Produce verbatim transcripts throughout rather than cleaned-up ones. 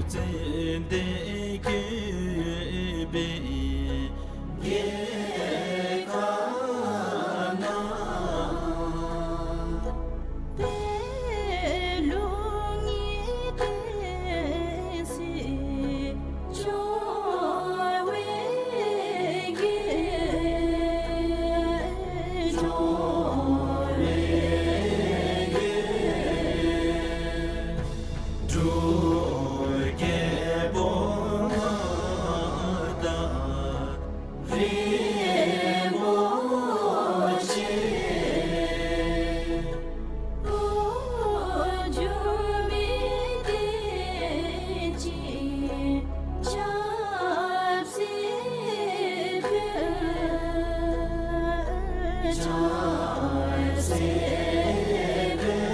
ཙན་དན་བཀོད་པའི་རྒྱལ་ཁབ་ན། པད་ལུང་གི་བསྟན་སྲིད་འབྱུང་བའི་རྒྱལ། འབྱུང་བའི་རྒྱལ། འབྲུག་རྒྱལ་པོ་མངའ་བདག་རིན་པོ་ཆེ། འགྲོ་འགྱུར་མི་བདེ་ཅིང་ཆབ་སྲིད་ཕུན། ཆབ་སྲིད་ཕུན།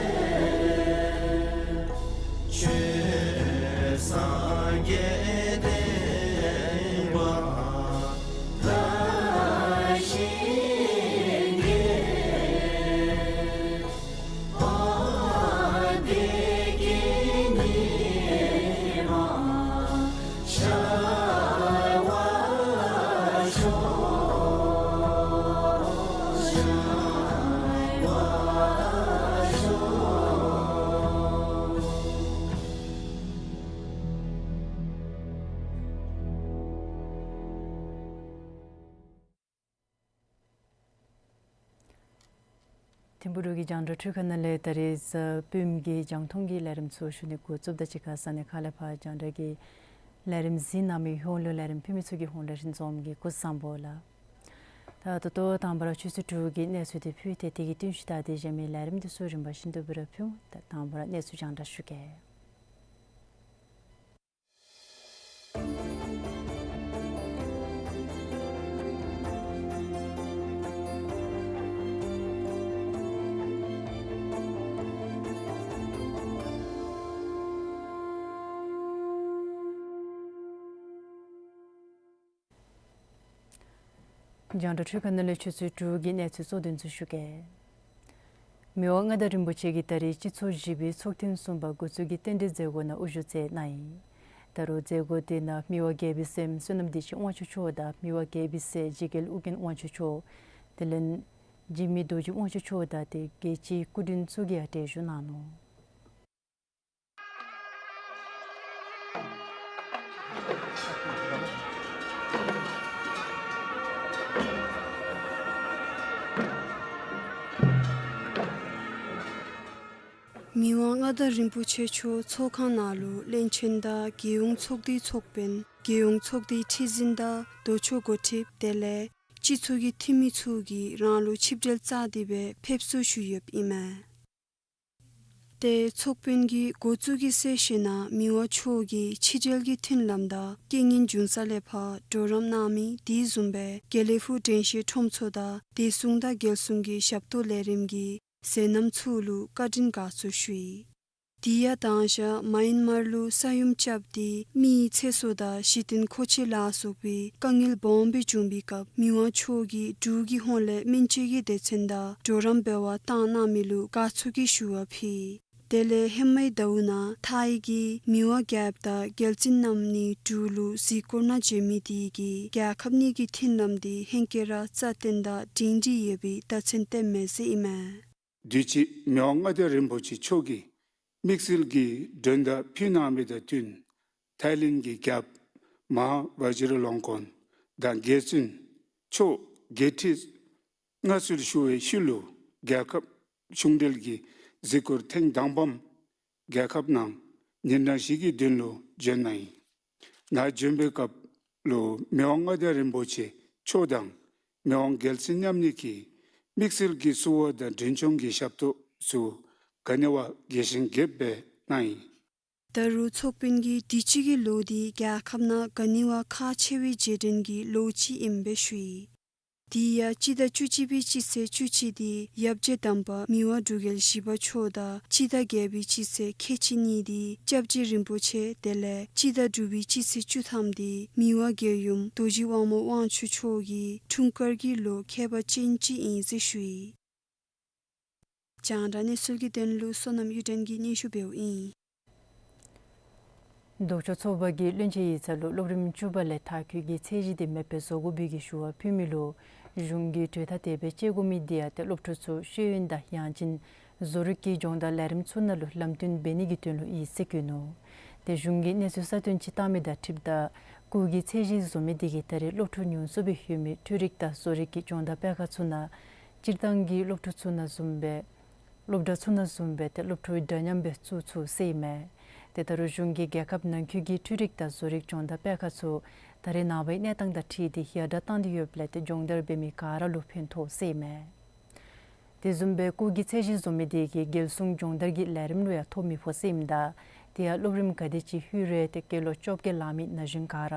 ཆོས་སངས་རྒྱས་བསྟན་པ་དར་ཞིང་རྒྱས། བདེ་སྐྱིད་ཉི་མ་ཤར་བར་ཤོག། ཤར་བར་ཤོག། ཐིམ་ཕུག་འབྲུག་གི་རྒྱང་བསྒྲགས་འཕྲུལ་ཁང་ནང་ལས་ད་རིས་སྤེན་གྱི་རྒྱང་མཐོང་གི་ལས་རིམ་ཚུ་ཞུ་ནི་འགོ་བཙུགསཔ་ད་གཅིག་ཁར་ས་གནས་ཁག་ལས་ཕར་རྒྱང་བསྒྲགས་ཀྱི་ལས་རིམ་གཟིགས་གནང་མི་ཡོངས་ལུ་ལས་རིམ་ཕུལ་མི་ཚུ་གི་ཧོངས་ལས་རིན་འཛོམས་ཀྱིས་སྐུ་གཟུགས་བཟང་པོ་ལགས། ད་ད་ལྟོ་དང་པ་ར་ཆུ་ཚོད་དྲུག་གི་གནས་ཚུལ་དེ་ཕུལ་ཏེ་དེ་གི་བསྟུན་གཞི་ལྟར་ཏེ་གཞན་མི་ལས་རིམ་དེ་ཚུ་རིམ་པ་བཞིན་དུ་སྤེལ་ར་ཕུལ། ད་དང་པ་ར་གནས་ཚུལ་རྒྱང་བསྒྲགས་ཞུ་གེ། རྒྱང་བསྒྲགས་འཕྲུལ་ཁང་ནང་ལས་ཆུ་ཚོད་དྲུག་གི་གནས་ཚུལ་གཙོ་དོན་ཚུ་ཞུ་གེ། མི་དབང་མངའ་བདག་རིན་པོ་ཆེ་གིས་ད་རིས་སྤྱི་ཚོགས་བཞི་པའི་ཚོགས་ཐེངས་གསུམ་པ་འགོ་བཙུགས་ཀྱི་རྟེན་འབྲེལ་མཛད་སྒོ་ནང་དབུ་བཞུགས་མཛད་གནང་ཡི། ད་རུང་མཛད་སྒོ་དེ་ནང་མི་དབང་རྒྱལ་པོའི་སྲསམོ་བསོད་ནམས་བདེ་ཆེན་དབང་ཕྱུག་མཆོག་དང་མི་དབང་རྒྱལ་པོའི་སྲས་འཇིགས་རྒྱལ་ཨོ་རྒྱན་དབང་ཕྱུག་མཆོག། དེ་ལས་འཇིགས་མེད་རྡོ་རྗེ་དབང་ཕྱུག་མཆོག་དང་ཏེ་རྒྱལ་སྤྱིའི་སྐུ་མགྲོན་ཚུ་གིས་ཡང་གྲལ་བཞུགས་གནང་ནུག། མི་དབང་མངའ་བདག་རིན་པོ་ཆེ་མཆོག་ཚོགས་ཁང་ནང་ལུ་བློན་ཆེན་དང་རྒྱལ་ཡོངས་ཚོགས་སྡེའི་ཚོགས་དཔོན་རྒྱལ་ཡོངས་ཚོགས་སྡེའི་ཁྲི་འཛིན་དང་ལྡོག་ཕྱོགས་འགོ་ཁྲིདཔ་དེ་ལས་སྤྱི་ཚོགས་ཀྱི་འཐུས་མི་ཚུ་གིས་རང་ལུ་ཆིབས་གྲལ་བཅས་ཏེ་སྦེ་ཕེབས་བསུ་ཞུ་ཡོདཔ་ཨིན་མས། ཏེ་ཚོགས་དཔོན་གྱིས་འགོ་བཙུགས་ཀྱི་གསལ་བཤད་ནང་མི་དབང་མཆོག་གིས་ཕྱི་འབྲེལ་གྱི་མཐུན་ལམ་དང་རྐྱེན་ངན་འབྱུང་ས་ལས་ཕར་གྲོགས་རམ་གནང་མི་དེ་བཟུམ་སྦེ་དགེ་ལེགས་ཕུག་དྲན་ཤེས་ཁྲོམ་ཚོགས་དང་བདེ་སྲུང་དང་རྒྱལ་སྲུང་གི་ཞབས་ཏོག་ལས་རིམ་གྱི་མཛད་རྣམ་ཚུ་ལུ་བཀའ་དྲིན་དགའ་ཚོར་ཞུ་ཡི། དེ་ཡང་དང་ཞག་མཱ་ཡན་མར་ལུ་ས་ཡོམ་རྐྱབ་སྟེ་མི་ཚེ་སྲོག་དང་གཞི་རྟེན་མཁོ་ཆས་ལ་སོགས་པའི་དཀའ་ངལ་སྦོམ་སྦེ་བྱུང་བའི་སྐབས་མི་དབང་མཆོག་གིས་འབྲུག་གི་ཧོངས་ལས་སྨན་བཅོས་ཀྱི་སྡེ་ཚན་དང་གྲོགས་རམ་འབད་བར་བཏང་གནང་མི་ལུ་དགའ་ཚོར་གྱི་ཞུ་བ་ཕུལ། དེ་ལས་ཧེ་མའི་ཟླཝ་ནང་ཐའི་གི་མི་དབང་རྒྱལཔོ་དང་རྒྱལ་བཙུན་རྣམ་གཉིས་འབྲུག་ལུ་གཟིགས་སྐོར་ནང་བྱོན་མི་དེ་གིས་རྒྱལ་ཁབ་གཉིས་ཀྱི་མཐུན་ལམ་དེ་ཧེང་སྐལ་ར་རྩ་བརྟན་དང་སྒྲིང་སྒྲི་ཡོད་པའི་རྟགས་མཚན་སྟོནམ་མས་ཟེར་ཨིན་མས། དུས་ཅི་མི་དབང་མངའ་བདག་རིན་པོ་ཆེ་མཆོག་གིས་དམིགས་བསལ་གྱི་མགྲོན་བརྡ་ཕུལ་གནང་མི་དང་བསྟུན་ཐའི་ལེནཌ་གི་རྒྱལཔོ་མ་ཧཱ་ཝ་ཇི་ར་ལོང་ཀོན་དང་རྒྱལ་བཙུན་མཆོག་རྒྱལ་ཁྲི་མངའ་གསོལ་ཞུ་བའི་ཤུལ་ལུ་རྒྱལ་ཁབ་གཞུང་འབྲེལ་གྱི་གཟིགས་སྐོར་ཐེངས་དང་པམ་རྒྱལ་ཁབ་ནང་ཉིན་གྲངས་བཞི་གི་དོན་ལུ་བྱོན་གནང་ཡི། ནཱ་བྱོན་པའི་སྐབས་ལུ་མི་དབང་མངའ་བདག་རིན་པོ་ཆེ་མཆོག་དང་མི་དབང་རྒྱལ་བཙུན་མཉམ་གཉིས་ཀྱིས་དམིགས་བསལ་གྱི་བསུ་བ་དང་མགྲོན་སྐྱོང་གི་ཞབས་ཏོག་ཚུ་ག་ནི་བ་རྒྱས་ཤིང་རྒྱསཔ་སྦེ་གནང་ཡི། ད་རུང་ཚོགས་དཔོན་གྱིས་དུས་ཅི་གི་ལོ་འདི་རྒྱལ་ཁབ་ནང་ག་ནི་བ་ཁག་ཆེ་བའི་རྗེས་དྲན་གྱི་ལོ་ཅིག་ཨིནམ་སྦེ་ཞུ་ཡི། དེ་ཡང་སྤྱི་ཟླ་བཅུ་གཅིག་པའི་སྤྱི་ཚེས་བཅུ་གཅིག་འདི་ཡབ་རྗེ་དམ་པ་མི་དབང་འབྲུག་རྒྱལ་བཞི་པ་མཆོག་དང་སྤྱི་ཟླ་བརྒྱད་པའི་སྤྱི་ཚེས་ཁལ་གཅིག་གཉིས་འདི་སྐྱབས་རྗེ་རིན་པོ་ཆེ་དེ་ལས་སྤྱི་ཟླ་དྲུག་པའི་སྤྱི་ཚེས་བཅུ་ཐམ་འདི་མི་དབང་རྒྱལ་ཡུམ་རྡོ་རྗེ་དབང་མོ་དབང་ཕྱུག་མཆོག་གི་འཁྲུངས་སྐར་གྱི་ལོ་ཁྱད་པར་ཅན་ཅིག་ཨིན་ཟེར་ཞུ་ཡི། རྒྱང་བསྒྲགས་གནས་ཚུལ་གྱི་དོན་ལུ་བསོད་ནམས་གཡུ་སྒྲོན་གྱིས་སྙན་ཞུ་འབདཝ་ཨིན། ལྡོག་ཕྱོགས་ཚོགས་པ་གིས་བློན་ཆེན་ཡིག་ཚང་ལུ་སློབ་རིམ་བཅུ་པ་ལས་མཐར་འཁྱོལ་གྱི་ཚད་གཞི་དེ་མེདཔ་སྦེ་བཟོ་དགོ་པའི་གི་ཞུ་བ་ཕུལ་མི་ལུ་གཞུང་གིས་གྲོས་ཐག་དེ་སྦེ་བཅད་དགོ་མི་དེ་ཡང་ཏེ་སློབ་ཕྲུག་ཚུ་ཤེས་ཡོན་དང་ཡང་ཅིན་བཟོ་རིག་གི་སྦྱོང་བརྡར་ལས་རིམ་ཚུ་ནང་ལུ་ལམ་སྟོན་འབད་ནི་གི་དོན་ལུ་ཨིན་ཟེར་བཀོད་ནུག། ཏེ་གཞུང་གིས་གནས་ཚུལ་གསར་བཏོན་ཅིག་བཏང་མི་དང་འཁྲིལཝ་ད་སྐུགས་ཀྱི་ཚད་གཞི་བཟོ་མི་དེ་གིས་ད་རེས་སློབ་ཕྲུག་ཉུང་སུ་སྦེ་ཡོད་མི་འཕྲུལ་རིག་དང་བཟོ་རིག་གི་སྦྱོང་བརྡར་སྤེལ་ཁང་ཚུ་ནང་སྤྱིར་བཏང་གི་སློབ་ཕྲུག་ཚུ་ནང་བཟུམ་སྦེ་སློབ་གྲྭ་ཚུ་ནང་བཟུམ་སྦེ་ཏེ་སློབ་ཕྲུག་འདྲ་མཉམ་སྦེ་བཙུགས་ཚུགས་ཟེར་ཨིན་མས། ཏེ་ད་རུང་གཞུང་གིས་རྒྱལ་ཁབ་ནང་འཁོད་ཀྱི་འཕྲུལ་རིག་དང་བཟོ་རིག་སྦྱོང་བརྡར་སྤེལ་ཁང་ཚུ་ད་རེས་ནངས་པའི་གནས་སྟངས་དང་འཁྲིལ་ཏེ་ཡར་དྲགས་བཏང་སྟེ་ཡོདཔ་ལས་ཏེ་སྦྱོང་བརྡར་འབད་མི་ག་ར་ལུ་ཕན་ཐོགས་ཟེར་ཨིན་མས། དེ་བཟུམ་སྦེ་སྐུགས་ཀྱི་ཚད་གཞི་བཟོ་མི་དེ་གིས་རྒྱལ་སྲུང་སྦྱོང་བརྡར་གྱི་ལས་རིམ་ལུ་ཡང་ཐོབ་མི་ཕོག་ཟེར་ཨིནམ་ད་དེ་ཡང་སློབ་རིམ་ག་དེ་ཅིག་ལྷོད་རུང་ཏེ་སྐྱེས་ལོ་བཅོ་བརྒྱད་ལང་མི་ན་གཞོན་ག་ར་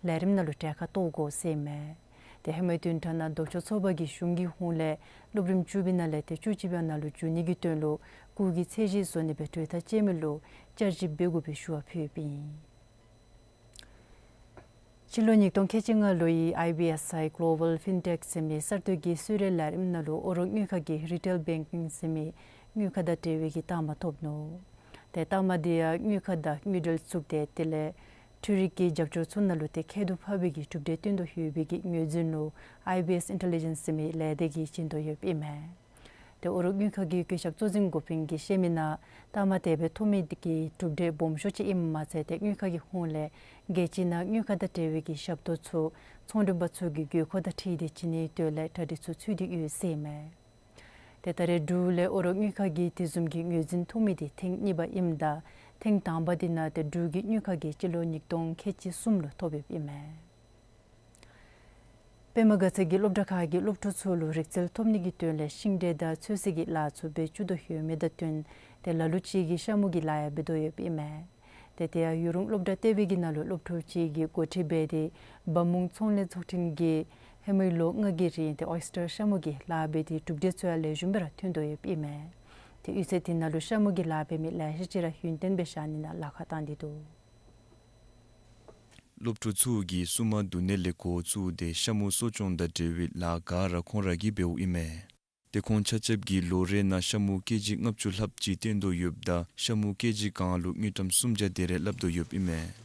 ལས་རིམ་ནང་ལུ་གྲལ་ཁར་གཏོགས་དགོ་ཟེར་ཨིན་མས། ཏེ་ཧེ་མའི་བདུན་ཕྲག་ནང་ལྡོག་ཕྱོགས་ཚོགས་པ་གིས་གཞུང་གི་ཧོངས་ལས་སློབ་རིམ་བཅུ་པའི་ནང་ལས་ཏེ་བཅུ་གཅིག་པའི་ནང་ལུ་འཛུལ་ནི་གི་དོན་ལུ་སྐུགས་ཀྱི་ཚད་གཞི་བཟོ་ནི་སྦེ་གྲོས་ཐག་བཅད་མི་ལུ་བསྐྱར་ཞིབ་འབད་དགོ་པའི་ཞུ་བ་ཕུལ་ཡོདཔ་ཨིན། སྤྱི་ལོ་ཉིས་སྟོང་ཁལ་གཅིག་ལྔ་ལོའི་ཨའི་བི་ཨེསི་ཨའི་Global Fintech ཟེར་མི་གསར་གཏོད་ཀྱི་གསོལ་རས་ལས་རིམ་ནང་ལུ་ཨོ་རོག་དངུལ་ཁང་གིས་Retail Banking ཟེར་མི་དངུལ་ཁང་དང་འབྲེལ་བའི་གི་རྟགས་མ་ཐོབ་ནུག། ཏེ་རྟགས་མ་དེ་ཡང་དངུལ་ཁང་དང་དངུལ་འབྲེལ་བཙུགས་ཏེ་དེ་ལས་འཕྲུལ་རིག་གི་རྒྱབ་སྐྱོར་ཚུ་ནང་ལུ་ཏེ་ཁྱད་དུ་འཕགས་པའི་གི་གྲུབ་འབྲས་སྟོན་དོ་ཡོད་པའི་གི་ངོས་འཛིན་ལུ་ཨའི་བི་ཨེསི་ཨིན་ཊེ་ལི་ཇེནསི་ཟེར་མི་ལས་སྡེ་གིས་བྱིན་དོ་ཡོདཔ་ཨིན་མས། ཏེ་ཨོ་རོག་དངུལ་ཁང་གི་བཀོད་ཁྱབ་གཙོ་འཛིན་འགོ་དཔོན་གྱིས་བཤད་མི་ནང་རྟགས་མ་དེ་སྦེ་ཐོབ་མི་དེ་གིས་གྲུབ་འབྲས་སྦོམ་ཤོས་ཅིག་ཨིནམ་མ་ཚད་ཏེ་དངུལ་ཁང་གི་ཧོངས་ལས་རྒྱལ་སྤྱི་ནང་དངུལ་ཁང་དང་འབྲེལ་བའི་གི་ཞབས་ཏོག་ཚུ་ཚོང་མགྲོན་པ་ཚུ་གི་དགོས་མཁོ་དང་འཁྲིལ་ཏེ་བྱིན་ནིའི་དོན་ལས་གྲ་སྒྲིག་ཚུ་ཚུད་དེ་ཡོད་ཟེར་ཨིན་མས། ཏེ་ད་རེས་འབྲུག་ལས་ཨོ་རོག་དངུལ་ཁང་གིས་དེ་བཟུམ་གྱི་ངོས་འཛིན་ཐོབ་མི་དེ་ཐེངས་གཉིས་པ་ཨིནམ་ད་ཐེངས་དང་པ་དེ་ནང་ཏེ་འབྲུག་གི་དངུལ་ཁང་གིས་སྤྱི་ལོ་ཉིས་སྟོང་ཁལ་གཅིག་གསུམ་ལུ་ཐོབ་ཡོདཔ་ཨིན་མས། པདྨ་དགའ་ཚལ་གྱི་སློབ་གྲྭ་ཁག་གི་སློབ་ཕྲུག་ཚུ་ལུ་རིག་རྩལ་ཐོབ་ནི་གི་དོན་ལས་ཤིང་འབྲས་དང་ཚོད་བསྲེ་གི་ལཱ་ཚུ་འབད་བཅུག་དོ་ཡོད་མི་དང་བསྟུན་ཏེ་ལ་ལུ་ཅིག་གིས་ཤ་མུ་གི་ལཱ་ཡང་འབད་དོ་ཡོདཔ་ཨིན་མས། ཏེ་དེ་ཡང་ཡུ་རུང་སློབ་གྲྭ་ལྟེ་བའི་གི་ནང་ལུ་སློབ་ཕྲུག་ཅིག་གིས་འགོ་ཁྲིད་འབད་དེ་འབག་མོང་ཚོང་ལས་ཚོགས་ཆེན་གྱིས་ཧེ་མའི་ལོ་ལྔ་གི་རིང་ཏེ་ཨོའི་སི་ཊར་ཤ་མུ་གི་ལཱ་འབད་དེ་གྲུབ་འབྲས་ཚུ་ཡང་ལེགས་ཤོམ་སྦེ་ར་ཐོན་དོ་ཡོདཔ་ཨིན་མས། ཏེ་གཡུས་ཚན་དེ་ནང་ལུ་ཤ་མུ་གི་ལཱ་འབད་མི་ལེ་ཤ་ཅིག་ར་ཡུན་བརྟན་སྦེ་བཞག་ནི་ནང་ལཱ་ཁག་བཏང་སྟེ་འདུག། སློབ་ཕྲུག་ཚུ་གིས་བསུ་མ་བསྡུ་ནི་ལས་འགོ་བཙུགས་ཏེ་ཤ་མུ་གསོ་སྐྱོང་དང་འབྲེལ་བའི་ལཱ་ག་ར་ཁོང་ར་གིས་འབདཝ་ཨིན་མས། ཏེ་ཁོང་ཆ་ཁྱབ་ཀྱིས་ལོ་རེ་ནང་ཤ་མུ་ཀེ་ཇི་ལྔ་བཅུ་ལྷགཔ་ཅིག་བཏོན་དོ་ཡོདཔ་ད་ཤ་མུ་ཀེ་ཇི་གང་ལུ་དངུལ་ཀྲམ་སུམ་བརྒྱ་དེ་རེ་སླབ་དོ་ཡོདཔ་ཨིན་མས།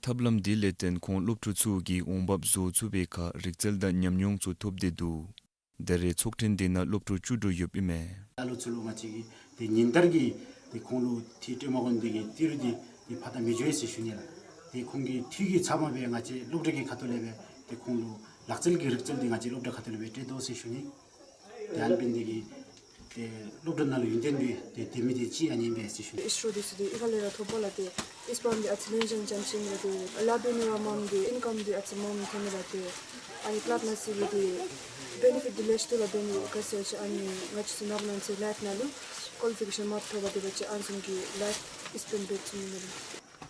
ཐབས་ལམ་དེ་ལས་བརྟེན་ཁོང་སློབ་ཕྲུག་ཚུ་གིས་འོང་འབབ་བཟོ་ཚུགས་པའི་ཁར་རིག་རྩལ་དང་ཉམས་མྱོང་ཚུ་ཐོབ་སྟེ་འདུག། ད་རེས་ཚོགས་ཐེངས་དེ་ནང་སློབ་ཕྲུག་བཅུ་དྲུག་ཡོདཔ་ཨིན་མས། ད་ལོ་ཚུ་ལུ་ང་བཅས་ཀྱིས་ཏེ་ཉིན་ལྟར་གྱི་ཏེ་ཁོང་ལུ་ཏེ་སྤྲོད་མ་དགོ་ནི་དེ་གིས་ཏི་རུ་འདི་ཏེ་ཕར་ད་མི་འགྱོ་ཡི་ཟེར་ཞུ་ནི་ལགས། ཏེ་ཁོང་གི་འཐུས་ཀྱི་ཚབ་མ་སྦེ་ང་བཅས་སློབ་གྲྭ་གི་ཁ་ཐུག་ལས་སྦེ་ཏེ་ཁོང་ལུ་ལག་རྩལ་གྱི་རིག་རྩལ་འདི་ང་བཅས་སློབ་གྲྭ་ཁ་ཐུག་ལས་སྦེ་སྤྲོད་དོ་ཟེར་ཞུ་ནི། ཏེ་ཨ་ནི་འབད་ནི་དེ་གིས་ཏེ་སློབ་གྲྭ་ནང་ལུ་ཡུན་བརྟན་སྦེ་ཏེ་སྡོད་མི་དེ་ཅིག་ཨ་ནི་ཨིན་པས་ཟེར་ཞུ་ནི། ཨིསི་རོ་འདི་ཚུ་འདི་གཡུས་ཁ་ལས་ར་ཐོབ་པས་ལགས། ཏེ་ཨིསི་པཱན་འདི་ཨ་ཙི་ལེན་ཤེས་ཙམ་ཅིག་ཨིན་ལགས། ཏེ་ལཱ་འབད་ནི་ར་མངམ་ཏེ་ཨིན་ཀམ་འདི་ཨ་ཙི་མངམ་ཐོན་ནི་ལགས། ཏེ་ཨ་ནི་ཀ་ལཱབ་ནང་ཟེར་བའི་འདི་བེ་ནི་ཕིཊ་འདི་ལེགས་ཤོམ་ལགས། འབད་ནི་ག་ཅི་ཟེར་ཨ་ནི་ང་བཅས་ཚུ་ནངས་པ་གནངས་ཚེ་ལའིཕ་ནང་ལུ་ཀོ་ལི་ཕི་ཀེ་ཤཱན་མ་ཐོབ་པ་དེ་སྦེ་ཅིག་ཨ་ནི་བཟུམ་གྱི་ལའིཕ་ཨིསི་པེནཌ་འབད་ཚུགས་ནི་མས་ལགས།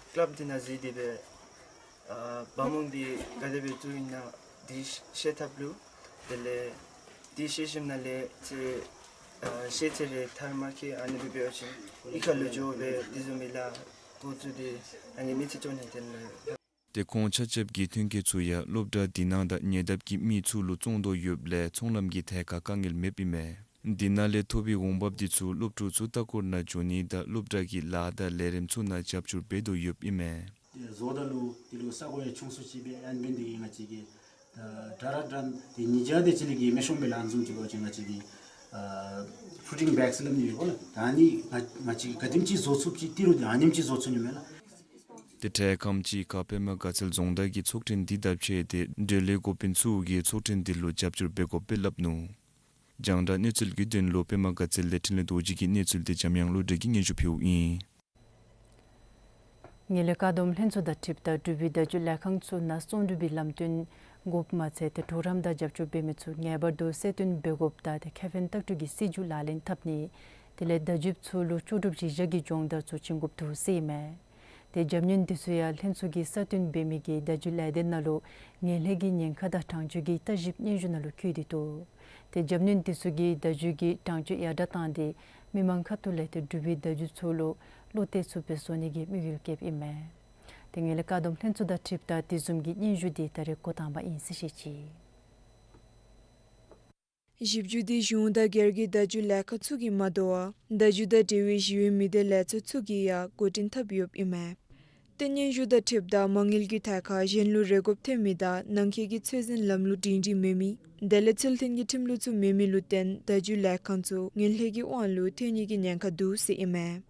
ཀ་ལཱབ་འདི་ནང་འཛུལ་ཏེ་སྦེ་ཨ་འབག་མོང་འདི་ག་དེ་སྦེ་བཙུགས་ཡི་ན་འདི་ཤེས་ཐབས་ལུ་དེ་ལས་འདི་ཤེས་ཞིནམ་ལས་ཏེ་ཨ་ཤེས་ཚད་རེ་ཐར་མ་ཁེ་ཨ་ནི་སྦེ་འབད་བ་ཅིན་གཡུས་ཁ་ལུ་འགྱོ་སྦེ་དེ་བཟུམ་མའི་ལཱ་འགོ་བཙུགས་ཏེ་ཨ་ནི་མི་ཚེ་སྐྱོང་ནི་དེ་ལགས། ཏེ་ཁོང་ཆ་ཁྱབ་ཀྱི་ཐོན་སྐྱེད་ཚུ་ཡང་སློབ་གྲྭ་དེ་ནང་དང་ཉེ་འདབས་ཀྱི་མི་ཚུ་ལུ་བཙོང་དོ་ཡོདཔ་ལས་ཚོང་ལམ་གྱི་ཐད་ཁར་དཀའ་ངལ་མེདཔ་ཨིན་མས། དེ་ནང་ལས་ཐོབ་པའི་འོང་འབབ་དེ་ཚུ་སློབ་ཕྲུག་ཚུ་ལྟ་སྐོར་ནང་འགྱོ་ནི་དང་སློབ་གྲྭ་གི་ལཱ་དང་ལས་རིམ་ཚུ་ནང་རྒྱབ་སྐྱོར་འབད་དོ་ཡོདཔ་ཨིན་མས། བཟོཝ་ད་ལུ་དེ་ལུ་ས་གོ་ཡང་ཆུང་སུ་ཅིག་སྦེ་ཨ་ནི་འབད་ནི་དེ་གིས་ང་བཅས་ཀྱིས་ཨ་དྲག་ར་དྲག་ཏེ་ཉིས་བརྒྱ་དེ་ཅིག་ལས་ཀྱི་མི་ཤོང་པའི་ལཱ་བཟུམ་ཅིག་འབད་བ་ཅིན་ང་བཅས་ཀྱིས་ཨ་ཕུ་ཌིང་བེག་ཟེར་སླབ་ནི་ཡོད་གོ་ལགས། ད་ཨ་ནི་ང་ང་བཅས་ཀྱིས་ག་དེམ་ཅིག་བཟོ་ཚུགསཔ་ཅིག་ཏི་རུ་འདི་ཨ་ནེམ་ཅིག་བཟོ་ཚུགས་ནི་མས་ལགས། ཏེ་འཕྲལ་ཁམས་ཅིག་ཁར་པདྨ་དགའ་ཚལ་རྫོང་བདག་གིས་ཚོགས་ཐེངས་འདི་དང་འཕྱད་དེ་འབྲེལ་ཡོད་འགོ་དཔོན་ཚུ་གིས་ཚོགས་ཐེངས་འདི་ལུ་རྒྱབ་སྐྱོར་འབད་དགོཔ་སྦེ་སླབ་ནུག། རྒྱང་བསྒྲགས་གནས་ཚུལ་གྱི་དོན་ལུ་པདྨ་དགའ་ཚལ་ལས་འཕྲིན་ལས་རྡོ་རྗེ་གི་གནས་ཚུལ་དེ་འཇམ་དབྱངས་བློ་གྲོས་ཀྱིས་སྙན་ཞུ་ཕུལཝ་ཨིན། ངན་ལྷད་བཀག་སྡོམ་ལྷན་ཚོགས་དང་འཁྲིལཝ་ད་འབྲུག་པའི་བརྡ་བརྒྱུད་ལས་ཁང་ཚུ་ནང་བཙོན་གྲུབ་པའི་ལམ་སྟོན་དགོཔ་མ་ཚད་ཏེ་གྲོགས་རམ་དང་རྒྱབ་སྐྱོར་འབད་མི་ཚུ་ངེས་པར་དུ་གསལ་སྟོན་འབད་དགོཔ་དང་ཏེ་ཁེ་ཕན་ལྟག་གྲུས་ཀྱི་སྲིད་བྱུས་ལག་ལེན་འཐབ་ནི་དེ་ལས་བརྡ་བརྒྱུདཔ་ཚུ་ལུ་ལྕོགས་གྲུབ་གཞི་བཞག་གི་སྦྱོང་བརྡར་ཚུ་བྱིན་དགོཔ་འདུག་ཟེར་ཨིན་མས། ཏེ་རྒྱབ་སྣོན་དེ་ཚུ་ཡང་ལྷན་ཚོགས་ཀྱིས་གསལ་སྟོན་འབད་མི་གི་བརྡ་བརྒྱུད་ལས་སྡེ་ནང་ལུ་ངན་ལྷད་ཀྱི་ཉེན་ཁ་དང་གྲངས་ཆོད་ཀྱི་བརྟག་ཞིབ་སྙན་ཞུ་ནང་ལུ་བཀོད་དེ་འདུག། ཏེ་རྒྱབ་སྣོན་དེ་ཚུ་གི་བརྡ་བརྒྱུད་ཀྱི་གྲངས་ཆོད་ཡར་དྲགས་བཏང་སྟེ་མི་མང་ཁ་ཐུག་ལས་ཏེ་འབྲུག་པའི་བརྡ་བརྒྱུད་ཚུ་ལུ་བློ་གཏད་ཚུགསཔ་སྦེ་བཟོ་ནི་གི་དམིགས་ཡུལ་བསྐྱེདཔ་ཨིན་མས། ཏེ་ངན་ལྷད་བཀག་སྡོམ་ལྷན་ཚོགས་དང་འཁྲིལཝ་ད་དེ་བཟུམ་གྱི་སྙན་ཞུ་དེ་ད་རེས་འགོ་དང་པ་ཨིན་ཟེར་བཤད་ཅི། ཞིབ་འཇུག་འདི་གཞུང་དང་སྒེར་གྱི་བརྡ་བརྒྱུད་ལས་ཁང་ཚུ་གིས་མ་དོ་བར་བརྡ་བརྒྱུད་དང་འབྲེལ་བའི་ཞི་བའི་མི་སྡེ་ལས་ཚོགས་ཚུ་གིས་ཡང་འགོ་འདྲེན་འཐབ་ཡོདཔ་ཨིན་མས། ཏེ་སྙན་ཞུ་དང་འཁྲིལཝ་ད་མ་དངུལ་གྱི་ཐད་ཁར་གཞན་ལུ་རེ་དགོཔ་ཐོན་མི་དང་ནང་འཁོད་ཀྱི་ཚོད་འཛིན་ལམ་ལུགས་སྒྲིང་སྒྲིང་མེད་མི་དེ་ལས་ཚུལ་མཐུན་གྱི་ཁྲིམས་ལུགས་ཚུ་མེད་མི་ལུ་བརྟེན་བརྡ་བརྒྱུད་ལས་ཁང་ཚུ་ངན་ལྷད་ཀྱི་དབང་ལུ་ཐལ་ནི་གི་ཉེན་ཁ་འདུག་ཟེར་ཨིན་མས།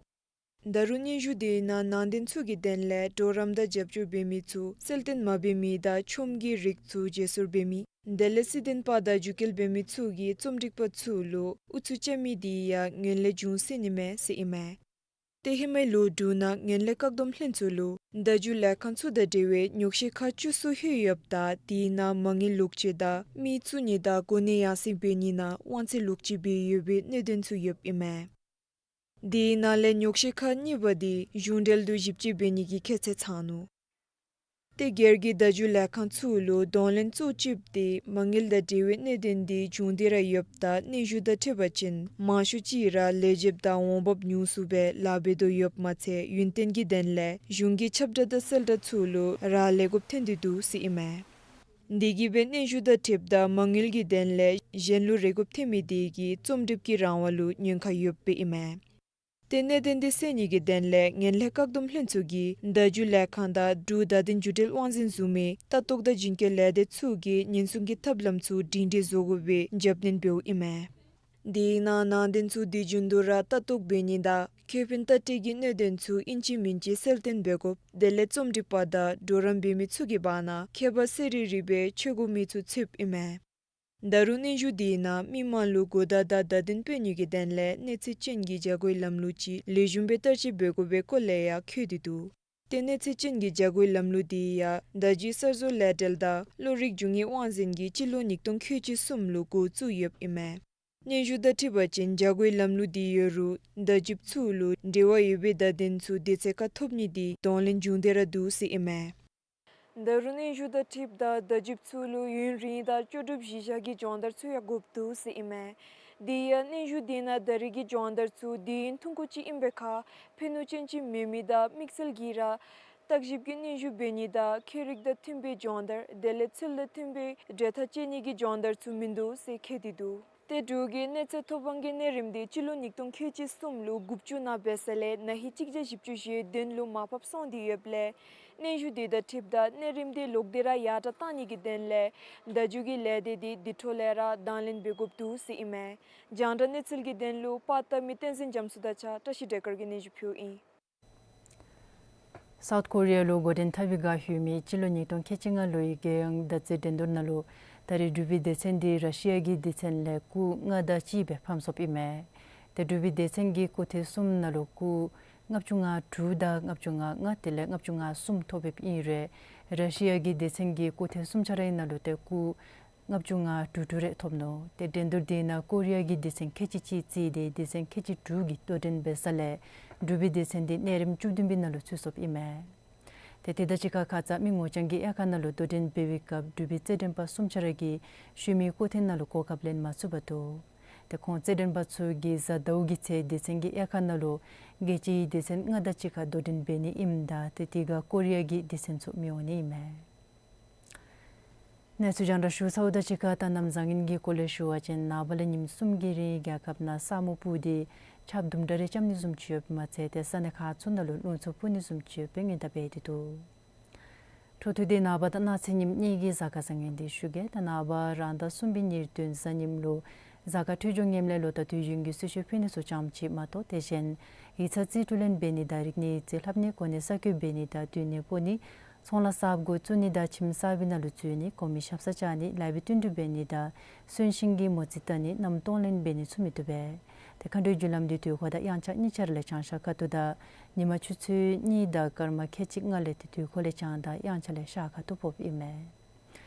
ད་རུང་སྙན་ཞུ་དེའི་ནང་ནང་རྟེན་ཚུ་གི་དོན་ལས་གྲོགས་རམ་དང་རྒྱབ་སྐྱོར་འབད་མི་ཚུ་གསལ་སྟོན་མ་འབད་མི་དང་ཆོམ་གྱི་རིགས་ཚུ་བརྗེ་སོར་འབད་མི་དེ་ལས་སྲིད་དོན་པ་དང་རྒྱུད་སྐལ་འབད་མི་ཚུ་གིས་རྩོམ་སྒྲིག་པ་ཚུ་ལུ་ཨུ་ཚུགས་རྐྱབ་མི་དེ་ཡང་ངན་ལྷད་འབྱུང་སྲིད་ནི་མས་ཟེར་ཨིན་མས། ཏེ་ཧེ་མའི་ལོ་དྲུག་ནང་ངན་ལྷད་བཀག་སྡོམ་ལྷན་ཚོགས་ལུ་བརྡ་བརྒྱུད་ལས་ཁང་ཚུ་དང་འབྲེལ་བའི་ཉོག་བཤད་ཁག་བཅུ་གསུམ་ལྷོད་ཡོདཔ་ད་དེའི་ནང་མ་དངུལ་ལོག་སྤྱོད་དང་མི་བཙུགས་ནི་དང་གོ་གནས་ཡར་སེང་འབད་ནི་ནང་དབང་ཚད་ལོག་སྤྱོད་འབད་ཡོད་པའི་གནད་དོན་ཚུ་ཡོདཔ་ཨིན་མས། དེའི་ནང་ལས་ཉོག་བཤད་ཁག་གཉིས་པ་དེ་གཞུང་འབྲེལ་དུ་ཞིབ་དཔྱད་འབད་ནི་གི་ཁྱད་ཚད་ཚང་ནུག། ཏེ་སྒེར་གྱི་བརྡ་བརྒྱུད་ལས་ཁང་ཚུ་ལུ་གདོང་ལེན་གཙོ་བོ་ཅིག་དེ་མ་དངུལ་དང་འབྲེལ་བའི་གནད་དོན་དེ་བྱུང་སྟེ་ར་ཡོདཔ་ད་སྙན་ཞུ་དང་འཁྲིལ་བ་ཅིན་མང་ཤོས་ཅིག་ར་ལས་བྱེདཔ་དང་འོང་འབབ་ཉུང་སུ་སྦེ་ལཱ་འབད་དོ་ཡོདཔ་མ་ཚད་ཡུན་བརྟན་གྱི་དོན་ལས་གཞུང་གི་ཁྱབ་བསྒྲགས་དང་གསལ་བསྒྲགས་ཚུ་ལུ་རག་ལས་དགོཔ་ཐོན་ཏེ་འདུག་ཟེར་ཨིན་མས། དེ་གིས་སྦེ་སྙན་ཞུ་དང་འཁྲིལཝ་ད་མ་དངུལ་གྱི་དོན་ལས་གཞན་ལུ་རེ་དགོཔ་ཐོན་མི་དེ་གིས་རྩོམ་སྒྲིག་གི་རང་དབང་ལུ་ཉེན་ཁ་ཡོདཔ་ཨིན་མས། ཏེ་གནད་དོན་དེ་སེལ་ནི་གི་དོན་ལས་ངན་ལྷད་བཀག་སྡོམ་ལྷན་ཚོགས་ཀྱིས་བརྡ་བརྒྱུད་ལས་ཁང་དང་འབྲུག་བརྡ་དོན་བརྒྱུད་འབྲེལ་དབང་འཛིན་བཟུམ་མའི་ལྟ་རྟོག་དང་བརྒྱུད་སྐྱོང་ལས་སྡེ་ཚུ་གིས་ཉེན་སྲུང་གི་ཐབས་ལམ་ཚུ་སྒྲིང་སྒྲི་བཟོ་དགོ་པའི་རྒྱབ་སྣོན་འབདཝ་ཨིན་མས། དེའི་ནང་ནང་རྟེན་ཚུ་དུས་རྒྱུན་དུ་ར་ལྟ་རྟོག་འབད་ནི་དང་ཁེ་ཕན་ལྟ་སྤྲོད་ཀྱི་གནད་དོན་ཚུ་ཨིན་ཅི་མིན་ཅི་གསལ་སྟོན་འབད་དགོཔ་དེ་ལས་རྩོམ་སྒྲིག་པ་དང་གྲོགས་རམ་འབད་མི་ཚུ་གི་བར་ན་ཁྱད་པར་གསལ་རི་རི་སྦེ་ཆོད་དགོ་མི་ཚུ་ཚུདཔ་ཨིན་མས། ད་རུང་སྙན་ཞུ་དེའི་ནང་མི་མང་ལུ་གོ་བརྡ་དང་བརྡ་དོན་སྤེལ་ནི་གི་དོན་ལས་གནས་ཚད་ཅན་གྱི་བྱ་སྒོའི་ལམ་ལུགས་ཅིག་ལེགས་ཤོམ་སྦེ་བསྟར་སྤྱོད་འབད་དགོ་པའི་སྐོར་ལས་ཡང་འཁོད་དེ་འདུག། ཏེ་གནས་ཚད་ཅན་གྱི་བྱ་སྒོའི་ལམ་ལུགས་དེ་ཡང་བརྡ་བརྒྱུད་གསར་བཟོ་ལས་འབྲེལ་དང་བློ་རིག་རྒྱུ་དངོས་དབང་འཛིན་གྱིས་སྤྱི་ལོ་ཉིས་སྟོང་ཁལ་གཅིག་གསུམ་ལུ་འགོ་བཙུགས་ཡོདཔ་ཨིན་མས། སྙན་ཞུ་དང་འཁྲིལ་བ་ཅིན་བྱ་སྒོའི་ལམ་ལུགས་དེ་ཡོད་རུང་བརྡ་བརྒྱུདཔ་ཚུ་ལུ་འབྲེལ་བ་ཡོད་པའི་བརྡ་དོན་ཚུ་དུས་ཚོད་ཁར་ཐོབ་ནི་དེ་གདོང་ལེན་བྱུང་སྟེ་ར་འདུག་ཟེར་ཨིན་མས། ད་རུང་སྙན་ཞུ་དང་འཁྲིལཝ་ད་བརྡ་བརྒྱུདཔ་ཚུ་ལུ་ཡུན་རིང་དང་ལྕོགས་གྲུབ་གཞི་བཞག་གི་སྦྱོང་བརྡར་ཚུ་ཡང་དགོཔ་འདུག་ཟེར་ཨིན་མས། དེ་ཡང་སྙན་ཞུ་དེ་ནང་ད་རེས་ཀྱི་སྦྱོང་བརྡར་ཚུ་དུས་ཡུན་ཐུང་ཀུ་ཅིག་ཨིན་པའི་ཁར་ཕན་ནུས་ཅན་ཅིག་མེད་མི་དང་དམིགས་བསལ་གྱིས་ར་བརྟག་ཞིབ་ཀྱི་སྙན་ཞུ་འབད་ནི་དང་ཁྱད་རིག་དང་མཐུན་པའི་སྦྱོང་བརྡར་དེ་ལས་ཚུལ་དང་མཐུན་པའི་འབྲེལ་ཐག་བཅད་ནི་གི་སྦྱོང་བརྡར་ཚུ་མིན་འདུག་ཟེར་འཁོད་དེ་འདུག། ཏེ་འབྲུག་གི་གནས་ཚད་ཐོབ་དབང་གི་གནས་རིམ་དེ་སྤྱི་ལོ་ཉིས་སྟོང་ཁལ་གཅིག་གསུམ་ལུ་དགུ་བཅུ་ནང་འབད་ས་ལས་ན་ཧིང་གཅིག་བརྒྱ་བཞི་བཅུ་ཞེ་བདུན་ལུ་མར་ཕབ་སོང་སྟེ་ཡོདཔ་ལས་སྙན་ཞུ་དེ་དང་འཁྲིལཝ་ད་གནས་རིམ་དེ་ལོག་སྟེ་ར་ཡར་དྲག་གཏང་ནི་གི་དོན་ལས་བརྡ་བརྒྱུད་ཀྱི་ལས་སྡེ་དེ་དེ་འཕྲོ་ལས་ར་དང་ལེན་འབད་དགོཔ་འདུག་ཟེར་ཨིན་མས། རྒྱང་བསྒྲགས་གནས་ཚུལ་གྱི་དོན་ལུ་པར་བཏབ་མི་བསྟན་འཛིན་རྒྱ་མཚོ་དང་གཅིག་ཁར་བཀྲ་ཤིས་སྒྲོལ་དཀར་གྱིས་སྙན་ཞུ་ཕུལཝ་ཨིན། སའུཐ་ཀོ་རི་ཡ་ལུ་འགོ་འདྲེན་འཐབ་པའི་བསྒང་ལྷོད་མི་སྤྱི་ལོ་ཉིས་སྟོང་ཁལ་གཅིག་ལྔ་ལོའི་རྒྱལ་ཡོངས་དར་རྩེད་འགྲན་བསྡུར་ནང་ལུ་ད་རེས་འབྲུག་པའི་སྡེ་ཚན་དེ་ར་ཤི་ཡ་གི་སྡེ་ཚན་ལས་སྐུགས་ལྔ་དང་གཅིག་སྦེ་ཕམ་སོཔ་ཨིན་མས། ཏེ་འབྲུག་པའི་སྡེ་ཚན་གྱི་སྐུགས་ཐེངས་གསུམ་ནང་ལུ་སྐུགས་ལྔ་བཅུ་ང་དྲུག་དང་ལྔ་བཅུ་ང་ལྔ་དེ་ལས་ལྔ་བཅུ་ང་གསུམ་ཐོབ་ཡོདཔ་ཨིན་རུང་ར་ཤི་ཡ་གི་སྡེ་ཚན་གྱི་སྐུགས་ཐེངས་གསུམ་ཆ་རའི་ནང་ལུ་ཏེ་སྐུགས་ལྔ་བཅུ་ང་དྲུག་དྲུག་རེ་ཐོབ་ནུག། ཏེ་འགྲན་བསྡུར་དེ་ནང་ཀོ་རི་ཡ་གི་སྡེ་ཚན་ཁལ་གཅིག་གཅིག་རྩིས་ཏེ་སྡེ་ཚན་ཁལ་གཅིག་དྲུག་གིས་དོ་འགྲན་འབད་ས་ལས་འབྲུག་པའི་སྡེ་ཚན་དེ་གནས་རིམ་བཅུ་བདུན་པའི་ནང་ལུ་ཚུད་སོཔ་ཨིན་མས། ཏེ་དེ་དང་གཅིག་ཁར་ཁ་ཙ་མི་ངོ་རྐྱང་གི་དབྱར་ཁ་ནང་ལུ་དོ་འགྲན་འབད་བའི་སྐབས་འབྲུག་པའི་རྩེད་འགྲན་པ་གསུམ་ཆ་ར་གིས་ཤུལ་མའི་སྐུགས་ཐེངས་ནང་ལུ་གོ་སྐབས་ལེན་མ་ཚུགས་པར་འདུག། ཏེ་ཁོང་རྩེད་འགྲན་པ་ཚུ་གིས་གཟའ་ཟླཝ་གི་ཚེ་སྡེ་ཚན་གྱི་དབྱར་ཁ་ནང་ལུ་རྒྱལ་སྤྱིའི་སྡེ་ཚན་ལྔ་དང་གཅིག་ཁར་དོ་འགྲན་འབད་ནི་ཨིནམ་ད་ཏེ་དེ་ཁར་ཀོ་རི་ཡ་གི་སྡེ་ཚན་ཚུ་མི་འོང་ནི་ཨིན་མས། གནས་ཚུལ་རྒྱང་བསྒྲགས་ཞུ་ཚརཝ་དང་གཅིག་ཁར་ད་གནམ་བཟང་ངན་གྱི་སྐོར་ལས་ཞུ་བ་ཅིན་ནངས་པ་ལས་ཉིནམ་གསུམ་གྱི་རིང་རྒྱལ་ཁབ་ནང་ས་སྨུག་སྤུབས་ཏེ་ཆརཔ་དུམ་གྲ་རེ་རྐྱབ་ནི་བཟུམ་ཅིག་ཡོདཔ་མ་ཚད་ཏེ་ས་གནས་ཁག་ཚུ་ནང་ལུ་རླུང་འཚུབ་འཕུ་ནི་བཟུམ་ཅིག་ཡོད་པའི་སྔོན་བརྡ་འབད་དེ་འདུག། འཕྲོ་མཐུད་དེ་ནངས་པ་དང་གནངས་ཚེ་ཉིནམ་གཉིས་ཀྱི་གཟའ་སྐར་བཟང་ངན་དེ་ཞུ་གེ། ད་ནངས་པ་རང་ཟླ་གསུམ་པའི་ཉེར་བདུན་གཟའ་ཉིམ་ལུ་གཟའ་སྐར་འཕྲོད་སྦྱོར་ངནམ་ལས་ལོ་ཟླ་དུས་རྒྱུན་གྱི་གསོལ་མཆོད་ཕུལ་ནི་ཚུ་ཙམ་ཅིག་མ་གཏོགས་དེ་བཞིན་ཡིག་ཚང་རྩིས་སྤྲོད་ལེན་འབད་ནི་དང་རིག་གནས་ཡིག་རྩིས་ལྷབ་ནི་གོ་གནས་གསར་བསྐོ་འབད་ནི་དང་སྡོད་གནས་སྤོ་ནི་ཚོང་ལཱ་གསརཔ་འགོ་བཙུགས་ནི་དང་ཁྱིམ་གསར་པའི་ནང་ལུ་འཛུལ་ནི་གོང་མའི་ཞབས་སར་བཅར་ནི་ལཱ་འབད་བསྟུན་གྲོས་འབད་ནི་དང་གསོན་གཤིན་གྱི་མོ་རྩིས་བལྟ་ནི་མནའམ་གཏོང་ལེན་འབད་ནི་ཚུ་མི་བཏུབ་པས། ཏེ་མཁའ་འགྲོའི་རྒྱུ་ལམ་འདི་དུས་འཁོར་དང་དབྱངས་འཆར་གཉིས་ཆ་ར་ལས་བྱང་ཤར་ཁ་ཐུག་དང་ཉི་མ་ཆུ་ཚོད་གཉིས་དང་སྐར་མ་ཁལ་གཅིག་ལྔ་ལས་ཏེ་དུས་འཁོར་ལས་བྱང་དང་དབྱངས་འཆར་ལས་ཤར་ཁ་ཐུག་ཕོགཔ་ཨིན་མས།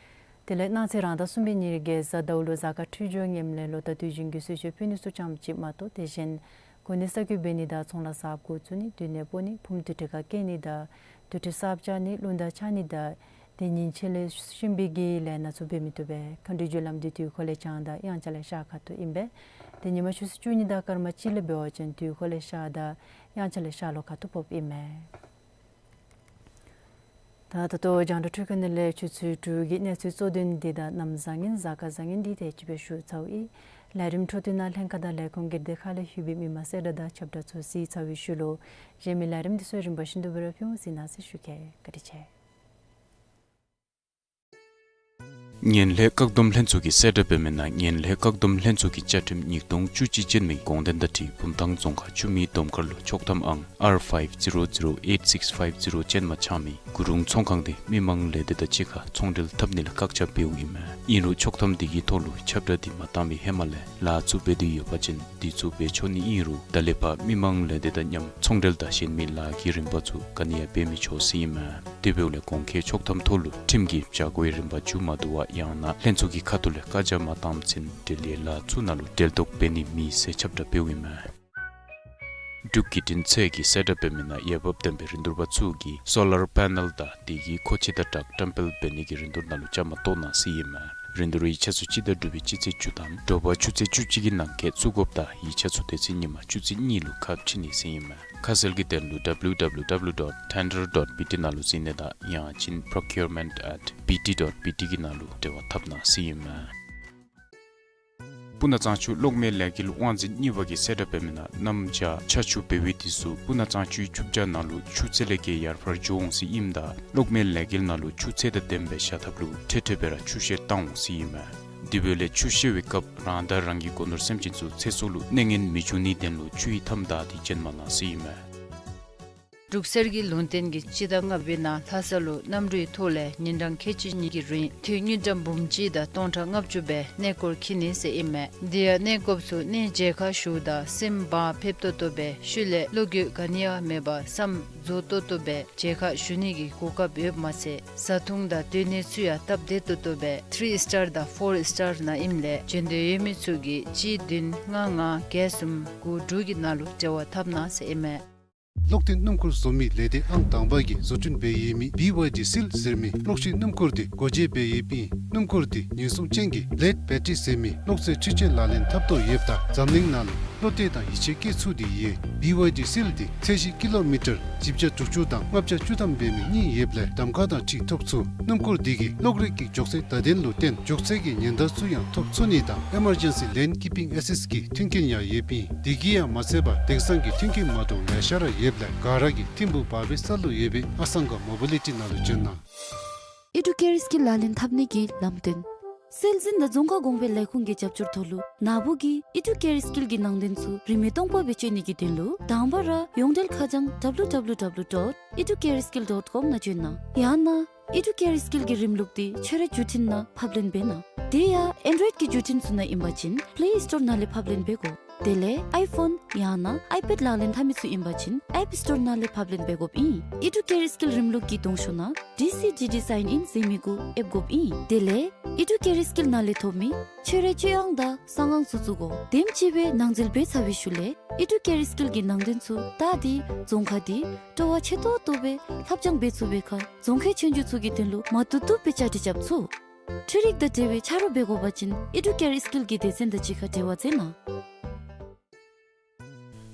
དེ་ལས་གནངས་ཚེ་རང་ཟླ་གསུམ་པའི་ཉེར་བརྒྱད་གཟའ་ཟླཝ་ལུ་གཟའ་སྐར་འཕྲོད་སྦྱོར་ངནམ་ལས་ལོ་ཟླ་དུས་རྒྱུན་གྱི་གསོལ་མཆོད་ཕུལ་ནི་ཚུ་ཙམ་ཅིག་མ་གཏོགས་དེ་བཞིན་གོ་གནས་གསར་བསྐོ་འབད་ནི་དང་ཚོང་ལཱ་གསརཔ་འགོ་བཙུགས་ནི་སྡོད་གནས་སྤོ་ནི་ཕུངམ་དུར་ཁྲོད་ཁར་བསྐྱལ་ནི་དང་དུར་ཁྲོད་གསརཔ་བཅག་ནི་རླུང་རྟ་འཕྱར་ནི་དང་དེ་ཉིན་བྱེད་ལས་གཤིན་པོའི་གི་ལས་སྣ་ཚུ་འབད་མི་བཏུབ་པས། མཁའ་འགྲོའི་རྒྱུ་ལམ་འདི་དུས་འཁོར་ལས་བྱང་དང་དབྱངས་འཆར་ལས་ཤར་ཁ་ཐུག་ཨིན་པས། ཏེ་ཉི་མ་ཆུ་ཚོད་བཅུ་གཉིས་དང་སྐར་མ་གཅིག་ལས་འབད་བ་ཅིན་དུས་འཁོར་ལས་ཤར་དང་དབྱངས་འཆར་ལས་ཤར་ལྷོ་ཁ་ཐུག་ཕོགཔ་ཨིན་མས། ད་ ད་ད་ལྟོ་རྒྱང་བསྒྲགས་འཕྲུལ་ཁང་ནང་ལས་ཆུ་ཚོད་དྲུག་གི་གནས་ཚུལ་གཙོ་དོན་འདི་དང་གནམ་བཟང་ངན་གཟའ་སྐར་བཟང་ངན་འདི་དེ་ཅིག་སྦེ་ཞུ་ཚརཝ་ཨིན། ལས་རིམ་འཕྲོ་མཐུད་ནང་ལྷན་ཁག་དང་ལས་ཁུངས་སྒེར་སྡེ་ཁག་ལས་ཞུ་བའི་མི་མང་གསལ་བསྒྲགས་དང་ཁྱབ་བསྒྲགས་ཚུ་གཟིགས་ཚར་བའི་ཤུལ་ལུ་གཞན་མི་ལས་རིམ་འདི་ཚུ་རིམ་པ་བཞིན་དུ་སྦེ་ར་ཕུལ་འོང་། གཟིགས་གནང་ཟེར་ཞུ་གེ། བཀའ་དྲིན་ཆེ། ངན་ལྷད་བཀག་སྡོམ་ལྷན་ཚོགས་ཀྱིས་གསལ་བསྒྲགས་འབད་མི་ནང་ངན་ལྷད་བཀག་སྡོམ་ལྷན་ཚོགས་ཀྱི་བཅའ་ཁྲིམས་ཉིས་སྟོང་བཅུ་གཅིག་ཅན་མའི་དགོངས་དོན་དང་འཁྲིལ་བུམ་ཐང་རྫོང་ཁག་ཆུ་སྨད་སྡོམ་མཁར་ལུ་ཆོག་ཐམ་ཨང་ཨར་ཕའིབ་ཛི་རོ་ཛི་རོ་ཨེཊ་སིགསི་ཕའིབ་ཛི་རོ་ཅན་མ་འཆང་མི་གུ་རུང་ཚོང་ཁང་འདི་མི་མང་ལས་སྡེ་དང་གཅིག་ཁར་ཚོང་འབྲེལ་འཐབ་ནི་ལུ་བཀག་ཆ་འབདཝ་ཨིན་མས། ཨིན་རུང་ཆོག་ཐམ་འདི་གི་ཐོག་ལུ་ཁྱབ་བསྒྲགས་འདི་མ་བཏང་བའི་ཧེ་མ་ལས་ལཱ་ཚུ་འབད་དེ་ཡོད་པ་ཅིན་འདི་ཚུ་འབད་ཆོག་ནི་ཨིན་རུང་ད་ལས་ཕར་མི་མང་ལས་སྡེ་དང་མཉམ་ཚོང་འབྲེལ་དང་གཞན་མི་ལཱ་གི་རིམ་པ་ཚུ་ག་ནི་ཡང་འབད་མི་ཆོག་ཟེར་ཨིན་མས། དེ་འབདཝ་ལས་གོང་འཁོད་ཆོག་ཐམ་ཐོག་ལུ་ཁྲིམས་ཀྱི་བྱ་སྒོའི་རིམ་པ་མཇུག་མ་བསྡུ་བར་ཡང་ན་ལྷན་ཚོགས་ཀྱི་ཁ་ཐུག་ལས་བཀའ་རྒྱ་མ་བཏང་ཚུན་འབྲེལ་ཡོད་ལཱ་ཚུ་ནང་ལུ་འབྲེལ་གཏོགས་འབད་ནི་མེད་ཟེར་ཁྱབ་བསྒྲགས་འབདཝ་ཨིན་མས། འབྲུག་བརྒྱུད་འཕྲིན་ཚད་ཀྱིས་གསལ་བསྒྲགས་འབད་མི་ནང་འོས་འབབ་ལྡན་པའི་རིན་བསྡུར་པ་ཚུ་གིས་སོ་ལར་པེ་ནལ་དང་དེ་གི་མཁོ་ཆས་དང་སྦྲགས་བཀྲམ་སྤེལ་འབད་ནི་གི་རིན་བསྡུར་ནང་ལུ་བཅའ་མར་གཏོགས་གནང་ཟེར་ཨིན་མས། རིན་བསྡུར་ཡིག་ཆ་ཚུ་སྤྱི་ཟླ་དྲུག་པའི་སྤྱི་ཚེས་བཅུ་དང་དྲོ་པ་ཆུ་ཚོད་བཅུ་གཅིག་གི་ནང་འཁོད་བཙུགས་དགོཔ་དང་ཡིག་ཆ་ཚུ་དེ་ཚེ་ཉིན་མ་ཆུ་ཚོད་གཉིས་ལུ་ཁ་ཕྱེ་ནི་ཟེར་ཨིན་མས། ཁ་གསལ་གྱི་དོན་ལུ་W W W dot tender dot B T ནང་ལུ་གཟིགས་ནི་དང་ཡང་ཅིན་procurement at B T dot B T གི་ནང་ལུ་འབྲེལ་བ་འཐབ་གནང་ཟེར་ཨིན་མས། སྤུ་ན་གཙང་ཆུ་གློག་མེ་ལས་འགུལ་དབང་འཛིན་གཉིས་པ་གིས་གསལ་བསྒྲགས་འབད་མི་ནང་གནམ་བྱཱར་ཆར་ཆུ་འབབ་པའི་དུས་སུ་སྤུ་ན་གཙང་ཆུའི་ཆུ་བྱཱར་ནང་ལུ་ཆུ་ཚད་ལས་བརྒལ་ཡར་འཕར་འགྱོ་འོང་ཟེར་ཨིནམ་ད་གློག་མེ་ལས་འགུལ་ནང་ལུ་ཆུ་ཚད་དང་ལྡནམ་སྦེ་བཞག་ཐབས་ལུ་འཕྲལ་འཕྲལ་སྦེ་ར་ཆུ་བཤེར་བཏང་འོང་ཟེར་ཨིན་མས། དེ་འབདཝ་ལས་ཆུ་བཤེར་བའི་སྐབས་རང་དང་རང་གི་སྒོ་ནོར་སེམས་ཅན་ཚུ་ཚེ་སྲོག་ལུ་གནོད་ངན་མི་འབྱུང་ནིའི་དོན་ལུ་ཆུ་ཡི་ཐམ་དང་དེ་བྱིན་མ་གནང་ཟེར་ཨིན་མས། འབྲུག་གསེར་གྱི་ལུང་བསྟན་གྱིས་སྤྱི་ཟླ་ལྔ་པའི་ནང་ལྷ་ས་ལུ་གནམ་གྲུའི་ཐོག་ལས་ཉིན་གྲངས་ཁལ་གཅིག་གཉིས་ཀྱི་རིང་དངུལ་ཀྲམ་འབུམ་གཅིག་དང་སྟོང་ཕྲག་ལྔ་བཅུ་སྦེ་གནས་སྐོར་འཁྱིད་ནི་ཟེར་ཨིན་མས། དེ་ཡང་གནས་སྐོརཔ་ཚུ་གནས་མཇལ་ཁ་ཞུཝ་ད་སེམས་བག་ཕེབས་ཏོག་ཏོ་སྦེ་ཤུལ་ལས་བློ་འགྱོད་ག་ནི་ཡང་མེད་པར་བསམ་རྫོགས་ཏོག་ཏོ་སྦེ་མཇལ་ཁ་ཞུ་ནི་གི་གོ་སྐབས་ཡོདཔ་མ་ཚད་བཟའ་འཐུང་དང་སྡོད་གནས་ཚུ་ཡང་སྟབས་བདེ་ཏོག་ཏོ་སྦེ་ཐི་རི་སི་ཊར་དང་ཕོར་སི་ཊར་ནང་ཨིནམ་ལས་འབྱོན་འདོད་ཡོད་མི་ཚུ་གིས་གཅིག་བདུན་ལྔ་ལྔ་བརྒྱད་གསུམ་དགུ་དྲུག་གི་ནང་ལུ་འབྲེལ་བ་འཐབ་གནང་ཟེར་ཨིན་མས། གློག་འཐེན་སྣུམ་འཁོར་བཟོ་མི་ལས་སྡེ་ཨང་དང་པ་གིས་བཟོ་སྐྲུན་འབད་ཡོད་མི་བི་ཝའི་ཌི་སིལ་ཟེར་མི་གློག་ཤིང་སྣུམ་འཁོར་འདི་སྒོ་འབྱེད་འབད་ཡོདཔ་ཨིན། སྣུམ་འཁོར་འདི་ཉེན་སྲུང་ཅན་གྱི་བླེཌ་བེ་ཊི་རི་ཟེར་མི་གློག་རྫས་འཕྲུལ་ཆས་ལག་ལེན་འཐབ་དོ་ཡོདཔ་ད་འཛམ་གླིང་ནང་ལུ་བློ་གཏད་དང་ཡིད་ཆེས་བསྐྱེད་ཚུགས་ཏེ་ཡོད། བི་ཝའི་ཌི་སིལ་འདི་ཚད་གཞི་ཀི་ལོ་མི་ཊར་བཞི་བརྒྱ་དྲུག་ཅུ་དང་ལྔ་བརྒྱ་བཅུ་ཐམ་འབད་མི་གཉིས་ཡོདཔ་ལས་གདམ་ཁ་དང་འཁྲིལ་ཐོབ་ཚུགས། སྣུམ་འཁོར་འདི་གིས་གློག་རིག་གི་མགྱོགས་ཚད་བརྡ་དོན་ལུ་བརྟེན་མགྱོགས་ཚད་ཀྱི་ཉེན་བརྡ་ཚུ་ཡང་ཐོབ་ཚུགས་ནི་དང་ཨི་མར་ཇེན་སི་ལེན་ཀིཔ་པིང་ཨེ་སིསཊ་གི་མཐུན་རྐྱེན་ཡང་ཡོདཔ་ཨིན། དེ་གིས་ཡང་མ་ཚད་པར་དེང་སང་གི་མཐུན་རྐྱེན་མ་འདྲཝ་ལེ་ཤ་ར་ཡོདཔ་ལས་ག་ར་གིས་ཐིམ་ཕུག་བར་བའི་ས་ལུ་ཡོད་པའི་ཨ་སང་ག་མོ་བི་ལི་ཊི་ནང་ལུ་བྱོན་གནང་། ཨི་ཌུ་ཀེ་རི་སི་ཀིལ་ལག་ལེན་འཐབ་ནི་གི་ལམ་སྟོན། སྲོལ་འཛིན་དང་རྫོང་ཁ་གོང་འཕེལ་ལས་ཁུངས་ཀྱི་རྒྱབ་སྐྱོར་ཐོག་ལུ་ནཱ་བུ་གིས་ཨི་ཌུ་ཀེ་རི་སི་ཀིལ་གྱི་ནང་དོན་ཚུ་རིན་མེད་སྟོང་པ་སྦེ་སྤྱོད་ནི་གི་དོན་ལུ་དང་པ་ར་ཡོངས་འབྲེལ་ཁ་བྱང་W W W dot educareskill dot com ནང་བྱོན་གནང་། ཡང་ན་ཨི་ཌུ་ཀེ་རི་སི་ཀིལ་གྱི་རིམ་ལུགས་འདི་ཁྱོད་རའི་བརྒྱུད་འཕྲིན་ནང་ཕབ་ལེན་འབད་གནང་། དེ་ཡང་ཨེན་ཌོའིཌ་ཀྱི་བརྒྱུད་འཕྲིན་ཚུ་ནང་ཨིན་པ་ཅིན་པླེ་སི་ཊོར་ནང་ལས་ཕབ་ལེན་འབད་དགོ། དེ་ལས་ཨའི་ཕོན་ཡང་ན་ཨའི་པེཌ་ལག་ལེན་འཐབ་མི་ཚུ་ཨིན་པ་ཅིན་ཨེཔ་སི་ཊོར་ནང་ལས་ཕབ་ལེན་འབད་དགོཔ་ཨིན། ཨི་ཌུ་ཀེ་རི་སི་ཀིལ་རིམ་ལུགས་ཀྱི་གདོང་ཤོག་ནང་ཌི་སི་ཌི་ཌི་སའིན་ཨིན་ཟེར་མི་གུ་ཨེབ་དགོཔ་ཨིན། དེ་ལས་ཨི་ཌུ་ཀེ་རི་སི་ཀིལ་ནང་ལས་ཐོབ་མི་ཁྱོད་རའི་སྤྱོད་དབྱངས་དང་གསང་ཨང་ཚུ་བཙུགས་དགོ། དེམ་ཅིག་སྦེ་ནང་འཛུལ་འབད་ཚར་བའི་ཤུལ་ལས་ཨི་ཌུ་ཀེ་རི་སི་ཀིལ་གྱི་ནང་དོན་ཚུ་བལྟ་སྟེ་རྫོང་ཁ་འདི་སྤྲོ་བ་ཆེ་ཏོག་ཏོ་སྦེ་ལྷབ་སྦྱང་འབད་ཚུགས་པའི་ཁར་རྫོང་ཁའི་ཆོས་རྒྱུགས་ཚུ་གི་དོན་ལུ་མ་བཏུབ་བཏུབ་སྦེ་བཅའ་སྒྲིག་རྐྱབ་ཚུགས། འཕྲུལ་རིག་དང་འབྲེལ་བའི་ཆ་རོགས་འབད་དགོ་པ་ཅིན་ཨི་ཌུ་ཀེ་རི་སི་ཀིལ་གྱི་སྡེ་ཚན་དང་གཅིག་ཁར་འབྲེལ་བ་མཛད་གནང་།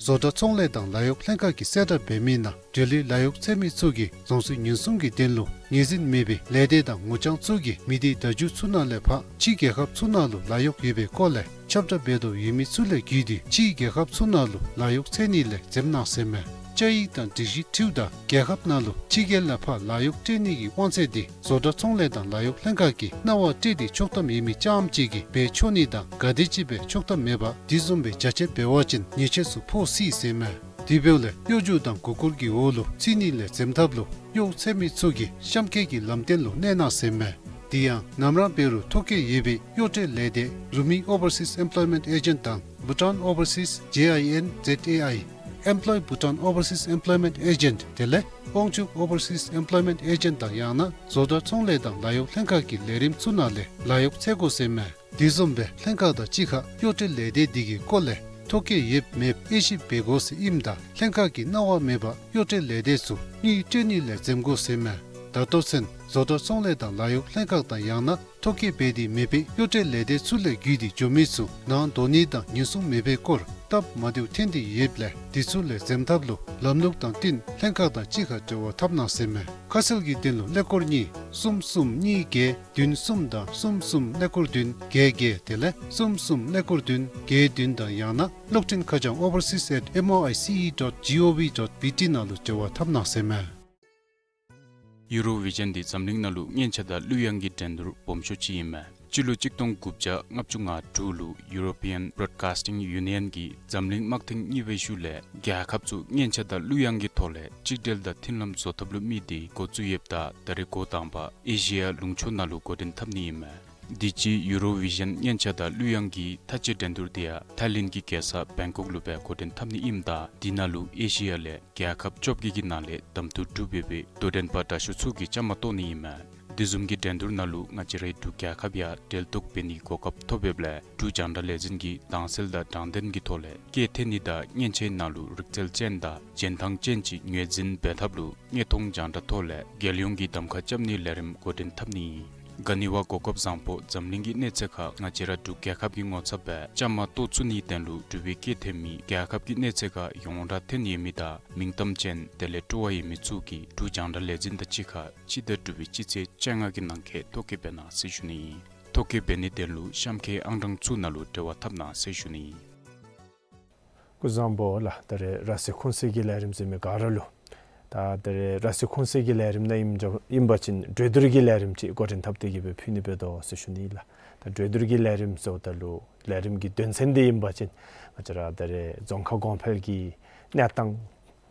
བཟོ་གྲྭ་ཚོང་ལས་དང་ལཱ་གཡོག་ལྷན་ཁག་གིས་གསལ་བསྒྲགས་འབད་མི་ནང་འབྲེལ་ཡོད་ལཱ་གཡོག་འཚོལ་མི་ཚུ་གིས་རྫོང་སྲིད་ཉེན་སྲུང་གི་དོན་ལུ་ངོས་འཛིན་མེད་པའི་ལས་སྡེ་དང་ངོ་རྐྱང་ཚུ་གིས་མི་སྡེ་བརྡ་བརྒྱུད་ཚུ་ནང་ལས་ཕར་ཕྱི་རྒྱལ་ཁབ་ཚུ་ནང་ལུ་ལཱ་གཡོག་ཡོད་པའི་སྐོར་ལས་ཁྱབ་བསྒྲགས་འབད་དོ་ཡོད་མི་ཚུ་ལས་བརྒྱུད་དེ་ཕྱི་རྒྱལ་ཁབ་ཚུ་ནང་ལུ་ལཱ་གཡོག་འཚོལ་ནི་ལས་འཛེམ་གནང་ཟེར་མས། བཅའ་ཡིག་དང་སྒྲིག་གཞི་འཁྲིལཝ་ད་རྒྱལ་ཁབ་ནང་ལུ་ཕྱི་རྒྱལ་ལས་ཕར་ལཱ་གཡོག་སྤྲོད་ནི་གི་དབང་ཚད་འདི་བཟོ་གྲྭ་ཚོང་ལས་དང་ལཱ་གཡོག་ལྷན་ཁག་གིས་གནང་བ་སྤྲོད་དེ་ཆོག་ཐམ་ཡོད་མི་རྐྱངམ་གཅིག་གིས་འབད་ཆོག་ནི་དང་ག་དེམ་ཅིག་སྦེ་ཆོག་ཐམ་མེད་པར་དེ་བཟུམ་སྦེ་རྒྱ་ཆེ་འབད་བ་ཅིན་ཉེས་ཆད་ཚུ་ཕོག་སྲིད་ཟེར་མས། དེ་འབདཝ་ལས་གཡོ་སྒྱུ་དང་མགུ་སྐོར་གྱི་འོག་ལུ་ཚུད་ནི་ལས་འཛེམ་ཐབས་ལུ་གཡོག་འཚོལ་མི་ཚུ་གིས་གཤམ་འཁོད་ཀྱི་ལམ་སྟོན་ལུ་གནས་གནང་ཟེར་མས། དེ་ཡང་ནམ་ར་འབད་རུང་ཐོ་བཀོད་ཡོད་པའི་གཡོག་སྤྲོད་ལས་སྡེ་རུ་མི་ཨོ་བར་སིས་ཨེམ་པློའི་མེནཊ་ཨེ་ཇེནཊ་དང་བྷུ་ཊཱན་ཨོ་བར་སིས་ཇེ་ཨའི་ཨེན་ཛེཌ་ཨེ་ཨའི་ཨེམ་པློའི་བྷུ་ཊཱན་ཨོ་བར་སིས་ཨེམ་པློའི་མེནཊ་ཨེ་ཇེནཊ་དེ་ལས་དབང་ཕྱུག་ཨོ་བར་སིས་ཨེམ་པློའི་མེནཊ་ཨེ་ཇེནཊ་དང་ཡང་ན་བཟོ་གྲྭ་ཚོང་ལས་དང་ལཱ་གཡོག་ལྷན་ཁག་གི་ལས་རིམ་ཚུ་ནང་ལས་ལཱ་གཡོག་འཚོལ་དགོ་ཟེར་མས། དེ་བཟུམ་སྦེ་ལྷན་ཁག་དང་གཅིག་ཁར་གཡོག་སྤྲོད་ལས་སྡེ་འདི་གི་སྐོར་ལས་ཐོ་བཀོད་ཡོདཔ་མེདཔ་དབྱེ་ཞིབ་འབད་དགོ་ཟེར་ཨིནམ་ད་ལྷན་ཁག་གིས་གནང་བ་མེད་པར་གཡོག་སྤྲོད་ལས་སྡེ་ཚུ་དངུལ་སྤྲོད་ནི་ལས་འཛེམ་དགོ་ཟེར་མས། ད་ལྟོ་ཚུན་བཟོ་གྲྭ་ཚོང་ལས་དང་ལཱ་གཡོག་ལྷན་ཁག་དང་ཡང་ན་ཐོ་བཀོད་འབད་དེ་མེད་པའི་གཡོག་སྤྲོད་ལས་སྡེ་ཚུ་ལས་བརྒྱུད་དེ་འགྱོ་མི་ཚུ་ནང་འགྲོ་ནི་དང་ཉེན་སྲུང་མེད་པའི་སྐོར་སྟབས་མ་བདེཝ་ཐོན་ཏེ་ཡོདཔ་ལས་དེ་ཚུ་ལས་འཛེམ་ཐབས་ལུ་ལམ་ལུགས་དང་བསྟུན་ལྷན་ཁག་དང་གཅིག་ཁར་འབྲེལ་བ་འཐབ་གནང་ཟེར་མས། ཁ་གསལ་གྱི་དོན་ལུ་ཀླད་ཀོར་གཉིས་གསུམ་གསུམ་གཉིས་བརྒྱད་བདུན་གསུམ་དང་གསུམ་གསུམ་ཀླད་ཀོར་བདུན་བརྒྱད་བརྒྱད་དེ་ལས་གསུམ་གསུམ་ཀླད་ཀོར་བདུན་བརྒྱད་བདུན་དང་ཡང་ན་གློག་འཕྲིན་ཁ་བྱང་overseas at M O I C E dot G O V dot B T ནང་ལུ་འབྲེལ་བ་འཐབ་གནང་ཟེར་མས། ཡུ་རོ་བི་ཞཱན་འདི་འཛམ་གླིང་ནང་ལུ་སྙན་ཆ་དང་གླུ་དབྱངས་ཀྱི་འགྲན་བསྡུར་སྦོམ་ཤོས་ཅིག་ཨིན་མས། སྤྱི་ལོ་གཅིག་སྟོང་དགུ་བརྒྱ་ལྔ་བཅུ་ང་དྲུག་ལུ་European Broadcasting Union གིས་འཛམ་གླིང་དམག་ཐེངས་གཉིས་པའི་ཤུལ་ལས་རྒྱལ་ཁབ་ཚུ་སྙན་ཆ་དང་གླུ་དབྱངས་ཀྱི་ཐོག་ལས་གཅིག་སྒྲིལ་དང་མཐུན་ལམ་བཟོ་ཐབས་ལུ་དམིགས་ཏེ་འགོ་བཙུགས་ཡོདཔ་ད་ད་རེས་འགོ་དང་པ་ཨེ་ཤི་ཡ་ལུང་ཕྱོགས་ནང་ལུ་འགོ་འདྲེན་འཐབ་ནི་ཨིན་མས། དུས་ཅི་ཡུ་རོ་བི་ཞཱན་སྙན་ཆ་དང་གླུ་དབྱངས་ཀྱི་མཐའ་དཔྱད་འགྲན་བསྡུར་དེ་ཡང་ཐའི་ལེནཌ་གི་རྒྱལ་ས་བེང་ཀོག་ལུ་སྦེ་འགོ་འདྲེན་འཐབ་ནི་ཨིནམ་ད་དེ་ནང་ལུ་ཨེ་ཤི་ཡ་ལས་རྒྱལ་ཁབ་བཅོ་བརྒྱད་ཀྱི་ནང་ལས་གདམ་འཐུ་གྲུབ་ཡོད་པའི་དོ་འགྲན་པ་དྲག་ཤོས་ཚུ་གིས་བཅའ་མར་གཏོགས་ནི་ཨིན་མས། དེ་བཟུམ་གྱི་འགྲན་བསྡུར་ནང་ལུ་ང་བཅས་རའི་འབྲུག་རྒྱལ་ཁབ་ཡང་འབྲེལ་གཏུག་འབད་ནིའི་གོ་སྐབས་ཐོབ་ཡོདཔ་ལས་འབྲུག་རྒྱང་བསྒྲགས་ལས་འཛིན་གྱིས་དྭངས་གསལ་དང་དྲང་བདེན་གྱི་ཐོག་ལས་སྐད་འཐེན་ནི་དང་སྙན་ཆའི་ནང་ལུ་རིག་རྩལ་ཅན་དང་རྒྱན་ཐང་ཅན་ཅིག་ངོས་འཛིན་འབད་ཐབས་ལུ་སྙན་མཐོང་རྒྱང་བསྒྲགས་ཐོག་ལས་རྒྱལ་ཡོངས་ཀྱི་གདམ་ཁ་རྐྱབ་ནིའི་ལས་རིམ་འགོ་འདྲེན་འཐབ་ནི་ཨིན། ག་ནི་བ་གོ་སྐབས་བཟང་པོ་འཛམ་གླིང་གི་གནས་ཚད་ཁར་ང་བཅས་ར་འབྲུག་རྒྱལ་ཁབ་ཀྱི་ངོ་ཚབ་སྦེ་བཅའ་མར་གཏོགས་ཚུགས་ནིའི་དོན་ལུ་འབྲུག་པའི་སྐད་འཐེན་མི་རྒྱལ་ཁབ་ཀྱི་གནས་ཚད་ཁར་ཡོངས་གྲགས་ཐོན་ཡོད་མི་དང་མིང་གཏམ་ཅན་དེ་ལས་སྤྲོ་བ་ཡོད་མི་ཚུ་གིས་འབྲུག་རྒྱང་བསྒྲགས་ལས་འཛིན་དང་གཅིག་ཁར་སྤྱི་ཟླ་དྲུག་པའི་སྤྱི་ཚེས་བཅོ་ལྔ་གི་ནང་འཁོད་ཐོ་བཀོད་འབད་གནང་ཟེར་ཞུ་ནི་ཨིན། ཐོ་བཀོད་འབད་ནིའི་དོན་ལུ་གཤམ་འཁོད་ཨང་གྲངས་ཚུ་ནང་ལུ་འབྲེལ་བ་འཐབ་གནང་ཟེར་ཞུ་ནི་ཨིན། སྐུ་གཟུགས་བཟང་པོ་ལགས། ད་རེས་ར་བཟི་ཁུངས་གསར་གྱི་ལས་རིམ་གཟིགས་མི་ག་ར་ལུ། ད་ད་རེས་ར་བཟི་ཁུངས་གསར་གྱི་ལས་རིམ་ནང་ཨིན་ཅི་ཨིན་པ་ཅིན་གྲོས་བསྡུར་གྱི་ལས་རིམ་ཅིག་འགོ་འདྲེན་འཐབ་སྟེ་གི་སྦེ་ཕུལ་ནི་འབད་དོ་ཟེར་ཞུ་ནི་ལགས། ད་གྲོས་བསྡུར་གྱི་ལས་རིམ་ཟེརཝ་ད་ལུ་ལས་རིམ་གྱི་དོན་ཚན་འདི་ཨིན་པ་ཅིན་ང་བཅས་ར་ད་རེས་རྫོང་ཁ་གོང་འཕེལ་གྱི་གནས་སྟངས།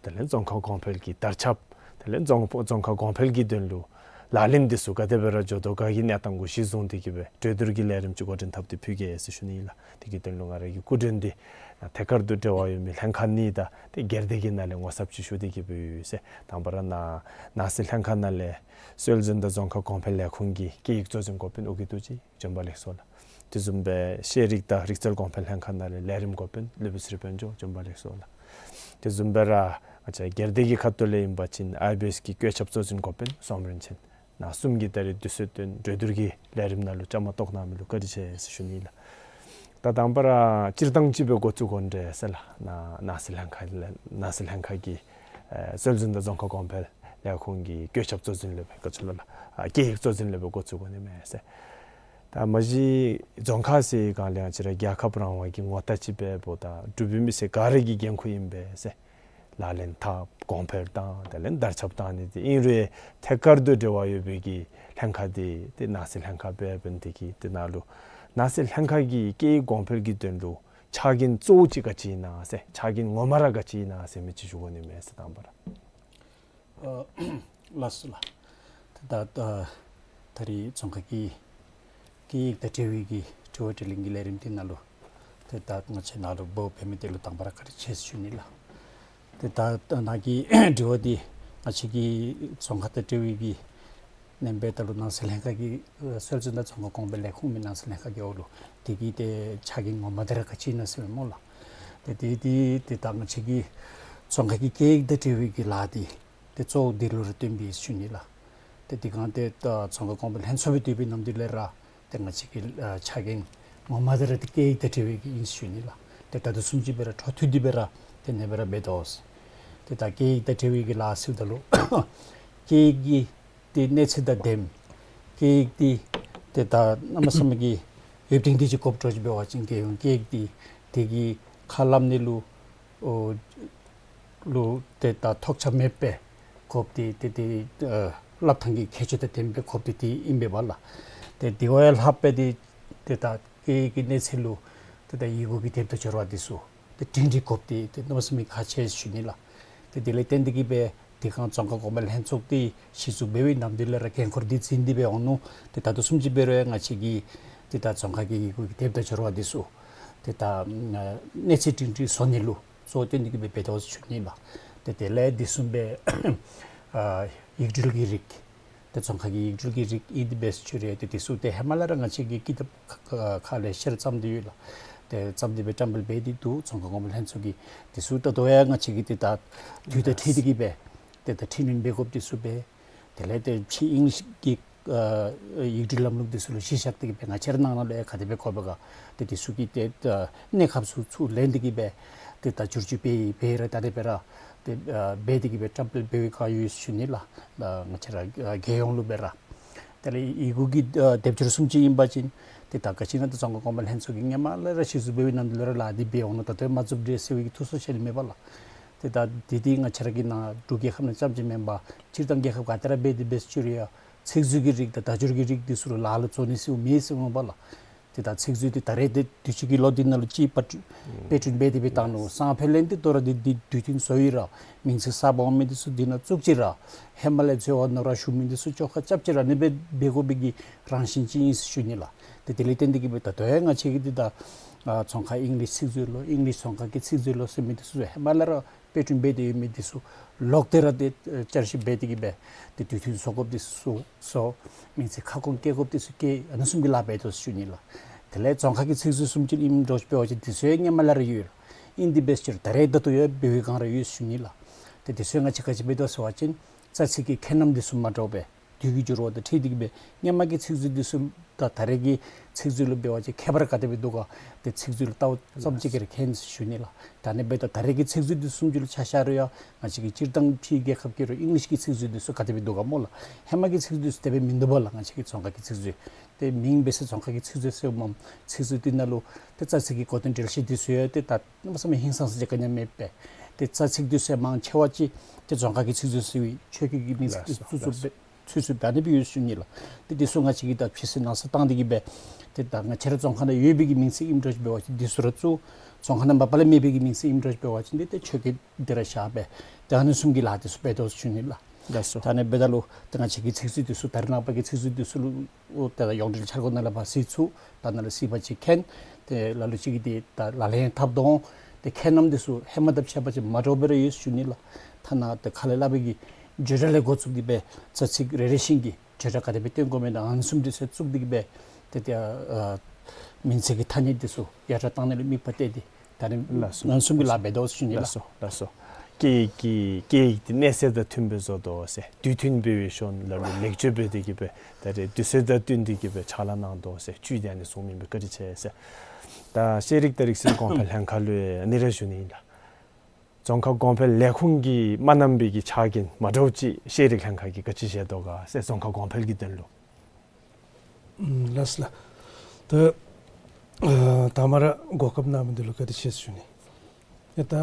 དེ་ལས་རྫོང་ཁ་གོང་འཕེལ་གྱི་དར་ཁྱབ། དེ་ལས་རྫོང་རྫོང་ཁ་གོང་འཕེལ་གྱི་དོན་ལུ་ལག་ལེན་འདི་ཚུ་ག་དེ་སྦེ་ར་འགྱོ་དོ་ག་གི་གནས་སྟངས་གུ་གཞི་བཟུང་སྟེ་གི་སྦེ་གྲོས་བསྡུར་གྱི་ལས་རིམ་ཅིག་འགོ་འདྲེན་འཐབ་སྟེ་ཕུལ་གེ་ཟེར་ཞུ་ནི་ལགས། དེ་གི་དོན་ལུ་ང་ར་གི་སྐུ་མགྲོན་འདི་ཐད་ཀར་དུ་འབྲེལ་བ་ཡོད་མི་ལྷན་ཁག་གཉིས་དང་ཏེ་སྒེར་སྡེ་གི་ནང་ལས་ངོ་ཚབ་ཅིག་ཞུ་སྟེ་གི་སྦེ་ཡོད་ཟེར། དང་པ་ར་ནང་ནང་སྲིད་ལྷན་ཁག་ནང་ལས་སྲོལ་འཛིན་དང་རྫོང་ཁ་གོང་འཕེལ་ལས་ཁུངས་ཀྱི་སྐད་ཡིག་གཙོ་འཛིན་འགོ་དཔོན་ཨོ་རྒྱན་རྡོ་རྗེ། བྱོན་པ་ལེགས་སོ་ལགས། དེ་བཟུམ་སྦེ་ཤེས་རིག་དང་རིག་རྩལ་གོང་འཕེལ་ལྷན་ཁག་ནང་ལས་ལས་རིམ་འགོ་དཔོན་ལུ་བི་སི་རི་དཔལ་འབྱོར། བྱོན་པ་ལེགས་སོ་ལགས། དེ་བཟུམ་སྦེ་ར་ང་བཅས་སྒེར་སྡེ་གི་ཁ་ཐུག་ལས་ཨིན་པ་ཅིན་ཨའི་བི་ཨེསི་གི་བཀོད་ཁྱབ་གཙོ་འཛིན་འགོ་དཔོན་སོམ་རིན་ཆེན། ནཱ་གསུམ་གྱིས་ད་རེས་དུས་ཚོད་བཏོན་གྲོས་བསྡུར་གྱི་ལས་རིམ་ནང་ལུ་བཅའ་མར་གཏོགས་གནང་མི་ལུ་བཀའ་དྲིན་ཆེ་ཟེར་ཞུ་ནི་ལགས། ད་དང་པ་ར་སྤྱིར་བཏང་ཅིག་སྦེ་འགོ་བཙུགས་དགོ་འདྲས་ཟེར་ལགས། ནཱ་ནང་སྲིད་ལྷན་ཁག་ལས་ནང་སྲིད་ལྷན་ཁག་གི་ཨེ་སྲོལ་འཛིན་དང་རྫོང་ཁ་གོང་འཕེལ་ལས་ཁུངས་ཀྱི་བཀོད་ཁྱབ་གཙོ་འཛིན་ལས་སྦེ་ག་ཅི་ལོ་ལགས། ཨ་སྐད་ཡིག་གཙོ་འཛིན་ལས་སྦེ་འགོ་བཙུགས་དགོ་ནི་མས་ཟེར། ད་མ་གཞི་རྫོང་ཁ་ཟེར་སྒང་ལས་ང་བཅས་ར་རྒྱལ་ཁབ་རང་དབང་གི་ངོ་རྟགས་ཅིག་འབདཝ་ད་འབྲུག་པའི་མི་སེར་ག་ར་གི་འགན་ཁུར་ཨིན་པས་ཟེར། ལག་ལེན་འཐབ་གོང་འཕེལ་བཏང་དེ་ལས་དར་ཁྱབ་བཏང་ནི་འདི་ཨིན་རུང་ཐད་ཀར་དུ་འབྲེལ་བ་ཡོད་པའི་གི་ལྷན་ཁག་འདི་ཏེ་ནང་སྲིད་ལྷན་ཁག་འབད་འབདཝ་འདི་གིས་དེ་ནང་ལུ་ནང་སྲིད་ལྷན་ཁག་གིས་སྐད་ཡིག་གོང་འཕེལ་གྱི་དོན་ལུ་ཕྱག་འགན་གཙོ་བོ་ཅིག་ག་ཅི་ཨིན་ན་ཟེར་ཕྱག་འགན་ངོ་མ་ར་ག་ཅི་ཨིན་ན་ཟེར་མི་ཅིག་ཞུ་དགོ་ནི་མས་ཟེར། དང་པ་ར། ཨ་ལགས་སོ་ལགས། ད་ད་ད་རེས་རྫོང་ཁ་གི་སྐད་ཡིག་དང་འབྲེལ་བའི་གི་དྲི་བ་དྲིས་ལན་གྱི་ལས་རིམ་འདི་ནང་ལུ་ཏེ་ད་ང་བཅས་ནཱ་ལུ་འབོ་འབད་མི་འདི་ལུ་དང་པ་ར་བཀའ་དྲིན་ཆེ་ཟེར་ཞུ་ནི་ལགས། ཏེ་ད་ད་ནཱ་གི་དྲི་བ་འདི་ང་བཅས་ཀྱི་རྫོང་ཁ་དང་འབྲེལ་བའི་གི་ནང་འབདཝ་ད་ལུ་ནང་སྲིད་ལྷན་ཁག་གི་ཨ་སྲོལ་འཛིན་དང་རྫོང་ཁ་གོང་འཕེལ་ལས་ཁུངས་མི་ནང་སྲིད་ལྷན་ཁག་གི་འོག་ལུ་དེ་གི་ཏེ་ཕྱག་འགན་ངོ་མ་འདི་ར་ག་ཅི་ཨིན་ན་ཟེར་སྨོ་ལགས། ཏེ་དེ་དེ་ཏེ་ད་ང་བཅས་ཀྱི་རྫོང་ཁ་གི་སྐད་ཡིག་དང་འབྲེལ་བའི་གི་ལཱ་འདི་ཏེ་གཙོ་བོ་འདི་ལུ་ར་བརྟེན་པས་ཟེར་ཞུ་ནི་ལགས། ཏེ་དེ་སྒང་ཏེ་ད་རྫོང་ཁ་གོང་འཕེལ་ལྷན་ཚོགས་སྦེ་སྡོད་པའི་ནམ་དུས་ལས་ར་ཏེ་ང་བཅས་ཀྱི་ཨ་ཕྱག་འགན་ངོ་མ་འདི་ར་ཏེ་སྐད་ཡིག་དང་འབྲེལ་བའི་གི་ཨིན་ཟེར་ཞུ་ནི་ལགས། ཏེ་ད་ལྟོ་བཟུམ་ཅིག་སྦེ་ར་འཕྲོ་མཐུད་དེ་སྦེ་ར་ཏེ་ཨ་ནེ་སྦེ་ར་འབད་དོ་ཟེར། ཏེ་ད་སྐད་ཡིག་དང་འབྲེལ་བའི་གི་ལཱ་ཟེརཝ་ད་ལུ་སྐད་ཡིག་གི་ཏེ་གནས་ཚད་དང་ལྡནམ་སྐད་ཡིག་འདི་ཏེ་ད་གནམ་མེད་ས་མེད་ཀྱི་ཡུན་བརྟན་འདི་ཅིག་དགོཔ་འདྲཝ་ཅིག་འབད་བ་ཅིན་རྒྱལ་ཡོངས་སྐད་ཡིག་འདི་དེ་གི་ཁ་སླབ་ནི་ལུ་ཨོ་ལུ་ཏེ་ད་ཐོགས་ཆགས་མེདཔ་སྦེ་དགོཔ་འདི་ཏེ་ཏེ་ཨ་སླབ་ཐངས་ཀྱི་ཁྱད་ཆོས་དང་ལྡནམ་སྦེ་དགོཔ་འདི་ཏེ་ཨིན་པས་ལགས། ཏེ་དེ་བ་ཡང་ལྷགཔ་སྦེ་ཏེ་ཏེ་ད་སྐད་ཡིག་གི་གནས་ཚད་ལུ་ཏེ་ད་ཡི་གུ་གི་དེབ་དང་སྦྱོར་བ་འདི་ཚུ་ཏེ་སྒྲིང་སྒྲི་དགོཔ་འདི་ཏེ་གནམ་མེད་ས་མེད་ཁག་ཆེ་ཟེར་ཞུ་ནི་ལགས། ཏེ་དེ་ལས་བརྟེན་ཏེ་གིས་སྦེ་དེ་སྒང་རྫོང་ཁ་གོང་འཕེལ་ལྷན་ཚོགས་འདི་གཞི་བཙུགས་འབད་བའི་ནམ་དུས་ལས་ར་འགན་ཁུར་འདི་བྱིན་ཏེ་སྦེ་འོང་ནུག། ཏེ་ད་ལྟོ་བཟུམ་ཅིག་འབད་རུང་ཡང་ང་བཅས་ཀྱིས་ཏེ་ད་རྫོང་ཁ་གི་ཡི་གུ་གི་དེབ་དང་སྦྱོར་བ་འདི་ཚུ་ཏེ་ད་གནས་ཚད་སྒྲིང་སྒྲི་བཟོ་ནི་ལུ་གཙོ་བོ་བཏོན་ཏེ་གིས་སྦེ་འབད་དོ་ཟེར་ཞུ་ནི་ལགས། ཏེ་དེ་ལས་དེ་བཟུམ་སྦེ་ཨ་ཡིག་འབྲུ་གི་རིགས་ཏེ་རྫོང་ཁ་གི་ཡིག་འབྲུ་གི་རིགས་ཨིན་ཏེ་འབད་ཟེར་ཞུ་རུང་ཏེ་དེ་ཚུ་ཏེ་ཧེ་མ་ལས་ར་ང་བཅས་ཀྱིས་ཀི་དེབ་ཁ་ཁ་ཁ་ལས་བཤེར་བརྩམས་ཏེ་ཡོད་ལགས། ཏེ་བརྩམས་ཏེ་སྦེ་བཀྲམ་སྤེལ་འབད་དེ་འདུག། རྫོང་ཁ་གོང་འཕེལ་ལྷན་ཚོགས་ཀྱིས་དེ་ཚུ་ད་ལྟོ་ཡང་ང་བཅས་ཀྱིས་ཏེ་ད་དུས་དང་འཁྲིལ་ཏེ་གིས་སྦེ་ཏེ་ད་འཕྲི་སྣོན་འབད་དགོཔ་དེ་ཚུ་སྦེ་དེ་ལས་ཏེ་ཕྱི་ཨིང་ལིཤ་གི་ཨ་ཡིག་འབྲུ་ལམ་ལུགས་དེ་ཚུ་ལུ་གཞི་བཞག་སྟེ་གིས་སྦེ་ང་བཅས་ར་ནང་ན་ལུ་ཡང་ག་དེ་སྦེ་དགོ་པས་ག་ཏེ་དེ་ཚུ་གི་ཏེ་ཨ་གནས་སྐབས་ཚུ་ཚུར་ལེན་ཏེ་གིས་སྦེ་ཏེ་ད་བསྒྱུར་བཅོས་འབད་འབད་ར་ད་དེ་སྦེ་ར་ ཏེ་ཨ་འབད་དེ་གིས་སྦེ་བཀྲམ་སྤེལ་འབད་བའི་བསྒང་ཡོད་ཞུ་ནི་ལགས། ཨ་ང་བཅས་ར་ཨ་རྒྱལ་ཡོངས་ལུ་སྦེ་ར། དེ་ལས་ཡི་གུ་གི་ཨ་སྡེབ་སྦྱོར་བཟུམ་ཅིག་ཨིན་པ་ཅིན་ཏེ་ད་ག་ཅི་ཨིན་ན་ད་རྫོང་ཁ་གོང་འཕེལ་ལྷན་ཚོགས་ཀྱིས་སྔོན་མ་ལས་ར་གཞི་བཙུགས་འབད་བའི་ནང་དོག་ལས་ར་ལཱ་འདི་འབད་འོང་མནོ། ད་ལྟོ་མ་བཙུགས་དེས་ཟེར་བའི་གི་ཐུགས་སུ་ཆེ་ནི་མེད་པ་ལགས། ཏེ་ད་འདི་འདི་ང་བཅས་ར་གི་ནཱ་འབྲུག་རྒྱལ་ཁབ་ནང་རྐྱངམ་ཅིག་མེན་པར་སྤྱིར་བཏང་རྒྱལ་ཁབ་ག་ཏེ་ར་འབད་དེ་འབད་ས་ཅིག་རུང་ཡང་ཚིག་མཛོད་ཀྱི་རིགས་དང་བརྡ་སྦྱོར་གྱི་རིགས་འདི་ཚུ་ལུ་ལཱ་ལུ་འཛོལ་ནི་ཟེར་མེད་ཟེར་འོང་པ་ལགས། ཏེ་ད་ཚིག་མཛོད་འདི་ད་རེས་འདི་དུས་ཅི་གི་ལོ་འདི་ནང་ལུ་ཅིག་པར་སྐྲུན་འབད་དེ་འབད་བཏང་ནུག། སང་ཕོད་ལས་འདི་དོ་རུང་འདི་འདི་དུས་མཐུན་བཟོ་ཡི་ར་མིང་ཚིག་གསརཔ་འོང་མི་འདི་ཚུ་འདི་ནང་བཙུགས་ཅི་ར་ཧེ་མ་ལས་འཛོལ་བ་ནོར་བ་ཞུགས་མི་འདི་ཚུ་བཅོ་ཁ་རྐྱབ་ཅི་ར་ཨ་ནི་སྦེ་འབད་དགོ་པའི་གི་རང་བཞིན་ཅིག་ཨིན་ཟེར་ཞུ་ནི་ལགས། ཏེ་དེ་ལས་བརྟེན་ཏེ་གིས་སྦེ་ད་ལྟོ་ཡང་ང་བཅས་ཀྱིས་འདི་ད་ཨ་རྫོང་ཁ་ཨིང་ལིཤ་ཚིག་མཛོད་ལོ་ཨིང་ལིཤ་རྫོང་ཁ་གི་ཚིག་མཛོད་ལོ་ཟེར་མི་འདི་ཚུ་ཧེ་མ་ལས་ར་དཔེ་སྐྲུན་འབད་དེ་ཡོད་མི་འདི་ཚུ་ལོག་སྟེ་ར་ཏེ་ཨ་བསྐྱར་ཞིབ་འབད་དེ་གིས་སྦེ་ཏེ་དུས་མཐུན་བཟོ་དགོཔ་འདི་ཚུ་བཟོ། མིང་ཚིག་ཁ་སྐོང་བཀལ་དགོཔ་འདི་ཚུ་བཀལ། ཨ་ནི་བཟུམ་གྱི་ལཱ་འབད་དོ་ཟེར་ཞུ་ནི་ལགས། དེ་ལས་རྫོང་ཁ་གི་ཚིག་མཛོད་བཟུམ་ཅིག་ཨིནམ་འདྲཝ་ཅིག་འབད་བ་ཅིན་འདི་ཚུ་ཡང་སྔོན་མ་ལས་ར་ཡོད་ལགས། ཨིན་འདི་འབད་ཟེར་ད་རེས་ད་ལྟོ་ཡང་འབད་བའི་བསྒང་ར་ཡོད་ཟེར་ཞུ་ནི་ལགས། ཏེ་འདི་ཚུ་ཡང་ང་བཅས་ག་ཅི་འབད་དོ་ཟེར་བ་ཅིན་རྩ་ཚིག་གི་ཁྱད་རྣམ་འདི་ཚུ་མ་འདྲཝ་སྦེ་དུས་ཀྱི་འགྱུར་བ་དང་འཁྲིལ་ཏེ་གིས་སྦེ་སྔོན་མ་གི་ཚིག་མཛོད་འདི་ཚུ་དང་ད་རེས་ཀྱི་ཚིག་མཛོད་ལུ་འབད་བ་ཅིན་ཁྱད་པར་ག་དེ་སྦེ་འདུག་ག། ཏེ་ཚིག་མཛོད་ལུ་ལྟཝ་ཙམ་ཅིག་གིས་ར་མཁྱེན་ཟེར་ཞུ་ནི་ལགས། ད་ཨ་ནི་འབདཝ་ད་ད་རེས་ཀྱི་ཚིག་མཛོད་འདི་བཟུམ་ཅིག་ལུ་ཆ་བཞག་རུང་ཡང་ང་བཅས་ཀྱི་སྤྱིར་བཏང་ཕྱིའི་རྒྱལ་ཁབ་ཀྱི་རུང་ཨིང་ལིཤ་གི་ཚིག་མཛོད་འདི་ཚུ་ག་དེ་སྦེ་འདུག་ག་སྨོ་ལགས། ཧེ་མ་གི་ཚིག་མཛོད་འདི་ཚུ་དེ་སྦེ་མིན་འདུག་པ་ལགས། ང་བཅས་ཀྱི་རྫོང་ཁ་གི་ཚིག་མཛོད་ཏེ་མིང་འབད་ཟེར་རྫོང་ཁ་གི་ཚིག་མཛོད་ཟེརཝ་མས། ཚིག་མཛོད་འདི་ནང་ལུ་ཏེ་རྩ་ཚིག་གི་གོ་དོན་འགྲེལ་བཤད་འདི་ཚུ་ཡང་ཏེ་ད་གནམ་མེད་ས་མེད་ཧིང་སངས་ས་ཅིག་ག་ནི་ཡང་མེད་པས། ཏེ་རྩ་ཚིག་འདི་ཚུ་ཡང་མང་ཆེ་བ་ཅིག་ཏེ་རྫོང་ཁ་གི་ཚིག་མཛོད་ཟེར་བའི་ཆོས་སྐད་ཀྱི་མིང་ཚིག་འདི་ཚུ་ཚུད་ཚུད་སྦེ་ཚུད་ཚུད་སྦེ་ཨ་ནི་སྦེ་ཡོད་ཟེར་ཞུ་ནི་ལགས། ཏེ་འདི་ཚུ་ང་བཅས་ཀྱིས་ད་ཕྱི་སེལ་ནང་སེལ་བཏང་སྟེ་གིས་སྦེ་ཏེ་ད་ང་བཅས་ར་རྫོང་ཁ་ནང་ཡོད་པའི་གི་མིང་ཚིག་ཨིནམ་འདྲཝ་ཅིག་འདི་ཚུ་ར་བཙུགས། རྫོང་ཁ་ནང་མ་པ་ལས་མེད་པའི་གི་མིང་ཚིག་ཨིནམ་འདྲཝ་ཅིག་འབད་བ་ཅིན་ཏེ་ཏེ་ཆོས་སྐད་འདི་ར་བཞག་སྦེ་ཏེ་ཨ་ནི་བཟུམ་གྱི་ལཱ་འདི་ཚུ་འབད་དོ་ཟེར་ཞུ་ནི་ལགས། ལགས་སོ། ད་ཨ་ནི་འབདཝ་ད་ལུ་ཏེ་ང་བཅས་ཀྱི་ཚིག་མཛོད་འདི་ཚུ་ད་རེས་ནངས་པ་གི་ཚིག་མཛོད་འདི་ཚུ་ལུ་ཨོ་ཏེ་ད་ཡོངས་འབྲེལ་འཆར་སྒོ་ནང་ལས་ཕར་གཟིགས་ཚུགས། ད་ནཱ་ལུ་གཟིགས་པ་ཅིན་མཁྱེན། ཏེ་ལ་ལུ་ཅིག་གིས་ཏེ་ད་ལག་ལེན་འཐབ་དོ་འོང་། ཏེ་ཁྱད་རྣམ་འདི་ཚུ་ཧེ་མ་དང་ཕྱད་པ་ཅིན་མ་འདྲཝ་སྦེ་ར་ཡོད་ཟེར་ཞུ་ནི་ལགས། ཐ་ན་ཏེ་ཁ་ལས་སླབ་པའི་གི་བརྗོད་སྒྲ་ལས་འགོ་བཙུགས་ཏེ་སྦེ་རྩ་ཚིག་རེ་རེ་བཞིན་གྱི་བརྗོད་སྒྲ་ག་དེ་སྦེ་སྟོན་དགོ་མི་དང་ཨ་ནི་བཟུམ་འདི་ཚུ་བཙུགས་ཏེ་གིས་སྦེ་ཏེ་ཏེ་ཨ་མིང་ཚིག་གི་ཐ་སྙད་འདི་ཚུ་ཡར་དྲག་བཏང་ནི་ལུ་དམིགས་པ་གཏད་དེ་ད་ཨ་ནི་ལགས་སོ། ཨ་ནི་བཟུམ་གྱི་ལཱ་འབད་དོ་ཟེར་ཞུ་ནི་ལགས། ལགས་སོ། ལགས་སོ། སྐད་ཡིག་གི་སྐད་ཡིག་འདི་གནས་ཚད་དང་མཐུནམ་སྦེ་བཟོ་དོ་ཟེར་དུས་མཐུན་འབད་བའི་ཤུལ་ལ་ལུ་ལེགས་བཅོས་འབད་དེ་གིས་སྦེ་ད་རེས་དུས་ཚོད་དང་བསྟུན་ཏེ་གིས་སྦེ་ཕྱག་ལཱ་གནང་དོ་ཟེར་བཅུད་དེ་ཨ་ནི་གསུངམ་ཨིན་པས། བཀའ་དྲིན་ཆེ་ཟེར། ད་ཤེས་རིག་དང་རིག་གསར་གོང་འཕེལ་ལྷན་ཁག་ལུ་ཨ་ནི་ར་ཞུ་ནི་ཨིན་ལགས། རྫོང་ཁ་གོང་འཕེལ་ལས་ཁུངས་ཀྱིས་མ་གནང་པའི་གི་ཕྱག་འགན་མ་འདྲཝ་ཅིག་ཤེས་རིག་ལྷན་ཁག་གིས་ག་ཅི་བཞེས་དོ་ག་ཟེར་རྫོང་ཁ་གོང་འཕེལ་གྱི་དོན་ལུ། ཨམ་ལགས་སོ་ལགས། ད་ཨ་དང་པ་ར་གོ་སྐབས་གནང་མི་འདི་ལུ་བཀའ་དྲིན་ཆེ་ཟེར་ཞུ་ནི། ཡ་ད་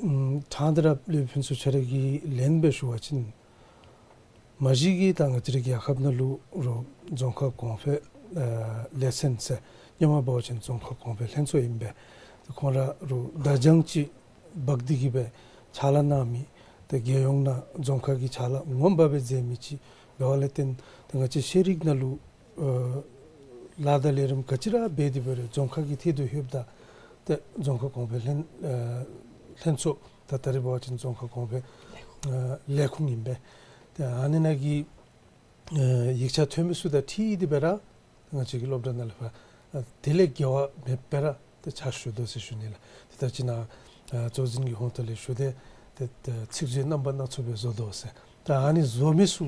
ཨམ་ཕྲང་སྟེ་ར་ལས་ཕུན་ཚོགས་ཁྱོད་ར་གི་ལན་སྦེ་ཞུ་བ་ཅིན་མ་གཞི་གི་ད་ང་བཅས་རའི་རྒྱལ་ཁབ་ནང་ལུ་རུང་རྫོང་ཁ་གོང་འཕེལ་ཨ་ལས་ཚན་ཟེར་སྔོན་མ་འབད་བ་ཅིན་རྫོང་ཁ་གོང་འཕེལ་ལྷན་ཚོགས་ཨིན་པས། ཏེ་ཁོང་ར་རུང་བརྡ་བྱང་ཅིག་འབག་སྟེ་གིས་སྦེ་ཕྱག་ལཱ་གནང་མི་ཏེ་རྒྱལ་ཡོངས་ནང་རྫོང་ཁ་གི་ཕྱག་ལཱ་ངོ་མ་སྦེ་མཛད་མི་ཅིག་འབདཝ་ལས་བརྟེན་ཏེ་ང་བཅས་ཤེས་རིག་ནང་ལུ་ཨ་ལཱ་དང་ལས་རིམ་ག་ཅི་ར་འབད་དེ་འབད་རུང་རྫོང་ཁ་གི་ཐད་དུ་ལྷོདཔ་ད་ཏེ་རྫོང་ཁ་གོང་འཕེལ་ལྷན་ཨ་ལྷན་ཚོགས་ད་ད་རེས་འབད་བ་ཅིན་རྫོང་ཁ་གོང་འཕེལ་ཨ་ལས་ཁུངས་ཨིན་པས། ཏེ་ཨ་ནི་ནང་གི་ཨ་ཡིག་ཆ་ཐོན་མི་ཚུ་དང་འཁྲིལ་ཏེ་སྦེ་ར་ང་བཅས་ཀྱི་སློབ་གྲྭ་ནང་ལས་ཕར་ཨ་དེ་ལས་འགལ་བ་མེད་པར་ར་ཏེ་ཕྱག་ཞུ་དོ་ཟེར་ཞུ་ནི་ལགས། ཏེ་ད་ཅི་ནཱ་ཨ་གཙོ་འཛིན་གྱི་ཧོངས་ཐོག་ལས་ཞུ་སྟེ་ཏེ་ཏེ་ཚིག་མཛོད་རྣམ་པ་སྣ་ཚོགས་སྦེ་བཟོ་དོ་ཟེར། ད་ཨ་ནི་བཟོ་མི་ཚུ་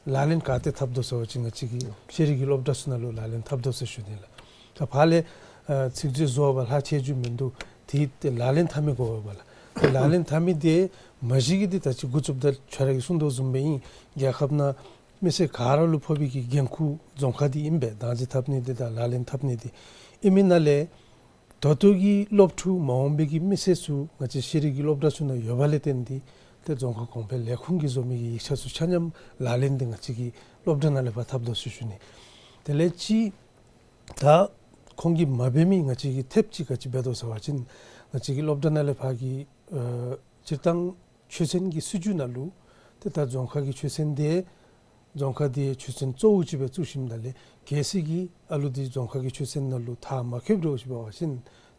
ལག་ལེན་ག་ཏེ་འཐབ་དོ་ཟེར་བ་ཅིན་ང་བཅས་ཀྱི་ཤེས་རིག་གི་སློབ་གྲྭ་ཚུ་ནང་ལུ་ལག་ལེན་འཐབ་དོ་ཟེར་ཞུ་ནི་ལགས། ད་ཕར་ལས་ཨ་ཚིག་མཛོད་བཟོ་བར་ལྷག་ཆད་རྒྱུ་མིན་འདུག། ཏེ་ཏེ་ལག་ལེན་འཐབ་མི་དགོ་པས་ལགས། ཏེ་ལག་ལེན་འཐབ་མི་འདི་མ་གཞི་གི་འདི་ད་ཅི་འགོ་བཙུགསཔ་ད་ཁྱོད་ར་གིས་གསུངས་དོ་བཟུམ་སྦེ་ཨིན། རྒྱལ་ཁབ་ནང་མི་སེར་ག་ར་ལུ་ཕོག་པའི་གི་འགན་ཁུར་རྫོང་ཁ་འདི་ཨིན་པས། བདག་འཛིན་འཐབ་ནི་འདི་དང་ལག་ལེན་འཐབ་ནི་འདི། ཨིན་མི་ནང་ལས་ད་ལྟོ་གི་སློབ་ཕྲུག་མ་འོངས་པའི་གི་མི་སེར་ཚུ་ང་བཅས་ཤེས་རིག་གི་སློབ་གྲྭ་ཚུ་ནང་ཡོད་པ་ལས་བརྟེན་ཏེ་ཏེ་རྫོང་ཁ་གོང་འཕེལ་ལས་ཁུངས་ཀྱིས་བཟོ་མི་གི་ཡིག་ཆ་ཚུ་ཆ་མཉམ་ལག་ལེན་འདི་ང་བཅས་ཀྱི་སློབ་གྲྭ་ནང་ལས་ཕར་འཐབ་དོ་ཟེར་ཞུ་ནི། དེ་ལས་ཅིག་ད་ཁོང་གིས་མ་འབད་མི་ང་བཅས་ཀྱིས་ཐེབས་ཅིག་ག་ཅི་འབད་དོ་ཟེར་བ་ཅིན་ང་བཅས་ཀྱི་སློབ་གྲྭ་ནང་ལས་ཕར་གྱི་ཨ་སྤྱིར་བཏང་ཆོས་ཚན་གྱི་སྲིད་བྱུས་ནང་ལུ་ཏེ་ད་རྫོང་ཁ་གི་ཆོས་ཚན་འདི་རྫོང་ཁ་འདི་ཆོས་ཚན་གཙོ་བོ་ཅིག་སྦེ་བཙུགས་ཞིནམ་ད་ལས་གལ་སྲིད་ཀྱི་ཨ་ལུ་འདི་རྫོང་ཁ་གི་ཆོས་ཚན་ནང་ལུ་མཐར་མ་འཁྱོལཝ་འདྲཝ་ཅིག་འབད་བ་ཅིན་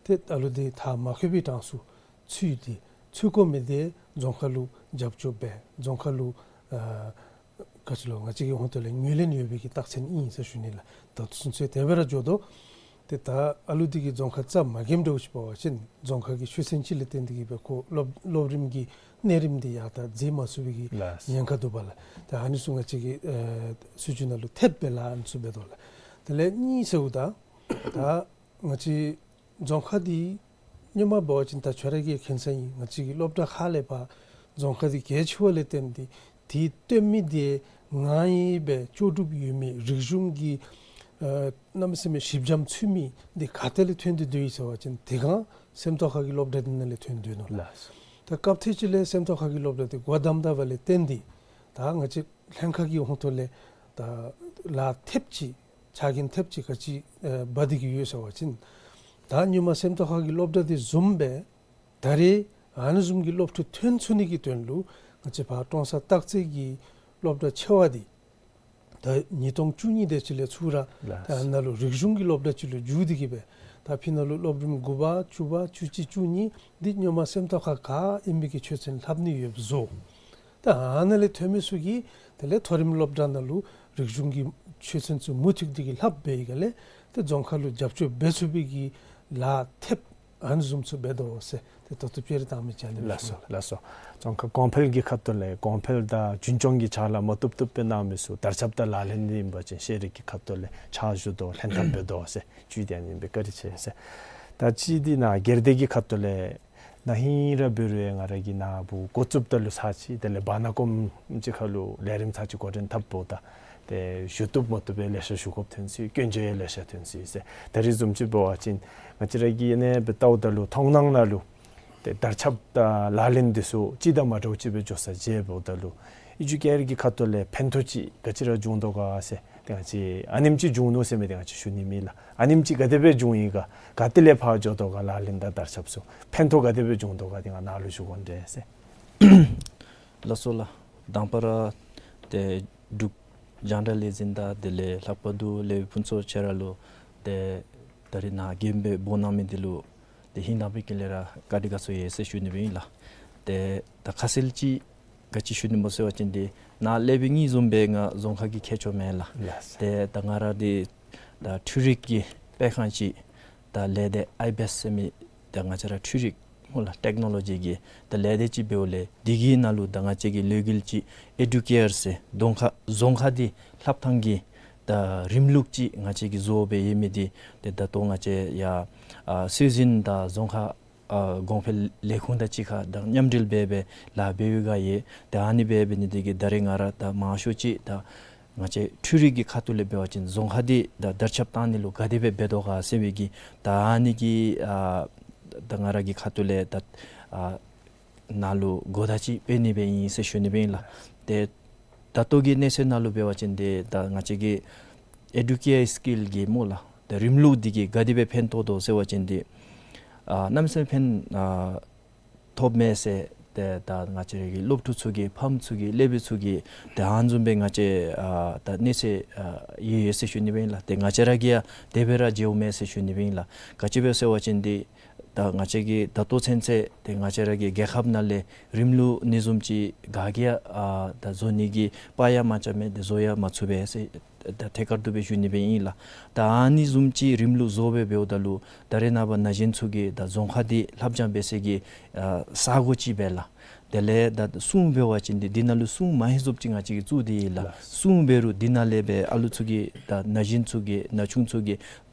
ཏེ་ཨ་ལུ་འདི་མཐར་མ་འཁྱོལ་བའི་གྲངས་སུ་ཚུད་དེ་ཚུད་དགོ་མི་འདི་རྫོང་ཁ་ལུ་རྒྱབ་སྐྱོར་འབད་རྫོང་ཁ་ལུ་ཨ་ག་ཅི་ལོ་ང་བཅས་ཀྱི་ཧོངས་ཐོག་ལས་ངོས་ལེན་ཡོད་པའི་གི་རྟགས་མཚན་ཨིན་ཟེར་ཞུ་ནི་ལགས། ད་ལྟོ་ཚུན་ཚོད་དེ་སྦེ་ར་འགྱོ་དོ། ཏེ་ད་ཨ་ལུ་འདི་གིས་རྫོང་ཁ་རྩ་མ་འགེངསམ་འདྲཝ་ཅིག་འབད་བ་ཅིན་རྫོང་ཁ་གི་ཆོས་ཚན་ཅིག་ལས་བརྟེན་ཏེ་གིས་སྦེ་ཁོ་སློབ་སློབ་རིམ་གྱི་གནས་རིམ་འདི་ཡར་ད་འཛེགས་མ་ཚུགས་པའི་གི་ལགས། ཉེན་ཁ་འདུག་པ་ལགས། ད་ཨ་ནི་ཚུ་ང་བཅས་ཀྱི་ཨ་སྲིད་བྱུས་ནང་ལུ་ཐེབས་སྦེ་ལཱ་ཨ་ནི་ཚུ་འབད་དོ་ལགས། དེ་ལས་གཉིས་ཟེརཝ་ད་ད་ང་བཅས་རྫོང་ཁ་འདི་ སྔོན་མ་འབད་བ་ཅིན་ད་ཁྱོད་ར་གིས་མཁྱེན་ས་ཨིན། ང་བཅས་ཀྱི་སློབ་གྲྭ་ཁག་ལས་ཕར་རྫོང་ཁག་འདི་གལ་ཆེ་བ་ལས་བརྟེན་ཏེ་དེ་སྟོན་མི་དེ་ང་ཡི་སྦེ་ལྕོགས་གྲུབ་ཡོད་མི་རིག་གཞུང་གི་ཨ་གནམ་མེད་ས་མེད་ཞིབ་འཇམ་ཚུད་མི་འདི་ག་ཏེ་ལས་ཐོན་ཏེ་སྡོད་ཡི་ཟེར་བ་ཅིན་དེ་སྒང་སེམས་རྟོགས་ཁ་གི་སློབ་གྲྭ་འདི་ནང་ལས་ཐོན་སྡོད་ནུག་ལགས། ལགས། ད་སྐབས་ཐེངས་ཅིག་ལས་སེམས་རྟོགས་ཁ་གི་སློབ་གྲྭ་འདི་སྒོ་བསྡམས་ད་བ་ལས་བརྟེན་ཏེ་ད་ང་བཅས་ལྷན་ཁག་གི་ཧོངས་ཐོག་ལས་ད་ལཱ་ཐེབས་ཅིག་ཆ་རྐྱེན་ཐེབས་ཅིག་ག་ཅི་ཨ་འབད་དེ་གི་ཡོད་ཟེར་བ་ཅིན་ད་སྔོན་མ་སེམས་རྟོགས་ཁ་གི་སློབ་གྲྭ་འདི་བཟུམ་སྦེ་ད་རེས་ཨ་ནི་བཟུམ་གྱི་སློབ་ཕྲུག་ཐོན་ཚུགས་ནི་གི་དོན་ལུ་ང་བཅས་ཕར་ཀྲོང་གསར་སྟག་རྩེ་གི་སློབ་གྲྭ་ཆེ་བ་འདི་ད་ཉིས་སྟོང་བཅུ་གཉིས་དེ་ཅིག་ལས་ཚུར་ར་ལགས། ད་ནཱ་ལུ་རིག་གཞུང་གི་སློབ་གྲྭ་ཅིག་ལུ་འགྱུར་ཏེ་གི་སྦེ་ད་ཕི་ནཱ་ལུ་སློབ་རིམ་དགུ་པ་བཅུ་པ་བཅུ་གཅིག་བཅུ་གཉིས་འདི་སྔོན་མ་སེམས་རྟོགས་ཁ་ག་ཨིན་པའི་གི་ཆོས་ཚན་ལྷབ་ནི་ཡོདཔ་བཟོ། ད་ཨ་ནཱ་ལས་ཐོན་མི་ཚུ་གིས་དེ་ལས་མཐོ་རིམ་སློབ་གྲྭ་ནང་ལུ་རིག་གཞུང་གི་ཆོས་ཚན་ཚུ་མུ་མཐུད་དེ་གི་ལྷབ་འབད་ཡི་ག་ལས་ཏེ་རྫོང་ཁ་ལུ་རྒྱབ་སྐྱོར་འབད་ཚུགས་པའི་གི་ལཱ་ཐེབས་ཨ་ནི་བཟུམ་ཚུ་འབད་དོ་ཟེར་ཏེ་ད་ལྟོ་སྤྱིར་བཏང་མི་ཅིག་ཨ་ནི་ལགས་སོ། ལགས་སོ། རྫོང་ཁ་གོང་འཕེལ་གྱི་ཁ་ཐུག་ལས་གོང་འཕེལ་དང་རྒྱུན་སྐྱོང་གི་ཕྱག་ལཱ་མ་བཏུབ་བཏུབ་སྦེ་གནང་མི་ཚུ་དར་ཁྱབ་དང་ལག་ལེན་འདི་ཨིན་པ་ཅིན་ཤེས་རིག་གི་ཁ་ཐུག་ལས་ཕྱག་ཞུ་དོ་ལྷན་ཐབས་འབད་དོ་ཟེར་ཅིག་འདི་ཨ་ནི་ཨིན་པས། བཀའ་དྲིན་ཆེ་ཟེར། ད་ཅི་འདི་ནཱ་སྒེར་སྡེ་གི་ཁ་ཐུག་ལས་ན་ཧིང་ར་འབད་རུང་ང་ར་གིས་ནཱ་བུ་འགོ་བཙུགསཔ་ད་ལུ་ཚར་ཅིག་དེ་ལས་བར་ན་སྐོར་ཅིག་ཁ་ལུ་ལས་རིམ་ཚར་ཅིག་འགོ་འདྲེན་འཐབ་འབདཝ་ད་ཏེ་ཞུ་བཏུབ་མ་བཏུབ་སྦེ་ལེ་ཤ་ཞུ་དགོཔ་ཐོན་སོ་ཡི། སྐྱོན་བརྗོད་ཡང་ལེ་ཤ་ཐོན་སོ་ཡི་ཟེར། ད་རིས་བཟུམ་ཅིག་འབད་བ་ཅིན་ང་བཅས་ར་གིས་ཨ་ནེ་སྦེ་བལྟཝ་ད་ལུ་མཐོང་སྣང་ནང་ལུ་ཏེ་དར་ཁྱབ་དང་ལག་ལེན་འདི་ཚུ་གཅིག་དང་མ་འདྲཝ་ཅིག་སྦེ་འགྱོ་ས་མཇལཝ་ད་ལུ་ཨེ་ཌུ་ཀེར་གྱི་ཁ་ཐུག་ལས་ཕན་ཐོགས་ཅིག་ག་ཅི་ར་འབྱུང་དོ་ག་ཟེར། ཏེ་ང་བཅས་ཨ་ནེམ་ཅིག་འབྱུང་ནུག་ཟེར་མི་འདི་ང་བཅས་ཞུ་ནི་མེད་ལགས། ཨ་ནེམ་ཅིག་ག་དེ་སྦེ་འབྱུང་ཡི་ག་ག་ཏེ་ལས་ཕར་འགྱོ་དོ་ག་ལག་ལེན་དང་དར་ཁྱབ་ཚུ་ཕན་ཐོགས་ག་དེ་སྦེ་འབྱུང་དོ་ག་འདི་ང་ནཱ་ལུ་ཞུ་དགོ་འདྲས་ཟེར། ལགས་སོ་ལགས། དང་པ་ར་ཏེ་འབྲུག་རྒྱང་བསྒྲགས་ལས་འཛིན་དང་དེ་ལས་ལྷག་པར་དུ་ལས་ཕུན་ཚོགས་ཁྱོད་ར་ལུ་ཏེ་ད་རིས་ནཱ་རྒྱན་སྦེ་འབོ་གནང་མི་འདི་ལུ་ཏེ་ཧིང་དང་པའི་དཀྱིལ་ལས་ར་བཀའ་དྲིན་དགའ་ཚོར་ཡོད་ཟེར་ཞུ་ནི་སྦེ་ཨིན་ལགས། ཏེ་ད་ཁ་གསལ་ཅིག་ག་ཅི་ཞུ་ནི་སྨོ་ཟེར་བ་ཅིན་འདི་ནཱ་ལས་སྦེ་ངེའི་བཟུམ་སྦེ་ང་རྫོང་ཁ་གི་མཁས་མཆོག་མེན་ལགས། ལགས། ཏེ་ད་ང་ར་འདི་ད་འཕྲུལ་རིག་གི་དཔེ་ཁང་ཅིག་ད་ལས་སྡེ་ཨའི་བེསཊ་ཟེར་མི་ད་ང་བཅས་ར་འཕྲུལ་རིག་སྨོ་ལགས་ཊེཀ་ནོ་ལོ་ཇི་གི་ད་ལས་སྡེ་ཅིག་འབདཝ་ལས་འདི་གི་ནང་ལུ་ད་ང་བཅས་ཀྱི་ལས་འགུལ་ཅིག་ཨེ་ཌུ་ཀེར་ཟེར་རྫོང་ཁ་རྫོང་ཁ་འདི་ལྷབ་ཐངས་ཀྱི་ད་རིམ་ལུགས་ཅིག་ང་བཅས་ཀྱིས་བཟོ་སྦེ་ཡོད་མི་འདི་ཏེ་ད་ལྟོ་ང་བཅས་ཡ་ཨ་སྲོལ་འཛིན་དང་རྫོང་ཁ་ཨ་གོང་འཕེལ་ལས་ཁུངས་དང་གཅིག་ཁར་ད་མཉམ་འབྲེལ་འབད་སྦེ་ལཱ་འབད་བའི་སྒང་ཡོད། ཏེ་ཨ་ནི་འབད་འབད་ནི་འདི་གིས་ད་རེས་ང་ར་ད་མང་ཤོས་ཅིག་ད་ང་བཅས་འཕྲུལ་རིག་གི་ཁ་ཐུག་ལས་འབད་བ་ཅིན་རྫོང་ཁ་འདི་ད་དར་ཁྱབ་བཏང་ནི་ལུ་ག་དེ་སྦེ་འབད་དོ་ག་ཟེར་བའི་གི་ད་ཨ་ནི་གི་ཨ་ད་ང་ར་གི་ཁ་ཐུག་ལས་ད་ཨ་ནཱ་ལུ་གོ་བརྡ་ཅིག་སྤེལ་ནི་སྦེ་ཨིན་ཟེར་ཞུ་ནི་སྦེ་ཨིན་ལགས། ཏེ་ད་ལྟོ་གི་གནས་ཚད་ནང་ལུ་འབད་བ་ཅིན་འདི་ད་ང་བཅས་ཀྱི་ཨེ་ཌུ་ཀེར་སི་ཀིལ་གྱི་སྨོ་ལགས་ད་རིམ་ལུགས་འདི་གིས་ག་དེ་སྦེ་ཕན་ཐོགས་དོ་ཟེར་བ་ཅིན་འདི་ཨ་གནམ་མེད་ས་མེད་ཕན་ཨ་ཐོགས་མས་ཟེར་ཏེ་ད་ང་བཅས་ར་གི་སློབ་ཕྲུག་ཚུ་གིས་ཕམ་ཚུ་གིས་སློབ་དཔོན་ཚུ་གིས་ཏེ་ཨ་ནི་བཟུམ་སྦེ་ང་བཅས་ཨ་ད་གནས་ཚད་ཨ་ཡོད་ཡོད་ཟེར་ཞུ་ནི་སྦེ་ཨིན་ལགས། ཏེ་ང་བཅས་ར་གིས་ཡང་དེ་སྦེ་ར་མཇལཝ་མས་ཟེར་ཞུ་ནི་སྦེ་ཨིན་ལགས། ག་ཅི་སྦེ་ཟེར་བ་ཅིན་འདི་ད་ང་བཅས་ཀྱིས་ད་ལྟོ་ཚུན་ཚོད་ཏེ་ང་བཅས་ར་གི་རྒྱལ་ཁབ་ནང་ལས་རིམ་ལུགས་ཨ་ནི་བཟུམ་ཅིག་ག་གིས་ཡང་ཨ་ད་བཟོ་ནི་གི་དཔའ་ཡང་མ་རྐྱབ་མས། ཏེ་བཟོ་ཡང་མ་ཚུགས་པས་ཟེར་ད་ཐད་ཀར་དུ་སྦེ་ཞུ་ནི་སྦེ་ཨིན་ལགས། ད་ཨ་ནི་བཟུམ་ཅིག་རིམ་ལུགས་བཟོ་སྦེ་འབདཝ་ད་ལུ་ད་རེས་ནངས་པ་ན་གཞོན་ཚུ་གིས་ད་རྫོང་ཁ་འདི་ལྷབ་སྦྱང་འབད་སའི་གི་ཨ་ས་གོ་ཅིག་སྦེ་ལགས། དེ་ལས་ད་སྲུང་འབད་བ་ཅིན་འདི་འདི་ནང་ལུ་སྲུང་མ་ཧེ་བཟུམ་ཅིག་ང་བཅས་ཀྱིས་བཙུགས་ཏེ་ཡོད་ལགས། ལགས། སྲུང་འབད་རུང་འདི་ནང་ལས་སྦེ་ཨ་ལུ་ཚུ་གིས་ད་ན་གཞོན་ཚུ་གིས་ན་ཆུང་ཚུ་གིས་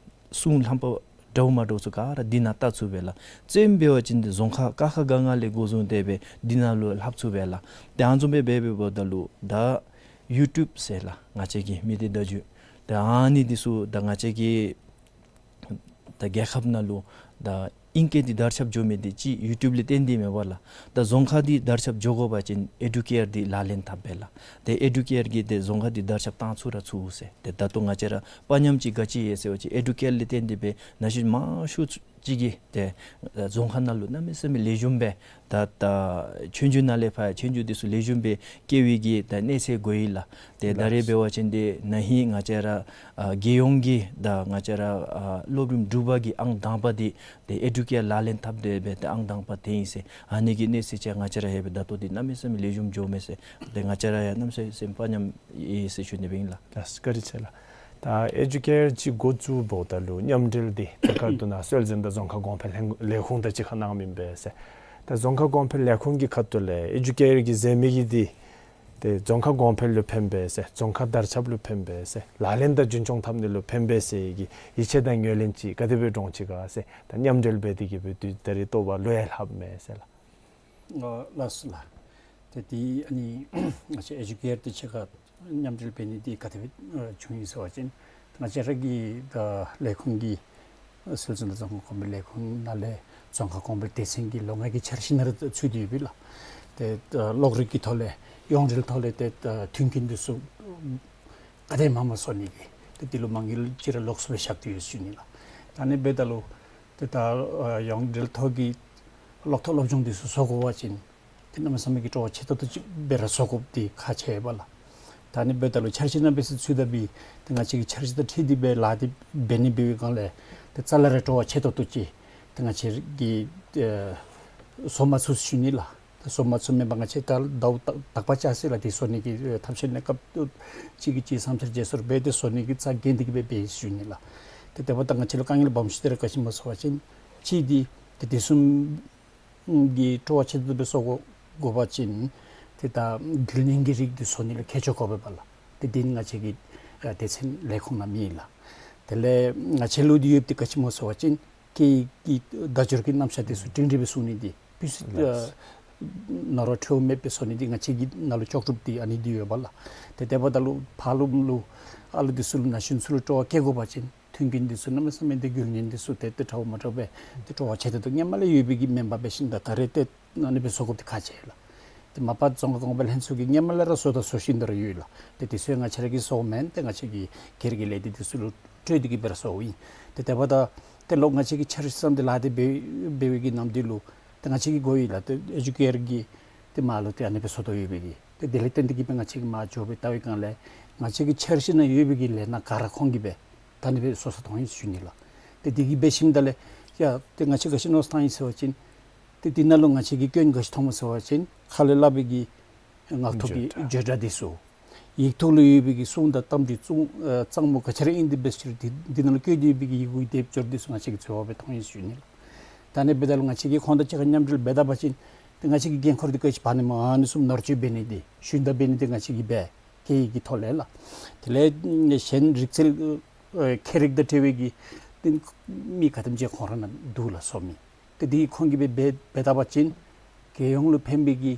སྲུང་ལྷམ་པ་འདྲཝ་མ་འདྲཝ་ཚུ་ག་ར་འདི་ནང་བལྟ་ཚུགས་པས་ལགས། རྩེདམོ་འབད་བ་ཅིན་འདི་རྫོང་ཁ་ཀ་ཁ་ག་ང་ལས་འགོ་བཟུང་སྟེ་སྦེ་འདི་ནང་ལུ་ལྷབ་ཚུགས་པས་ལགས། ཏེ་ཨ་ནི་བཟུམ་སྦེ་འབད་འབདཝ་ད་ལུ་ད་ཡུ་ཊུབ་ཟེར་ལགས་ང་བཅས་ཀྱི་མི་སྡེ་བརྡ་བརྒྱུད་ད་ཨ་ནི་འདི་ཚུ་ད་ང་བཅས་ཀྱི་ད་རྒྱལ་ཁབ་ནང་ལུ་ད་ཨིང་སྐད་འདི་དར་ཁྱབ་འགྱོ་མི་འདི་ཅིག་ཡུ་ཊུབ་ལས་བརྟེན་ཏེ་མེན་པ་ལགས། ད་རྫོང་ཁ་འདི་དར་ཁྱབ་འགྱོ་དགོ་པ་ཅིན་ཨེ་ཌུ་ཀེར་འདི་ལག་ལེན་འཐབ་པས་ལགས། ཏེ་ཨེ་ཌུ་ཀེར་གྱིས་ཏེ་རྫོང་ཁ་འདི་དར་ཁྱབ་བཏང་ཚུགས་ར་ཚུགས་ཟེར། ཏེ་ད་ལྟོ་ང་བཅས་ར་དཔའ་ཉམས་ཅིག་ག་ཅི་ཡོད་ཟེར་བ་ཅིན་ཨེ་ཌུ་ཀེར་ལས་བརྟེན་ཏེ་སྦེ་ན་གཞོན་མང་ཤོས་ཅིག་གིས་ཏེ་རྫོང་ཁ་ནང་ལུ་གནམ་མེད་ས་མེད་ལེགས་ཤོམ་སྦེ་ད་ད་ཆོས་རྒྱུགས་ནང་ལས་ཕར་ཆོས་རྒྱུགས་འདི་ཚུ་ལེགས་ཤོམ་སྦེ་སྐྱེ་བའི་གི་ད་གནས་ཚད་དགོ་ཡི་ལགས། ཏེ་ད་རེས་འབད་བ་ཅིན་འདི་ན་ཧིང་ང་བཅས་ར་ཨ་རྒྱལ་ཡོངས་ཀྱི་ད་ང་བཅས་ར་ཨ་སློབ་རིམ་དྲུག་པ་གི་ཨང་དང་པ་འདི་ཏེ་ཨེ་ཌུ་ཀེར་ལག་ལེན་འཐབ་སྟེ་སྦེ་ཏེ་ཨང་དང་པ་ཐོན་ཡི་ཟེར། ཨ་ནི་གི་གནས་ཚད་ཅིག་ང་བཅས་ར་ཧེ་སྦེ་ད་ལྟོ་འདི་གནམ་མེད་ས་མེད་ལེགས་ཤོམ་འགྱོཝ་མས་ཟེར། ཏེ་ང་བཅས་ར་ཡང་གནམ་མེད་ས་མེད་དཔའ་ཉམས་ཡོད་ཟེར་ཞུ་ནི་སྦེ་ཨིན་ལགས། ལགས་སོ། བཀའ་དྲིན་ཆེ་ལགས། ད་ཨེ་ཌུ་ཀེར་ཅིག་འགོ་བཙུགས་འབདཝ་ད་ལུ་མཉམ་འབྲེལ་འདི་ཐད་ཀར་དུ་ནཱ་སྲོལ་འཛིན་དང་རྫོང་ཁ་གོང་འཕེལ་ལས་ཁུངས་དང་གཅིག་ཁར་གནང་མི་ཨིན་པས་ཟེར། ད་རྫོང་ཁ་གོང་འཕེལ་ལས་ཁུངས་ཀྱི་ཁ་ཐུག་ལས་ཨེ་ཌུ་ཀེར་གྱིས་མཛད་མི་གི་འདི་ད་ ཏེ་རྫོང་ཁག་གོང་འཕེལ་ལུ་ཕན་པས་ཟེར། རྫོང་ཁག་དར་ཁྱབ་ལུ་ཕན་པས་ཟེར། ལག་ལེན་དང་རྒྱུན་འཁྱོངས་འཐབ་ནི་ལུ་ཕན་པས་ཟེར་གྱི་ཡིད་ཆེས་དང་ངོས་ལེན་ཅིག་ག་དེ་སྦེ་འདྲོངས་ཅི་ག་ཟེར། ད་མཉམ་འབྲེལ་འབད་དེ་གི་སྦེ་དུས་ད་རེས་ལྟོ་བ་ལུ་ཡང་ལྷགཔ་མས་ཟེར་ལགས། ཨ་ལགས་སོ་ལགས། ཏེ་འདི་ཨ་ནི་ང་བཅས་ཨེ་ཇུ་ཀེར་དང་གཅིག་ཁར་མཉམ་འབྲེལ་འབད་ནི་འདི་ག་དེ་སྦེ་ཨ་བྱུང་ཡི་ཟེར་བ་ཅིན་ང་བཅས་ར་གི་ད་ལས་ཁུངས་ཀྱི་སྲོལ་འཛིན་དང་རྫོང་ཁ་གོང་འཕེལ་ལས་ཁུངས་ནང་ལས་རྫོང་ཁ་གོང་འཕེལ་སྡེ་ཚན་གྱི་ལོ་ལྔ་གི་འཆར་གཞི་ནང་ར་ཚུད་དེ་ཡོད་པས་ལགས། ཏེ་ད་གློག་རིག་གི་ཐོག་ལས་ཡོངས་འབྲེལ་ཐོག་ལས་ཏེ་ད་མཐུན་རྐྱེན་འདི་ཚུ་ག་དེ་མང་མང་བཟོ་ནི་གི་ཏེ་འདི་ལུ་མ་དངུལ་ཅིག་ར་ལོགས་སུ་སྦེ་བཞག་སྟེ་ཡོད་ཟེར་ཞུ་ནི་ལགས། ད་ཨ་ནི་འབདཝ་ད་ལུ་ཏེ་ད་ཨ་ཡོངས་འབྲེལ་ཐོག་གི་གློག་ཐོག་སློབ་སྦྱོང་འདི་ཚུ་བཟོ་དགོ་པ་ཅིན་ཏེ་གནམ་མེད་ས་མེད་ཀྱི་སྤྲོ་བ་ཆེ་ཏོག་ཏོ་ཅིག་སྦེ་ར་བཟོ་དགོཔ་འདི་ཁག་ཆེ་བས་ལགས། ད་ཨ་ནི་འབདཝ་ད་ལུ་འཆར་གཞི་ནང་སྦེ་ཚུད་ཚུད་ད་འབད་ཏེ་ང་བཅས་ཀྱིས་འཆར་གཞི་དང་འཁྲིལ་ཏེ་སྦེ་ལཱ་འདི་འབད་ནི་འབད་བའི་སྒང་ལས་ཏེ་རྩ་ལས་ར་སྤྲོ་བ་ཆེ་ཏོག་ཏོ་ཅིག་ཏེ་ང་བཅས་ཀྱིས་ཨེ་བཟོ་མ་ཚུགས་ཟེར་ཞུ་ནི་ལགས། ཏེ་བཟོ་མ་ཚུགས་མེན་པར་ང་བཅས་ད་ཟླཝ་དག་པ་བཅད་ཅི་ལགས། འདི་བཟོ་ནི་གི་ཨེ་ཐབས་ཤེས་གནས་སྐབས་ཅིག་གི་ཅིག་བསམ་འཆར་བརྗེ་སོར་འབད་དེ་བཟོ་ནི་གི་རྩ་འགེངས་ཏེ་གི་སྦེ་འབད་ཡི་ཟེར་ཞུ་ནི་ལགས། ཏེ་དེ་འབདཝ་ད་ང་བཅས་ལུ་དཀའ་ངལ་སྦོམ་ཤོས་འདི་ར་ག་ཅི་སྨོ་ཟེར་བ་ཅིན་གཅིག་འདི་ཏེ་དེ་བཟུམ་གྱི་སྤྲོ་བ་ཆེ་ཏོག་ཏོ་སྦེ་བཟོ་དགོ་དགོ་པ་ཅིན་ཏེ་ད་རྒྱུ་ལྡན་གྱི་རིགས་འདི་བཟོ་ནི་ལུ་མཁས་མཆོག་དགོ་པས་པ་ལགས། ཏེ་འདི་ནི་ང་བཅས་ཀྱི་ཨ་སྡེ་ཚན་ལས་ཁུངས་ནང་མེད་ལགས། དེ་ལས་ང་བཅས་ལུ་འདི་ཡོདཔ་འདི་ག་ཅི་སྨོ་ཟེར་བ་ཅིན་སྐད་ཡིག་གི་བརྡ་སྦྱོར་གྱི་རྣམ་གཞག་འདི་ཚུ་སྒྲིང་སྒྲི་སྦེ་བཟོ་ནི་འདི་ཕུལ་ས་ཨ་ནོར་བ་འཕྲོ་མེད་སྦེ་བཟོ་ནི་འདི་ང་བཅས་ཀྱི་ནང་ལུ་ལྕོགས་གྲུབ་འདི་ཨ་ནི་འདི་ཡོད་པ་ལགས། ཏེ་དེ་འབདཝ་ད་ལུ་ཕར་ལུ་ལུ་ཨ་ལུ་འདི་ཚུ་ལུ་ན་གཞོན་ཚུ་ལུ་སྤྲོ་བ་བསྐྱེད་དགོ་པ་ཅིན་མཐུན་རྐྱེན་འདི་ཚུ་གནམ་མེད་ས་མེད་འདི་རྒྱུ་ལྡན་འདི་ཚུ་ཏེ་ཏེ་འདྲཝ་མ་འདྲཝ་སྦེ་ཏེ་སྤྲོ་བ་ཆེ་ཏོག་ཏོ་སྔོན་མ་ལས་ཡོད་པའི་གི་མེན་པར་འབད་ཞིནམ་ད་ད་རེས་ཏེ་ཨ་ནི་སྦེ་བཟོ་དགོཔ་འདི་ཁག་ཆེ་ལགས། ཏེ་མ་པ་རྫོང་ཁ་གོང་འཕེལ་ལྷན་ཚོགས་ཀྱིས་སྔོན་མ་ལས་ར་བཟོ་དང་བཟོ་བཞིན་དུ་ར་ཡོད་ལགས། ཏེ་དེ་ཚུ་ཡང་ང་བཅས་ར་གིས་བཟོཝ་མེན། ཏེ་ང་བཅས་ཀྱི་སྒེར་གྱི་ལས་སྡེ་འདི་ཚུ་ལུ་སྤྲོད་དེ་གི་སྦེ་ར་བཟོཝ་ཨིན། ཏེ་དེ་འབདཝ་ད་ཏེ་ལོག་ང་བཅས་ཀྱིས་འཆར་གཞི་བརྩམས་ཏེ་ལཱ་འདི་འབད་འབད་བའི་གི་ནམ་དུས་ལུ་ཏེ་ང་བཅས་ཀྱིས་གོ་ཡི་ལགས། ཏེ་ཨེ་ཇུ་ཀེར་གྱིས་ཏེ་མར་ལུ་ཏེ་ཨ་ནི་སྦེ་བཟོ་དོ་ཡོད་པའི་གི། ཏེ་དེ་ལས་བརྟེན་ཏེ་གི་སྦེ་ང་བཅས་ཀྱིས་མར་འགྱོ་སྦེ་བལྟ་བའི་སྒང་ལས་ང་བཅས་ཀྱི་འཆར་གཞི་ནང་ཡོད་པའི་གི་ལས་སྣ་ག་ར་ཁོང་གིས་སྦེ་ད་ཨ་ནི་སྦེ་བཟོ་ས་མཐོང་ཡི་ཟེར་ཞུ་ནི་ལགས། ཏེ་དེ་གིས་འབད་ཞིནམ་ད་ལས་ཡ་ཏེ་ང་བཅས་ག་ཅི་མནོ་བསམ་བཏང་ཡི་ཟེར་བ་ཅིན་ཏེ་འདི་ནང་ལུ་ང་བཅས་ཀྱིས་སྐྱོན་ག་ཅི་མཐོངམ་སྨོ་ཟེར་བ་ཅིན་ཁ་ལས་སླབ་པའི་གི་ངག་ཐོག་གི་བརྗོད་སྒྲ་བརྗོད་སྒྲ་འདི་ཚུ། ཡིག་ཐོག་ལུ་ཡོད་པའི་གི་གསུང་དང་གཏམ་གྱི་གཙང་ཨ་གཙང་མ་ག་ཅི་ར་ཨིན་ཏེ་འབད་ཟེར་འདི་འདི་ནང་ལུ་བཀོད་དེ་ཡོད་པའི་གི་ཡི་གུའི་སྡེབ་སྦྱོར་འདི་ཚུ་ང་བཅས་ཀྱིས་འཚོལ་བ་སྦེ་མཐོང་ཡི་ཟེར་ཞུ་ནི་ལགས། ད་ཨ་ནི་འབདཝ་ད་ལུ་ང་བཅས་ཀྱིས་ཁོང་དང་གཅིག་ཁར་མཉམ་འབྲེལ་འབད་ད་པ་ཅིན་ཏེ་ང་བཅས་ཀྱི་འགན་ཁུར་འདི་ག་ཅི་འབད་ནི་སྨོ། ཨ་ནི་བཟུམ་ནོར་བཅོས་འབད་ནི་འདི་ཞུན་དག་འབད་ནི་འདི་ང་བཅས་ཀྱིས་འབད་སྐད་ཡིག་གི་ཐོག་ལས་ལགས། དེ་ལས་གཞན་རིག་རྩལ་ཨེ་མཁས་རིག་དང་འབྲེལ་བའི་གི་ཏེ་མི་ག་དེམ་ཅིག་ཁོང་ར་ནང་འདུག་ལགས་བཟོ་མི། ཏེ་འདི་ཁོང་གིས་འབད་འབད་འབད་ད་པ་ཅིན་རྒྱལ་ཡོངས་ལུ་ཕན་པའི་གི་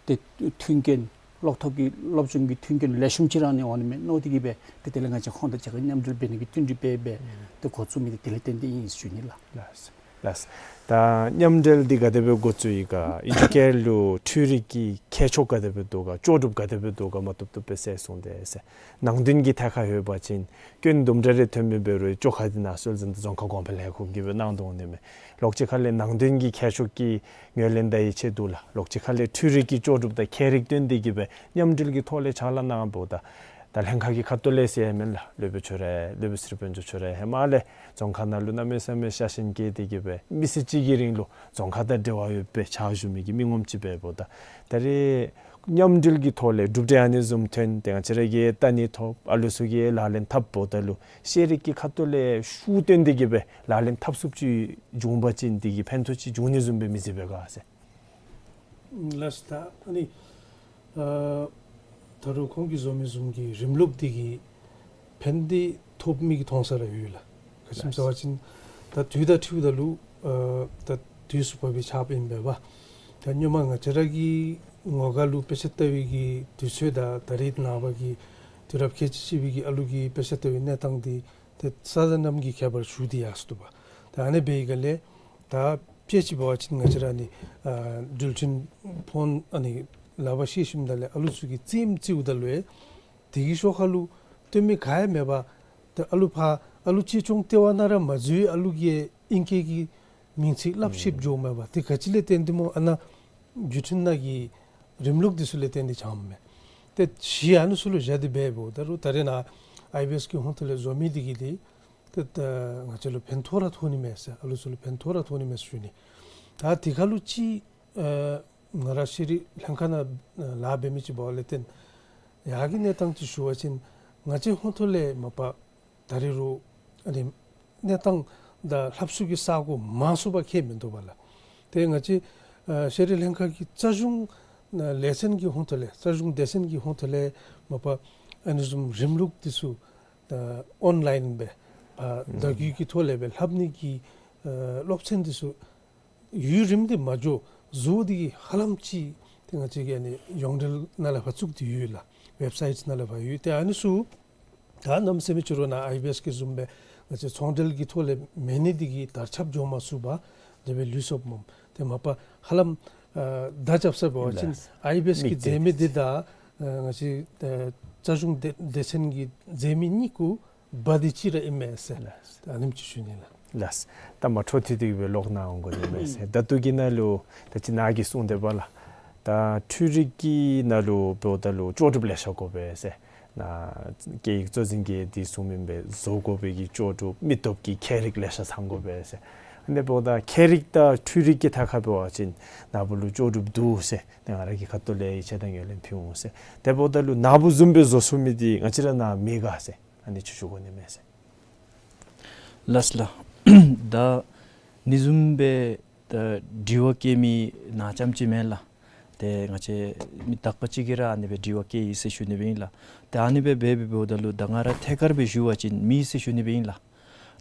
ཏེ་མཐུན་རྐྱེན་གློག་ཐོག་གི་སློབ་སྦྱོང་གི་མཐུན་རྐྱེན་ལེགས་ཤོམ་ཅིག་ར་ཨ་ནི་འོང་ནི་མས་མནོ་སྟེ་གི་སྦེ་ཏེ་དེ་ལས་ང་བཅས་ཁོང་དང་གཅིག་ཁར་མཉམ་འབྲེལ་འབད་ནི་གི་བསྟུན་གྲོས་འབད་འབད་ཏེ་འགོ་བཙུགས་མི་འདི་དེ་ལས་བརྟེན་ཏེ་ཨིན་ཟེར་ཞུ་ནི་ལགས། ལགས། ལགས། ད་མཉམ་འབྲེལ་འདི་ག་དེ་སྦེ་འགོ་བཙུགས་ཡི་ག། ཨེ་ཇུ་ཀེར་ལུ་འཕྲུལ་རིག་གི་ཁྱད་ཆོས་ག་དེ་སྦེ་འདུག་ག། ལྕོགས་གྲུབ་ག་དེ་སྦེ་འདུག་ག་མ་བཏུབ་བཏུབ་སྦེ་གསལ་སོང་དེས་ཟེར། ནང་དོན་གྱི་ཐད་ཁར་ཡོད་པ་ཅིན་སྐྱོན་དུམ་གྲ་རེ་ཐོན་མི་འབད་རུང་བཅོ་ཁ་འདི་ནཱ་སྲོལ་འཛིན་དང་རྫོང་ཁ་གོང་འཕེལ་ལས་ཁུངས་ཀྱིས་སྦེ་གནང་དོ་འོང་ནི་མས། ལོགས་གཅིག་ཁ་ལས་ནང་དོན་གྱི་ཁྱད་ཆོས་ཀྱི་ངོས་ལེན་དང་ཡིད་ཆེས་འདུག་ལགས། ལོགས་གཅིག་ཁ་ལས་འཕྲུལ་རིག་གི་ལྕོགས་གྲུབ་དང་མཁས་རིག་བཏོན་ཏེ་གི་སྦེ་མཉམ་འབྲེལ་གྱི་ཐོག་ལས་ཕྱག་ལཱ་གནངམ་ད་ད་ལྷན་ཁག་གི་ཁ་ཐུག་ལས་ཟེར་མེན་ལགས། སློབ་དཔོན་ཚུ་རེ་སློབ་དཔོན་ཟུར་དཔོན་ཚུ་རེ་ཧེ་མ་ལས་རྫོང་ཁ་ནང་ལུ་གནམ་མེད་ས་མེད་ཤ་ཞེན་བསྐྱེད་དེ་གི་སྦེ་མི་ཚེ་གཅིག་གི་རིང་ལུ་རྫོང་ཁ་དང་འབྲེལ་བ་ཡོད་པའི་ཕྱག་ཞུ་མི་གི་མི་ངོམ་ཅིག་འབདཝ་ད་ད་རེས་མཉམ་འབྲེལ་གྱི་ཐོག་ལས་གྲུབ་འབྲས་ཨ་ནི་བཟུམ་ཐོན་ཏེ་ང་བཅས་ར་གིས་བལྟ་ནི་ཐོབ། ཨ་ལུ་ཚུ་གིས་ལག་ལེན་འཐབ་འབདཝ་ད་ལུ་ཤེས་རིག་གི་ཁ་ཐུག་ལས་ཤུགས་བཏོན་ཏེ་གི་སྦེ་ལག་ལེན་འཐབ་ཚུགསཔ་ཅིག་འབྱུང་བ་ཅིན་འདི་གིས་ཕན་ཐོགས་ཅིག་འབྱུང་ནི་བཟུམ་སྦེ་མི་བརྩི་བས་ག་ཟེར། ལགས། ད་ཨ་ནི་ཨ་ད་རུང་ཁོང་གིས་བཟོ་མི་བཟུམ་གྱི་རིམ་ལུགས་འདི་གིས་ཕན་འདི་ཐོབ་མི་གི་མཐོང་ས་ར་ཡོད་ལགས། ག་ཅི་སྨོ་ཟེར་བ་ཅིན་ད་དུས་དང་འཁྲིལཝ་ད་ལུ་ཨ་ད་དུས་སུ་བབས་པའི་ཆརཔ་ཨིན་པས་པ། ད་སྔོན་མ་ང་བཅས་ར་གི་ངོ་དགའ་ལུ་དཔེ་ཆ་ལྟ་བའི་གི་དུས་ཚོད་དང་ད་རེས་ནངས་པ་གི་དུས་རབས་ཁལ་གཅིག་གཅིག་པའི་གི་ཨ་ལུ་གི་དཔེ་ཆ་ལྟ་བའི་གནས་སྟངས་འདི་ཏེ་ས་དང་གནམ་གྱི་ཁྱད་པར་ཞུགས་ཏེ་ཡར་སོ་འདུག་པ། ད་ཨ་ནི་འབད་བའི་སྒང་ལས་ད་དཔེ་ཅིག་འབད་བ་ཅིན་ང་བཅས་ར་ཨ་ནི་ཨ་འགྲུལ་འཕྲིན་ཕོན་ཨ་ནི་ལག་པར་བཤེད་ཞིནམ་ད་ལས་ཨ་ལུ་ཚུ་གིས་རྩེདམོ་རྩེཝ་ད་ལུ་ཡང་དེ་གི་ཤོག་ཁ་ལུ་སྟོན་མི་ག་ཡང་མེད་པར་ད་ཨ་ལུ་ཕར་ཨ་ལུ་གཅེས་སྐྱོང་ལྟེ་བ་ནང་ར་མ་འཛུལ་བའི་ཨ་ལུ་གིས་ཨིང་སྐད་ཀྱི་མིང་ཚིག་སླབ་ཤེསཔ་འགྱོཝ་མས་པ། དེ་ག་ཅི་ལས་བརྟེན་ཏེ་སྨོ། ཨ་ནཱ་བརྒྱུད་འཕྲིན་ནང་གི་རིམ་ལུགས་འདི་ཚུ་ལས་བརྟེན་ཏེ་འབྱུངམ་མས། ཏེ་གཞི་ཨ་ནི་ཚུ་ལུ་བཞག་སྟེ་འབདཝ་ད་རུང་ད་རེས་ནཱ་ཨའི་བི་ཨེས་ཀྱི་ཧོངས་ཐོག་ལས་བཟོ་མི་འདི་གིས་འདི་ཏེ་ད་ང་བཅས་ལུ་ཕན་ཐོགས་ར་ཐོགས་ནི་མས་ཟེར། ཨ་ལུ་ཚུ་ལུ་ཕན་ཐོགས་ར་ཐོགས་ནི་མས་ཟེར་ཞུ་ནི། ད་དེ་ཁར་ལུ་ཅིག་ཨ་ང་ར་ཤེས་རིག་ལྷན་ཁག་ནང་ལཱ་འབད་མི་ཅིག་འབདཝ་ལས་བརྟེན་ཡར་གྱི་གནས་སྟངས་ཅིག་ཞུ་བ་ཅིན་ང་བཅས་ཧོངས་ཐོག་ལས་མ་པ་ད་རེས་རུང་ཨ་ནི་གནས་སྟངས་དང་ལྷབ་ཚུགས་ཀྱི་ས་གོ་མང་སུ་འབད་ཁྱད་མིན་འདུག་པ་ལགས། ཏེ་ང་བཅས་ཨ་ཤེས་རིག་ལྷན་ཁག་གི་རྩ་གཞུང་ ལེ་ཚན་གྱི་ཧོངས་ཐོག་ལས་རྩ་གཞུང་སྡེ་ཚན་གྱི་ཧོངས་ཐོག་ལས་མ་པ་ཨ་ནི་བཟུམ་རིམ་ལུགས་འདི་ཚུ་ད་ཨོན་ལཱའིན་སྦེ་ཨ་བརྡ་བརྒྱུད་ཀྱི་ཐོག་ལས་སྦེ་ལྷབ་ནི་གི་ཨ་སློབ་ཚན་འདི་ཚུ་ཡུན་རིངམོ་འདི་མ་འགྱོ་བཟོ་འདི་གིས་ཧ་ལམ་ཅིག་ཏེ་ང་བཅས་ཀྱི་ཨ་ནི་ཡོངས་འབྲེལ་ནང་ལས་ཕར་བཙུགས་ཏེ་ཡོད་ལགས། ཝེབ་སའིཊ་ནང་ལས་ཕར་ཡོད། ཏེ་ཨ་ནི་ཚུ་ད་གནམ་མེད་ས་མེད་ཅིག་རོགས་ནཱ་ཨའི་བི་ཨེསི་གི་བཟུམ་སྦེ་ང་བཅས་ཚོང་འབྲེལ་གྱི་ཐོག་ལས་མེད་ནི་འདི་གིས་དར་ཁྱབ་འགྱོ་མ་ཚུགས་པར་དེ་སྦེ་ལུས་སོཔ་སྨོ། ཏེ་མ་པ་ཧ་ལམ་ཨ་བརྡ་རྐྱབ་ས་འབད་བ་ཅིན་ལགས། ཨའི་བི་ཨེསི་གི་མིག་མཛད་མི་འདི་དང་ཨ་ང་བཅས་ཨ་རྩ་གཞུང་སྡེ་སྡེ་ཚན་གྱི་མཛད་མི་གཉིས་ཀུ་བ་འདི་གཅིག་ར་ཨིན་མས་ཟེར། ལགས། ཨ་ནེམ་ཅིག་ཞུ་ནི་ལགས། ལགས། ད་མ་འཕྲོ་མཐུད་དེ་སྦེ་ལོག་གནང་འོང་དགོ་ནི་མས་ཟེར། ད་ལྟོ་གི་ནང་ལུ་ད་ཅི་ནཱ་གིས་གསུངས་ཏེ་འབདཝ་ལགས། ད་འཕྲུལ་རིག་གི་ནང་ལུ་འབདཝ་ད་ལུ་ལྕོགས་གྲུབ་ལེ་ཤ་དགོ་པས་ཟེར། ནཱ་སྐད་ཡིག་གཙོ་འཛིན་གྱིས་འདི་གསུངས་མི་སྦེ་བཟོ་དགོ་པའི་གི་ལྕོགས་གྲུབ་མི་སྟོབས་ཀྱི་ཁྱད་རིག་ལེ་ཤ་ཚང་དགོ་པས་ཟེར། ཨ་ནི་འབདཝ་ད་ཁྱད་རིག་དང་འཕྲུལ་རིག་གི་ཐད་ཁར་འབད་བ་ཅིན་ནཱ་བུ་ལུ་ལྕོགས་གྲུབ་འདུག་ཟེར་ཏེ་ང་ར་གིས་ཁ་ཐུག་ལས་ཡིད་ཆེས་དང་ངོས་ལེན་ཕུལ་འོང་ཟེར། དེ་འབདཝ་ད་ལུ་ནཱ་བུ་བཟུམ་སྦེ་བཟོ་ཚུགས་མི་འདི་ང་བཅས་ར་ནཱ་མེད་ག་ཟེར། ཨ་ནི་ཅིག་ཞུ་དགོ་ནི་མས་ཟེར། ལགས་ལགས། ད་ཨ་ནི་བཟུམ་སྦེ་ད་དྲི་བ་བཀོད་མི་ནཱ་རྐྱངམ་ཅིག་མེན་ལགས། ཏེ་ང་བཅས་མི་དག་པ་ཅིག་གིས་ར་ཨ་ནི་སྦེ་དྲི་བ་བཀོད་ཡི་ཟེར་ཞུ་ནི་སྦེ་ཨིན་ལགས། ཏེ་ཨ་ནི་སྦེ་འབད་འབདཝ་ད་ལུ་ད་ང་ར་ཐད་ཀར་སྦེ་ཞུ་བ་ཅིན་མེད་ཟེར་ཞུ་ནི་སྦེ་ཨིན་ལགས།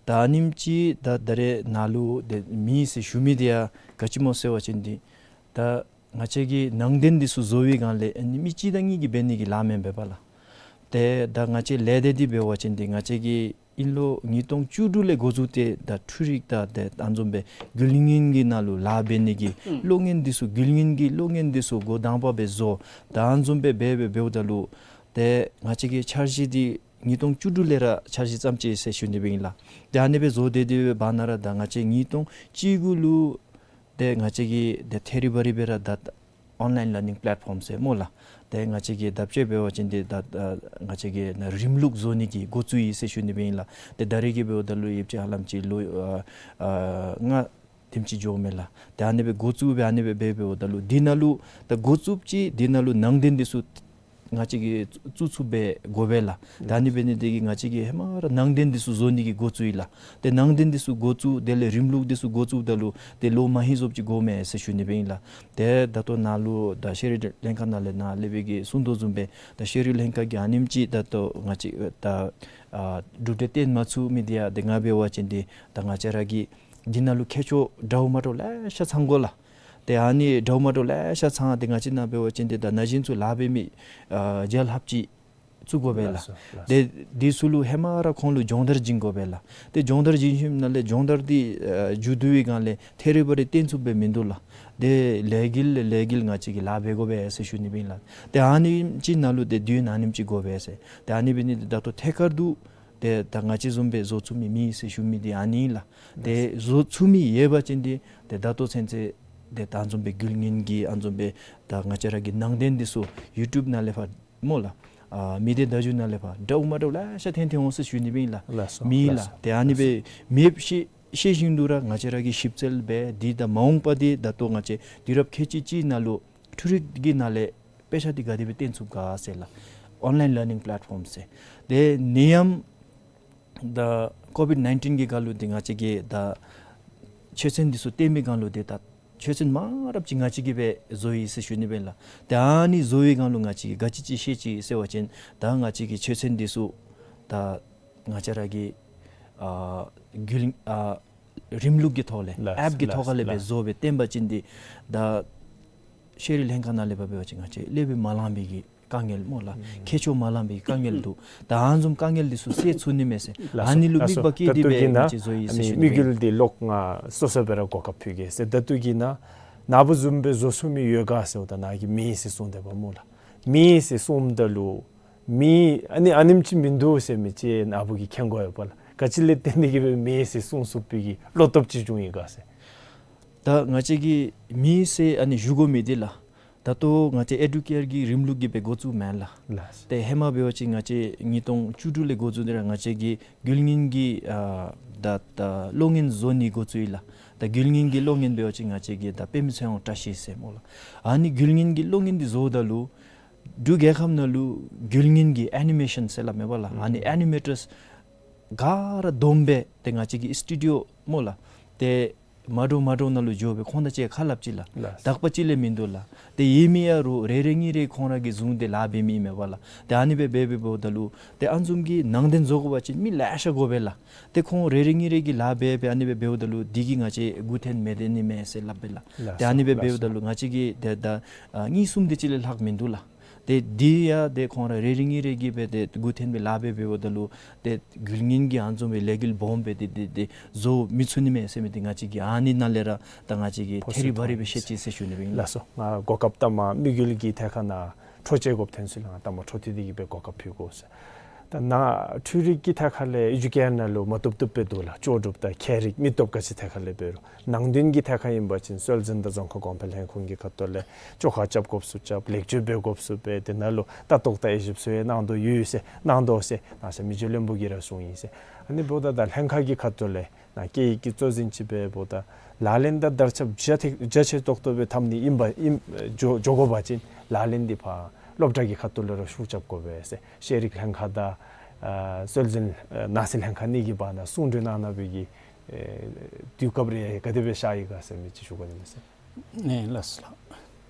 ད་ཨ་ནེམ་ཅིག་ད་ད་རེས་ནཱ་ལུ་ཏེ་མེད་ཟེར་ཞུ་མི་འདི་ཡང་ག་ཅི་སྨོ་ཟེར་བ་ཅིན་འདི་ད་ང་བཅས་ཀྱི་ནང་རྟེན་འདི་ཚུ་བཟོ་བའི་སྒང་ལས་ཨ་ནི་མི་གཅིག་དང་གཉིས་ཀྱིས་འབད་ནི་གི་ལཱ་མེན་པས་པ་ལགས། ཏེ་ད་ང་བཅས་ལས་སྡེ་འདི་འབད་བ་ཅིན་འདི་ང་བཅས་ཀྱིས་དབྱིན་ལོ་ཉིས་སྟོང་བཅུ་དྲུག་ལས་འགོ་བཙུགས་ཏེ་ད་འཕྲུལ་རིག་དང་ཏེ་ཨ་ནི་བཟུམ་སྦེ་རྒྱུ་རྐྱེན་གྱི་ནང་ལུ་ལཱ་འབད་ནི་གི་ཨུམ་གློག་བརྙན་འདི་ཚུ་རྒྱུ་རྐྱེན་གྱི་གློག་བརྙན་འདི་ཚུ་འགོ་དང་པ་སྦེ་བཟོ། ད་ཨ་ནི་བཟུམ་སྦེ་འབད་འབད་འབདཝ་ད་ལུ་ཏེ་ང་བཅས་ཀྱི་འཆར་གཞི་འདི་ཉིས་སྟོང་བཅུ་དྲུག་ལས་ར་འཆར་གཞི་བརྩམས་ཅི་ཟེར་ཞུ་ནི་སྦེ་ཨིན་ལགས། ཏེ་ཨ་ནི་སྦེ་བཟོ་སྟེ་སྡོད་པའི་བར་ན་ར་ད་ང་བཅས་ཉིས་སྟོང་བཅུ་དགུ་ལུ་ཏེ་ང་བཅས་ཀྱིས་ཏེ་ཐེ་རི་བ་རི་སྦེ་ར་ད་ཨོན་ལཱའིན་ལར་ནིང་པ་ལེཊ་ཕོམ་ཟེར་སྨོ་ལགས། ཏེ་ང་བཅས་ཀྱིས་ད་ཅི་འབད་བ་ཅིན་ཏེ་ད་ང་བཅས་ཀྱིས་ནཱ་རིམ་ལུགས་བཟོ་ནི་གི་འགོ་བཙུགས་ཡི་ཟེར་ཞུ་ནི་སྦེ་ཨིན་ལགས། ཏེ་ད་རེས་ཀྱི་འབདཝ་ད་ལུ་ཡོདཔ་ཅིག་ཧ་ལམ་ཅིག་ལོ་ཨ་ཨ་ལྔ་དེམ་ཅིག་འགྱོཝ་མས་ལགས། ཏེ་ཨ་ནི་སྦེ་འགོ་བཙུགས་སྦེ་ཨ་ནི་སྦེ་འབད་འབདཝ་ད་ལུ་འདི་ནང་ལུ་ད་འགོ་བཙུགསཔ་ཅིག་འདི་ནང་ལུ་ནང་རྟེན་འདི་ཚུ་ང་བཅས་ཀྱིས་བཙུགས་ཚུགསཔ་སྦེ་དགོ་པས་ལགས། ད་ཨ་ནི་འབད་ནི་འདི་གིས་ང་བཅས་ཀྱིས་ཧེ་མ་ར་ནང་རྟེན་འདི་ཚུ་བཟོ་ནི་གི་འགོ་བཙུགས་ཡི་ལགས། ཏེ་ནང་རྟེན་འདི་ཚུ་འགོ་བཙུགས་དེ་ལས་རིམ་ལུགས་འདི་ཚུ་འགོ་བཙུགསཔ་ད་ལུ་ཏེ་ལོ་མ་ཧེ་བཟོཔ་ཅིག་དགོ་མས་ཟེར་ཞུ་ནི་སྦེ་ཨིན་ལགས། ཏེ་ད་ལྟོ་ནཱ་ལུ་ད་ཤེས་རིག་ལྷན་ཁག་ནང་ལས་ནཱ་ལས་འབད་གི་གསུང་དོ་བཟུམ་སྦེ་ད་ཤེས་རིག་ལྷན་ཁག་གིས་ཨ་ནེམ་ཅིག་ད་ལྟོ་ང་བཅས་ད་ཨ་གྲུབ་འབྲས་བཏོན་མ་ཚུགས་མི་འདི་ཡང་ཏེ་ང་འབད་བ་ཅིན་འདི་ད་ང་བཅས་ར་གི་འདི་ནང་ལུ་མཁས་མཆོག་འདྲཝ་མ་འདྲཝ་ལེ་ཤ་ཚང་དགོ་ལགས། ཏེ་ཨ་ནི་འདྲཝ་མ་འདྲཝ་ལེ་ཤ་ཚང་ཏེ་ང་བཅས་ནཱ་འབད་བ་ཅིན་འདི་ད་ན་གཞོན་ཚུ་ལཱ་འབད་མི་ཨ་རྒྱལ་ལྷབ་ཅིག་བཙུགས་དགོ་པས་ལགས། ལགས་སོ། ལགས་སོ། ཏེ་འདི་ཚུ་ལུ་ཧེ་མ་ར་ཁོང་ལུ་སྦྱོང་བརྡར་བྱིན་དགོ་པས་ལགས། ཏེ་སྦྱོང་བརྡར་བྱིན་ཞིནམ་ལས་སྦྱོང་བརྡར་འདི་ཨ་མཇུག་བསྡུ་བའི་སྒང་ལས་ཐེ་རི་བ་རི་བཏོན་ཚུགསཔ་སྦེ་མིན་འདུག་ལགས། ཏེ་ལས་འགུལ་ལས་ལས་འགུལ་ང་བཅས་ཀྱིས་ལཱ་འབད་དགོ་པས་ཟེར་ཞུ་ནི་སྦེ་ཨིན་ལགས། ཏེ་ཨ་ནེམ་ཅིག་ནང་ལུ་ཏེ་དུས་ཨ་ནེམ་ཅིག་དགོ་པས་ཟེར། ཏེ་ཨ་ནི་འབད་ནི་འདི་ད་ལྟོ་ཐད་ཀར་དུ་ཏེ་ད་ང་བཅས་བཟུམ་སྦེ་བཟོ་ཚུགས་མི་མེད་ཟེར་ཞུ་མི་འདི་ཨ་ནི་ཨིན་ལགས། ཏེ་བཟོ་ཚུགས་མི་ཡོད་པ་ཅིན་འདི་ཏེ་ད་ལྟོ་ཚུན་ཚོད་ཏེ་ད་ཨ་ནི་བཟུམ་སྦེ་རྒྱུ་རྐྱེན་གྱི་ཨ་ནི་བཟུམ་སྦེ་ད་ང་བཅས་ར་གི་ནང་རྟེན་འདི་ཚུ་ཡུ་ཊུབ་ནང་ལས་ཕར་སྨོ་ལགས། ཨ་མི་སྡེ་བརྡ་བརྒྱུད་ནང་ལས་ཕར་འདྲཝ་མ་འདྲཝ་ལེ་ཤ་ཐོན་ཐོན་འོང་ཟེར་ཞུ་ནི་སྦེ་ཨིན་ལགས། ལགས་སོ། མེད་ལགས། ལགས་སོ། ཏེ་ཨ་ནི་སྦེ་མེདཔ་ཤེས་ཤེས་བཞིན་དུ་ར་ང་བཅས་ར་གིས་ཞིབ་འཚོལ་འབད་འདི་དང་མ་འོངས་པ་འདི་ད་ལྟོ་ང་བཅས་དུས་རབས་ཁལ་གཅིག་གཅིག་ནང་ལུ་འཕྲུལ་རིག་གི་ནང་ལས་དཔེ་ཆ་འདི་ག་དེ་སྦེ་བཏོན་ཚུགས་ག་ཟེར་ལགས། ཨོན་ལཱའིན་ལར་ནིང་པ་ལེཊ་ཕོམ་ཟེར། ཏེ་ནི་ཡམ་ད་ཀོ་ཝིཌ་ནའིན་ཊིན་གྱི་སྐབས་ལུ་འདི་ང་བཅས་ཀྱིས་ད་ཆོས་ཚན་འདི་ཚུ་བཏོན་མི་སྒང་ལུ་འདི་ད་ཆོས་ཚན་མང་རབས་ཅིག་ང་བཅས་ཀྱིས་སྦེ་བཟོ་ཡི་ཟེར་ཞུ་ནི་སྦེ་ལགས། ཏེ་ཨ་ནི་བཟོ་བའི་སྒང་ལུ་ང་བཅས་ཀྱིས་ག་ཅི་ཅིག་ཤེས་ཅི་ཟེར་བ་ཅིན་ད་ང་བཅས་ཀྱིས་ཆོས་ཚན་འདི་ཚུ་ད་ང་བཅས་ར་གི་ཨ་རྒྱུན་ཨ་རིམ་ལུགས་ཀྱི་ཐོག་ལས་ལགས། ཨེཔ་ཀྱི་ལགས། ཐོག་ཁ་ལས་སྦེ་ལགས། བཟོ་སྦེ་བཏོན་པ་ཅིན་འདི་ད་ཤེས་རིག་ལྷན་ཁག་ནང་ལས་ཕར་འབད་བ་ཅིན་ང་བཅས་སློབ་དཔོན་མ་ལང་པའི་གི་དཀའ་ངལ་སྨོ་ལགས། ཨུམ་མཁས་མཆོག་མ་ལང་པའི་དཀའ་ངལ་འདུག། ད་ཨ་ནི་བཟུམ་དཀའ་ངལ་འདི་ཚུ་སེལ་ཚུགས་ནི་མས་ཟེར། ལགས་སོ། ཨ་ནི་ལུ་ལགས་སོ། དམིགས་པ་བསྐྱེད་དེ་སྦེ་ད་ལྟོ་གི་ནང་ང་བཅས་བཟོ་ཡི་ཟེར་ཞུ་ནི་སྦེ། དམིགས་ཡུལ་འདི་ལོག་ང་སོ་སོ་སྦེ་ར་གོ་སྐབས་ཕུལ་གེ་ཟེར། ད་ལྟོ་གི་ནང་ནཱ་བུ་བཟུམ་སྦེ་བཟོ་ཚུགས་མི་ཡོད་ག་ཟེརཝ་ད་ནཱ་གིས་མེད་ཟེར་གསུངས་ཏེ་འབདཝ་སྨོ་ལགས། མེད་ཟེར་གསུངམ་ད་ལུ་མེད་ཨ་ནི་ཨ་ནེམ་ཅིག་མིན་འདུག་ཟེར་མི་ཅིག་ནཱ་བུ་གིས་མཁྱེན་དགོ་ཡོདཔ་ལགས། ག་ཅི་ལས་བརྟེན་ཏེ་གིས་སྦེ་མེད་ཟེར་གསུང་ཚུགས་པའི་གི་བློ་སྟོབས་ཅིག་བྱུང་ཡི་ག་ཟེར། ད་ང་བཅས་ཀྱིས་མེད་ཟེར་ཨ་ནི་ཞུ་དགོ་མི་འདི་ལགས། ད་ལྟོ་ང་བཅས་ཨེ་ཌུ་ཀེར་གྱི་རིམ་ལུགས་ཀྱིས་སྦེ་འགོ་བཙུགས་མེན་ལགས། ལགས། ཏེ་ཧེ་མ་འབད་བ་ཅིན་ང་བཅས་ཉིས་སྟོང་བཅུ་དྲུག་ལས་འགོ་བཙུགས་ཏེ་ར་ང་བཅས་ཀྱིས་རྒྱུ་རྐྱེན་གྱི་ཨ་ད་ད་གློག་བརྙན་བཟོ་ནི་འགོ་བཙུགས་ཡི་ལགས། ད་རྒྱུ་རྐྱེན་གྱི་གློག་བརྙན་འབད་བ་ཅིན་ང་བཅས་ཀྱིས་ད་དཔེ་མི་ཚེ་དབང་བཀྲ་ཤིས་ཟེར་སྨོ་ལགས། ཨ་ནི་རྒྱུ་རྐྱེན་གྱི་གློག་བརྙན་འདི་བཟོཝ་ད་ལུ་འབྲུག་རྒྱལ་ཁབ་ནང་ལུ་རྒྱུ་རྐྱེན་གྱི་ཨེ་ནི་མེ་ཤཱན་ཟེར་སླབ་མས་པ་ལགས། ཨ་ནི་ཨེ་ནི་མེ་ཊརསི་ག་ར་བསྡོམས་སྦེ་ཏེ་ང་བཅས་ཀྱིས་སི་ཊུ་ཌི་ཡོ་སྨོ་ལགས། ཏེ་ མ་འདྲཝ་མ་འདྲཝ་ནང་ལུ་འགྱོ་སྦེ་ཁོང་དང་གཅིག་ཁ་སླབ་ཅི་ལགས། ལགས། དག་པ་ཅིག་ལས་མིན་འདུག་ལགས། ཏེ་ཡོད་མི་ཡང་རུང་རེ་རེ་གཉིས་རེ་ཁོང་ར་གིས་བཟུང་སྟེ་ལཱ་འབད་མི་ཨིན་མས་པ་ལགས། ཏེ་ཨ་ནི་སྦེ་འབད་འབདཝ་ད་ལུ་ཏེ་ཨ་ནི་བཟུམ་གྱི་ནང་དོན་བཟོ་དགོ་པ་ཅིན་མི་ལེ་ཤ་དགོ་པས་ལགས། ཏེ་ཁོང་རེ་རེ་གཉིས་རེ་གིས་ལཱ་འབད་སྦེ་ཨ་ནི་སྦེ་འབདཝ་ད་ལུ་འདི་གིས་ང་བཅས་མགུ་འཐོམ་མི་བཏུབ་ནི་མས་ཟེར་སླབ་པས་ལགས། ལགས་ཏེ་ཨ་ནི་སྦེ་འབདཝ་ད་ལུ་ང་བཅས་ཀྱིས་ཏེ་ད་ཨ་གཉིས་གསུམ་དེ་ཅིག་ལས་ལྷག་མིན་འདུག་ལགས། ཏེ་འདི་ཡང་ཏེ་ཁོང་ར་རེ་རེ་གཉིས་རེ་གིས་སྦེ་ཏེ་མགུ་འཐོམ་སྦེ་ལཱ་འབད་འབདཝ་ད་ལུ་ཏེ་དགེ་བསྙེན་གྱི་ཨ་ནི་བཟུམ་སྦེ་ལས་འགུལ་སྦོམ་སྦེ་ཏེ་ཏེ་ཏེ་བཟོ་མི་ཚུགས་ནི་མས་ཟེར་མི་འདི་ང་བཅས་ཀྱིས་ཨ་ནི་ནང་ལས་ར་ད་ང་བཅས་ཀྱིས་ཐད་རི་བ་རི་སྦེ་ཤེས་ཅི་ཟེར་ཞུ་ནི་སྦེ་ཨིན་ལགས། ལགས་སོ། ང་གོ་སྐབས་ད་མ་དམིགས་ཡུལ་གྱི་ཐད་ཁར་ནཱ་འཕྲོ་བཅད་དགོཔ་ཐོན་ཅི་ལགས། ང་ད་མ་འཕྲོ་མཐུད་དེ་གིས་སྦེ་གོ་སྐབས་ཕུལ་དགོ་ཟེར། ད་ནཱ་འཕྲུལ་རིག་གི་ཐད་ཁར་ལས་ཨེ་ཇུ་ཀེར་ནང་ལུ་མ་བཏུབ་བཏུབ་སྦེ་འདུག་ལགས། ལྕོགས་གྲུབ་དང་ཁྱད་རིག་མི་སྟོབས་ག་ཅི་ཐད་ཁར་ལས་འབད་རུང་ནང་དོན་གྱི་ཐད་ཁར་ཨིན་པ་ཅིན་སྲོལ་འཛིན་དང་རྫོང་ཁ་གོང་འཕེལ་ལྷན་ཁང་གི་ཁ་ཐུག་ལས་བཅོ་ཁ་རྐྱབ་དགོཔ་ཚུ་རྐྱབ། ལེགས་བཅོས་འབད་དགོཔ་ཚུ་འབད། དེ་ནང་ལུ་ལྟ་རྟོག་དང་དབྱེ་ཞིབ་ཚུ་ཡང་གནང་དོ་ཡོད་ཟེར་གནང་དོ་ཟེར་ནཱ་ས་མི་རྗེ་བློན་པོ་གིས་ར་གསུངས་ཡི་ཟེར། ཨ་ནི་འབདཝ་ད་ད་ལྷན་ཁག་གི་ཁ་ཐུག་ལས་ནཱ་སྐད་ཡིག་གི་གཙོ་འཛིན་ཅིག་སྦེ་འབདཝ་ད་ལག་ལེན་དང་དར་ཁྱབ་རྒྱ་ཐེག་རྒྱ་ཆེ་ཏོག་ཏོ་སྦེ་འཐབ་ནི་ཨིན་པ་ཨིན་འགྱོ་འགྱོ་དགོ་པ་ཅིན་ལག་ལེན་འདི་ཕར་སློབ་གྲྭ་གི་ཁ་ཐུག་ལས་ར་ཤུགས་རྐྱབ་དགོ་པས་ཟེར། ཤེས་རིག་ལྷན་ཁག་དང་ཨ་སྲོལ་འཛིན་ཨ་ནང་སྲིད་ལྷན་ཁག་གཉིས་ཀྱི་བར་ན་གསུང་གྲོས་གནང་གནང་བའི་གི་ཨེ་དུས་སྐབས་རེ་ག་དེ་སྦེ་ཤར་ཡི་ག་ཟེར་མི་ཅིག་ཞུ་དགོ་ནི་མས་ཟེར། ཨེ་ལགས་སོ་ལགས།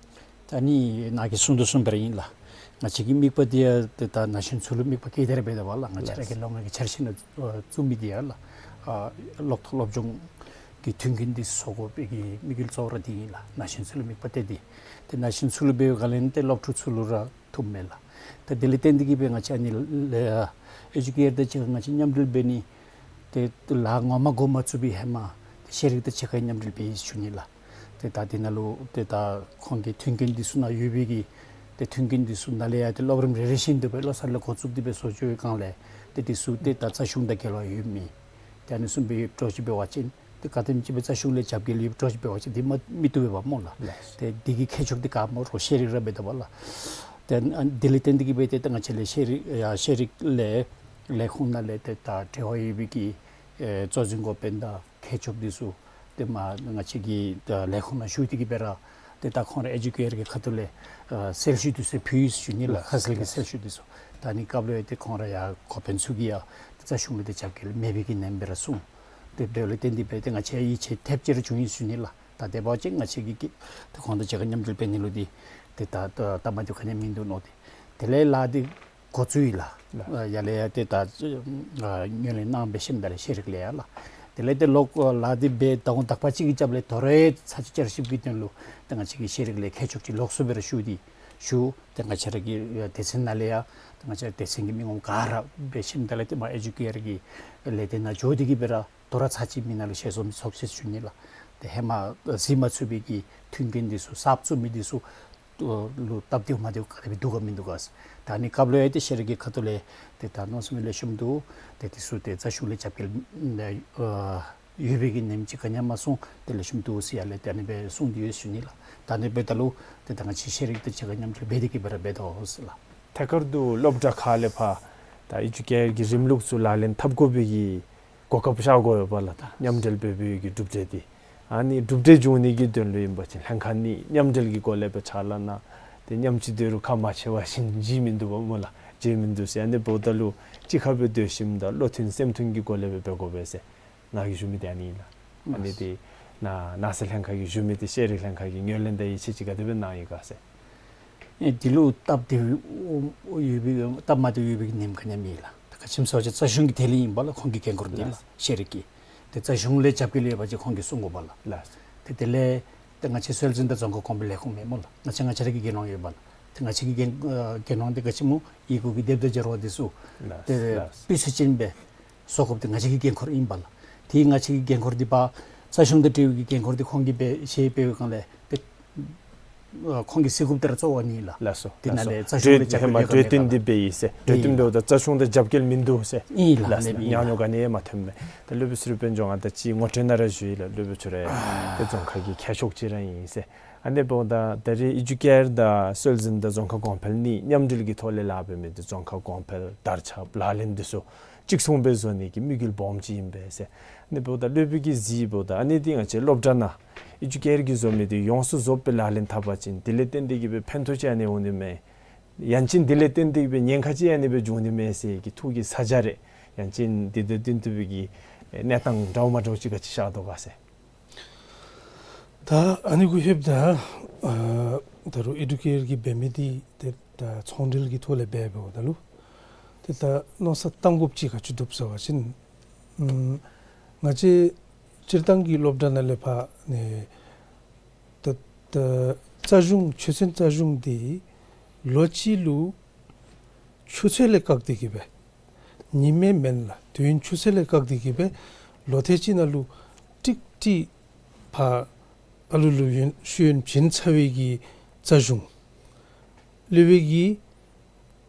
ད་ནི་ནཱ་གིས་གསུང་དོ་བཟུམ་སྦེ་ར་ཨིན་ལགས། ང་བཅས་ཀྱི་དམིགས་པ་འདི་ཡང་ཏེ་ད་ན་གཞོན་ཚུ་ལུ་དམིགས་པ་བསྐྱེད་དེ་ར་འབད་དོ་བ་ལགས། ང་བཅས་ར་གི་ལགས། ལོ་ལྔ་གི་འཆར་གཞི་ནང་ཨ་བཙུགས་མི་འདི་ཡང་ལགས། ཨ་གློག་ཐོག་སློབ་སྦྱོང་གི་མཐུན་རྐྱེན་འདི་བཟོ་དགོ་པའི་གི་དམིགས་ཡུལ་གཙོ་བོ་ར་འདི་ཨིན་ལགས། ན་གཞོན་ཚུ་ལུ་དམིགས་པ་གཏད་དེ། ཏེ་ན་གཞོན་ཚུ་ལུ་འབད་བའི་སྒང་ལས་ཏེ་སློབ་ཕྲུག་ཚུ་ལུ་ར་ཐུགཔ་མས་ལགས། ད་དེ་ལས་བརྟེན་ཏེ་གིས་སྦེ་ང་བཅས་ཨ་ནི་ལས་ཨེ་ཇུ་ཀེར་དང་གཅིག་ཁར་ང་བཅས་མཉམ་འབྲེལ་འབད་ནི་ཏེ་ལཱ་ངོ་མ་འགོ་མ་བཙུགས་པའི་ཧེ་མ་ཏེ་ཤེས་རིག་དང་གཅིག་ཁར་མཉམ་འབྲེལ་འབད་ཡི་ཞུ་ནི་ལགས། ཏེ་ད་དེ་ནང་ལུ་ཏེ་ད་ཁོང་གི་མཐུན་རྐྱེན་འདི་ཚུ་ནང་ཡོད་པའི་གི་ཏེ་མཐུན་རྐྱེན་འདི་ཚུ་ནང་ལས་ཡང་ཏེ་སློབ་རིམ་རེ་རེ་བཞིན་དུ་སྦེ་བློ་གསར་ལས་འགོ་བཙུགས་ཏེ་སྦེ་བཟོ་བཅོས་སྒང་ལས་ཏེ་འདི་ཚུ་ཏེ་ད་རྩ་གཞུང་དང་འགལ་བ་ཡོད་མི་ཏེ་ཨ་ནི་བཟུམ་སྦེ་ཡོདཔ་འདྲཝ་ཅིག་འབད་བ་ཅིན་ཏེ་ག་དེམ་ཅིག་སྦེ་རྩ་གཞུང་ལས་རྒྱབ་འགལ་ཡོདཔ་འདྲཝ་ཅིག་འབད་བ་ཅིན་འདི་མ་མི་བཏུབ་པས་པ་སྨོ་ལགས། ལགས། ཏེ་འདི་གི་ཁྱད་ཆོས་འདི་ག་སྨོ་རོགས་ཤེས་རིག་ར་འབད་དོ་བ་ལགས། ཏེ་ཨ་དེ་ལས་བརྟེན་ཏེ་གིས་སྦེ་ཏེ་ད་ང་བཅས་ལས་ཤེས་རིག་ཡ་ཤེས་རིག་ལས་ལས་ཁུངས་ནང་ལས་ཏེ་ད་འབྲེལ་བ་ཡོད་པའི་གི་ཨེ་གཙོ་འཛིན་འགོ་དཔོན་དང་མཁས་མཆོག་འདི་ཚུ་ཏེ་མ་ང་བཅས་ཀྱི་ད་ལས་ཁུངས་ནང་ཞུ་སྟེ་གིས་སྦེ་ར་ཏེ་ད་ཁོང་ར་ཨེ་ཇུ་ཀེར་གྱི་ཁ་ཐུག་ལས་ཨ་གསལ་ཞུ་འདི་ཚུ་ཕུལ་ཡི་ཞུ་ནི་ལགས། ཁ་གསལ་གྱི་གསལ་ཞུ་འདི་ཚུ། ད་ཨ་ནི་སྐབས་ལུ་ཡང་ཏེ་ཁོང་ར་ཡང་འགོ་དཔོན་ཚུ་གིས་ཡང་ཏེ་རྩ་གཞུང་ལུ་ཏེ་རྒྱབ་འགལ་མེད་པའི་གི་ནེམ་སྦེ་ར་གསུངས། ཏེ་འབདཝ་ལས་བརྟེན་ཏེ་སྦེ་ཏེ་ང་བཅས་ཡིད་ཆེས་ཐེབས་ཅིག་ར་བྱུང་ཡི་ཞུ་ནི་ལགས། ད་དེ་འབད་བ་ཅིན་ང་བཅས་ཀྱིས་ཀྱིས་ཏེ་ཁོང་དང་གཅིག་ཁར་མཉམ་འབྲེལ་འབད་ནི་ལུ་འདི་ཏེ་ད་ད་ད་མ་འདི་ག་ནི་མིན་འདུག་མནོ་སྟེ། དེ་ལས་ལཱ་འདི་འགོ་བཙུགས་ཡི་ལགས། ལགས། ཡར་ལས་ཡར་ཏེ་ད་ཨ་ངོས་ལེན་གནང་སྦེ་ཞིནམ་ད་ལས་ཤེས་རིག་ལས་ཡར་ལགས། དེ་ལས་ཏེ་ལོག་ལཱ་འདི་འབད་ཟླཝ་དག་པ་ཅིག་གི་རྒྱབ་ལས་དོ་རུང་ཚར་གཅིག་བསྐྱར་ཞིབ་ཀྱི་དོན་ལུ་ཏེ་ང་བཅས་ཀྱི་ཤེས་རིག་ལས་མཁས་མཆོག་ཅིག་ལོགས་སུ་སྦེ་ར་ཞུ་སྟེ་ཞུ། ཏེ་ང་བཅས་ར་གི་སྡེ་ཚན་ནང་ལས་ཡང་ཏེ་ང་བཅས་སྡེ་ཚན་གྱི་མི་ངོམ་ག་ར་འབད་ཞིནམ་ད་ལས་ཏེ་མ་ཨེ་ཇུ་ཀེར་གྱི་ལས་སྡེ་ནང་འགྱོ་སྟེ་གིས་སྦེ་ར་དོ་རུང་ཚར་གཅིག་མི་ནང་ལུ་ཞལ་འཛོམས་ཚོགས་ཅི་ཞུ་ནི་ལགས། ཏེ་ཧེ་མ་གཟིགས་མ་ཚུགས་པའི་གི་མཐུན་རྐྱེན་འདི་ཚུ་གསརཔ་བཙུགས་མི་འདི་ཚུ་ལུ་སྟབས་བདེཝ་མ་བདེཝ་ག་དེ་སྦེ་འདུག་ག་མིན་འདུག་ག་ཟེར། ད་ཨ་ནི་སྐབས་ལུ་ཡང་ཏེ་ཤེས་རིག་གི་ཁ་ཐུག་ལས་ཏེ་ད་མནོ་བསམ་ལེགས་ཤོམ་འདུག། ཏེ་འདི་ཚུ་ཏེ་རྩ་གཞུང་ལས་རྒྱབ་འགལ་ཨ་ཡོད་པའི་གི་ནེམ་ཅིག་ག་ནི་ཡང་མ་གསུངས། ཏེ་ལེགས་ཤོམ་འདུག་ཟེར་ཡར་ལས་ཏེ་ཨ་ནི་སྦེ་གསུངས་ཏེ་ཡོད་ཞུ་ནི་ལགས། ད་ཨ་ནི་འབདཝ་ད་ལུ་ཏེ་ད་ང་བཅས་ཤེས་རིག་དང་གཅིག་ཁར་མཉམ་འབྲེལ་འབད་དེ་གིས་སྦེ་ར་འབད་དོ་ཟེར་ལགས། ཐད་ཀར་དུ་སློབ་གྲྭ་ཁག་ལས་ཕར་ད་ཨེ་ཇུ་ཀེར་གྱི་རིམ་ལུགས་ཚུ་ལག་ལེན་འཐབ་དགོ་པའི་གི་གོ་སྐབས་ཤར་དགོ་པས་པ་ལགས། ད་མཉམ་འབྲེལ་འབད་བའི་གི་གྲུབ་འབྲས་འདི་ཨ་ནི་གྲུབ་འབྲས་འབྱུང་ནི་གི་དོན་ལུ་ཨིན་པ་ཅིན་ལྷན་ཁག་གཉིས་མཉམ་འབྲེལ་གྱི་སྒོ་ལས་སྦེ་ཕྱག་ལཱ་གནང་། ཏེ་མཉམ་གཅིག་སྡོད་རུང་ཁ་མ་ཕྱེ་བ་བཞིན་བརྗེད་མིན་འདུག་པ་སྨོ་ལགས། བརྗེད་མིན་འདུག་ཟེར། ཨ་ནི་འབདཝ་ད་ལུ་གཅིག་ཁར་སྦེ་སྡོད་ཞིནམ་ད་བློ་མཐུན་སེམས་མཐུན་གྱི་སྒོ་ལས་སྦེ་འབད་དགོ་པས་ཟེར་ང་གིས་ཞུ་མི་འདི་ཨ་ནི་ཨིན་ལགས། ཨ་ནི་ཏེ་ནཱ་ནང་སྲིད་ལྷན་ཁག་གིས་ཞུ་མི་འདི་ཤེས་རིག་ལྷན་ཁག་གིས་ངོས་ལེན་དང་ཡིད་ཆེས་ཅིག་ག་དེ་སྦེ་གནང་ཡི་ག་ཟེར། ཨེ་འདི་ལུ་སྟབས་བདེཝ་ཡོད་པའི་སྟབས་མ་བདེཝ་ཡོད་པའི་གི་ནེམ་ག་ནི་ཡང་མེད་ལགས། ད་ག་ཅི་སྨོ་ཟེར་བ་ཅིན་རྩ་གཞུང་གི་ཐད་ལས་ཨིན་པ་ལགས། ཁོང་གི་འགན་ཁུར་འདི་ལགས། ལགས། ཤེས་རིག་གི། ཏེ་རྩ་གཞུང་ལས་རྒྱབ་འགལ་ཡོད་པ་ཅིན་ཁོང་གིས་གསུང་དགོ་པ་ལགས། ལགས། ཏེ་དེ་ལས་ཏེ་ང་བཅས་སྲོལ་འཛིན་དང་རྫོང་ཁ་གོང་འཕེལ་ལས་ཁུངས་མས་སྨོ་ལགས། ང་བཅས་ང་བཅས་ར་གི་འགན་དབང་ཡོད་པ་ལགས། ཏེ་ང་བཅས་ཀྱི་འགན་ཨ་འགན་དབང་འདི་ག་ཅི་སྨོ་ཡི་གུ་གི་དེབ་དང་སྦྱར་བ་འདི་ཚུ་ལགས། ཏེ་ལགས། སྤུས་ཚད་ཅན་སྦེ་བཟོ་དགོཔ་འདི་ང་བཅས་ཀྱི་འགན་ཁུར་ཨིན་པ་ལགས། ཏེ་ང་བཅས་ཀྱི་འགན་ཁུར་འདི་ཕར་རྩ་གཞུང་དང་འབྲེལ་བའི་གི་འགན་ཁུར་འདི་ཁོང་གིས་འབད་ཞལ་འབད་བའི་སྒང་ལས་ཏེ་ཨ་ཁོང་གིས་གཟིགས་དགོཔ་འདི་ར་གཙོ་བོ་ཨ་ནི་ལགས། ལགས་སོ། དེ་ནང་ལས་ལགས་སོ། རྩ་གཞུང་ལས་རྒྱབ་འགལ་ཧེ་མ་ཡོད་ག་གྲོས་མེད་ག་བསྟུན་འདི་ལགས། འབད་ཡི་ཟེར། གྲོས་ཨིན་བསྟུན་ལགས། འབདཝ་ད་རྩ་གཞུང་དང་རྒྱབ་འགལ་མིན་འདུག་ཟེར། ཨིན་ལགས། ལགས་སོ། ཨ་ནི་སྦེ་ཨིན་ཉམས་མྱོང་ལགས། ག་ནི་ཡང་མ་ཐོན་མས། ད་སློབ་དཔོན་ཚུ་ར་དཔལ་འབྱོར་ང་ད་ཅི་ངོ་སྤྲོད་ནང་ར་ཞུ་ཡི་ལགས། སློབ་དཔོན་ཚུ་ར་ཏེ་རྫོང་ཁ་གི་མཁས་མཆོག་ཅིག་ར་ཨིན་ཟེར། ཨ་ནི་འབདཝ་ད་ད་རེས་ཨེ་ཇུ་ཀེར་དང་སྲོལ་འཛིན་དང་རྫོང་ཁ་གོང་འཕེལ་གཉིས་མཉམ་འབྲེལ་གྱི་ཐོག་ལས་ལཱ་འབད་མི་འདི་རྫོང་ཁ་གོང་འཕེལ་དར་ཁྱབ་ལག་ལེན་འདི་ཚུ་གཅིག་མཚུངས་སྦེ་བཟོ་ནི་གི་དམིགས་ཡུལ་སྦོམ་ཅིག་ཨིན་པས་ཟེར། ཨ་ནི་འབདཝ་ད་སློབ་དཔོན་གྱིས་གཟིགས་འབདཝ་ད་ཨ་ནི་འདི་ང་བཅས་སློབ་གྲྭ་ནང་ཨེ་ཇུ་ཀེར་གྱིས་བཟོ་མི་འདི་ཡོངས་སུ་རྫོགས་སྦེ་ལག་ལེན་འཐབ་པ་ཅིན་དེ་ལས་བརྟེན་ཏེ་གིས་སྦེ་ཕན་ཐོགས་ཅིག་ཨ་ནི་འོང་ནི་མས། ཡང་ཅིན་དེ་ལས་བརྟེན་ཏེ་གིས་སྦེ་ཉེན་ཁ་ཅིག་ཨ་ནི་སྦེ་འབྱུང་ནི་མས་ཟེར་གྱི་ཐུགས་ཀྱི་ས་ཆ་རེ་ཡང་ཅིན་དེ་དང་བསྟུན་ཐུབ་པའི་གི་གནས་སྟངས་འདྲཝ་མ་འདྲཝ་ཅིག་ག་ཅི་ཤར་དོ་ག་ཟེར། ད་ཨ་ནི་གུ་ལྷོདཔ་ད་ཨ་ད་རུང་ཨེ་ཌུ་ཀེར་གྱིས་འབད་མི་འདི་ཏེ་ད་ཚོང་འབྲེལ་གྱི་ཐོག་ལས་འབད་འབདཝ་ད་ལུ་ཏེ་ད་མནོ་བསམ་བཏང་དགོཔ་ཅིག་ག་ཅི་འདུག་ཟེར་བ་ཅིན་ཨམ་ང་བཅས་སྤྱིར་བཏང་གི་སློབ་གྲྭ་ནང་ལས་ཕར་ནི་ད་ད་རྩ་གཞུང་ཆོས་ཚན་རྩ་གཞུང་འདི་ལོ་གཅིག་ལུ་ཆུ་ཚོད་ལས་བཀག་སྟེ་གི་སྦེ་ཉིནམ་མེན་ལགས། དུས་ཡུན་ཆུ་ཚོད་ལས་བཀག་སྟེ་གི་སྦེ་ལོ་ཐེངས་གཅིག་ནང་ལུ་ཀྲིག་ཀྲི་ཕར་ཨ་ལུ་ལུ་ཡོན་ཤེས་ཡོན་བྱིན་ཚར་བའི་གི་རྩ་གཞུང་སློབ་དཔོན་གྱི་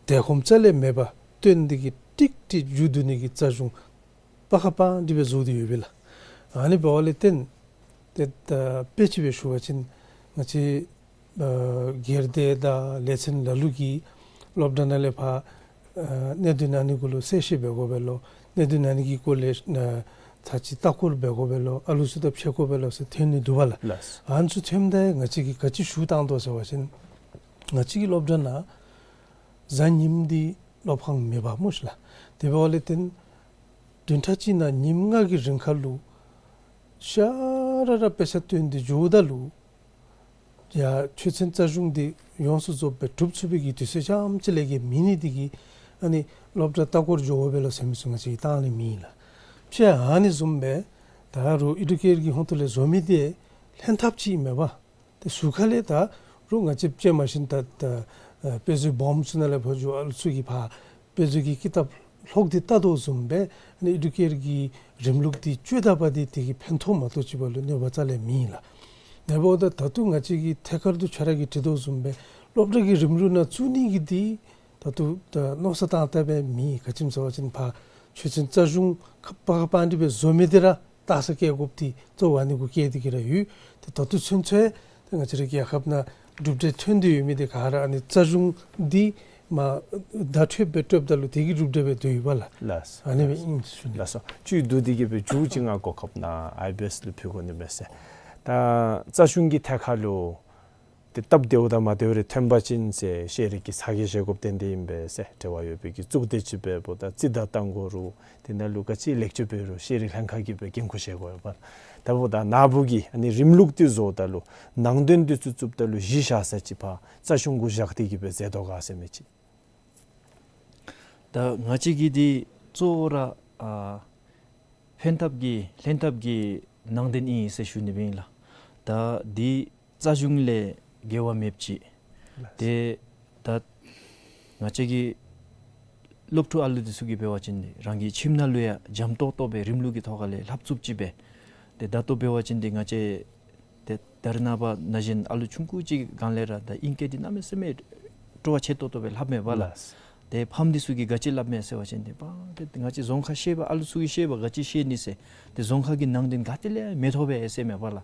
དལ་ཁོམ་རྩ་ལས་མེད་པར་སྟོན་ཏེ་གི་ཀྲིག་ཀྲི་མཇུག་བསྡུ་ནི་གི་རྩ་གཞུང་སྤར་ཁ་སྤར་ཏེ་སྦེ་བཟོ་སྟེ་ཡོད་པས་ལགས། ཨ་ནི་འབདཝ་ལས་བརྟེན་ཏེ་ད་དཔེ་ཅིག་སྦེ་ཞུ་བ་ཅིན་ང་བཅས་ཨ་སྒེར་སྡེ་དང་ལས་ཚན་ལ་ལུ་གིས་སློབ་གྲྭ་ནང་ལས་ཕར་ཨ་གནད་དོན་ཨ་ནི་གུ་ལུ་གསལ་བཤད་འབད་དགོ་པས་ལོ། གནད་དོན་ཨ་ནི་གི་སྐོར་ལས་ཨ་ཚར་གཅིག་ལྟ་སྐོར་འབད་དགོ་པས་ལོ། ཨ་ལུ་ཚུ་དང་ཕྱད་དགོ་པས་ལོ་ཟེར་ཐོན་ནི་འདུག་པ་ལགས། ལགས། ཨ་ནི་ཚུ་ཐོནམ་ད་ང་བཅས་ཀྱིས་ག་ཅི་ཞུ་བཏང་དོ་ཟེར་བ་ཅིན་ང་བཅས་ཀྱི་སློབ་གྲྭ་ནང་གཟའ་ཉིམ་འདི་སློབ་ཁང་མེད་པས་སྨོ་ཤིག་ལགས། དེ་འབདཝ་ལས་བརྟེན་བདུན་ཕྲག་གཅིག་ནང་ཉིནམ་ལྔ་གི་རིང་ཁར་ལུ་ཤ་ར་ར་དཔེ་ཆ་སྟོན་ཏེ་འགྱོཝ་ད་ལུ་ཡ་ཆོས་ཚན་རྩ་གཞུང་འདི་ཡོངས་སུ་རྫོགསཔ་སྦེ་གྲུབ་ཚུགས་པའི་གི་དུས་ཚོད་རྐྱངམ་ཅིག་ལས་བརྒལ་མེད་ནི་དེ་གིས་ཨ་ནི་སློབ་གྲྭ་ལྟ་སྐོར་འགྱོ་དགོ་པས་ལོ་ཟེར་མི་ཚུ་ང་བཅས་ཀྱིས་བཏང་ནི་མེད་ལགས། ཕྱེད་ཨ་ནི་བཟུམ་སྦེ་ད་རུང་ཨེ་ཌུ་ཀེར་གྱི་ཧོང་ཏོ་ལས་བཟོ་མི་འདི་ལྷན་ཐབས་ཅིག་མེན་པས། ཏེ་ཟུར་ཁ་ལས་ད་རུང་ང་བཅས་ཅིག་མ་གཞི་ད་ད་ཨ་དཔེ་མཛོད་སྦོམ་ཚུ་ནང་ལས་ཕར་འགྱོ་ཨ་ལུ་ཚུ་གིས་ཕར་དཔེ་མཛོད་ཀྱི་ཀི་ཏབ་ལྷོག་སྟེ་ལྟ་དོ་བཟུམ་སྦེ་ཨ་ནི་ཨེ་ཌུ་ཀེར་གྱི་རིམ་ལུགས་འདི་སྤྱོད་ད་པ་འདི་དེ་གིས་ཕན་ཐོགས་མ་གཏོགས་ཅིག་འབད་རུང་གནོད་པ་རྩ་ལས་མེད་ལགས། དེ་འབདཝ་ད་ད་ལྟོ་ང་བཅས་ཀྱིས་ཐད་ཀར་དུ་ཁྱོད་ར་གིས་དྲི་དོ་བཟུམ་སྦེ་སློབ་གྲྭ་གི་རིམ་ལུགས་ནང་བཙུགས་ནི་གི་འདི་ད་ལྟོ་ད་མནོ་བསམ་བཏང་བཏངམ་སྦེ་མེད། ག་ཅི་སྨོ་ཟེར་བ་ཅིན་ཕར་ཆོས་ཚན་རྩ་གཞུང་ཁ་སྤར་ཁ་སྤར་ཏེ་སྦེ་བཟོ་མི་འདི་ར་ལྟ་ས་བཀལ་དགོཔ་འདི་གཙོ་བོ་ཨ་ནི་གུ་བཀལ་ཏེ་གི་ར་ཡོད། ཏེ་ད་ལྟོ་ཚུན་ཚོད་ཏེ་ང་བཅས་རའི་རྒྱལ་ཁབ་ནང་གྲུབ་འབྲས་ཐོན་ཏེ་ཡོད་མི་འདི་ག་ར་ཨ་ནི་རྩ་གཞུང་འདི་མ་བརྡ་འཕྲོད་སྦེ་སྤྲོདཔ་ད་ལུ་དེ་གིས་གྲུབ་འབྲས་སྦེ་སྡོད་ཡོདཔ་ལགས། ལགས། ཨ་ནི་སྦེ་ཨིན་ཟེར་ཞུ་ནི། ལགས་སོ། ཅིག་བསྡུ་སྟེ་གི་སྦེ་མཇུག་ཅིག་ང་གོ་སྐབས་ནང་ཨའི་བི་ཨེསི་ལུ་ཕུལ་དགོ་ནི་མས་ཟེར། ད་རྩ་གཞུང་གི་ཐད་ཁར་ལུ་ཏེ་སྟབས་བདེཝ་དང་མ་བདེཝ་རེ་ཐོན་པ་ཅིན་ཟེར་ཤེས་རིག་གི་ཚ་གྱང་བཞེས་དགོཔ་ཏན་ཏན་ཨིན་པས་ཟེར། འབྲེལ་བ་ཡོད་པའི་གི་གཙུག་སྡེ་ཅིག་འབདཝ་ད་རྩིས་བདའ་བཏང་དགོ་རུང་དེ་ནང་ལུ་ག་ཅི་ལེགས་བཅོས་འབད་རུང་ཤེས་རིག་ལྷན་ཁག་གིས་སྦེ་འགན་ཁུར་བཞེས་དགོ་པས། དེ་འབདཝ་ད་ནཱ་བུ་གིས་ཨ་ནི་རིམ་ལུགས་འདི་བཟོཝ་ད་ལུ་ནང་དོན་འདི་ཚུ་བཙུགསཔ་ད་ལུ་གཞི་བཞག་ས་ཅིག་ཕར་རྩ་གཞུང་གུ་བཞག་སྟེ་གི་སྦེ་མཛད་དོ་ག་ཟེར་མི་ཅིག། ད་ང་བཅས་ཀྱི་འདི་གཙོ་བོ་ར་ཨ་ཕན་ཐབས་ཀྱི་ལྷན་ཐབས་ཀྱི་ནང་དོན་ཨིན་ཟེར་ཞུ་ནི་སྦེ་ཨིན་ལགས། ད་འདི་རྩ་གཞུང་ལས་འགལ་བ་མེདཔ་ཅིག། ལགས། ཏེ་ད་ང་བཅས་ཀྱི་སློབ་ཕྲུག་ཨ་ལུ་འདི་ཚུ་གིས་འབད་བ་ཅིན་རང་གི་ཁྱིམ་ནང་ལུ་ཡང་འཇམ་ཏོག་ཏོ་སྦེ་རིམ་ལུགས་ཀྱི་ཐོག་ཁ་ལས་ལྷབ་ཚུགསཔ་ཅིག་སྦེ། ཏེ་ད་ལྟོ་འབད་བ་ཅིན་འདི་ང་བཅས་ཏེ་ད་རེས་ནངས་པ་ན་གཞོན་ཨ་ལུ་ཆུང་ཀུ་ཅིག་སྒང་ལས་ར་ད་ཨིང་སྐད་འདི་གནམ་མེད་ས་མེད་སྤྲོ་བ་ཆེ་ཏོག་ཏོ་སྦེ་ལྷབ་མས་པ་ལགས། ལགས། ཏེ་ཕམ་འདི་ཚུ་གིས་ག་ཅི་སླབ་མས་ཟེར་བ་ཅིན་ཏེ་པ་ཏེ་ང་བཅས་རྫོང་ཁ་ཤེས་པ་ཨ་ལུ་ཚུ་གིས་ཤེས་པ་ག་ཅི་ཤེས་ནི་ཟེར། ཏེ་རྫོང་ཁ་གི་ནང་དོན་ག་ཏེ་ལས་མི་ཐོབ་པས་ཟེར་མས་པ་ལགས།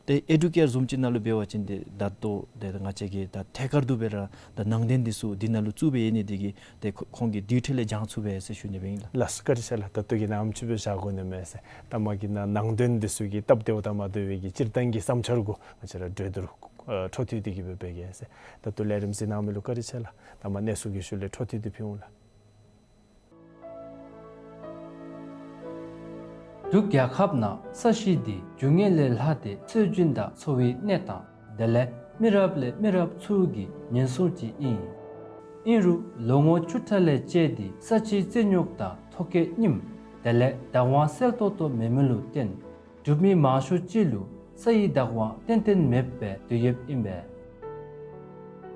ཏེ་ཨེ་ཌུ་ཀེར་བཟུམ་ཅིག་ནང་ལུ་འབད་བ་ཅིན་ཏེ་ད་ལྟོ་ཏེ་ང་བཅས་ཀྱིས་ད་ཐད་ཀར་དུ་སྦེ་ར་ད་ནང་དོན་འདི་ཚུ་འདི་ནང་ལུ་བཙུགས་པའི་ཨིན་ནི་འདི་གིས་ཏེ་ཁོ་ཁོང་གིས་དེ་འཕྲོ་ལས་སྦྱང་ཚུགས་པས་ཟེར་ཞུ་ནི་སྦེ་ཨིན་ལགས། ལགས་སོ། བཀའ་དྲིན་ཆེ་ལགས། ད་ལྟོ་གི་ནང་ཨ་ནེམ་ཅིག་སྦེ་བཞག་དགོ་ནི་མས་ཟེར། ད་མ་གི་ནང་ནང་དོན་འདི་ཚུ་གི་སྟབས་བདེཝ་དང་མ་བདེཝ་གི་སྤྱིར་བཏང་གི་བསམ་འཆར་གུ་ང་བཅས་ར་གྲོས་བསྡུར་ཨ་འཕྲོ་མཐུད་དེ་གི་སྦེ་འབད་གེ་ཟེར། ད་ལྟོ་ལས་རིམ་གཟིགས་གནང་མི་ལུ་བཀའ་དྲིན་ཆེ་ལགས། ད་མ་གནས་ཚུལ་གྱི་ཤུལ་ལས་འཕྲོ་མཐུད་དེ་ཕུལ་འོང་ལགས། འབྲུག་རྒྱལ་ཁབ་ནང་ས་གཞི་འདི་རྒྱུ་དངོས་ལས་ལྷག་སྟེ་སྲོལ་རྒྱུན་དང་འཚོ་བའི་གནས་སྟངས་དེ་ལས་མི་རབས་ལས་མི་རབས་ཚུ་གི་ཉེན་སྲུང་ཅིག་ཨིན། ཨིན་རུང་ལོ་ངོ་བཅུ་ཕྲག་ལས་བཅད་དེ་ས་ཆའི་རྩིས་རྙོག་དང་ཐོ་བཀོད་རྙིངམ་དེ་ལས་བདག་དབང་གསལ་ཏོག་ཏོ་མེད་མི་ལུ་བརྟེན་འབྲུག་མི་མང་ཤོས་ཅིག་ལུ་ས་ཡི་བདག་དབང་ཏན་ཏན་མེདཔ་སྦེ་སྡོད་ཡོདཔ་ཨིན་པས།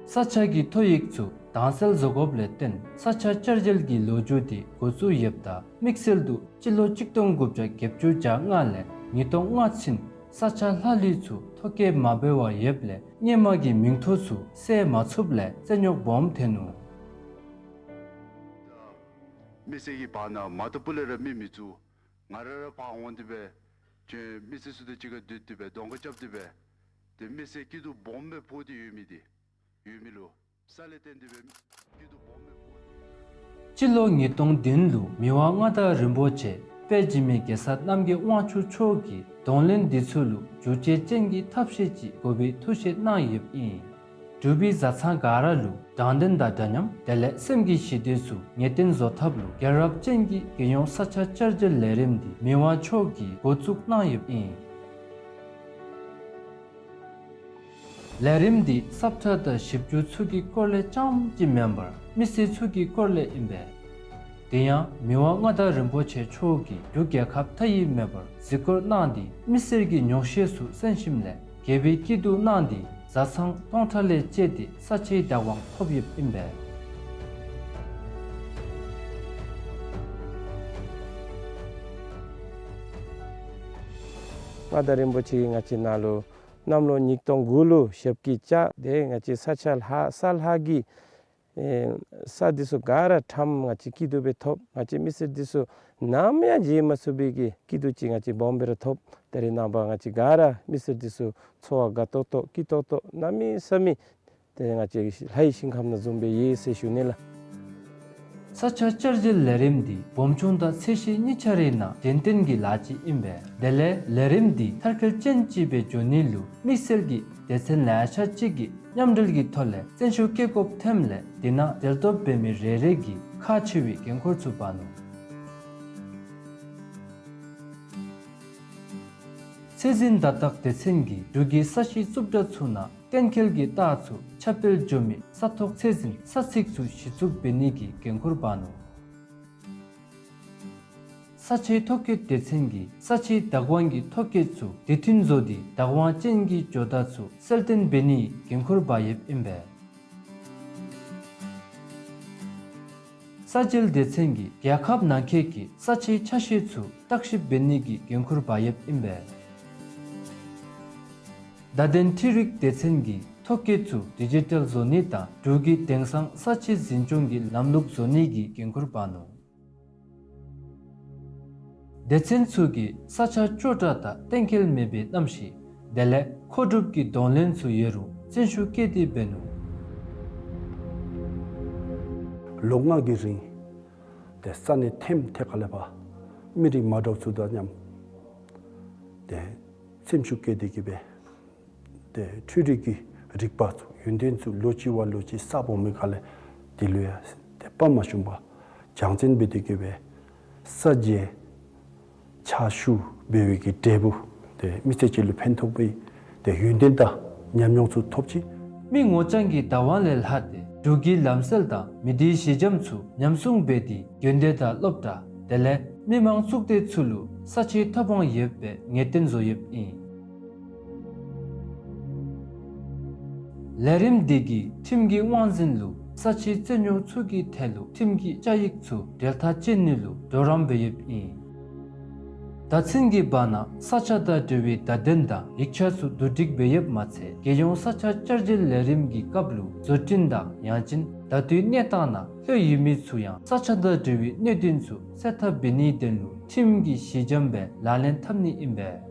ས་ཆ་གི་ཐོ་ཡིག་ཚུ་དྭངས་གསལ་བཟོ་དགོཔ་ལས་བརྟེན་ས་ཆ་བསྐྱར་བཅོས་ཀྱི་ལོ་རྒྱུས་འདི་འགོ་བཙུགས་ཡོདཔ་ད་དམིགས་བསལ་དུ་སྤྱི་ལོ་གཅིག་སྟོང་དགུ་བརྒྱ་བརྒྱད་ཅུ་གྱ་ལྔ་ལས་ཉིས་སྟོང་ལྔ་ཚུན་ས་ཆ་ལྷག་ལུས་ཚུ་ཐོ་བཀོད་མ་འབད་བར་ཡོདཔ་ལས་སྔོན་མ་གི་མིང་ཐོ་ཚུ་གསལ་མ་ཚུགསཔ་ལས་རྩིས་རྙོག་སྦོམ་ཐོན་ནུག། མི་སེར་གྱི་བར་ན་མ་ཏོ་སྤུ་ལས་ར་མི་མི་བཙུགས། ང་ར་ར་ཕར་འོང་སྟེ་སྦེ་ཁྱོད་མི་སེར་ཚུ་དང་གཅིག་ཁར་སྡོད་དེ་སྦེ་གདོང་ཁ་རྐྱབ་སྟེ་སྦེ་ཏེ་མི་སེར་སྐྱིད་སྡུག་སྦོམ་སྦེ་ཕོག་སྟེ་ཡོད་མི་འདི་ཡོད་མི་ལུ་ས་ལས་བརྟེན་ཏེ་སྦེ་སྐྱིད་སྡུག་སྦོམ་སྦེ་ཕོག་སྟེ་ཡོད། སྤྱི་ལོ་ཉིས་སྟོང་བདུན་ལུ་མི་དབང་མངའ་བདག་རིན་པོ་ཆེ་དཔལ་འཇིགས་མེད་གེ་སར་རྣམ་རྒྱལ་དབང་ཕྱུག་མཆོག་གིས་གདོང་ལེན་འདི་ཚུ་ལུ་བསྒྱུར་བཅོས་ཅན་གྱི་ཐབས་ཤེས་ཅིག་དགོ་པའི་ཐུགས་བཞེད་གནང་ཡོདཔ་ཨིན། འབྲུག་པའི་བཟའ་ཚང་ག་ར་ལུ་དྲང་བདེན་དང་འདྲ་མཉམ་དེ་ལས་སེམས་ཀྱི་ཞི་བདེ་ཚུ་ངེས་གཏན་བཟོ་ཐབས་ལུ་རྒྱལ་རབས་ཅན་གྱི་རྒྱལ་ཡོངས་ས་ཆ་བསྐྱར་བཅོས་ལས་རིམ་འདི་མི་དབང་མཆོག་གིས་འགོ་བཙུགས་གནང་ཡོདཔ་ཨིན། ལས་རིམ་འདི་སབ་ཁྲ་དང་ཞིབ་འཇུག་ཚུ་གི་སྐོར་ལས་རྐྱངམ་གཅིག་མེན་པར་མི་སེར་ཚུ་གི་སྐོར་ལས་ཨིན་པས། དེ་ཡང་མི་དབང་མངའ་བདག་རིན་པོ་ཆེ་མཆོག་གིས་འབྲུག་རྒྱལ་ཁབ་མཐའ་དབུས་མེད་པར་གཟིགས་སྐོར་གནང་སྟེ་མི་སེར་གྱི་ཉོགས་བཤད་ཚུ་གསན་ཞིནམ་ལས་དགེ་བའི་སྐྱིད་སྡུག་གནང་སྟེ་བཟའ་ཚང་སྟོང་ཕྲག་ལས་བཅད་དེ་ས་ཆའི་བདག་དབང་ཐོབ་ཡོདཔ་ཨིན་པས། མངའ་བདག་རིན་པོ་ཆེ་གིས་ང་བཅས་ནང་ལུ་གནམ་ལོ་ཉིས་སྟོང་དགུ་ལུ་ཞབས་ཀྱིས་བཅགས་ཏེ་ང་བཅས་ས་ཆ་ལྷག་ས་ལྷག་གི་ཨེ་ས་འདི་ཚུ་ག་ར་ཁྲམ་ང་བཅས་སྐྱིད་སྡུག་སྦེ་ཐོབ། ང་བཅས་མི་སེར་འདི་ཚུ་ནམ་ཡང་བརྗེད་མ་ཚུགས་པའི་གི་སྐྱིད་སྡུག་ཅིག་ང་བཅས་སྦོམ་སྦེ་ར་ཐོབ། ད་རེས་ནངས་པ་ང་བཅས་ག་ར་མི་སེར་འདི་ཚུ་འཚོ་བ་དགའ་ཏོག་ཏོ་སྐྱིད་ཏོག་ཏོ་གནམ་མེད་ས་མེད་ཏེ་ང་བཅས་ལྷའི་ཞིང་ཁམས་ནང་བཟུམ་སྦེ་ཡོད་ཟེར་ཞུ་ནི་ལགས། ས་ཆ་བསྐྱར་བཅོས་ལས་རིམ་འདི་སྦོམ་ཆུང་དང་ཚད་གཞི་གཉིས་ཆ་རའི་ནང་གཞན་བརྟེན་གྱི་ལཱ་ཅིག་ཨིན་པས། དེ་ལས་ལས་རིམ་འདི་མཐར་འཁྱོལ་ཅན་ཅིག་སྦེ་འགྱོ་ནི་ལུ་དམིགས་བསལ་གྱི་སྡེ་ཚན་ལེ་ཤ་ཅིག་གིས་མཉམ་འབྲེལ་གྱི་ཐོག་ལས་བརྩོན་ཤུགས་བསྐྱེད་དགོཔ་ཐོནམ་ལས་དེ་ནང་འབྲེལ་གཏོགས་འབད་མི་རེ་རེ་གིས་ཁག་ཆེ་བའི་འགན་ཁུར་ཚུ་འབག་ནུག། ཚད་འཛིན་བརྡ་རྟགས་སྡེ་ཚན་གྱིས་འབྲུག་གི་ས་གཞི་རྩུབ་དྲགས་ཚུ་ནང་གཏན་འཁེལ་གྱི་རྟགས་ཚུ་ཁྱབ་སྤེལ་འགྱོ་མི་ས་ཐོག་ཚད་འཛིན་ས་ཚིགས་ཚུ་གཞི་བཙུགས་འབད་ནི་གི་འགན་ཁུར་འབག་ནུག། ས་ཆའི་ཐོ་བཀོད་སྡེ་ཚན་གྱིས་ས་ཆའི་བདག་དབང་གི་ཐོ་བཀོད་ཚུ་དུས་མཐུན་བཟོ་སྟེ་བདག་དབང་ཅན་གྱི་ཇོ་བདག་ཚུ་གསལ་སྟོན་འབད་ནིའི་འགན་ཁུར་འབག་ཡོདཔ་ཨིན་པས། ས་འཇལ་སྡེ་ཚན་གྱིས་རྒྱལ་ཁབ་ནང་འཁོད་ཀྱི་ས་ཆའི་ཆ་ཤས་ཚུ་བརྟག་ཞིབ་འབད་ནི་གི་འགན་ཁུར་འབག་ཡོདཔ་ཨིན་པས། བརྡ་དོན་འཕྲུལ་རིག་སྡེ་ཚན་གྱིས་ཐོ་བཀོད་ཚུ་ཌི་ཇི་ཊལ་བཟོ་ནི་དང་འབྲུག་གི་དེང་སང་ས་ཆའི་འཛིན་སྐྱོང་གི་ལམ་ལུགས་བཟོ་ནི་གི་འགན་ཁུར་འབག་ནུག། སྡེ་ཚན་ཚུ་གིས་ས་ཆ་སྐྱོ་དྲགས་དང་གཏན་འཁེལ་མེད་པའི་གནམ་གཤིས་དེ་ལས་མཁོ་སྒྲུབ་ཀྱི་གདོང་ལེན་ཚུ་ཡོད་རུང་བརྩོན་ཤུགས་བསྐྱེད་དེ་འབད་ནུག། ལོ་ལྔ་གི་རིང་ཏེ་ས་གནས་ཐེམ་ཐེ་ཁ་ལས་ཕར་མི་རིགས་མ་འདྲཝ་ཚུ་དང་མཉམ་ཏེ་སེམས་ཤུགས་བསྐྱེད་དེ་གི་སྦེ་ཏེ་འཕྲུལ་རིག་གི་རིག་པ་ཚུ་ཡོན་ཏན་ཚུ་ལོ་གཅིག་བ་ལོ་གཅིག་གསརཔ་འོང་མི་ཁ་ལས་དེ་ལུ་ཡང་ཏེ་དཔའ་མ་ཞུམ་པར་སྦྱང་བརྩོན་འབད་དེ་གི་སྦེ་ས་འཇལ་ཕྱག་ཞུ་འབད་བའི་གི་འབྲས་བུ་ཏེ་མི་སེར་ཅིག་ལུ་ཕན་ཐོགས་པའི་ཏེ་ཡོན་ཏན་དང་ཉམས་མྱོང་ཚུ་ཐོབ་ཅི། མི་ངོ་རྐྱང་གི་བདག་དབང་ལས་ལྷག་སྟེ་འབྲུག་གི་ལམ་སྲོལ་དང་མི་སྡེའི་གཞི་འགྱམ་ཚུ་ཉམས་སྲུང་འབད་དེ་དགོན་སྡེ་དང་སློབ་གྲྭ་དེ་ལས་མི་མང་གཙུག་སྡེ་ཚུ་ལུ་ས་ཆའི་ཐོབ་དབང་ཡོད་པའི་ངེས་གཏན་བཟོ་ཡོདཔ་ཨིན། ལས་རིམ་འདི་གིས་ཁྲིམས་ཀྱི་དབང་འཛིན་ལུ་ས་ཆའི་རྩོད་རྙོགས་ཚུ་གི་ཐད་ལུ་ཁྲིམས་ཀྱི་བཅའ་ཡིག་ཚུ་འབྲེལ་ཐག་བཅད་ནི་ལུ་གྲོགས་རམ་འབད་ཡོདཔ་ཨིན། ད་ཚུན་གྱི་བར་ན་ས་ཆ་དང་འབྲེལ་བའི་བརྡ་དོན་དང་ཡིག་ཆ་ཚུ་བསྡུ་སྒྲིག་འབད་ཡོདཔ་མ་ཚད་རྒྱལ་ཡོངས་ས་ཆ་བསྐྱར་བཅོས་ལས་རིམ་གྱི་སྐབས་ལུ་བཟོ་སྐྲུན་དང་ཡང་ཅིན་ད་ལྟོའི་གནས་སྟངས་ནང་ལྷོད་ཡོད་མི་ཚུ་ཡང་ས་ཆ་དང་འབྲེལ་བའི་གནད་དོན་ཚུ་སེལ་ཐབས་འབད་ནིའི་དོན་ལུ་ཁྲིམས་ཀྱི་གཞི་འགྱམ་སྦེ་ལག་ལེན་འཐབ་ནི་ཨིན་པས།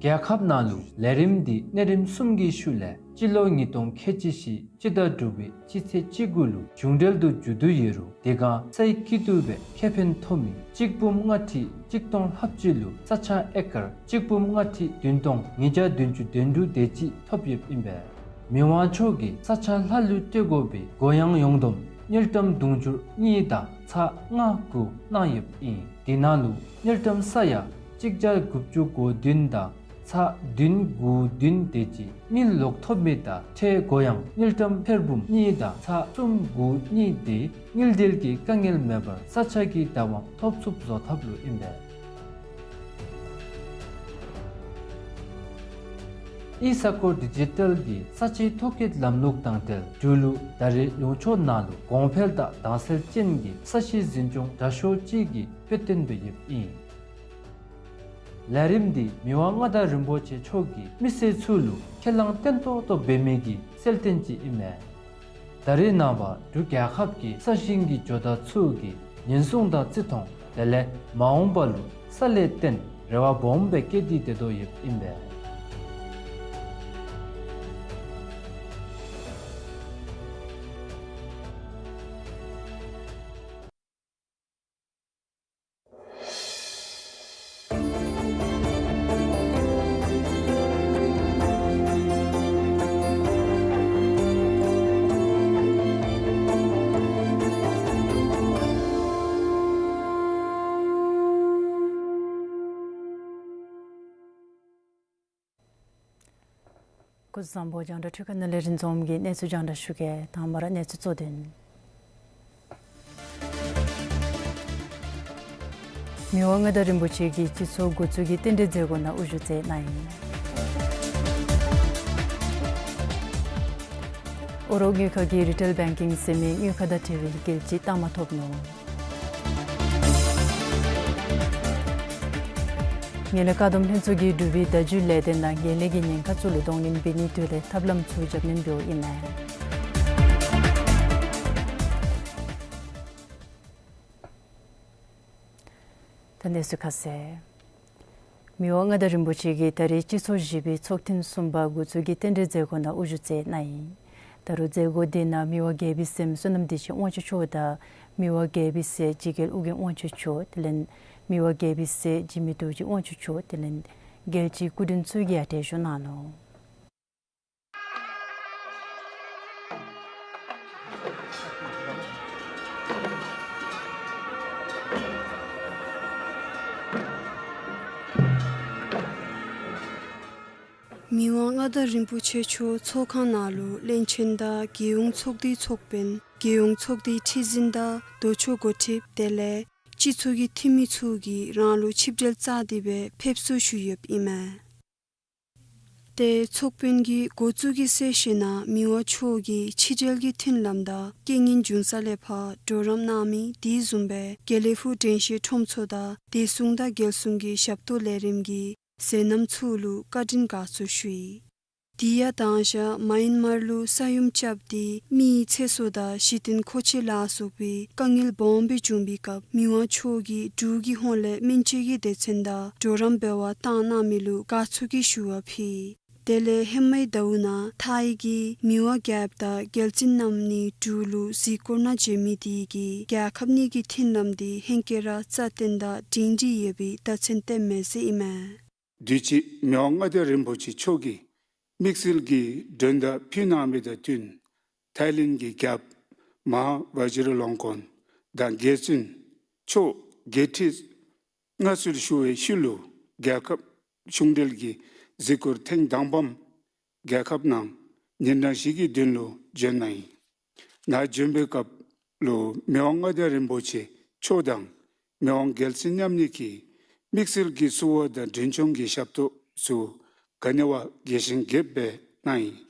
རྒྱལ་ཁབ་ནང་ལུ་ལས་རིམ་འདི་གནས་རིམ་གསུམ་གྱི་ཤུལ་ལས་སྤྱི་ལོ་ཉིས་སྟོང་ཁལ་གཅིག་བཞི་སྤྱི་ཟླ་དྲུག་པའི་སྤྱི་ཚེས་བཅུ་དགུ་ལུ་གཞུང་འབྲེལ་དུ་མཇུག་བསྡུ་ཡོད་རུང་དེ་སྒང་སའི་སྐྱིད་སྡུག་སྦེ་ཁེ་ཕན་ཐོབ་མི་གཅིག་འབུམ་ལྔ་ཁྲི་གཅིག་སྟོང་ལྷགཔ་ཅིག་ལུ་ས་ཆ་ཨེ་ཀར་གཅིག་འབུམ་ལྔ་ཁྲི་བདུན་སྟོང་ཉིས་བརྒྱ་བདུན་ཅུ་དོན་དྲུག་དེ་ཅིག་ཐོབ་ཡོདཔ་ཨིན་པས། མི་དབང་མཆོག་གིས་ས་ཆ་ལྷག་ལུས་སྤྲོད་དགོ་པའི་གུ་ཡངས་ཡོངས་བསྡོམས་དངུལ་ཀྲམ་དུང་ཕྱུར་གཉིས་དང་ཚག་ལྔ་དགུ་གནང་ཡོདཔ་ཨིན། དེ་ནང་ལུ་དངུལ་ཀྲམ་ས་ཡ་གཅིག་བརྒྱ་དགུ་བཅུ་གོ་བདུན་དང་ཚག་བདུན་དགུ་བདུན་དེ་ཅིག་དངུལ་ལོག་ཐོབ་མི་དང་ཁྲལ་གུ་ཡངས་དངུལ་ཀྲམ་ཐེར་འབུམ་གཉིས་དང་ཚག་གསུམ་དགུ་གཉིས་དེ་དངུལ་འབྲེལ་གྱི་དཀའ་ངལ་མེད་པར་ས་ཆ་གི་བདག་དབང་ཐོབ་ཚུགསཔ་བཟོ་ཐབས་ལུ་ཨིན་པས། ཨི་ས་སྐོར་ཌི་ཇི་ཊལ་གྱི་ས་ཆའི་ཐོ་བཀོད་ལམ་ལུགས་དང་འབྲེལ་འབྲུག་ལུ་ད་རེས་ལུང་ཕྱོགས་ནང་ལུ་གོང་འཕེལ་དང་དྭངས་གསལ་ཅན་གྱི་ས་གཞི་འཛིན་སྐྱོང་དྲག་ཤོས་ཅིག་གི་དཔེ་སྟོན་འབད་ཡོདཔ་ཨིན། ལས་རིམ་འདི་མི་དབང་མངའ་བདག་རིན་པོ་ཆེ་མཆོག་གིས་མི་སེར་ཚུ་ལུ་ཁས་བླངས་བརྟན་ཏོག་ཏོ་འབད་མི་གི་གསལ་སྟོན་ཅིག་ཨིན་མས། ད་རེས་ནངས་པ་འབྲུག་རྒྱལ་ཁབ་ཀྱི་ས་ཞིང་གི་ཇོ་བདག་ཚུ་གིས་ཉེན་སྲུང་དང་བརྩི་མཐོང་དེ་ལས་མ་འོངས་པ་ལུ་ས་ལས་བརྟེན་རེ་བ་སྦོམ་སྦེ་བསྐྱེད་དེ་སྡོད་དོ་ཡོདཔ་ཨིན་པས། སྐུ་གཟུགས་བཟང་པོ། རྒྱང་བསྒྲགས་འཕྲུལ་ཁང་ནང་ལས་རིན་འཛོམས་ཀྱིས་གནས་ཚུལ་རྒྱང་བསྒྲགས་ཞུ་གེ། དང་པ་ར་གནས་ཚུལ་གཙོ་དོན། མི་དབང་མངའ་བདག་རིན་པོ་ཆེ་གིས་སྤྱི་ཚོགས་འགོ་བཙུགས་ཀྱི་རྟེན་འབྲེལ་མཛད་སྒོ་ནང་དབུ་བཞུགས་མཛད་གནང་ཡི། ཨོ་རོག་དངུལ་ཁང་གིས་རི་ཊེལ་བེང་ཀིང་ཟེར་མི་དངུལ་ཁང་དང་འབྲེལ་བའི་རྒྱལ་སྤྱིའི་རྟགས་མ་ཐོབ་ནུག། ངན་ལྷད་བཀག་སྡོམ་ལྷན་ཚོགས་ཀྱིས་འབྲུག་པའི་བརྡ་བརྒྱུད་ལས་སྡེ་ནང་ངན་ལྷད་ཀྱི་ཉེན་ཁ་ཚུ་ལུ་གདོང་ལེན་འབད་ནིའི་དོན་ལས་ཐབས་ལམ་ཚུ་རྒྱབ་སྣོན་འབདཝ་ཨིན་མས། ད་གནས་ཚུལ་ཁ་གསལ། མི་དབང་མངའ་བདག་རིན་པོ་ཆེ་གིས་ད་རེས་སྤྱི་ཚོགས་བཞི་པའི་ཚོགས་ཐེངས་གསུམ་པ་འགོ་བཙུགས་ཀྱི་རྟེན་འབྲེལ་མཛད་སྒོ་ནང་དབུ་བཞུགས་མཛད་གནང་ཡི། ད་རུང་མཛད་སྒོ་དེ་ནང་མི་དབང་རྒྱལ་པོའི་སྲསམོ་བསོད་ནམས་བདེ་ཆེན་དབང་ཕྱུག་མཆོག་དང་མི་དབང་རྒྱལ་པོའི་སྲས་འཇིགས་རྒྱལ་ཨོ་རྒྱན་དབང་ཕྱུག་མཆོག་དེ་ལས་མི་དབང་རྒྱལ་པོའི་སྲས་འཇིགས་མེད་རྡོ་རྗེ་དབང་ཕྱུག་མཆོག་དེ་ལས་རྒྱལ་སྤྱིའི་སྐུ་མགྲོན་ཚུ་གིས་ཡང་གྲལ་བཞུགས་གནང་ནུག། མི་དབང་མངའ་བདག་རིན་པོ་ཆེ་མཆོག་ཚོགས་ཁང་ནང་ལུ་བློན་ཆེན་དང་རྒྱལ་ཡོངས་ཚོགས་སྡེའི་ཚོགས་དཔོན་རྒྱལ་ཡོངས་ཚོགས་སྡེའི་ཁྲི་འཛིན་དང་ལྡོག་ཕྱོགས་འགོ་ཁྲིདཔ་དེ་ལས་སྤྱི་ཚོགས་ཀྱི་འཐུས་མི་ཚུ་གིས་རང་ལུ་ཆིབས་གྲལ་བཅའ་སྟེ་སྦེ་ཕེབས་བསུ་ཞུ་ཡོདཔ་ཨིན་མས། ཏེ་ཚོགས་དཔོན་གྱིས་འགོ་བཙུགས་ཀྱི་གསལ་བཤད་ནང་མི་དབང་མཆོག་གིས་ཕྱི་འབྲེལ་གྱི་མཐུན་ལམ་དང་རྐྱེན་ངན་བྱུང་ས་ལས་ཕར་གྲོགས་རམ་གནང་མི་དེ་བཟུམ་སྦེ་དགེ་ལེགས་ཕུག་དྲན་ཤེས་ཁྲོམ་ཚོགས་དང་བདེ་སྲུང་དང་རྒྱལ་སྲུང་གི་ཞབས་ཏོག་ལས་རིམ་གྱི་མཛད་རྣམ་ཚུ་ལུ་བཀའ་དྲིན་དགའ་ཚོར་ཞུ་ཡི། དེ་ཡང་དང་ཞག་མཱ་ཡན་མར་ལུ་ས་ཡོམ་རྐྱབ་སྟེ་མི་ཚེ་སྲོག་དང་གཞི་རྟེན་མཁོ་ཆས་ལ་སོགས་པའི་དཀའ་ངལ་སྦོམ་སྦེ་བྱུང་བའི་སྐབས་མི་དབང་མཆོག་གིས་འབྲུག་གི་ཧོངས་ལས་སྨན་བཅོས་ཀྱི་སྡེ་ཚན་དང་གྲོགས་རམ་འབད་བར་བཏང་གནང་མི་ལུ་དགའ་ཚོར་གྱི་ཞུ་བ་ཕུལ། དེ་ལས་ཧེ་མའི་ཟླཝ་ནང་ཐའི་གི་མི་དབང་རྒྱལཔོ་དང་རྒྱལ་བཙུན་རྣམ་གཉིས་འབྲུག་ལུ་གཟིགས་སྐོར་ནང་བྱོན་མི་དེ་གིས་རྒྱལ་ཁབ་གཉིས་ཀྱི་མཐུན་ལམ་དེ་ཧེང་སྐལ་ར་རྩ་བརྟན་དང་སྒྲིང་སྒྲི་ཡོད་པའི་རྟགས་མཚན་སྟོནམ་མས་ཟེར་ཨིན་མས། དུས་ཅི་མི་དབང་མངའ་བདག་རིན་པོ་ཆེ་མཆོག་གིས་དམིགས་བསལ་གྱི་མགྲོན་བརྡ་ཕུལ་གནང་མི་དང་བསྟུན་ཐའི་ལེནཌ་གི་རྒྱལཔོ་མ་ཧཱ་ཝ་ཛི་ར་ལོང་ཀོན་དང་རྒྱལ་བཙུན་མཆོག་འགོ་ཁྲིད་མངའ་གསོལ་ཞུ་བའི་ཤུལ་ལུ་རྒྱལ་ཁབ་གཞུང་འབྲེལ་གྱི་གཟིགས་སྐོར་ཐེངས་དང་པམ་རྒྱལ་ཁབ་ནང་ཉིན་གྲངས་བཞི་གི་དོན་ལུ་བྱོན་གནང་ཡི། ནཱ་བྱོན་པའི་སྐབས་ལུ་མི་དབང་མངའ་བདག་རིན་པོ་ཆེ་མཆོག་དང་མི་དབང་རྒྱལ་བཙུན་མཉམ་གཉིས་ཀྱིས་དམིགས་བསལ་གྱི་བསུ་བ་དང་མགྲོན་སྐྱོང་གི་ཞབས་ཏོག་ཚུ་ག་ནི་བ་རྒྱས་ཤིང་རྒྱསཔ་སྦེ་གནང་ཡི།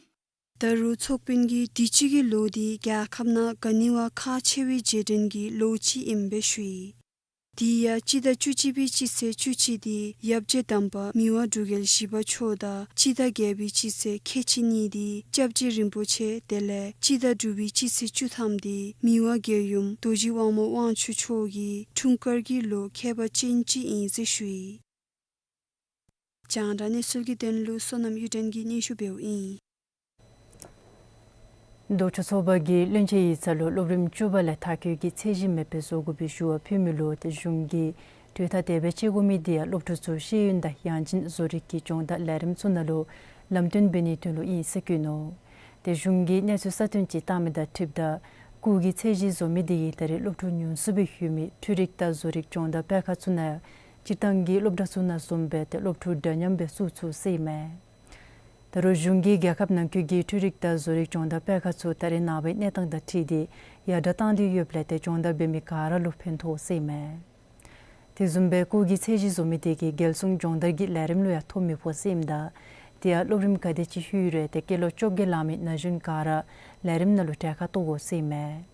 ད་རུང་ཚོགས་དཔོན་གྱིས་དུས་ཅི་གི་ལོ་འདི་རྒྱལ་ཁབ་ནང་ག་ནི་བ་ཁག་ཆེ་བའི་རྗེས་དྲན་གྱི་ལོ་ཅིག་ཨིནམ་སྦེ་ཞུ་ཡི། དེ་ཡང་སྤྱི་ཟླ་བཅུ་གཅིག་པའི་སྤྱི་ཚེས་བཅུ་གཅིག་འདི་ཡབ་རྗེ་དམ་པ་མི་དབང་འབྲུག་རྒྱལ་བཞི་པ་མཆོག་དང་སྤྱི་ཟླ་བརྒྱད་པའི་སྤྱི་ཚེས་ཁལ་གཅིག་གཉིས་འདི་སྐྱབས་རྗེ་རིན་པོ་ཆེ་དེ་ལས་སྤྱི་ཟླ་དྲུག་པའི་སྤྱི་ཚེས་བཅུ་ཐམ་འདི་མི་དབང་རྒྱལ་ཡུམ་རྡོ་རྗེ་དབང་མོ་དབང་ཕྱུག་མཆོག་གི་འཁྲུངས་སྐར་གྱི་ལོ་ཁྱད་པར་ཅན་ཅིག་ཨིན་ཟེར་ཞུ་ཡི། རྒྱང་བསྒྲགས་གནས་ཚུལ་གྱི་དོན་ལུ་བསོད་ནམས་གཡུ་སྒྲོན་གྱིས་སྙན་ཞུ་འབདཝ་ཨིན། ལྡོག་ཕྱོགས་ཚོགས་པ་གིས་བློན་ཆེན་ཡིག་ཚང་ལུ་སློབ་རིམ་བཅུ་པ་ལས་མཐར་འཁྱོལ་གྱི་ཚད་གཞི་མེདཔ་སྦེ་བཟོ་དགོ་པའི་ཞུ་བ་ཕུལ་མི་ལུ་ཏེ་གཞུང་གིས་གྲོས་ཐག་དེ་སྦེ་བཅད་དགོ་མི་དེ་ཡང་སློབ་ཕྲུག་ཚུ་ཤེས་ཡོན་དང་ཡང་ཅིན་བཟོ་རིག་གི་སྦྱོང་བརྡར་ལས་རིམ་ཚུ་ནང་ལུ་ལམ་སྟོན་འབད་ནིའི་དོན་ལུ་ཨིན་ཟེར་བཀོད་ནུག། ཏེ་གཞུང་གིས་གནས་ཚུལ་གསར་བཏོན་ཅིག་བཏང་མི་དང་འཁྲིལཝ་ད་སྐུགས་ཀྱི་ཚད་གཞི་བཟོ་མི་དེ་གིས་ད་རེས་སློབ་ཕྲུག་ཉུང་སུ་སྦེ་ཡོད་མི་འཕྲུལ་རིག་དང་བཟོ་རིག་སྦྱོང་བརྡར་སྤེལ་ཁང་ཚུ་ནང་ཡང་སྤྱིར་བཏང་གི་སློབ་གྲྭ་ཚུ་ནང་བཟུམ་སྦེ་ཏེ་སློབ་ཕྲུག་འདྲ་མཉམ་སྦེ་བཙུགས་ཚུགས་ཟེར་ཨིན་མས། ད་རུང་གཞུང་གིས་རྒྱལ་ཁབ་ནང་འཁོད་ཀྱི་འཕྲུལ་རིག་དང་བཟོ་རིག་སྦྱོང་བརྡར་སྤེལ་ཁང་ཚུ་ད་རེས་ནངས་པའི་གནས་སྟངས་དང་འཁྲིལ་ཏེ་ཡར་དྲག་བཏང་སྟེ་ཡོདཔ་ལས་ཏེ་སྦྱོང་བརྡར་འབད་མི་ག་ར་ལུ་ཕན་ཐོགས་ཟེར་ཨིན་མས། དེ་བཟུམ་སྦེ་སྐུགས་ཀྱི་ཚད་གཞི་བཟོ་མི་དེ་གིས་རྒྱལ་སྲུང་སྦྱོང་བརྡར་གྱི་ལས་རིམ་ལུ་ཡང་ཐོ་མི་ཕོག་ཟེར་ཨིནམ་ད་དེ་ཡང་སློབ་རིམ་ག་དེ་ཅིག་ལྷོད་རུང་ཏེ་སྐྱེས་ལོ་བཅོ་བརྒྱད་ལང་མི་ན་གཞོན་ག་ར་ལས་རིམ་ནང་ལུ་གྲལ་ཁར་གཏོགས་དགོ་ཟེར་ཨིན་མས།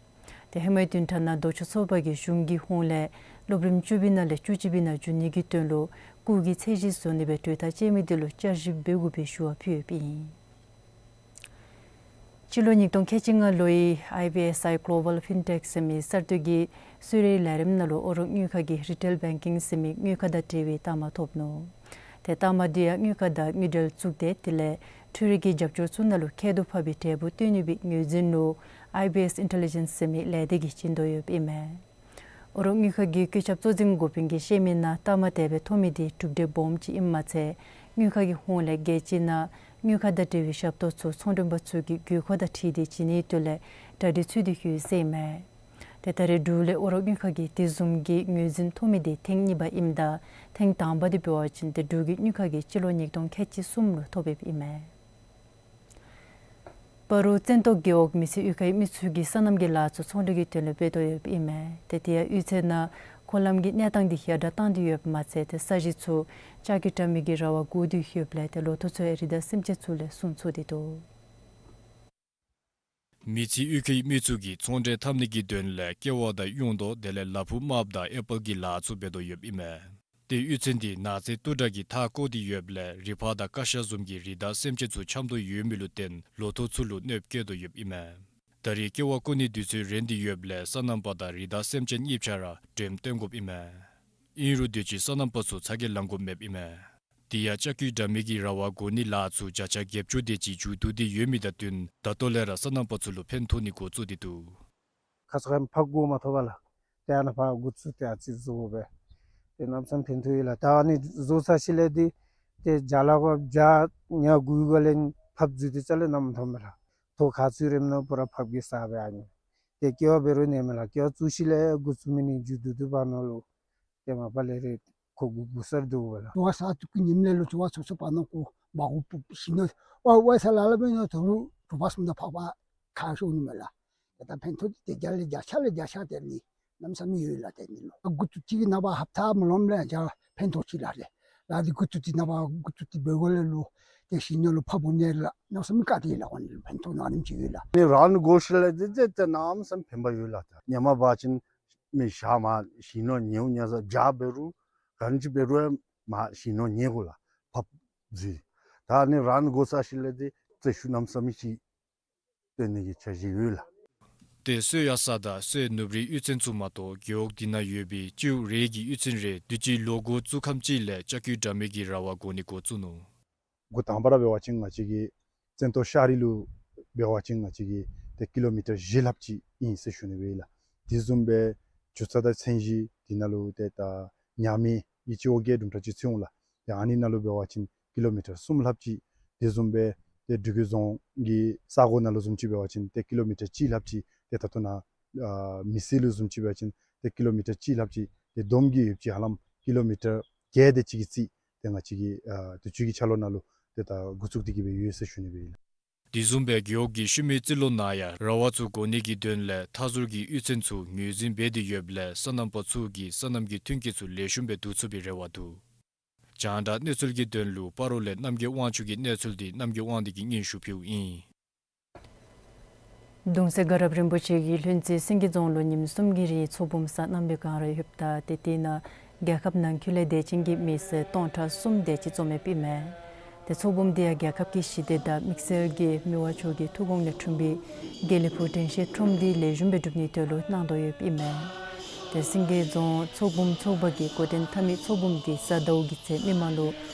ཏེ་ཧེ་མའི་བསྟུན་ཐ་ན་ལྡོག་ཕྱོགས་ཚོགས་པ་གིས་གཞུང་གི་ཧོངས་ལས་སློབ་རིམ་བཅུ་པའི་ནང་ལས་བཅུ་གཅིག་པའི་ནང་འཛུལ་ནི་གི་དོན་ལུ་སྐུགས་ཀྱི་ཚད་གཞི་བཟོ་ནི་སྦེ་གྲོས་ཐག་བཅད་མི་དེ་ལུ་བསྐྱར་ཞིབ་འབད་དགོ་པའི་ཞུ་བ་ཕུལ་ཡོདཔ་ཨིན། སྤྱི་ལོ་ཉིས་སྟོང་ཁལ་གཅིག་ལྔ་ལོའི་ཨའི་བི་ཨེསི་ཨའི་གོ་ལོ་བཱལ་ཕིན་ཊེཀ་ཟེར་མི་གསར་གཏོད་ཀྱི་གསོལ་རས་ལས་རིམ་ནང་ལུ་ཨོ་རོག་དངུལ་ཁང་གིས་རི་ཊེལ་བེང་ཀིང་ཟེར་མི་དངུལ་ཁང་དང་འབྲེལ་བའི་རྟགས་མ་ཐོབ་ནུག། ཏེ་རྟགས་མ་དེ་ཡང་དངུལ་ཁང་དང་དངུལ་འབྲེལ་གཙུག་སྡེ་དེ་ལས་འཕྲུལ་རིག་གི་རྒྱབ་སྐྱོར་ཚུ་ནང་ལུ་ཁྱད་དུ་འཕགས་པའི་འབྲས་བུ་བཏོན་ནི་སྦེ་ངོས་འཛིན་ལུ་ཨའི་བི་ཨེསི་ཨིན་ཊེ་ལི་ཇེནསི་ཟེར་མི་ལས་སྡེ་གིས་བྱིན་དོ་ཡོདཔ་ཨིན་མས། ཨོ་རོག་དངུལ་ཁང་གི་བཀོད་ཁྱབ་གཙོ་འཛིན་འགོ་དཔོན་གྱིས་བཤད་མི་ནང་རྟགས་མ་དེ་སྦེ་ཐོབ་མི་དེ་གྲུབ་འབྲས་སྦོམ་ཅིག་ཨིནམ་མ་ཚད་དངུལ་ཁང་གི་ཧོངས་ལས་རྒྱལ་སྤྱི་ནང་དངུལ་ཁང་དང་འབྲེལ་བའི་ཞབས་ཏོག་ཚུ་ཚོང་མགྲོན་པ་ཚུ་གི་དགོས་མཁོ་དང་འཁྲིལ་ཏེ་བྱིན་ནིའི་དོན་ལས་གྲ་སྒྲིག་ཚུད་དེ་ཡོད་ཟེར་ཨིན་མས། ཏེ་ད་རེས་འབྲུག་ལས་ཨོ་རོག་དངུལ་ཁང་གིས་དེ་བཟུམ་གྱི་ངོས་འཛིན་ཐོབ་མི་དེ་ཐེངས་གཉིས་པ་ཨིནམ་ད་ཐེངས་དང་པ་དེ་འབད་བ་ཅིན་ཏེ་འབྲུག་གི་དངུལ་ཁང་གིས་སྤྱི་ལོ་ཉིས་སྟོང་ཁལ་གཅིག་གསུམ་ལུ་ཐོབ་ཡོདཔ་ཨིན་མས། སྤ་རོ་བཙན་ཏོ་རྒེད་འོག་མི་སེར་གཡུས་ཁའི་མི་ཚུ་གིས་སོ་ནམ་གྱི་ལཱ་ཚུ་ཚོང་འབྲེལ་གྱི་དོན་ལུ་འབད་དོ་ཡོདཔ་ཨིན་མས། ཏེ་དེ་ཡང་གཡུས་ཚན་ནང་འཁོར་ལམ་གྱི་གནས་སྟངས་འདི་ཡར་དྲག་བཏང་སྟེ་ཡོདཔ་མ་ཚད་ཏེ་ས་གཞི་ཚུ་ལྕགས་ཀྱི་དྲ་མིག་གི་ར་བ་བསྒོར་ཏེ་ཡོདཔ་ལས་ཏེ་ལོ་ཐོག་ཚུ་ཡང་རི་དྭགས་སེམས་ཅན་ཚུ་ལས་སྲུང་ཚུགས་ཏེ་འདུག། མི་ཚེ་གཡུས་ཁའི་མི་ཚུ་གིས་ཚོང་འབྲེལ་འཐབ་ནི་གི་དོན་ལས་ཀེ་བ་དང་གཡུང་དོ་དེ་ལས་ལ་ཕུག་དམརཔོ་དང་ཨེ་པཱལ་གྱི་ལཱ་ཚུ་འབད་དོ་ཡོདཔ་ཨིན་མས། ཏེ་གཡུས་ཚན་འདི་ནགས་ཚལ་སྟུག་དྲགས་ཀྱིས་མཐའ་བསྐོར་ཏེ་ཡོདཔ་ལས་རི་ཕག་དང་ཀ་ཤ་བཟུམ་གྱི་རི་དྭགས་སེམས་ཅན་ཚུ་འཁྱམས་དོ་ཡོད་མི་ལུ་བརྟེན་ལོ་ཐོག་ཚུ་ལུ་གནོདཔ་བཀལ་དོ་ཡོདཔ་ཨིན་མས། ད་རེས་ཀེ་བ་བརྐོ་ནིའི་དུས་ཚོད་རན་ཏེ་ཡོདཔ་ལས་སོ་ནམ་པ་དང་རི་དྭགས་སེམས་ཅན་གཉིས་ཆ་ར་འགྲེམས་སྟོན་དགོཔ་ཨིན་མས། ཨིན་རུང་དུས་ཅི་སོ་ནམ་པ་ཚུ་ཚ་གྱང་ལང་དགོཔ་མེདཔ་ཨིན་མས། དེ་ཡང་ལྕགས་ཀྱི་དྲ་མིག་གི་ར་བ་བསྒོར་ནིའི་ལཱ་ཚུ་བརྒྱ་ཆ་བརྒྱད་ཅུ་དེ་ཅིག་མཇུག་བསྡུ་སྟེ་ཡོད་མི་དང་བསྟུན་ད་ལྟོ་ལས་ར་སོ་ནམ་པ་ཚུ་ལུ་ཕན་ཐོགས་ནི་འགོ་བཙུགས་ཏེ་འདུག། ཁ་ཙ་ཁ་ཉིནམ་ཕར་བསྒོར་མ་ཐོབ་པས་ལགས། ཏེ་ཨ་ནཱ་ཕར་འགོ་བཙུགས་ཏེ་ཨ་ཙི་བཟོ་དགོ་པས། ཏེ་གནམ་མེད་ས་མེད་ཕན་ཐོགས་ཡོད་ལགས། ད་ཨ་ནི་བཟོ་ཚར་ཞིནམ་ལས་འདི་ཏེ་བརྒྱ་ལྷག་ག་བརྒྱ་ཉ་དགུ་ག་ལས་ཕར་བཟོ་སྟེ་རྩ་ལས་གནམ་མེད་ས་མེད་ལགས། ཐོག་ག་ཚུད་རནམ་ནང་པུ་ར་ཕབ་གེ་ས་སྦེ་ཨ་ནི། ཏེ་ཀེ་བ་འབད་རུང་ཨིན་མས་ལགས། ཀེ་བ་བཙུགས་ཞིནམ་ལས་འགོ་བཙུགས་མི་ནི་མཇུག་བསྡུ་བསྡུ་བའི་ནང་ལུ་ཏེ་མ་པ་ལས་རེ་ཁོ་དགོ་དགོ་སར་འདུག་པས་ལགས། དྲོ་པ་ས་སྟོང་གི་ཉིནམ་ལས་ལུ་དྲོ་པ་ཚུན་ཚོད་བར་ན་ཁོ་འབག་འོང་བུ་བུ་ཞིནམ་ལས་ཝའི་ཝའི་ས་ལ་ལ་འབད་ནི་དོ་རུང་དྲོ་པ་གསུམ་དང་ཕར་ཕར་ཁ་ཤོར་ནི་མས་ལགས། ཏེ་ད་ཕན་ཐོགས་འདི་ཏེ་བརྒྱ་ལས་བརྒྱ་ཆ་ལས་བརྒྱ་ཆ་དེ་ནི་གནམ་མེད་ས་མེད་ཡོད་ལགས། དེ་ནི་ལུ་འགོ་བཙུགས་ཅིག་གི་ནངས་པ་ཧབ་ཏ་མ་ལོངམ་ལས་ཡང་ཕན་ཐོགས་ཅིག་ལགས་རེ། ལཱ་འདི་འགོ་བཙུགས་ཏེ་ནངས་པ་འགོ་བཙུགས་ཏེ་འབད་དགོ་ལས་ལུ་ཏེ་ཞིནམ་ལས་ལུ་ཕར་བུ་ནི་ལགས་གནམ་མེད་ས་མེད་དཀའ་དེ་ལགས། ཨ་ནི་ལུ་ཕན་ཐོགས་ནི་ཨ་ནེམ་ཅིག་ཡོད་ལགས། ནི་རང་འགོ་ཤེས་ལས་ཏེ་ཏེ་ཏེ་གནམ་མེད་ས་མེད་ཕན་པ་ཡོད་ལགས། ད་ཉ་མ་འབག་ཅིན་མི་ཞག་མ་ཞིནམ་ལས་ཉལཝ་ཉལ་ས་བྱཱར་འབད་རུང་ག་ཅི་འབད་རུང་མ་ཞིནམ་ལས་ཉལ་དགོ་ལགས། ཕར་བཟོ། ད་ནི་རང་འགོ་བཙུགས་ཞིནམ་ལས་ཏེ་རྩེད་ཤུགས་གནམ་མེད་ས་མེད་ཅིག་སྟོན་ནི་གི་འཆར་གཞི་ཡོད་ལགས། ཏེ་སོ་ཡ་ས་དང་སོ་ཡ་ནུབ་རིའི་གཡུས་ཚན་ཚུ་མ་གཏོགས་རྒེད་འོག་འདི་ནང་ཡོད་པའི་སྤྱིར་རེ་གི་གཡུས་ཚན་རེ་དུས་ཅི་ལོ་འགོ་བཙུགས་ཁམས་ཅིག་ལས་ལྕགས་ཀྱི་དྲ་མིག་གི་ར་བ་བསྒོར་ནི་འགོ་བཙུགས་ནུག། འགོ་དང་པ་ར་འབད་བ་ཅིན་ང་བཅས་ཀྱི་བཙན་ཏོ་ཤར་རི་ལུ་འབད་བ་ཅིན་ང་བཅས་ཀྱི་ཏེ་ཀི་ལོ་མི་ཊར་བཞི་ལྷགཔ་ཅིག་ཨིན་ཟེར་ཞུ་ནི་སྦེ་ལགས། དེ་བཟུམ་སྦེ་ཇོ་ཚ་དང་ཚན་བཞི་དེ་ནང་ལུ་ཏེ་ད་ཉ་མེད་ཡི་ཅི་ཨོ་རྒྱན་དུམ་གྲ་ཅིག་ཚུད་འོང་ལགས། ཏེ་ཨ་ནི་ནང་ལུ་འབད་བ་ཅིན་ཀི་ལོ་མི་ཊར་གསུམ་ལྷགཔ་ཅིག། དེ་བཟུམ་སྦེ་ཏེ་འབྲི་གུ་རྫོང་གི་ས་གོ་ནང་ལུ་བཟུམ་ཅིག་འབད་བ་ཅིན་ཏེ་ཀི་ལོ་མི་ཊར་གཅིག་ལྷགཔ་ཅིག། ཏེ་ད་ལྟོ་ནཱ་ཨ་མི་སེར་ལུ་བཟུམ་ཅིག་འབད་བ་ཅིན་ཏེ་ཀི་ལོ་མི་ཊར་གཅིག་ལྷགཔ་ཅིག། ཏེ་བསྡོམས་ཀྱིས་ཡོདཔ་ཅིག་ཧ་ལམ་ཀི་ལོ་མི་ཊར་བརྒྱད་དེ་ཅིག་གི་རྩིས་ཏེ་ང་བཅས་ཀྱིས་ཨ་དུས་ཅི་གི་འཆར་ལོ་ནང་ལུ་ཏེ་ད་འགོ་བཙུགས་ཏེ་གི་སྦེ་ཡོད་ཟེར་ཞུ་ནི་སྦེ་ཨིན་ལགས། དེ་བཟུམ་སྦེ་རྒེད་འོག་གི་ཤུལ་མའི་རྩིས་ལོ་ནང་ཡང་ར་བ་ཚུ་བསྒོར་ནི་གི་དོན་ལས་མཐའ་ཟུར་གྱི་གཡུས་ཚན་ཚུ་ངོས་འཛིན་འབད་དེ་ཡོདཔ་ལས་སོ་ནམ་པ་ཚུ་གིས་སོ་ནམ་གྱི་ཐོན་སྐྱེད་ཚུ་ལེགས་ཤོམ་སྦེ་བསྡུ་ཚུགས་པའི་རེ་བ་འདུག། རྒྱང་བསྒྲགས་གནས་ཚུལ་གྱི་དོན་ལུ་སྤ་རོ་ལས་རྣམ་རྒྱལ་དབང་ཕྱུག་གི་གནས་ཚུལ་འདི་རྣམ་རྒྱལ་དབང་འདུས་ཀྱིས་སྙན་ཞུ་ཕུལཝ་ཨིན། གདུང་སྲས་དགའ་རབ་རིན་པོ་ཆེ་གིས་ལྷུན་རྩེ་སེང་གེ་རྫོང་ལུ་ཉིནམ་གསུམ་གྱི་རིང་ཚོགས་འབུམ་གསན་གནང་བའི་བསྒང་ར་ཡོདཔ་ད་ཏེ་དེ་ནང་རྒྱལ་ཁབ་ནང་འཁོད་ལས་དད་ཅན་གྱི་མི་སེར་སྟོང་ཕྲག་གསུམ་དེ་ཅིག་འཛོམས་ཡོདཔ་ཨིན་མས། ཏེ་ཚོགས་འབུམ་འདི་ཡང་རྒྱལ་ཁབ་ཀྱི་ཞི་བདེ་དང་དམིགས་བསལ་གྱིས་མི་དབང་མཆོག་གི་ཐུགས་དགོངས་ལས་འཁྲུངས་པའི་དགེ་ལེགས་ཕུག་དྲན་ཤེས་ཁྲོམ་འདི་ལེགས་ཤོམ་སྦེ་སྒྲུབ་ནིའི་དོན་ལུ་གནང་དོ་ཡོདཔ་ཨིན་མས། ཏེ་སེང་གེ་རྫོང་ཚོགས་འབུམ་ཚོགས་པ་གིས་འགོ་འདྲེན་འཐབ་མི་ཚོགས་འབུམ་འདི་གཟའ་ཟླཝ་གི་ཚེ་མི་མང་ལུ་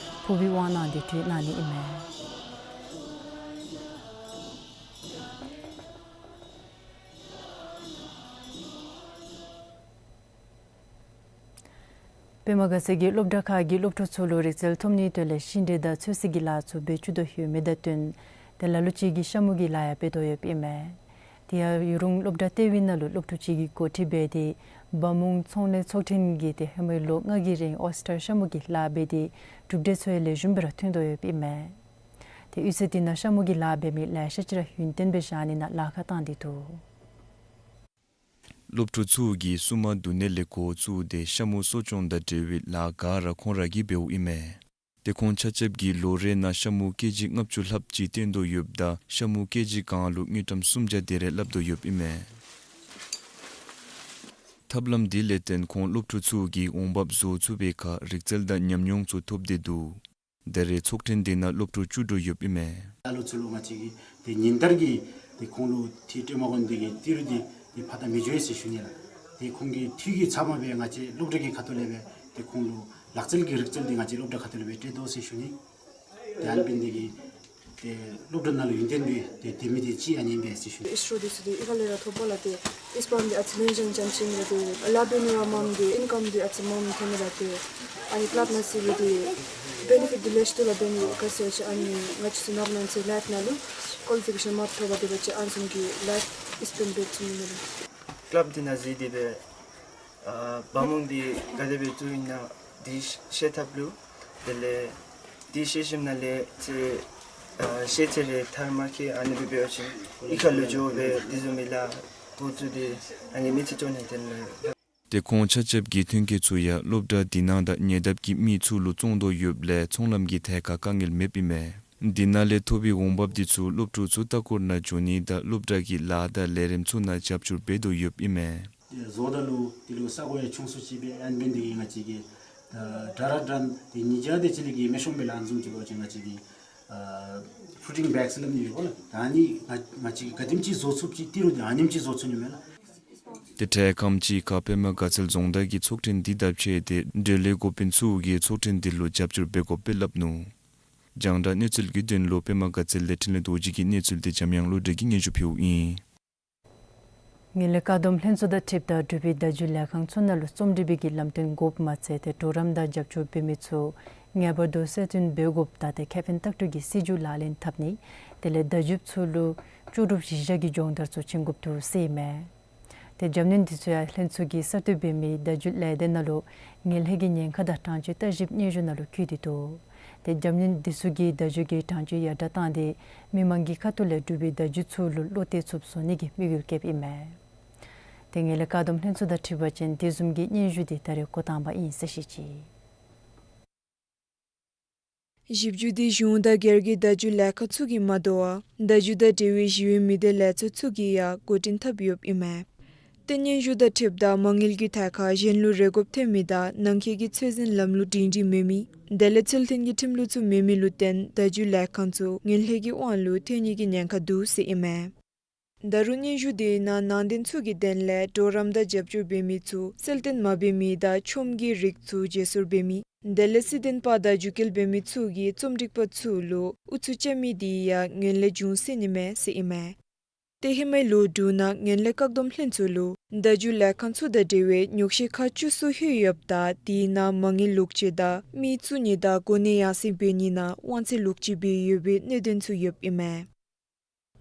ཕུར་བུའི་དབང་གནང་སྟེ་གྲོལ་གནང་ནི་ཨིན་མས། པདྨ་དགའ་ཚལ་གྱི་སློབ་གྲྭ་ཁག་གི་སློབ་ཕྲུག་ཚུ་ལུ་རིག་རྩལ་ཐོབ་ནིའི་དོན་ལས་ཤིང་འབྲས་དང་ཚོད་བསྲེ་གི་ལཱ་ཚུ་འབད་བཅུག་དོ་ཡོད་མི་དང་བསྟུན་ཏེ་ལ་ལུ་ཅིག་གིས་ཤ་མུ་གི་ལཱ་ཡང་འབད་དོ་ཡོདཔ་ཨིན་མས། དེ་ཡང་ཡུ་རུང་སློབ་གྲྭ་ལྟེ་བའི་ནང་ལུ་སློབ་ཕྲུག་ཅིག་གིས་འགོ་ཁྲིད་འབད་དེ་འབག་མོང་ཚོང་ལས་ཚོགས་ཐེངས་ཀྱིས་ཏེ་ཧེ་མའི་ལོ་ལྔ་གི་རིང་ཨོས་ཊར་ཤ་མུ་གི་ལཱ་འབད་དེ་གྲུབ་འབྲས་ཚུ་ཡང་ལེགས་ཤོམ་སྦེ་ར་ཐོན་དོ་ཡོདཔ་ཨིན་མས། ཏེ་གཡུས་ཚན་དེ་ནང་ཤ་མུ་གི་ལཱ་འབད་མི་ལེ་ཤ་ཅིག་ར་ཡུན་བརྟན་སྦེ་བཞག་ནི་ནང་ལཱ་ཁག་བཏང་སྟེ་འདུག། སློབ་ཕྲུག་ཚུ་གིས་བསུ་མ་བསྡུ་ནི་ལས་འགོ་བཙུགས་ཏེ་ཤ་མུ་གསོ་སྐྱོང་དང་འབྲེལ་བའི་ལཱ་ག་ར་ཁོང་ར་གིས་འབདཝ་ཨིན་མས། ཏེ་ཁོང་ཆ་ཁྱབ་ཀྱིས་ལོ་རེ་ནང་ཤ་མུ་ཀེ་ཇི་ལྔ་བཅུ་ལྷགཔ་ཅིག་བཏོན་དོ་ཡོདཔ་ད་ཤ་མུ་ཀེ་ཇི་གང་ལུ་དངུལ་ཀྲམ་སུམ་བརྒྱ་དེ་རེ་སླབ་དོ་ཡོདཔ་ཨིན་མས། ཐབས་ལམ་འདི་ལས་བརྟེན་ཁོང་སློབ་ཕྲུག་ཚུ་གིས་འོང་འབབ་བཟོ་ཚུགས་པའི་ཁར་རིག་རྩལ་དང་ཉམས་མྱོང་ཚུ་ཐོབ་སྟེ་འདུག། ད་རེས་ཚོགས་ཐེངས་འདི་ནང་སློབ་ཕྲུག་བཅུ་དྲུག་ཡོདཔ་ཨིན་མས། ད་ལོ་ཚུ་ལུ་ང་བཅས་ཀྱིས་ཏེ་ཉིན་ལྟར་གྱི་ཏེ་ཁོང་ལུ་ཏེ་སྤྲོད་མ་དགོ་ནི་དེ་གིས་ཏི་རུ་འདི་ཏེ་ཕར་ད་མི་འགྱོ་ཟེར་ཞུ་ནི་ལགས། ཏེ་ཁོང་གི་འཐུས་ཀྱི་ཚབ་མ་སྦེ་ང་བཅས་སློབ་གྲྭ་གི་ཁ་ཐུག་ལས་སྦེ་ཏེ་ཁོང་ལུ་ལག་རྩལ་གྱི་རིག་རྩལ་འདི་ང་བཅས་སློབ་གྲྭ་ཁ་ཐུག་ལས་སྦེ་སྤྲོད་དོ་ཟེར་ཞུ་ནི། ཏེ་ཨ་ནི་འབད་ནི་དེ་གིས་ཏེ་སློབ་གྲྭ་ནང་ལུ་ཡུན་བརྟན་སྦེ་ཏེ་སྡོད་མི་འདི་ཅིག་ཨ་ནི་ཨིན་པས་ཟེར་ཞུ་ནི། ཨིས་ཊོ་འདི་ཚུ་འདི་ག་ལས་ར་ཐོབ་པས་ལགས། ཏེ་ཨིས་པ་འདི་ཨ་ཙི་ལེན་ཞང་ཙམ་ཅིག་ཨིན་ལགས། ཏེ་ལཱ་འབད་ནི་ར་མངམ་ཏེ་ཨིན་ཀམ་འདི་ཨ་ཙི་མངམ་ཐོན་མས་ལགས། ཏེ་ཨ་ནི་ཀ་ལབ་ནང་ཟེར་བའི་འདི་བེ་ནི་ཕིཊ་འདི་ལེགས་ཤོམ་ལགས། འབད་ནི་ག་ཟེར་ཅིག་ཨ་ནི་ང་བཅས་ཚུ་ནངས་པ་གནངས་ཚེ་ལའིཕ་ནང་ལུ་ཀོ་ལི་ཕི་ཀེ་ཤཱན་མ་ཐོབ་པར་འདི་འབད་བ་ཅིན་ཨ་ནི་བཟུམ་གྱི་ལའིཕ་ཨིསི་པེནཌ་འབད་ཚུགས་ནི་མས་ལགས། ཀ་ལབ་འདི་ནང་འཛུལ་ཏེ་སྦེ་ཨ་འབག་མོང་འདི་ག་དེ་སྦེ་བཙུགས་ཡི་ན་འདི་ཤེས་ཐབས་ལུ་དེ་ལས་འདི་ཤེས་ཞིནམ་ལས་ཏེ་ ཨ་ཤེས་ཚད་ལས་ཐར་མ་ཁེ་ཨ་ནི་སྦེ་འབད་བ་ཅིན་གཡུས་ཁ་ལུ་འགྱོ་སྦེ་དེ་བཟུམ་མའི་ལཱ་འགོ་བཙུགས་ཏེ་ཨ་ནི་མི་ཚེ་སྐྱོང་ནི་དེ་ལས། ཏེ་ཁོང་ཆ་ཁྱབ་ཀྱི་ཐོན་སྐྱེད་ཚུ་ཡང་སློབ་གྲྭ་དེ་ནང་དང་ཉེ་འདབས་ཀྱི་མི་ཚུ་ལུ་བཙོང་དོ་ཡོདཔ་ལས་ཚོང་ལམ་གྱི་ཐད་ཁར་དཀའ་ངལ་མེདཔ་ཨིན་མས། དེ་ནང་ལས་ཐོབ་པའི་འོང་འབབ་དེ་ཚུ་སློབ་ཕྲུག་ཚུ་ལྟ་སྐོར་ནང་འགྱོ་ནི་དང་སློབ་གྲྭ་གི་ལཱ་དང་ལས་རིམ་ཚུ་ནང་རྒྱབ་སྐྱོར་འབད་དོ་ཡོདཔ་ཨིན་མས། བཟོ་ད་ལུ་དེ་ལུ་ས་གོ་ཡང་ཆུང་སུ་ཅིག་སྦེ་ཨན་བན་དེ་གིས་ང་བཅས་ཀྱིས་ཨ་དྲ་ར་དྲན་དེ་ཉིས་བརྒྱ་དེ་ཅིག་ལས་ཀྱི་མི་ཤོང་པའི་ལཱ་འཛོམས་ཅིག་འབད་བ་ཅིན་ང་བཅས་ཀྱིས་ཨ་ཕུ་ཊིང་བེག་སླབ་ནི་ཡོད་གོ་ལགས། ད་ཨ་ནི་ང་ང་བཅས་ཀྱིས་ག་དེམ་ཅིག་བཟོ་ཚུགསཔ་ཅིག་ཏི་རུ་དེ་ཨ་ནེམ་ཅིག་བཟོ་ཚུགས་ནི་མས་ལགས། ཏེ་འཕྲལ་ཁམས་ཅིག་ཁར་པདྨ་དགའ་ཚལ་རྫོང་བདག་གིས་ཚོགས་ཐེངས་འདི་དང་འཕྱད་དེ་འབྲེལ་ཡོད་འགོ་དཔོན་ཚུ་གིས་ཚོགས་ཐེངས་འདི་ལུ་རྒྱབ་སྐྱོར་འབད་དགོཔ་སྦེ་སླབ་ནུག། རྒྱང་བསྒྲགས་གནས་ཚུལ་གྱི་དོན་ལུ་པདྨ་དགའ་ཚལ་ལས་འཕྲིན་ལས་རྡོ་རྗེ་གི་གནས་ཚུལ་དེ་འཇམ་དབྱངས་བློ་གྲོས་ཀྱིས་སྙན་ཞུ་ཕུལཝ་ཨིན། ངན་ལྷད་བཀག་སྡོམ་ལྷན་ཚོགས་དང་འཁྲིལཝ་ད་འབྲུག་པའི་བརྡ་བརྒྱུད་ལས་ཁང་ཚུ་ནང་ལུ་རྩོམ་སྒྲིག་པའི་གི་ལམ་སྟོན་དགོཔ་མ་ཚད་ཏེ་གྲོགས་རམ་དང་རྒྱབ་སྐྱོར་འབད་མི་ཚུ་ངེས་པར་དུ་གསལ་སྟོན་འབད་དགོཔ་ད་ཏེ་ཁེ་ཕན་བརྟག་སྤྲོད་ཀྱི་སྲིད་བྱུས་ལག་ལེན་འཐབ་ནི་དེ་ལས་བརྡ་བརྒྱུདཔ་ཚུ་ལུ་ལྕོགས་གྲུབ་གཞི་བཞག་གི་སྦྱོང་བརྡར་ཚུ་བྱིན་དགོཔ་འདུག་ཟེར་ཨིན་མས། ཏེ་རྒྱབ་སྣོན་འདི་ཚུ་ཡང་ལྷན་ཚོགས་ཀྱིས་གསར་གཏོད་འབད་མི་བརྡ་བརྒྱུད་ལས་སྡེ་ནང་ལུ་ངན་ལྷད་ཀྱི་ཉེན་ཁ་དང་གྲངས་ཀྱི་བརྟག་ཞིབ་སྙན་ཞུ་ནང་ལུ་བཀོད་དེ་འདུག། ཏེ་རྒྱབ་སྣོན་འདི་ཚུ་གིས་བརྡ་བརྒྱུད་ཀྱི་གྲངས་ཀྱི་ཡར་དྲག་བཏང་སྟེ་མི་མང་གི་ཁ་ཐུག་ལས་འབྲུག་པའི་བརྡ་བརྒྱུད་ཚུ་ལུ་བློ་གཏད་ཚུགསཔ་བཟོ་ནི་གི་དམིགས་ཡུལ་བསྐྱེདཔ་ཨིན་མས། ཏེ་ངན་ལྷད་བཀག་སྡོམ་ལྷན་ཚོགས་དང་འཁྲིལ་བ་ཅིན་དེ་བཟུམ་གྱི་སྙན་ཞུ་དེ་ད་རེས་འགོ་དང་པ་ཨིན་ཟེར་བཤད་ཅི། ཞིབ་འཇུག་འདི་གཞུང་དང་སྒེར་གྱི་བརྡ་བརྒྱུད་ལས་ཁང་ཚུ་གིས་མ་དོ་བར་བརྡ་བརྒྱུད་དང་འབྲེལ་བའི་ཞི་བའི་མི་སྡེ་ལས་ཚོགས་ཚུ་གིས་ཡང་འགོ་འདྲེན་འཐབ་ཡོདཔ་ཨིན་མས། ཏེ་སྙན་ཞུ་དང་འཁྲིལཝ་ད་མ་དངུལ་གྱི་ཐད་ཁར་གཞན་ལུ་རེ་དགོཔ་ཐོན་མི་དང་ནང་འཁོད་ཀྱི་ཚོད་འཛིན་ལམ་ལུགས་སྒྲིང་སྒྲིང་མེད་མི་དེ་ལས་ཚུལ་མཐུན་གྱི་ཁྲིམས་ལུགས་ཚུ་མེད་མི་ལུ་བརྟེན་བརྡ་བརྒྱུད་ལས་ཁང་ཚུ་ངན་ལྷད་ཀྱི་དབང་ལུ་ཐལ་ནི་གི་ཉེན་ཁ་འདུག་ཟེར་ཨིན་མས། ད་རུང་སྙན་ཞུ་དེའི་ནང་ནང་རྟེན་ཚུ་གི་དོན་ལས་གྲོགས་རམ་དང་རྒྱབ་སྐྱོར་འབད་མི་ཚུ་གསལ་སྟོན་མ་འབད་མི་དང་ཆོམ་གྱི་རིགས་ཚུ་བརྗེ་སོར་འབད་མི་དེ་ལས་སྲིད་དོན་པ་དང་རྒྱུད་སྐལ་འབད་མི་ཚུ་གིས་རྩོམ་སྒྲིག་པ་ཚུ་ལུ་ཨུ་ཚུགས་རྐྱབ་མི་དེ་ཡང་ངན་ལྷད་འབྱུང་སྲིད་ནི་མས་ཟེར་ཨིན་མས། ཏེ་ཧེ་མའི་ལོ་དྲུག་ནང་ངན་ལྷད་བཀག་སྡོམ་ལྷན་ཚོགས་ལུ་བརྡ་བརྒྱུད་ལས་ཁང་ཚུ་དང་འབྲེལ་བའི་ཉོག་བཤད་ཁག་བཅུ་གསུམ་ལྷོད་ཡོདཔ་ད་དེའི་ནང་མ་དངུལ་ལོག་སྤྱོད་དང་མི་བཙུགས་ནི་དང་གོ་གནས་ཡར་སེང་འབད་ནི་ནང་དབང་ཚད་ལོག་སྤྱོད་འབད་ཡོད་པའི་གནད་དོན་ཚུ་ཡོདཔ་ཨིན་མས།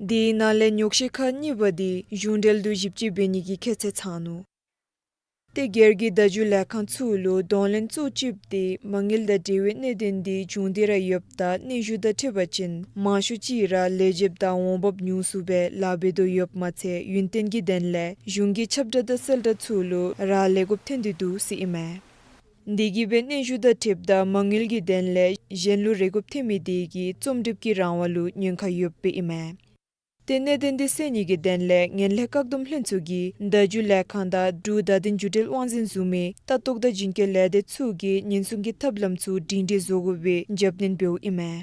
དེའི་ནང་ལས་ཉོག་བཤད་ཁག་གཉིས་པ་དེ་གཞུང་འབྲེལ་དུ་ཞིབ་དཔྱད་འབད་ནི་གི་ཁྱད་ཚད་ཚང་ནུག། ཏེ་སྒེར་གྱི་བརྡ་བརྒྱུད་ལས་ཁང་ཚུ་ལུ་གདོང་ལེན་གཙོ་བོ་ཅིག་དེ་མ་དངུལ་དང་འབྲེལ་བའི་གནད་དོན་དེ་བྱུང་སྟེ་ར་ཡོདཔ་ད་སྙན་ཞུ་དང་འཁྲིལ་བ་ཅིན་མང་ཤོས་ཅིག་ར་ལས་བྱེདཔ་དང་འོང་འབབ་ཉུང་སུ་སྦེ་ལཱ་འབད་དོ་ཡོདཔ་མ་ཚད་ཡུན་བརྟན་གྱི་དོན་ལས་གཞུང་གི་ཁྱབ་བསྒྲགས་དང་གསལ་བསྒྲགས་ཚུ་ལུ་རག་ལས་དགོཔ་ཐོན་ཏེ་འདུག་ཟེར་ཨིན་མས། དེ་གིས་སྦེ་སྙན་ཞུ་དང་འཁྲིལཝ་ད་མ་དངུལ་གྱི་དོན་ལས་གཞན་ལུ་རེ་དགོཔ་ཐོན་མི་དེ་གིས་རྩོམ་སྒྲིག་གི་རང་དབང་ལུ་ཉེན་ཁ་ཡོདཔ་ཨིན་མས། ཏེ་གནད་དོན་དེ་སེལ་ནི་གི་དོན་ལས་ངན་ལྷད་བཀག་སྡོམ་ལྷན་ཚོགས་ཀྱིས་བརྡ་བརྒྱུད་ལས་ཁང་དང་འབྲུག་བརྡ་དོན་བརྒྱུད་འབྲེལ་དབང་འཛིན་བཟུམ་མའི་ལྟ་རྟོག་དང་བྱིན་སྐྱོང་ལས་སྡེ་ཚུ་གིས་ཉེན་སྲུང་གི་ཐབས་ལམ་ཚུ་སྒྲིང་སྒྲིང་བཟོ་དགོ་པའི་རྒྱབ་སྣོན་འབདཝ་ཨིན་མས།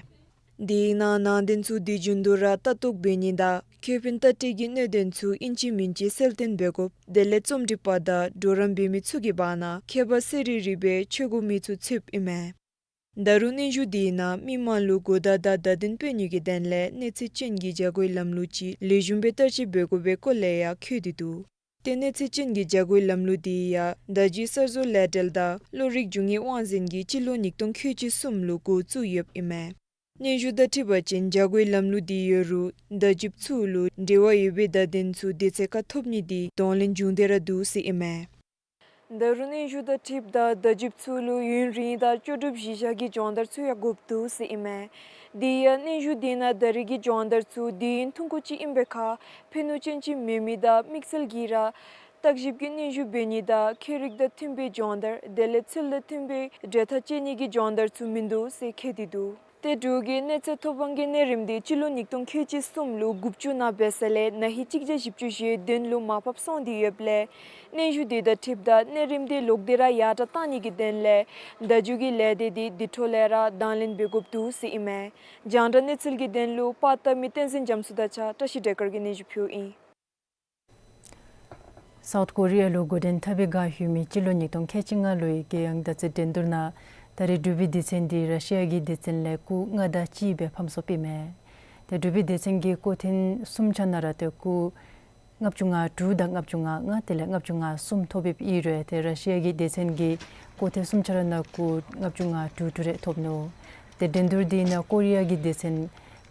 དེའི་ནང་ནང་རྟེན་ཚུ་དུས་རྒྱུན་དུ་ར་ལྟ་རྟོག་འབད་ནི་དང་ཁེ་ཕན་བརྟག་དཔྱད་ཀྱི་གནད་དོན་ཚུ་ཨིན་ཅི་མིན་ཅི་གསལ་སྟོན་འབད་དགོཔ་དེ་ལས་རྩོམ་སྒྲིག་པ་དང་གྲོགས་རམ་འབད་མི་ཚུ་གི་བར་ན་ཁྱད་པར་གསལ་རི་རི་སྦེ་ཆོས་གོ་མི་ཚུ་ཚུདཔ་ཨིན་མས། ད་རུང་སྙན་ཞུ་དེའི་ནང་མི་མང་ལུ་གོ་བརྡ་དང་བརྡ་དོན་སྤེལ་ནི་གི་དོན་ལས་གནས་ཚད་ཅན་གྱི་བྱ་སྒོའི་ལམ་ལུགས་ཅིག་ལེགས་ཤོམ་སྦེ་བསྟར་སྤྱོད་འབད་དགོ་པའི་སྐོར་ལས་ཡང་འཁོད་དེ་འདུག། ཏེ་གནས་ཚད་ཅན་གྱི་བྱ་སྒོའི་ལམ་ལུགས་དེ་ཡང་བརྡ་བརྒྱུད་གསར་བཟོ་ལས་འབྲེལ་དང་བློ་རིག་རྒྱུ་དངོས་དབང་འཛིན་གྱིས་སྤྱི་ལོ་ཉིས་སྟོང་ཁལ་གཅིག་གསུམ་ལུ་འགོ་བཙུགས་ཡོདཔ་ཨིན་མས། སྙན་ཞུ་དང་འཁྲིལ་བ་ཅིན་བྱ་སྒོའི་ལམ་ལུགས་དེ་ཡོད་རུང་བརྡ་བརྒྱུདཔ་ཚུ་ལུ་འབྲེལ་བ་ཡོད་པའི་བརྡ་དོན་ཚུ་དུས་ཚོད་ཁར་ཐོབ་ནི་དེ་གདོང་ལེན་བྱུང་སྟེ་ར་འདུག་ཟེར་ཨིན་མས། ད་རུང་སྙན་ཞུ་དང་འཁྲིལཝ་ད་བརྡ་བརྒྱུདཔ་ཚུ་ལུ་ཡུན་རིང་དང་ལྕོགས་གྲུབ་གཞི་བཞག་གི་སྦྱོང་བརྡར་ཚུ་ཡང་དགོཔ་འདུག་ཟེར་ཨིན་མས། དེ་ཡང་སྙན་ཞུ་དེ་ནང་ད་རེས་ཀྱི་སྦྱོང་བརྡར་ཚུ་དུས་ཡུན་ཐུང་ཀུ་ཅིག་ཨིན་པའི་ཁར་ཕན་ནུས་ཅན་ཅིག་མེད་མི་དང་དམིགས་བསལ་གྱིས་ར་བརྟག་ཞིབ་ཀྱི་སྙན་ཞུ་འབད་ནི་དང་ཁྱད་རིག་དང་མཐུན་པའི་སྦྱོང་བརྡར་དེ་ལས་ཚུལ་དང་མཐུན་པའི་གྲོས་ཐག་བཅད་ནི་གི་སྦྱོང་བརྡར་ཚུ་མིན་འདུག་ཟེར་འཁོད་དེ་འདུག། ཏེ་འབྲུག་གི་གནས་ཚད་ཐོབ་དབང་གི་གནས་རིམ་དེ་སྤྱི་ལོ་ཉིས་སྟོང་ཁལ་གཅིག་གསུམ་ལུ་དགུ་བཅུ་ནང་འབད་ས་ལས་ན་ཧིང་གཅིག་བརྒྱ་བཞི་བཅུ་ཞེ་བདུན་ལུ་མར་ཕབ་སོང་སྟེ་ཡོདཔ་ལས་སྙན་ཞུ་དེ་དང་འཁྲིལཝ་ད་གནས་རིམ་དེ་ལོག་སྟེ་ར་ཡར་དྲག་གཏང་ནི་གི་དོན་ལས་བརྡ་བརྒྱུད་ཀྱི་ལས་སྡེ་དེ་དེ་འཕྲོ་ལས་ར་དང་ལེན་འབད་དགོཔ་འདུག་ཟེར་ཨིན་མས། རྒྱང་བསྒྲགས་གནས་ཚུལ་གྱི་དོན་ལུ་པར་བཏབ་མི་བསྟན་འཛིན་རྒྱ་མཚོ་དང་གཅིག་ཁར་བཀྲ་ཤིས་སྒྲོལ་དཀར་གྱིས་སྙན་ཞུ་ཕུལཝ་ཨིན། སའུཐ་ཀོ་རི་ཡ་ལུ་འགོ་འདྲེན་འཐབ་པའི་བསྒང་ལྷོད་མི་སྤྱི་ལོ་ཉིས་སྟོང་ཁལ་གཅིག་ལྔ་ལོའི་རྒྱལ་ཡོངས་དར་ཚིགས་འགྲན་བསྡུར་ནང་ད་རེས་འབྲུག་པའི་སྡེ་ཚན་དེ་ར་ཤི་ཡ་གི་སྡེ་ཚན་ལས་སྐུགས་ལྔ་དང་གཅིག་སྦེ་ཕམ་སོཔ་ཨིན་མས། ཏེ་འབྲུག་པའི་སྡེ་ཚན་གྱིས་སྐུགས་ཐེངས་གསུམ་ཆ་ནང་ར་ཏེ་སྐུགས་ལྔ་བཅུ་ང་དྲུག་དང་ལྔ་བཅུ་ང་ལྔ་དེ་ལས་ལྔ་བཅུ་ང་གསུམ་ཐོབ་ཡོདཔ་ཨིན་རུང་ཏེ་ར་ཤི་ཡ་གི་སྡེ་ཚན་གྱིས་སྐུགས་ཐེངས་གསུམ་ཆ་ར་ནང་སྐུགས་ལྔ་བཅུ་ང་དྲུག་དྲུག་རེ་ཐོབ་ནུག། ཏེ་འགྲན་བསྡུར་དེ་ནང་ཀོ་རི་ཡ་གི་སྡེ་ཚན་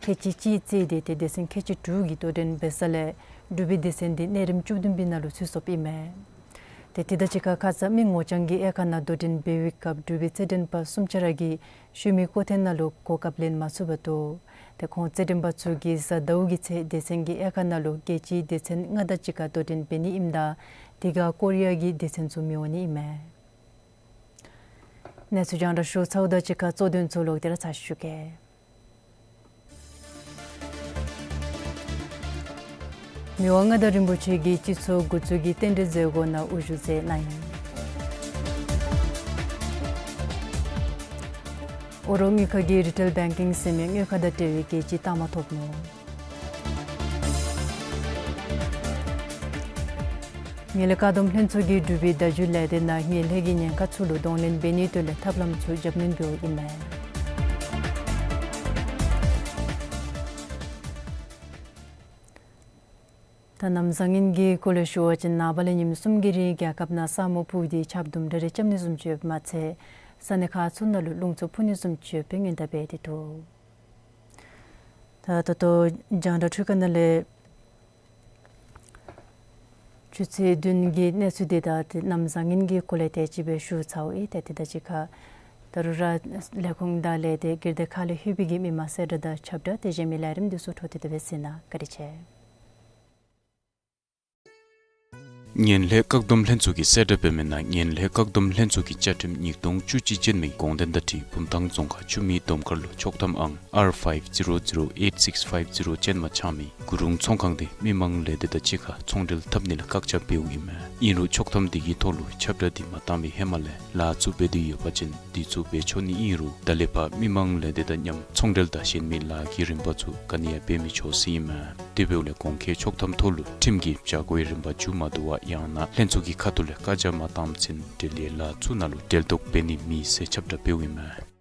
ཁལ་གཅིག་གཅིག་རྩིས་ཏེ་ཏེ་སྡེ་ཚན་ཁལ་གཅིག་དྲུག་གིས་དོ་འགྲན་འབད་ས་ལས་འབྲུག་པའི་སྡེ་ཚན་དེ་གནས་རིམ་བཅུ་བདུན་པའི་ནང་ལུ་ཚུད་སོཔ་ཨིན་མས། ཏེ་དེ་དང་གཅིག་ཁར་ཁ་ཙ་མི་ངོ་རྐྱང་གི་དབྱེ་ཁག་ནང་དོ་འགྲན་འབད་བའི་སྐབས་འབྲུག་པའི་རྩེད་འགྲན་པ་གསུམ་ཆ་ར་གིས་ཤུལ་མའི་སྐོར་ཐེངས་ནང་ལུ་གོ་སྐབས་ལེན་མ་ཚུགས་པར་དོ། ཏེ་ཁོང་རྩེད་འགྲན་པ་ཚུ་གིས་གཟའ་ཟླཝ་གི་ཚེ་སྡེ་ཚན་གྱི་དབྱེ་ཁག་ནང་ལུ་རྒྱལ་སྤྱིའི་སྡེ་ཚན་ལྔ་དང་གཅིག་ཁར་དོ་འགྲན་འབད་ནི་ཨིནམ་ད་དེ་ཁར་ཀོ་རི་ཡ་གི་སྡེ་ཚན་ཚུ་མི་འོང་ནི་ཨིན་མས། གནས་ཚུལ་རྒྱང་བསྒྲགས་ཞུ་ཚརཝ་དང་གཅིག་ཁར་གཙོ་དོན་ཚུ་ལོག་སྟེ་ར་ཚར་ཞུ་གེ། མི་དབང་མངའ་བདག་རིན་པོ་ཆེ་གིས་སྤྱི་ཚོགས་འགོ་འཛུགས་ཀྱི་རྟེན་འབྲེལ་མཛད་སྒོ་ནང་དབུ་བཞུགས་མཛད་གནང་ཡི། ཨོ་རོག་དངུལ་ཁང་གིས་རི་ཊེལ་བེང་ཀིང་ཟེར་མི་དངུལ་ཁང་དང་འབྲེལ་བའི་རྒྱལ་སྤྱིའི་རྟགས་མ་ཐོབ་ནུག། ངན་ལྷད་བཀག་སྡོམ་ལྷན་ཚོགས་ཀྱིས་འབྲུག་པའི་བརྡ་བརྒྱུད་ལས་སྡེ་ནང་ངན་ལྷད་ཀྱི་ཉེན་ཁ་ཚུ་ལུ་གདོང་ལེན་འབད་ནིའི་དོན་ལས་ཐབས་ལམ་ཚུ་རྒྱབ་སྣོན་འབདཝ་ཨིན་མས། ད་གནམ་བཟང་ངན་གྱི་སྐོར་ལས་ཞུ་བ་ཅིན་ནངས་པ་ལས་ཉིནམ་གསུམ་གྱི་རིང་རྒྱལ་ཁབ་ནང་ས་སྨུག་ཕུབ་སྟེ་ཆརཔ་དུམ་གྲ་རེ་རྐྱབ་ནི་བཟུམ་ཅིག་ཡོདཔ་མ་ཚད་ས་གནས་ཁག་ཚུ་ནང་ལུ་རླུང་འཚུབ་འཕུ་ནི་བཟུམ་ཅིག་ཡོད་པའི་སྔོན་བརྡ་འབད་དེ་འདུག། ད་ད་ལྟོ་རྒྱང་བསྒྲགས་འཕྲུལ་ཁང་ནང་ལས་ཆུ་ཚོད་བདུན་གྱི་གནས་ཚུལ་དེ་དང་ཏེ་གནམ་བཟང་ངན་གྱི་སྐོར་ལས་དེ་ཅིག་སྦེ་ཞུ་ཚརཝ་ཨིན། ཏེ་དེ་དང་གཅིག་ཁར་ད་རུང་ར་ལས་ཁུངས་དང་ལས་སྡེ་སྒེར་སྡེ་ཁག་ལས་ལྷོད་པའི་གི་མི་མང་གསལ་བསྒྲགས་དང་ཁྱབ་བསྒྲགས་དེ་བཟུམ་མའི་ལས་རིམ་འདི་ཚུ་འཕྲོ་མཐུད་དེ་སྦེ་གཟིགས་གནང་། བཀའ་དྲིན་ཆེ། ངན་ལྷད་བཀག་སྡོམ་ལྷན་ཚོགས་ཀྱིས་གསལ་བསྒྲགས་འབད་མི་ནང་ངན་ལྷད་བཀག་སྡོམ་ལྷན་ཚོགས་ཀྱི་བཅའ་ཁྲིམས་ཉིས་སྟོང་བཅུ་གཅིག་ཅན་མའི་དགོངས་དོན་དང་འཁྲིལ་བུམ་ཐང་རྫོང་ཁག་ཆུ་སྨད་སྡོམ་མཁར་ལུ་ཆོག་ཐམ་ཨང་ཨར་ཕའིབ་ཛི་རོ་ཛི་རོ་ཨེཊ་སིགསི་ཕའིབ་ཛི་རོ་ཅན་མ་ཆགས་མི་གུ་རུང་ཚོང་ཁང་དེ་མི་མང་ལས་སྡེ་དང་གཅིག་ཁར་ཚོང་འབྲེལ་འཐབ་ནི་ལས་བཀག་ཆ་འབདཝ་ཨིན་མས། ཨིན་རུང་ཆོག་ཐམ་དེ་གི་ཐོག་ལུ་ཁྱབ་བསྒྲགས་འདི་མ་བཏང་བའི་ཧེ་མ་ལས་ལཱ་ཚུ་འབད་དེ་ཡོད་པ་ཅིན་དེ་ཚུ་འབད་ཆོག་ནི་ཨིན་རུང་ད་ལས་ཕར་མི་མང་ལས་སྡེ་དང་མཉམ་ཚོང་འབྲེལ་དང་གཞན་མི་ལཱ་གི་རིམ་པ་ཚུ་ག་ནི་ཡང་འབད་མི་ཆོག་ཟེར་ཨིན་མས། དེ་འབདཝ་ལས་གོང་འཁོད་ཆོག་ཐམ་ཐོག་ལུ་ཁྲིམས་ཀྱི་བྱ་སྒོའི་རིམ་པ་མཇུག་མ་བསྡུ་བར་ཡང་ན་ལྷན་ཚོགས་ཀྱི་ཁ་ཐུག་ལས་བཀའ་རྒྱ་མ་བཏངམ་ཚེ་འབྲེལ་ཡོད་ལཱ་ཚུ་ནང་ལུ་འབྲེལ་གཏོགས་འབད་ནི་མེད་ཟེར་ཁྱབ་བསྒྲགས་འབདཝ་ཨིན་མས།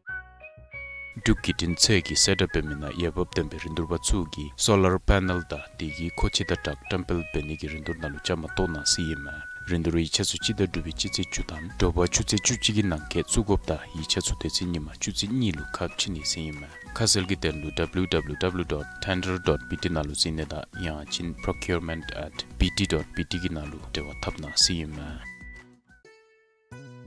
འབྲུག་བརྒྱུད་འཕྲིན་ཚད་ཀྱིས་གསལ་བསྒྲགས་འབད་མི་ནང་འོས་འབབ་ལྡན་པའི་རིན་བསྡུར་པ་ཚུ་གིས་སོ་ལར་པེ་ནལ་དང་དེ་གི་མཁོ་ཆས་དང་སྦྲགས་བཀྲམ་སྤེལ་འབད་ནི་གི་རིན་བསྡུར་ནང་ལུ་བཅའ་མར་གཏོགས་གནང་ཟེར་ཨིན་མས། རིན་བསྡུར་ཡིག་ཆ་ཚུ་སྤྱི་ཟླ་དྲུག་པའི་སྤྱི་ཚེས་བཅུ་དང་དྲོ་པ་ཆུ་ཚོད་བཅུ་གཅིག་གི་ནང་འཁོད་བཙུགས་དགོཔ་དང་ཡིག་ཆ་ཚུ་དེ་ཚེ་ཉིན་མ་ཆུ་ཚོད་གཉིས་ལུ་ཁ་ཕྱེ་ནི་ཟེར་ཨིན་མས། ཁ་གསལ་གྱི་དོན་ལུ་W W W dot tender dot B T ནང་ལུ་གཟིགས་ནི་དང་ཡང་ཅིན་procurement at B T dot B T གི་ནང་ལུ་འབྲེལ་བ་འཐབ་གནང་ཟེར་ཨིན་མས།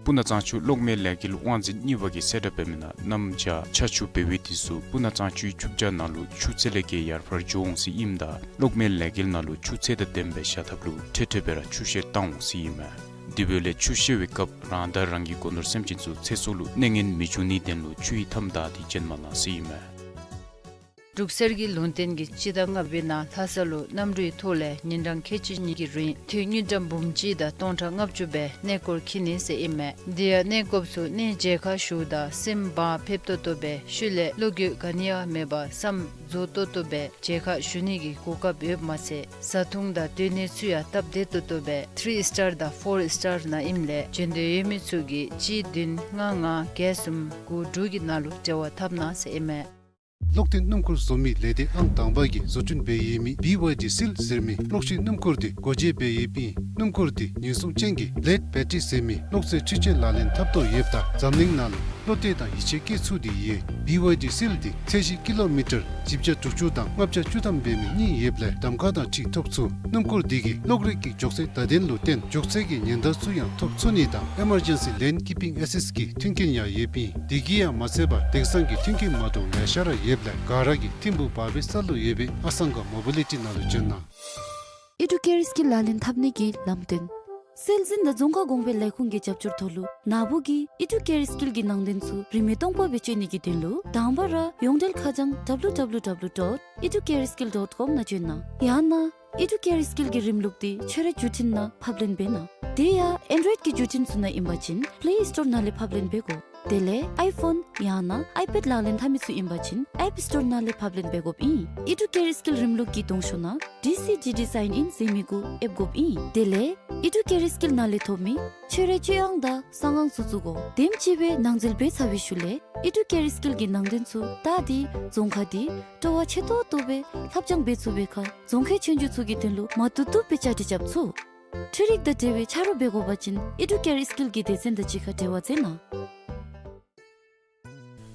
སྤུ་ན་གཙང་ཆུ་གློག་མེ་ལས་འགུལ་དབང་འཛིན་གཉིས་པ་གིས་གསལ་བསྒྲགས་འབད་མི་ནང་གནམ་བྱཱར་ཆར་ཆུ་འབབ་པའི་དུས་སུ་སྤུ་ན་གཙང་ཆུའི་ཆུ་བྱཱ་ནང་ལུ་ཆུ་ཚད་ལས་བརྒལ་ཡར་འཕར་འགྱོ་འོང་ཟེར་ཨིནམ་ད་གློག་མེ་ལས་འགུལ་ནང་ལུ་ཆུ་ཚད་དང་ལྡནམ་སྦེ་བཞག་ཐབས་ལུ་འཕྲལ་འཕྲལ་སྦེ་ར་ཆུ་བཤལ་བཏང་འོང་ཟེར་ཨིན་མས། དེ་འབདཝ་ལས་ཆུ་བཤལ་བའི་སྐབས་རང་དང་རང་གི་སྒོ་ནོར་སེམས་ཅན་ཚུ་ཚེ་སྲོག་ལུ་གནོད་ངན་མི་འབྱུང་ནིའི་དོན་ལུ་ཆུ་ཡི་མཐའམ་བདའ་སྟེ་བྱོན་མ་གནང་ཟེར་ཨིན་མས། འབྲུག་གསེར་གྱི་ལུང་བསྟན་གྱིས་སྤྱི་ཟླ་ལྔ་པའི་ནང་ལྷ་ས་ལུ་གནམ་གྲུའི་ཐོག་ལས་ཉིན་གྲངས་ཁལ་གཅིག་གཉིས་ཀྱི་རིང་དུས་དངུལ་ཀྲམ་འབུམ་གཅིག་དང་སྟོང་ཕྲག་ལྔ་བཅུ་སྦེ་གནས་སྐོར་འཁྱིད་ནི་ཟེར་ཨིན་མས། དེ་ཡང་གནས་སྐོརཔ་ཚུ་གནས་མཇལ་ཁ་ཞུཝ་ད་སེམས་བག་ཕེབས་ཏོག་ཏོ་སྦེ་ཤུལ་ལས་བློ་འགྱོད་ག་ནི་ཡང་མེད་པར་བསམ་རྫོགས་ཏོག་ཏོ་སྦེ་མཇལ་ཁ་ཞུ་ནི་གི་གོ་སྐབས་ཡོདཔ་མ་ཚད་བཟའ་འཐུང་དང་སྡོད་གནས་ཚུ་ཡང་སྟབས་བདེ་ཏོག་ཏོ་སྦེ་ཐི་རི་སི་ཊར་དང་ཕོར་སི་ཊར་ནང་ཨིནམ་ལས་འབྱོན་འདོད་ཡོད་མི་ཚུ་གིས་གཅིག་བདུན་ལྔ་ལྔ་བརྒྱད་གསུམ་དགུ་དྲུག་གི་ནང་ལུ་འབྲེལ་བ་འཐབ་གནང་ཟེར་ཨིན་མས། གློག་འཐེན་སྣུམ་འཁོར་བཟོ་མི་ལས་སྡེ་ཨང་དང་པ་གིས་བཟོ་སྐྲུན་འབད་ཡོད་མི་བི་ཝའི་ཌི་སིལ་ཟེར་མི་གློག་ཤིང་སྣུམ་འཁོར་དེ་སྒོ་འབྱེད་འབད་ཡོདཔ་ཨིན། སྣུམ་འཁོར་དེ་ཉེན་སྲུང་ཅན་གྱི་ལེཌ་བེ་ཊི་རི་ཟེར་མི་གློག་རྫས་འཕྲུལ་ཆས་ལག་ལེན་འཐབ་ཐོག་ཡོདཔ་ད་འཛམ་གླིང་ནང་ལུ་བློ་གཏད་དང་ཡིད་ཆེས་བསྐྱེད་ཚུགས་ཏེ་ཡོད། བི་ཝའི་ཌི་སིལ་དེ་ཚད་གཞི་ཀི་ལོ་མི་ཊར་བཞི་བརྒྱ་དྲུག་ཅུ་དང་ལྔ་བརྒྱ་བཅུ་ཐམ་འབད་མི་གཉིས་ཡོདཔ་ལས་གདམ་ཁ་དང་འཁྲིལ་ཐོབ་ཚུགས། སྣུམ་འཁོར་དེ་གིས་གློག་རིག་གི་མགྱོགས་ཚད་བརྡ་དོན་ལུ་བརྟེན་མགྱོགས་ཚད་ཀྱི་ཉེན་བརྡ་ཚུ་ཡང་ཐོབ་ཚུགས་ནི་དང་ཨེ་མར་ཇེན་སི་ལེན་ཀིཔ་པིང་ཨེ་སིསི་ཊི་གི་མཐུན་རྐྱེན་ཡང་ཡོདཔ་ཨིན། དེ་གིས་ཡང་མ་ཚད་པར་དེང་སང་གི་མཐུན་རྐྱེན་མ་འདྲཝ་ལེ་ཤ་ར་ཡོདཔ་ལས་ག་ར་གིས་ཐིམ་ཕུག་བར་བའི་ས་ལུ་ཡོད་པའི་ཨ་སང་ག་མོ་བི་ལི་ཊི་ནང་ལུ་བྱོན་གནང་། ཨི་ཌུ་ཀེ་རི་སི་ཀིལ་ལག་ལེན་འཐབ་ནི་གི་ལམ་སྟོན། སྲོལ་འཛིན་དང་རྫོང་ཁ་གོང་འཕེལ་ལས་ཁུངས་ཀྱི་རྒྱབ་སྐྱོར་ཐོག་ལུ་ནཱ་བུ་གིས་ཨི་ཌུ་ཀེ་རི་སི་ཀིལ་གྱི་ནང་དོན་ཚུ་རིན་མེད་སྟོང་པ་སྦེ་སྤྱོད་ནི་གི་དོན་ལུ་དང་པ་ར་ཡོངས་འབྲེལ་ཁ་བྱང་W W W dot educareskill dot com ནང་བྱོན་གནང་། ཡང་ན་ཨི་ཌུ་ཀེ་རི་སི་ཀིལ་གྱི་རིམ་ལུགས་དེ་ཁྱོད་རའི་བརྒྱུད་འཕྲིན་ནང་ཕབ་ལེན་འབད་གནང་། དེ་ཡང་ཨེན་ཌོ་རོའིཌ་ཀྱི་བརྒྱུད་འཕྲིན་ཚུ་ནང་ཨིན་པ་ཅིན་པེ་ལེ་སི་ཊོར་ནང་ལས་ཕབ་ལེན་འབད་དགོ། དེ་ལས་ཨའི་ཕོན་ཡང་ན་ཨའི་པེཌ་ལག་ལེན་འཐབ་མི་ཚུ་ཨིན་པ་ཅིན་ཨེཔ་སི་ཊོར་ནང་ལས་ཕབ་ལེན་འབད་དགོཔ་ཨིན། ཨི་ཌུ་ཀེ་རི་སི་ཀིལ་རིམ་ལུགས་ཀྱི་གདོང་ཤོག་ནང་ཌི་སི་ཌི་ཌི་སའིན་ཨིན་ཟེར་མི་གུ་ཨེབ་དགོཔ་ཨིན། དེ་ལས་ཨི་ཌུ་ཀེ་རི་སི་ཀིལ་ནང་ལས་ཐོབ་མི་ཁྱོད་རའི་སྤྱོད་ཨང་དང་གསང་ཨང་ཚུ་བཙུགས་དགོ། དེམ་ཅིག་སྦེ་ནང་འཛུལ་འབད་ཚར་བའི་ཤུལ་ལས་ཨི་ཌུ་ཀེ་རི་སི་ཀིལ་གྱི་ནང་དོན་ཚུ་བལྟ་སྟེ་རྫོང་ཁ་དེ་སྤྲོ་བ་ཆེ་ཏོག་ཏོ་སྦེ་ལྷབ་སྦྱང་འབད་ཚུགས་པའི་ཁར་རྫོང་ཁའི་ཆོས་རྒྱུགས་ཚུ་གི་དོན་ལུ་མ་བཏུབ་བཏུབ་སྦེ་བཅའ་སྒྲིག་རྐྱབ་ཚུགས། འཕྲུལ་རིག་དང་འབྲེལ་བའི་ཆ་རོགས་འབད་དགོ་པ་ཅིན་ཨི་ཌུ་ཀེ་རི་སི་ཀིལ་གྱི་སྡེ་ཚན་དང་གཅིག་ཁར་འབྲེལ་བ་མཛད་གནང་།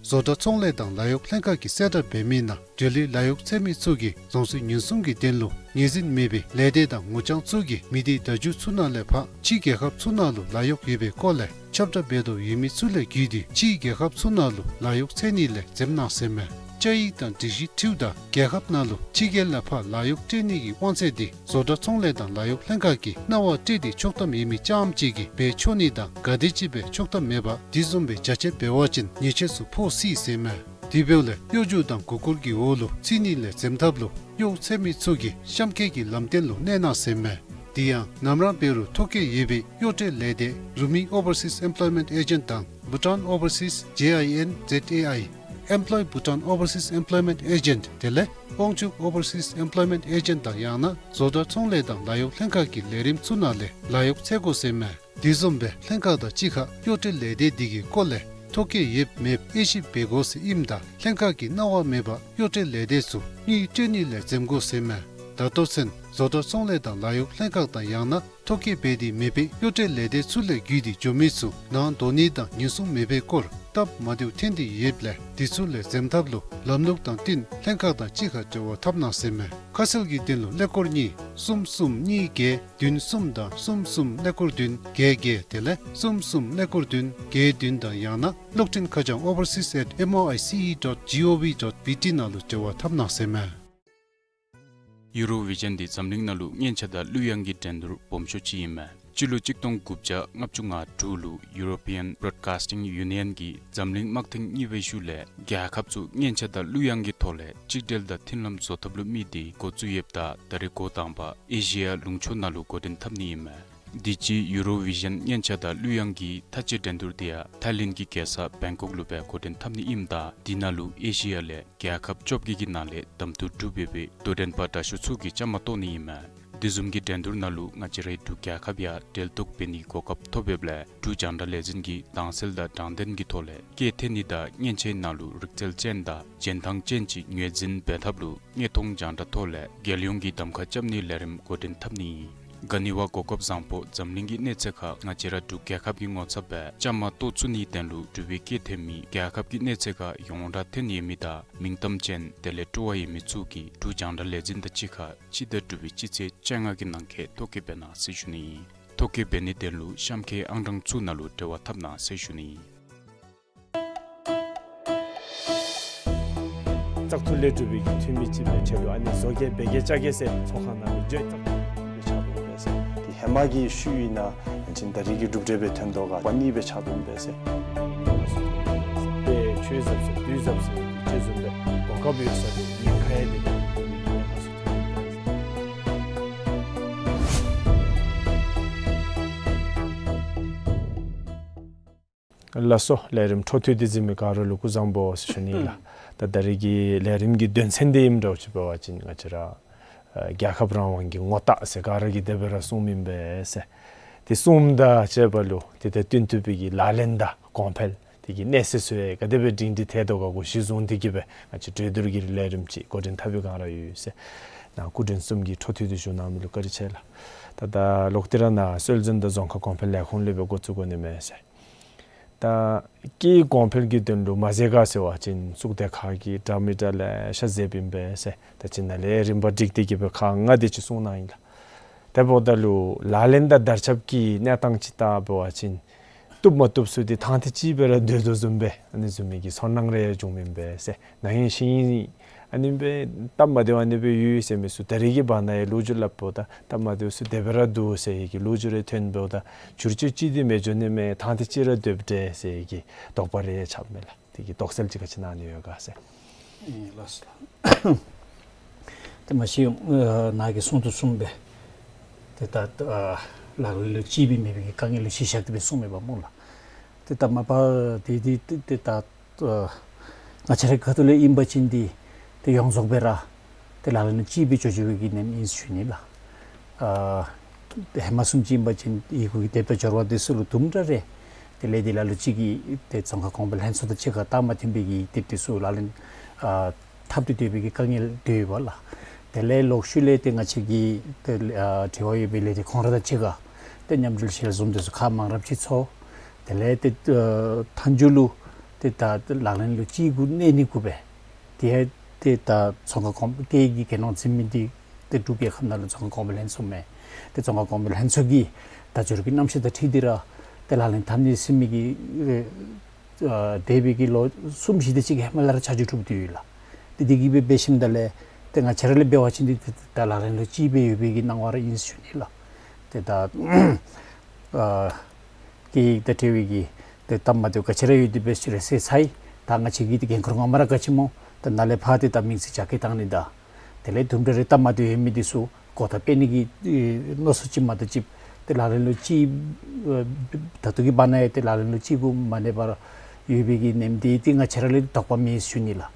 བཟོ་གྲྭ་ཚོང་ལས་དང་ལཱ་གཡོག་ལྷན་ཁག་གིས་གསལ་བསྒྲགས་འབད་མི་ནང་འབྲེལ་ཡོད་ལཱ་གཡོག་འཚོལ་མི་ཚུ་གིས་རྫོང་སྲིད་ཉེན་སྲུང་གི་དོན་ལུ་ངོས་འཛིན་མེད་པའི་ལས་སྡེ་དང་ངོ་རྐྱང་ཚུ་གིས་མི་སྡེ་བརྡ་བརྒྱུད་ཚུ་ནང་ལས་ཕར་ཕྱི་རྒྱལ་ཁབ་ཚུ་ནང་ལུ་ལཱ་གཡོག་ཡོད་པའི་སྐོར་ལས་ཁྱབ་བསྒྲགས་འབད་དོ་ཡོད་མི་ཚུ་ལས་བརྒྱུད་དེ་ཕྱི་རྒྱལ་ཁབ་ཚུ་ནང་ལུ་ལཱ་གཡོག་འཚོལ་ནི་ལས་འཛེམ་གནང་ཟེར་མས། བཅའ་ཡིག་དང་སྒྲིག་གཞི་འཁྲིལཝ་ད་རྒྱལ་ཁབ་ནང་ལུ་ཕྱི་རྒྱལ་ལས་ཕར་ལཱ་གཡོག་སྤྲོད་ནི་གི་དབང་ཚད་དེ་བཟོ་གྲྭ་ཚོང་ལས་དང་ལཱ་གཡོག་ལྷན་ཁག་གིས་གནང་བ་སྤྲོད་དེ་ཆོག་ཐམ་ཡོད་མི་རྐྱངམ་ཅིག་གིས་འབད་ཆོག་ནི་དང་ག་དེམ་ཅིག་སྦེ་ཆོག་ཐམ་མེད་པར་དེ་བཟུམ་སྦེ་བྱ་སྤྱོད་འབད་བ་ཅིན་ཉེས་ཆད་ཚུ་ཕོག་སྲིད་ཟེར་མས། དེ་འབདཝ་ལས་གཡོ་སྒྱུ་དང་མགུ་སྐོར་གྱི་འོག་ལུ་ཚུད་ནི་ལས་འཛེམ་ཐབས་ལུ་གཡོག་འཚོལ་མི་ཚུ་གིས་གཤམ་འཁོད་ཀྱི་ལམ་སྟོན་ལུ་གནས་གནང་ཟེར་མས། དེ་ཡང་ནམ་ར་འབད་རུང་ཐོ་བཀོད་ཡོད་པའི་གཡོག་སྤྲོད་ལས་སྡེ་རུ་མི་Overseas Employment Agent དང་Bhutan Overseas J I N Z A I, Employ Bhutan Overseas Employment Agent དེ་ལས་དབང་ཕྱུག་Overseas Employment Agent དང་ཡང་ན་བཟོ་གྲྭ་ཚོང་ལས་དང་ལཱ་གཡོག་ལྷན་ཁག་གི་ལས་རིམ་ཚུ་ནང་ལས་ལཱ་གཡོག་འཚོལ་དགོ་ཟེར་མས། དེ་བཟུམ་སྦེ་ལྷན་ཁག་དང་གཅིག་ཁར་གཡོག་སྤྲོད་ལས་སྡེ་དེ་གི་སྐོར་ལས་ཐོ་བཀོད་ཡོདཔ་མེདཔ་དབྱེ་ཞིབ་འབད་དགོ་ཟེར་ཨིནམ་ད་ལྷན་ཁག་གིས་གནང་བ་མེད་པར་གཡོག་སྤྲོད་ལས་སྡེ་ཚུ་དངུལ་སྤྲོད་ནི་ལས་འཛེམ་དགོ་ཟེར་མས། ད་ལྟོ་ཚུན་བཟོ་གྲྭ་ཚོང་ལས་དང་ལཱ་གཡོག་ལྷན་ཁག་དང་ཡང་ན་ཐོ་བཀོད་འབད་དེ་མེད་པའི་གཡོག་སྤྲོད་ལས་སྡེ་ཚུ་ལས་བརྒྱུད་དེ་འགྱོ་མི་ཚུ་ནང་འདོགས་ནི་དང་ཉེན་སྲུང་མེད་པའི་སྐོར་སྟབས་མ་བདེཝ་ཐོན་ཏེ་ཡོདཔ་ལས་དེ་ཚུ་ལས་འཛེམ་ཐབས་ལུ་ལམ་ལུགས་དང་བསྟུན་ལྷན་ཁག་དང་གཅིག་ཁར་འབྲེལ་བ་འཐབ་གནང་ཟེར་མས། ཁ་གསལ་གྱི་དོན་ལུ་ཀླད་ཀོར་གཉིས་གསུམ་གསུམ་གཉིས་བརྒྱད་བདུན་གསུམ་དང་གསུམ་གསུམ་ཀླད་ཀོར་བདུན་བརྒྱད་བརྒྱད་དེ་ལས་གསུམ་གསུམ་ཀླད་ཀོར་བདུན་བརྒྱད་བདུན་དང་ཡང་ན་གློག་འཕྲིན་ཁ་བྱང་overseas at M O I C E dot G O V dot B T ནང་ལུ་འབྲེལ་བ་འཐབ་གནང་ཟེར་མས། ཡུ་རོ་བི་ཞཱན་འདི་འཛམ་གླིང་ནང་ལུ་སྔོན་ཆད་དང་གླུ་དབྱངས་ཀྱི་འགྲན་བསྡུར་སྦོམ་ཤོས་ཅིག་ཨིན་མས། སྤྱི་ལོ་གཅིག་སྟོང་དགུ་བརྒྱ་ལྔ་བཅུ་ང་དྲུག་ལུ་European Broadcasting Union གིས་འཛམ་གླིང་དམག་ཐེངས་གཉིས་པའི་ཤུལ་ལས་རྒྱལ་ཁབ་ཚུ་སྔོན་ཆད་དང་གླུ་དབྱངས་ཀྱི་ཐོག་ལས་གཅིག་སྒྲིལ་དང་མཐུན་ལམ་བཟོ་ཐབས་ལུ་དམིགས་ཏེ་འགོ་བཙུགས་ཡོདཔ་ད་ད་རེས་འགོ་དང་པ་ཨེ་ཤི་ཡ་ལུང་ཕྱོགས་ནང་ལུ་འགོ་འདྲེན་འཐབ་ནི་ཨིན་མས། དུས་ཅི་ཡུ་རོ་བི་ཞཱན་སྔོན་ཆད་དང་གླུ་དབྱངས་ཀྱི་མཐའ་དཔྱད་འགྲན་བསྡུར་དེ་ཡང་ཐའི་ལེནཌ་གི་རྒྱལ་ས་བེང་ཀོག་ལུ་སྦེ་འགོ་འདྲེན་འཐབ་ནི་ཨིནམ་ད་དེ་ནང་ལུ་ཨེ་ཤི་ཡ་ལས་རྒྱལ་ཁབ་བཅོ་བརྒྱད་ཀྱི་ནང་ལས་གདམ་འཐུ་གྲུབ་ཡོད་པའི་དོ་འགྲན་པ་དྲག་ཤོས་ཚུ་གིས་བཅའ་མར་གཏོགས་ནི་ཨིན་མས། དེ་བཟུམ་གྱི་འགྲན་བསྡུར་ནང་ལུ་ང་བཅས་རའི་འབྲུག་རྒྱལ་ཁབ་ཡང་གྲལ་གཏོགས་འབད་ནིའི་གོ་སྐབས་ཐོབ་ཡོདཔ་ལས་འབྲུག་རྒྱང་བསྒྲགས་ལས་འཛིན་གྱིས་དྭངས་གསལ་དང་དྲང་བདེན་གྱི་ཐོག་ལས་སྐད་འཐེན་ནི་དང་སྔོན་ཆད་ནང་ལུ་རིག་རྩལ་ཅན་དང་རྒྱན་ཐང་ཅན་ཅིག་ངོས་འཛིན་འབད་ཐབས་ལུ་དངོས་མཐོང་རྒྱང་བསྒྲགས་ཐོག་ལས་རྒྱལ་ཡོངས་ཀྱི་གདམ་ཁ་རྐྱབ་ནིའི་ལས་རིམ་འགོ་འདྲེན་འཐབ་ནི་ཨིན། ག་ནི་བ་གོ་སྐབས་བཟང་པོ་འཛམ་གླིང་གི་གནས་ཚད་ཁར་ང་བཅས་ར་འབྲུག་རྒྱལ་ཁབ་ཀྱི་ངོ་ཚབ་སྦེ་བཅའ་མར་གཏོགས་ཚུགས་ནིའི་དོན་ལུ་འབྲུག་པའི་སྐད་འཐེན་མི་རྒྱལ་ཁབ་ཀྱི་གནས་ཚད་ཁར་ཡོངས་གྲགས་ཐོན་ཡོད་མི་དང་མིང་གཏམ་ཅན་དེ་ལས་སྤྲོ་བ་ཡོད་མི་ཚུ་གིས་འབྲུག་རྒྱང་བསྒྲགས་ལས་འཛིན་དང་གཅིག་ཁར་སྤྱི་ཟླ་དྲུག་པའི་སྤྱི་ཚེས་བཅོ་ལྔ་གི་ནང་འཁོད་ཐོ་བཀོད་འབད་གནང་ཟེར་ཞུ་ནི་ཨིན། ཐོ་བཀོད་འབད་ནིའི་དོན་ལུ་གཤམ་འཁོད་ཨང་གྲངས་ཚུ་ནང་ལུ་འབྲེལ་བ་འཐབ་གནང་ཟེར་ཞུ་ནི་ཨིན། བཙག་འཐུ་ལས་གྲུབ་པའི་གི་འཐུས་མི་ཅིག་སྦེ་ཆ་ལུ་ཨ་ནི་བཟོ་བཀོད་འབད་བཀོད་ཅ་བཀོད་ཟེར་ཚོགས་ཁང་ནང་ལུ་འགྱོ་བཙག་འཐུ་སྦེ་ཆགས་འདུག་པས་ཟེར། དེ་ཧེ་མ་གི་ཤུལ་ཨིན་ན་ཡང་ཅིན་ད་རེས་ཀྱི་གྲུབ་འབྲས་སྦེ་ཐོན་དོ་ག་པ་ནི་སྦེ་ཆགས་འདུག་པས་ཟེར། ཏེ་ཆོས་ཟབ་ཟེར་དུས་ཟབ་ཟེར་ཅིག་བཟུམ་སྦེ་གོ་སྐབས་ཡོད་ས་དེ་ཉེན་ཁ་ཡང་མེད་པའི་གི་ཉེན་ཁ་ཚུ་ཐོན་ཡོད་པས་ཟེར། ལགས་སོ། ལས་རིམ་འཕྲོ་མཐུད་དེ་གཟིགས་མི་ག་ར་ལུ་སྐུ་གཟུགས་བཟང་པོ་ཟེར་ཞུ་ནི་ལགས། ད་ད་རེས་ཀྱི་ལས་རིམ་གྱི་དོན་ཚན་འདི་ཨིནམ་འདྲཝ་ཅིག་འབད་བ་ཅིན་ང་བཅས་ར་ཨ་རྒྱལ་ཁབ་རང་དབང་གི་ངོ་རྟགས་ཟེར་ག་ར་གིས་དེ་སྦེ་ར་གསུངམ་ཨིན་པས་ཟེར། དེ་གསུངམ་དང་བཅས་པ་ལུ་དེ་དང་བསྟུན་ཐུབ་པའི་གི་ལག་ལེན་དང་གོང་འཕེལ་དེ་གི་གནས་ཚད་ཚུ་ཡང་ག་དེ་སྦེ་སྒྲིང་སྒྲི་ཐལ་དོ་ག་གུ་གཞི་བཟུང་སྟེ་གི་སྦེ་ང་བཅས་གྲོས་བསྡུར་གྱི་ལས་རིམ་ཅིག་འགོ་འདྲེན་འཐབ་པའི་སྒང་ར་ཡོད་ཟེར། ནཱ་སྐུ་མགྲོན་གསུམ་གྱིས་འཕྲོ་མཐུད་དེ་ཞུ་གནང་མི་ལུ་བཀའ་དྲིན་ཆེ་ལགས། ད་ད་ལོག་སྟེ་ར་ནཱ་སྲོལ་འཛིན་དང་རྫོང་ཁ་གོང་འཕེལ་ལས་ཁུངས་ལས་སྦེ་འགོ་བཙུགས་དགོ་ནི་མས་ཟེར། ད་སྐད་གོང་འཕེལ་གྱི་དོན་ལུ་མ་ཟད་ག་ཟེར་བ་ཅིན་གཙུག་སྡེ་ཁག་གིས་འདྲ་མི་འདྲ་ལེ་ཤ་མཛདཔ་ཨིན་པས་ཟེར། ད་ཅི་ནཱ་ལས་རིམ་པ་བསྒྲིགས་ཏེ་གི་སྦེ་ཁག་ལྔ་དེ་ཅིག་གསུངས་གནང་ཡི་ལགས། དེ་འབདཝ་ད་ལུ་ལག་ལེན་དང་དར་ཁྱབ་ཀྱི་གནས་སྟངས་ཅིག་བལྟ་བ་ཅིན་བཏུབ་མ་བཏུབ་ཚུ་དེ་ཐང་ཐེངས་ཅིག་སྦེ་ར་སྡོད་དོ་བཟུམ་སྦེ་ཨ་ནི་བཟུམ་མའི་གི་ཚོར་སྣང་རེ་བྱུངམ་ཨིན་པས་ཟེར། ནཱ་ཡང་ཤེས་ཨིན། ཨ་ནི་སྦེ་སྟབས་མ་བདེཝ་ཨ་ནི་སྦེ་ཡོད་ཟེར་མི་ཚུ་ད་རེས་ཀྱི་བར་ན་ཡང་ལོ་རྒྱུས་སླབ་འབདཝ་ད་སྟབས་མ་བདེཝ་ཚུ་དེ་སྦེ་ར་འདུག་ཟེར་བའི་གི་ལོ་རྒྱུས་རེ་ཐོན་འབདཝ་ད་བསྒྱུར་བཅོས་ཅིག་དེ་མི་འགྱོ་ནི་མས། ཐང་ཐེངས་ཅིག་ར་སྡོདཔ་འདྲས་ཟེར་བའི་གི་དོགས་པ་རེ་ཆགསཔ་མས་ལགས། དེ་གི་དོགས་སེལ་ཅིག་ག་ཅི་གནང་ནི་ཡོད་ག་ཟེར། ཨེ་ལགས་སོ་ལགས། ཏེ་མ་གཞི་ཨ་ནཱ་གིས་གསུང་དོ་བཟུམ་སྦེ་ཏེ་ད་ཨ་ལག་ལེན་ལུ་སྤྱོད་པའི་མེད་པའི་གི་དཀའ་ངལ་ལུ་གཞི་བཞག་སྟེ་སྦེ་གསུངམ་མས་པ་སྨོ་ལགས། ཏེ་ད་མ་པ་དེ་དེ་ཏེ་ད་ཨ་ང་བཅས་རའི་ཁ་ཐུག་ལས་ཨིན་པ་ཅིན་འདི་ཏེ་ཡོངས་རྫོགས་སྦེ་ར་ཏེ་ལག་ལེན་ལུ་སྤྱོད་པའི་ཅོག་ཅོག་གི་ནི་ཨིན་ཟེར་ཞུ་ནི་ལགས། ཨ་ཏེ་ཧེ་མ་བཟུམ་ཅིག་ཨིན་པ་ཅིན་ཡི་གུ་གི་དེབ་དང་སྦྱོར་བ་དེ་ཚུ་ལུ་དུམ་གྲ་རེ་ཏེ་ལས་སྡེ་ལ་ལུ་ཅིག་གིས་ཏེ་རྫོང་ཁ་གོང་འཕེལ་ལྷན་ཚོགས་དང་གཅིག་ཁར་སྟབས་མ་མཐུན་པའི་གི་དེབ་དེ་ཚུ་ལག་ལེན་ཨ་འཐབ་སྟེ་སྡོད་པའི་གི་དཀའ་ངལ་དེ་ཡོདཔ་ལགས། དེ་ལས་ལོག་ཤུལ་ལས་ཏེ་ང་བཅས་ཀྱི་ཏེ་ཨ་འབྲེལ་བ་ཡོད་པའི་ལས་སྡེ་ཁོང་ར་དང་གཅིག་ཁར་ཏེ་མཉམ་འབྲེལ་ཞལ་འཛོམས་དེ་ཚུ་ཁག་མང་རབས་ཅིག་ཚོགས། དེ་ལས་ཏེ་ཨ་མཐའ་མཇུག་ལུ་ ཏེ་ད་ལག་ལེན་ལུ་ཅིག་གུ་གནས་ནི་གུ་སྦེ་ཏེ་ཏེ་ད་རྫོང་ཁ་གོང་སྐད་ཡིག་གི་གྱེས་ནོར་འཛིན་མི་འདི་ཏེ་འབྲུག་རྒྱལ་ཁབ་ནང་ལུ་རྫོང་ཁ་གོང་འཕེལ་ལྷན་ཚོགས་མས། ཏེ་རྫོང་ཁ་གོང་འཕེལ་ལྷན་ཚོགས་ཀྱི་དལ་འབྱོར་གྱི་རྣམ་གཞག་དང་འཁྲིལ་ཏེ་ར་ཏེ་ལག་ལེན་འཐབ་ནི་ཟེར་མི་གི་ཨེ་ཨ་འདས་པའི་གི་ལོ་གསུམ་བཞི་དེ་ཅིག་གི་ཧེ་མ་ལས་ར་ཆ་འཇོག་གྲུབ་སྟེ་ཡོད་ལགས། ཏེ་དེ་གིས་སྦེ་འབད་ཞིནམ་ད་ལས་ཏེ་ང་བཅས་ར་ལས་འབད་བ་ཅིན་འདི་ཏེ་ད་ལག་ལེན་ལུ་ཅིག་སྦེ་ཡོད་པའི་གི་སྣང་བ་ར་ཨིན་ཞུ་ནི་ལགས། ཏེ་ད་ཨ་སྐད་ཡིག་དང་འབྲེལ་བའི་གི་ཏེ་སྟབས་མ་བདེཝ་ག་ཅི་ར་ཡོད་དེ་འབད་ཞུ་རེ་ཟེར་ཚར་ཡི། ད་ང་བཅས་ཀྱི་ཏེ་འགན་ཁུར་ངོ་མ་ར་ག་ཅི་སྨོ། ད་ནཱ་ལས་ཕར་ཏེ་ད་མིང་ཚིག་རྒྱ་སྐྱེད་བཏང་ནི་དང་དེ་ལས་དུམ་གྲ་རེ་སྟབས་མ་བདེཝ་ཡོད་མི་འདི་ཚུ་གོ་བརྡ་སྤེལ་ནི་གི་ཨེ་མནོ་བསམ་ཅིག་མ་གཏོགས་ཅིག་ཏེ་ལག་ལེན་ལུ་ཅིག་ཨེ་ད་ལྟོ་གི་བར་ན་ཡང་ཏེ་ལག་ལེན་ལུ་ཅིག་གུ་མ་གནས་པར་ཡོད་པའི་གི་ནེམ་འདི་ཏེ་ང་བཅས་ར་ལས་དོགས་པ་མེད་ཞུ་ནི་ལགས།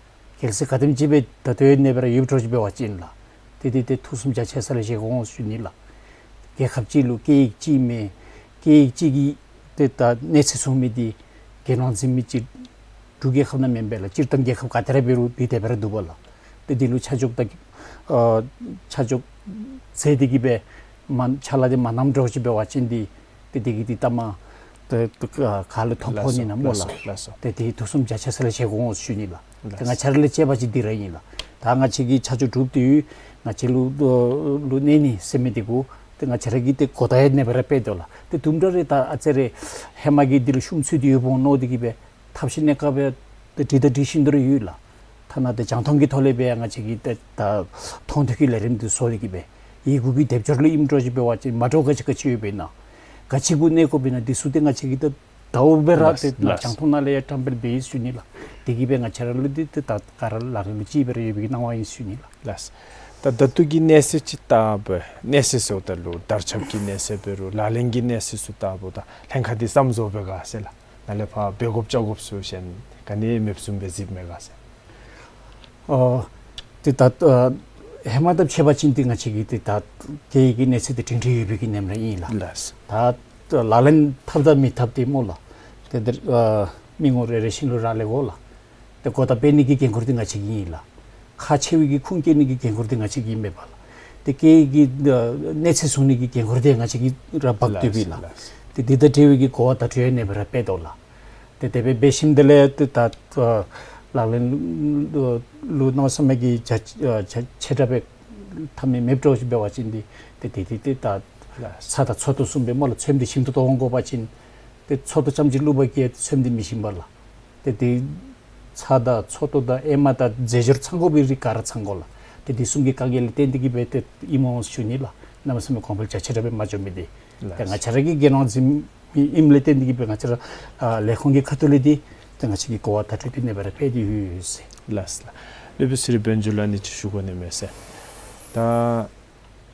གལ་སྲིད་ག་དེམ་ཅིག་སྦེ་ད་ལྟོ་ཡང་གནས་པ་ར་ཡོདཔ་འདྲཝ་ཅིག་འབད་བ་ཅིན་ལགས། ཏེ་ཏེ་ཏེ་ཐུགས་བསམ་རྒྱ་ཆེ་ས་ལས་བཞེས་དགོ་འོང་ཞུ་ནི་ལགས། རྒྱལ་ཁབ་ཅིག་ལུ་སྐད་ཡིག་ཅིག་མེད། སྐད་ཡིག་ཅིག་གི་ཏེ་ད་གནས་ཚད་བཟུང་མི་འདི་གྱེས་ནོར་འཛིན་མི་ཅིག་འབྲུག་རྒྱལ་ཁབ་ནང་མེན་པས་ལགས། སྤྱིར་བཏང་རྒྱལ་ཁབ་ག་ཏེ་ར་འབད་རུང་འདི་དེ་སྦེ་ར་འདུག་པ་ལགས། ཏེ་འདི་ལུ་ཆ་འཇོག་ད་ཨ་ཆ་འཇོག་མཛད་དེ་གིས་སྦེ་མ་ཕྱག་ལཱ་འདི་མ་གནངམ་འདྲཝ་ཅིག་འབད་བ་ཅིན་འདི་ཏེ་འདི་གིས་འདི་ལྟ་མ་ཏེ་ཏེ་ག་ལུ་མཐོང་ཕོག་ནི་ན་སྨོ་ལགས། ལགས་སོ། ཏེ་འདི་ཐུགས་བསམ་རྒྱ་ཆེ་ས་ལས་བཞེས་དགོ་འོང་ཞུ་ནི་ལགས། ཏེ་ང་བཅས་ར་ལས་གཅེས་པ་ཅིག་འདི་ར་ཨིན་ལགས། ད་ང་བཅས་ཀྱི་ཆ་འཇོག་གྲུབ་སྟེ་ཡོད། ང་བཅས་ལུ་ལུ་གནས་ནི་ཟེར་མི་འདི་གུ་ཏེ་ང་བཅས་ར་གིས་ཏེ་གོ་བརྡ་ཡང་གནས་པ་ར་སྤེལ་དོ་ལགས། ཏེ་དུམ་གྲ་རེ་ད་ཨ་ཙི་རེ་ཧེ་མ་གི་འདི་ལུ་ཤུམ་ཚུད་དེ་ཡོདཔ་འོང་མནོ་སྟེ་གིས་སྦེ་ཐབས་ཤེས་གནས་སྐབས་སྦེ་ཏེ་འདྲི་དང་འདྲི་བཞིན་དུ་ར་ཡོད་ལགས། ཐ་ན་ཏེ་རྒྱང་མཐོང་གི་ཐོག་ལས་སྦེ་ཡང་ང་བཅས་ཀྱིས་ཏེ་ད་མཐོང་ཐོས་ཀྱི་ལས་རིམ་འདི་བཟོ་སྟེ་གིས་སྦེ་ཡི་གུ་གི་སྡེབ་སྦྱོར་ལུ་ཨིནམ་འདྲཝ་ཅིག་འབད་བ་ཅིན་མ་འདྲཝ་ག་ཅི་ག་ཅི་ཡོདཔ་ཨིན་ན་ག་ཅི་གུ་གནས་དགོཔ་ཨིན་ན་འདི་ཚུ་ཏེ་ང་བཅས་ཀྱིས་ཏེ་ཟླཝ་སྦེ་ར་ལགས་ཏེ་ལགས། རྒྱང་མཐོང་ནང་ལས་ཡང་བཀྲམ་སྤེལ་འབད་ཡི་ཞུ་ནི་ལགས། དེ་གིས་སྦེ་ང་བཅས་ར་ལུ་འདི་ཏེ་ད་ག་ར་ལག་ལེན་ལུ་ཅིག་སྦེ་ར་ཡོད་པའི་གི་སྣང་བ་ཨིན་ཞུ་ནི་ལགས། ལགས། ད་ད་ལྟོ་གི་གནས་ཚད་ཅིག་བལྟཝ་ད་གནས་ཚད་ཟེརཝ་ད་ལུ་དར་ཁྱབ་ཀྱི་གནས་ཚད་འབད་རུང་ལག་ལེན་གྱི་གནས་ཚད་ཚུ་བལྟཝ་ད་ལྷན་ཁག་འདི་ཙམ་བཟོ་བས་ག་ཟེར་ལགས། ནཱ་ལས་ཕར་འབད་དགོཔ་བཅའ་དགོཔ་ཚུ་གཞན་ག་ནི་མེདཔ་བཟུམ་སྦེ་གཟིགསཔ་མས་ག་ཟེར། ཨོ་ཏེ་ད་ཨ་ཧེ་མ་དང་ཕྱད་པ་ཅིན་ཏེ་ང་བཅས་ཀྱི་ཏེ་ད་སྐད་ཡིག་གི་གནས་ཚད་འདི་སྒྲིང་སྒྲི་ཡོད་པའི་གི་ནེམ་ར་ཨིན་ལགས། ལགས། ད་ལག་ལེན་འཐབ་དང་མི་འཐབ་འདི་སྨོ་ལགས། ཏེ་འདིར་ཨ་མི་ངོམ་རེ་རེ་བཞིན་ལུ་རག་ལས་འོང་ལགས། ཏེ་གོ་བརྡ་སྤེལ་ནི་གི་འགན་ཁུར་འདི་ང་བཅས་ཀྱི་ཨིན་ལགས། ཁག་ཆེ་བའི་གི་ཁུངས་སྐྱེལ་ནི་གི་འགན་ཁུར་འདི་ང་བཅས་ཀྱི་ཨིན་མས་པ་ལགས། ཏེ་སྐད་ཡིག་གི་ཨ་གནས་ཚད་བཟུང་ནི་གི་འགན་ཁུར་འདི་ང་བཅས་ཀྱིས་ར་འབག་སྡོད་པས་ལགས། ལགས། ཏེ་འདི་དང་འབྲེལ་བའི་གི་གོ་བ་བརྡ་སྤྲོད་ཡང་གནས་པ་ར་སྤེལ་དོ་ལགས། ཏེ་དེ་སྦེ་འབད་ཞིནམ་དེ་ལས་ཏེ་ད་ཨ་ལག་ལེན་ལུ་གནམ་མེད་ས་མེད་ཀྱི་རྒྱ་ཨ་རྒྱ་ཆེ་དྲགས་སྦེ་འཐབ་མི་མེདཔ་འདྲཝ་ཅིག་འབད་བ་ཅིན་འདི་ཏེ་དེ་ཏེ་ཏེ་ད་ལགས། ཚྭ་དང་ཚོད་བསྡུ་བཟུམ་སྦེ་སྨོ་ལགས། ཚོདམ་འདི་ཞིམ་ཏོང་ཏོ་འོང་དགོ་པ་ཅིན་ཏེ་ཚོད་བསྡུ་རྐྱངམ་ཅིག་བླུག་པའི་ཚོདམ་འདི་མི་ཞིམ་པས་ལགས། ཏེ་དེ་ཚྭ་དང་ཚོད་བསྡུ་དང་ཨེ་མ་དང་རྫས་སྦྱོར་ཚང་དགོ་པའི་རིགས་ག་ར་ཚང་དགོ་ལགས། ཏེ་དེ་བཟུམ་གྱི་དཀའ་ངལ་ལས་བརྟེན་ཏེ་གིས་སྦེ་ཏེ་ཨིནམ་འོང་ཞུ་ནི་ལགས། གནམ་མེད་ས་མེད་གོང་འཕེལ་རྒྱ་ཆེ་དྲགས་སྦེ་མ་འགྱོ་མི་འདི། ལགས། ཏེ་ང་བཅས་ར་གི་འགན་ནོར་འཛིན་མི་ཨིནམ་ལས་བརྟེན་ཏེ་གིས་སྦེ་ང་བཅས་ར་ཨ་ལས་ཁུངས་ཀྱི་ཁ་ཐུག་ལས་འདི་ཏེ་ང་བཅས་ཀྱིས་གོ་བ་བརྡ་སྤྲོད་འདི་གནས་པ་ར་སྤེལ་ཏེ་ཡོད་ཟེར། ལགས་ལགས། སློབ་དཔོན་ཚེ་རིང་དཔལ་འབྱོར་ལགས་ནི་ཅིག་ཞུ་དགོ་ནི་མས་ཟེར། ད་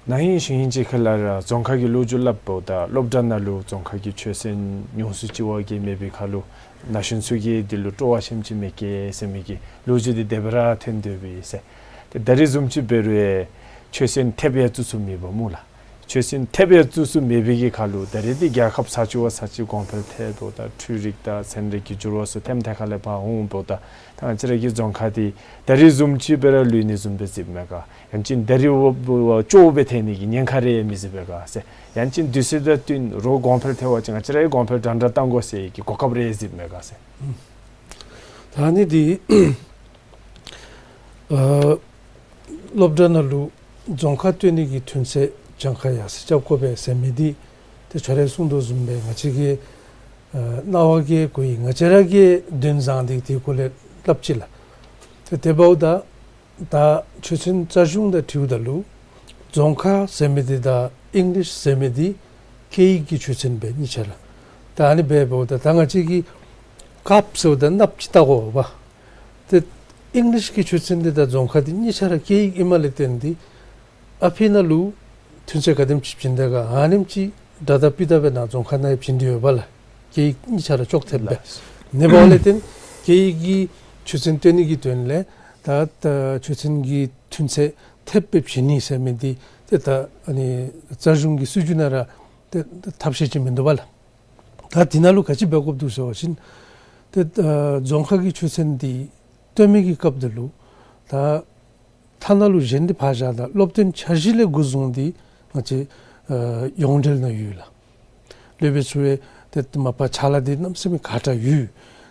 ན་ཧིང་གཞེས་ཧིང་ཅིག་ཁ་ལས་ར་རྫོང་ཁ་གི་ལོ་རྒྱུས་སླབ་འབདཝ་ད་སློབ་གྲྭ་ནང་ལུ་རྫོང་ཁ་གི་ཆོས་ཚན་ཉུང་སུ་ཅིག་བ་གིས་མེད་པའི་ཁར་ལུ་ན་གཞོན་ཚུ་གིས་འདི་ལུ་སྤྲོ་བ་ཆེམ་ཅིག་མེད་གེ་ཟེར་མི་གི་ལོ་རྒྱུས་འདི་དེ་སྦེ་ར་ཐོན་སྡོད་པས་ཟེར། ཏེ་ད་རིས་བཟུམ་ཅིག་འབད་རུང་ཡང་ཆོས་ཚན་ཐེབས་ཡང་བཙུགས་ས་མེད་པས་སྨོ་ལགས། ཆོས་ཚན་ཐེབས་ཡང་བཙུགས་ས་མེད་པའི་གི་ཁར་ལུ་ད་རིས་འདི་རྒྱལ་ཁབ་ས་གཅིག་བ་ས་གཅིག་གོང་འཕེལ་ཐལ་འབདཝ་ད་འཕྲུལ་རིག་དང་ཚན་རིག་གི་འགྱུར་བ་ཚུ་ཐེམ་ཐེ་ཁ་ལས་ཕར་འོང་འབདཝ་ད་ད་ང་བཅས་ར་གི་རྫོང་ཁ་འདི་ད་རིས་བཟུམ་ཅིག་སྦེ་ར་ལུས་ནི་བཟུམ་སྦེ་གཟིགསཔ་མས་ག། ཡང་ཅིན་ད་རིས་བ་བ་བ་སྐྱོ་བོ་སྦེ་ཐལ་ནི་གི་ཉེན་ཁ་རེ་མི་གཟིགས་པས་ག་ཟེར། ཡང་ཅིན་དུས་ཚོད་དང་བསྟུན་རོགས་གོང་འཕེལ་ཐལ་བ་ཅིན་ང་བཅས་ར་ཡང་གོང་འཕེལ་འདྲན་འདྲ་བཏང་དགོ་ཟེར་གྱི་གོ་སྐབས་རེ་གཟིགསཔ་མས་ག་ཟེར། ད་ནི་འདི་ཨ་སློབ་གྲྭ་ནང་ལུ་རྫོང་ཁ་བཏོན་ནི་གི་ཐོན་ཚད་གྱངས་ཁ་ཡར་སེང་རྐྱབ་དགོ་པས་ཟེར་མི་འདི་ཏེ་ཁྱོད་ར་གིས་གསུངས་དོ་བཟུམ་སྦེ་ང་བཅས་ཀྱི་ཨ་རྣ་བ་གིས་གོ་ཡི། ང་བཅས་ར་གིས་དོན་བཟང་འདི་དེ་གུ་ལས་སླབ་ཅི་ལགས། ཏེ་དེ་འབདཝ་ད་ད་ཆོས་ཚན་རྩ་གཞུང་དང་འཁྲིལཝ་ད་ལུ་རྫོང་ཁ་ཟེར་མི་འདི་དང་ཨིང་ལིཤ་ཟེར་མི་འདི་སྐད་ཡིག་གི་ཆོས་ཚན་སྦེ་གཉིས་ཆ་ར། ད་ཨ་ནི་སྦེ་འབདཝ་ད་ད་ང་བཅས་ཀྱིས་ཀཔ་ཟེརཝ་ད་གནགཔོ་ཅིག་བལྟ་དགོ་པ། ཏེ་ཨིང་ལིཤ་གི་ཆོས་ཚན་འདི་དང་རྫོང་ཁ་འདི་གཉིས་ཆ་ར་སྐད་ཡིག་ཨིནམ་ལས་བརྟེན་ཏེ་ཨ་ཕི་ནང་ལུ་ཐོན་ཚད་ག་དེམ་ཅིག་བྱིན་དེས་ག་ཨ་ནེམ་ཅིག་འདྲ་དང་ཕི་ད་སྦེ་ནཱ་རྫོང་ཁ་ནང་ཡང་བྱིན་ཏེ་ཡོད་པས་ལགས། སྐད་ཡིག་གཉིས་ཆ་ར་ཅོག་འཐདཔ་སྦེ། ལགས། ཨ་ནི་འབདཝ་ལས་བརྟེན་སྐད་ཡིག་གི་ཆོས་ཚན་བཏོན་ནི་གི་དོན་ལས་ད་ད་ཆོས་ཚན་གྱི་ཐོན་ཚད་ཐེབས་སྦེ་བྱིན་ནི་ཟེར་མི་འདི་ཏེ་ད་ཨ་ནི་རྩ་གཞུང་གི་སྲིད་བྱུས་ནང་ར་ཏེ་ཐབས་ཤེས་ཅིག་མིན་འདུག་པ་ལགས། ད་འདི་ནང་ལུ་ག་ཅི་འབད་དགོཔ་འདུག་ཟེར་བ་ཅིན་ཏེ་ཨ་རྫོང་ཁ་གི་ཆོས་ཚན་འདི་བཏོན་མི་གི་སྐབས་འདི་ལུ་ད་ཐ་ན་ལུ་གཞན་འདི་ཕར་བཞག་ད་སློབ་སྟོན་འཆར་གཞི་ལས་འགོ་བཟུང་སྟེ་ང་བཅས་ཨ་ཡོངས་འབྲེལ་ནང་ཡོད་ལགས། སློབ་དཔོན་ཚུ་ཡང་ཏེ་མ་པ་ཕྱག་ལཱ་འདི་གནམ་མེད་ས་མེད་ཁག་དྲགས་ཡོད།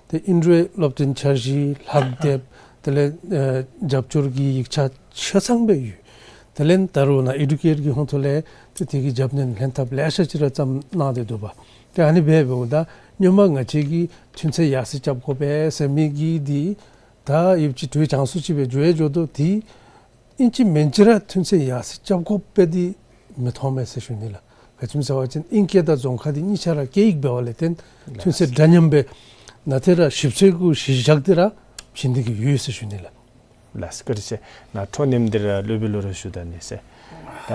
ཏེ་ཨིན་རུང་སློབ་སྟོན་འཆར་གཞི་ལྷག་དེབ་དེ་ལས་ཨེ་རྒྱབ་སྐྱོར་གྱི་ཡིག་ཆ་ཆ་ཚང་སྦེ་ཡོད། དེ་ལས་ད་རུང་ནཱ་ཨེ་ཌུ་ཀེར་གྱི་ཧོང་ཐོག་ལས་ཏེ་དེ་གི་རྒྱབ་སྣོན་ལྷན་ཐབས་ལེ་ཤ་ཅིག་ར་བརྩམས་གནང་སྟེ་འདུག་པ། ཏེ་ཨ་ནི་སྦེ་འབདཝ་ད་སྔོན་མ་ང་བཅས་ཀྱིས་ཐོན་ཚད་ཡར་སེང་རྐྱབ་དགོ་པས་ཟེར་མི་གི་འདི་ད་ཡུདཔ་ཅིག་དུས་ཅང་སུ་ཅིག་སྦེ་འགྱོ་ཡང་འགྱོ་དོ། དེ་ཨིན་ཅི་མིན་ཅི་ར་ཐོན་ཚད་ཡར་སེང་རྐྱབ་དགོ་པས་འདི་མི་མཐོང་མས་ཟེར་ཞུ་ནི་ལགས། ག་ཅི་སྨོ་ཟེར་བ་ཅིན་ཨིང་སྐད་དང་རྫོང་ཁ་འདི་གཉིས་ཆ་ར་སྐད་ཡིག་འབད་བ་ལས་བརྟེན་ཐོན་ཚད་འདྲ་མཉམ་སྦེ་ནཱ་ཏེ་ར་ཞིབ་འཚོལ་གུ་གཞི་བཞག་སྟེ་ར་བྱིན་ཏེ་གི་ཡོད་ཟེར་ཞུ་ནི་ལགས། ལགས་སོ། བཀའ་དྲིན་ཆེ། ནཱ་འཕྲོ་མཉམ་འདི་ར་སློབ་དཔོན་ལུ་ར་ཞུ་ད་ནི་ཟེར། ད་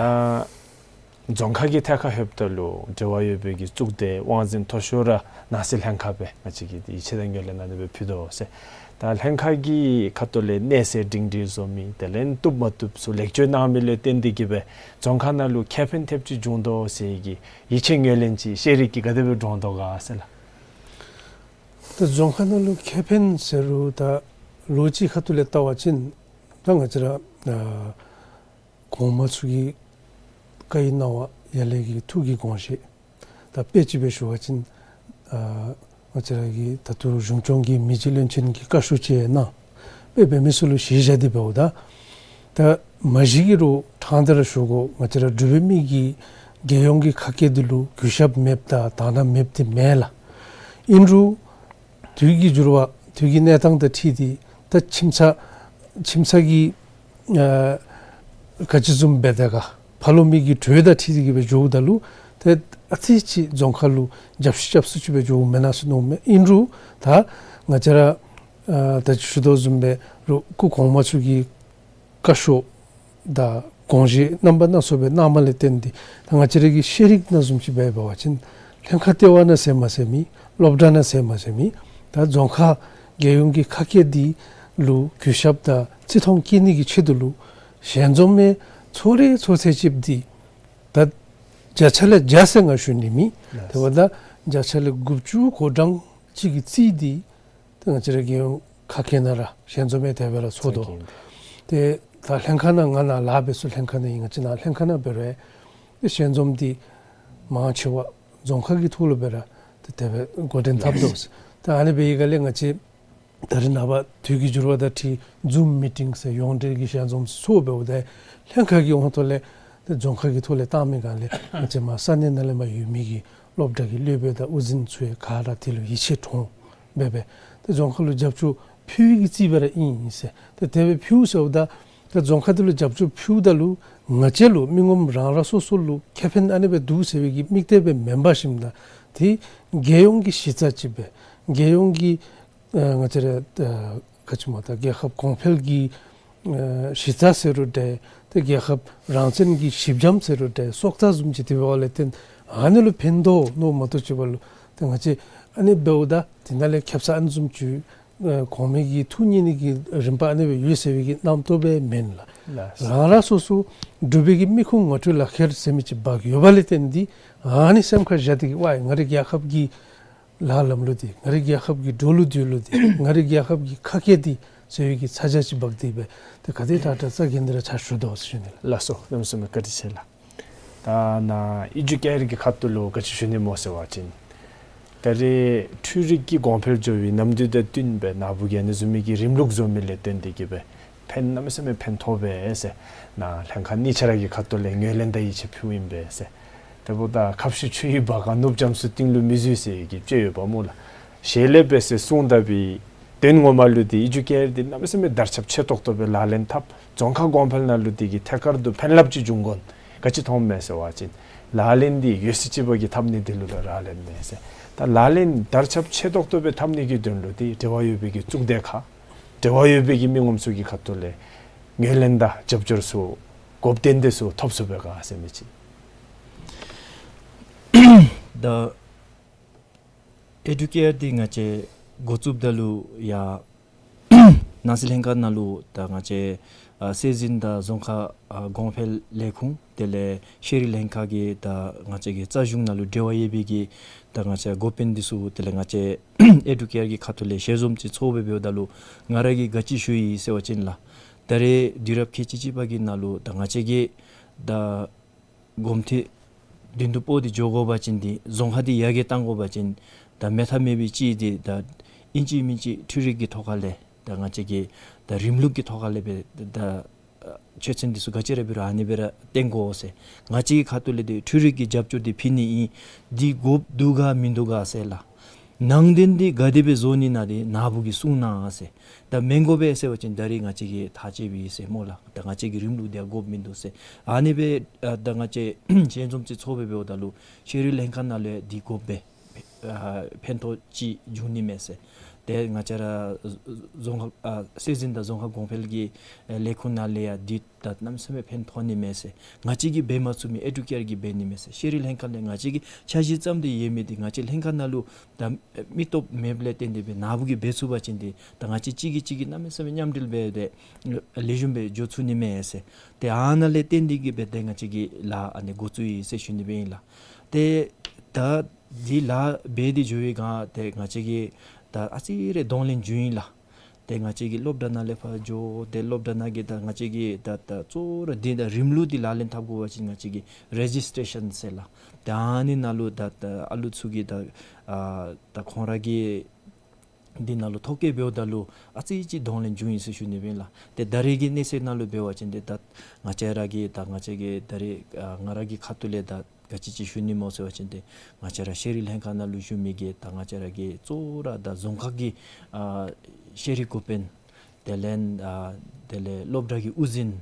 རྫོང་ཁ་གི་ཐད་ཁར་ལྷོདཔ་ད་ལུ་འབྲེལ་བ་ཡོད་པའི་གི་གཙུག་སྡེ་དབང་འཛིན་མཐོ་ཤོས་ར་ནང་སྲིད་ལྷན་ཁག་སྦེ་ང་བཅས་ཀྱིས་འདི་ཡིད་ཆེས་དང་ངོས་ལེན་གནང་ནི་སྦེ་ཕུལ་དོ་ཟེར། ད་ལྷན་ཁག་གི་ཁ་ཐུག་ལས་གནས་ཚད་སྒྲིང་སྒྲིང་བཟོ་མི་དེ་ལས་བཏུབ་མ་བཏུབ་ཚུ་ལེགས་བཅོས་གནང་མི་ལུ་བརྟེན་ཏེ་གི་སྦེ་རྫོང་ཁ་ནང་ལུ་ཁེ་ཕན་ཐེབས་ཅིག་བྱུང་དོ་ཟེར་གྱི་ཡིད་ཆེས་ངོས་ལེན་ཅིག་ཤེས་རིག་གིས་ག་དེ་སྦེ་འདྲོངས་དོ་ག་ཟེར་ལགས། ད་རྫོང་ཁ་ནང་ལུ་ཁེ་ཕན་ཟེར་རུང་ད་ལོ་གཅིག་ཁ་ཐུག་ལས་བལྟ་བ་ཅིན་ད་ང་བཅས་ར་ཨ་གོང་མ་ཚུ་གི་བཀའ་ཡི་གནང་བ་ཡར་ལས་ཀྱི་ཐུགས་ཀྱི་དགོངས་བཞེད། ད་དཔེ་ཅིག་སྦེ་ཞུ་བ་ཅིན་ཨ་ང་བཅས་ར་གི་ད་ལྟོ་གཞུང་སྐྱོང་གི་མི་རྗེ་བློན་ཆེན་གྱི་བཀའ་ཤོག་ཅིག་ཡང་གནང་། དཔེ་འབད་མི་ཚུ་ལུ་གཞི་བཞག་སྟེ་འབདཝ་ད་ད་མ་གཞི་གི་རུང་དྲང་སྟེ་ར་ཞུ་དགོ། ང་བཅས་ར་འབྲུག་པའི་མི་གིས་རྒྱལ་ཡོངས་ཀྱི་ཁ་སྐད་འདི་ལུ་གུས་ཞབས་མེདཔ་དང་དག་སྣང་མེདཔ་འདི་མེན་ལགས། ཨིན་རུང་དུས་ཀྱི་འགྱུར་བ་དུས་ཀྱི་གནས་སྟངས་དང་འཁྲིལ་ཏེ་ད་ཁྱིམ་ཚང་ཁྱིམ་ཚང་གི་ཨ་ག་ཅི་བཟུམ་སྦེ་ད་ག་ཕ་ལོ་མི་གི་གྲོས་དང་འཁྲིལ་ཏེ་གི་སྦེ་འགྱོཝ་ད་ལུ་ཏེ་ཨ་ཙི་ཅིག་རྫོང་ཁ་ལུ་རྒྱབ་ཤུགས་རྐྱབ་སུ་ཅིག་སྦེ་འགྱོཝ་མེན་ན་ཟེར་མནོཝ་མས། ཨིན་རུང་ད་ང་བཅས་ར་ཨ་ད་ཅི་ཞུ་དོ་བཟུམ་སྦེ་རུང་སྐུ་གོང་མ་ཚུ་གི་བཀའ་ཤོག་དང་དགོངས་བཞེད་རྣམ་པ་སྣ་ཚོགས་སྦེ་གནང་མི་ལས་བརྟེན་ཏེ་ད་ང་བཅས་ར་གི་ཤེས་རིག་ནང་བཟུམ་ཅིག་སྦེ་འབད་བ་ཅིན་ལྷན་ཁག་ལྟེ་བ་ནང་ཟེར་མ་ཟེར་མི་སློབ་གྲྭ་ནང་ཟེར་མ་ཟེར་མི་ད་རྫོང་ཁ་རྒྱལ་ཡོངས་ཀྱི་ཁ་སྐད་འདི་ལུ་གུས་ཞབས་དང་བརྩི་མཐོང་བསྐྱེད་ནི་གི་ཆེད་དུ་ལུ་ཞལ་འཛོམས་མི་ཚོགས་རེ་ཚོགས་ཚད་ཅིག་འདི་ད་བརྒྱ་ཆ་ལས་བརྒྱ་ཟེར་ང་ཞུ་ནི་མེད། དེ་འབདཝ་ད་བརྒྱ་ཆ་ལས་དགུ་བཅུ་གོ་གྲངས་ཅིག་གིས་རྩིས་ཏེ་ད་ང་བཅས་ར་རྒྱལ་ཡོངས་ཁ་སྐད་ནང་ར་ཞལ་འཛོམས་མི་དེ་སྦེ་ར་ཚོགས་དོ། ཏེ་ད་ལྷན་ཁག་ནང་ང་ནཱ་ལཱ་འབད་སའི་ལྷན་ཁག་ནང་ཨིན། ང་བཅས་ནཱ་ལྷན་ཁག་ནང་འབད་རུང་ཏེ་ཞལ་འཛོམས་འདི་མང་ཆེ་བ་རྫོང་ཁག་གི་ཐོག་ལུ་སྦེ་ར་ཏེ་དེ་སྦེ་འགོ་འདྲེན་འཐབ་དོ། ད་ཨ་ནི་སྦེ་ཡི་ག་ལས་ང་བཅས་ད་རེས་ནངས་པ་དུས་ཀྱི་འགྱུར་བ་དང་འཁྲིལ་ཛུམ་མི་ཊིང་ཟེར་ཡོངས་འབྲེལ་གྱི་ཞལ་འཛོམས་ཚོགས་འབདཝ་ད་ལྷན་ཁག་གི་ཧོང་ཐོག་ལས་ཏེ་རྫོང་ཁག་གི་ཐོག་ལས་བཏང་མི་ག་ལས་ང་བཅས་མར་ས་གནས་ནང་ལས་མར་ཡོད་མི་གི་སློབ་གྲྭ་གི་སློབ་དཔོན་དང་དབུ་འཛིན་ཚུ་ཡང་ག་ར་དེ་ལུ་ཡིད་ཆེས་འདྲོངས་འབད་སྦེ་ཏེ་རྫོང་ཁ་ལུ་རྒྱབ་སྐྱོར་ཕུལ་བའི་གི་རྩིས་སྦེ་ར་ཨིན་ཟེར། ཏེ་དེ་སྦེ་ཕུལ་ཟེརཝ་ད་ཏེ་རྫོང་ཁ་དེ་ལུ་རྒྱབ་སྐྱོར་ཕུལཝ་ད་ལུ་ང་བཅས་ལུ་མི་ངོམ་རང་རང་སོ་སོ་ལུ་ཁེ་ཕན་ཨ་ནི་སྦེ་འདུག་ཟེར་བའི་གི་དམིགས་གཏད་སྦེ་མེན་པར་ཞིནམ་ད་ཏེ་རྒྱལ་ཡོངས་ཀྱི་གཞི་རྩ་ཅིག་སྦེ་རྒྱལ་ཡོངས་ཀྱི་ཨ་ང་བཅས་ར་ཨ་ག་ཅི་སྨོ་ད་རྒྱལ་ཁབ་གོང་འཕེལ་གྱི་ཨ་གཞི་རྩ་ཟེར་རུང་འདྲ་ཏེ་རྒྱལ་ཁབ་རང་བཙན་གྱི་གཞི་འགྱམ་ཟེར་རུང་འདྲ་སྲོག་རྩ་བཟུམ་ཅིག་དེ་འབདཝ་ལས་བརྟེན་ཨ་ནི་ལུ་ཕན་ཐོགས་མནོཝ་མ་གཏོགས་ཅིག་འབདཝ་ལུ་ཏེ་ང་བཅས་ཨ་ནི་འབདཝ་ད་དེ་ནང་ལས་ཁེབ་ས་ཨ་ནི་བཟུམ་ཅིག་ཨ་གོང་མའི་གི་ཐུགས་མཉེས་ནི་གི་རིམ་པ་ཨ་ནི་སྦེ་ཡོད་ཟེར་བའི་གི་རྣམ་རྟོག་སྦེ་མེན་ལགས། རང་རང་སོ་སོ་འབྲུག་པའི་གི་མི་ཁུངས་ངོ་སྤྲོད་ལག་ཁྱེར་ཟེར་མི་ཅིག་འབག་ཡོད་པ་ལས་བརྟེན་ཏེ་ཨ་ནི་སེམས་ཁར་བཞག་སྟེ་གི་ཝའི་ང་རའི་རྒྱལ་ཁབ་ཀྱི་ལཱ་ལམ་ལུགས་འདི་ང་རའི་རྒྱལ་ཁབ་ཀྱི་འགྲོ་ལུགས་སྡོད་ལུགས་འདི་ང་རའི་རྒྱལ་ཁབ་ཀྱི་ཁ་སྐད་འདི་ཟེར་བའི་གི་ཚ་གྱང་ཅིག་འབག་སྟེ་སྦེ་ཏེ་ག་དེ་དྲག་དྲག་རྩ་འགེངས་ཏེ་ར་ཕྱག་ཞུ་དོ་ཟེར་ཞུ་ནི་ལགས། ལགས་སོ། གནམ་མེད་ས་མེད་བཀའ་དྲིན་ཆེ་ལགས། ད་ནཱ་ཨེ་ཌུ་ཀེར་གྱི་ཁ་ཐུག་ལུ་ག་ཅི་ཞུ་ནི་སྨོ་ཟེར་བ་ཅིན་ད་རེས་འཕྲུལ་རིག་གི་གོང་འཕེལ་འགྱོ་བའི་ནམ་དུས་དང་བསྟུན་སྦེ་ནཱ་བུ་གིས་ཨ་ནི་བཟུམ་མའི་གི་རིམ་ལུགས་བཟོ་མི་ལས་བརྟེན་ཏེ་གི་སྦེ་ཕན་གནམ་མེད་ས་མེད་ཕན་ཐོགས་པས་ཟེར་ནཱ་ལྷན་ཁག་གཉིས་ཆ་ར་གི་ཁ་ཐུག་ལས་ངོས་ལེན་དང་ཡིད་ཆེས་ཕུལཝ་ཨིན་པས་ཟེར། དེ་འབདཝ་ད་ཁ་བཤུད་ཆུ་ཡི་བ་ག་ནུབ་རྒྱམ་སུ་གཏིང་ལུ་མི་འཛུལ་ཟེར་གྱི་དཔྱེ་ཡོདཔ་སྨོ་ལགས། ཞལ་ལས་འབད་ཟེར་གསུངས་ད་བའི་དོན་ངོ་མ་ལུ་འདི་ཨེ་ཌུ་ཀེར་འདི་གནམ་མེད་ས་མེད་དར་ཁྱབ་ཆེ་ཏོག་ཏོ་སྦེ་ལག་ལེན་འཐབ། རྫོང་ཁ་གོང་འཕེལ་ནང་ལུ་འདི་གིས་ཐད་ཀར་དུ་ཕན་རླབས་ཅིག་འབྱུང་དགོ་ན་ག་ཅི་མཐོངམ་མས་ཟེར་བ་ཅིན་ལག་ལེན་འདི་ཡོད་ཚད་ཅིག་པོ་གིས་འཐབ་ནི་འདི་ལུ་ལག་ལེན་མས་ཟེར། ད་ལག་ལེན་དར་ཁྱབ་ཆེ་ཏོག་ཏོ་སྦེ་འཐབ་ནི་གི་དོན་ལུ་འདི་འབྲེལ་བ་ཡོད་པའི་གི་གཙུག་སྡེ་ཁག་འབྲེལ་བ་ཡོད་པའི་གི་མི་ངོམ་ཚུ་གི་ཁ་ཐུག་ལས་ངོས་ལེན་དང་རྒྱབ་སྐྱོར་ཚུ་གོ་བདེ་འདི་ཚུ་ཐོབ་ཚུགས་པས་ག་ཟེར་མི་ཅིག། ད་ཨེ་ཌུ་ཀེར་འདི་ང་བཅས་འགོ་བཙུགསཔ་ད་ལུ་ཡང་ནང་སྲིད་ལྷན་ཁག་ནང་ལུ་ད་ང་བཅས་ཨ་སྲོལ་འཛིན་དང་རྫོང་ཁ་ཨ་གོང་འཕེལ་ལས་ཁུངས་དེ་ལས་ཤེས་རིག་ལྷན་ཁག་གི་ད་ང་བཅས་ཀྱི་རྩ་གཞུང་ནང་ལུ་འབྲེལ་བ་ཡོད་པའི་གི་ད་ང་བཅས་འགོ་དཔོན་འདི་ཚུ་དེ་ལས་ང་བཅས་ཨེ་ཌུ་ཀེར་གྱི་ཁ་ཐུག་ལས་ཞལ་འཛོམས་ཅིག་ཚོགས་སྦེ་འབདཝ་ད་ལུ་ང་ར་གིས་ག་ཅི་ཞུ་ཡི་ཟེར་བ་ཅིན་ལགས། ད་རེས་དུས་རབས་ཁལ་གཅིག་གཅིག་པ་གི་ནང་ལུ་ད་ང་བཅས་ཀྱིས་ད་གོམ་འདྲིས་མདུན་དུ་སྤོ་སྟེ་འགྱོ་དགོ་པ་ཅིན་འདི་རྫོང་ཁ་འདི་ཡར་རྒྱས་གཏང་དགོ་པ་ཅིན་ད་མེད་ཐབས་མེད་པའི་ཅིག་འདི་ད་ ཨིན་ཅི་མིན་ཅི་འཕྲུལ་རིག་གི་ཐོག་ཁ་ལས་ད་ང་བཅས་ཀྱིས་ད་རིམ་ལུགས་ཀྱི་ཐོག་ཁ་ལས་སྦེ་ད་ཨ་ཆོས་ཚན་འདི་ཚུ་ག་ཅི་ར་འབད་རུང་ཨ་ནི་སྦེ་ར་བཏོན་དགོ་ཟེར། ང་བཅས་ཀྱི་ཁ་ཐུག་ལས་འདི་འཕྲུལ་རིག་གི་རྒྱབ་སྐྱོར་འདི་ཕུལ་ནི་ཨིན། འདི་དགོཔ་འདུག་ག་མིན་འདུག་ག་ཟེར་ལགས། ནང་དོན་འདི་ག་དེ་སྦེ་བཟོ་ནི་ན་འདི་ནཱ་བུ་གིས་གསུང་གནང་ཟེར། ད་མི་དགོ་པས་ཟེར་བ་ཅིན་ད་རིས་ང་བཅས་ཀྱིས་ཐག་བཅད་པས་ཟེར་སྨོ་ལགས། ད་ང་བཅས་ཀྱི་རིམ་ལུགས་འདི་ཡང་དགོཔ་མིན་འདུག་ཟེར། ཨ་ནི་སྦེ་ཨ་ད་ང་བཅས་ཞལ་འཛོམས་ཅིག་ཚོགས་སྦེ་འབདཝ་ད་ལུ་ཤེས་རིག་ལྷན་ཁག་ནང་ལུ་ཡང་འདི་དགོཔ་སྦེ་ཨ་ཕན་ཐོགས་ཅིག་འབྱུང་ནི་མས་ཟེར། ཏེ་ང་བཅས་ར་རྫོང་ཁག་ཨ་སྲོལ་འཛིན་དང་རྫོང་ཁ་གོང་འཕེལ་གྱི་ཨེ་ལས་ཁུངས་ནང་ལས་ཡང་འདི་ད་གནམ་མེད་ས་མེད་ཕན་ཐོགས་ནི་མས་ཟེར། ང་བཅས་ཀྱིས་འབད་མ་ཚུགས་མི་ཨེ་ཌུ་ཀེར་གྱིས་འབད་ནི་མས་ཟེར། ཤེས་རིག་ལྷན་ཁག་ལས་ང་བཅས་ཀྱིས་འཆར་གཞི་བརྩམས་ཏེ་ཡོད་མི་འདི་ང་བཅས་ལྷན་ཁག་ནང་ལུ་ད་མི་སྟོབས་མེདཔ་ལས་བརྟེན་ཏེ་སྦེ་ནཱ་བུ་གིས་འབད་ཚུགས་པ་ཅིན་འདི་ད་ང་བཅས་གཅིག་གིས་གཅིག་གིས་གནམ་མེད་ས་མེད་མཉམ་འབྲེལ་འབད་དེ་ལེགས་ཤོམ་སྦེ་འགྱོ་ཚུགས་ནི་མས་ཟེར། ཏེ་ཨ་ནཱ་ལས་བརྟེན་ཏེ་གིས་སྦེ་ཏེ་ང་བཅས་ཀྱི་ལཱ་ཨ་ནི་འགོ་བཙུགས་ཡི་ཟེར་ཞུ་ནི་སྦེ་ཨིན་ལགས། ཏེ་ད་འདི་ལཱ་འབད་དེ་འགྱོ་བའི་སྒང་ཏེ་ང་བཅས་ཀྱིས་ད་ཨ་ཙི་རེ་གདོང་ལེན་འབྱུང་ཡི་ལགས། ཏེ་ང་བཅས་ཀྱིས་སློབ་གྲྭ་ནང་ལས་ཕར་འགྱོ། ཏེ་སློབ་གྲྭ་ནང་གི་ད་ང་བཅས་ཀྱིས་ད་ད་གཙོ་བོ་ར་འདི་ད་རིམ་ལུགས་འདི་ལག་ལེན་འཐབ་དགོ་པ་ཅིན་ང་བཅས་ཀྱིས་རེ་ཇིས་ཊེ་ཤཱན་ཟེར་ལགས། ཏེ་ཨ་ནི་ནང་ལུ་ད་ད་ཨ་ལུ་ཚུ་གིས་ད་ཨ་ད་ཁོང་ར་གི་འདི་ནང་ལུ་ཐོ་བཀོད་འབདཝ་ད་ལུ་ཨ་ཙི་ཅིག་གདོང་ལེན་འབྱུང་ཡི་ཟེར་ཞུ་ནི་སྦེ་ཨིན་ལགས། ཏེ་ད་རེས་ཀྱི་གནས་ཚུལ་ནང་ལུ་འབད་བ་ཅིན་ཏེ་ད་ང་བཅས་ར་གི་ད་ང་བཅས་ཀྱི་ད་རེས་ཨ་ང་ར་གི་ཁ་ཐུག་ལས་ད་ག་ཅི་ཅིག་ཞུ་ནི་སྨོ་ཟེར་བ་ཅིན་ཏེ་ང་བཅས་ར་ཤེས་རིག་ལྷན་ཁག་ནང་ལུ་བཞུགས་མི་གི་ད་ང་བཅས་ར་གི་གཙོ་བོ་ར་ད་རྫོང་ཁག་གི་ཨ་ཤེས་རིག་འགོ་དཔོན་དེ་ལས་ཨ་དེ་ལས་སློབ་གྲྭ་གི་དབུ་འཛིན་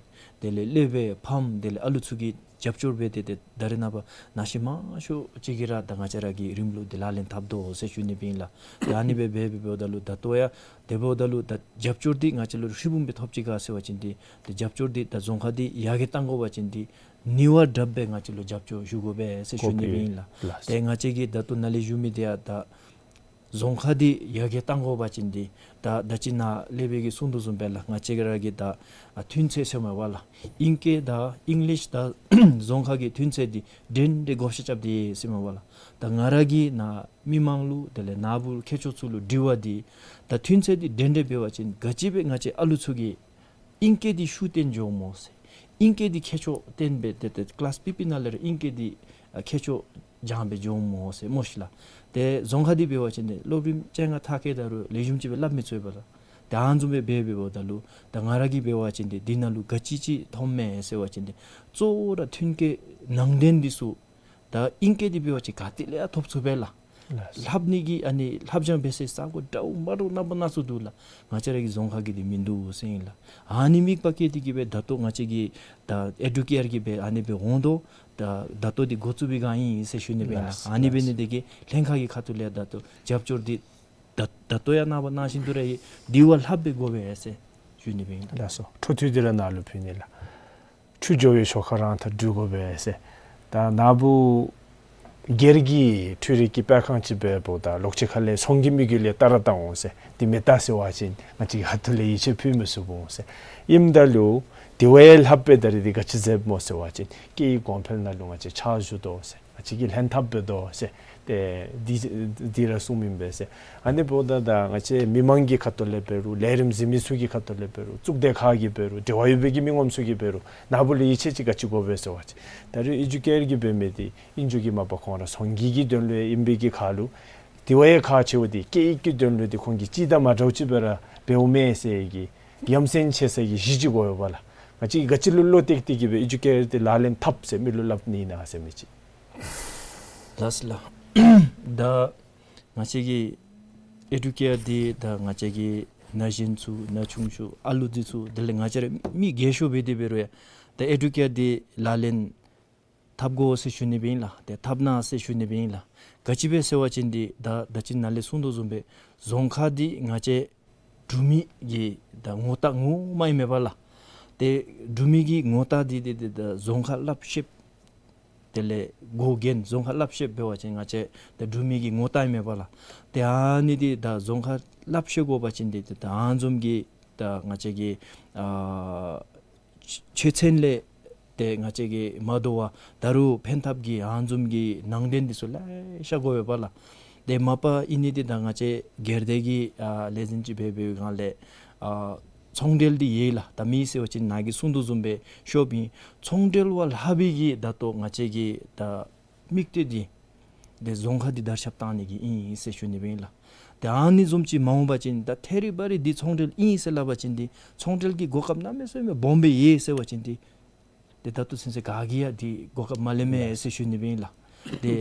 དེ་ལས་སློབ་དཔོན་ཕམ་དེ་ལས་ཨ་ལུ་ཚུ་གིས་རྒྱབ་སྐྱོར་འབད་དེ་ཏེ་ད་རེས་ནངས་པ་ནང་ཤེས་མང་ཤོས་ཅིག་གིས་ར་ད་ང་བཅས་ར་གི་རིམ་ལུགས་འདི་ལག་ལེན་འཐབ་དོ་ཟེར་ཞུ་ནི་སྦེ་ཨིན་ལགས། ཏེ་ཨ་ནི་སྦེ་འབད་འབད་འབདཝ་ད་ལུ་ད་ལྟོ་ཡང་དེ་འབདཝ་ད་ལུ་ད་རྒྱབ་སྐྱོར་འདི་ང་བཅས་ལུ་ཧྲིལ་བུམ་སྦེ་ཐོབ་ཅི་ག་ཟེར་བ་ཅིན་ཏེ་ད་རྒྱབ་སྐྱོར་འདི་ད་རྫོང་ཁག་འདི་ཡར་རྒྱས་གཏང་དགོ་པ་ཅིན་འདི་ནུས་པ་དྲགཔ་སྦེ་ང་བཅས་ལུ་རྒྱབ་སྐྱོར་ཞུ་དགོ་པས་ཟེར་ཞུ་ནི་སྦེ་ཨིན་ལགས། ཏེ་ང་བཅས་ཀྱིས་ད་ལྟོ་ནཱ་ལས་ཞུ་མི་འདི་ཡང་ད་རྫོང་ཁག་འདི་ཡར་རྒྱས་གཏང་དགོ་པ་ཅིན་འདི་ད་ད་ཅི་ནཱ་ལས་སྦེ་གིས་གསུང་དོ་བཟུམ་སྦེ་ལགས། ང་བཅས་ར་གི་ད་ཨ་ཐུན་ཚད་ཟེར་མས་པ་ལགས། ཨིང་སྐད་དང་ཨིང་ལིཤ་དང་རྫོང་ཁ་གི་ཐུན་ཚད་འདི་འདྲན་འདྲ་བགོ་བཤའ་རྐྱབ་སྟེ་ཟེར་མས་པ་ལགས། ད་ང་ར་གིས་ནཱ་མི་མང་ལུ་དེ་ལས་ནཱ་བུ་མཁས་མཆོག་ཚུ་ལུ་དྲི་བ་འདི་ད་ཐུན་ཚད་འདི་འདྲན་འདྲ་འབད་བ་ཅིན་ག་ཅི་སྦེ་ང་བཅས་ཨ་ལུ་ཚུ་གིས་ཨིང་སྐད་འདི་ཤུགས་བཏོན་འགྱོཝ་སྨོ་ཟེར། ཨིང་སྐད་འདི་ཁྱད་ཆོས་བསྟན་སྦེ་ཏེ་ཏེ་ཀི་ལཱསི་ཕུད་ཕུད་ནང་ལས་ར་ཨིང་སྐད་འདི་ཨ་ཁྱད་ཆོས་སྦྱང་སྦེ་འགྱོཝ་སྨོ་ཟེར་སྨོ་ཤིག་ལགས། ཏེ་རྫོང་ཁ་འདི་འབད་བ་ཅིན་ཏེ་སློབ་རིམ་བཅོ་ལྔ་མཐར་འཁྱོལ་ད་རུང་ལེགས་ཤོམ་ཅིག་སྦེ་སླབ་མི་ཚུགས་པས་ལགས། ཏེ་ཨ་ནི་བཟུམ་སྦེ་འབད་འབདཝ་ད་ལུ་ད་ང་ར་གིས་འབད་བ་ཅིན་ཏེ་འདི་ནང་ལུ་ག་ཅི་ཅིག་མཐོངམ་མས་ཟེར་བ་ཅིན་ཏེ་གཙོ་བོ་ར་ཐོན་སྐྱེད་ནང་དོན་འདི་ཚུ་ད་ཨིང་སྐད་འདི་འབད་བ་ཅིན་ག་ཏེ་ལས་ཡང་ཐོབ་ཚུགས་པས་ལགས། ལགས་སོ། ལྷབ་ནི་གི་ཨ་ནི་ལྷབ་སྦྱང་འབད་སའི་ས་གོ་འདྲཝ་མ་འདྲཝ་རྣམ་པ་སྣ་ཚོགས་འདུག་ལགས། ང་བཅས་ར་གི་རྫོང་ཁ་གི་འདི་མིན་འདུག་ཟེར་ཨིན་ལགས། ཨ་ནི་དམིགས་པ་བསྐྱེད་དེ་གིས་སྦེ་ད་ལྟོ་ང་བཅས་ཀྱིས་ད་ཨེ་ཌུ་ཀེར་གྱིས་སྦེ་ཨ་ནི་སྦེ་འོང་དོ། ད་ད་ལྟོ་འདི་འགོ་བཙུགས་པའི་སྒང་ཨིན་ཟེར་ཞུ་ནི་སྦེ་ཨིན་ལགས། ལགས་སོ། ཨ་ནི་འབད་ནི་དེ་གིས་ལྷན་ཁག་གི་ཁ་ཐུག་ལས་ད་ལྟོ་རྒྱབ་སྐྱོར་འདི་ད་ད་ལྟོ་ཡང་ནངས་པ་ནང་བཞིན་དུ་ར་འདི་བ་ལྷགཔ་སྦེ་དགོ་པས་ཟེར་ཞུ་ནི་སྦེ་ཨིན་ལགས། ལགས་སོ། འཕྲོ་མཐུད་དེ་ར་ནཱ་ལུ་ཕུལ་ནི་ལགས། ཆུ་འགྱོ་བའི་ཞོར་ཁ་རང་མཐའ་འདྲུད་དགོ་པས་ཟེར། ད་ནཱ་བུ་སྒེར་གྱི་འཕྲུལ་རིག་གི་སྤེལ་ཁང་ཅིག་འབདཝ་ད་ལོག་ཅི་ཁ་ལས་ཚོང་གི་དམིགས་ཡུལ་ལས་བལྟ་ར་བལྟ་འོང་ཟེར། འདི་མི་བལྟ་ཟེར་བ་ཅིན་ང་བཅས་ཀྱི་ཁ་ཐུག་ལས་ཡིད་ཆེས་ཕུལ་མི་ཚུགས་འོང་ཟེར། ཨིནམ་ད་ལུ་དེ་བ་ཡང་ལྷགཔ་སྦེ་ད་རེས་འདི་ག་ཅི་མཛདཔ་སྨོ་ཟེར་བ་ཅིན་སྐད་ཡིག་གོང་འཕེལ་ནང་ལུ་ང་བཅས་ཕྱག་ཞུ་དོ་ཟེར། ང་བཅས་ཀྱིས་ལྷན་ཐབས་འབད་དོ་ཟེར། ཏེ་འདི་འདི་ར་གསུངམ་ཨིན་པས་ཟེར། ཨ་ནི་འབདཝ་ད་ད་ང་བཅས་མི་མང་གི་ཁ་ཐུག་ལས་འབད་རུང་ལས་རིམ་གཟིགས་མི་ཚུ་གི་ཁ་ཐུག་ལས་འབད་རུང་གཙུག་སྡེ་ཁག་གིས་འབད་རུང་འབྲེལ་བ་ཡོད་པའི་གི་མི་ངོམ་ཚུ་གིས་འབད་རུང་ནཱ་བུ་ལུ་ཡིད་ཆེས་ཅིག་ག་ཅི་དགོ་པས་ཟེར་བ་ཅིན་ད་རེས་ཨེ་ཌུ་ཀེར་གྱིས་འབད་མི་འདི་ཨིན་རུང་གི་མ་པ་ཁོང་ར་ཚོང་གི་གི་དོན་ལུ་ཨིན་པའི་གི་ཁར་ལུ་དེ་བ་ཡང་ཁག་ཆེཝ་འདི་སྐད་ཡིག་གི་དོན་ལུ་འདི་ཁོང་གིས་ཅིག་དང་མ་འདྲཝ་ཅིག་སྦེ་ར་འབདཝ་མས་ཟེར་གི་ཡ་མཚན་ཆེ་ས་གི་གཞི་ཅིག་དགོ་པས་ལགས། ང་བཅས་ག་ཅི་ལུ་བློ་གཏད་དེ་གིས་སྦེ་ཨེ་ཌུ་ཀེར་འདི་ལག་ལེན་འཐབ་ཟེར་མི་ལུ་སླབ་ནི་ཨིན་ན་ཟེར་མི་ཅིག། ལགས་སོ་ལགས། ད་ང་བཅས་ཀྱི་ཨེ་ཌུ་ཀེར་འདི་ད་ང་བཅས་ཀྱི་ན་གཞོན་ཚུ་ན་ཆུང་ཤོས་ཨ་ལུ་འདི་ཚུ་དེ་ལས་ང་བཅས་ར་མི་རྒས་ཤོས་འབད་དེ་འབད་རུང་ཡང་ད་ཨེ་ཌུ་ཀེར་འདི་ལག་ལེན་འཐབ་དགོ་ཟེར་ཞུ་ནི་སྦེ་ཨིན་ལགས། ཏེ་འཐབ་གནང་ཟེར་ཞུ་ནི་སྦེ་ཨིན་ལགས། ག་ཅི་སྦེ་ཟེར་བ་ཅིན་འདི་ད་ད་ཅི་ནཱ་ལས་གསུང་དོ་བཟུམ་སྦེ་རྫོང་ཁག་འདི་ང་བཅས་འབྲུག་མི་གི་ད་ངོ་རྟགས་ངོ་མ་ཨིན་མས་པ་ལགས། ཏེ་འབྲུག་མི་གི་ངོ་རྟགས་འདི་འདི་འདི་ད་རྫོང་ཁག་ལྷབ་ཤེསཔ་དེ་ལས་འགོ་འགན་རྫོང་ཁག་ལྷབ་ཤེསཔ་འབད་བ་ཅིན་ང་བཅས་ད་འབྲུག་མི་གི་ངོ་རྟགས་ཨིན་མས་པ་ལགས། ཏེ་ཨ་ནི་འདི་ད་རྫོང་ཁག་ལྷབ་ཤེས་དགོ་པ་ཅིན་འདི་ད་ཨ་ནི་བཟུམ་གྱི་ད་ང་བཅས་ཀྱི་ཨ་ཆོས་ཚན་ལས་ཏེ་ང་བཅས་ཀྱིས་མ་དོ་བར་ད་རུང་ཕན་ཐབས་ཀྱི་ཨ་ནི་བཟུམ་གྱི་ནང་དོན་འདི་ཚུ་ལེ་ཤ་དགོ་པས་པ་ལགས། ཏེ་མ་པ་ཨིན་ནི་འདི་ད་ང་བཅས་སྒེར་སྡེ་གི་ཨ་ལས་འཛིན་ཅིག་འབད་བའི་སྒང་ལས་ཨ་ཚོང་འབྲེལ་འདི་ཡོད་ལགས། ད་མི་ཟེར་བ་ཅིན་ནཱ་གིས་གསུང་དོ་བཟུམ་སྦེ་ཤོབ་ཨིན། ཚོང་འབྲེལ་བ་ལྷག་པའི་གི་ད་ལྟོ་ང་བཅས་ཀྱི་ད་དམིགས་གཏད་འདི་ ཏེ་རྫོང་ཁག་འདི་དར་ཁྱབ་བཏང་ནི་གི་ཨིན་ཟེར་ཞུ་ནི་སྦེ་ཨིན་ལགས། ཏེ་ཨ་ནི་བཟུམ་ཅིག་མ་འོང་པ་ཅིན་ད་ཐད་རི་བ་རི་འདི་ཚོང་འབྲེལ་ཨིན་ཟེར་སླབ་པ་ཅིན་འདི་ཚོང་འབྲེལ་གྱི་གོ་སྐབས་གནམ་མེད་ས་མེད་སྦོམ་སྦེ་ཡོད་ཟེར་བ་ཅིན་འདི་ཏེ་ད་ལྟོ་ཚུན་ཚོད་ག་གིས་ཡང་འདི་གོ་སྐབས་མ་ལེན་མས་ཟེར་ཞུ་ནི་སྦེ་ཨིན་ལགས། ཏེ་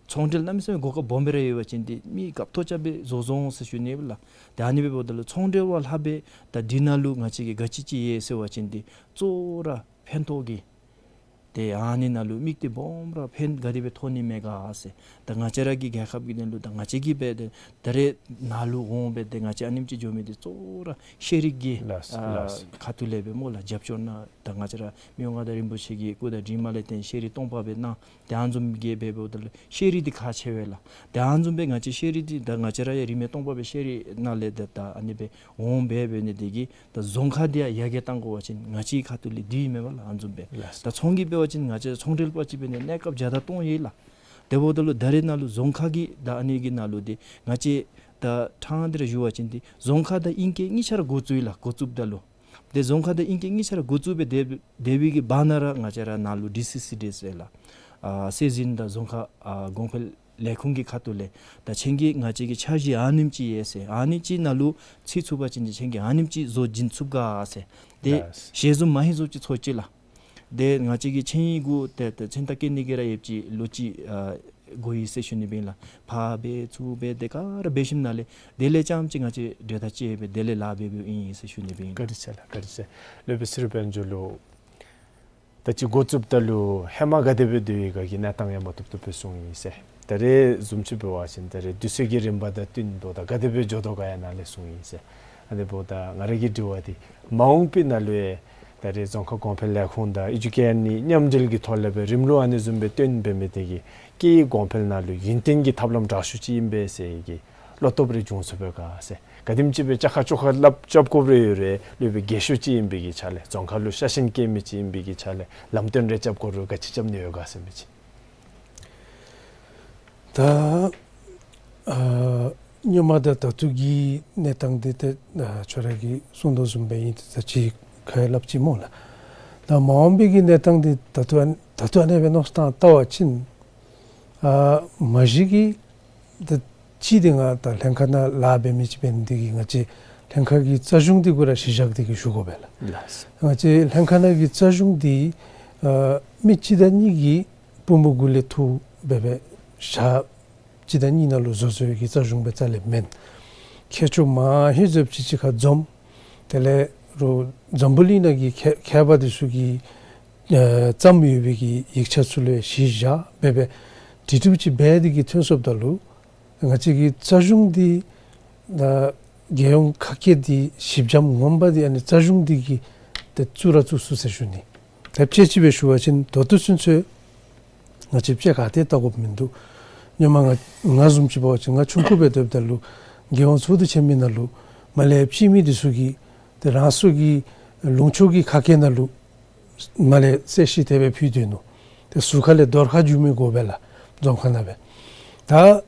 ཚོང་འབྲེལ་གནམ་མེད་ས་མེད་གོ་སྐབས་སྦོམ་སྦེ་ར་ཡོད་པ་ཅིན་འདི་མི་སྐབས་ཐོག་རྐྱབ་སྦེ་བཟོ་བཟོ་འོང་ཟེར་ཞུ་ནི་སྦེ་ལགས། ཏེ་ཨ་ནི་སྦེ་འབདཝ་ད་ལུ་ཚོང་འབྲེལ་བ་ལྷག་སྦེ་ད་འདི་ནང་ལུ་ང་བཅས་ཀྱིས་ག་ཅི་ཅིག་ཡོད་ཟེར་བ་ཅིན་འདི་གཙོ་བོ་ར་ཕན་ཐོགས་ཀྱི་ཏེ་ཨ་ནི་ནང་ལུ་དམིགས་གཏད་སྦོམ་ར་ཕན་ག་དེ་སྦེ་ཐོགས་ནི་མས་ག་ཟེར། ད་ང་བཅས་ར་གི་རྒྱལ་ཁབ་ཀྱི་དོན་ལུ་ད་ང་བཅས་ཀྱིས་སྦེ་ཏེ་ད་རེས་ནཱ་ལུ་འོང་སྦེ་ཏེ་ང་བཅས་ཨ་ནེམ་ཅིག་འགྱོ་མི་འདི་གཙོ་བོ་ར་ཤེས་རིག་གི་ལགས་ཨ་ལགས། ཁ་ཐུག་ལས་སྦེ་སྨོ་ལགས། རྒྱབ་སྐྱོར་གནང་ད་ང་བཅས་ར་མི་དབང་མངའ་བདག་རིན་པོ་ཆེ་གི་སྐུ་དང་གྲིབ་མ་ལས་བརྟེན་ཤེས་རིག་སྟོང་པ་སྦེ་གནང་། ཏེ་ཨ་ནི་བཟུམ་གྱི་སྦེ་འབདཝ་ད་ལུ་ཤེས་རིག་འདི་ཁག་ཆེ་བས་ལགས། ཏེ་ཨ་ནི་བཟུམ་སྦེ་ང་བཅས་ཤེས་རིག་འདི་ད་ང་བཅས་ར་ཡང་རིན་མེད་སྟོང་པ་སྦེ་ཤེས་རིག་ནང་ལས་ཏེ་ད་ཨ་ནི་སྦེ་འོང་སྦེ་འབད་ནི་དེ་གིས་ད་རྫོང་ཁག་འདི་ཡང་ཡར་རྒྱས་གཏང་དགོ་པ་ཅིན་ང་བཅས་ཁ་ཐུག་ལས་འདི་ཨིན་མས་པ་ལགས། ཨ་ནི་བཟུམ་སྦེ་ལགས། ད་ཚོང་གི་འབད་བ་ཅིན་ང་བཅས་ཚོང་འབྲེལ་པ་ཅིག་འབད་ནི་གནས་སྐབས་བརྒྱ་དང་སྟོང་ཡོད་ལགས། དེ་འབདཝ་ད་ལུ་ད་རེས་ནཱ་ལུ་རྫོང་ཁག་གི་ད་ཨ་ནི་གི་ནང་ལུ་འདི་ང་བཅས་ད་ཕྲང་སྟེ་ར་ཞུ་བ་ཅིན་འདི་རྫོང་ཁ་དང་ཨིང་སྐད་གཉིས་ཆ་ར་འགོ་བཙུགས་ཡི་ལགས། འགོ་བཙུགསཔ་ད་ལུ་ཏེ་རྫོང་ཁ་དང་ཨིང་སྐད་གཉིས་ཆ་ར་འགོ་བཙུགས་སྦེ་སྡོད་སྡོད་པའི་གི་བར་ན་ར་ང་བཅས་ར་ནཱ་ལུ་ཌི་སི་སི་ཌི་ཨེསི་ཟེར་ལགས། ཨ་སྲོལ་འཛིན་དང་རྫོང་ཁ་ཨ་གོང་འཕེལ་ལས་ཁུངས་ཀྱི་ཁ་ཐུག་ལས་ད་ཁྱེད་ཀྱིས་ང་བཅས་ཀྱི་འཆར་གཞི་ཨ་ནེམ་ཅིག་ཡོད་ཟེར། ཨ་ནི་ཅིག་ནང་ལུ་ཚུད་ཚུགས་པ་ཅིན་ཁྱེད་ཀྱིས་ཨ་ནེམ་ཅིག་བཟོ་བྱིན་ཚུགས་ག་ཟེར། ཏེ་ལགས། ཞལ་འཛོམས་མ་ཧེ་བཟུམ་ཅིག་ཚོགས་ཅི་ལགས། ཏེ་ང་བཅས་ཀྱི་ཆིངས་ཡིག་གུ་ཏེ་ཏེ་མཚན་རྟགས་བཀོད་ནི་གི་ར་ཡོདཔ་ཅིག་ལོ་གཅིག་ཨ་འགོར་ཡི་ཟེར་ཞུ་ནི་སྦེ་ཨིན་ལགས། ཕར་འབད་ཚུར་འབད་ཏེ་ག་ར་འབད་ཞིནམ་ལས་དེ་ལས་རྐྱངམ་ཅིག་ང་བཅས་གྲོས་ཐག་བཅད་སྦེ་དེ་ལས་ལཱ་འབད་འབདཝ་ཨིན་ཟེར་ཞུ་ནི་སྦེ་ཨིན། བཀའ་དྲིན་ཆེ་ལགས། བཀའ་དྲིན་ཆེ། སློབ་དཔོན་ཚེ་རིང་དཔལ་འབྱོར་ལུ་ད་ཅི་འགོ་བཙུགསཔ་ད་ལུ་ཧེ་མ་ག་དེ་སྦེ་སྡོད་ཡི་ག་གི་གནས་སྟངས་ཡང་མ་བཏུབ་བཏུབ་སྦེ་གསུངས་ཡི་ཟེར། ད་རེས་བཟུམ་ཅིག་འབད་བ་ཅིན་ད་རེས་དུས་ཚོད་ཀྱི་རིམ་པ་དང་བསྟུན་འབདཝ་ད་ག་དེ་སྦེ་འགྱོ་དོ་ག་ཡང་ནཱ་ལས་གསུངས་ཡི་ཟེར། ཨ་ནི་འབདཝ་ད་ང་ར་གི་དྲི་བ་འདི་མ་འོངས་པའི་ནང་ལུ་ཡང་ད་རེས་རྫོང་ཁ་གོང་འཕེལ་ལས་ཁུངས་དང་ཨེ་ཌུ་ཀེ་ཨར་གཉིས་མཉམ་འབྲེལ་གྱི་ཐོག་ལས་སྦེ་རིམ་ལུགས་ཨ་ནི་བཟུམ་སྦེ་བཏོན་འབད་མི་དེ་གིས་སྐད་ཡིག་གོང་འཕེལ་ནང་ལུ་ཡུན་བརྟན་གྱི་ཐབས་ལམ་དྲག་ཤོས་ཅིག་ཨིན་པས་ཟེར་གྱི་བློ་སྟོབས་རེ་འབྱུང་ཚུགས་པས་ག་ཟེར། ག་དེམ་ཅིག་སྦེ་བཅའ་ཁ་བཅོ་ཁ་སླབ་རྐྱབ་དགོཔ་རེ་ཡོད་རུང་ལུ་སྦེ་རྒས་ཤོས་ཅིག་ཨིན་པའི་གི་ཆ་ལས་རྫོང་ཁ་ལུ་ཤ་ཞེན་བསྐྱེད་མི་ཅིག་ཨིན་པའི་གི་ཆ་ལས་ལམ་སྟོན་རེ་རྐྱབ་དགོ་རུང་ག་ཅི་རྐྱབ་ནི་ཡོད་ག་ཟེར་མི་ཅིག། ད་ཨ་སྔོན་མ་དང་ད་ལྟོ་གི་གནས་སྟངས་འདི་ཏེ་ཨ་ཁྱོད་ར་གིས་གསུངས་དོ་བཟུམ་སྦེ་ཨིན། ཏེ་ད་ཅི་ཁ་ཡར་སླབ་ཅི་སྨོ་ལགས། ད་མ་འོངས་པའི་གི་གནས་སྟངས་འདི་ད་ལྟོ་ཨ་ད་ལྟོ་ཨ་ནེ་སྦེ་མནོ་བསམ་བཏང་བལྟ་བ་ཅིན་ཨ་མ་གཞི་གི་ད་ཅི་འདི་ང་ད་ལྷན་ཁག་ནང་ལཱ་འབད་མི་ཅིག་འབད་ནི་འདི་གིས་ང་བཅས་ལྷན་ཁག་གི་རྩ་གཞུང་འདི་གུ་ར་གཞི་བཞག་སྟེ་གི་ཞུ་དགོ་པས་ལགས། ལགས། ང་བཅས་ལྷན་ཁག་ནང་གི་རྩ་གཞུང་འདི་ཨ་མི་གཅིག་དང་གཉིས་ཀྱི་པུས་མོ་གུ་ལས་འཐུ་འབད་སྦེ་ཞག་གཅིག་དང་གཉིས་ནང་ལུ་བཟོ་བཟོ་བའི་གི་རྩ་གཞུང་སྦེ་རྩ་ལས་མེན། མཁས་མཆོག་མང་ཧེ་ཟབ་ཅིག་གཅིག་ཁར་འཛོམས། དེ་ལས་རོགས་འཛམ་བུ་གླིང་ནང་གི་མཁས་མཁས་པ་འདི་ཚུ་གིས་ཨ་བརྩམས་ཡོད་པའི་གི་ཡིག་ཆ་ཚུ་ལུ་གཞི་བཞག་འབད་སྦེ་དྲི་དྲིཝ་ཅིག་འབད་དེ་གི་ཐོན་སོངམ་ད་ལུ་ང་བཅས་ཀྱི་རྩ་གཞུང་འདི་ད་རྒྱལ་ཡོངས་ཁ་སྐད་འདི་ཞིབ་འཇམ་ངོ་མ་འདི་ཨ་ནི་རྩ་གཞུང་འདི་གིས་ཏེ་བཙུགས་ར་བཙུགས་ཚུགས་ཟེར་ཞུ་ནི། ཏེ་དཔྱེ་ཅིག་སྦེ་ཞུ་བ་ཅིན་ད་ལྟོ་ཚུན་ཚོད་ང་བཅས་དཔྱེ་ག་ཏེ་བལྟ་དགོཔ་མིན་འདུག། སྔོན་མ་ང་ང་བཟུམ་ཅིག་འབད་བ་ཅིན་ང་ཆུང་ཀུ་སྦེ་སྡོདཔ་ད་ལུ་རྒྱལ་ཡོངས་ཚོགས་འདུ་ཆེན་མོའི་ནང་ལུ་མར་ལས་ཕྱི་མི་འདི་ཚུ་གིས་ཏེ་རང་སོ་གི་ལུང་ཕྱོགས་ཀྱི་ཁ་སྐད་ནང་ལུ་མར་ལས་གསལ་བཤད་དེ་སྦེ་ཕུལ་སྡོད་ནུག། ཏེ་ཟུར་ཁ་ལས་རྡོར་ཁ་བསྒྱུར་མི་དགོ་པས་ལགས། རྫོང་ཁ་ནང་སྦེ། ད་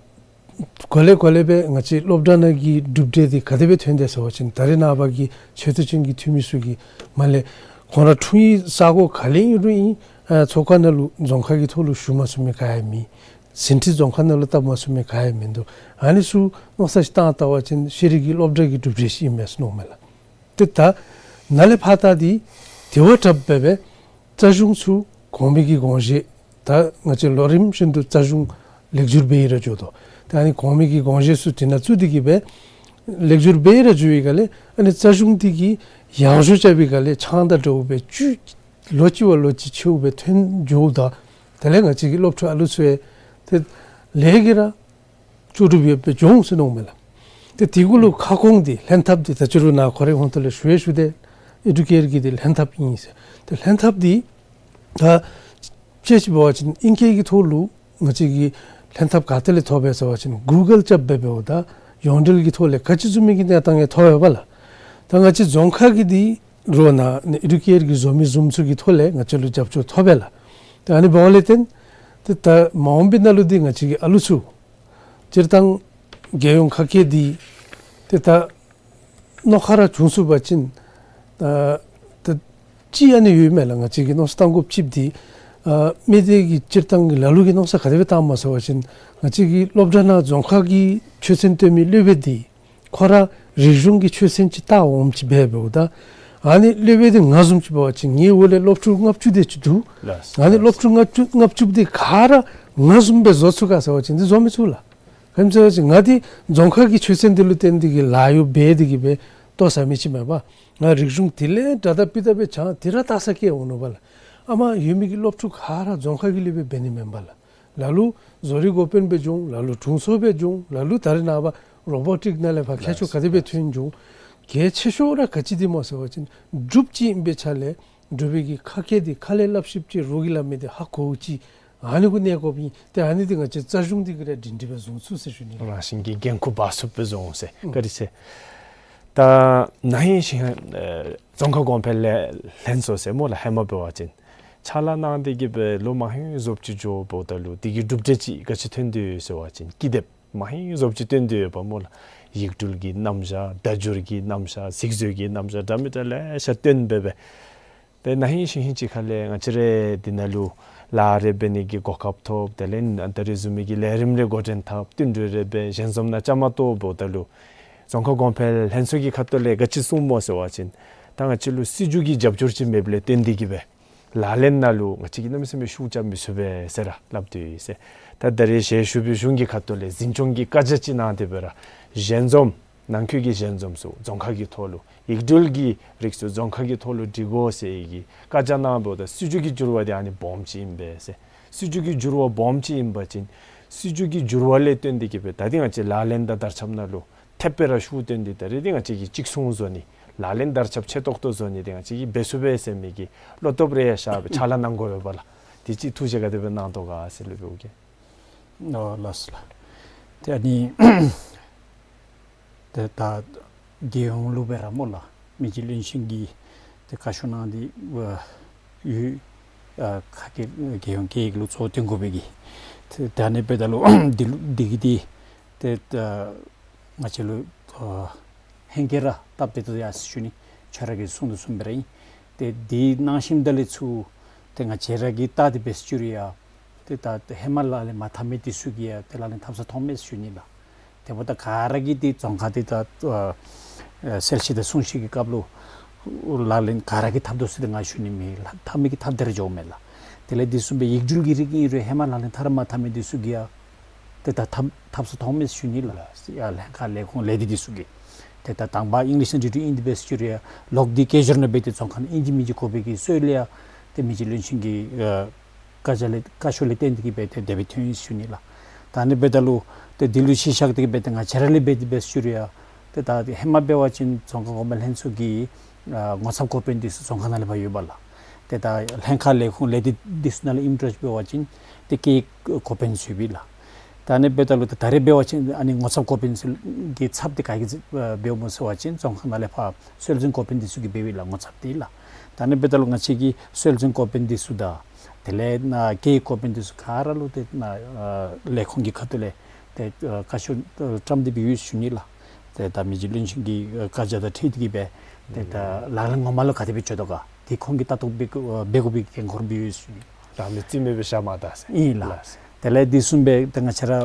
གོ་ལེ་གོ་ལེ་སྦེ་ང་བཅས་སློབ་གྲྭ་ནང་གི་གྲུབ་འབྲས་འདི་ག་དེ་སྦེ་ཐོན་དེས་ཟེར་བ་ཅིན་ད་རེས་ནངས་པ་གི་ཆེ་བསྟོད་ཅན་གྱི་འཐུས་མི་ཚུ་གིས་མར་ལས་ཁོང་ར་འཁྲུངས་ཡུལ་ས་གོ་ག་ལས་ཨིན་རུང་ཨིན་ཨ་ཚོགས་ཁང་ནང་ལུ་རྫོང་ཁ་གི་ཐོག་ལུ་ཞུ་མ་ཚུགས་མི་ག་ཡང་མེད། ཟིན་བྲིས་རྫོང་ཁ་ནང་ལུ་བཏབ་མ་ཚུགས་མི་ག་ཡང་མིན་འདུག། ཨ་ནི་ཚུ་མནོ་བསམ་ཅིག་བཏང་བལྟ་བ་ཅིན་ཤེས་རིག་གི་སློབ་གྲྭ་གི་གྲུབ་འབྲས་ཅིག་ཨིན་མས་ཟེར་མནོཝ་མས་ལགས། ཏེ་ད་ནཱ་ལས་ཕར་ད་འདི་དེ་བ་དྲགཔ་སྦེ་སྦེ་རྩ་གཞུང་ཚུ་གོང་མའི་གི་དགོངས་བཞེད་ད་ང་བཅས་ལོ་རིམ་བཞིན་དུ་རྩ་གཞུང་ལེགས་བསྒྱུར་འབད་ཡི་ར་འགྱོ་དོ། ད་ཨ་ནི་གོང་མའི་གི་དགོངས་བཞེད་ཚུ་དེ་ནང་བཙུགས་ཏེ་གི་སྦེ་ལེགས་བསྒྱུར་འབད་ཡི་ར་འགྱོ་བའི་སྒང་ལས་ཨ་ནི་རྩ་གཞུང་འདི་གི་ཡང་ཞུ་རྐྱབ་པའི་སྒང་ལས་ཆང་དང་འདྲཝ་སྦེ་བཅུད་ལོ་གཅིག་བ་ལོ་གཅིག་ཆེཝ་སྦེ་ཐོན་འགྱོཝ་ད་དེ་ལས་ང་བཅས་ཀྱི་སློབ་ཕྲུག་ཨ་ལུ་ཚུ་ཡང་ཏེ་ལས་ཀྱི་ར་ལྕོགས་གྲུབ་ཡོདཔ་སྦེ་འགྱོ་འོང་ཟེར་མནོཝ་མས་ལགས། ཏེ་དེ་གུ་ལུ་ཁ་སྐོང་འདི་ལྷན་ཐབས་འདི་ད་ཅི་རུང་ནཱ་ཁོ་རའི་ཧོངས་ཏོ་ལས་ཞུ་ཡང་ཞུ་དེས། ཨེ་ཌུ་ཀེར་གྱི་འདི་ལྷན་ཐབས་ཨིན་ཟེར། ཏེ་ལྷན་ཐབས་འདི་ད་དཔྱེ་ཅིག་འབད་བ་ཅིན་ཨིང་སྐད་ཀྱི་ཐོག་ལུ་ང་བཅས་ཀྱིས་ལྷན་ཐབས་ག་ཏེ་ལས་ཐོབ་པས་ཟེར་བ་ཅིན་གུ་གཱལ་རྐྱབ་སྦེ་འབདཝ་ད་ཡོངས་འབྲེལ་གྱི་ཐོག་ལས་ག་ཅི་བཟུམ་མའི་གི་གནས་སྟངས་ཡང་ཐོབ་ཡོདཔ་ལགས། ད་ང་བཅས་རྫོང་ཁ་གི་འདི་རོགས་ནཱ་ཨེ་ཌུ་ཀེར་གྱིས་བཟོ་མི་བཟུམ་ཚུ་གི་ཐོག་ལས་ང་བཅས་ལུ་རྒྱབ་སྐྱོར་ཐོབ་པས་ལགས། ཏེ་ཨ་ནི་འབདཝ་ལས་བརྟེན་ཏེ་ད་མ་འོངས་པའི་ནང་ལུ་འདི་ང་བཅས་ཀྱི་ཨ་ལུ་ཚུ་སྤྱིར་བཏང་རྒྱལ་ཡོངས་ཁ་སྐད་འདི་ཏེ་ད་རྣོ་ཁ་ར་བྱུང་ཚུགས་པ་ཅིན་ད་ད་ཅིག་ཨ་ནི་ཡོད་མས་ལགས། ང་བཅས་ཀྱིས་མནོ་བསམ་བཏང་དགོཔ་ཅིག་འདི་ ཨ་མི་སྡེ་གི་སྤྱིར་བཏང་གི་ལ་ལུ་གིས་མནོ་བསམ་ག་དེ་སྦེ་བཏངམ་སྨོ་ཟེར་བ་ཅིན་ང་བཅས་ཀྱི་སློབ་གྲྭ་ནང་རྫོང་ཁག་གི་ཆོས་ཚན་སྟོན་མི་སློབ་དཔོན་འདི་ཁོ་ར་རིག་གཞུང་གི་ཆོས་ཚན་ཅིག་ལྟ་འོངམ་ཅིག་འབད་འབདཝ་ད། ཨ་ནི་སློབ་དཔོན་འདི་ང་བཟུམ་ཅིག་འབད་བ་ཅིན་ངེའི་འོག་ལས་སློབ་ཕྲུག་ལྔ་བཅུ་དེ་ཅིག་འདུག། ལགས། ཨ་ནི་སློབ་ཕྲུག་ལྔ་བཅུ་ལྔ་བཅུ་འདི་ག་ར་ང་བཟུམ་སྦེ་བཟོ་ཚུགས་ག་ཟེར་བ་ཅིན་འདི་བཟོ་མི་ཚུགས་ལགས། ག་ཅི་སྨོ་ཟེར་བ་ཅིན་ང་འདི་རྫོང་ཁག་གི་ཆོས་ཚན་འདི་ལུ་བརྟེན་ཏེ་གིས་ལཱ་གཡོག་འབད་དེ་གིས་སྦེ་ལྟོ་བཟའ་མི་ཅིག་མེན་པ། ང་རིག་གཞུང་དེ་ལས་དྲག་དྲག་པི་ཏ་སྦེ་སྦྱང་དེ་ར་ལྟ་ས་སྐྱེལ་འོང་ནུག་པ་ལགས། ཨ་མ་ཡོད་མི་གི་སློབ་ཕྲུག་ག་ར་རྫོང་ཁག་གི་སློབ་དཔོན་འབད་ནི་མེན་པ་ལགས། ལ་ལུ་བཟོ་རིག་འགོ་དཔོན་སྦེ་བྱུང་། ལ་ལུ་དྲུང་འཚོ་སྦེ་བྱུང་། ལ་ལུ་ད་རེས་ནངས་པ་རོ་བོ་ཊིཀ་ནང་ལས་ཕར་མཁས་མཆོག་ག་དེ་སྦེ་ཐོན་བྱུང་། གལ་ཆེ་ཤོས་ར་ག་ཅི་འདི་སྨོ་ཟེར་བ་ཅིན་འབྲུགཔ་ཅིག་ཨིན་པའི་ཆ་ལས་འབྲུག་པའི་གི་ཁ་སྐད་འདི་ཁ་ལས་སླབ་ཤེསཔ་ཅིག་རོགས་ཀྱིས་སླབ་མི་འདི་ཧ་གོཝ་ཅིག་ཨ་ནི་གུ་གནས་དགོཔ་ཨིན། ཏེ་ཨ་ནི་འདི་ང་བཅས་རྩ་གཞུང་འདི་གིས་ར་སྒྲིང་སྒྲི་སྦེ་བཟུང་ཚུགས་ཟེར་ཞུ་ནི། རང་བཞིན་གྱིས་འགན་ཁུར་འབག་ཚུགསཔ་སྦེ་བཟོ་འོང་ཟེར། ཨུམ། བཀའ་དྲིན་ཆེ། ད་ན་ཧིང་ཞིན་ཧེ་ཨེ་རྫོང་ཁ་གོང་འཕེལ་ལྷན་ཚོགས་ཟེར་སྨོ་ལགས། ཧེ་མ་འབད་བ་ཅིན་ཕྱག་ལཱ་གནང་སྟེ་གིས་སྦེ་ལོ་མང་ཧིང་བཟོཔ་ཅིག་འགྱོ་འབདཝ་ད་ལུ་དེ་གི་གྲུབ་འབྲས་ཅིག་ག་ཅི་ཐོན་ཏེ་ཡོད་ཟེར་བ་ཅིན་ཀི་དེབ་མང་ཧིང་བཟོཔ་ཅིག་ཐོན་ཏེ་ཡོདཔ་སྨོ་ལགས། ཡིག་འབྲུ་གི་རྣམ་གཞག། སྒྲ་སྒྱུར་གྱི་རྣམ་གཞག། ཚིག་མཛོད་ཀྱི་རྣམ་གཞག། འདྲ་མི་འདྲ་ལེ་ཤ་བཏོན་སྦེ་སྦེ། ཏེ་ན་ཧིང་ཞིན་ཧིང་ཅིག་ཁ་ལས་ང་བཅས་ར་འདི་ནང་ལུ་ལཱ་རེ་འབད་ནི་གི་གོ་སྐབས་ཐོབ། དེ་ལས་ད་རེས་བཟུམ་མའི་གི་ལས་རིམ་རེ་འགོ་འདྲེན་འཐབ། བསྟུན་གྲོས་རེ་འབད། ཞལ་འཛོམས་ནང་བཅའ་མར་གཏོགས་འབདཝ་ད་ལུ་རྫོང་ཁ་གོང་འཕེལ་ལྷན་ཚོགས་ཀྱི་ཁ་ཐུག་ལས་ག་ཅི་གསུངམ་སྨོ་ཟེར་བ་ཅིན་ད་ང་བཅས་ལུ་སྲིད་བྱུས་ཀྱི་རྒྱབ་སྐྱོར་ཅིག་མེདཔ་ལས་བརྟེན་ཏེ་གིས་སྦེ་ལག་ལེན་ནང་ལུ་ང་བཅས་ཀྱིས་གནམ་མེད་ས་མེད་ཤུགས་རྐྱབ་མི་ཚུགས་པས་ཟེར་ར་སླབ་སྟེ་ཡོད་ཟེར། ད་ད་རེས་ཞལ་བཞུགས་པའི་གཞུང་གི་ཁ་ཐུག་ལས་འཛིན་སྐྱོང་གི་བཀའ་རྒྱ་ཅིག་གནང་སྟེ་སྦེ་ར་ཞལ་འཛོམས་ནང་འཁོད་ཀྱི་ཞལ་འཛོམས་ཚུ་རྫོང་ཁ་གི་ཐོག་ལུ་ཡིག་འབྲུ་གི་རིགས་ཚུ་རྫོང་ཁ་གི་ཐོག་ལུ་སྒྲིག་དགོ་ཟེར་གྱི་བཀའ་རྒྱ་གནང་འབདཝ་ད་སྲིད་བྱུས་ཀྱི་འགྱུར་བ་འདི་ཨ་ནི་སྦོམ་ཅིག་ཨིན་པས་ཟེར། སྲིད་བྱུས་ཀྱི་འགྱུར་བ་སྦོམ་ཅིག་ཨིན་པ་ཅིན་སྲིད་བྱུས་ཀྱི་འགྱུར་བ་ལས་བརྟེན་ཏེ་གིས་སྦེ་ད་འདི་ང་བཅས་ལག་ལེན་དང་དར་ཁྱབ་ནང་ལུ་ཐེབས་སྦེ་ར་ཤུགས་བཏོན་ཏེ་ད་རེས་འདི་ང་བཅས་ཀྱིས་གཅིག་མཚུངས་བཟོ་ནི་ལག་ལེན་དར་ཁྱབ་ཆེ་ཏོག་ཏོ་བཟོ་ནི་འདི་ང་བཅས་ཀྱིས་འབད་ཚུགས་པས་ཟེར་མི་གི་བློ་སྟོབས་རེ་ཡང་བཞག་སྦེ་ཕྱག་ལཱ་གནང་དགོ་པས་པ་ལགས། དེ་ཅིག་ཐུགས་བཞེད་ག་དེ་སྦེ་གནང་དོ་ག་ཟེར་ལུ་འབདཝ་གི། ཨོ་ལགས་སོ་ལགས། ཏེ་ཨ་ནི་ཏེ་ད་རྒྱལ་ཡོངས་ལུ་སྦེ་ར་སྨོ་ལགས་མི་རྗེ་བློན་ཆེན་གྱིས་ཏེ་བཀའ་ཤོག་གནང་སྟེ་ཡོད། ཨ་ཁ་སྐད་རྒྱལ་ཡོངས་སྐད་ཡིག་ལུ་གཙོ་བོ་བཏོན་དགོ་པའི་གི། ཏེ་ད་ཨ་ནི་འབདཝ་ད་ལུ་འདི་ལུ་འདི་གིས་འདི་ཏེ་ད་ང་བཅས་ལུ་ཨ་ཧེང་སྐལ་ར་སྟབས་བདེ་ཏོག་ཏོ་ཡར་སོ་ཞུ་ནི། ཁྱོད་ར་གིས་གསུང་དོ་བཟུམ་སྦེ་ར་ཨིན། ཏེ་འདི་གནང་ཞིནམ་ད་ལས་ཚུར་ཏེ་ང་བཅས་ར་གིས་བལྟ་སྟེ་འབད་ཞུ་རུང་ཡང་ཏེ་ད་ཧེ་མ་ལག་ལེན་མ་འཐབ་མི་འདི་ཚུ་གིས་ཡང་ཏེ་ལག་ལེན་འཐབ་ས་མཐོངམ་མས་ཞུ་ནི་ལགས། དེ་འབདཝ་ད་ག་ར་གིས་ཏེ་རྫོང་ཁ་འདི་ད་ཨ་གསལ་བཤད་དང་གསུང་བཤད་ཀྱི་སྐབས་ལུ་ལག་ལེན་ག་ར་གིས་འཐབ་དོ་ཟེར་ཏེ་ང་ཞུ་ནི་མེད་ལགས། འཐབ་མི་གིས་འཐབ་སྟེ་ར་འགྱོཝ་མས་ལགས། དེ་ལས་འདི་བཟུམ་སྦེ་ཡིག་འབྲུ་གི་རིགས་ཨིན་རུང་ཧེ་མ་ལག་ལེན་འཐབ་ར་མ་འཐབ་མི་འདི་ཚུ་གིས་ཡང་ཏེ་ད་འཐབ་འཐབ་ས་མཐོངམ་མས་ཞུ་ནི་ལགས། ཡར་ལྷན་ཁག་ལས་ཁུངས་ལས་སྡེ་འདི་ཚུ་གིས། ཏེ་ད་དང་པ་ཨིང་ལིཤ་ནང་འབྲི་འབྲི་ཨིན་ཏེ་འབད་ཞུ་རུང་ཡང་ལོག་སྟེ་སྐད་སྦྱོར་ནང་འབད་དེ་རྫོང་ཁ་ནང་ཨིན་ཅི་མིན་ཅི་གོ་བའི་གི་སྲོལ་ཡང་ཏེ་མི་རྗེ་བློན་ཆེན་གྱི་ཨ་བཀའ་རྒྱ་ལས་བཀའ་ཤོག་ལས་བརྟེན་ཏེ་གིས་སྦེ་ཏེ་དེ་སྦེ་ཐོན་ཡི་ཞུ་ནི་ལགས། ད་ཨ་ནི་འབདཝ་ད་ལུ་ཏེ་འདི་ལུ་གཞི་བཞག་སྟེ་གིས་སྦེ་ཏེ་ང་བཅས་ར་ལས་འབད་དེ་འབད་ཞུ་རུང་ཡང་ཏེ་ད་ཧེ་མ་འབད་བ་ཅིན་རྫོང་ཁ་གོང་འཕེལ་ལྷན་ཚོགས་ཀྱི་ཨ་ངོ་ཚབ་འགོ་དཔོན་འདི་ཚུ་རྫོང་ཁ་ནང་ལས་ཕར་ཡོད་པ་ལགས། ཏེ་ད་ལྷན་ཁག་ལས་ཁུངས་ལས་སྡེ་འདི་ཚུ་ནང་ལས་ཨིནམ་འདྲཝ་ཅིག་འབད་བ་ཅིན་ཏེ་སྐད་ཡིག་འགོ་དཔོན་ཚུ་ཡོད་པས་ལགས། ད་ཨ་ནི་འབདཝ་ད་ལུ་ད་ད་རེས་འབད་བ་ཅིན་ཨ་ནི་ངོ་ཚབ་འགོ་དཔོན་ཚུ་གི་ཚབ་འདི་ག་གིས་འབདཝ་སྨོ་ཟེར་བ་ཅིན་རྫོང་ཁ་ནང་ལས་ཕར་སྲོལ་འཛིན་འགོ་དཔོན་འདི་ཚུ་གིས་འབདཝ་ཨིན་ལགས་ངོ་ཚབ་འདི་ལགས། ད་ཨ་ནི་འབདཝ་ད་ལུ་ང་བཅས་ཀྱིས་སྲོལ་འཛིན་འགོ་དཔོན་འདི་ཚུ་དང་དེ་ལས་ནཱ་སྐད་ཡིག་འགོ་དཔོན་འདི་ཚུ་ག་ར་ལུ་ཏེ་ནཱ་ཨ་ལས་ཁུངས་ཀྱི་ཁ་ཐུག་ལས་ཏེ་ཨ་བཀའ་ཤོག་ཨ་བཀྲམ་སྟེ་སྦེ་ཡོད་ཞུ་ནི་ལགས། ཏེ་ད་མི་རྗེ་བློན་ཆེན་གྱི་ཨ་བཀའ་རྒྱ་དང་འཁྲིལ་ཏེ་གིས་སྦེ་ཏེ་ད་ལག་ལེན་ངོ་མ་ལུ་ག་དེ་སྦེ་འགྱོ་དོ་ག་འདི་ཁོང་གིས་ལྟ་རྟོག་འབད་དགོ་ཨ་འབད་དགོ་པའི་འགན་ཁུར་འབད་ཡོད་ཞུ་ནི། རང་ལུ་རྩིས་མེད་སྦེ་བཞག་མ་ད་ཟེར། ཨིན་ལགས། ལགས། དེ་ལས་འདི་བཟུམ་སྦེ་ཏེ་ང་བཅས་ར་ཨ་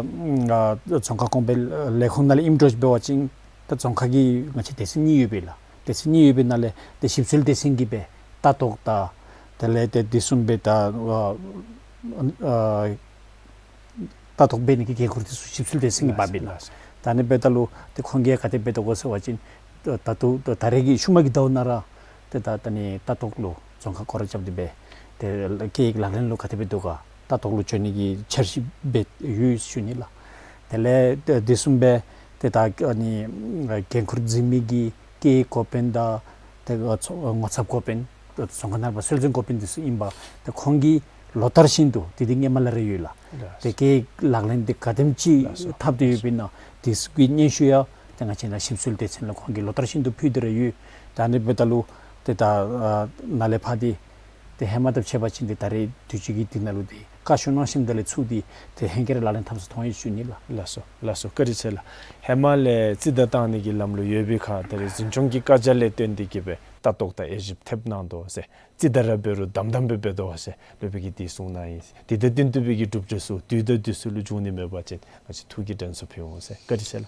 རྫོང་ཁ་གོང་འཕེལ་ལས་ཁུངས་ནང་ལས་ཨིནམ་འདྲཝ་ཅིག་འབད་བ་ཅིན་ད་རྫོང་ཁ་གི་ང་བཅས་སྡེ་ཚན་གཉིས་ཡོད་པས་ལགས། སྡེ་ཚན་གཉིས་ཡོད་པའི་ནང་ལས་ཏེ་ཞིབ་འཚོལ་སྡེ་ཚན་གྱིས་སྦེ་ལྟ་རྟོག་དང་དེ་ལས་ཏེ་འདི་བཟུམ་སྦེ་ད་ཨ་ཨ་ལྟ་རྟོག་འབད་ནི་གི་འགན་ཁུར་འདི་ཚུ་ཞིབ་འཚོལ་སྡེ་ཚན་གྱིས་འབགཔ་ཨིན་ལགས། ད་ཨ་ནི་འབདཝ་ད་ལུ་ཏེ་ཁོང་གིས་ག་དེ་འབད་དོ་ག་ཟེར་བ་ཅིན་ད་ད་ལྟོ་ད་ད་རེས་ཀྱི་ཤུལ་མ་གི་ཟླཝ་ནང་ར་ཏེ་ད་ད་ཨ་ནི་ལྟ་རྟོག་ལུ་རྫོང་ཁ་སྐོར་ར་རྐྱབ་སྟེ་སྦེ་ཏེ་སྐད་ཡིག་ལག་ལེན་ལུ་ག་དེ་འབད་དོ་ག་ལྟ་རྟོག་ལུ་འགྱོ་ནི་གི་འཆར་གཞི་འབད་ཡོད་ཞུ་ནི་ལགས། དེ་ལས་ཏེ་འདི་བཟུམ་སྦེ་ཏེ་ད་ཨ་ནི་འགན་ཁུར་འཛིན་མི་གི་སྐད་ཡིག་འགོ་དཔོན་དང་ཏེ་ཨ་ཚོ་ངོ་ཚབ་འགོ་དཔོན་ཏེ་རྫོང་ཁ་ནང་ཕར་སྲོལ་འཛིན་འགོ་དཔོན་འདི་ཚུ་ཨིན་པས། ཏེ་ཁོང་གིས་ལོ་ལྟར་བཞིན་དུ་དེ་འདི་སྔོན་མ་ལས་ར་ཡོད་ལགས། ལགས། ཏེ་སྐད་ཡིག་ལག་ལེན་འདི་ག་དེམ་ཅིག་ལགས་སོ། འཐབ་སྟེ་ཡོདཔ་ཨིན་ན་འདི་ཚུ་གི་སྙན་ཞུ་ཡང་ཏེ་ང་བཅས་ནཱ་ཞིབ་འཚོལ་སྡེ་ཚན་ལུ་ཁོང་གིས་ལོ་ལྟར་བཞིན་དུ་ཕུལ་ཏེ་ར་ཡོད། ད་ཨ་ནི་འབདཝ་ད་ལུ་ཏེ་ད་ཨ་ནཱ་ལས་ཕར་འདི་ཏེ་ཧེ་མ་དང་ཕྱད་པ་ཅིན་ཏེ་ད་རེས་དུས་ཅི་གི་འདི་ནང་ལུ་ཏེ་ བཀའ་ཞུ་གནང་ཞིནམ་དེ་ལས་ཚུར་འདི་ཏེ་ཧེང་སྐལ་ར་ལག་ལེན་འཐབ་ས་མཐོང་ཡི་ཞུ་ནི་ལགས། ལགས་སོ་ལགས་སོ། བཀའ་དྲིན་ཆེ་ལགས། ཧེ་མ་ལས་རྩིས་བརྡ་བཏང་ནི་གི་ལམ་ལུགས་ཡོད་པའི་ཁར་ད་རེས་འཛིན་སྐྱོང་གི་བཀའ་རྒྱ་ལས་བརྟེན་ཏེ་གི་སྦེ་ལྟ་རྟོག་དང་དབྱེ་ཞིབ་ཐེབས་གནང་དོ་ཟེར། རྩིས་བརྡ་ར་འབད་རུང་དམ་དམ་སྦེ་འབད་དོ་ཟེར་སློབ་དཔོན་གྱིས་འདི་གསུངས་གནང་ཡི། དེ་དང་བསྟུན་ཏེ་སྦེ་གི་གྲུབ་འབྲས་ཚུ་དུས་དང་དུས་སུ་ལུ་འབྱུང་ནི་མེད་པ་ཅིན་ང་བཅས་ཐུགས་ཀྱི་དྲན་གསོ་ཕུལ་འོང་ཟེར། བཀའ་དྲིན་ཆེ་ལགས།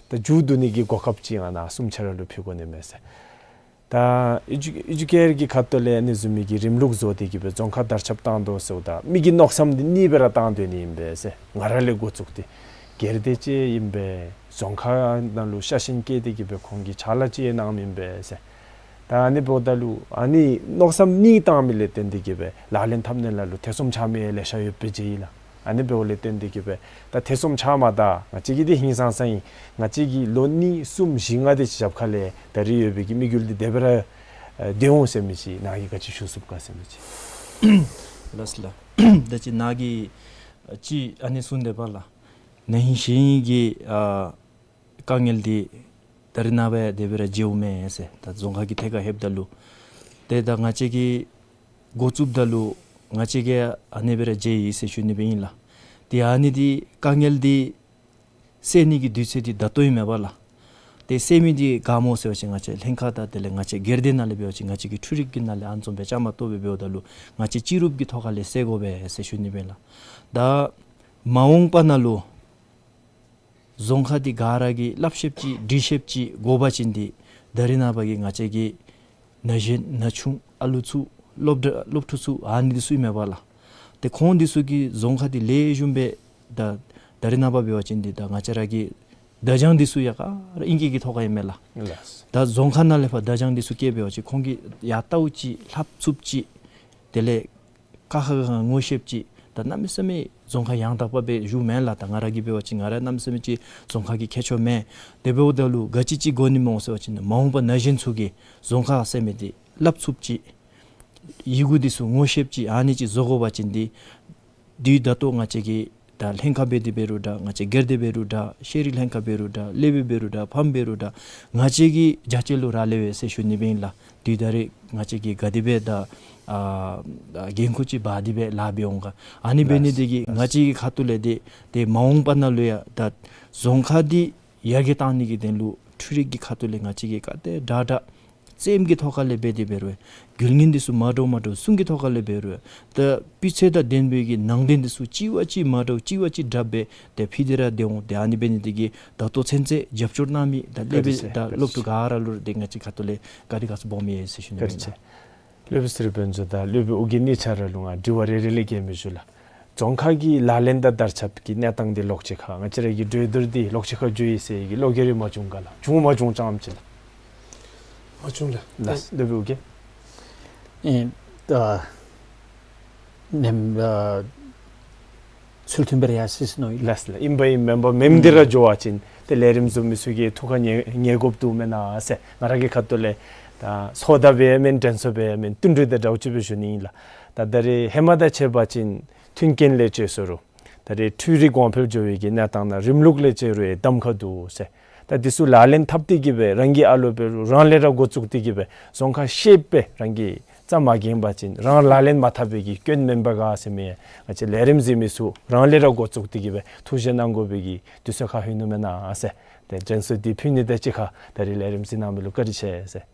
ད་མཇུག་བསྡུ་ནི་གི་གོ་སྐབས་ཅིག་ང་ནཱ་གསུམ་ཆ་ར་ལུ་ཕུལ་དགོ་ནི་མས་ཟེར། ད་ཨེ་ཇུ་ཨེ་ཇུ་ཀེར་གྱི་ཁ་ཐུག་ལས་ཨ་ནི་བཟུམ་མའི་གི་རིམ་ལུགས་བཟོ་སྟེ་གི་སྦེ་རྫོང་ཁ་དར་ཁྱབ་བཏང་དོ་ཟེརཝ་ད་མི་གི་མནོ་བསམ་འདི་གཉིས་སྦེ་ར་བཏང་སྡོད་ནི་ཨིན་པས་ཟེར། ང་ར་ལས་འགོ་བཙུགས་ཏེ་སྒེར་སྡེ་ཅིག་ཨིན་པས། རྫོང་ཁ་ནང་ལུ་ཤ་ཞེན་བསྐྱེད་དེ་གི་སྦེ་ཁོང་གིས་ཕྱག་ལཱ་ཅིག་གནངམ་ཨིན་པས་ཟེར། ད་ཨ་ནི་འབདཝ་ད་ལུ་ཨ་ནི་མནོ་བསམ་གཉིས་བཏང་མི་ལས་བརྟེན་ཏེ་གི་སྦེ་ལག་ལེན་འཐབ་ནི་ལ་ལུ་ཐེ་ཚོམ་ཆགས་མི་ལེ་ཤ་ཡོདཔ་སྦེ་མཇལ་ཡི་ལགས། ཨ་ནི་འབདཝ་ལས་བརྟེན་ཏེ་གི་སྦེ་ད་ཐེ་ཚོམ་ཆགས་མ་ད། ང་བཅས་ཀྱིས་འདི་ཧིང་སངས་ས་ཨིན། ང་བཅས་ཀྱིས་ལོ་གཉིས་གསུམ་བཞི་ལྔ་དེ་ཅིག་རྒྱབ་ཁ་ལས་ད་རེས་ཡོད་པའི་གི་དམིགས་ཡུལ་འདི་དེ་སྦེ་ར་ཨེ་ཏེ་འོང་ཟེར་མི་ཅིག་ནཱ་གིས་ག་ཅི་ཞུ་ཚུགས་ག་ཟེར་མི་ཅིག། ལགས་སོ་ལགས། ད་ཅི་ནཱ་གིས་ཨ་ཅི་ཨ་ནི་གསུངས་དེས་པ་ལགས། ན་ཧིང་གཞེས་ཧིང་གི་ཨ་དཀའ་ངལ་འདི་ད་རེས་ནངས་པ་ཡང་དེ་སྦེ་ར་མཇལཝ་མས་ཟེར། ད་རྫོང་ཁ་གི་ཐད་ཁར་ལྷོདཔ་ད་ལུ་ཏེ་ད་ང་བཅས་ཀྱིས་འགོ་བཙུགསཔ་ད་ལུ་ང་བཅས་ཀྱིས་ཨ་ནི་སྦེ་ར་མཇལ་ཡི་ཟེར་ཞུ་ནི་སྦེ་ཨིན་ལགས། ཏེ་ཨ་ནི་འདི་དཀའ་ངལ་འདི་སེལ་ནི་གི་དུས་ཚོད་འདི་ད་ལྟོ་ཨིན་མས་པ་ལགས། ཏེ་སེལ་མི་འདི་ག་སྨོ་ཟེར་བ་ཅིན་ང་བཅས་ལྷན་ཁག་དང་དེ་ལས་ང་བཅས་སྒེར་སྡེ་ནང་ལས་འབད་བ་ཅིན་ང་བཅས་ཀྱི་འཕྲུལ་རིག་གི་ནང་ལས་ཨ་ནི་བཟུམ་སྦེ་བཅའ་མར་གཏོགས་སྦེ་འབདཝ་ད་ལུ་ང་བཅས་སྤྱི་རུབ་ཀྱི་ཐོག་ཁ་ལས་སེལ་དགོ་པས་ཟེར་ཞུ་ནི་སྦེ་ཨིན་ལགས། ད་མ་འོངས་པ་ནང་ལུ་རྫོང་ཁ་འདི་ག་ར་གིས་སླབ་ཤེསཔ་ཅིག་འབྲི་ཤེསཔ་ཅིག་དགོ་པ་ཅིན་འདི་ད་རེས་ནངས་པ་གི་ང་བཅས་ཀྱི་ན་གཞོན་ན་ཆུང་ཨ་ལུ་ཚུ་སློབ་གྲྭ་སློབ་ཕྲུག་ཚུ་ཨ་ནི་འདི་ཚུ་ཨིན་མས་པ་ལགས། ཏེ་ཁོང་འདི་ཚུ་གིས་རྫོང་ཁ་འདི་ལེགས་ཤོམ་སྦེ་ད་ད་རེས་ནངས་པ་འབད་བ་ཅིན་འདི་ད་ང་བཅས་ར་གི་བརྡ་བྱང་འདི་ཚུ་ཡང་ག་ར་ཨིང་སྐད་ཀྱི་ཐོག་ཁར་ཨིན་མས་ལགས། ལགས། ད་རྫོང་ཁ་ནང་ལས་ཕར་བརྡ་བྱང་འདི་ཚུ་བསྐྱལ་འབད་བ་ཅིན་ཁོང་གིས་ཡར་བལྟཝ་ཅིག་ལྷབ་ཚུགསཔ་ཅིག་དེ་ལས་ཀ་ཁ་ག་ང་ངོ་ཤེསཔ་ཅིག། ད་གནམ་མེད་ས་མེད་རྫོང་ཁ་ཡང་དག་པ་སྦེ་བཞུགས་མེན་ལགས། ད་ང་ར་གིས་འབད་བ་ཅིན་ང་ར་གནམ་མེད་ས་མེད་ཅིག་རྫོང་ཁ་གི་མཁས་མཆོག་མེན། དེ་འབདཝ་ད་ལུ་ག་ཅི་ཅིག་དགོ་ནི་སྨོ་ཟེར་བ་ཅིན་མ་འོངས་པ་ན་གཞོན་ཚུ་གིས་རྫོང་ཁ་ཟེར་མི་འདི་སླབ་ཚུགསཔ་ཅིག། ཡི་གུ་འདི་ཚུ་ངོ་ཤེསཔ་ཅིག་ཨ་ནི་ཅིག་བཟོ་དགོ་པ་ཅིན་འདི་དུས་ད་ལྟོ་ང་བཅས་ཀྱི་ད་ལྷན་ཁག་འབད་དེ་འབད་རུང་འདྲ་ང་བཅས་སྒེར་སྡེ་འབད་རུང་འདྲ་ཤེས་རིག་ལྷན་ཁག་འབད་རུང་འདྲ་སློབ་དཔོན་འབད་རུང་འདྲ་ཕམ་འབད་རུང་འདྲ་ང་བཅས་ཀྱི་རྒྱ་ཆེ་ལུ་རག་ལས་པས་ཟེར་ཞུ་ནི་སྦེ་ཨིན་ལགས། དུས་ད་རེས་ང་བཅས་ཀྱིས་ག་དེ་སྦེ་ད་ཨ་འགན་ཁུར་ཅིག་འབག་སྟེ་སྦེ་ལཱ་འབད་འོང་ག། ཨ་ནི་འབད་ནི་དེ་གིས་ང་བཅས་ཀྱི་ཁ་ཐུག་ལས་འདི་ཏེ་མ་འོངས་པ་ནང་ལུ་ཡང་ད་རྫོང་ཁ་འདི་ཡར་རྒྱས་གཏང་ནི་གི་དོན་ལུ་འཕྲུལ་རིག་གི་ཁ་ཐུག་ལས་ང་བཅས་ཀྱིས་ག་དེ་དྲག་དྲག་རྩེདམོ་གི་ཐོག་ཁ་ལས་འབད་དེ་འབད་རུང་རྒྱུ་རྐྱེན་འདི་ཚུ་མ་འདྲཝ་མ་འདྲཝ་གསུང་གི་ཐོག་ཁ་ལས་འབད་རུང་ད་སྤུས་ཚད་དང་ལྡན་པའི་གི་ནང་དོན་འདི་ཚུ་གཅིག་བ་གཅིག་མ་འདྲཝ་གཅིག་བ་གཅིག་དྲགཔ་སྦེ་ཏེ་ཕུལ་ཏེ་ར་སྡོད་འོང་། ཏེ་ཨ་ནི་འབད་ནི་དེ་གིས་ད་ལྟོ་ཚུན་ཚོད་རྒྱབ་སྐྱོར་གནང་མི་ད་སློབ་དཔོན་དང་སློབ་ཕྲུག་ག་ར་ལུ་ཏེ་ང་བཅས་ཁ་ཐུག་ལས་བཀའ་དྲིན་དགའ་ཚོར་སྦོམ་ཡོད་ཟེར་ཞུ་ནི་ཨིན་ལགས། སློབ་དཔོན་ཚེ་རིང་དཔལ་འབྱོར་དང་སློབ་དཔོན་ཨོ་རྒྱན་གཉིས་ཆ་ར་ལུ་ང་དྲི་བ་རེ་རེ་ལས་བཀོད་མི་ཞུ་ལགས། རྫོང་ཁ་གི་ལག་ལེན་དང་དར་ཁྱབ་ཀྱི་གནས་སྟངས་འདི་ལོགས་ཅིག་ཁར་ང་བཅས་ར་གི་གྲོས་བསྡུར་འདི་ལོགས་ཅིག་ཁར་འགྱོ་ཡི་ཟེར་གྱི་བློ་འགྱོད་རེ་མ་བྱུང་ག་ལགས། བྱུང་མ་བྱུང་ཙམ་ཅིག་ལགས། མ་བྱུང་ལགས། ལགས་སློབ་དཔོན་ཨོ་རྒྱན། ཨེ་ད་ནེམ་ཨ་ཚུལ་མཐུན་སྦེ་ར་ཡར་སོང་ནུག། ལགས་ལགས། ཨིན་པ་ཨིན་མེན་པ་མེནམ་འདི་ར་འགྱོ་བ་ཅིན་ཏེ་ལས་རིམ་བཟོ་མི་ཚུ་གི་ཐུགས་ཁར་ཉན་ཉན་དགོཔ་འདུག་མེན་ན་ཟེར་ང་ར་གི་ཁ་ཐུག་ལས་ད་སོ་ད་སྦེ་མེན་དྲན་གསོ་སྦེ་མེན་བསྟུན་གྲོས་དང་འདྲཝ་ཅིག་སྦེ་ཞུ་ནི་ཨིན་ལགས། ད་ད་རེས་ཧེ་མ་དང་ཕྱད་པ་ཅིན་མཐུན་རྐྱེན་ལས་བཅད་སོ་རུང་ད་རེས་འཕྲུལ་རིག་གོང་འཕེལ་འགྱོ་བའི་གི་གནས་སྟངས་ནང་རིམ་ལུགས་ལས་བཅད་རུང་ཡང་གདམ་ཁ་འདུག་ཟེར། ད་འདི་ཚུ་ལག་ལེན་འཐབ་སྟེ་གི་སྦེ་རང་གི་ཨ་ལོ་འབད་རུང་རང་ལས་ར་འགོ་བཙུགས་ཏེ་གི་སྦེ་རྫོང་ཁ་ཤེསཔ་སྦེ་རང་གིས་རྩ་མ་འགེངས་པ་ཅིན་རང་ལག་ལེན་མ་འཐབ་པའི་གི་སྐྱོན་མེན་པ་ག་ཟེར་མི་ང་བཅས་ལས་རིམ་གཟིགས་མི་ཚུ་རང་ལས་ར་འགོ་བཙུགས་ཏེ་གི་སྦེ་ཐུགས་བཞེད་གནང་དགོ་པའི་གི་དུས་ཚོད་ཁར་ལྷོད་ནུག་མེན་ན་ཟེར། ཏེ་དྲན་གསོ་འདི་ཕུལ་ནི་དང་གཅིག་ཁར་ད་རེས་ལས་རིམ་གཟིགས་གནང་མི་ལུ་བཀའ་དྲིན་ཆེ་ཟེར།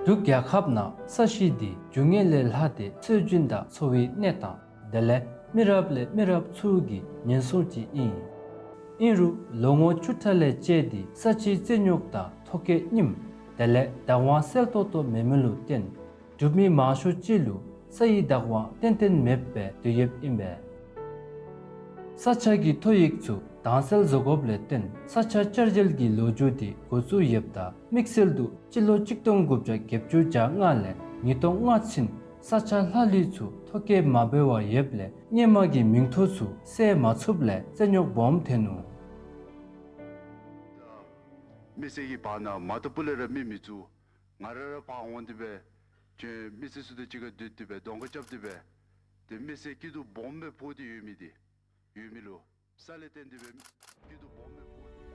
འབྲུག་རྒྱལ་ཁབ་ནང་ས་གཞི་འདི་རྒྱུ་དངོས་ལས་ལྷག་སྟེ་སྲོལ་རྒྱུན་དང་འཚོ་བའི་གནས་སྟངས་དེ་ལས་མི་རབས་ལས་མི་རབས་ཚུ་གི་ཉེན་སྲུང་ཅིག་ཨིན། ཨིན་རུང་ལོ་ངོ་བཅུ་ཕྲག་ལས་བཅད་དེ་ས་ཆའི་རྩིས་རྙོག་དང་ཐོ་བཀོད་རྙིངམ་དེ་ལས་བདག་དབང་གསལ་ཏོག་ཏོ་མེད་མི་ལུ་བརྟེན་འབྲུག་མི་མང་ཤོས་ཅིག་ལུ་ས་ཡི་བདག་དབང་ཏན་ཏན་མེདཔ་སྦེ་སྡོད་ཡོདཔ་ཨིན་པས། ས་ཆ་གི་ཐོ་ཡིག་ཚུ་དྭངས་གསལ་བཟོ་དགོཔ་ལས་བརྟེན་ས་ཆ་བསྐྱར་བཅོས་ཀྱི་ལོ་རྒྱུས་འདི་འགོ་བཙུགས་ཡོདཔ་ད་དམིགས་བསལ་དུ་སྤྱི་ལོ་གཅིག་སྟོང་དགུ་བརྒྱ་བརྒྱད་ཅུ་གྱ་ལྔ་ལས་ཉིས་སྟོང་ལྔ་ཚུན་ས་ཆ་ལྷག་ལུས་ཚུ་ཐོ་བཀོད་མ་འབད་བར་ཡོདཔ་ལས་སྔོན་མ་གི་མིང་ཐོ་ཚུ་གསལ་མ་ཚུགསཔ་ལས་རྩིས་རྙོག་སྦོམ་ཐོན་ནུག། མི་སེར་གྱི་བར་ན་མ་ཏོ་སྤུ་ལས་ར་མི་མི་བཙུགས། ང་ར་ར་ཕར་འོང་སྟེ་སྦེ་ཁྱོད་མི་སེར་ཚུ་དང་གཅིག་ཁར་སྡོད་དེ་སྦེ་གདོང་ཁ་རྐྱབ་སྟེ་སྦེ་ཏེ་མི་སེར་སྐྱིད་སྡུག་སྦོམ་སྦེ་ཕོག་སྟེ་ཡོད་མི་འདི་ཡོད་མི་ལུ་ས་ལས་བརྟེན་ཏེ་སྦེ་སྐྱིད་སྡུག་སྦོམ་སྦེ་ཕོག་སྟེ་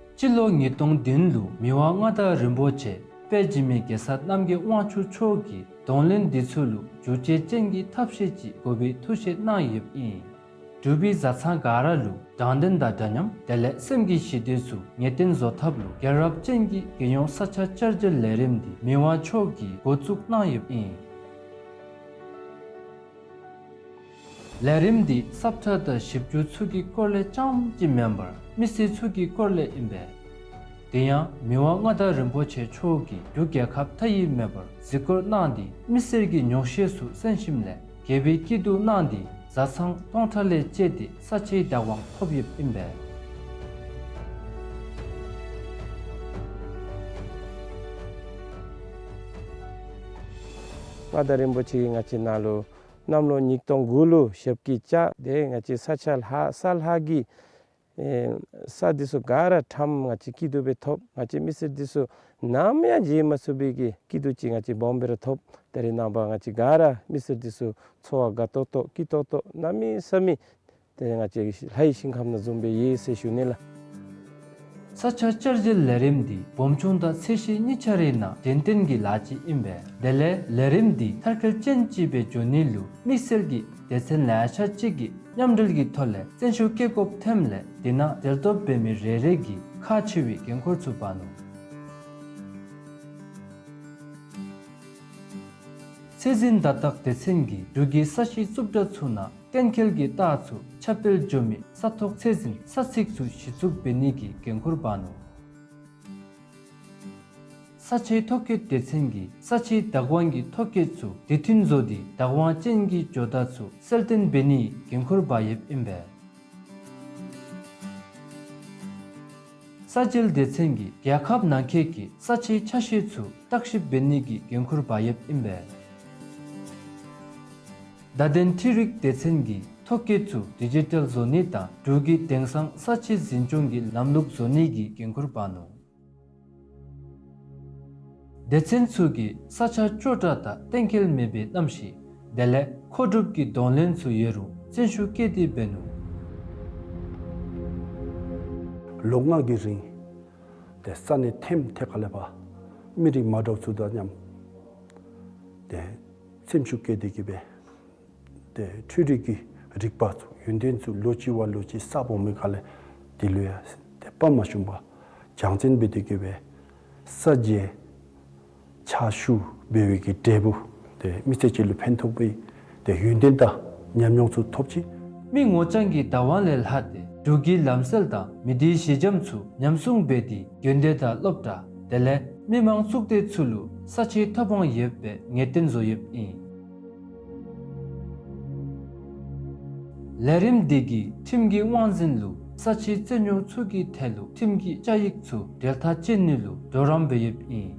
ཡོད། སྤྱི་ལོ་ཉིས་སྟོང་བདུན་ལུ་མི་དབང་མངའ་བདག་རིན་པོ་ཆེ་ དཔལ་འཇིགས་མེད་རྒྱལ་ཚབ་རྣམ་རྒྱལ་དབང་ཕྱུག་མཆོག་གིས་གདོང་ལེན་འདི་ཚུ་ལུ་འགྱུར་བཅོས་ཅན་གྱི་ཐབས་ཤེས་ཅིག་དགོ་པའི་ཐུགས་བཞེད་གནང་ཡོདཔ་ཨིན། འབྲུག་པའི་བཟའ་ཚང་ག་ར་ལུ་དྲང་བདེན་དང་འདྲ་མཉམ་དེ་ལས་སེམས་ཀྱི་ཞི་བདེ་ཚུ་ངེས་གཏན་བཟོ་ཐབས་ལུ་རྒྱལ་རབས་ཅན་གྱི་རྒྱལ་ཡོངས་ས་ཆ་བསྐྱར་སྒྱུར་ལས་རིམ་འདི་མི་དབང་མཆོག་གིས་འགོ་བཙུགས་གནང་ཡོདཔ་ཨིན། ལས་རིམ་འདི་ས་བཀྲ་དང་ཞིབ་འཇུག་ཚུ་གི་སྐོར་ལས་རྐྱངམ་གཅིག་མེན་པར་མི་སེར་ཚུ་གི་སྐོར་ལས་ཨིན་པས། དེ་ཡང་མི་དབང་མངའ་བདག་རིན་པོ་ཆེ་མཆོག་གིས་འབྲུག་རྒྱལ་ཁབ་མཐའ་ཡས་མེད་པར་གཟིགས་སྐོར་གནང་སྟེ་མི་སེར་གྱི་ཉོགས་བཤད་ཚུ་གསན་ཞིནམ་ལས་དགེ་བའི་སྐྱིད་སྡུག་གནང་སྟེ་བཟའ་ཚང་སྟོང་ཕྲག་ལས་བཅད་དེ་ས་ཆའི་བདག་དབང་ཐོབ་ཡོདཔ་ཨིན་པས། མངའ་བདག་རིན་པོ་ཆེ་གིས་ང་བཅས་ནང་ལུ་གནམ་ལོ་ཉིས་སྟོང་དགུ་ལུ་ཞབས་ཀྱིས་བཅགས་ཏེ་ང་བཅས་ས་ཆ་ལྷག་ས་ལྷག་གི་ཨེ་ས་འདི་ཚུ་ག་ར་ཁྲམ་ང་བཅས་སྐྱིད་སྡུག་སྦེ་ཐོབ། ང་བཅས་མི་སེར་འདི་ཚུ་ནམ་ཡང་བརྗེད་མ་ཚུགས་པའི་གི་སྐྱིད་སྡུག་ཅིག་ང་བཅས་སྦོམ་སྦེ་ར་ཐོབ། ད་རེས་ནངས་པ་ང་བཅས་ག་ར་མི་སེར་འདི་ཚུ་འཚོ་བ་དགའ་ཏོག་ཏོ་སྐྱིད་ཏོག་ཏོ་གནམ་མེད་ས་མེད་ཏེ་ང་བཅས་ལྷའི་ཞིང་ཁམས་ནང་བཟུམ་སྦེ་ཡོད་ཟེར་ཞུ་ནི་ལགས། ས་ཆ་བསྐྱར་སྒྱུར་ལས་རིམ་འདི་སྦོམ་ཆུང་དང་ཚད་གཞི་གཉིས་ཆ་རའི་ནང་དོན་ལྡན་གྱི་ལཱ་ཅིག་ཨིན་པས། དེ་ལས་ལས་རིམ་འདི་མཐར་འཁྱོལ་ཅན་ཅིག་སྦེ་འགྱོ་ནི་ལུ་དམིགས་བསལ་གྱི་སྡེ་ཚན་ལེ་ཤ་ཅིག་གིས་མཉམ་འབྲེལ་གྱི་ཐོག་ལས་བརྩོན་ཤུགས་བསྐྱེད་དགོཔ་ཐོནམ་ལས་དེ་ནང་འབྲེལ་གཏོགས་འབད་མི་རེ་རེ་གིས་ཁག་ཆེ་བའི་འགན་ཁུར་ཚུ་འབག་ནུག། ཚད་འཛིན་བརྡ་རྟགས་སྡེ་ཚན་གྱིས་འབྲུག་གི་ས་གཞི་རྩུབ་དྲགས་ཚུ་ནང་གཏན་འཁེལ་གྱི་རྟགས་ཚུ་ཁྱབ་སྤེལ་འགྱོ་མི་ས་ཐོག་ཚད་འཛིན་ས་ཚིགས་ཚུ་གཞི་བཙུགས་འབད་ནི་གི་འགན་ཁུར་འབག་ནུག། ས་ཆའི་ཐོ་བཀོད་སྡེ་ཚན་གྱིས་ས་ཆའི་བདག་དབང་གི་ཐོ་བཀོད་ཚུ་དུས་མཐུན་བཟོ་སྟེ་བདག་དབང་ཅན་གྱི་ཇོ་བདག་ཚུ་གསལ་སྟོན་འབད་ནིའི་འགན་ཁུར་འབག་ཡོདཔ་ཨིན་པས། ས་འཇལ་སྡེ་ཚན་གྱིས་རྒྱལ་ཁབ་ནང་འཁོད་ཀྱི་ས་ཆའི་ཆ་ཤས་ཚུ་བརྟག་ཞིབ་འབད་ནི་གི་འགན་ཁུར་འབག་ཡོདཔ་ཨིན་པས། བརྡ་དོན་འཕྲུལ་རིག་སྡེ་ཚན་གྱིས་ཐོ་བཀོད་ཚུ་ཌི་ཇི་ཊལ་བཟོ་ནི་དང་འབྲུག་གི་དེང་སང་ས་ཆའི་འཛིན་སྐྱོང་གི་ལམ་ལུགས་བཟོ་ནི་གི་འགན་ཁུར་འབག་ནུག། སྡེ་ཚན་ཚུ་གིས་ས་ཆ་སྐྱོ་དྲགས་དང་གཏན་འཁེལ་མེད་པའི་གནམ་གཤིས་དེ་ལས་མཁོ་སྒྲུབ་ཀྱི་གདོང་ལེན་ཚུ་ཡོད་རུང་བརྩོན་ཤུགས་བསྐྱེད་དེ་འབད་ནུག། ལོ་ལྔ་གི་རིང་ཏེ་ས་གནས་ཐེམ་ཐེ་ཁ་ལས་ཕར་མི་རིགས་མ་འདྲཝ་ཚུ་དང་མཉམ་ཏེ་སེམས་ཤུགས་བསྐྱེད་དེ་གི་སྦེ་ཏེ་འཕྲུལ་རིག་གི་རིག་པ་ཚུ་ཡོན་ཏན་ཚུ་ལོ་གཅིག་བ་ལོ་གཅིག་གསརཔ་འོང་མི་ཁ་ལས་དེ་ལུ་ཡང་ཏེ་དཔའ་མ་ཞུམ་པར་སྦྱང་བརྩོན་འབད་དེ་གི་སྦེ་ས་འཇལ་ཕྱག་ཞུ་འབད་བའི་གི་འབྲས་བུ་ཏེ་མི་སེར་ཅིག་ལུ་ཕན་ཐོགས་པའི་ཏེ་ཡོན་ཏན་དང་ཉམས་མྱོང་ཚུ་ཐོབ་ཅི། མི་ངོ་རྐྱང་གི་བདག་དབང་ལས་ལྷག་སྟེ་འབྲུག་གི་ལམ་སྲོལ་དང་མི་སྡེའི་གཞི་འགྱམ་ཚུ་ཉམས་སྲུང་འབད་དེ་དགོན་སྡེ་དང་སློབ་གྲྭ་དེ་ལས་མི་མང་གཙུག་སྡེ་ཚུ་ལུ་ས་ཆའི་ཐོབ་དབང་ཡོདཔ་སྦེ་ངེས་གཏན་བཟོ་ཡོདཔ་ཨིན། ལས་རིམ་འདི་གིས་ཁྲིམས་ཀྱི་དབང་འཛིན་ལུ་ས་ཆའི་རྩོད་རྙོགས་ཚུ་གི་ཐད་ལུ་ཁྲིམས་ཀྱི་བཅའ་ཡིག་ཚུ་འབྲེལ་ཐག་བཅད་ནི་ལུ་གྲོགས་རམ་འབད་ཡོདཔ་ཨིན།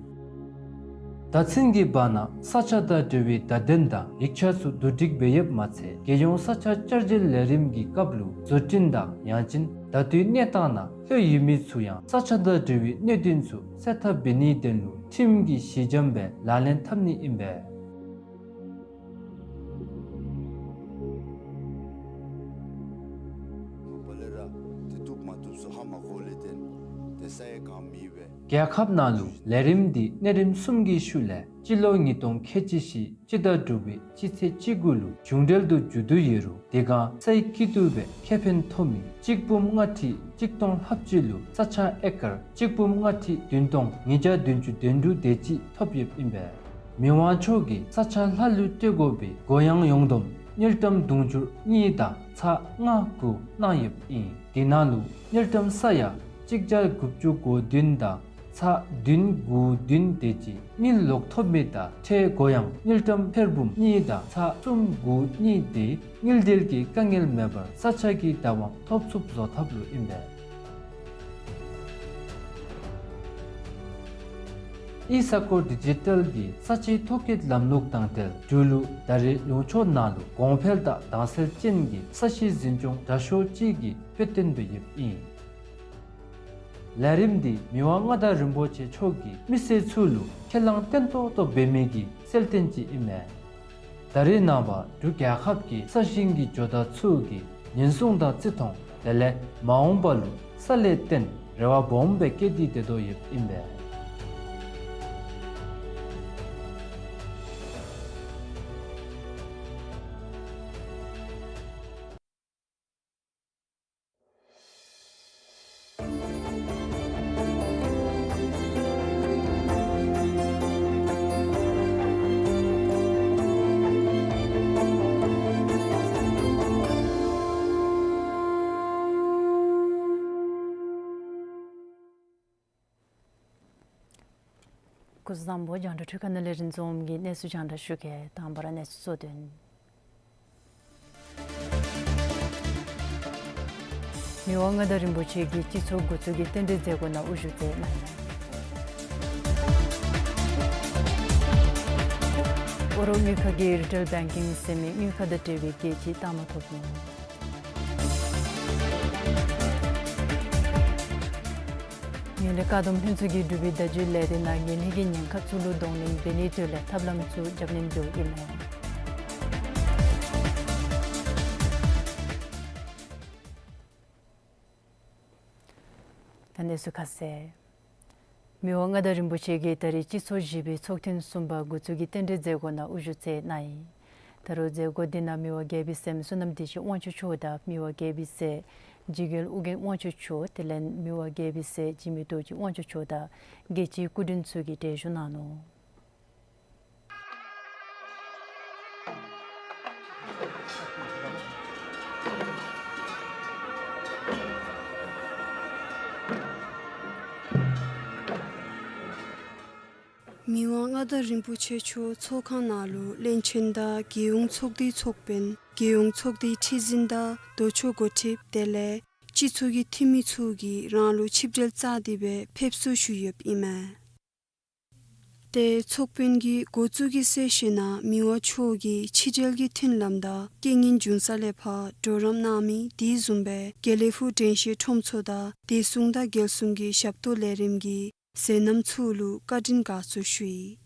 བརྡ་མཚོན་གྱི་བར་ན་ས་ཆ་དང་འབྲེལ་བའི་བརྡ་དོན་དང་ཡིག་ཆ་ཚུ་བསྡུ་སྒྲིག་འབད་ཡོདཔ་མ་ཚད་རྒྱལ་ཡོངས་ས་ཆ་བསྐྱར་སྒྱུར་ལས་རིམ་གྱི་སྐབས་ལུ་བཟོ་སྐྲུན་དང་ཡང་ཅིན་ད་ལྟོའི་གནས་སྟངས་ནང་ལྷོད་ཡོད་མི་ཚུ་ཡང་ས་ཆ་དང་འབྲེལ་བའི་གནད་དོན་ཚུ་སེལ་ཐབས་འབད་ནིའི་དོན་ལུ་ཁྲིམས་ཀྱི་གཞི་འགྱམ་སྦེ་ལག་ལེན་འཐབ་ནི་ཨིན་པས། རྒྱལ་ཁབ་ནང་ལུ་ལས་རིམ་འདི་གནས་རིམ་གསུམ་གྱི་ཤུལ་ལས་སྤྱི་ལོ་ཉིས་སྟོང་ཁལ་གཅིག་བཞི་སྤྱི་ཟླ་དྲུག་པའི་སྤྱི་ཚེས་བཅུ་དགུ་ལུ་གཞུང་འབྲེལ་དུ་མཇུག་བསྡུ་ཡོད་རུང་དེ་སྒང་སའི་སྐྱིད་སྡུག་སྦེ་ཁེ་ཕན་ཐོབ་མི་གཅིག་འབུམ་ལྔ་ཁྲི་གཅིག་སྟོང་ལྷགཔ་ཅིག་ལུ་ས་ཆ་ཨེ་ཀར་གཅིག་འབུམ་ལྔ་ཁྲི་བདུན་སྟོང་ཉིས་བརྒྱ་བདུན་ཅུ་དོན་དྲུག་དེ་ཅིག་ཐོབ་ཡོདཔ་ཨིན་པས། མི་དབང་མཆོག་གིས་ས་ཆ་ལྷག་ལུས་སྤྲོད་དགོ་པའི་གུ་ཡངས་ཡོངས་བསྡོམས་དངུལ་ཀྲམ་དུང་ཕྱུར་གཉིས་དང་ཚག་ལྔ་དགུ་གནང་ཡོདཔ་ཨིན། དེ་ནང་ལུ་དངུལ་ཀྲམ་ས་ཡ་གཅིག་བརྒྱ་དགུ་བཅུ་གོ་བདུན་དང་ཚག་བདུན་དགུ་བདུན་དེ་ཅིག་དངུལ་ལོག་ཐོབ་མི་དང་ཁྲལ་གུ་ཡངས་དངུལ་ཀྲམ་ཐེར་འབུམ་གཉིས་དང་ཚག་གསུམ་དགུ་གཉིས་དེ་དངུལ་འབྲེལ་གྱི་དཀའ་ངལ་མེད་པར་ས་ཆ་གི་བདག་དབང་ཐོབ་ཚུགསཔ་བཟོ་ཐབས་ལུ་ཨིན་པས། ཨི་ས་ཀོ་ཌི་ཇི་ཊལ་གྱི་ས་ཆའི་ཐོ་བཀོད་ལམ་ལུགས་དང་འབྲེལ་འབྲུག་ལུ་ད་རེས་ལུང་ཕྱོགས་ནང་ལུ་གོང་འཕེལ་དང་དྭངས་གསལ་ཅན་གྱི་ས་གཞི་འཛིན་སྐྱོང་དྲག་ཤོས་ཅིག་གི་དཔེ་སྟོན་འབད་ཡོདཔ་ཨིན། ལས་རིམ་འདི་མི་དབང་མངའ་བདག་རིན་པོ་ཆེ་མཆོག་གིས་མི་སེར་ཚུ་ལུ་ཁས་བླངས་བརྟན་ཏོག་ཏོ་འབད་མི་གི་གསལ་སྟོན་ཅིག་ཨིན་མས། ད་རེས་ནངས་པ་འབྲུག་རྒྱལ་ཁབ་ཀྱི་ས་ཞིང་གི་ཇོ་བདག་ཚུ་གིས་ཉེན་སྲུང་དང་བརྩི་མཐོང་དེ་ལས་མ་འོངས་པ་ལུ་ས་ལས་བརྟེན་རེ་བ་སྦོམ་སྦེ་བསྐྱེད་དེ་སྡོད་དོ་ཡོདཔ་ཨིན་པས། སྐུ་གཟུགས་བཟང་པོ། རྒྱང་བསྒྲགས་འཕྲུལ་ཁང་ནང་ལས་རིན་འཛོམས་ཀྱིས་གནས་ཚུལ་རྒྱང་བསྒྲགས་ཞུ་གེ། དང་པ་ར་གནས་ཚུལ་གཙོ་དོན། མི་དབང་མངའ་བདག་རིན་པོ་ཆེ་གིས་སྤྱི་ཚོགས་འགོ་བཙུགས་ཀྱི་རྟེན་འབྲེལ་མཛད་སྒོ་ནང་དབུ་བཞུགས་མཛད་གནང་ཡི། ཨོ་རོག་དངུལ་ཁང་གིས་རི་ཊེལ་བེང་ཀིང་ཟེར་མི་དངུལ་ཁང་དང་འབྲེལ་བའི་རྒྱལ་སྤྱིའི་རྟགས་མ་ཐོབ་ནུག། ངན་ལྷད་བཀག་སྡོམ་ལྷན་ཚོགས་ཀྱིས་འབྲུག་པའི་བརྡ་བརྒྱུད་ལས་སྡེ་ནང་ངན་ལྷད་ཀྱི་ཉེན་ཁ་ཚུ་ལུ་གདོང་ལེན་འབད་ནིའི་དོན་ལས་ཐབས་ལམ་ཚུ་རྒྱབ་སྣོན་འབདཝ་ཨིན་མས། ད་གནས་ཚུལ་ཁ་གསལ། མི་དབང་མངའ་བདག་རིན་པོ་ཆེ་གིས་ད་རིས་སྤྱི་ཚོགས་བཞི་པའི་ཚོགས་ཐེངས་གསུམ་པ་འགོ་བཙུགས་ཀྱི་རྟེན་འབྲེལ་མཛད་སྒོ་ནང་དབུ་བཞུགས་མཛད་གནང་ཡི། ད་རུང་མཛད་སྒོ་འདི་ནང་མི་དབང་རྒྱལ་པོའི་སྲསམོ་བསོད་ནམས་བདེ་ཆེན་དབང་ཕྱུག་མཆོག་དང་མི་དབང་རྒྱལ་པོའི་སྲས་འཇིགས་རྒྱལ་ཨོ་རྒྱན་དབང་ཕྱུག་མཆོག་དེ་ལས་མི་དབང་རྒྱལ་པོའི་སྲས་འཇིགས་མེད་རྡོ་རྗེ་དབང་ཕྱུག་མཆོག་དང་རྒྱལ་སྤྱིའི་སྐུ་མགྲོན་ཚུ་གིས་གྲལ་བཞུགས་གནང་ནུག། མི་དབང་མངའ་བདག་རིན་པོ་ཆེ་མཆོག་ཚོགས་ཁང་ནང་ལུ་བློན་ཆེན་དང་རྒྱལ་ཡོངས་ཚོགས་སྡེའི་ཚོགས་དཔོན་རྒྱལ་ཡོངས་ཚོགས་སྡེའི་ཁྲི་འཛིན་དང་ལྡོག་ཕྱོགས་འགོ་ཁྲིདཔ་དེ་ལས་སྤྱི་ཚོགས་ཀྱི་འཐུས་མི་ཚུ་གིས་རང་ལུ་ཆིབས་གྲལ་བཅའ་སྟེ་སྦེ་ཕེབས་བསུ་ཞུ་ཡོདཔ་ཨིན་མས། ཏེ་ཚོགས་དཔོན་གྱིས་འགོ་བཙུགས་ཀྱི་གསལ་བཤད་ནང་མི་དབང་མཆོག་གིས་ཕྱི་འབྲེལ་གྱི་མཐུན་ལམ་དང་རྐྱེན་ངན་འབྱུང་ས་ལས་ཕར་གྲོགས་རམ་གནང་མི་དེ་བཟུམ་སྦེ་དགེ་ལེགས་ཕུག་དྲན་ཤེས་ཁྲོམ་ཚོགས་དང་བདེ་སྲུང་དང་རྒྱལ་སྲུང་གི་ཞབས་ཏོག་ལས་རིམ་གྱི་མཛད་རྣམ་ཚུ་ལུ་བཀའ་དྲིན་དགའ་ཚོར་ཞུ་ཡི།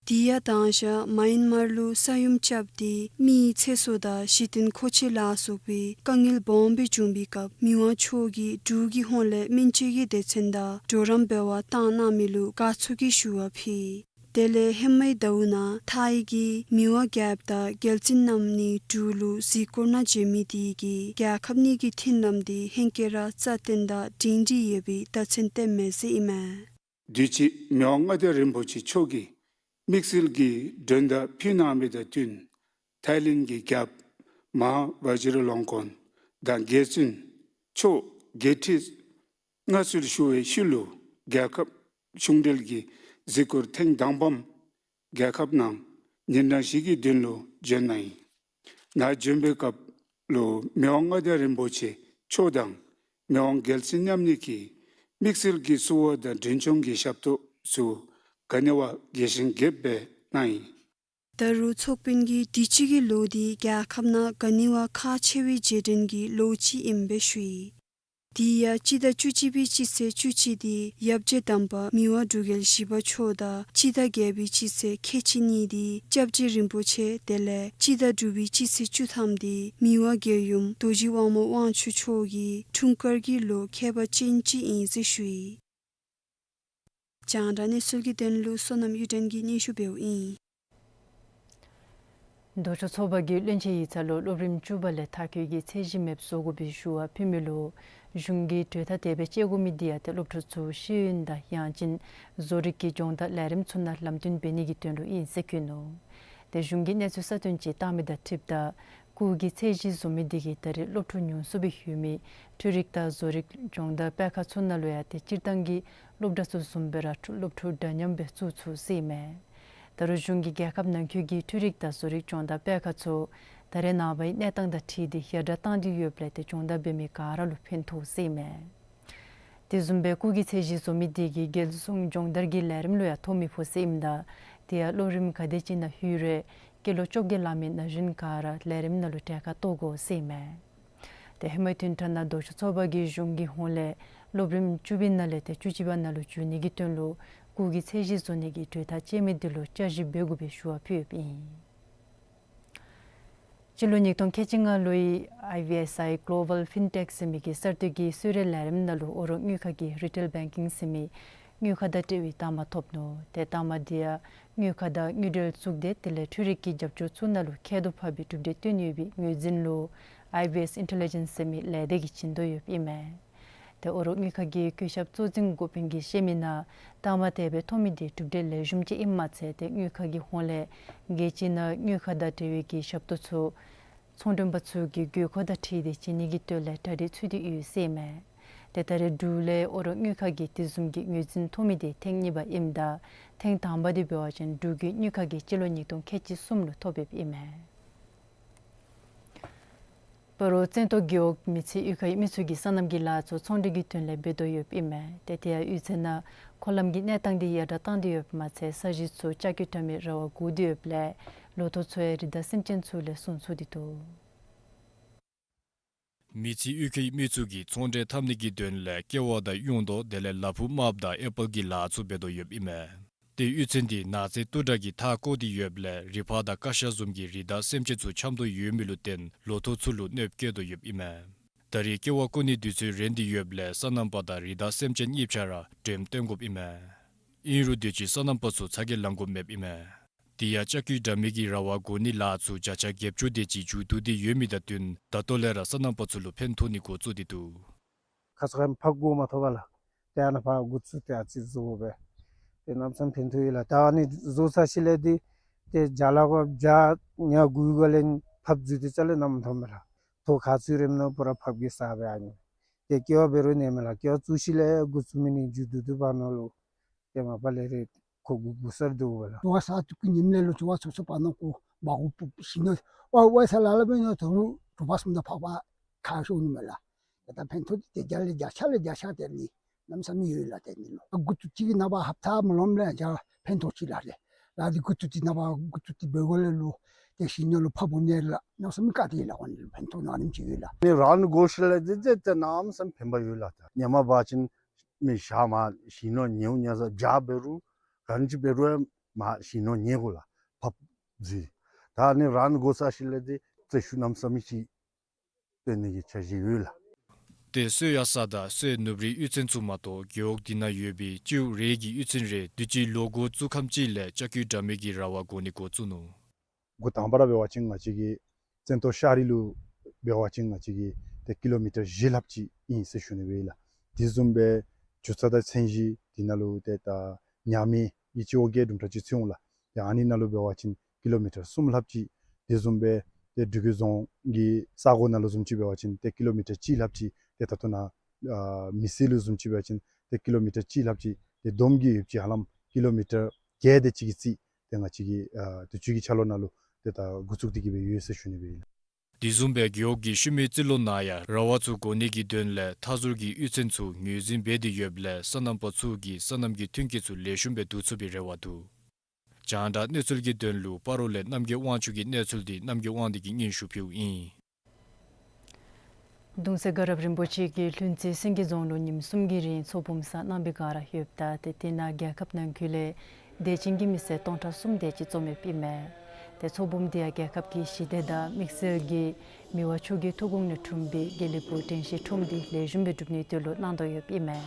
དེ་ཡང་དང་ཞག་མཱ་ཡན་མར་ལུ་ས་ཡོམ་རྐྱབ་སྟེ་མིའི་ཚེ་སྲོག་དང་གཞི་རྟེན་མཁོ་ཆས་ལ་སོགས་པའི་དཀའ་ངལ་སྦོམ་སྦེ་བྱུང་བའི་སྐབས་མི་དབང་མཆོག་གིས་འབྲུག་གི་ཧོངས་ལས་སྨན་བཅོས་ཀྱི་སྡེ་ཚན་དང་གྲོགས་རམ་འབད་བར་བཏང་གནང་མི་ལུ་དགའ་ཚོར་གྱི་ཞུ་བ་ཕུལ་ཡི། དེ་ལས་ཧེ་མའི་ཟླཝ་ནང་ཐའི་གི་མི་དབང་རྒྱལཔོ་དང་རྒྱལ་བཙུན་རྣམ་གཉིས་འབྲུག་ལུ་གཟིགས་སྐོར་ནང་བྱོན་མི་དེ་གིས་རྒྱལ་ཁབ་གཉིས་ཀྱི་མཐུན་ལམ་དེ་ཧེང་སྐལ་ར་རྩ་བརྟན་དང་སྒྲིང་སྒྲི་ཡོད་པའི་བརྡ་མཚོན་བསྟནམ་མས་ཟེར་ཨིན་མས། དུས་ཅི་མི་དབང་མངའ་བདག་རིན་པོ་ཆེ་མཆོག་གིས་དམིགས་བསལ་གྱི་མགྲོན་བརྡ་ཕུལ་གནང་མི་དང་བསྟུན་ཐའི་ལེནཌ་གི་རྒྱལཔོ་མ་ཧཱ་ཝ་ཇི་ར་ལོང་ཀོན་དང་རྒྱལ་བཙུན་མཆོག་འགོ་ཁྲིད་མངའ་གསོལ་ཞུ་བའི་ཤུལ་ལུ་རྒྱལ་ཁབ་གཞུང་འབྲེལ་གྱི་གཟིགས་སྐོར་ཐེངས་དང་པམ་རྒྱལ་ཁབ་ནང་ཉིན་གྲངས་བཞི་གི་དོན་ལུ་བྱོན་གནང་ཡི། ནཱ་བྱོན་པའི་སྐབས་ལུ་མི་དབང་མངའ་བདག་རིན་པོ་ཆེ་མཆོག་དང་མི་དབང་རྒྱལ་བཙུན་མཉམ་གཉིས་ཀྱིས་དམིགས་བསལ་གྱི་བསུ་བ་དང་མགྲོན་སྐྱོང་གི་ཞབས་ཏོག་ཚུ་ག་ནི་བ་དགེ་ཞིང་རྒྱསཔ་སྦེ་གནང་ཡི། ད་རུང་ཚོགས་དཔོན་གྱིས་དུས་ཅི་གི་ལོ་འདི་རྒྱལ་ཁབ་ནང་ག་ནི་བ་ཁག་ཆེ་བའི་རྗེས་དྲན་གྱི་ལོ་ཅིག་ཨིནམ་སྦེ་ཞུ་ཡི། དེ་ཡང་སྤྱི་ཟླ་བཅུ་གཅིག་པའི་སྤྱི་ཚེས་བཅུ་གཅིག་འདི་ཡབ་རྗེ་དམ་པ་མི་དབང་འབྲུག་རྒྱལ་བཞི་པ་མཆོག་དང་སྤྱི་ཟླ་བརྒྱད་པའི་སྤྱི་ཚེས་ཁལ་གཅིག་གཉིས་འདི་སྐྱབས་རྗེ་རིན་པོ་ཆེ་དེ་ལས་སྤྱི་ཟླ་དྲུག་པའི་སྤྱི་ཚེས་བཅུ་ཐམ་འདི་མི་དབང་རྒྱལ་ཡུམ་རྡོ་རྗེ་དབང་མོ་དབང་ཕྱུག་མཆོག་གི་འཁྲུངས་སྐར་གྱི་ལོ་ཁྱད་པར་ཅན་ཅིག་ཨིན་ཟེར་ཞུ་ཡི། རྒྱང་བསྒྲགས་གནས་ཚུལ་གྱི་དོན་ལུ་བསོད་ནམས་གཡུ་སྒྲོན་གྱིས་སྙན་ཞུ་འབདཝ་ཨིན། ལྡོག་ཕྱོགས་ཚོགས་པ་གིས་བློན་ཆེན་ཡིག་ཚང་ལུ་སློབ་རིམ་བཅུ་པ་ལས་མཐར་འཁྱོལ་གྱི་ཚད་གཞི་མེདཔ་བཟོ་དགོ་པའི་ཞུ་བ་ཕུལ་མི་ལུ་གཞུང་གིས་གྲོས་ཐག་དེ་སྦེ་བཅད་དགོ་མི་འདི་ཡང་ཏེ་སློབ་ཕྲུག་ཚུ་ཤེས་ཡོན་དང་ཡང་ཅིན་བཟོ་རིག་གི་སྦྱོང་བརྡར་ལས་རིམ་ཚུ་ནང་ལམ་སྟོན་འབད་ནི་གི་དོན་ལུ་ཨིན་ཟེར་བཀོད་ནུག། ཏེ་གཞུང་གིས་གནས་ཚུལ་གསར་བཏོན་ཅིག་བཏང་མི་དང་འཁྲིལཝ་ད་སྐུགས་ཀྱི་ཚད་གཞི་བཟོ་མི་འདི་གིས་ད་རེས་སློབ་ཕྲུག་ཉུང་སུ་སྦེ་ཡོད་མི་འཕྲུལ་རིག་དང་བཟོ་རིག་སྦྱོང་བརྡར་སྤེལ་ཁང་ཚུ་ནང་ལུ་ཡང་ཏེ་སྤྱིར་བཏང་གི་སློབ་གྲྭ་ཚུ་བཟུམ་སྦེ་ར་སློབ་ཕྲུག་འདྲ་མཉམ་སྦེ་བཙུགས་ཚུགས་ཟེར་ཨིན་མས། ད་རུང་གཞུང་གིས་རྒྱལ་ཁབ་ནང་འཁོད་ཀྱི་འཕྲུལ་རིག་དང་བཟོ་རིག་སྦྱོང་བརྡར་སྤེལ་ཁང་ཚུ་ད་རེས་ནངས་པའི་གནས་སྟངས་དང་འཁྲིལ་ཏེ་ཡར་དྲག་བཏང་སྟེ་ཡོདཔ་ལས་ཏེ་སྦྱོང་བརྡར་འབད་མི་ག་ར་ལུ་ཕན་ཐོགས་ཟེར་ཨིན་མས། དེ་བཟུམ་སྦེ་སྐུགས་ཀྱི་ཚད་གཞི་བཟོ་མི་དེ་གིས་རྒྱལ་སྲུང་སྦྱོང་བརྡར་གྱི་ལས་རིམ་ལུ་ཡང་ཐོ་མི་ཕོག་ཟེར་ཨིནམ་ད་དེ་ཡང་སློབ་རིམ་ག་དེ་ཅིག་ནང་ལྷོད་རུང་སྐྱེས་ལོ་བཅོ་བརྒྱད་ལང་མི་ན་གཞོན་ག་ར་ལས་རིམ་ནང་ལུ་གྲལ་ཁར་གཏོགས་དགོ་ཟེར་ཨིན་མས། ཏེ་ཧེ་མའི་བསྟུན་ཐ་ན་ལྡོག་ཕྱོགས་ཚོགས་པ་གིས་གཞུང་གི་ཧོངས་ལས་སློབ་རིམ་བཅུ་པའི་ནང་ལས་ཏེ་བཅུ་གཅིག་པ་ནང་ལུ་འགྱོ་ནི་གི་དོན་ལུ་སྐུགས་ཀྱི་ཚད་གཞི་བཟོ་ནི་གི་གྲོས་ཐག་བཅད་མི་འདི་ལུ་བསྐྱར་ཞིབ་འབད་དགོ་པའི་ཞུ་བ་ཕུལཝ་ཨིན། སྤྱི་ལོ་ཉིས་སྟོང་ཁལ་གཅིག་ལྔ་ལོའི་ཨའི་བི་ཨེསི་ཨའི་གོ་ལོ་བཱལ་ཕིན་ཊེཀ་ཟེར་མི་གི་གསར་གཏོད་ཀྱི་གསོལ་རས་ལས་རིམ་ནང་ལུ་ཨོ་རོག་དངུལ་ཁང་གིས་རི་ཊེལ་བེང་ཀིང་ཟེར་མི་དངུལ་ཁང་དང་འབྲེལ་བའི་རྟགས་མ་ཐོབ་ནུག། ཏེ་རྟགས་མ་འདི་ཡང་དངུལ་ཁང་དང་དངུལ་འབྲེལ་གཙུག་སྡེ་དེ་ལས་འཕྲུལ་རིག་གི་རྒྱབ་སྐྱོར་ཚུ་ནང་ལུ་ཁྱད་དུ་འཕགས་པའི་གྲུབ་འབྲས་བཏོན་ཡོད་པའི་ངོས་འཛིན་ལུ་ཨའི་བི་ཨེསི་ཨིན་ཊེ་ལི་ཇེནསི་ཟེར་མི་ལས་སྡེ་གིས་བྱིན་དོ་ཡོདཔ་ཨིན་མས། ཏེ་ཨོ་རོག་དངུལ་ཁང་གི་བཀོད་ཁྱབ་གཙོ་འཛིན་འགོ་དཔོན་གྱིས་བཤད་མི་ནང་རྟགས་མ་དེ་སྦེ་ཐོབ་མི་འདི་གྲུབ་འབྲས་ལེགས་ཤོམ་ཅིག་ཨིནམ་མ་ཚད་ཏེ་དངུལ་ཁང་གི་ཧོངས་ལས་རྒྱལ་སྤྱི་ནང་དངུལ་ཁང་དང་འབྲེལ་བའི་གི་ཞབས་ཏོག་ཚུ་ཚོང་མགྲོན་པ་ཚུ་གི་དགོས་མཁོ་དང་འཁྲིལ་ཏེ་བྱིན་ནི་གི་དོན་ལས་གྲ་སྒྲིག་ཚུད་དེ་ཡོད་ཟེར་ཨིན་མས། ཏེ་ད་རེས་འབྲུག་ལས་ཨོ་རོག་དངུལ་ཁང་གིས་དེ་བཟུམ་གྱི་ངོས་འཛིན་ཐོབ་མི་དེ་ཐེངས་གཉིས་པ་ཨིནམ་ད་ཐེངས་དང་པ་དེ་འབད་བ་ཅིན་འབྲུག་གི་དངུལ་ཁང་གིས་སྤྱི་ལོ་ཉིས་སྟོང་ཁལ་གཅིག་གསུམ་ལུ་ཐོབ་ཡོདཔ་ཨིན་མས། སྤ་རོ་བཙན་ཏོ་རྒེད་འོག་མི་ཚེ་གཡུས་ཁའི་མི་ཚུ་གིས་སོ་ནམ་གྱི་ལཱ་ཚུ་ཚོང་འབྲེལ་གྱི་དོན་ལས་འབད་དོ་ཡོདཔ་ཨིན་མས། ཏེ་དེ་ཡང་གཡུས་ཚན་ནང་འཁོར་ལམ་གྱི་གནས་སྟངས་དེ་ཡར་དྲག་བཏང་སྟེ་ཡོདཔ་མ་ཚད་ས་གཞི་ཚུ་ལྕགས་ཀྱུ་དྲ་མིག་ར་བ་འགོ་སྟེ་ཡོདཔ་ལས་ལོ་ཐོག་ཚུ་ཡང་རི་དྭགས་སེམས་ཅན་ཚུ་ལས་སྲུང་ཚུགས་ཏེ་འདུག། མི་ཚེ་གཡུས་ཁའི་མི་ཚུ་གིས་ཚོང་འབྲེལ་འཐབ་ནི་གི་དོན་ལས་ཀེ་བ་དང་གཡུང་དྲུང་དེ་ལས་ལ་ཕུག་དམརཔོ་དང་ཨེ་པཱལ་གྱི་ལཱ་ཚུ་འབད་དོ་ཡོདཔ་ཨིན་མས། ཏེ་གཡུས་ཚན་དེ་ནགས་ཚལ་དུག་དྲགས་ཀྱིས་མཐའ་བསྐོར་ཏེ་ཡོདཔ་ལས་རི་ཕག་དང་ཀ་ཤ་བཟུམ་གྱི་རི་དྭགས་སེམས་ཅན་ཚུ་འཁྱམས་དོ་ཡོད་མི་ལུ་བརྟེན་ལོ་ཐོག་ཚུ་ལུ་གནོདཔ་བཀལ་དོ་ཡོདཔ་ཨིན་མས། ད་རེས་ཀེ་བ་བརྐོ་ནིའི་དུས་ཚོད་རན་ཏེ་ཡོདཔ་ལས་སོ་ནམ་པ་དང་རི་དྭགས་སེམས་ཅན་གཉིས་ཆ་ར་འགྲེམས་སྟོན་དགོཔ་ཨིན་མས། ཨིན་རུང་དུས་ཅི་སོ་ནམ་པ་ཚུ་ཚ་གྱང་ལང་དགོཔ་མེདཔ་ཨིན་མས། དེ་ཡང་ལྕགས་ཀྱུ་དྲ་མིག་གི་ར་བ་འགོ་ནི་ལཱ་ཚུ་བརྒྱ་ཆ་བརྒྱད་ཅུ་དེ་ཅིག་མཇུག་བསྡུ་སྟེ་ཡོད་མི་དང་བསྟུན་ད་ལྟོ་ལས་ར་སོ་ནམ་པ་ཚུ་ལུ་ཕན་ཐོགས་ནི་འགོ་བཙུགས་ཏེ་འདུག། ཁ་ཙ་ཁ་ཉིནམ་ཕར་འགོ་མ་ཐོབ་པར་ལགས། ཏེ་ཨ་ནཱ་ཕར་འགོ་བཙུགས་ཏེ་ཨ་ཙི་བཟོ་དགོ་པས། ཏེ་གནམ་མེད་ས་མེད་ཕན་ཐོགས་ཡོད་ལགས། ད་ཨ་ནི་བཟོ་ཚར་ཞིནམ་ལས་འདི་ཏེ་བརྒྱ་ལྷག་གོ་བརྒྱ་ཉ་དགུ་གོ་ལས་ཕར་འཛུལ་ཏེ་ཅ་ལས་གནམ་མེད་ས་མེད་ལགས། ཐོག་ག་ཚུད་རནམ་ནང་པུ་ར་ཕར་གི་ས་སྦེ་ཨ་ནི། ཏེ་ཀེ་བ་འབད་རུང་ཨ་ནེམ་ལགས། ཀེ་བ་བཙུགས་ཞིནམ་ལས་འགོ་བཙུགས་མི་ནི་མཇུག་བསྡུ་བསྡུ་བ་ནང་ལུ་ཏེ་མ་པ་ལས་རེ་ཁོ་དགོ་དགོ་སར་འདུག་པ་ལགས། ཇོ་བོ་ས་ཐུག་གི་ཉིནམ་ལས་ལུ་ཇོ་བོ་ཚུ་ཚུ་བར་ན་ཁོ་འབག་གོ་བུ་ཞིནམ་ལས་ཝའི་ཝའི་ས་ལ་ལ་འབད་ནི་དོ་རུང་དྲོ་པ་གསུམ་དང་ཕགཔ་ཁ་ཤོར་ནི་མས་ལགས། ཏེ་ད་ཕན་ཐོགས་འདི་ཏེ་བརྒྱ་ལས་བརྒྱ་ཆ་ལས་བརྒྱ་ཆ་དེ་ནི་གནམ་མེད་ས་མེད་ཡོད་ལགས། ཏེ་ནི་ལུ་འགོ་བཙུགས་ཅིག་གི་ནངས་པ་ཧབ་ཏ་མ་ལོངམ་ལས་ཡང་ཕན་ཐོགས་ཅི་ལགས་རེ། ལཱ་འདི་འགོ་བཙུགས་ཏེ་ནངས་པ་འགོ་བཙུགས་ཏེ་འབད་དགོ་ལས་ལུ་ཏེ་ཞིནམ་ལས་ལུ་ཕར་བུ་ནི་ལགས་གནམ་མེད་ས་མེད་དཀའ་ཐུབ་ལགས། ཁོང་ནི་ལུ་ཕན་ཐོགས་ནང་ནིམ་ཅིག་ཡོད་ལགས། ནི་རང་འགོ་ཤེས་ལས་འདི་ཏེ་ཏེ་གནམ་མེད་ས་མེད་ཕན་པ་ཡོད་ལགས། ཏེ་ཉ་མ་འབག་ཅིན་མི་ཞག་མ་ཞིནམ་ལས་ཉལཝ་ཉལ་ས་བརྒྱ་འབད་རུང་ག་ནི་ཅིག་འབད་རུང་མ་ཞིནམ་ལས་ཉལ་དགོ་ལགས། ཕར་འཛུལ། ད་ནི་རང་འགོ་བཙུགས་ཞིནམ་ལས་འདི་རྩེ་ཤུགས་གནམ་མེད་ས་མེད་ཅིག་སྤྲོད་ནི་གི་འཆར་གཞི་ཡོད་ལགས། ཏེ་གསོལ་ཡ་ས་དང་གསོལ་ནུབ་རིའི་གཡུས་ཚན་ཚུ་མ་གཏོགས་རྒེད་འོག་འདི་ནང་ཡོད་པའི་སྤྱི་འོག་རེ་གི་གཡུས་ཚན་རེ་དུས་ཅི་ལོག་འགོ་བཙུགས་ཁམས་ཅིག་ལས་ལྕགས་ཀྱུ་དྲ་མིག་གི་ར་བ་འགོ་ནི་འགོ་བཙུགས་ནུག། འགོ་དང་པ་ར་འབད་བ་ཅིན་ང་བཅས་ཀྱི་བཙན་ཏོ་ཤར་རི་ལུ་འབད་བ་ཅིན་ང་བཅས་ཀྱི་ཏེ་ཀི་ལོ་མི་ཊར་བཞི་ལྷགཔ་ཅིག་ཨིན་ཟེར་ཞུ་ནི་སྦེ་ལགས། དེ་བཟུམ་སྦེ་ཇོ་ཚ་དང་ཚན་བཞི་འདི་ནང་ལུ་ཏེ་ད་ཉ་མེད་ཡི་སྤྱི་འོག་གི་དུམ་གྲ་ཅིག་ཚུད་འོང་ལགས། ཏེ་ཨ་ནི་ནང་ལུ་འབད་བ་ཅིན་ཀི་ལོ་མི་ཊར་གསུམ་ལྷགཔ་ཅིག། དེ་བཟུམ་སྦེ་ཏེ་འབྲི་གུ་རྫོང་གི་ས་གོ་ནང་ལུ་བཟུམ་ཅིག་འབད་བ་ཅིན་ཏེ་ཀི་ལོ་མི་ཊར་གཅིག་ལྷགཔ་ཅིག། ཏེ་ད་ལྟོ་ནཱ་ཨ་མི་སེར་ལུ་བཟུམ་ཅིག་འབད་བ་ཅིན་ཏེ་ཀི་ལོ་མི་ཊར་གཅིག་ལྷགཔ་ཅིག། ཏེ་བསྡོམས་ཀྱིས་ཡོདཔ་ཅིག་ཧ་ལམ་ཀི་ལོ་མི་ཊར་བརྒྱད་དེ་ཅིག་གི་རྩིས་ཏེ་ང་བཅས་ཀྱིས་ཨ་དུས་ཅི་གི་འཆར་ལོ་ནང་ལུ་ཏེ་ད་འགོ་བཙུགས་ཏེ་གི་སྦེ་ཡོད་ཟེར་ཞུ་ནི་སྦེ་ཨིན་ལགས། དེ་བཟུམ་སྦེ་རྒེད་འོག་གི་ཤུལ་མའི་རྩིས་ལོ་ནང་ཡང་ར་བ་ཚུ་འགོ་ནི་གི་དོན་ལས་མཐའ་ཟུར་གྱི་གཡུས་ཚན་ཚུ་ངོས་འཛིན་འབད་དེ་ཡོདཔ་ལས་སོ་ནམ་པ་ཚུ་གིས་སོ་ནམ་གྱི་ཐོན་སྐྱེད་ཚུ་ལེགས་ཤོམ་སྦེ་བསྡུ་ཚུགས་པའི་རེ་བ་འདུག། རྒྱང་བསྒྲགས་གནས་ཚུལ་གྱི་དོན་ལུ་སྤ་རོ་ལས་རྣམ་རྒྱལ་དབང་ཕྱུག་གི་གནས་ཚུལ་འདི་རྣམ་རྒྱལ་དབང་འདུས་ཀྱིས་སྙན་ཞུ་ཕུལཝ་ཨིན། གདུང་སྲས་དགའ་རབ་རིན་པོ་ཆེ་གིས་ལྷུན་རྩེ་སེང་གེ་རྫོང་ལུ་ཉིནམ་གསུམ་གྱི་རིང་ཚོགས་འབུམ་བསགས་གནང་བའི་བསྒང་ར་ཡོདཔ་ད་ཏེ་དེ་ནང་རྒྱལ་ཁབ་ནང་འཁོད་ལས་དད་ཅན་གྱི་མི་སེར་སྟོང་ཕྲག་གསུམ་དེ་ཅིག་འཛོམས་ཡོདཔ་ཨིན་མས། ཏེ་ཚོགས་འབུམ་དེ་ཡང་རྒྱལ་ཁབ་ཀྱི་ཞི་བདེ་དང་དམིགས་བསལ་གྱིས་མི་དབང་མཆོག་གི་ཐུགས་དགོངས་ལས་འཁྲུངས་པའི་དགེ་ལེགས་ཕུག་དྲན་ཤེས་ཁྲོམ་འདི་ལེགས་ཤོམ་སྦེ་སྒྲུབ་ནིའི་དོན་ལུ་གནང་དོ་ཡོདཔ་ཨིན་མས།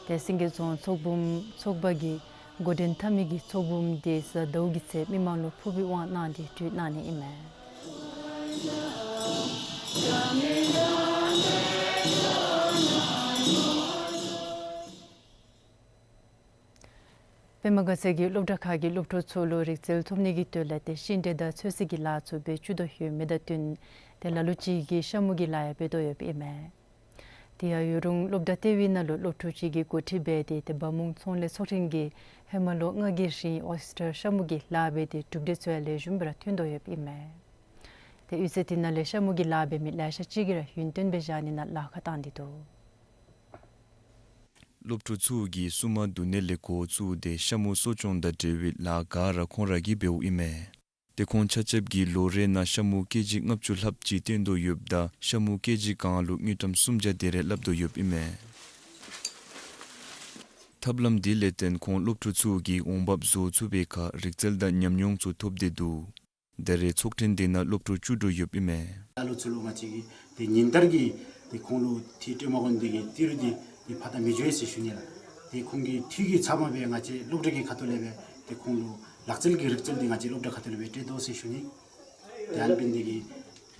ཏེ་སེང་གེ་རྫོང་ཚོགས་འབུམ་ཚོགས་པ་གིས་འགོ་འདྲེན་འཐབ་མི་གི་ཚོགས་འབུམ་དེ་གཟའ་ཟླཝ་གི་ཚེ་མི་མང་ལུ་ཕུལ་བའི་དབང་གནང་སྟེ་གྲོལ་གནང་ནི་ཨིན་མས། པདྨ་དགའ་ཚལ་གྱི་སློབ་གྲྭ་ཁག་གི་སློབ་ཕྲུག་ཚུ་ལུ་རིག་རྩལ་ཐོབ་ནི་གི་དོན་ལས་ཏེ་ཤིང་འབྲས་དང་ཚོད་བསྲེ་གི་ལཱ་ཚུ་འབད་བཅུག་དོ་ཡོད་མི་དང་བསྟུན་ཏེ་ལ་ལུ་ཅིག་གིས་ཤ་མུ་གི་ལཱ་ཡང་འབད་དོ་ཡོདཔ་ཨིན་མས། དེ་ཡང་ཡོད་རུང་སློབ་གྲྭ་ལྟེ་བའི་ནང་ལུ་སློབ་ཕྲུག་ཅིག་གིས་འགོ་ཁྲིད་འབད་དེ་ཏེ་འབག་མོ་ཚོང་ལས་ཚོགས་ཐེངས་ཀྱིས་ཧེ་མ་ལོ་ལྔ་གི་རིང་ཨོ་ཡེསི་ཊར་ཤ་མུ་གི་ལཱ་འབད་དེ་གྲུབ་འབྲས་ཚུ་ཡང་ལེགས་ཤོམ་སྦེ་ར་ཐོན་དོ་ཡོདཔ་ཨིན་མས། ཏེ་གཡུས་ཚན་དེ་ནང་ལས་ཤ་མུ་གི་ལཱ་འབད་མི་ལེ་ཤ་ཅིག་གིས་ར་ཡུན་བརྟན་སྦེ་བཞག་ནི་ནང་ལཱ་ཁག་བཏང་སྟེ་འདུག། སློབ་ཕྲུག་ཚུ་གིས་བསུ་མ་བསྡུ་ནི་ལས་འགོ་བཙུགས་ཏེ་ཤ་མུ་གསོ་སྐྱོང་དང་འབྲེལ་བའི་ལཱ་ག་ར་ཁོང་ར་གིས་འབདཝ་ཨིན་མས། ཏེ་ཁོང་ཆ་ཁྱབ་ཀྱིས་ལོ་རེ་ནང་ཤ་མུ་ཀེ་ཇི་ལྔ་བཅུ་ལྷགཔ་ཅིག་བཏོན་དོ་ཡོདཔ་ད་ཤ་མུ་ཀེ་ཇི་གང་ལུ་དངུལ་ཀྲམ་སུམ་བརྒྱ་དེ་རེ་སླབ་དོ་ཡོདཔ་ཨིན་མས། ཐབས་ལམ་འདི་ལས་བརྟེན་ཁོང་སློབ་ཕྲུག་ཚུ་གིས་འོང་འབབ་བཟོ་ཚུགས་པའི་ཁར་རིག་རྩལ་དང་ཉམས་མྱོང་ཚུ་ཐོབ་སྟེ་འདུག། ད་རེས་ཚོགས་ཐེངས་འདི་ནང་སློབ་ཕྲུག་བཅུ་དྲུག་ཡོདཔ་ཨིན་མས། ད་ལོ་ཚུ་ལུ་ང་བཅས་ཀྱིས་ཏེ་ཉིན་ལྟར་གྱི་ཏེ་ཁོང་ལུ་ཏེ་སྤྲོད་མ་དགོ་ནི་དེ་གིས་ཏི་རུ་འདི་ཏེ་ཕར་ད་མི་འགྱོ་ཟེར་ཞུ་ནི་ལགས། ཏེ་ཁོང་གི་འཐུས་ཀྱི་ཚབ་མ་སྦེ་ང་བཅས་སློབ་གྲྭ་གི་ཁ་ཐུག་ལས་སྦེ་ཏེ་ཁོང་ལུ་ལག་རྩལ་གྱི་རིག་རྩལ་འདི་ང་བཅས་སློབ་གྲྭ་ཁ་ཐུག་ལས་སྦེ་སྤྲོད་དོ་ཟེར་ཞུ་ནི། ཏེ་ཨ་ནི་འབད་ནི་དེ་གིས་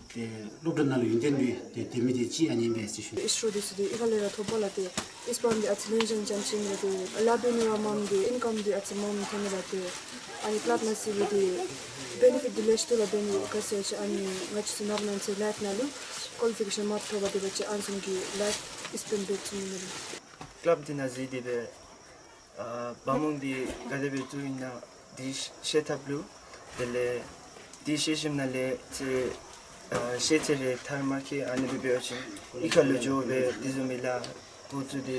ཏེ་སློབ་གྲྭ་ནང་ལུ་ཡུན་བརྟན་སྦེ་ཏེ་སྡོད་མི་དེ་ཅིག་ཨ་ནི་ཨིན་པས་ཟེར་ཞུ་ནི། ཨིསི་ཊོ་འདི་ཚུ་ཏེ་ག་ལས་ར་ཐོབ་པས་ལགས། ཏེ་ཨིསི་པཱན་འདི་ཨ་ཙི་ལེན་ཞིན་ཙམ་ཅིག་ཨིན་ལགས། ཏེ་ལཱ་འབད་ནི་ར་མངམ་ཏེ་ཨིན་ཀམ་འདི་ཨ་ཙི་མངམ་ཐོན་ནི་ལགས། ཏེ་ཨ་ནི་ཀླད་མ་སི་སྦེ་ཏེ་བེ་ནི་ཕིཊ་འདི་ལེགས་ཤོམ་ལགས། བེ་ནི་ཕིཊ་ག་ཟེར་ཨ་ནི་ང་བཅས་ནང་ན་ཚེ་ལཱའི་ནང་ལུ་ ཀོ་ལི་ཕི་ཀེ་ཤཱན་མ་ཐོབ་པ་དེ་འབད་བ་ཅིན་ཨ་ནི་བཟུམ་གྱི་ལཱའིཕ་སི་པེནཌ་འབད་ཚུགས་ནི་མས། ཀ་ལབ་འདི་ནང་འཛུལ་ཏེ་སྦེ་ཨ་བ་མོང་འདི་ག་དེ་སྦེ་བཙུགས་ཡི་ན་འདི་ཤེས་ཐབས་ལུ། དེ་ལས་འདི་ཤེས་ཞིནམ་ལས་ཚེ་ཨ་ཤེས་ཚད་རེ་ཐར་མ་ཁེ་ཨ་ནི་སྦེ་འབད་བ་ཅིན་གཡུས་ཁ་ལུ་འགྱོ་སྦེ་དེ་བཟུམ་མའི་ལཱ་འབད་ཚུགས་ཏེ་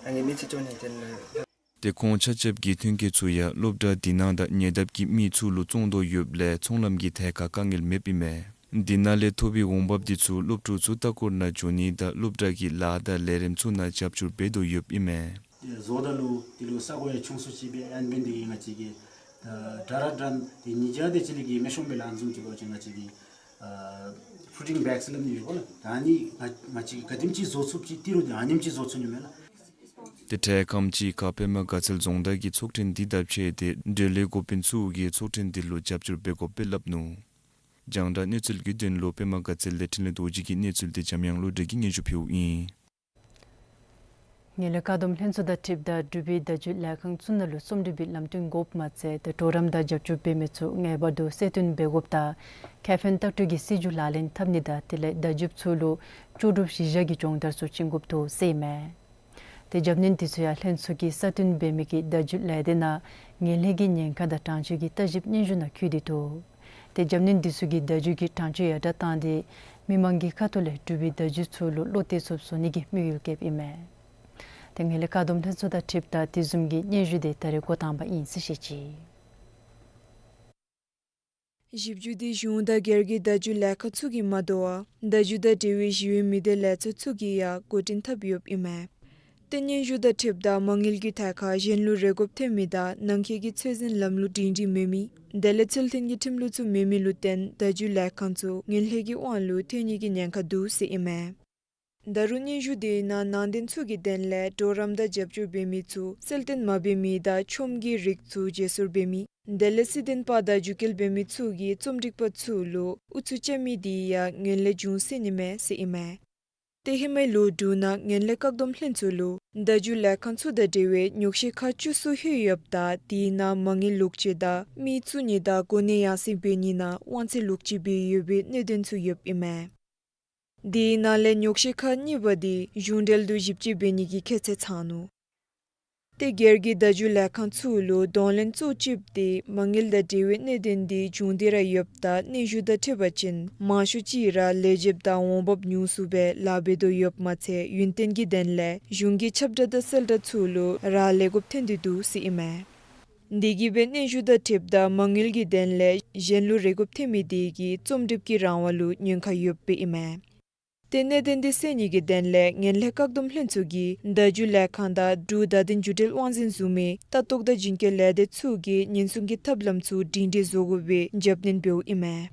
ཨ་ནི་མི་ཚེ་སྐྱོང་ནི་དོན་ལུ། ཏེ་ཁོང་ཆ་ཁྱབ་ཀྱི་ཐོན་སྐྱེད་ཚུ་ཡང་སློབ་གྲྭ་འདི་ནང་དང་ཉེ་འདབས་ཀྱི་མི་ཚུ་ལུ་བཙོང་དོ་ཡོདཔ་ལས་ཚོང་ལམ་གྱི་ཐད་ཁར་དཀའ་ངལ་མེདཔ་ཨིན་མས། འདི་ནང་ལས་ཐོབ་པའི་འོང་འབབ་འདི་ཚུ་སློབ་ཕྲུག་ཚུ་ལྟ་སྐོར་ནང་འགྱོ་ནི་དང་སློབ་གྲྭ་གི་ལཱ་དང་ལས་རིམ་ཚུ་ནང་རྒྱབ་སྐྱོར་འབད་དོ་ཡོདཔ་ཨིན་མས། བཟོཝ་ད་ལུ་དེ་ལུ་ས་གོ་ཡང་ཆུང་སུ་ཅིག་སྦེ་ཨ་ནི་འབད་ནི་དེ་གིས་ང་བཅས་ཀྱིས་ད་དྲ་ར་དྲ་དེ་ཉིས་བརྒྱ་དེ་ཅིག་ལས་ཀྱི་མི་ཤོང་པའི་ལཱ་བཟུམ་ཅིག་འབད་བ་ཅིན་ང་བཅས་ཀྱིས་ཨ་ཕུ་ཌིང་བེགསི་ལབ་ནི་ཡོད་གོ་ལགས། ད་ཨ་ནི་ང་ང་བཅས་ཀྱིས་ག་དེམ་ཅིག་བཟོ་ཚུགསཔ་ཅིག་ཏི་རུ་དེ་ཨ་ནེམ་ཅིག་བཟོ་ཚུགས་ནི་མས་ལགས། ཏེ་འཕྲལ་ཁམས་ཅིག་ཁར་པདྨ་དགའ་ཚལ་རྫོང་བདག་གིས་ཚོགས་ཐེངས་འདི་དང་འཕྱད་དེ་འབྲེལ་ཡོད་འགོ་དཔོན་ཚུ་གིས་ཚོགས་ཐེངས་འདི་ལུ་རྒྱབ་སྐྱོར་འབད་དགོཔ་སྦེ་སླབ་ནུག། རྒྱང་བསྒྲགས་གནས་ཚུལ་གྱི་དོན་ལུ་པདྨ་དགའ་ཚལ་ལས་འཕྲིན་ལས་རྡོ་རྗེ་གི་གནས་ཚུལ་འདི་འཇམ་དབྱངས་བློ་གྲོས་ཀྱིས་སྙན་ཞུ་ཕུལཝ་ཨིན། ངན་ལྷད་བཀག་སྡོམ་ལྷན་ཚོགས་དང་འཁྲིལཝ་ད་འབྲུག་པའི་བརྡ་བརྒྱུད་ལས་ཁང་ཚུ་ནང་ལུ་རྩོམ་སྒྲིག་པའི་ལམ་སྟོན་དགོཔ་མ་ཚད་ཏེ་གྲོགས་རམ་དང་རྒྱབ་སྐྱོར་འབད་མི་ཚུ་ངེས་པར་དུ་གསལ་སྟོན་འབད་དགོཔ་དང་ཁེ་ཕན་ལྟ་སྤྲོད་ཀྱི་སྲིད་བྱུས་ལག་ལེན་འཐབ་ནི་དང་དེ་ལས་བརྡ་བརྒྱུདཔ་ཚུ་ལུ་ལྕོགས་གྲུབ་གཞི་བཞག་གི་སྦྱོང་བརྡར་ཚུ་བྱིན་དགོཔ་འདུག་ཟེར་ཨིན་མས། ཏེ་རྒྱབ་སྣོན་འདི་ཚུ་ཡང་ལྷན་ཚོགས་ཀྱིས་གསལ་སྟོན་འབད་མི་གི་བརྡ་བརྒྱུད་ལས་སྡེ་ནང་ངན་ལྷད་ཀྱི་ཉེན་ཁ་དང་གྲངས་ཀྱོད་ཀྱི་ལྟ་ཞིབ་སྙན་ཞུ་ནང་བཀོད་དེ་འདུག། ཏེ་རྒྱབ་སྣོན་འདི་ཚུ་གིས་བརྡ་བརྒྱུད་ཀྱི་གྲངས་ཀྱོད་ཡར་དྲགས་བཏང་སྟེ་མི་མང་གི་ཁ་ཐུག་ལས་འབྲུག་པའི་བརྡ་བརྒྱུད་ཚུ་ལུ་བློ་གཏད་ཚུགསཔ་བཟོ་ནི་གི་དམིགས་ཡུལ་བསྐྱེདཔ་ཨིན་མས། ཏེ་ངན་ལྷད་བཀག་སྡོམ་ལྷན་ཚོགས་དང་འཁྲིལཝ་ད་དེ་བཟུམ་གྱི་སྙན་ཞུ་དེ་ད་རེས་འགོ་དང་པ་ཨིན་ཟེར་བཤད་ཅི། ཞིབ་འཇུག་འདི་གཞུང་དང་སྒེར་གྱི་བརྡ་བརྒྱུད་ལས་ཁང་ཚུ་གིས་མ་དོ་བར་བརྡ་བརྒྱུད་དང་འབྲེལ་བའི་ཞི་བའི་མི་སྡེ་ལས་ཚོགས་ཚུ་གིས་ཡང་འགོ་འདྲེན་འཐབ་ཡོདཔ་ཨིན་མས། ཏེ་སྙན་ཞུ་དང་འཁྲིལཝ་ད་མ་དངུལ་གྱི་ཐད་ཁར་གཞན་ལུ་རེ་དགོཔ་ཐོན་མི་དང་ནང་འཁོད་ཀྱི་ཚད་འཛིན་ལམ་ལུགས་སྒྲིང་སྒྲིང་མེད་མི་དེ་ལས་ཚུལ་མཐུན་གྱི་ཁྲིམས་ལུགས་ཚུ་མེད་མི་ལུ་བརྟེན་བརྡ་བརྒྱུད་ལས་ཁང་ཚུ་ངན་ལྷད་ཀྱི་དབང་ལུ་ཐལ་ནི་གི་ཉེན་ཁ་འདུག་ཟེར་ཨིན་མས། ད་རུང་སྙན་ཞུ་དེའི་ནང་ནང་དོན་ཚུ་གི་དོན་ལས་གྲོགས་རམ་དང་རྒྱབ་སྐྱོར་འབད་མི་ཚུ་གསལ་སྟོན་མ་འབད་མི་དང་ཆོམ་གྱི་རིགས་ཚུ་བརྗེ་སོར་འབད་མི་དེ་ལས་སྲིད་དོན་པ་དང་རྒྱུད་སྐལ་འབད་མི་ཚུ་གིས་རྩོམ་སྒྲིག་པ་ཚུ་ལུ་ཨུ་ཚུགས་བྱིན་མི་དེ་ཡང་ངན་ལྷད་འབྱུང་སྲིད་ནི་མས་ཟེར་ཨིན་མས། ཏེ་ཧེ་མའི་ལོ་དྲུག་ནང་ངན་ལྷད་བཀག་སྡོམ་ལྷན་ཚོགས་ལུ་བརྡ་བརྒྱུད་ལས་ཁང་ཚུ་དང་འབྲེལ་བའི་ཉོག་བཤད་ཁག་བཅུ་གསུམ་ལྷོད་ཡོདཔ་ད་དེའི་ནང་མ་དངུལ་ལོག་སྤྱོད་དང་མི་བཙུགས་ནི་དང་གོ་གནས་ཡར་སེང་འབད་ནི་ནང་དབང་ཚད་ལོག་སྤྱོད་འབད་ཡོད་པའི་གནད་དོན་ཚུ་ཡོདཔ་ཨིན་མས། དེའི་ནང་ལས་ཉོག་བཤད་ཁག་གཉིས་པ་དེ་གཞུང་འབྲེལ་དུ་ཞིབ་དཔྱད་འབད་ནི་གི་ཁྱད་ཚད་ཚང་ནུག། ཏེ་སྒེར་གྱི་བརྡ་བརྒྱུད་ལས་ཁང་ཚུ་ལུ་གདོང་ལེན་གཙོ་བོ་ཅིག་དེ་མ་དངུལ་དང་འབྲེལ་བའི་གནད་དོན་དེ་བྱུང་སྟེ་ར་ཡོདཔ་ད་སྙན་ཞུ་དང་འཁྲིལ་བ་ཅིན་མང་ཤོས་ཅིག་ར་ལེགས་ཞིབ་དང་འོང་འབབ་ཉུང་སུ་སྦེ་ལཱ་འབད་དོ་ཡོདཔ་མ་ཚད་ཡུན་བརྟན་གྱི་དོན་ལས་གཞུང་གི་ཁྱབ་བསྒྲགས་དང་གསལ་བསྒྲགས་ཚུ་ལུ་རག་ལས་དགོཔ་ཐོན་ཏེ་འདུག་ཟེར་ཨིན་མས། དེ་གིས་སྦེ་སྙན་ཞུ་དང་འཁྲིལཝ་ད་མ་དངུལ་གྱི་དོན་ལས་གཞན་ལུ་རེ་དགོཔ་ཐོན་མི་དེ་གིས་རྩོམ་སྒྲིག་གི་རང་དབང་ལུ་ཉེན་ཁ་ཡོདཔ་ཨིན་མས། ཏེ་གནད་དོན་དེ་སེལ་ནི་གི་དོན་ལས་ངན་ལྷད་བཀག་སྡོམ་ལྷན་ཚོགས་ཀྱིས་བརྡ་བརྒྱུད་ལས་ཁང་དང་འབྲུག་བརྡ་དོན་བརྒྱུད་འབྲེལ་དབང་འཛིན་བཟུམ་མའི་ལྟ་རྟོག་དང་རྒྱུན་སྐྱོང་ལས་སྡེ་ཚུ་གིས་ཉེན་སྲུང་གི་ཐབས་ལམ་ཚུ་སྒྲིང་སྒྲི་བཟོ་དགོ་པའི་རྒྱབ་སྣོན་འབདཝ་ཨིན་མས།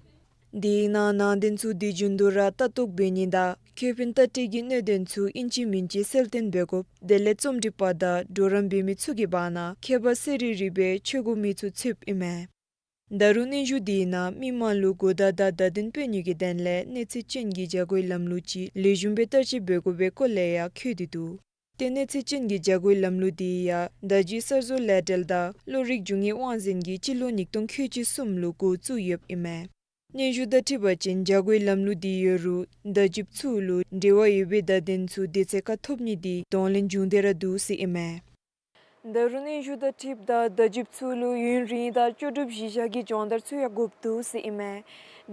དེའི་ནང་ནང་དོན་ཚུ་དུས་རྒྱུན་དུ་ར་ལྟ་རྟོག་འབད་ནི་དང་ཁེ་ཕན་ལྟ་སྤྲོད་ཀྱི་གནད་དོན་ཚུ་ཨིན་ཅི་མིན་ཅི་གསལ་སྟོན་འབད་དགོཔ་དེ་ལས་རྩོམ་སྒྲིག་པ་དང་གྲོགས་རམ་འབད་མི་ཚུ་གི་བར་ན་ཁྱད་པར་གསལ་རི་རི་སྦེ་ཕྱེ་དགོ་མི་ཚུ་ཚུདཔ་ཨིན་མས། ད་རུང་སྙན་ཞུ་དེའི་ནང་མི་མང་ལུ་གོ་བརྡ་དང་བརྡ་དོན་སྤེལ་ནི་གི་དོན་ལས་གནས་ཚད་ཅན་གྱི་བྱ་སྒོའི་ལམ་ལུགས་ཅིག་ལེགས་ཤོམ་སྦེ་བསྟར་སྤྱོད་འབད་དགོ་པའི་སྐོར་ལས་ཡང་འཁོད་དེ་འདུག། ཏེ་གནས་ཚད་ཅན་གྱི་བྱ་སྒོའི་ལམ་ལུགས་དེ་ཡང་བརྡ་བརྒྱུད་གསར་བཟོ་ལས་འབྲེལ་དང་བློ་རིག་རྒྱུ་དངོས་དབང་འཛིན་གྱིས་སྤྱི་ལོ་ཉིས་སྟོང་ཁལ་གཅིག་གསུམ་ལུ་འགོ་བཙུགས་ཡོདཔ་ཨིན་མས། སྙན་ཞུ་དང་འཁྲིལ་བ་ཅིན་བྱ་སྒོའི་ལམ་ལུགས་དེ་ཡོད་རུང་བརྡ་བརྒྱུདཔ་ཚུ་ལུ་འབྲེལ་བ་ཡོད་པའི་བརྡ་དོན་ཚུ་དུས་ཚོད་ཁར་ཐོབ་ནི་དེ་གདོང་ལེན་བྱུང་སྟེ་ར་འདུག་ཟེར་ཨིན་མས། ད་རུང་སྙན་ཞུ་དང་འཁྲིལཝ་ད་བརྡ་བརྒྱུདཔ་ཚུ་ལུ་ཡུན་རིང་དང་ལྕོགས་གྲུབ་གཞི་བཞག་གི་སྦྱོང་བརྡར་ཚུ་ཡང་དགོཔ་འདུག་ཟེར་ཨིན་མས།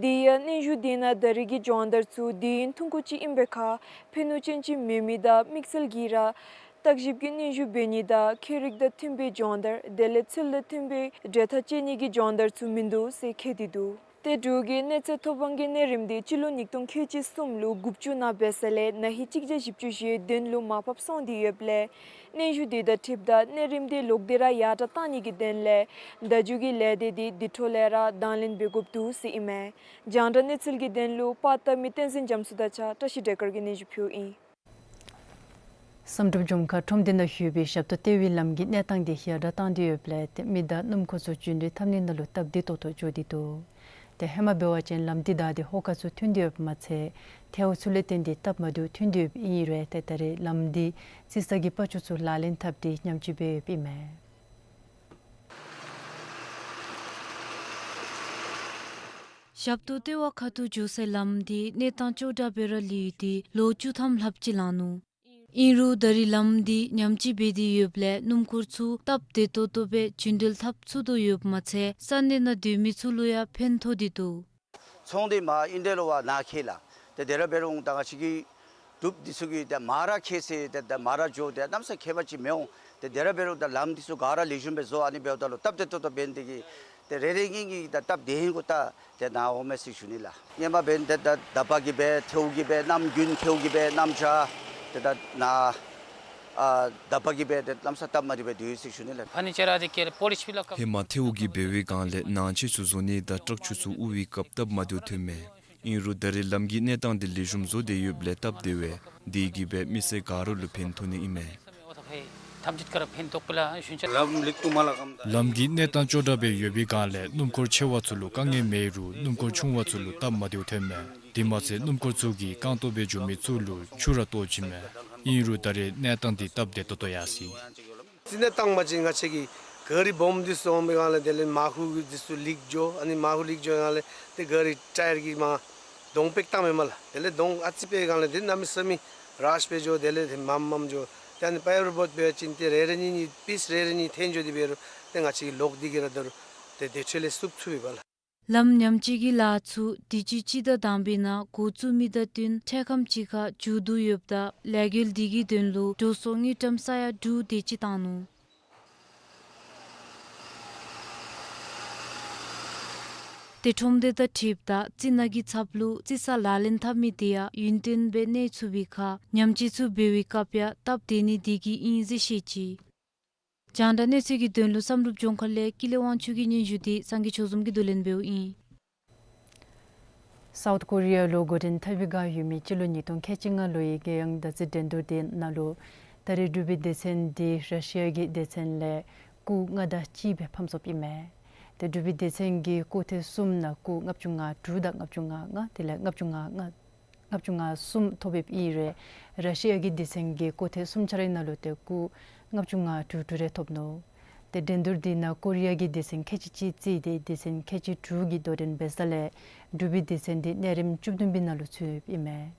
དེ་ཡང་སྙན་ཞུ་དེ་ནང་ད་རེས་ཀྱི་སྦྱོང་བརྡར་ཚུ་དུས་ཡུན་ཐུང་ཀུ་ཅིག་ཨིན་པའི་ཁར་ཕན་ནུས་ཅན་ཅིག་མེད་མི་དང་དམིགས་བསལ་གྱིས་ར་བརྟག་ཞིབ་ཀྱི་སྙན་ཞུ་འབད་ནི་དང་ཁྱད་རིག་དང་མཐུན་པའི་སྦྱོང་བརྡར་དེ་ལས་ཚུལ་དང་མཐུན་པའི་གྲོས་ཐག་བཅད་ནི་གི་སྦྱོང་བརྡར་ཚུ་མིན་འདུག་ཟེར་འཁོད་དེ་འདུག། ཏེ་འབྲུག་གི་གནས་ཚད་ཐོབ་དབང་གི་གནས་རིམ་དེ་སྤྱི་ལོ་ཉིས་སྟོང་ཁལ་གཅིག་གསུམ་ལུ་དགུ་བཅུ་ནང་འབད་ས་ལས་ན་ཧིང་གཅིག་བརྒྱ་བཞི་བཅུ་ཞེ་བདུན་ལུ་མར་ཕབ་སོང་སྟེ་ཡོདཔ་ལས་སྙན་ཞུ་དེ་དང་འཁྲིལཝ་ད་གནས་རིམ་དེ་ལོག་སྟེ་ར་ཡར་དྲགས་གཏང་ནི་གི་དོན་ལས་བརྡ་བརྒྱུད་ཀྱི་ལས་སྡེ་དེ་དེ་འཕྲོ་ལས་ར་དང་ལེན་འབད་དགོཔ་འདུག་ཟེར་ཨིན་མས། རྒྱང་བསྒྲགས་གནས་ཚུལ་གྱི་དོན་ལུ་པར་བཏབ་མི་བསྟན་འཛིན་རྒྱ་མཚོ་དང་གཅིག་ཁར་བཀྲ་ཤིས་སྒྲོལ་དཀར་གྱིས་སྙན་ཞུ་ཕུལཝ་ཨིན། བསམ་གྲུབ་ལྗོངས་མཁར་ཁྲོམ་སྡེ་ནང་ཡོད་པའི་ཞབས་ཏོག་སྟེར་བའི་ལམ་གྱི་གནས་སྟངས་དེ་ཡར་དྲགས་བཏང་སྟེ་ཡོདཔ་ལས་ཏེ་མི་དང་སྣུམ་འཁོར་ཚུ་རྒྱུན་འགྲུལ་འཐབ་ནི་ནང་ལུ་སྟབས་བདེ་ཏོག་ཏོ་འགྱོ་སྟེ་འདུག། ཏེ་ཧེ་མ་འབད་བ་ཅིན་ལམ་དེ་བདའ་སྟེ་ཧོ་ཀ་ཚུ་ཐོན་ཏེ་ཡོདཔ་མ་ཚད་ཐལཝ་ཚུ་ལས་བརྟེན་ཏེ་སྟབས་མ་བདེཝ་ཐོན་ཏེ་ཡོདཔ་ཨིན་རུང་ཏེ་ད་རེས་ལམ་དེ་རྩི་ས་གི་པག་ཅུ་ཚུ་ལག་ལེན་འཐབ་སྟེ་ཉམས་བཅོས་འབད་ཡོདཔ་ཨིན་མས། ཞབས་ཏོག་ལྟེ་བ་ཁ་ཐུག་འགྱོ་སའི་ལམ་འདི་གནས་སྟངས་ཅོག་འཐདཔ་སྦེ་ར་ལུས་ཏེ་ལོ་བཅུ་ཐམ་ལྷགཔ་ཅིག་ལང་ནུག། ཨིན་རུང་ད་རེས་ལམ་འདི་ཉམས་བཅོས་འབད་དེ་ཡོདཔ་ལས་སྣུམ་འཁོར་ཚུ་སྟབས་བདེ་ཏོག་ཏོ་སྦེ་རྒྱུན་འགྲུལ་འཐབ་ཚུགས་དོ་ཡོདཔ་མ་ཚད་ས་གནས་ནང་སྡོད་མི་ཚུ་ལུ་ཡང་ཕན་ཐོགས་ཏེ་འདུག། ཚོང་འདི་མར་ཨིན་ཌི་ལུ་བ་ནཱ་ཁེལ་ལགས། ཏེ་དེ་ར་འབད་རུང་ད་ང་བཅས་ཀྱི་འབྲུགཔ་འདི་ཚུ་གིས་ཏེ་མར་ར་ཁེལ་ཟེར་ཏེ་ད་མར་ར་འགྱོ་ཏེ་གནམ་ས་ཁེལ་བ་ཅིག་མི་འོང་། ཏེ་དེ་ར་འབད་རུང་ད་ལམ་འདི་ཚུ་ག་ར་ལེགས་ཤོམ་སྦེ་བཟོ་ཨ་ནི་འབདཝ་ད་ལུ་སྟབས་བདེ་ཏོག་ཏོ་འབད་ནི་དེ་གིས་ཏེ་རེ་རེ་གཉིས་གཉིས་ད་སྟབས་བདེ་ཧིང་གུ་ད་ཏེ་ནཱ་འོང་མས་ཟེར་ཞུ་ནི་ལགས། སྔོན་མ་འབད་ཏེ་ད་དག་པ་གིས་འབད་ཐལཝ་གིས་འབད་གནམ་དགུན་ཐལཝ་གིས་འབད་གནམ་བྱཱར་ཏེ་ད་ནཱ་ཨ་དག་པ་གིས་འབད་ཏེ་གནམ་ས་སྟབས་མ་བདེཝ་སྦེ་སྡོད་ཡི་ཟེར་ཞུ་ནི་ལགས། ཕར་ནི་ཅ་ར་འདི་ཁེལ་པོ་ལིས་པི་ལ་ཀ། ཧེ་མ་ཐལཝ་གིས་འབད་བའི་སྒང་ལས་ནང་ཆས་ཚུ་བཟོ་ནི་དང་ཊཱག་ཆུ་ཚུ་དབུར་བའི་སྐབས་སྟབས་མ་བདེཝ་ཐོནམ་མས། ཨིན་རུང་ད་རེས་ལམ་གྱི་གནས་སྟངས་འདི་ལེགས་ཤོམ་བཟོ་སྟེ་ཡོདཔ་ལས་སྟབས་བདེ་བས། དེ་གིས་འབད་མི་སེར་ག་ར་ལུ་ཕན་ཐོགས་ནི་ཨིན་མས། ལམ་གྱི་གནས་སྟངས་ཅོག་འཐདཔ་སྦེ་ཡོད་པའི་སྒང་ལས་སྣུམ་འཁོར་ཆེ་བ་ཚུ་ལུ་དཀའ་ངལ་མེད་རུང་སྣུམ་འཁོར་ཆུང་བ་ཚུ་ལུ་སྟབས་མ་བདེཝ་ཐོནམ་མས། དེ་མ་ཚད་སྣུམ་འཁོར་ཚུ་གིས་རྐང་སྟོང་སྦེ་འགྱོ་མི་ཚུ་ལུ་ཆུ་ར་གཏོར་བྱིནམ་མས། ཨིན་རུང་ད་རེས་གནས་སྟངས་འདི་སྟབས་བདེ་ཏོག་ཏོ་ཡར་སོ་ཡི། རྩིས་ནས་བཏང་མ་ཅིག་ང་བཅས་ཀྱི་ག་རི་སྦོམ་འདི་ཚུ་འོང་པའི་སྒང་ལས་དེ་ལས་མར་ཁུ་འདི་ཚུ་ལིག་འགྱོ། ཨ་ནི་མར་ཁུ་ལིག་འགྱོ་སྒང་ལས་ཏེ་ག་རི་ཊ་ཡར་གྱི་མར་གདོང་པེག་བཏངམ་མས་ལགས། དེ་ལས་གདོང་ཨ་ཙི་པའི་སྒང་ལས་ཏེ་གནམ་མེད་ས་མེད་རཤ་སྦེ་འགྱོ། དེ་ལས་ཏེ་མངམ་མངམ་འགྱོ། ཏེ་ཨ་ནི་པའི་རོ་བོཊ་འབད་བ་ཅིན་ཏེ་རེ་རེ་གཉིས་གཉིས་པིས་རེ་རེ་གཉིས་འཐོན་འགྱོ་སྟེ་འབད་རུང་ཏེ་ང་བཅས་ཀྱི་ལོག་སྟེ་གི་ར་ད་རུང་ཏེ་དེ་འཕྲོ་ལས་བསུབ་ཚུགས་པས་ལགས། ལམ་ཉམས་བཅོས་ཀྱི་ལཱ་ཚུ་དུས་ཅི་སྤྱི་ཟླ་དང་པའི་ནང་འགོ་བཙུགས་མི་དང་བསྟུན་འཕྲལ་ཁམས་ཅིག་ཁར་མཇུག་བསྡུ་ཡོདཔ་ད་ལས་འགུལ་འདི་གི་དོན་ལུ་འགྲོ་སོང་དངུལ་ཀྲམ་ས་ཡ་དྲུག་དེ་ཅིག་བཏང་ནུག། ཏེ་ཁྲོམ་སྡེ་དང་འཁྲིལཝ་ད་རྩི་ནག་གི་ཚབ་ལུ་རྩི་ས་ལག་ལེན་འཐབ་མི་དེ་ཡང་ཡུན་བརྟན་སྦེ་གནས་ཚུགས་པའི་ཁར་ཉམས་བཅོས་ཚུ་འབད་བའི་སྐབས་ཡང་སྟབས་བདེ་ནི་དེ་གིས་ཨིན་ཟེར་བཤད་ཅི། རྒྱང་བསྒྲགས་གནས་ཚུལ་གྱི་དོན་ལུ་བསམ་གྲུབ་ལྗོངས་མཁར་ལས་ཀུན་ལེགས་དབང་ཕྱུག་གི་སྙན་ཞུ་འདི་སངས་རྒྱས་ཆོས་འཛོམས་ཀྱིས་བསྡུ་ལེན་འབདཝ་ཨིན། སའུཐ་ཀོ་རི་ཡ་ལུ་འགོ་འདྲེན་འཐབ་པའི་བསྒང་ཡོད་མི་སྤྱི་ལོ་ཉིས་སྟོང་ཁལ་གཅིག་ལྔ་ལོའི་རྒྱལ་ཡོངས་ཟླ་རྩིས་འགྲན་བསྡུར་དེ་ནང་ལུ་ད་རེས་འབྲུག་པའི་སྡེ་ཚན་འདི་ར་ཤི་ཡ་གི་སྡེ་ཚན་ལས་སྐུགས་ལྔ་དང་གཅིག་སྦེ་ཕམ་སོཔ་ཨིན་མས། ཏེ་འབྲུག་པའི་སྡེ་ཚན་གྱི་སྐུགས་ཐེངས་གསུམ་ནང་སྐུགས་ལྔ་བཅུ་ང་དྲུག་དང་ལྔ་བཅུ་ང་ལྔ་དེ་ལས་ལྔ་བཅུ་ང་ལྔ་ལྔ་བཅུ་ང་གསུམ་ཐོབ་ཡོདཔ་ཨིན་རུང་ར་ཤི་ཡ་གི་སྡེ་ཚན་གྱི་སྐུགས་ཐེངས་གསུམ་ཆ་རའི་ནང་ལུ་ཏེ་སྐུགས་ལྔ་བཅུ་ང་དྲུག་དྲུག་རེ་ཐོབ་ནུག། ཏེ་འགྲན་བསྡུར་འདི་ནང་ཀོ་རི་ཡ་གི་སྡེ་ཚན་ཁལ་གཅིག་གཅིག་བརྩིས་ཏེ་སྡེ་ཚན་ཁལ་གཅིག་དྲུག་གིས་དོ་འགྲན་འབད་ས་ལས་འབྲུག་པའི་སྡེ་ཚན་འདི་གནས་རིམ་བཅུ་བདུན་པའི་ནང་ལུ་ཚུད་ཡོདཔ་ཨིན་མས།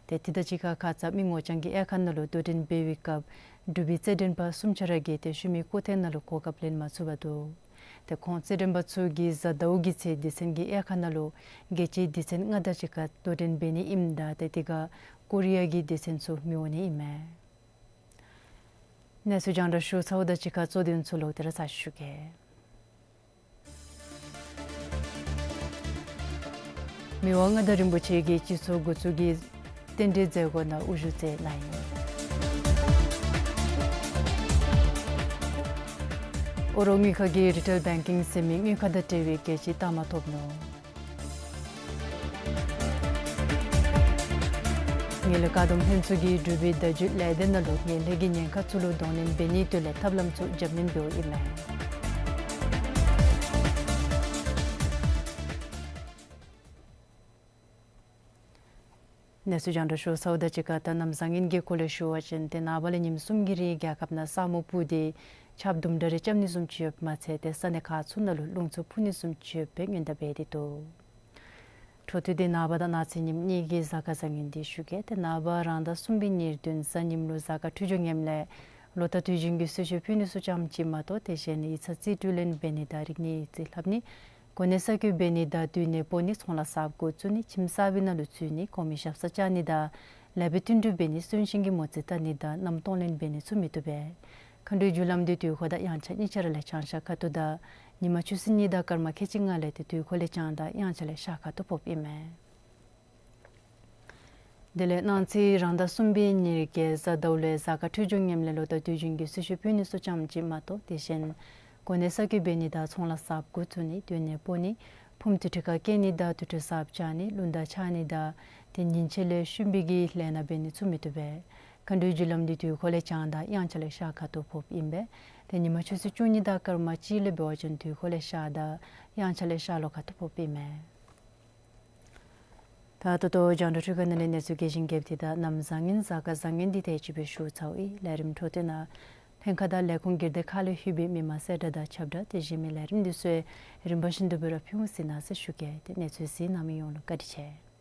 ཏེ་དེ་དང་གཅིག་ཁར་ཁ་ཙ་མི་ངོ་རྐྱང་གི་དབྱེ་ཁག་ནང་ལུ་དོ་འགྲན་འབད་བའི་སྐབས་འབྲུག་པའི་རྩེད་འགྲན་པ་གསུམ་ཆ་ར་གིས་ཏེ་ཤུལ་མའི་སྐུགས་ཐེངས་ནང་ལུ་གོ་སྐབས་ལེན་མ་ཚུགས་པར་འདུག། ཏེ་ཁོང་རྩེད་འགྲན་པ་ཚུ་གིས་གཟའ་ཟླཝ་གི་ཚེ་སྡེ་ཚན་གྱི་དབྱེ་ཁག་ནང་ལུ་རྒྱལ་སྤྱིའི་སྡེ་ཚན་ལྔ་དང་གཅིག་ཁར་དོ་འགྲན་འབད་ནི་ཨིནམ་ད་ཏེ་དེ་ཁར་ཀོ་རི་ཡ་གི་སྡེ་ཚན་ཚུ་མི་འོང་ནི་ཨིན་མས། གནས་ཚུལ་རྒྱང་བསྒྲགས་ཞུ་ཚརཝ་དང་གཅིག་ཁར་གཙོ་དོན་ཚུ་ལོག་སྟེ་ར་ཚར་ཞུ་གེ། མི་དབང་མངའ་བདག་རིན་པོ་ཆེ་གིས་སྤྱི་ཚོགས་འགོ་ཚུགས་ཀྱི་རྟེན་འབྲེལ་མཛད་སྒོ་ནང་དབུ་བཞུགས་མཛད་གནང་ཡི། ཨོ་རོག་དངུལ་ཁང་གིས་རི་ཊེལ་བེང་ཀིང་ཟེར་མི་དངུལ་ཁང་དང་འབྲེལ་བའི་རྒྱལ་སྤྱིའི་རྟགས་མ་ཐོབ་ནུག། ངན་ལྷད་བཀག་སྡོམ་ལྷན་ཚོགས་ཀྱིས་འབྲུག་པའི་བརྡ་བརྒྱུད་ལས་སྡེ་ནང་ལུ་ངན་ལྷད་ཀྱི་ཉེན་ཁ་ཚུ་ལུ་གདོང་ལེན་འབད་ནིའི་དོན་ལས་ཐབས་ལམ་ཚུ་རྒྱབ་སྣོན་འབདཝ་ཨིན་མས། གནས་ཚུལ་རྒྱང་བསྒྲགས་ཞུ་ཚརཝ་དང་གཅིག་ཁར་ད་གནམ་བཟང་ངན་གྱི་སྐོར་ལས་ཞུ་བ་ཅིན་ཏེ་ནངས་པ་ལས་ཉིནམ་གསུམ་གྱི་རིང་རྒྱལ་ཁབ་ནང་ས་སྨུག་སྤུབས་ཏེ་ཆརཔ་དུམ་གྲ་རེ་རྐྱབ་ནི་བཟུམ་ཅིག་ཡོདཔ་མ་ཚད་ཏེ་ས་གནས་ཁག་ཚུ་ནང་ལུ་རླུང་འཚུབ་འཕུ་ནི་བཟུམ་ཅིག་ཡོད་པའི་སྔོན་བརྡ་འབད་དེ་འདུག། འཕྲོ་མཐུད་དེ་ནངས་པ་དང་གནངས་ཚེ་ཉིནམ་གཉིས་ཀྱི་གཟའ་སྐར་བཟང་ངན་འདི་ཞུ་གེ། ཏེ་ནངས་པ་རང་ཟླ་གསུམ་པའི་ཉེར་བདུན་གཟའ་ཉིམ་ལུ་གཟའ་སྐར་འཕྲོད་སྦྱོར་ངནམ་ལས་ལོ་ཟླ་དུས་རྒྱུན་གྱི་གསོལ་མཆོད་ཕུལ་ནི་ཚུ་ཙམ་ཅིག་མ་གཏོགས་ཏེ་གཞན་ཡིག་ཚང་རྩིས་སྤྲོད་ལེན་འབད་ནི་དང་རིག་གནས་ཡིག་རྩིས་ལྷབ་ནི་གོ་གནས་གསར་བསྐོ་འབད་ནི་དང་དུས་གནས་སྤོ་ནི་ཚོང་ལཱ་གསརཔ་འགོ་བཙུགས་ནི་ཁྱིམ་གསར་པའི་ནང་ལུ་འཛུལ་ནི་གོང་མའི་ཞབས་སར་བཅར་ནི་དང་ལེགས་པའི་བསྟུན་གྲོས་འབད་ནི་གསོན་གཤིན་གྱི་མོ་རྩིས་བལྟ་ནི་དང་མནའམ་གཏོང་ལེན་འབད་ནི་ཚུ་མི་བཏུབ་པས། མཁའ་འགྲོའི་རྒྱུ་ལམ་འདི་དུས་འཁོར་དང་དབྱངས་འཆར་གཉིས་ཆ་ར་ལས་བྱང་ཤར་ཁ་ཐུག་དང་ཉི་མ་ཆུ་ཚོད་གཉིས་དང་སྐར་མ་ཁལ་གཅིག་ལྔ་ལས་ཏེ་དུས་འཁོར་ལས་བྱང་དང་དབྱངས་འཆར་ལས་ཤར་ཁ་ཐུག་ཕོགཔ་ཨིན་མས། དེ་ལས་གནངས་ཚེ་རང་ཟླ་གསུམ་པའི་ཉེར་བརྒྱད་གཟའ་ཟླཝ་ལས་གཟའ་སྐར་འཕྲོད་སྦྱོར་ངནམ་ལས་ལོ་ཟླ་དུས་རྒྱུན་གྱི་གསོལ་མཆོད་ཕུལ་ནི་ཚུ་ཙམ་ཅིག་མ་གཏོགས་དེ་གཞན་གོ་གནས་གསར་བསྐོ་འབད་ནི་དང་ཚོང་ལཱ་གསརཔ་འགོ་བཙུགས་ནི་དུས་གནས་སྤོ་ནི་ཕུངམ་དུས་ཁྲི་ཁར་བསྐྱལ་ནི་དང་དུར་ཁྲོད་གསརཔ་བཅག་ནི་རླུང་རྟ་འཕྱར་ནི་དང་ཏེ་ཉིན་བྱེད་ལས་ཤུལ་འབད་ཀྱི་ལས་སྣ་འབད་ནི་ཚུ་མི་བཏུབ་པས། མཁའ་འགྲོའི་རྒྱུ་ལམ་འདི་དུས་འཁོར་ལས་བྱང་དང་དབྱངས་འཆར་ལས་ཤར་ཁ་ཐུག་ཕོགཔ་ཨིན་པས། ཏེ་ཉི་མ་ཆུ་ཚོད་བཅུ་གཉིས་དང་སྐར་མ་གཅིག་ལས་འབད་བ་ཅིན་དུས་འཁོར་ལས་ཤར་དང་དབྱངས་འཆར་ལས་ཤར་ལྷོ་ཁ་ཐུག་ཕོགཔ་ཨིན་མས། ད་ད་ལྟོ་རྒྱང་བསྒྲགས་འཕྲུལ་ཁང་ནང་ལས་གནས་ཚུལ་རྒྱས་ཤིང་རྒྱསཔ་འདི་དང་གནམ་བཟང་ངན་གཟའ་སྐར་བཟང་ངན་འདི་དེ་ཅིག་སྦེ་ཞུ་ཚརཝ་ཨིན། ལས་རིམ་འཕྲོ་མཐུད་ནང་ ལྷན་ཁག་དང་ལས་ཁུངས་སྒེར་སྡེ་ཁག་ལས་ལྷོད་པའི་མི་མང་གསལ་བསྒྲགས་དང་ཁྱབ་བསྒྲགས་དེ་བཞིན་མི་ལས་རིམ་འདི་ཚུ་རིམ་པ་བཞིན་དུ་འབད་ར་ཕུལ་ཟེར་ན་ཟེར་ཞུ་གེ། ཏེ་གནས་ཚུལ་གཟིགས་གནང་མི་ཡོངས་ལུ་བཀའ་དྲིན་ཆེ།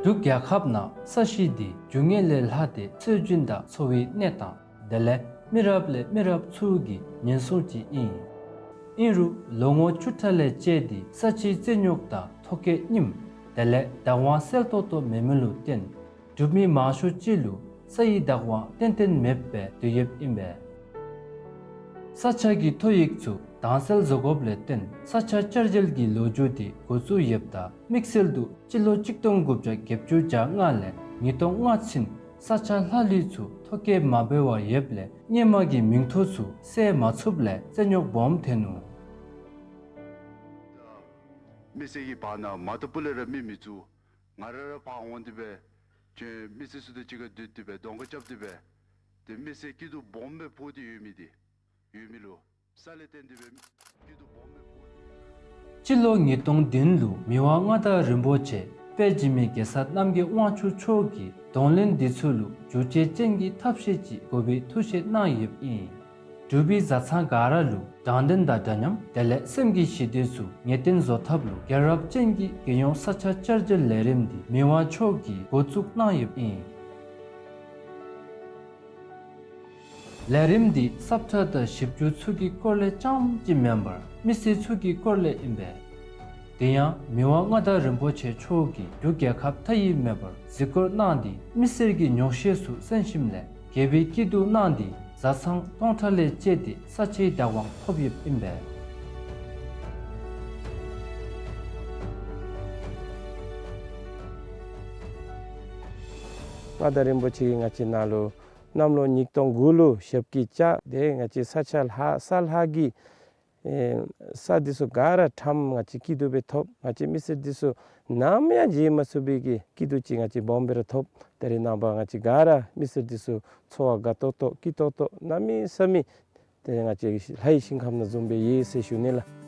འབྲུག་རྒྱལ་ཁབ་ནང་ས་གཞི་འདི་རྒྱུ་དངོས་ལས་ལྷག་སྟེ་སྲོལ་རྒྱུན་དང་འཚོ་བའི་གནས་སྟངས་དེ་ལས་མི་རབས་ལས་མི་རབས་ཚུ་གི་ཉེན་སྲུང་ཅིག་ཨིན། ཨིན་རུང་ལོ་ངོ་བཅུ་ཕྲག་ལས་བཅད་དེ་ས་ཆའི་རྩིས་རྙོག་དང་ཐོ་བཀོད་རྙིངམ་དེ་ལས་བདག་དབང་གསལ་ཏོག་ཏོ་མེད་མི་ལུ་བརྟེན་འབྲུག་མི་མང་ཤོས་ཅིག་ལུ་ས་ཡི་བདག་དབང་ཏན་ཏན་མེདཔ་སྦེ་སྡོད་ཡོདཔ་ཨིན་པས། ས་ཆ་གི་ཐོ་ཡིག་ཚུ་དྭངས་གསལ་བཟོ་དགོཔ་ལས་བརྟེན་ས་ཆ་བསྐྱར་དཔྱད་ཀྱི་ལོ་རྒྱུས་དེ་འགོ་བཙུགས་ཡོདཔ་ད་དམིགས་བསལ་དུ་སྤྱི་ལོ་གཅིག་སྟོང་དགུ་བརྒྱ་བརྒྱད་ཅུ་གྱ་ལྔ་ལས་ཉིས་སྟོང་ལྔ་ཚུན་ས་ཆ་ལྷག་ལུས་ཚུ་ཐོ་བཀོད་མ་འབད་བར་ཡོདཔ་ལས་སྔོན་མ་གི་མིང་ཐོ་ཚུ་གསལ་མ་ཚུགསཔ་ལས་རྩིས་རྙོག་སྦོམ་ཐོན་ནུག། མི་སེར་གྱི་བར་ན་མ་ཏོ་སྤུ་ལས་ར་མི་མི་བཙུགས། ང་ར་ར་ཕར་འོང་སྟེ་སྦེ་ཁྱོད་མི་སེར་ཚུ་དང་གཅིག་ཁར་སྡོད་དེ་སྦེ་གདོང་ཁ་རྐྱབ་སྟེ་སྦེ་ཏེ་མི་སེར་སྐྱིད་སྡུག་སྦོམ་སྦེ་ཕོག་སྟེ་ཡོད་མི་དེ་ཡོད་མི་ལུ་ས་ལས་བརྟེན་ཏེ་སྦེ་སྐྱིད་སྡུག་སྦོམ་སྦེ་ཕོག་སྟེ་ཡོད། སྤྱི་ལོ་ཉིས་སྟོང་བདུན་ལུ་མི་དབང་མངའ་བདག་རིན་པོ་ཆེ་དཔལ་འཇིགས་མེད་གེ་སར་རྣམ་རྒྱལ་དབང་ཕྱུག་མཆོག་གིས་གདོང་ལེན་འདི་ཚུ་ལུ་བསྒྱུར་བཅོས་ཅན་གྱི་ཐབས་ཤེས་ཅིག་དགོ་པའི་ཐུགས་བཞེད་གནང་ཡོདཔ་ཨིན། འབྲུག་པའི་བཟའ་ཚང་ག་ར་ལུ་དྲང་བདེན་དང་འདྲ་མཉམ་དེ་ལས་སེམས་ཀྱི་ཞི་བདེ་ཚུ་ངེས་གཏན་བཟོ་ཐབས་ལུ་རྒྱལ་རབས་ཅན་གྱི་རྒྱལ་ཡོངས་ས་ཆ་བསྐྱར་དཔྱད་ལས་རིམ་འདི་མི་དབང་མཆོག་གིས་འགོ་བཙུགས་གནང་ཡོདཔ་ཨིན། ལས་རིམ་འདི་སབ་ཁྲ་དང་ཞིབ་འཇུག་ཚུ་གི་སྐོར་ལས་རྐྱངམ་ཅིག་མེན་པར་མི་སེར་ཚུ་གི་སྐོར་ལས་ཨིན་པས། དེ་ཡང་མི་དབང་མངའ་བདག་རིན་པོ་ཆེ་མཆོག་གིས་འབྲུག་རྒྱལ་ཁབ་མཐའ་དབུས་མེད་པར་གཟིགས་སྐོར་གནང་སྟེ་མི་སེར་གྱི་ཉོགས་བཤད་ཚུ་གསན་ཞིནམ་ལས་དགེ་བའི་སྐྱིད་སྡུག་གནང་སྟེ་བཟའ་ཚང་སྟོང་ཕྲག་ལས་བཅད་དེ་ས་ཆའི་བདག་དབང་ཐོབ་ཡོདཔ་ཨིན་པས། མངའ་བདག་རིན་པོ་ཆེ་གིས་ང་བཅས་ནང་ལུ་གནམ་ལོ་ཉིས་སྟོང་དགུ་ལུ་ཞབས་ཀྱིས་བཅགས་ཏེ་ང་བཅས་ས་ཆ་ལྷག་ས་ལྷག་གི་ཨེ་ས་འདི་ཚུ་ག་ར་ཁྲམ་ང་བཅས་སྐྱིད་སྡུག་སྦེ་ཐོབ། ང་བཅས་མི་སེར་འདི་ཚུ་ནམ་ཡང་བརྗེད་མ་ཚུགས་པའི་གི་སྐྱིད་སྡུག་ཅིག་ང་བཅས་སྦོམ་སྦེ་ར་ཐོབ། ད་རེས་ནངས་པ་ང་བཅས་ག་ར་མི་སེར་འདི་ཚུ་འཚོ་བ་དགའ་ཏོག་ཏོ་སྐྱིད་ཏོག་ཏོ་གནམ་མེད་ས་མེད་ཏེ་ང་བཅས་ལྷའི་ཞིང་ཁམས་ནང་བཟུམ་སྦེ་ཡོད་ཟེར་ཞུ་ནི་ལགས།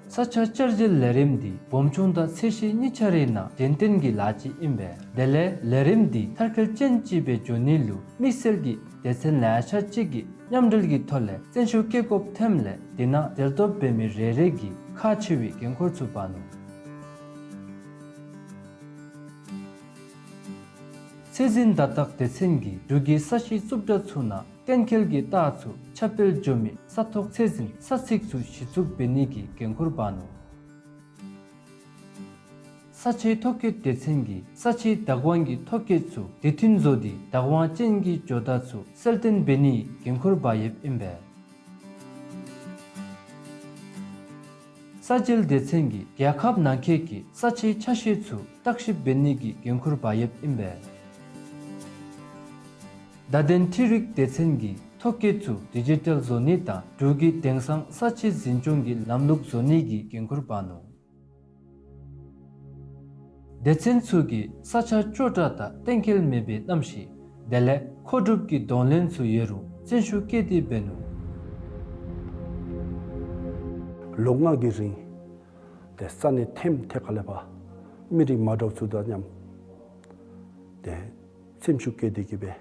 ས་ཆ་བསྐྱར་དཔྱད་ལས་རིམ་འདི་སྦོམ་ཆུང་དང་ཚད་གཞི་གཉིས་ཆ་རའི་ནང་གཞན་བརྟེན་གྱི་ལཱ་ཅིག་ཨིན་པས། དེ་ལས་ལས་རིམ་འདི་མཐར་འཁྱོལ་ཅན་ཅིག་སྦེ་འགྱོ་ནི་ལུ་དམིགས་བསལ་གྱི་སྡེ་ཚན་ལེ་ཤ་ཅིག་གིས་མཉམ་འབྲེལ་གྱི་ཐོག་ལས་བརྩོན་ཤུགས་བསྐྱེད་དགོཔ་ཐོནམ་ལས་དེ་ནང་གྲལ་གཏོགས་འབད་མི་རེ་རེ་གིས་ཁག་ཆེ་བའི་འགན་ཁུར་ཚུ་འབག་ནུག། ཚད་འཛིན་བརྡ་རྟགས་སྡེ་ཚན་གྱིས་འབྲུག་གི་ས་གཞི་རྩུབ་དྲགས་ཚུ་ནང་གཏན་འཁེལ་གྱི་རྟགས་ཚུ་ཁྱབ་སྤེལ་འགྱོ་མི་ས་ཐོག་ཚད་འཛིན་ས་ཚིགས་ཚུ་གཞི་བཙུགས་འབད་ནི་གི་འགན་ཁུར་འབག་ནུག། ས་ཆའི་ཐོ་བཀོད་སྡེ་ཚན་གྱིས་ས་ཆའི་བདག་དབང་གི་ཐོ་བཀོད་ཚུ་དུས་མཐུན་བཟོ་སྟེ་བདག་དབང་ཅན་གྱི་ཇོ་བདག་ཚུ་གསལ་སྟོན་འབད་ནིའི་འགན་ཁུར་འབག་ཡོདཔ་ཨིན་པས། ས་འཇལ་སྡེ་ཚན་གྱིས་རྒྱལ་ཁབ་ནང་འཁོད་ཀྱི་ས་ཆའི་ཆ་ཤས་ཚུ་བརྟག་ཞིབ་འབད་ནི་གི་འགན་ཁུར་འབག་ཡོདཔ་ཨིན་པས། བརྡ་དོན་འཕྲུལ་རིག་སྡེ་ཚན་གྱིས་ཐོ་བཀོད་ཚུ་ཌི་ཇི་ཊལ་བཟོ་ནི་དང་འབྲུག་གི་དེང་སང་ས་ཆའི་འཛིན་སྐྱོང་གི་ལམ་ལུགས་བཟོ་ནི་གི་འགན་ཁུར་འབག་ནུག། སྡེ་ཚན་ཚུ་གིས་ས་ཆ་སྐྱོ་དྲགས་དང་གཏན་འཁེལ་མེད་པའི་གནམ་གཤིས་དེ་ལས་མཁོ་སྒྲུབ་ཀྱི་གདོང་ལེན་ཚུ་ཡོད་རུང་བརྩོན་ཤུགས་བསྐྱེད་དེ་འབད་ནུག། ལོ་ལྔ་གི་རིང་ཏེ་ས་གནས་ཐེམ་ཐེ་ཁ་ལས་ཕར་མི་རིགས་མ་འདྲཝ་ཚུ་དང་མཉམ་ཏེ་སེམས་ཤུགས་བསྐྱེད་དེ་གི་སྦེ་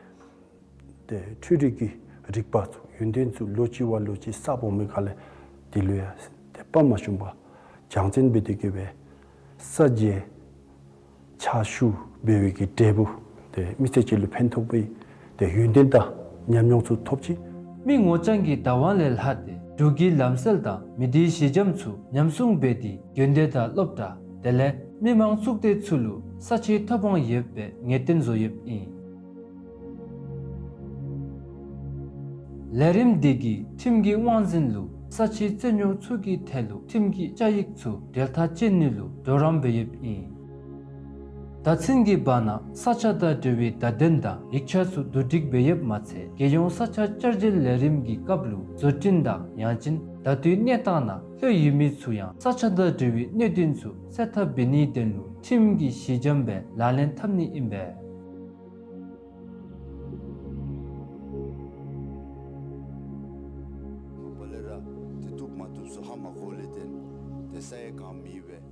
ཏེ་འཕྲུལ་རིག་གི་རིག་པ་ཚུ་ཡོན་ཏན་ཚུ་ལོ་གཅིག་བ་ལོ་གཅིག་གསརཔ་འོང་མི་ཁ་ལས་དེ་ལུ་ཡང་ཏེ་དཔའ་མ་ཞུམ་པར་སྦྱང་བརྩོན་འབད་དེ་གི་སྦེ་ས་འཇལ་ཕྱག་ཞུ་འབད་བའི་གི་འབྲས་བུ་ཏེ་མི་སེར་ཅིག་ལུ་ཕན་ཐོགས་པའི་ཏེ་ཡོན་ཏན་དང་ཉམས་མྱོང་ཚུ་ཐོབ་ཅི། མི་ངོ་རྐྱང་གི་བདག་དབང་ལས་ལྷག་སྟེ་འབྲུག་གི་ལམ་སྲོལ་དང་མི་སྡེའི་གཞི་འགྱམ་ཚུ་ཉམས་སྲུང་འབད་དེ་དགོན་སྡེ་དང་སློབ་གྲྭ་དེ་ལས་མི་མང་གཙུག་སྡེ་ཚུ་ལུ་ས་ཆའི་ཐོབ་དབང་ཡོདཔ་སྦེ་ངེས་བསྟན་བཟོ་ཡོདཔ་ཨིན། ལས་རིམ་འདི་གིས་ཁྲིམས་ཀྱི་དབང་འཛིན་ལུ་ས་ཆའི་རྩོད་རྙོག་ཚུ་གི་ཐད་ལུ་ཁྲིམས་ཀྱི་བཅའ་ཡིག་ཚུ་འབྲེལ་ཐག་བཅད་ནི་ལུ་གྲོགས་རམ་འབད་ཡོདཔ་ཨིན། ད་ཚུན་གྱི་བར་ན་ས་ཆ་དང་འབྲེལ་བའི་བརྡ་དོན་དང་ཡིག་ཆ་ཚུ་བསྡུ་སྒྲིག་འབད་ཡོདཔ་མ་ཚད་རྒྱལ་ཡོངས་ས་ཆ་བསྐྱར་སྒྱུར་ལས་རིམ་གྱི་སྐབས་ལུ་བཟོ་སྐྲུན་དང་ཡང་ཅིན་ད་ལྟོའི་གནས་སྟངས་ནང་ལྷོད་ཡོད་མི་ཚུ་ཡང་ས་ཆ་དང་འབྲེལ་བའི་གནད་དོན་ཚུ་སེལ་ཐབས་འབད་ནིའི་དོན་ལུ་ཁྲིམས་ཀྱི་གཞི་འགྱམ་སྦེ་ལག་ལེན་འཐབ་ནི་ཨིན་པས།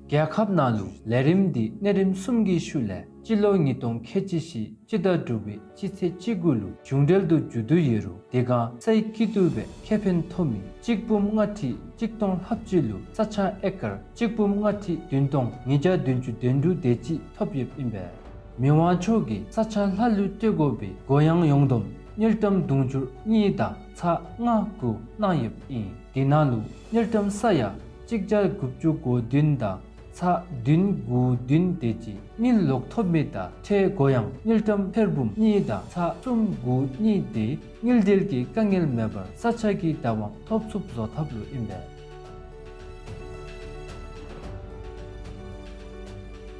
རྒྱལ་ཁབ་ནང་ལུ་ལས་རིམ་འདི་གནས་རིམ་གསུམ་གྱི་ཤུལ་ལས་སྤྱི་ལོ་ཉིས་སྟོང་ཁལ་གཅིག་བཞི་སྤྱི་ཟླ་དྲུག་པའི་སྤྱི་ཚེས་བཅུ་དགུ་ལུ་གཞུང་འབྲེལ་དུ་མཇུག་བསྡུ་ཡོད་རུང་དེ་སྒང་སའི་སྐྱིད་སྡུག་སྦེ་ཁེ་ཕན་ཐོབ་མི་གཅིག་འབུམ་ལྔ་ཁྲི་གཅིག་སྟོང་ལྷགཔ་ཅིག་ལུ་ས་ཆ་ཨེ་ཀར་གཅིག་འབུམ་ལྔ་ཁྲི་བདུན་སྟོང་ཉིས་བརྒྱ་བདུན་ཅུ་དོན་དྲུག་དེ་ཅིག་ཐོབ་ཡོདཔ་ཨིན་པས། མི་དབང་མཆོག་གིས་ས་ཆ་ལྷག་ལུས་སྤྲོད་དགོ་པའི་གུ་ཡངས་ཡོངས་བསྡོམས་དངུལ་ཀྲམ་དུང་ཕྱུར་གཉིས་དང་ཚག་ལྔ་དགུ་གནང་ཡོདཔ་ཨིན། དེ་ནང་ལུ་དངུལ་ཀྲམ་ས་ཡ་གཅིག་བརྒྱ་དགུ་བཅུ་གོ་བདུན་དང་ཚག་བདུན་དགུ་བདུན་དེ་ཅིག་དངུལ་ལོག་ཐོབ་མི་དང་ཁྲལ་གུ་ཡངས་དངུལ་ཀྲམ་ཐེར་འབུམ་གཉིས་དང་ཚག་གསུམ་དགུ་གཉིས་དེ་དངུལ་འབྲེལ་གྱི་དཀའ་ངལ་མེད་པར་ས་ཆ་གི་བདག་དབང་ཐོབ་ཚུགསཔ་བཟོ་ཐབས་ལུ་ཨིན་པས།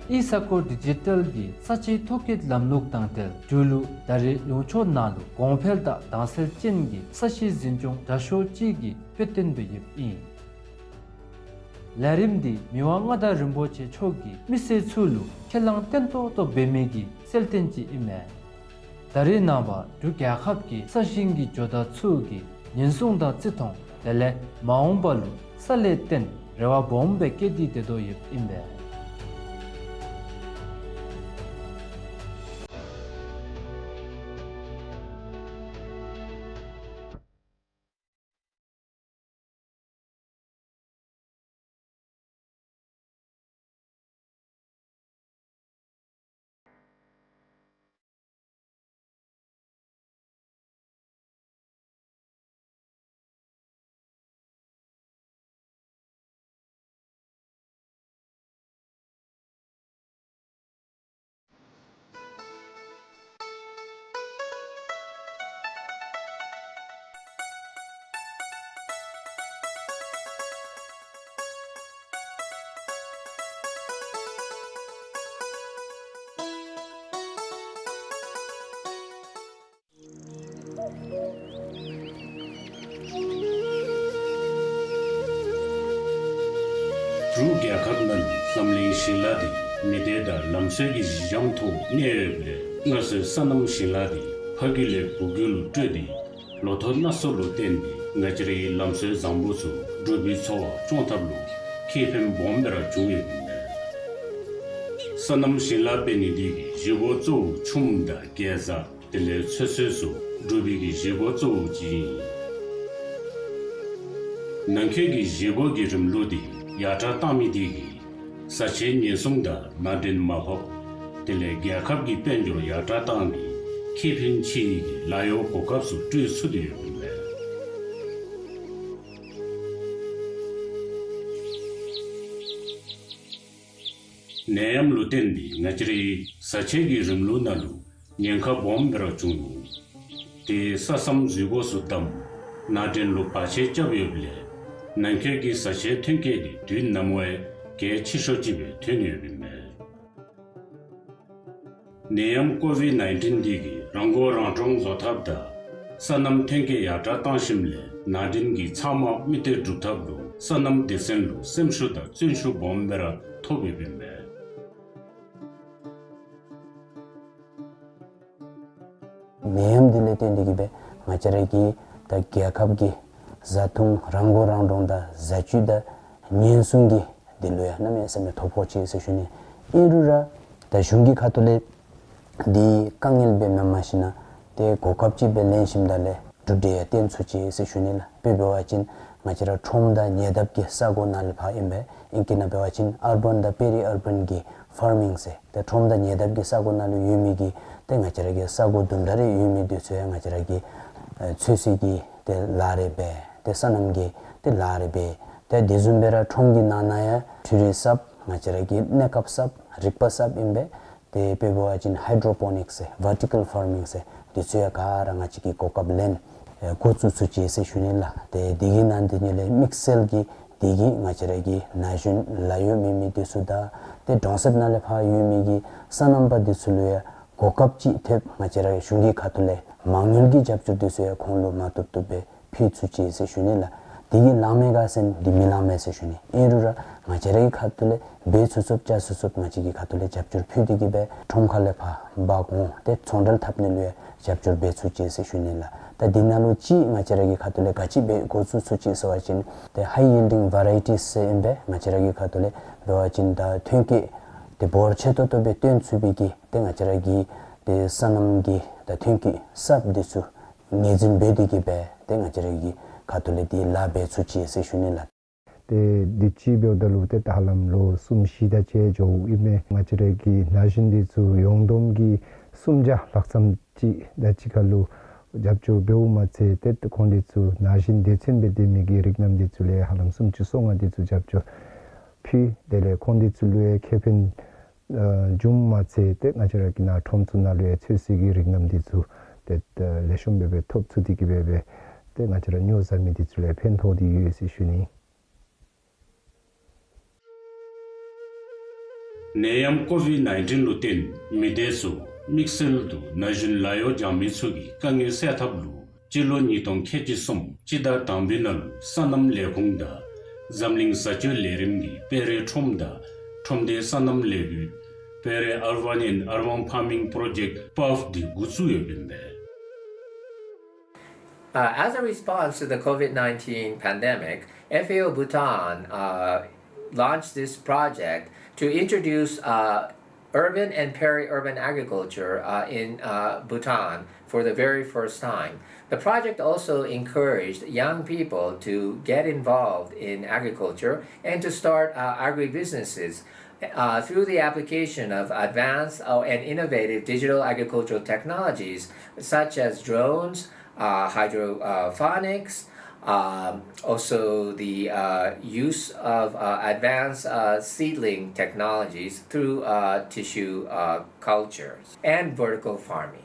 ཨི་ས་ཁོ་ཌི་ཇི་ཊལ་གྱི་ས་ཆའི་ཐོ་བཀོད་ལམ་ལུགས་དང་འབྲེལ་འབྲུག་ལུ་ད་རེས་ལུང་ཕྱོགས་ནང་ལུ་གོང་འཕེལ་དང་དྭངས་གསལ་ཅན་གྱི་ས་གཞི་འཛིན་སྐྱོང་དྲག་ཤོས་ཅིག་གི་དཔེ་སྟོན་སྦེ་ཡོདཔ་ཨིན། ལས་རིམ་འདི་མི་དབང་མངའ་བདག་རིན་པོ་ཆེ་མཆོག་གིས་མི་སེར་ཚུ་ལུ་ཁས་བླངས་བརྟན་ཏོག་ཏོ་འབད་མི་གི་གསལ་སྟོན་ཅིག་ཨིན་མས། ད་རེས་ནངས་པ་འབྲུག་རྒྱལ་ཁབ་ཀྱི་ས་ཞིང་གི་ཇོ་བདག་ཚུ་གིས་ཉེན་སྲུང་དང་བརྩི་མཐོང་དེ་ལས་མ་འོངས་པ་ལུ་ས་ལས་བརྟེན་རེ་བ་སྦོམ་སྦེ་བསྐྱེད་དེ་སྡོད་དོ་ཡོདཔ་ཨིན་པས། འབྲུག་རྒྱལ་ཁབ་ནང་འཛམ་གླིང་ཞིང་ལཱ་འདི་མི་སྡེ་དང་ལམ་སྲོལ་གྱི་གཞི་འགྱམ་ཐོག་གནས་ཡོདཔ་ལས་སྔར་སྲོལ་སོ་ནམ་ཞིང་ལཱ་འདི་ཕ་རྒྱུད་ལས་བུ་རྒྱུད་ལུ་སྤྲོད་དེ་ལོ་ཐོག་སྣ་ཚོགས་ལུ་བརྟེན་ཏེ་ང་བཅས་རའི་ལམ་སྲོལ་བཟང་པོ་ཚུ་འབྲུག་པའི་འཚོ་བ་སྐྱོང་ཐབས་ལུ་ཁེ་ཕན་སྦོམ་སྦེ་ར་བྱུང་ཡོདཔ་ཨིན་མས། སོ་ནམ་ཞིང་ལཱ་འབད་ནི་འདི་གི་གཞི་སྒོ་གཙོ་བོ་ཆུམ་དང་གེ་ཛ་དེ་ལས་ཚོད་བསྲེ་ཚུ་འབྲུག་པའི་གི་གཞི་སྒོ་གཙོ་བོ་ཅིག་ཨིན། ནང་འཁོད་ཀྱི་གཞི་སྒོ་གི་རིམ་ལུགས་འདི་ཡར་དྲག་བཏང་མི་འདི་གིས་བཟའ་ཆས་ཉེན་སྲུང་དང་ནང་འདྲེན་མ་ཕོགཔ་དེ་ལས་རྒྱལ་ཁབ་ཀྱི་དཔལ་འབྱོར་ཡར་དྲག་བཏང་ནི་ཁེ་ཕན་ཆེ་བའི་གི་ལཱ་གཡོག་གོ་སྐབས་ཚུ་སྤྲོད་ཚུགས་ཏེ་ཡོདཔ་ཨིན་མས། ནད་ཡམས་ལུ་བརྟེན་ཏེ་ང་བཅས་རའི་བཟའ་ཆས་ཀྱི་རིམ་ལུགས་ནང་ལུ་ཉེན་ཁ་སྦོམ་སྦེ་ར་བྱུང་ནུག། དེ་ས་མཚམས་འཛུལ་སྒོ་ཚུ་བསྡམས་ནང་འདྲེན་ལུ་བར་ཆད་རྐྱབ་ཡོདཔ་ལས་ནང་འཁོད་ཀྱི་བཟའ་ཆས་ཐོན་སྐྱེད་འདི་དུས་ནམ་བས་གལ་ཆེ་ཤོས་ཅིག་སྦེ་ཐོན་ཡོདཔ་ཨིན་མས། ནད་ཡམས་ཀོ་ཝིཌ་ནའིན་ཊིན་འདི་གིས་རང་མགོ་རང་འདྲོངས་བཟོ་ཐབས་དང་སོ་ནམ་ཐོན་སྐྱེད་ཡར་དྲག་བཏང་ཞིནམ་ལས་ནང་འདྲེན་གྱི་ཚབ་མ་མིག་ལྟོས་སྒྲུབ་ཐབས་ལུ་སོ་ནམ་སྡེ་ཚན་ལུ་སེམས་ཤུགས་དང་བརྩོན་ཤུགས་སྦོམ་སྦེ་ར་ཐོབ་ཡོདཔ་ཨིན་མས། ནད་ཡམས་འདི་ལས་བརྟེན་ཏེ་གིས་སྦེ་ང་བཅས་ར་གི་ད་རྒྱལ་ཁབ་ཀྱི་བཟའ་འཐུང་རང་མགོ་རང་འདྲོངས་དང་བཟའ་བཅུད་དང་ཉེན་སྲུང་གི་འདི་ལུ་ཡང་གནམ་མེད་ས་མེད་ཐོ་ཕོག་ཅི་ཟེར་ཞུ་ནི། ཨིན་རུང་ར་ད་གཞུང་གི་ཁ་ཐུག་ལས་འདི་དཀའ་ངལ་སྦེ་མེནམ་མ་ཤེས་ན་ཏེ་གོ་སྐབས་ཅིག་སྦེ་ལེན་ཞིནམ་ད་ལས་གྲུབ་འབྲས་ཡང་བསྟན་ཚུགས་ཅི་ཟེར་ཞུ་ནི་ལགས། དཔེ་འབད་བ་ཅིན་ང་བཅས་ར་ཁྲོམ་དང་ཉེ་འདབས་ཀྱི་ས་གོ་ནང་ལས་ཕར་ཨིན་པས། ཨིང་སྐད་ནང་འབད་བ་ཅིན་ཨར་བཱན་དང་པེ་རི་ཨར་བཱན་གྱི་ཕཱར་མིང་ཟེར། ཏེ་ཁྲོམ་དང་ཉེ་འདབས་ཀྱི་ས་གོ་ནང་ལུ་ཡོད་མི་གི་ཏེ་ང་བཅས་ར་གི་ས་གོ་དུམ་གྲ་རེ་ཡོད་མི་འདི་ཚུ་ཡང་ང་བཅས་ར་གི་ཨེ་ཚོད་བསྲེ་གི་ ཏེ་ལཱ་རེ་འབད། ཏེ་སོ་ནམ་གྱི་ཏེ་ལཱ་རེ་འབད། ཏེ་དེ་བཟུམ་སྦེ་ར་ཁྲོམ་གྱི་ནང་ན་ཡང་འཕྲུལ་རིག་གསརཔ་ང་བཅས་ར་གི་གནས་སྐབས་གསརཔ་རིག་པ་གསརཔ་ཨིན་པས། ཏེ་དཔེ་འབད་བ་ཅིན་ཧའི་ཌོ་པོ་ནིཀསི་ཟེར་ཝར་ཊི་ཀཱལ་ཕཱར་མིང་ཟེར་འདི་ཚུ་ཡང་ག་ར་ང་བཅས་ཀྱིས་གོ་སྐབས་ལེན་འགོ་བཙུགས་ཚུགས་ཅི་ཟེར་ཞུ་ནི་ལགས། ཏེ་འདི་གི་ནང་འདི་ནི་ལས་དམིགས་བསལ་གྱིས་འདི་གིས་ང་བཅས་ར་གི་ན་གཞོན་ལཱ་གཡོག་མེད་མི་འདི་ཚུ་དང་ཏེ་གྲོང་གསེབ་ནང་ལས་ཕར་ཡོད་མི་གི་སོ་ནམ་པ་འདི་ཚུ་ལུ་ཡང་གོ་སྐབས་ཅིག་ཐེབས་ང་བཅས་ར་གཞུང་གི་ཁ་ཐུག་ལས་མ་དངུལ་གྱི་རྒྱབ་སྐྱོར་འདི་ཚུ་ཡང་ཁོང་ལུ་མ་བཏུབ་བཏུབ་སྦེ་ཕུལ་ཚུགས་ཅི་ཟེར་ཞུ་ནི་ལགས། འདི་གིས་ལང་མས་ག་ཟེར་ན་འདི་མི་ལང་མས་ཟེར་ཞུ་ནི། ཨིན་རུང་ར་ང་བཅས་ར་གི་ཁ་ཐུག་ལས་འབད་ཚུགས་ཚུགསཔ་བྱ་ཚུགས་ཚུགསཔ་ང་བཅས་ཀྱི་ཁ་ཐུག་ལས་རྒྱབ་སྐྱོར་ཕུལ་ཏེ་གིས་སྦེ་ཁྲོམ་ཁ་ལས་ཕར་འབག་འོང་ཏེ་ཚོང་འབྲེལ་འཐབ་ནི་ལུ་ཡང་རྒྱབ་སྐྱོར་འབད་ཚུགས་ཅི་ཟེར་ཞུ་ནི་ལགས། ད་འདི་ནང་ལུ་ཅིག་ང་བཅས་ར་གི་ཁ་ཐུག་ལས་ག་ཅི་འབད་འགོ་བཙུགས་ཚུགས་ཅི་ཟེར་བ་ཅིན་ཏེ་ཧའི་ཡིལ་ཌིང་ཝེ་རའི་ཊིས་ཟེར་ཨིན་པས། ང་བཅས་ར་གི་ཁ་ཐུག་ལས་འབད་བ་ཅིན་ད་ཐོན་སྐྱེད་ཏེ་འབོར་ཆེ་ཏོག་ཏོ་སྦེ་བཏོན་ཚུགས་པའི་གི་ཏེ་ང་བཅས་ར་གི་ཏེ་སོ་ནམ་གྱི་ད་ཐོན་སྐྱེད་གསརཔ་འདི་ཚུ་ངོས་འཛིན་འབད་དེ་གིས་སྦེ་ཏེ་ང་བཅས་ར་གི་ཁ་ཐུག་ལས་འདི་ལཱ་འབད་ཚུགས་ཅི་ཟེར་ཞུ་ནི་ལགས། ཏེ་འདི་ཅིག་འབདཝ་ད་ལུ་ཏེ་ད་ཧ་ལམ་ལོ་གསུམ་བཞི་དེ་ཅིག་འགྱོཝ་ཨིན་མས། ང་བཅས་ར་གི་ན་གཞོན་འདི་ཚུ་ཡོངས་བསྡོམས་ཀྱིས་སུམ་བརྒྱ་ལྷག་ཙམ་ཅིག་དེ་ཅིག་ཁར་ལུ་རྒྱབ་སྐྱོར་འབདཝ་མ་ཚད་ཏེ་ཁོང་འདི་ཚུ་ན་གཞོན་སྡེ་ཚན་སྦེ་སྡོད་མི་གི་རིགས་རྣམས་འདི་ཚུ་ལས་ཧ་ལམ་སུམ་ཅུ་སོ་ལྔ་འདི་ཚུ་རྒྱབ་སྐྱོར་ཕུལ། དེ་ལས་ཁོང་འདི་ཚུ་ལུ་ཡང་ཁེ་ཕན་ཨ་བྱུངམ་མ་ཚད་ཏེ་ང་བཅས་ར་གི་ནཱ་ཁྲོམ་ཚུ་ནང་ལུ་ཡང་ཚོད་བསྲེ་གི་རིགས་རྣམས་འདི་ཚུ་ཏེ་ལེགས་ཤོམ་སྦེ་སྦེ་ཐོབ་ཚུགས་ཏེ་གིས་སྦེ་སྦེ་ཏེ་ང་བཅས་ར་སྨྱོ་བཟའ་མི་འདི་ཚུ་ལུ་ཡང་ཕན་ཐོགས་ཏེ་ཡོད་ཟེར་ཞུ་ནི། ནད་ཡམས་ཀོ་ཝིཌ་ནའིན་ཊིན་ལུ་བརྟེན་མི་སྡེ་ཚུ་དམིགས་བསལ་དུ་ན་གཞོན་ལཱ་གཡོག་སྦྱང་མི་ཚུ་གི་དཀའ་ངལ་སེལ་ཐབས་ལུ་སྤྱི་ལོ་ཉིས་སྟོང་ཁལ་གཅིག་གསུམ་སྤྱི་ཟླ་དང་པའི་ནང་ལུ་སོ་ནམ་ལས་ཁུངས་དང་འཛམ་གླིང་བཟའ་སྤྱོད་ལས་རིམ་གྱི་དཔལ་རི་ཁྲོམ་དང་ཁྲོམ་སྡེ་སོ་ནམ་ལས་འགུལ་Pere Urban and Urban Farming Project པཱབ་འདི་འགོ་བཙུགས་ཡོདཔ་ཨིན་པས། Uh, as a response to the COVID nineteen pandemic, F A O Bhutan uh, launched this project to introduce uh, urban and peri-urban agriculture uh, in uh, Bhutan for the very first time. The project also encouraged young people to get involved in agriculture and to start uh, agribusinesses uh, through the application of advanced uh, and innovative digital agricultural technologies such as drones, uh, hydroponics, um, also the uh, use of uh, advanced uh, seedling technologies through uh, tissue uh, cultures and vertical farming.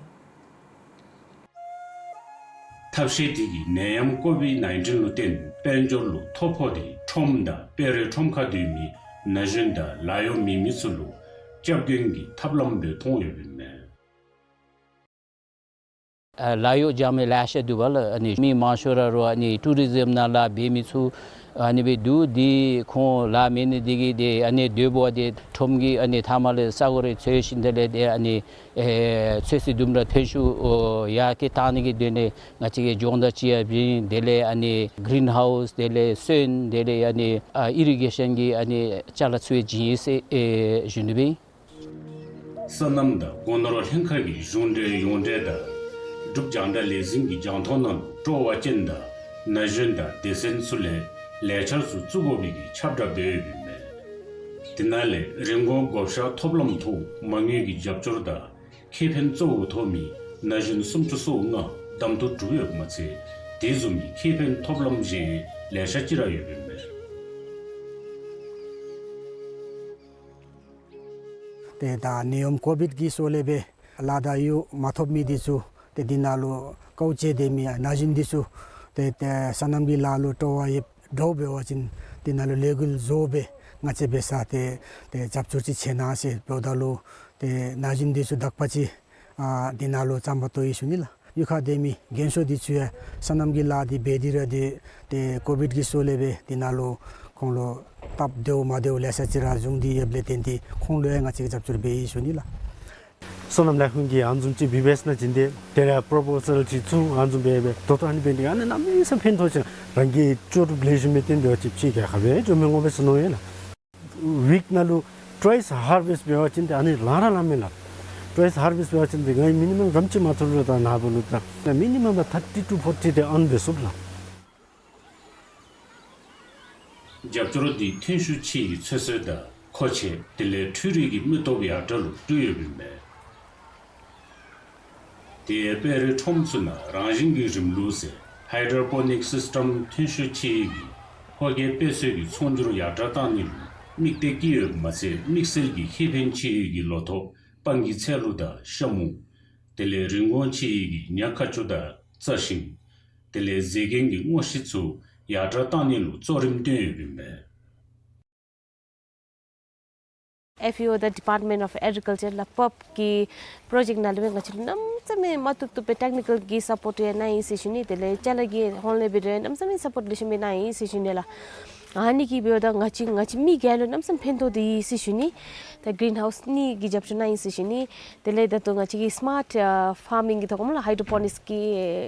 ཐབས་ཤེས་འདི་གིས་ནད་ཡམས་ཀོ་ཝིཌ་ནའིན་ཊིན་ལུ་བརྟེན་དཔལ་འབྱོར་ལུ་ཐོ་ཕོག་སྟེ་ཁྲོམ་དང་དཔལ་རི་ཁྲོམ་ཁར་སྡོད་མི་ན་གཞོན་དང་ལཱ་གཡོག་མེད་མི་ཚུ་ལུ་སྐྱབས་མགོན་གྱི་ཐབས་ལམ་སྦེ་མཐོང་ཡོདཔ་ཨིན་མས། ཨ་ལཱ་གཡོག་སྦྱང་མི་ལེ་ཤ་འདུག་པ་ལགས། ཨ་ནི་མི་མང་ཤོས་ར་རུང་ཨ་ནི་ཊུ་རི་ཛིམ་ནང་ལཱ་འབད་མི་ཚུ་ཨ་ནི་སྦེ་འདུག། འདི་ཁོང་ལཱ་མེད་ནི་འདི་གིས་ཏེ་ཨ་ནི་སྡོདཔ་འདི་ཁྲོམ་གྱི་ཨ་ནི་མཐའ་མ་ལས་ས་གོ་རེ་འཚོལ་ཞིནམ་དེ་ལས་ཏེ་ཨ་ནི་ཨེ་ཚོད་བསྲེ་ལྡུམ་ར་ཐོན་ཤུགས་ཨོ་ཡར་རྒྱས་གཏང་ནི་གི་དོན་ལས་ང་བཅས་ཀྱིས་སྦྱོང་བརྡར་ཅིག་ཡང་བྱིན། དེ་ལས་ཨ་ནི་གི་རིན་ཧའུསི་དེ་ལས་སོན་དེ་ལས་ཨ་ནི་ཨ་ཨི་རི་གེ་ཤཱན་གྱི་ཨ་ནི་ཅ་ལ་ཚུ་ཡང་བྱིན་ཡི་ཟེར་ཨེ་ཞུ་ནི་སྦེ་ཨིན། སོ་ནམ་དང་སྒོ་ནོར་ལྷན་ཁག་གི་གཞུང་འབྲེལ་ཡོངས་འབྲེལ་དང་འབྲུག་རྒྱང་བསྒྲགས་ལས་འཛིན་གྱི་རྒྱང་མཐོང་ནང་ལུ་སྤྲོ་བ་ཅན་དང་ན་གཞོན་དང་སྡེ་ཚན་ཚུ་ལས་ལས་འཆར་ཚུ་བཙུགས་དགོ་པའི་གི་ཁྱབ་བསྒྲགས་འབད་ཡོདཔ་ཨིན་མས། དེ་ནང་ལས་རིན་གོང་བགོ་བཤའ་ཐོབ་ལམ་ཐོག་མ་དངུལ་གྱི་རྒྱབ་སྐྱོར་དང་ཁེ་ཕན་གཙོ་བོ་ཐོབ་མི་ན་གཞོན་སུམ་ཅུ་སོ་ལྔ་གདམ་འཐུ་གྲུབ་ཡོདཔ་མ་ཚད་དེ་བཟུམ་མའི་ཁེ་ཕན་ཐོབ་ལམ་གཞན་ལེ་ཤ་ཅིག་ར་ཡོདཔ་ཨིན་མས། ཏེ་ད་ནད་ཡམས་ཀོ་ཝིཌ་ཀྱི་སོགས་ལས་སྦེ་ལཱ་དང་གཡོག་མ་ཐོབ་མི་འདི་ཚུ་ཏེ་འདི་ནང་ལུ་དཀའཝ་སྤྱད་དེ་མི་ན་གཞོན་འདི་ཚུ་ཏེ་ཏེ་སོ་ནམ་གྱི་ལཱ་ལུ་སྤྲོ་བ་ཡོདཔ་འདྲཝ་འབད་བ་ཅིན་འདི་ནང་ལུ་ལས་འགུལ་བཟོ་སྦེ་ང་བཅས་འབད་ས་ཏེ་ཏེ་རྒྱབ་སྐྱོར་ཅིག་བྱིན་གནང་ཟེར་འབདཝ་ད་ལུ་ཏེ་ན་གཞོན་འདི་ཚུ་དག་པ་ཅིག་ཨ་འདི་ནང་ལུ་རྩམ་པ་བཏོག་ཡི་ཞུ་ནི་ལགས། གཡུས་ཁར་སྡོད་མི་རྒན་ཤོས་འདི་ཚུ་ཡང་སོ་ནམ་གྱི་ལཱ་འདི་འབད་དེ་ར་ཏེ་ཏེ་ཀོ་ཝིཌ་ཀྱི་སོགས་ལས་སྦེ་འདི་ནང་ལུ་ཁོང་ལུ་སྟབས་བདེཝ་མ་བདེཝ་ལེ་ཤ་ཅིག་ར་བྱུང་སྟེ་ཡོདཔ་ལས་བརྟེན་ཏེ་ཁོང་ལུ་ཡང་ང་བཅས་ཀྱིས་རྒྱབ་སྐྱོར་འབད་ཡི་ཞུ་ནི་ལགས། སོ་ནམ་ལས་ཁུངས་ཀྱིས་ཨ་ནི་བཟུམ་ཅིག་འབད་འབད་ཞིནམ་ཅིག་ཏེ་དེ་ལས་པོརོ་པོ་ཟཱལ་ཅིག་བཙུགས་ཨ་ནི་བཟུམ་སྦེ་སྦེ་ད་ལྟོ་ཨ་ནི་འབད་ནི་ཨ་ནི་གནམ་མེད་ས་མེད་ཕན་ཐོགས་ཅིག་རང་གིས་ལྕོགས་གྲུབ་ལེགས་ཤོམ་སྦེ་བཏོན་ཏེ་འབད་བ་ཅིན་ཕྱི་རྒྱལ་ཁར་སྦེ་འགྱོ་མི་འོང་པས་ཟེར་མནོ་ཡི་ལགས། ཝིཀ་ནང་ལུ་ཊུ་ཝའིསི་ཧར་བེསཊ་འབད་བ་ཅིན་ཏེ་ཨ་ནི་ལང་ར་ལང་མས་ལགས། ཊུ་ཝའིསི་ཧར་བེསཊ་འབད་བ་ཅིན་ཏེ་ང་གིས་མི་ནི་མམ་གྲམ་ཅིག་མ་ཐུབ་རུང་ད་ནཱ་བུ་ལུ་ད་མི་ནི་མམ་ད་ཐར་ཊི་ཊུ་ཕོར་ཊི་ཏེ་ཨརན་འབད་ཚུགས་ལགས། རྒྱབ་སྐྱོར་འདི་ཐོན་ཤུགས་ཆེ་བའི་ཚོད་བསྲེ་དང་མཁོ་ཆས་དེ་ལས་འཕྲུལ་རིག་གི་མི་སྟོབས་ཡར་དྲག་ལུ་སྤྲོད་ཡོདཔ་ཨིན་མས། དེ་ཡང་དཔལ་རི་ཁྲོམ་ཚུ་ནང་རང་བཞིན་གྱི་རིམ་ལུགས་ཟེར་ Hydroponic system ཐོན་ཤུགས་ཆེ་ཡོད་ཀྱི་ཕོ་སྐྱེས་དཔེ་མཛོད་ཀྱི་ཚོང་སྒྱུར་ཡར་དྲག་བཏང་ནི་ལུ་དམིགས་གཏད་བསྐྱེད་ཡོདཔ་མ་ཚད་དམིགས་བསལ་གྱི་ཁེ་ཕན་ཆེ་ཡོད་ཀྱི་ལོ་ཐོག་སྤང་གི་ཚལ་ལུ་དང་ཤ་མུ། དེ་ལས་རིན་གོང་ཆེ་ཡོད་ཀྱི་ཉ་ཁ་ཆུ་དང་རྩྭ་ཤིང་། དེ་ལས་མཛེས་རྒྱན་གྱི་སྔོ་ཤིང་ཚུ་ཡར་དྲག་བཏང་ནི་ལུ་གཙོ་རིམ་བཏོན་ཡོདཔ་ཨིན་མས། ཨེཕ་ཨེ་ཨོ་དང་Department of Agriculture ལགས་པབ་ཀྱི་པྲོ་ཇེཀཊ་ནང་ལུ་སྦེ་ང་བཅས་ལུ་གནམ་མེད་ས་མེད་མ་བཏུབ་བཏུབ་སྦེ་ཊེཀ་ནི་ཀཱལ་གྱི་སཔོརཊ་ཡང་གནང་ཡི་ཟེར་ཞུ་ནི། དེ་ལས་ཅ་ལ་གི་ཧོང་ལས་འབད་རུང་གནམ་མེད་ས་མེད་སཔོརཊ་ལེགས་ཤོམ་སྦེ་གནང་ཡི་ཟེར་ཞུ་ནི་ལགས། ཨ་ནི་གིས་འབདཝ་ད་ང་བཅས་ང་བཅས་མི་ག་ལུ་གནམ་མེད་ས་མེད་ཕན་ཐོགས་ཏེ་ཡོད་ཟེར་ཞུ་ནི། ད་གིརིན་ཧའུསི་གཉིས་ཀྱི་རྒྱབ་སྐྱོར་གནང་ཡི་ཟེར་ཞུ་ནི། དེ་ལས་ད་ལྟོ་ང་བཅས་ཀྱིས་སི་མཱརཊ་ཨ་ཕཱར་མིང་གི་ཐོག་ལུ་ཧའི་ཌོ་པོ་ནིཀསི་གི་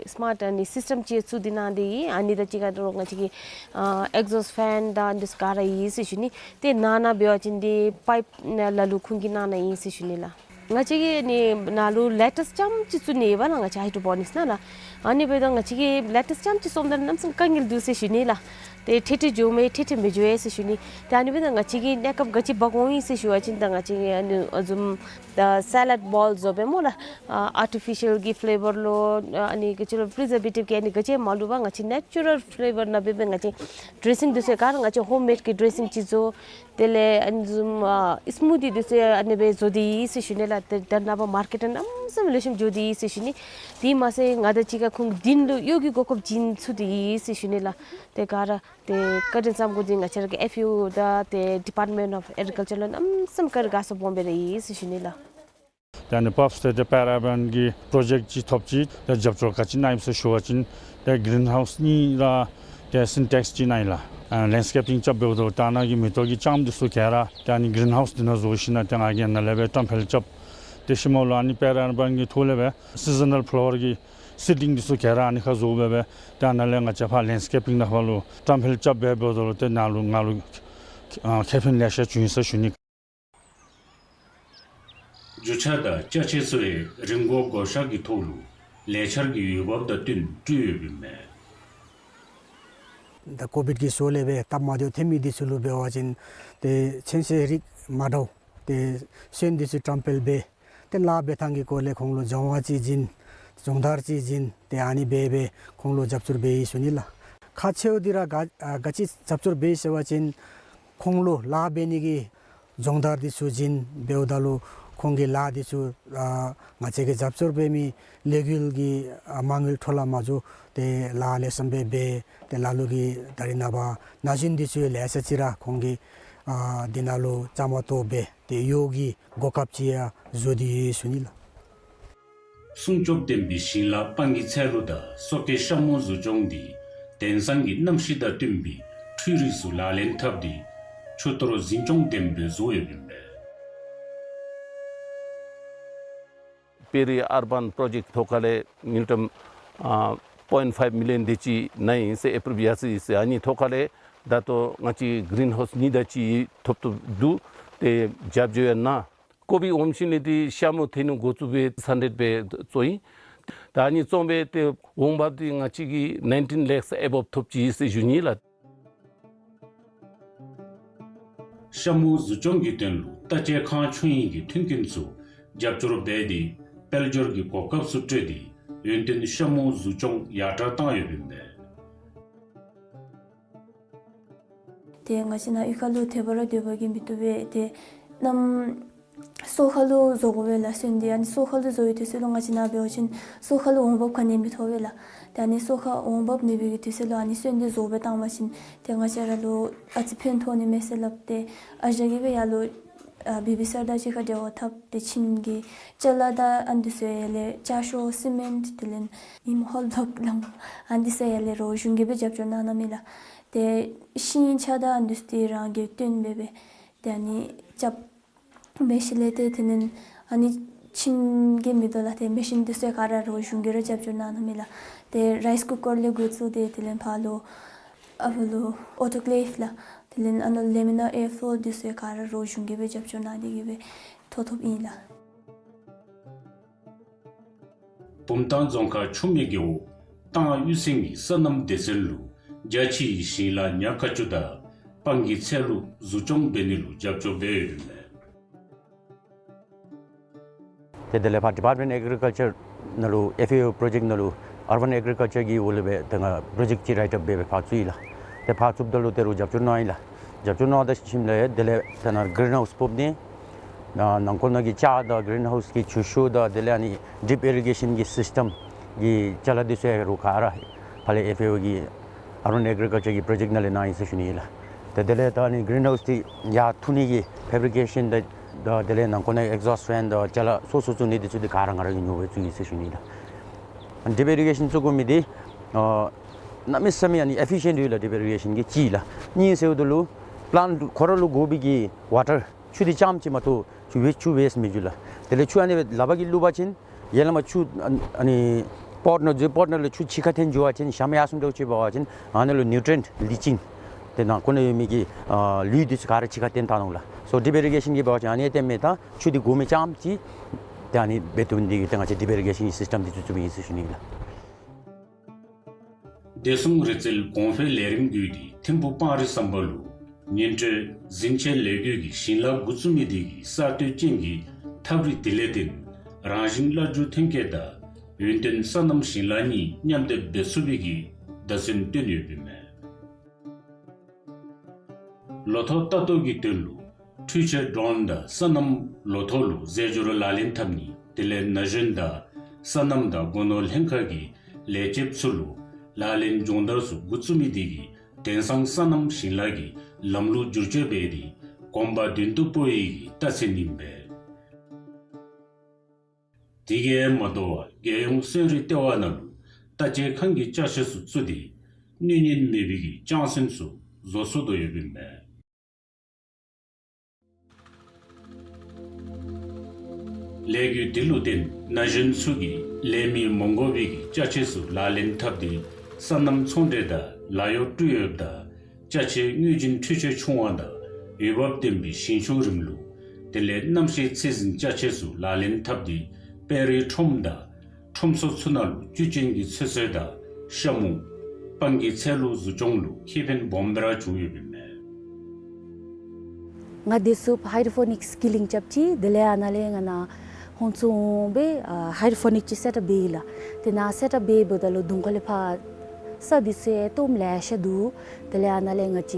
སི་མཱརཊ་ཨ་ནི་སིསི་ཊེམ་ཅིག་བཙུགས་ཏེ་གནང་སྟེ་ཡོད། ཨ་ནི་དང་གཅིག་ཁར་ལུ་ང་བཅས་ཀྱིས་ཨ་ཨེག་ཛོསཊ་ཕེན་དང་འདི་ཚུ་ག་ར་ཡོད་ཟེར་ཞུ་ནི། ཏེ་ནང་ན་འབད་བ་ཅིན་ཏེ་པའིཔ་ནང་ལ་ལུ་ཁོང་གིས་གནང་གནང་ཡི་ཟེར་ཞུ་ནི་ལགས། ང་བཅས་ཀྱིས་ནི་ནཱ་ལུ་ལེ་ཊསི་རྐྱངམ་ཅིག་བཙུགས་ནི་ཡོདཔ་ལགས། ང་བཅས་ཧའི་ཌོ་པོ་ནིཀསི་ནང་ལགས། ཨ་ནི་འབདཝ་ད་ང་བཅས་ཀྱིས་ལེ་ཊསི་རྐྱངམ་ཅིག་བཙུགསཔ་ད་གནམ་མེད་ས་མེད་དཀའ་ངལ་འདུག་ཟེར་ཞུ་ནི་ལགས། ཏེ་ཁྲིག་ཁྲི་འགྱོཝ་མས་ཁྲིག་ཁྲི་མི་འགྱོ་བས་ཟེར་ཞུ་ནི། ཏེ་ཨ་ནི་འབདཝ་ད་ང་བཅས་ཀྱིས་གནས་སྐབས་ག་ཅི་འབག་འོང་ཡི་ཟེར་ཞུ་བ་ཅིན་ད་ང་བཅས་ཀྱིས་ཨ་ནི་ཨ་བཟུམ་ད་སེ་ལཌ་བཱོལ་བཟོ་སྦེ་སྨོ་ལགས། ཨ་ཨར་ཊི་ཕི་ཤཱལ་གྱི་ཕི་ལེ་བར་ལོ་ཨ་ནི་ག་ཅི་ལོ་པི་རི་ཛར་བེ་ཊིབ་གི་ཨ་ནི་ག་ཅི་མ་བླུགས་པར་ང་བཅས་ནེ་ཅུ་རཱལ་ཕི་ལེ་བར་ནང་འབད་སྦེ་ང་བཅས་ཌི་རེ་སིང་འདི་ཚུ་ག་ར་ང་བཅས་ཧོམ་མེཌ་ཀྱི་ཌི་རེ་སིང་ཅིག་བཟོ། དེ་ལས་ཨ་ནི་བཟུམ་ཨ་སི་མུ་ཐི་འདི་ཚུ་ཨ་ནི་སྦེ་བཟོ་སྟེ་ཡོད་ཟེར་ཞུ་ནི་ལགས། ཏེ་ད་ནངས་པ་མར་ཀེཊ་ནང་གནམ་མེད་ས་མེད་ལེགས་ཤོམ་འགྱོ་སྟེ་ཡོད་ཟེར་ཞུ་ནི། དེ་མ་ཚད་ང་དང་གཅིག་ཁར་ཁོང་གི་འདི་ལུ་གཡོག་གི་གོ་སྐབས་བྱིན་ཚུགས་ཏེ་ཡོད་ཟེར་ཞུ་ནི་ལགས། ཏེ་ག་ར་ཏེ་བཀའ་དྲིན་བསམ་དགོ་འདི་ང་བཅས་ར་གི་ཨེཕ་ཨེ་ཨོ་དང་ཏེ་ཌི་པཱརཊ་མེནཊ་ཨོཕ་ཨེག་རི་ཀཱལ་ཅར་ལུ་གནམ་མེད་ས་མེད་བཀའ་དྲིན་དགའ་ཚོར་སྦོམ་སྦེ་ར་ཡོད་ཟེར་ཞུ་ནི་ལགས། ད་ནི་པབས་ཏེ་ཏེ་པེ་ར་ཨར་བཱན་གྱི་པྲོ་ཇེཀཊ་ཅིག་ཐོབ་ཅི། ཏེ་རྒྱབ་སྐྱོར་ག་ཅི་གནང་ཡི་ཟེར་ཞུ་བ་ཅིན་ཏེ་གིརིན་ཧའུསི་གཉིས་ར་ཏེ་སིན་ཊེགསི་གཅིག་གནང་ཡི་ལགས། ཨ་ལེནཌ་སི་ཀེ་པིང་རྐྱབ་འབདཝ་ད་ད་ནཱ་གི་མེ་ཏོག་གི་ལྕངམ་འདི་ཚུ་ག་ར་ཏེ་ཨ་ནི་གིརིན་ཧའུསི་འདི་ནང་བཟོ་ཞིནམ་ལས་ཏེ་ང་གིས་ནཱ་ལས་སྦེ་བཀྲམ་སྤེལ་རྐྱབ། ཏེ་ཤུལ་མ་ལུ་ཨ་ནི་པེ་ར་ཨར་བཱན་གྱི་ཐོག་ལས་སྦེ་སི་ཛ་ནཱལ་ཕ་ལ་ཝར་གྱི་སིཌ་ལིང་འདི་ཚུ་ག་ར་ཨ་ནི་ཁར་བཟོ་སྦེ་སྦེ་ཏེ་ནཱ་ལས་ང་བཅས་ཕར་ལེནཌ་སི་ཀེ་པིང་ནང་ཕར་ལུ་བཀྲམ་སྤེལ་རྐྱབ་སྦེ་འབདཝ་ད་ལུ་ཏེ་ནཱ་ལུ་ང་ལུ་ཨ་ཁེ་ཕན་ལེ་ཤ་བྱུང་ཡི་ཟེར་ཞུ་ནི། རྒྱུ་ཆ་དང་ཅ་ཆས་ཚུ་ཡང་རིན་གོང་བགོ་བཤའ་གི་ཐོག་ལུ་ལས་འཆར་གྱི་འོས་འབབ་དང་བསྟུན་སྤྲོད་ཡོདཔ་ཨིན་མས། ད་ཀོ་བིཌ་ཀྱི་ཤུལ་ལས་སྦེ་སྟབས་མ་བདེཝ་ཐོན་མི་འདི་ཚུ་ལུ་འབད་བ་ཅིན་ཏེ་ཚོན་ཆས་རིགས་མ་འདྲཝ་ཏེ་ཚོན་འདི་ཚུ་བཀྲམ་སྤེལ་འབད། ཏེ་ལཱ་འབད་ཐངས་ཀྱི་སྐོར་ལས་ཁོང་ལུ་སྦྱོང་བ་ཅིག་བྱིན། སྦྱོང་བརྡར་ཅིག་བྱིན། ཏེ་ཨ་ནི་སྦེ་སྦེ་ཁོང་ལུ་རྒྱབ་སྐྱོར་འབད་ཡི་ཟེར་ཞུ་ནི་ལགས། ཁག་ཆེཝ་འདི་ར་ག་ཨ་ག་ཅི་རྒྱབ་སྐྱོར་འབད་ཡི་ཟེར་བ་ཅིན་ཁོང་ལུ་ལཱ་འབད་ནི་གི་སྦྱོང་བརྡར་འདི་ཚུ་བྱིན་འབདཝ་ད་ལུ་ཁོང་གིས་ལཱ་འདི་ཚུ་ཨ་ང་བཅས་ཀྱིས་རྒྱབ་སྐྱོར་འབད་མི་ལས་འགུལ་གྱི་ཨ་མ་དངུལ་འཕྲོ་བརླག་མ་འགྱོ། ཏེ་ལཱ་ལེགས་ཤོམ་སྦེ་འབད། ཏེ་ལ་ལུ་གིས་ད་རིས་ནངས་པ་ན་གཞོན་འདི་ཚུ་ལེ་ཤ་ཅིག་ར་ཁོང་གིས་ཨ་འདི་ནང་ལུ་བཅའ་མར་གཏོགས་སྦེ་ཏེ་གཡོག་གི་གོ་སྐབས་ཅིག་ཡང་བཟོ་སྟེ་ཡོད་ཟེར་ཞུ་ནི་ལགས། སྲུང་སྐྱོབ་ལྡན་པའི་ཞིང་ལཱ་སྤང་གི་ཚལ་ལུ་དང་སོ་སྐྱེ་ཤ་མུ་བཟོ་སྐྱོང་འདི་དེང་སང་གི་གནམ་གཤིས་དང་བསྟུན་པའི་འཕྲུལ་རིགས་ཚུ་ལག་ལེན་འཐབ་སྟེ་ཆུ་གཏོར་འཛིན་སྐྱོང་ལྡན་པའི་བཟོ་ཡོདཔ་ཨིན་པས། པེ་ར་ཨར་བཱན་པྲོ་ཇེཀཊ་ཐོག་ཁ་ལས་མི་ཊམ་ཨ་པོའིནཊ་ཕའིབ་མི་ལི་ཡོན་དེ་ཅིག་ནང་ཨིན་ཟེར་ཨེ་པུ་རུབ་ཡར་སོ་ཡི་ཟེར། ཨ་ནི་ཐོག་ཁ་ལས་ད་ལྟོ་ང་བཅས་གིརིན་ཧའུསི་གཉིས་དེ་ཅིག་ཐོབ་ཐོབ་འདུག། ཏེ་རྒྱབ་སྐྱོར་ཡང་གནང་། ཀོ་བིཌ་འོངམ་ཞིནམ་ལས་ཏེ་ཤ་མུ་ཐོན་ནི་འགོ་བཙུགས་སྦེ་སན་ཊེཌ་སྦེ་བཙོང་ཡི། ད་ཨ་ནི་བཙོང་སྦེ་ཏེ་འོང་འབབ་འདི་ང་བཅས་ཀྱིས་ནའིན་ཊིན་ལེཀསི་ཨེ་བོབ་ཐོབ་ཅི་ཟེར་ཞུ་ནི་ལགས། ཤ་མུ་བཟོ་སྐྱོང་གི་དོན་ལུ་ལྟ་དཔྱད་ཁང་ཆོས་དབྱིངས་ཀྱི་མཐུན་རྐྱེན་ཚུ་རྒྱབ་སྐྱོར་འབད་དེ་དཔལ་འབྱོར་གྱི་གོ་སྐབས་ཚུ་སྤྲོད་དེ་ཡུན་བརྟན་ཤ་མུ་བཟོ་སྐྱོང་ཡར་དྲག་བཏང་ཡོདཔ་ཨིན་པས། ཏེ་ང་བཅས་ནཱ་གཡུས་ཁ་ལུ་དེ་སྦེ་ར་སྡོད་པ་གིས་མི་བཏུབ་པས། ཏེ་གནམ་སོ་ཁ་ལུ་བཟོ་དགོ་པས་ལགས་ཚོན་འདི། ཨ་ནི་སོ་ཁ་ལུ་བཟོ་བའི་དུས་ཚོད་ལུ་ང་བཅས་ནཱ་འབད་བ་ཅིན་སོ་ཁ་ལུ་འོང་འབབ་ག་ནི་ཡང་མི་ཐོབ་པས་ལགས། ཏེ་ཨ་ནི་སོ་ཁ་འོང་འབབ་མེད་པའི་གི་དུས་ཚོད་ལུ་ཨ་ནི་ཚོན་འདི་བཟོ་སྦེ་བཏང་བ་ཅིན་ཏེ་ང་བཅས་ར་ལུ་ཨ་ཙི་ཕན་ཐོགས་ནི་མས་ཟེར་སླབ་སྟེ་ཨ་ཞང་གིས་སྦེ་ཡར་ལུ་ཨ་བི་བི་སར་དང་གཅིག་ཁར་འབྲེལ་བ་འཐབ་སྟེ་ཁྱིམ་གྱི་ཅ་ལ་དང་ཨ་ནི་འདི་ཚུ་ཡར་ལས་ཅ་ཤོག་སི་མེནཊ་དེ་ལས་ཨིམ་ཧོལ་བློཀ་ལགས་ཨ་ནི་འདི་ཚུ་ཡར་ལས་རོགས་གཞུང་གིས་སྦེ་རྒྱབ་སྐྱོར་གནང་གནངམ་ཨིན་ལགས། ཏེ་ཤིང་ཆ་དང་ཨ་ནི་འདི་ཚུ་ཏེ་རང་གིས་བཏོན་སྦེ་སྦེ་ཏེ་ཨ་ནི་རྐྱབ་འབད་ཞིནམ་ལས་ཏེ་དེ་ལས་ཨ་ནི་ཁྱིམ་གྱི་མེ་ཏོག་ལགས་ཏེ་མེ་ཤིན་འདི་ཚུ་ག་ར་རོགས་གཞུང་གིས་ར་རྒྱབ་སྐྱོར་གནང་གནངམ་ཨིན་ལགས། ཏེ་རའིསི་ཀུ་ཀར་ལས་འགོ་བཙུགས་ཏེ་དེ་ལས་ཕར་ལུ་ཨ་ཕར་ལུ་ཨོ་ཊོ་ཀི་ལེབ་ལགས། དེ་ལས་ཨ་ནཱ་ལེ་མི་ནར་ཨེར་ཕོརསི་འདི་ཚུ་ག་ར་རོགས་གཞུང་གིས་སྦེ་རྒྱབ་སྐྱོར་གནང་སྟེ་གིས་སྦེ་ཐོབ་ཐོབཔ་ཨིན་ལགས། བུམ་ཐང་རྫོང་ཁག་ཆུ་སྨད་རྒེད་འོག་ཏང་ཨུ་ཚང་གིས་སོ་ནམ་སྡེ་ཚན་ལུ་རྒྱ་ཆེའི་ཞིང་ལཱ་ཉ་ཁ་ཆུ་དང་སྤང་གི་ཚལ་ལུ་བཟོ་སྐྱོང་འབད་ནི་ལུ་རྒྱབ་སྐྱོར་འབད་ཡོདཔ་ཨིན་མས། ཏེ་དེ་ལས་ཕར་ཌི་པཱརཊ་མེནཊ་ཨེག་རི་ཀཱལ་ཅར་ནང་ལུ་ཨེཕ་ཨེ་ཨོ་པྲོ་ཇེཀཊ་ནང་ལུ་ ཨར་བཱན་ཨེག་རི་ཀལ་ཅར་གྱི་འོག་ལས་སྦེ་ད་ང་པྲོ་ཇེཀཊ་ཅིག་རའིཊ་ཨཔ་འབད་སྦེ་ཕར་བཙུགས་ཡི་ལགས། ཏེ་ཕར་བཙུགསཔ་ད་ལུ་ད་རུང་རྒྱབ་སྐྱོར་གནང་ཡི་ལགས། རྒྱབ་སྐྱོར་གནང་ད་ཞིནམ་ལས་དེ་ལས་ད་ནཱ་གིརིན་ཧའུསི་ཕོགཔ་ནི་ནཱ་ནང་འཁོད་ནང་གི་ལྕགས་དང་གིརིན་ཧའུསི་གི་ཆུ་ཤོག་དང་དེ་ལས་ཨ་ནི་ཌིཔ་ཨི་རི་གེ་ཤཱན་གྱི་སིསི་ཊམ་གྱི་ཅ་ལ་འདི་ཚུ་ཡང་རུང་ག་ར་ཕར་ལས་ཨེཕ་ཨེ་ཨོ་གི་ཨར་བཱན་ཨེག་རི་ཀལ་ཅར་གྱི་པྲོ་ཇེཀཊ་ནང་ལས་གནང་ཡི་ཟེར་ཞུ་ནི་ཨིན་ལགས། ཏེ་དེ་ལས་ད་ཨ་ནི་གིརིན་ཧའུསི་འདི་ཡར་འཐུ་ནི་གི་ཕེབ་རི་ཀེ་ཤཱན་དང་དང་དེ་ལས་ནང་འཁོད་ནང་ཨེག་ཟོསཊ་ཕེན་དང་ཅ་ལ་སོ་སོ་བཙུགས་ནི་འདི་ཚུ་འདི་ག་ར་ང་ར་གིས་ཉོ་སྦེ་བཙུགས་ཡི་ཟེར་ཞུ་ནི་ཨིན་ལགས། ཌིཔ་ཨི་རི་གེ་ཤཱན་བཙུགས་དགོ་མི་འདི་ཨ་གནམ་མེད་ས་མེད་ཨ་ནི་ཨེ་ཕི་ཤཱན་ཡོད་ལགས། ཌིཔ་ཨི་རི་གེ་ཤཱན་གྱི་གཅིག་ལགས། གཉིས་ཟེརཝ་ད་ལུ་པླཱནཊ་ཁོ་ར་ལུ་དགོ་པའི་གི་ཝ་ཊར་ཆུ་འདི་རྐྱངམ་ཅིག་མ་གཏོགས་ཆུ་ཝེསཊ་ཆུ་ཝེསཊ་མི་འགྱོ་ལགས། དེ་ལས་ཆུ་ཨ་ནི་ལགཔ་གིས་བླུགས་པ་ཅིན་ཡར་ལས་མར་ཆུ་ཨ་ཨ་ནི་པོཊ་ནང་འཛུལ། པོཊ་ནང་ལས་ཆུ་ཕྱི་ཁར་འཐོན་འགྱོ་བ་ཅིན་ཞྭམོ་ཡར་སོངམ་འདྲཝ་ཅིག་འབད་བ་ཅིན་ཨ་ནཱ་ལུ་ནིའུ་ཊི་རི་ཡེནཊ་ལི་ཅིང་ཏེ་ནང་འཁོད་ནང་ཡོད་མི་གི་ཨ་ལུད་འདི་ཚུ་ག་ར་ཕྱི་ཁར་འཐོན་བཏང་འོང་ལགས། སོ་ཌིཔ་ཨི་རི་གེ་ཤཱན་གྱིས་འབད་བ་ཅིན་ཨ་ནི་འཐོན་མི་ད་ཆུ་འདི་དགོ་མི་རྐྱངམ་ཅིག་ཏེ་ཨ་ནི་འབད་བཏུབ་ནི་འདི་གིས་ཏེ་ང་བཅས་ཌིཔ་ཨི་རི་གེ་ཤཱན་གྱི་སིསི་ཊམ་འདི་ཚུ་བཙུགས་ཡི་ཟེར་ཞུ་ནི་ཨིན་ལགས། བདེ་སྲུང་རིག་རྩལ་གོང་འཕེལ་ལས་རིམ་བརྒྱུད་དེ་ཐིམ་ཕུག་སྤང་རི་ཟམ་པ་ལུ་ཉིན་དྲོད་འཛིན་ཆས་ལས་སྡེ་གིས་ཞིང་ལཱ་འགོ་བཙུགས་མི་འདི་གིས་གསར་གཏོད་ཅན་གྱི་ཐབས་རིག་དེ་ལས་བརྟེན་རང་བཞིན་སླར་འགྱུར་ཐོན་སྐྱེད་དང་ཡུན་བརྟན་སོ་ནམ་ཞིང་ལཱ་གཉིས་མཉམ་སྡེབ་འབད་ཚུགས་པའི་གི་བརྡ་མཚོན་བཏོན་ཡོདཔ་ཨིན་མས། ལོ་ཐོག་ལྟ་རྟོག་གི་དོན་ལུ་འཕྲུལ་ཆས་ཌོ་རོན་དང་སོ་ནམ་ལོ་ཐོག་ལུ་རྫས་སྦྱོར་ལག་ལེན་འཐབ་ནི་དེ་ལས་ན་གཞོན་དང་སོ་ནམ་དང་སྒོ་ནོར་ལྷན་ཁག་གི་ལས་བྱེདཔ་ཚུ་ལུ་ལག་ལེན་སྦྱོང་བརྡར་ཚུ་འགོ་བཙུགས་མི་འདི་གིས་དེང་སང་སོ་ནམ་ཞིང་ལཱ་གི་ལམ་ལུགས་བསྒྱུར་བཅོས་འབད་དེ་གོམ་པ་མདུན་དུ་སྤོ་ཡི་གི་རྟགས་མཚན་ཨིན་པས། དེ་གིས་མ་དོ་བར་རྒྱལ་ཡོངས་སོན་རི་ལྟེ་བ་ནང་ལུ་བརྟག་དཔྱད་ཁང་གི་ཅ་ཆས་ཚུ་བཙུགས་ཏེ་གནོད་ཉེན་མེད་པའི་གི་ལྕང་སོན་ཚུ་བཟོ་ཚུགས་དོ་ཡོདཔ་ཨིན་མས། ལས་འགུལ་འདི་ལུ་བརྟེན་ན་གཞོན་ཚུ་གིས་ལས་མི་མ་དགོ་པའི་གི་ཅ་ཆས་ཚུ་ལག་ལེན་འཐབ་སྟེ་སོ་ནམ་ཚོང་འབྲེལ་དང་ལཱ་གཡོག་སྤྲོད་ཡོདཔ་དང་ཅ་ཆས་དངོས་རྒྱུན་འཕྲུལ་ཆས་ཆུང་བ་དང་འོས་འབབ་ལྡན་པའི་ཞིང་ཆུ་རིམ་ལུགས་དེ་ལས་གནམ་གཤིས་ཚད་འཛིན་ཅ་ཆས་ཚུ་ལག་ལེན་འཐབ་སྟེ་དཔལ་རི་ཁྲོམ་དང་ཁྲོམ་ཚོགས་ཚུ་ནང་ལུ་བཅུད་ཅན་གྱི་ཚོད་བསྲེ་དང་ཤ་མུ་སྤང་གི་ཚལ་ལུ་འཛུགས་སྐྱོང་ལུ་ཁེ་ཕན་སྦོམ་སྦེ་ར་བྱུང་ཡོདཔ་ཨིན་མས། ང་དེ་ཚུ་ཧའི་ཌོ་པོ་ནིཀསི་སི་ཀི་ལིང་རྐྱབ་ཅི། དེ་ལས་ཨ་ནཱ་ལས་ང་ནཱ་ཧོང་ཚུ་འོང་སྦེ་ཨ་ཧའི་ཌོ་པོ་ནིཀསི་ཅིག་སེཊ་ཨཔ་འབད་ཡི་ལགས། དེ་ནཱ་སེཊ་ཨཔ་འབད་འབདཝ་ད་ལུ་གདོང་ཁ་ལས་ཕར་ས་འདི་ཚུ་ཡང་སྟོངམ་ལེ་ཤ་འདུག། དེ་ལས་ཨ་ནཱ་ལས་ང་བཅས་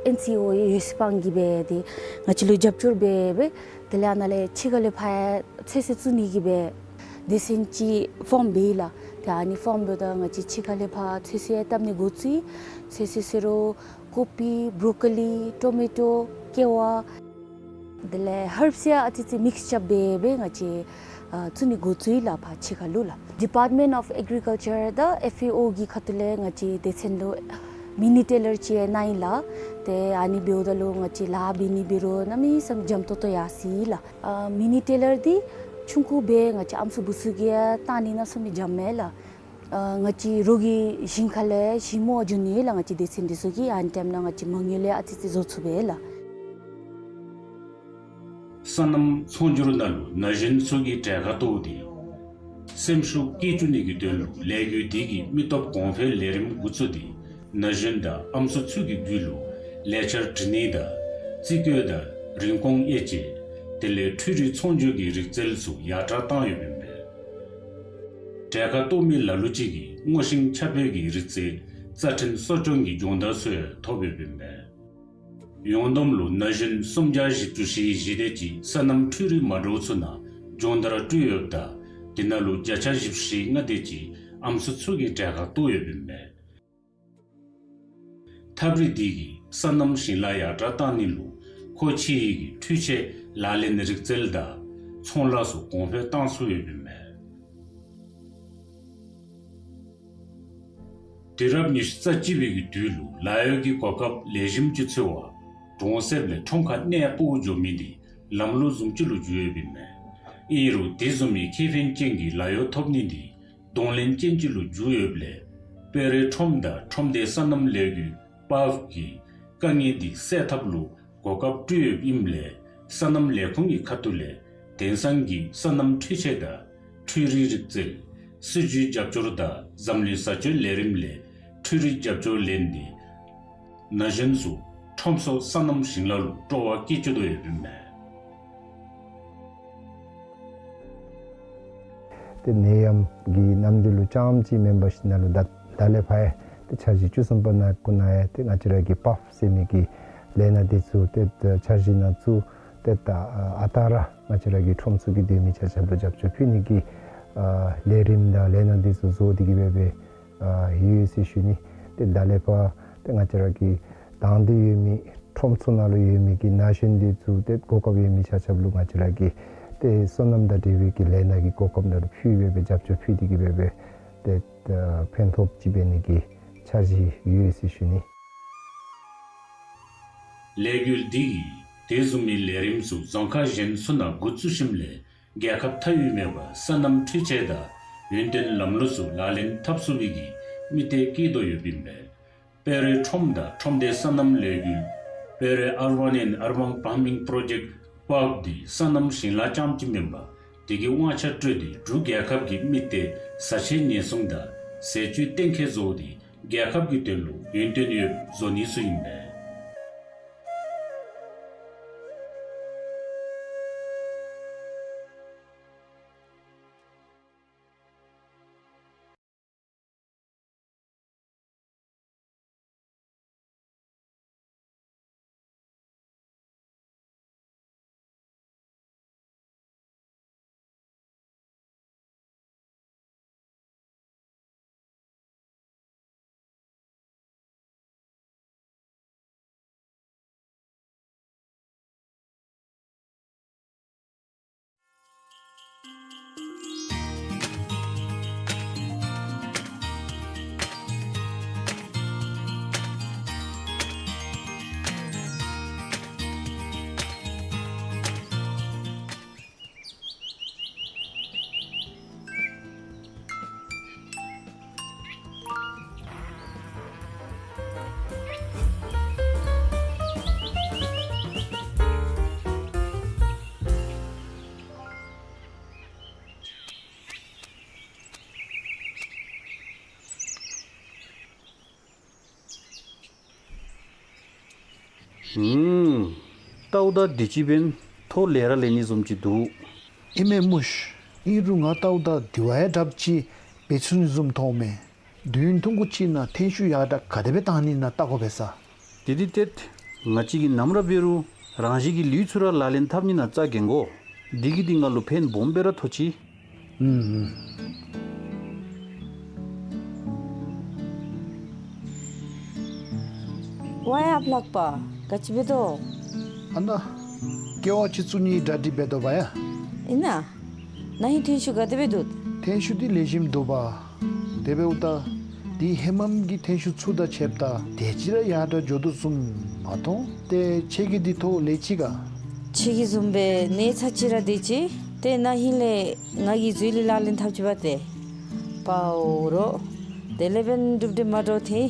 ཨེན་སི་ཨོ་ཨེ་ཡོད་སི་པང་གིས་འབད་དེ་ང་བཅས་ལུ་རྒྱབ་སྐྱོར་འབད་སྦེ་དེ་ལས་ཨ་ནཱ་ལས་ཕྱི་ཁ་ལས་ཕར་ཡང་ཚོད་བསྲེ་བཙུགས་ནི་གི་སྦེ་སྡེ་ཚན་ཅིག་ཕོརམ་འབད་ཡི་ལགས། ཏེ་ཨ་ནི་ཕོརམ་འབདཝ་ད་ང་བཅས་ཕྱི་ཁ་ལས་ཕར་ཚོད་བསྲེ་བཏབ་ནི་འགོ་བཙུགས་ཡི། ཚོད་བསྲེ་ཟེར་རུང་ཀོ་པི་བྲོ་ཀོ་ལི་ཊོ་མེ་ཊོ་ཀེ་ཝ་དེ་ལས་ཧརབསི་ཡང་ཨ་ཙི་ཙི་མིགསི་རྐྱབ་སྦེ་སྦེ་ང་བཅས་ཨ་བཙུགས་ནི་འགོ་བཙུགས་ཡི་ལགས་ཕར་ཕྱི་ཁ་ལུ་ལགས། ཌི་པཱརཊ་མེནཊ་ཨོཕ་ཨེག་རི་ཀལ་ཅར་དང་ཨེཕ་ཨེ་ཨོ་གི་ཁ་ཐུག་ལས་ང་བཅས་སྡེ་ཚན་ལུ་མི་ནི་ཊེ་ལར་ཅིག་ཡང་གནང་ཡི་ལགས། ཏེ་ཨ་ནི་འབདཝ་ད་ལུ་ང་བཅས་ལཱ་འབད་ནི་འབད་རུང་གནམ་མེད་ས་མེད་འཇམ་ཏོང་ཏོ་ཡར་སོ་ཡི་ལགས། ཨ་མི་ནི་ཊེ་ལར་འདི་ཆུང་ཀུ་སྦེ་ང་བཅས་ཨམ་སྲུ་བུ་ཚུ་གིས་ཡང་བཏང་ནི་གནམ་མེད་ས་མེད་འཇམ་མས་ལགས། ཨ་ང་བཅས་རོགས་ཀྱི་ཞིང་ཁ་ལས་ཞིང་རྨོ་བར་འགྱོ་ནི་ལགས། ང་བཅས་སྡེ་ཚན་འདི་ཚུ་གིས་ཨ་ནི་ཊའིམ་ནང་ང་བཅས་མ་དངུལ་ལས་ཨ་ཙི་ཙི་བཟོ་ཚུགས་པས་ལགས། སོ་ནམ་ཚོང་སྒྱུར་ནང་ལུ་ན་གཞོན་ཚུ་གི་གྲལ་ཁར་གཏོགས་ཏེ་སེམས་ཤུགས་བསྐྱེད་བཅུག་ནི་གི་དོན་ལུ་ལས་འགུལ་འདི་གིས་མི་སྟོབས་གོང་འཕེལ་ལས་རིམ་འགོ་བཙུགས་ཏེ་ན་གཞོན་དང་ཨམ་སྲུ་ཚུ་གི་རྒྱུད་ལུ་ལས་འཆར་འབྲི་ནི་དང་རྩིས་བཀོད་དང་རིན་གོང་དབྱེ་འབྱེད་དེ་ལས་འཕྲུལ་རིག་ཚོང་སྒྱུར་གྱི་རིག་རྩལ་ཚུ་ཡར་དྲག་བཏང་ཡོདཔ་ཨིན་པས། གྲལ་ཁར་གཏོགས་མི་ལ་ལུ་ཅིག་གིས་སྔོ་ཤིང་ཁྱབ་སྤེལ་གྱི་རིག་རྩལ་རྩ་ཁྲིམས་གསོ་སྐྱོང་གི་སྦྱོང་བརྡར་ཚུ་ཡང་ཐོབ་ཡོདཔ་ཨིན་པས། ཡོངས་བསྡོམས་ལུ་ན་གཞོན་སུམ་བརྒྱ་བཞི་བཅུ་ཞེ་བཞི་དེ་ཅིག་སོ་ནམ་འཕྲུལ་རིག་མ་འདྲཝ་ཚུ་ནང་སྦྱོང་བརྡར་སྤྲོད་ཡོདཔ་ད་དེ་ནང་ལུ་བརྒྱ་ཆ་བཞི་བཅུ་ཞེ་ལྔ་དེ་ཅིག་ཨམ་སྲུ་ཚུ་གི་གྲལ་ཁར་གཏོགས་ཡོདཔ་ཨིན་པས། ཐབས་རིག་འདི་གིས་སོ་ནམ་ཞིང་ལཱ་ཡར་དྲག་བཏང་ནི་ལུ་མཁོ་ཆེ་བའི་གི་འཕྲུལ་ཆས་ལག་ལེན་རིག་རྩལ་དང་ཚོང་ལཱ་ཚུ་གོང་འཕེལ་བཏང་ཚུགས་ཡོདཔ་ཨིན་པས། དུས་རབས་ཉི་ཤུ་རྩ་གཅིག་པའི་གི་དུས་ལུ་ལཱ་གཡོག་གི་གོ་སྐབས་ལེགས་ཤོམ་ཅིག་འཚོལ་བར་གྲོང་གསེབ་ལས་ཁྲོམ་ཁར་གནས་སྤོ་འགྱོ་མི་འདི་ལམ་ལུགས་བཟུམ་ཅིག་ལུ་འགྱུར་ཡོདཔ་ཨིན་མས། ཨིན་རུང་དེ་བཟུམ་མའི་ཁེ་ཕན་ཅན་གྱི་ལཱ་གཡོག་ཐོབ་ནི་འདི་གདོང་ལེན་ཅན་ཅིག་ལུ་འགྱུར་ཡོདཔ་ལས་དཔལ་རི་ཁྲོམ་དང་ཁྲོམ་སྡེ་སོ་ནམ་ལས་འགུལ་པཱབ་ཀྱིས་དཀའ་ངལ་འདི་སེལ་ཐབས་ལུ་གོ་སྐབས་སྤྲོད་ཡོདཔ་ཨིནམ་ལས་སོ་ནམ་ལས་ཁུངས་ཀྱི་ཁ་ཐུག་ལས་དེང་སང་གི་སོ་ནམ་འཕྲུལ་ཆས་དང་འཕྲུལ་རིག་རིག་རྩལ་སྲིད་ཇུས་རྒྱབ་སྐྱོར་དང་འཛམ་གླིང་བཟའ་སྤྱོད་ལས་རིམ་ལས་འཕྲུལ་རིག་རྒྱབ་སྐྱོར་ལེན་ཏེ་ན་གཞོན་ཚུ་ཁྲོམ་སོགས་སོ་ནམ་ཞིང་ལཱ་ལུ་སྤྲོ་བ་བསྐྱེད་བཅུག་དོ་ཡོདཔ་ཨིན་མས། ཏེ་ནད་ཡམས་ཀྱི་ནམ་དུས་ལུ་རྐྱངམ་ཅིག་མེན་པར་ཞིནམ་ལས་ད་ད་ལས་ཕར་ཡང་ཏེ་འཆར་གཞི་བཅུ་གསུམ་པ་ནང་གུ་ནང་ཡང་ཏེ་ང་བཅས་ར་གི་པབ་ཟེར་མི་གི་ལས་སྣ་འདི་ཚུ་ཏེ་འཆར་གཞི་ནང་བཙུགས་ཏེ་ད་ཨ་རྟག་ར་ང་བཅས་ར་གི་ཁྲོམ་ཚུ་གི་སྡོད་མི་ཆ་ཁྱབ་ལུ་རྒྱབ་སྐྱོར་ཕུལ་ནི་གི་ཨ་ལས་རིམ་དང་ལས་སྣ་འདི་ཚུ་བཟོ་སྟེ་གི་སྦེ་སྦེ་ཨ་ཡོད་ཟེར་ཞུ་ནི། ཏེ་ད་ལས་ཕར་ཏེ་ང་བཅས་ར་གི་དང་འདོད་ཡོད་མི་ཁྲོམ་ཚུ་ནང་ལུ་ཡོད་མི་གི་ན་གཞོན་འདི་ཚུ་ཏེ་གོ་སྐབས་ཡོད་མི་ཆ་ཁྱབ་ལུ་ང་བཅས་ར་གིས་ཏེ་སོ་ནམ་དང་འབྲེལ་བའི་གི་ལས་སྣ་གི་གོ་སྐབས་ནང་ལུ་ཕུལ་སྦེ་སྦེ་རྒྱབ་སྐྱོར་ཕུལ་ཏེ་གི་སྦེ་སྦེ་ཏེ་ཨ་ཕན་ཐོགས་ཅིག་འབད་ནི་གི་འཆར་གཞི་ཡོད་ཟེར་ཞུ་ནི། ལས་འགུལ་འདི་གིས་དེ་བཟུམ་མའི་ལས་རིམ་ཚུ་རྫོང་ཁག་གཞན་ཚུ་ནང་འགོ་བཙུགས་ཞིནམ་ལས་རྒྱལ་ཁབ་མཐའ་དབུས་མེད་པར་སོ་ནམ་འཕྲུལ་ཆས་དང་ཡུན་བརྟན་ལམ་ལུགས་ཚུ་ལག་ལེན་འཐབ་ཚུགས་པའི་གི་དམིགས་གཏད་བསྐྱེད་དོ་ཡོདཔ་ཨིན་པས། དཔལ་རི་ཁྲོམ་དང་ཁྲོམ་སྡེ་སོ་ནམ་ལས་འགུལ་དཔལ་རི་Urban and Urban Farming Project པབ་འདི་སོ་ནམ་ཞིང་ལཱ་རྐྱངམ་ཅིག་མེན་པར་དེ་གི་དབང་ཆ་སྤྲོད་དེ་འབྲུག་རྒྱལ་ཁབ་ཀྱི་དམིགས་གཏད་བཟའ་ཆས་ཉེན་སྲུང་དང་ཟས་བཅུད་གཏན་འཁེལ་བཟོ་སྟེ་རྒྱལ་ཁབ་ཀྱི་དོན་ལུ་ཡུན་བརྟན་ཡོདཔ་བཟོ་ནི་ཚུ་ཨིན་པས། ཨུམ། ལྟཝ་ད་དུས་ཅི་འབདན་ཐོག་ལེ་ར་ལེ་ནི་བཟུམ་ཅིག་འདུག། ཨིན་མས་མོ་ཤ། ཨིན་རུང་ང་ལྟཝ་ད་དེ་བ་ཡང་དྲགཔ་ཅིག་འབད་ཚུགས་ནི་བཟུམ་མཐོངམ་མས། དུས་ཡུན་ཐུང་ཀུ་ཅིག་ནང་ཐོན་ཤུགས་ཡར་དྲག་ག་དེ་སྦེ་བཏང་ནི་ཨིན་ན་བལྟ་དགོ་པས་ས། དེ་འདི་ཏེ་ང་བཅས་ཀྱིས་ནམ་ར་འབད་རུང་རང་བཞིན་གྱི་ལུས་ཚུ་ར་ལག་ལེན་འཐབ་ནི་ནང་རྩ་འགེངས་དགོ། འདི་གིས་འདི་ང་ལུ་ཕན་སྦོམ་སྦེ་ར་ཐོགས་ཅི། ཨུམ་ཨུམ། ཝའི་ཨཔ་ལགས་པ། ག་ཅི་འབད་དོ། ཨ་ན། ཀེ་ཝ་ཅིག་བཙུགས་ནིའི་གྲ་སྒྲིག་འབད་དོ་བ་ཡ། ཨིན་ན། ན་ཧིང་ཐོན་ཤུགས་ག་དེ་སྦེ་འདུག། ཐོན་ཤུགས་འདི་ལེགས་ཤོམ་འདུག་པ། དེ་འབདཝ་ད་འདི་ཧེ་མམ་གྱི་ཐོན་ཤུགས་ཚུ་དང་ཕྱདཔ་ད་དེ་ཅིག་ར་ཡར་དྲག་འགྱོ་དོ་བཟུམ་མ་མཐོང་། ཏེ་ཁྱེད་ཀྱིས་འདི་ཐོག་ལས་ཅི་ག། ཁྱེད་ཀྱི་བཟུམ་སྦེ་གནས་ཚད་ཅིག་ར་དེ་ཅིག་ཏེ་ན་ཧིང་ལས་ང་གིས་མཛོད་གླིང་ལག་ལེན་འཐབ་ཅི་པ་ཏེ། པའོ་རོ། དེ་ལས་འབདན་གྲུབ་འབྲས་མ་འདྲཝ་ཐོན།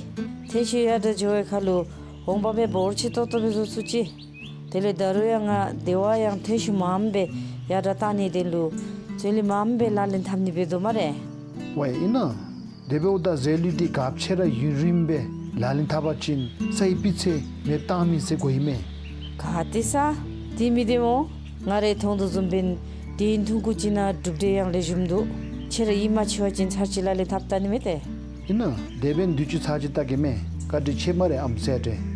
ཐོན་ཤུགས་ཡར་དྲག་འགྱོ་བའི་ཁར་ལུ་འོང་འབབ་སྦེ་འབོར་ཆེ་ཏོག་ཏོ་སྦེ་བཟོ་ཚུགས་ཅི། དེ་ལས་ད་རུང་ཡང་ང་དེ་བ་ཡང་ཐོན་ཤུགས་མངམ་སྦེ་ཡར་དྲག་བཏང་ནིའི་དོན་ལུ་མཛོད་གླིང་མངམ་སྦེ་ལག་ལེན་འཐབ་ནི་འབད་དོ་སྨ་རེ། ཝའི་ཨིན་ན། དེ་འབདཝ་ད་རྫས་ལུད་འདི་ག་ཅི་ར་ཡུན་རིངམོ་སྦེ་ལག་ལེན་འཐབ་པ་ཅིན་སའི་སྤུས་ཚད་མེདཔ་བཏང་མི་ཟེར་གོ་ཡི་མས། ག་ཏེ་ས། དེ་མི་བདེན་སྨོ། ང་རའི་མཐོང་དོ་བཟུམ་འབདན་དུས་ཡུན་ཐུང་ཀུ་ཅིག་ནང་གྲུབ་འབྲས་ཡང་ལེགས་ཤོམ་འདུག། ཁྱེད་ར་ཡིད་མ་ཆེས་པ་ཅིན་ཚར་ཅིག་ལག་ལེན་འཐབ་བལྟ་ནི་མས་ཏེ། ཨིན་ན། དེ་འབདན་དུས་ཅི་ཚར་ཅིག་བལྟ་གེ་མས། བཀའ་དྲིན་ཆེ་སྨ་རེ་ཨམ་སྲས་ཏེ།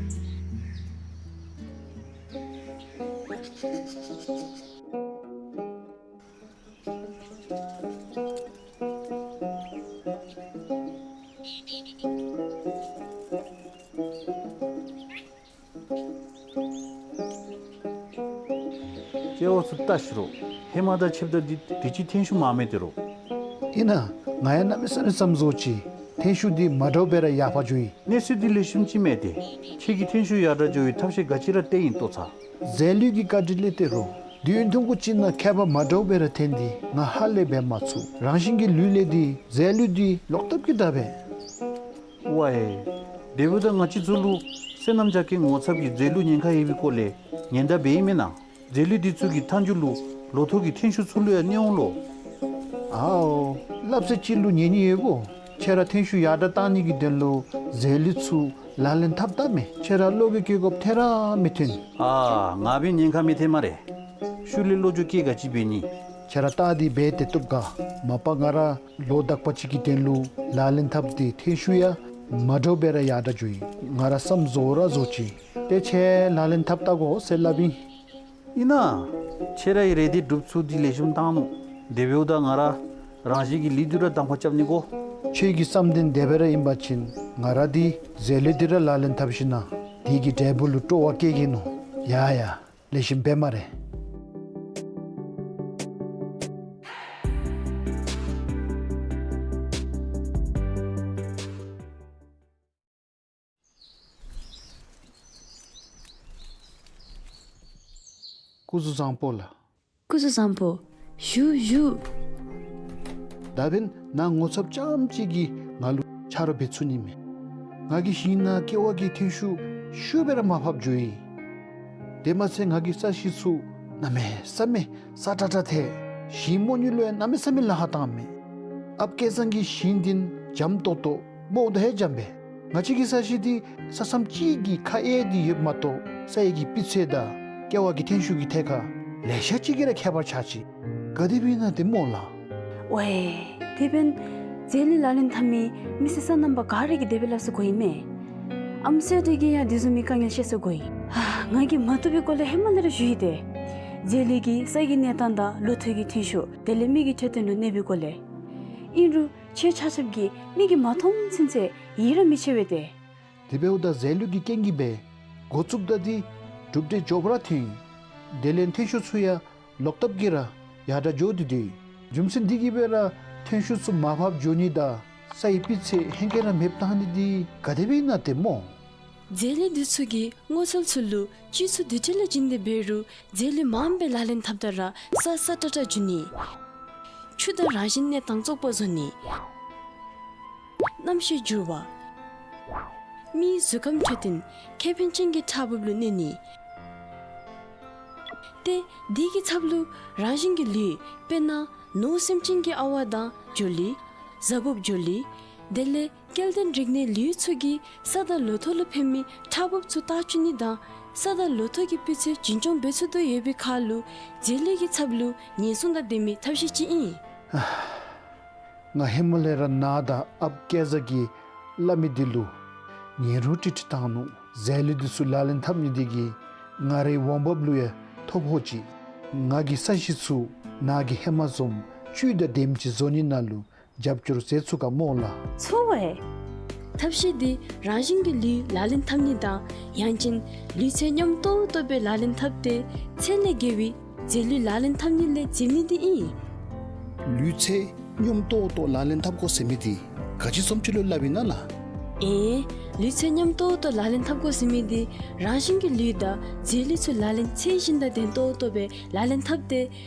ཀེ་ཝ་ཚུ་བལྟ་ཤིག་རོ། ཧེ་མ་དང་ཕྱདཔ་ད་འདི་དུས་ཅི་ཐོན་ཤུགས་མངམ་མས་ཏེ་རོ། ཨིན་ན། ང་ཡང་གནམ་མེད་ས་མེད་བསམ་བཟོ་ཅི། ཐོན་ཤུགས་འདི་མ་འདྲཝ་སྦེ་ར་ཡར་འཕར་འགྱོ་ཡི། གནས་ཚུལ་འདི་ལེགས་ཤོམ་ཅིག་མས་ཏེ། ཁྱེད་ཀྱིས་ཐོན་ཤུགས་ཡར་དྲག་འགྱོ་བའི་ཐབས་ཤེས་ག་ཅི་ར་བཏོན་ཡི་ལྟོ་ཚ། རྫས་ལུད་ཀྱི་བཀའ་དྲིན་ལས་ཏེ་རོ། དུས་ཡུན་ཐུང་ཀུ་ཅིག་ནང་ཁྱད་པར་མ་འདྲཝ་སྦེ་ར་ཐོན་ཏེ་ང་ཧ་ལས་འབད་མ་ཚུགས། རང་བཞིན་གྱི་ལུད་ལས་འདི་རྫས་ལུད་འདི་ལོག་ལྟབ་ཀྱིས་དྲག་པས། ཝའི། དེ་འབདཝ་ད་ང་བཅས་ཚུ་ལུ་སོ་ནམ་རྒྱ་སྐྱེད་ངོ་ཚབ་ཀྱིས་རྫས་ལུད་ཉེན་ཁ་ཡོད་པའི་སྐོར་ལས་ཉེན་བརྡ་འབད་ཡི་མེན་ན། རྫས་ལུད་འདི་ཚུ་གི་མཐའ་མཇུག་ལུ་ལོ་ཐོག་གི་ཐོན་ཤུགས་ཚུ་ལུ་ཡང་གནོད་འོང་ལོ། ཨའོ། སླབ་ཚད་ཅིག་ལུ་ཉན་ནི་ཡོདཔ་འོང་། ཁྱེད་ར་ཐོན་ཤུགས་ཡར་དྲག་བཏང་ནི་གི་དོན་ལུ་རྫས་ལུད་ཚུ་ལག་ལེན་འཐབ་བལྟ་མས། ཁྱེད་ར་བློ་འགྱོད་བསྐྱེད་དགོཔ་ཐད་ར་མི་ཐོན། ཨ་ང་འབད་ཉེན་ཁ་མི་ཐོན་སྨ་རེ། ཤུལ་ལས་བློ་འགྱོད་བསྐྱེད་ག་ཅི་འབད་ནི། ཁྱེད་ར་ལྟ་སྟེ་འབད་དེ་བཏུབ་ག། མ་པ་ང་ར་ལོ་དག་པ་ཅིག་གི་དོན་ལུ་ལག་ལེན་འཐབ་སྟེ་ཐོན་ཤུགས་ཡང་མ་འདྲཝ་སྦེ་ར་ཡར་དྲག་འགྱོ་ཡི། ང་ར་བསམ་བཟོ་ར་བཟོ་ཅི། ཏེ་ཁྱེད་ལག་ལེན་འཐབ་ལྟ་དགོ་ཟེར་སླབ་ཨིན། ཨིན་ན། ཁྱེད་ར་གིས་རེ་འདོད་སྒྲུབ་ཚུགས་འདི་ལེགས་ཤོམ་བཏང་ནུག། དེ་འབདཝ་ད་ང་ར་རང་བཞིན་གྱི་ལུས་འདི་ར་གདམ་ཁ་རྐྱབ་ནི་དགོ། ཁྱེད་ཀྱི་བསམ་དོན་དེ་སྦེ་ར་ཨིན་པ་ཅིན་ང་ར་འདི་རྫས་ལུད་འདི་ར་ལག་ལེན་འཐབ་ཞིན་ན་དེ་གི་འབྲས་བུ་ལུ་སྤྲོ་བ་སྐྱེ་གེ་ནོ། ཡ་ཡ། ལེགས་ཤོམ་འབད་སྨ་རེ། སྐུ་གཟུགས་བཟང་པོ་ལགས། སྐུ་གཟུགས་བཟང་པོ། བཞུགས་བཞུགས། ད་འབདན་ནཱ་ངོ་ཚབ་རྐྱངམ་གཅིག་གིས་ང་ལུ་ཆ་རོགས་འབད་ཚུགས་ནི་མས། ང་གི་ཞིང་ནང་ཀེ་བ་གི་ཐོན་ཤུགས་ཤུགས་སྦེ་ར་མར་ཕབ་འགྱོ་ཡི། དེ་མ་ཚད་ང་གི་ས་གཞི་ཚུ་གནམ་མེད་ས་མེད་སྲ་ཀྲག་ཀྲ་ཐལ། ཞིང་རྨོ་ནི་ལུ་ཡང་གནམ་མེད་ས་མེད་ལཱ་ཁག་བཏངམ་མས། ཨཔ་སྐལ་བཟང་གི་ཞིང་འདི་འཇམ་ཏོག་ཏོ་རྨོཝ་ད་ཧེ་འཇམ་པས། ང་བཅས་ཀྱི་ས་གཞི་འདི་ས་མཚམས་གཅིག་གི་ཁ་གཡས་འདི་ཡོདཔ་མ་གཏོགས་ས་ཡི་གི་སྤུས་ཚད་དང་ཀེ་བ་གི་ཐོན་ཤུགས་ཀྱི་ཐད་ཁར་ལེ་ཤ་ཅིག་གིས་ར་ཁྱད་པར་ཆགས་ཅི། ག་དེ་སྦེ་ཨིན་ན་ཏེ་སྨོ་ལགས། ཝའེ། དེ་འབདན་རྫས་ལུད་ལག་ལེན་འཐབ་མི་མི་སེར་རྣམ་པ་ག་ར་གིས་དེ་སྦེ་སླབ་ས་གོ་ཨིན་མས། ཨམ་སྲུ་དེ་གིས་ཡང་དེ་བཟུམ་མའི་དཀའ་ངལ་བཤད་ས་གོ་ཨིན། ང་གིས་མ་བཏུབ་པའི་སྐོར་ལས་ཧེ་མ་ལས་ར་ཞུ་ཡི་ཏེ། རྫས་ལུད་ཀྱིས་ས་གི་གནས་སྟངས་དང་ལོ་ཐོག་གི་ཐོན་ཤུགས་དེ་ལས་མི་གི་འཕྲོད་བསྟེན་ལུ་གནོད་པའི་སྐོར་ལས། ཨིན་རུང་ཁྱེད་ཆ་ཁྱབ་ཀྱིས་མིག་གིས་མ་མཐོང་ཚུན་ཚོད་ཡིད་ར་མི་ཆེས་པས་ཏེ། དེ་འབདཝ་ད་རྫས་ལུད་ཀྱི་རྐྱེན་གྱིས་སྦེ་འགོ་བཙུགསཔ་ད་འདི་གྲུབ་འབྲས་མགྱོགས་པ་ར་ཐོན། དེ་ལས་ཐོན་ཤུགས་ཚུ་ཡང་ལོག་ལྟབ་ཀྱིས་ར་ཡར་དྲག་འགྱོ་སྟེ་སྡོད། རྒྱུ་མཚན་འདི་གིས་སྦེ་ར་ཐོན་ཤུགས་ཚུ་མར་ཕབ་འགྱོ་ནི་དང་ས་ཡི་སྤུས་ཚད་ཧེང་སྐལ་ར་མེདཔ་བཏང་ནི་འདི་ག་དེ་སྦེ་ཨིན་ན་ཏེ་སྨོ། རྫས་ལུད་འདི་ཚུ་གིས་སྔོ་ཚལ་ཚུ་ལུ་བཅུད་ཚུ་དེ་ཅིག་ལས་བྱིན་ཏེ་འབད་རུང་རྫས་ལུད་མངམ་སྦེ་ལག་ལེན་འཐབ་ད་ར་ས་སྲ་ཀྲག་ཀྲ་འགྱུར་ནི། ཆུ་དང་རང་བཞིན་གནས་སྟངས་བཙོག་པ་བཟོ་ནི། གནམ་གཤིས་འགྱུར་བ། མིའི་གཟུགས་ཁམས་འཕྲོད་བསྟེན་ཁེ་ཕན་ཅན་གྱི་ཕྲག་འབུབ་ལུ་གནོད་ནི། ཏེ་དེ་གི་ཚབ་ལུ་རང་བཞིན་གྱི་ལུད་དཔེར་ན་ནོར་སེམས་ཅན་གྱི་ཨ་ཝ་དང་འབྱོར་ལུད། གཟའ་འབུབ་འབྱོར་ལུད། དེ་ལས་སྐྱེ་ལྡན་རིག་གནས་ལུད་ཚུ་གིས་ས་དང་ལོ་ཐོག་ལུ་ཕན་མི་ཕྲག་འབུབ་ཚུ་བཏགས་བཅུག་ནི་དང་ས་དང་ལོ་ཐོག་གི་སྤུས་ཚད་རྒྱུན་སྐྱོང་འབད་ཚུགས་དོ་ཡོད་པའི་ཁར་ལུ་རྫས་ལུད་ཀྱི་ཚབ་ལུ་ཉེན་སྲུང་དང་ལྡན་མི་ཐབས་ཤེས་ཅིག་ཨིན། ང་ཧེ་མ་ལས་ར་ནཱ་དང་ཨཔ་སྐལ་བཟང་གིས་སླབ་མི་འདི་ལུ་ཉན་རུང་ཀྲིག་ཀྲི་བཏང་ནུག། རྫས་ལུད་འདི་ཚུ་ལག་ལེན་འཐབ་ནི་འདི་གིས་ང་རའི་འོང་འབབ་ལུ་ཡང་ཐོ་ཕོག་ཅི། ང་གི་ས་གཞི་ཚུ་ནཱ་གིས་ཧེ་མ་བཟུམ་བཅུད་དང་ལྡནམ་ཅིག་བཟོ་ནི་ནང་ལུ་རྒྱབ་སྐྱོར་མཛད་ཚུགས་ག་སྨོ་ལགས། ཚུགས་པས། ཐབས་ཤེས་འདི་རང་བཞིན་གྱི་ལུད་ལག་ལེན་འཐབ་ནི་དང་ཡང་ཅིན་ལུས་རྩལ་སྙོམས་ཏོག་ཏོ་སྦེ་ལག་ལེན་འཐབ་སྟེ་ཚད་ལས་བརྒལ་བའི་རྫས་ལུད་ལག་ལེན་འཐབ་ནི་ལས་འཛེམ་ནི་འདི་ཨིན། ལུས་རྩལ་སྙོམས་ཏོག་ཏོ་ལག་ལེན་འཐབ་དགོ་ཟེར་མི་འདི་ག་ཅི་བཟུམ་ཅིག་ལུ་སླབ་ཨིན་ན་ལགས། ཨེ། ལུས་རྩལ་སྙོམས་ཏོག་ཏོ་ལག་ལེན་འཐབ་དགོ་ཟེར་མི་འདི་རང་བཞིན་གྱི་ལུད་དང་རྫས་ལུད་ཚུ་ལག་ལེན་ཚད་བཞིན་དང་ལྡན་ཏོག་ཏོ་སྦེ་ལག་ལེན་འཐབ་སྟེ་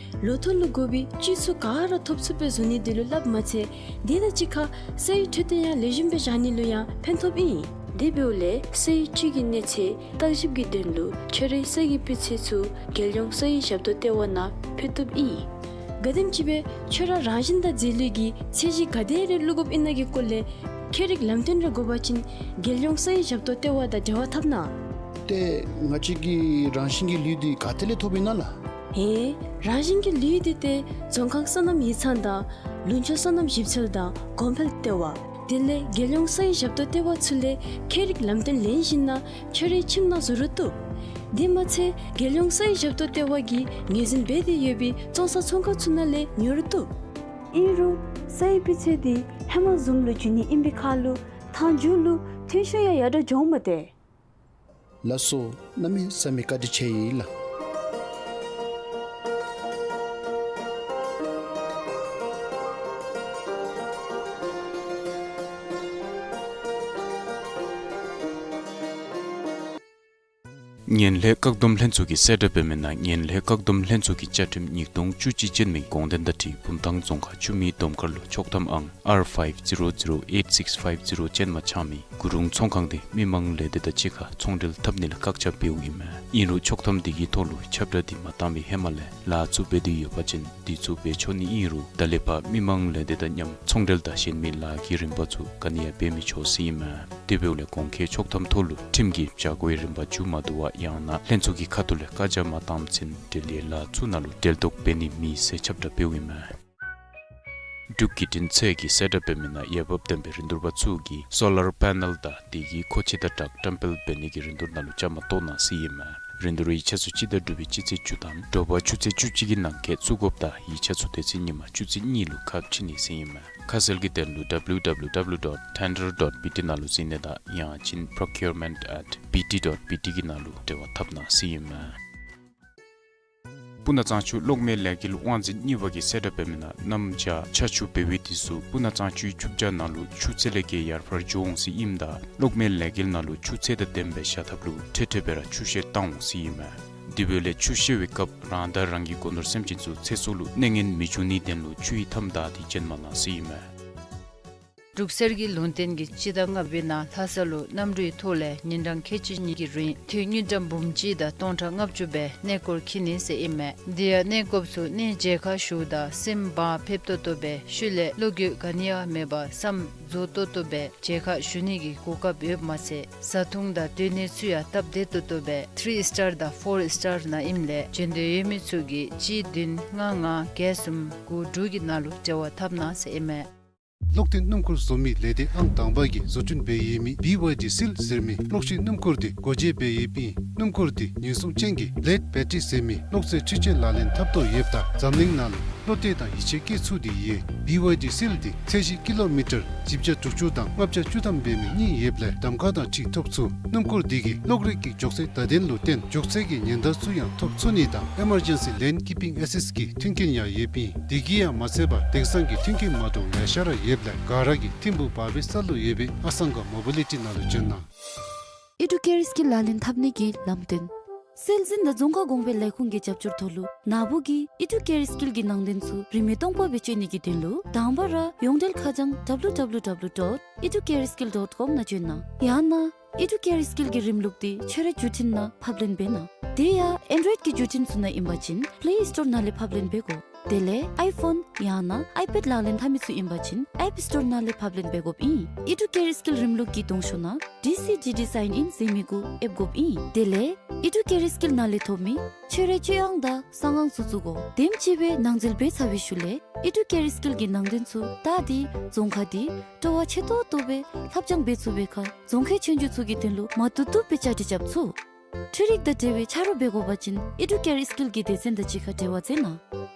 ལོ་ཐོག་ལུ་དགོ་པའི་བཅུད་ཚུ་ག་ར་ཐོབ་ཚུགསཔ་སྦེ་བཟོ་ནི་འདི་ལུ་སླབ་མ་ཚད་དེ་དང་གཅིག་ཁར་ས་ཡི་འཕྲོད་བསྟེན་ཡང་ལེགས་ཤོམ་སྦེ་བཞག་ནི་ལུ་ཡང་ཕན་ཐོགཔ་ཨིན། དེ་འབདཝ་ལས་ས་ཡི་བཅུད་ཀྱི་གནས་ཚད་བརྟག་ཞིབ་ཀྱི་དོན་ལུ་ཁྱོད་རའི་ས་གི་སྤུས་ཚད་ཚུ་རྒྱལ་ཡོངས་ས་ཡི་ཞབས་ཏོག་ལྟེ་བ་ནང་ཕུལ་བཏུབ་ཨིན། ག་དེམ་ཅིག་སྦེ་ཁྱོད་ར་རང་བཞིན་དང་རྫས་ལུད་ཀྱི་ཚད་གཞི་ག་དེ་རེ་བླུག་དགོཔ་ཨིན་ན་གི་སྐོར་ལས་ཁྱད་རིག་ལམ་སྟོན་རེ་དགོ་པ་ཅིན་རྒྱལ་ཡོངས་ས་ཡི་ཞབས་ཏོག་ལྟེ་བ་དང་འབྲེལ་བ་འཐབ་གནང་། ཏེ་ང་བཅས་ཀྱི་རང་བཞིན་གྱི་ལུད་འདི་ག་ཏེ་ལས་ཐོབ་ཨིན་ན་ལགས། ཨེ། རང་བཞིན་གྱི་ལུད་འདི་ཏེ་རྫོང་ཁག་སོ་ནམ་ཡིག་ཚང་དང་ལུང་ཕྱོགས་སོ་ནམ་ཞིབ་འཚོལ་དང་གོང་འཕེལ་ལྟེ་བ་དེ་ལས་རྒྱལ་ཡོངས་ས་ཡི་ཞབས་ཏོག་ལྟེ་བ་ཚུ་ལས་ཁྱད་རིག་ལམ་སྟོན་ལེན་ཞིན་ན་ཁྱོད་རའི་ཁྱིམ་ནང་བཟོ་རུང་བཏུབ། དེ་མ་ཚད་རྒྱལ་ཡོངས་ས་ཡི་ཞབས་ཏོག་ལྟེ་བ་གིས་ངོས་འཛིན་འབད་དེ་ཡོད་པའི་བཙོང་ས་ཚོང་ཁང་ཚུ་ནང་ལས་ཉོ་རུང་བཏུབ། ཨིན་རུང་ས་ཡི་སྤུས་ཚད་འདི་ཧེ་མ་བཟུམ་ལུ་འགྱུར་ནི་ཨིན་པའི་ཁར་ལུ་མཐའ་མཇུག་ལུ་ཐོན་ཤུགས་ཡང་ཡར་དྲག་འགྱོཝ་མས་ཏེ། ལགས་སོ། གནམ་མེད་ས་མེད་བཀའ་དྲིན་ཆེ་ཡི་ལགས། ངན་ལྷད་བཀག་སྡོམ་ལྷན་ཚོགས་ཀྱིས་གསལ་བསྒྲགས་འབད་མི་ནང་ངན་ལྷད་བཀག་སྡོམ་ལྷན་ཚོགས་ཀྱི་བཅའ་ཁྲིམས་ཉིས་སྟོང་བཅུ་གཅིག་ཅན་མའི་དགོངས་དོན་དང་འཁྲིལ་བུམ་ཐང་རྫོང་ཁག་ཆུ་སྨད་སྡོམ་མཁར་ལུ་ཆོག་ཐམ་ཨང་R five zero zero eight six five zero ཅན་མ་ཚང་མི་གུ་རུང་ཚོང་ཁང་དེ་མི་མང་ལས་སྡེ་དང་གཅིག་ཁར་ཚོང་འབྲེལ་འཐབ་ནི་ལས་བཀག་ཆ་འབདཝ་ཨིན་མས། ཨིན་རུང་ཆོག་ཐམ་དེ་གི་ཐོག་ལུ་ཁྱབ་བསྒྲགས་དེ་མ་བཏང་བའི་ཧེ་མ་ལས་ལཱ་ཚུ་འབད་དེ་ཡོད་པ་ཅིན་དེ་ཚུ་འབད་ཆོག་ནི་ཨིན་རུང་ད་ལས་ཕར་མི་མང་ལས་སྡེ་དང་མཉམ་ཚོང་འབྲེལ་དང་གཞན་མི་ལཱ་གི་རིམ་པ་ཚུ་ག་ནི་ཡང་འབད་མི་ཆོག་ཟེར་ཨིན་མས། དེ་འབདཝ་ལས་གོང་འཁོད་ཆོག་ཐམ་ཐོག་ལུ་ཁྲིམས་ཀྱི་བྱ་སྒོའི་རིམ་པ་མཇུག་མ་བསྡུ་བར་ཡང་ན་ལྷན་ཚོགས་ཀྱི་ཁ་ཐུག་ལས་བཀའ་རྒྱ་མ་བཏངམ་ཚེ་འབྲེལ་ཡོད་ལཱ་ཚུ་ནང་ལུ་འབྲེལ་གཏོགས་འབད་ནི་མེད་ཟེར་ཁྱབ་བསྒྲགས་འབདཝ་ཨིན་མས། འབྲུག་བརྒྱུད་འཕྲིན་ཚད་ཀྱིས་གསལ་བསྒྲགས་འབད་མི་ནང་འོས་འབབ་ལྡན་པའི་རིན་བསྡུར་པ་ཚུ་གིས་སོ་ལར་པེ་ནཱལ་དང་དེ་གི་མཁོ་ཆས་དང་སྦྲགས་བཀྲམ་སྤེལ་འབད་ནི་གི་རིན་བསྡུར་ནང་ལུ་བཅའ་མར་གཏོགས་གནང་ཟེར་ཨིན་མས། རིན་བསྡུར་ཡིག་ཆ་ཚུ་སྤྱི་ཟླ་དྲུག་པའི་སྤྱི་ཚེས་བཅུ་དང་དྲོ་པ་ཆུ་ཚོད་བཅུ་གཅིག་གི་ནང་འཁོད་བཙུགས་དགོཔ་དང་ཡིག་ཆ་ཚུ་དེ་ཚེ་ཉིན་མ་ཆུ་ཚོད་གཉིས་ལུ་ཁ་ཕྱེ་ནི་ཟེར་ཨིན་མས། ཁ་གསལ་གྱི་དོན་ལུ་W W W dot tender dot B T ནང་ལུ་གཟིགས་ནི་དང་ཡང་ཅིན་procurement at B T dot B T གི་ནང་ལུ་འབྲེལ་བ་འཐབ་གནང་ཟེར་ཨིན་མས། སྤུ་ན་གཙང་ཆུ་གློག་མེའི་ལས་འགུལ་དབང་འཛིན་གཉིས་པ་གིས་གསལ་བསྒྲགས་འབད་མི་ནང་གནམ་བྱཱར་ཆར་ཆུ་འབབ་པའི་དུས་སུ་སྤུ་ན་གཙང་ཆུའི་ཆུ་བྱཱ་ནང་ལུ་ཆུ་ཚད་ལས་བརྒལ་ཡར་འཕར་འགྱོ་འོང་ཟེར་ཨིནམ་ད་གློག་མེའི་ལས་འགུལ་ནང་ལུ་ཆུ་ཚད་དང་ལྡནམ་སྦེ་བཞག་ཐབས་ལུ་འཕྲལ་འཕྲལ་སྦེ་ར་ཆུ་བཤལ་བཏང་འོང་ཟེར་ཨིན་མས། དེ་འབདཝ་ལས་ཆུ་བཤལ་བའི་སྐབས་རང་དང་རང་གི་སྒོ་ནོར་སེམས་ཅན་ཚུ་ཚེ་སྲོག་ལུ་གནོད་ངན་མི་འབྱུང་ནིའི་དོན་ལུ་ཆུ་ཡི་མཐའམ་བདའ་སྟེ་བྱོན་མ་གནང་ཟེར་ཨིན་མས། འབྲུག་གསེར་གྱི་ལུང་བསྟན་གྱིས་སྤྱི་ཟླ་ལྔ་པའི་ནང་ལྷ་ས་ལུ་གནམ་གྲུའི་ཐོག་ལས་ཉིན་གྲངས་ཁལ་གཅིག་གཉིས་ཀྱི་རིང་དུས་དངུལ་ཀྲམ་འབུམ་གཅིག་དང་སྟོང་ཕྲག་ལྔ་བཅུ་སྦེ་གནས་སྐོར་འཁྱིད་ནི་ཟེར་ཨིན་མས། དེ་ཡང་གནས་སྐོརཔ་ཚུ་གནས་མཇལ་ཁ་ཞུཝ་ད་སེམས་བག་ཕེབས་ཏོག་ཏོ་སྦེ་ཤུལ་ལས་བློ་འགྱོད་ག་ནི་ཡང་མེད་པར་བསམ་རྫོགས་ཏོག་ཏོ་སྦེ་མཇལ་ཁ་ཞུ་ནི་གི་གོ་སྐབས་ཡོདཔ་མ་ཚད་བཟའ་འཐུང་དང་སྡོད་གནས་ཚུ་ཡང་སྟབས་བདེ་ཏོག་ཏོ་སྦེ་ཐི་རི་སི་ཊར་དང་ཕོར་སི་ཊར་ནང་ཨིནམ་ལས་བྱོན་འདོད་ཡོད་མི་ཚུ་གིས་གཅིག་བདུན་ལྔ་ལྔ་བརྒྱད་གསུམ་དགུ་དྲུག་གི་ནང་ལུ་འབྲེལ་བ་འཐབ་གནང་ཟེར་ཨིན་མས། གློག་འཕྲིན་སྣུམ་འཁོར་བཟོ་མི་ལས་སྡེ་ཨང་དང་པ་གིས་བཟོ་སྐྲུན་འབད་ཡོད་མི་བི་ཝའི་ཌི་སིལ་ཟེར་མི་གློག་ཤིང་སྣུམ་འཁོར་འདི་སྒོ་འབྱེད་འབད་ཡོདཔ་ཨིན། སྣུམ་འཁོར་འདི་ཉེན་སྲུང་ཅན་གྱི་བི་ལེཌ་བེ་ཊི་རི་ཟེར་མི་གློག་རྫས་འཕྲུལ་ཆས་ལག་ལེན་འཐབ་དོ་ཡོདཔ་ད་འཛམ་གླིང་ནང་ལུ་བློ་གཏད་དང་ཡིད་ཆེས་བསྐྱེད་ཚུགས་ཏེ་ཡོད། བི་ཝའི་ཌི་སིལ་འདི་ཚད་གཞི་ཀི་ལོ་མི་ཊར་བཞི་བརྒྱ་དྲུག་ཅུ་དང་ལྔ་བརྒྱ་བཅུ་ཐམ་འབད་མི་གཉིས་ཡོདཔ་ལས་གདམ་ཁ་དང་འཁྲིལ་ཐོབ་ཚུགས། སྣུམ་འཁོར་འདི་གིས་གློག་རིག་གི་མགྱོགས་ཚད་བརྡ་དོན་ལུ་བརྟེན་མགྱོགས་ཚད་ཀྱི་ཉེན་བརྡ་ཚུ་ཡང་ཐོབ་ཚུགས་ནི་དང་ཨི་མར་ཇེན་སི་ལེན་ཀིཔ་པིང་ཨེ་སིསཊ་གི་མཐུན་རྐྱེན་ཡང་ཡོདཔ་ཨིན། དེ་གིས་ཡང་མ་ཚད་པར་དེང་སང་གི་མཐུན་རྐྱེན་མ་འདྲཝ་ལེ་ཤ་ར་ཡོདཔ་ལས་ག་ར་གིས་ཐིམ་ཕུག་བར་བའི་ས་ལུ་ཡོད་པའི་ཨ་སང་ག་མོ་བི་ལི་ཊི་ནང་ལུ་བྱོན་གནང་། ཨི་ཌུ་ཀེར་སྐིལ་ལག་ལེན་འཐབ་ནི་གི་ལམ་སྟོན། སྲོལ་འཛིན་དང་རྫོང་ཁ་གོང་འཕེལ་ལས་ཁུངས་ཀྱི་རྒྱབ་སྐྱོར་ཐོག་ལུ་ནཱ་བུ་གིས་ཨི་ཌུ་ཀེར་སྐིལ་གྱི་ནང་དོན་ཚུ་རིན་མེད་སྟོང་པ་སྦེ་སྤྱོད་ནི་གི་དོན་ལུ་དང་པ་ར་ཡོངས་འབྲེལ་ཁ་བྱང་W W W dot educareskill dot com ནང་བྱོན་གནང་། ཡང་ན་ཨི་ཌུ་ཀེར་སྐིལ་གྱི་རིམ་ལུགས་འདི་ཁྱོད་རའི་བརྒྱུད་འཕྲིན་ནང་ཕབ་ལེན་འབད་གནང་། དེ་ཡང་ཨེན་ཌོའིཌ་ཀྱི་བརྒྱུད་འཕྲིན་ཚུ་ནང་ཨིན་པ་ཅིན་པེ་ལེ་སི་ཊོར་ནང་ལས་ཕབ་ལེན་འབད་དགོ། དེ་ལས་ཨའི་ཕོན་ཡང་ན་ཨའི་པེཌ་ལག་ལེན་འཐབ་མི་ཚུ་ཨིན་པ་ཅིན་ཨེཔ་སི་ཊོར་ནང་ལས་ཕབ་ལེན་འབད་དགོཔ་ཨིན། ཨི་ཌུ་ཀེར་སྐིལ་རིམ་ལུགས་ཀྱི་གདོང་ཤོག་ནང་ཌི་སི་ཇི་ཌི་སའིན་ཨིན་ཟེར་མི་གུ་ཨེབ་དགོཔ་ཨིན། དེ་ལས་ཨི་ཌུ་ཀེར་སྐིལ་ནང་ལས་ཐོབ་མི་ཁྱོད་རའི་སྤྱོད་དབྱངས་དང་གསང་ཁང་ཚུ་བཙུགས་དགོ། དེམ་ཅིག་སྦེ་ནང་འཛུལ་འབད་ཚར་བའི་ཤུལ་ལས་ཨི་ཌུ་ཀེར་སྐིལ་གྱི་ནང་དོན་ཚུ་བལྟ་སྟེ་རྫོང་ཁ་འདི་སྤྲོ་བ་ཆེ་ཏོག་ཏོ་སྦེ་ལྷབ་སྦྱང་འབད་ཚུགས་པའི་ཁར་རྫོང་ཁའི་ཆོས་རྒྱུགས་ཚུ་གི་དོན་ལུ་མ་བཏུབ་བཏུབ་སྦེ་བཅའ་སྒྲིག་རྐྱབ་ཚུགས། འཕྲུལ་རིག་དང་འབྲེལ་བའི་ཆ་རོགས་འབད་དགོ་པ་ཅིན་ཨི་ཌུ་ཀེར་སྐིལ་གྱི་སྡེ་ཚན་དང་གཅིག་ཁར་འབྲེལ་བ་མཛད་གནང་།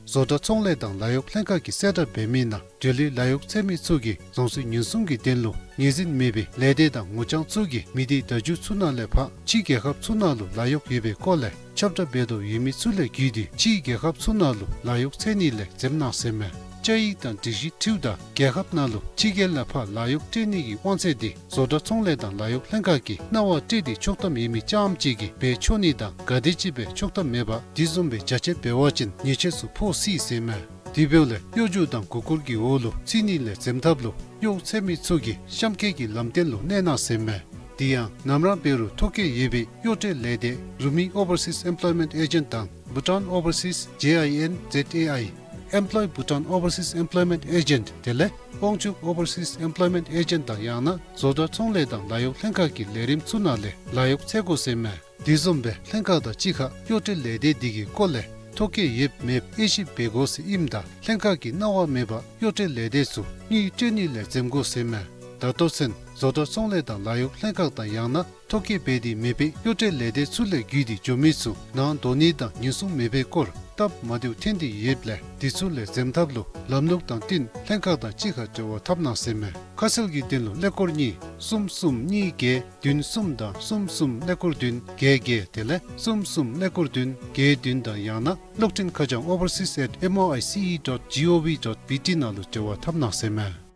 བཟོ་གྲྭ་ཚོང་ལས་དང་ལཱ་གཡོག་ལྷན་ཁག་གིས་གསལ་བསྒྲགས་འབད་མི་ནང་འབྲེལ་ཡོད་ལཱ་གཡོག་འཚོལ་མི་ཚུ་གིས་རྫོང་སྲིད་ཉེན་སྲུང་གི་དོན་ལུ་ངོས་འཛིན་མེད་པའི་ལས་སྡེ་དང་ངོ་རྐྱང་ཚུ་གིས་མི་སྡེ་བརྡ་བརྒྱུད་ཚུ་ནང་ལས་ཕར་ཕྱི་རྒྱལ་ཁབ་ཚུ་ནང་ལུ་ལཱ་གཡོག་ཡོད་པའི་སྐོར་ལས་ཁྱབ་བསྒྲགས་འབད་དོ་ཡོད་མི་ཚུ་ལས་བརྒྱུད་དེ་ཕྱི་རྒྱལ་ཁབ་ཚུ་ནང་ལུ་ལཱ་གཡོག་འཚོལ་ནི་ལས་འཛེམ་གནང་ཟེར་མས། བཅའ་ཡིག་དང་སྒྲིག་གཞི་འཁྲིལཝ་ད་རྒྱལ་ཁབ་ནང་ལུ་ཕྱི་རྒྱལ་ལས་ཕར་ལཱ་གཡོག་སྤྲོད་ནི་གི་དབང་ཚད་འདི་བཟོ་གྲྭ་ཚོང་ལས་དང་ལཱ་གཡོག་ལྷན་ཁག་གིས་གནང་བ་སྤྲོད་དེ་ཆོག་ཐམ་ཡོད་མི་རྐྱངམ་ཅིག་གིས་འབད་ཆོག་ནི་དང་ག་དེམ་ཅིག་སྦེ་ཆོག་ཐམ་མེད་པར་དེ་བཟུམ་སྦེ་བྱ་སྤྱོད་འབད་བ་ཅིན་ཉེས་ཆད་ཚུ་ཕོག་སྲིད་ཟེར་མས། དེ་འབདཝ་ལས་གཡོ་སྒྱུ་དང་མགུ་སྐོར་གྱི་འོག་ལུ་ཚུད་ནི་ལས་འཛེམ་ཐབས་ལུ་གཡོག་འཚོལ་མི་ཚུ་གིས་གཤམ་འཁོད་ཀྱི་ལམ་སྟོན་ལུ་གནས་གནང་ཟེར་མས། དེ་ཡང་ནམ་ར་འབད་རུང་ཐོ་བཀོད་ཡོད་པའི་གཡོག་སྤྲོད་ལས་སྡེ་རུ་མི་ཨོ་བར་སིས་ཨེམ་པོལོའི་མེནཊ་ཨེ་ཇེནཊ་དང་བྷུ་ཊཱན་ཨོ་བར་སིས་ཇེ་ཨའི་ཨེན་ཛེཌ་ཨེ་ཨའི་Employ Bhutan Overseas Employment Agent དེ་ལས་དབང་ཕྱུག་ཨོ་བར་སིས་ཨེམ་པོལོའི་མེནཊ་ཨེ་ཇེནཊ་དང་ཡང་ན་བཟོ་གྲྭ་ཚོང་ལས་དང་ལཱ་གཡོག་ལྷན་ཁག་གི་ལས་རིམ་ཚུ་ནང་ལས་ལཱ་གཡོག་འཚོལ་དགོ་ཟེར་མས། དེ་བཟུམ་སྦེ་ལྷན་ཁག་དང་གཅིག་ཁར་གཡོག་སྤྲོད་ལས་སྡེ་འདི་གི་སྐོར་ལས་ཐོ་བཀོད་ཡོདཔ་མེདཔ་དབྱེ་ཞིབ་འབད་དགོ་ཟེར་ཨིནམ་ད་ལྷན་ཁག་གིས་གནང་བ་མེད་པར་གཡོག་སྤྲོད་ལས་སྡེ་ཚུ་དངུལ་སྤྲོད་ནི་ལས་འཛེམ་དགོ་ཟེར་མས། ད་ལྟོ་ཚུན་བཟོ་གྲྭ་ཚོང་ལས་དང་ལཱ་གཡོག་ལྷན་ཁག་དང་ཡང་ན་ཐོ་བཀོད་འབད་དེ་མེད་པའི་གཡོག་སྤྲོད་ལས་སྡེ་ཚུ་ལས་བརྒྱུད་དེ་འགྱོ་མི་ཚུ་ནང་འདོགས་ནི་དང་ཉེན་སྲུང་མེད་པའི་སྐོར་སྟབས་མ་བདེཝ་ཐོན་ཏེ་ཡོདཔ་ལས་དེ་ཚུ་ལས་འཛེམ་ཐབས་ལུ་ལམ་ལུགས་དང་བསྟུན་ལྷན་ཁག་དང་གཅིག་ཁར་འབྲེལ་བ་འཐབ་གནང་ཟེར་མས། ཁ་གསལ་གྱི་དོན་ལུ་ཀླད་ཀོར་གཉིས་གསུམ་གསུམ་གཉིས་བརྒྱད་བདུན་གསུམ་དང་གསུམ་གསུམ་ཀླད་ཀོར་བདུན་བརྒྱད་བརྒྱད་དེ་ལས་གསུམ་གསུམ་ཀླད་ཀོར་བདུན་བརྒྱད་བདུན་དང་ཡང་ན་གློག་འཕྲིན་ཁ་བྱང་overseas at M O I C E dot G O V dot B T ནང་ལུ་འབྲེལ་བ་འཐབ་གནང་ཟེར་མས།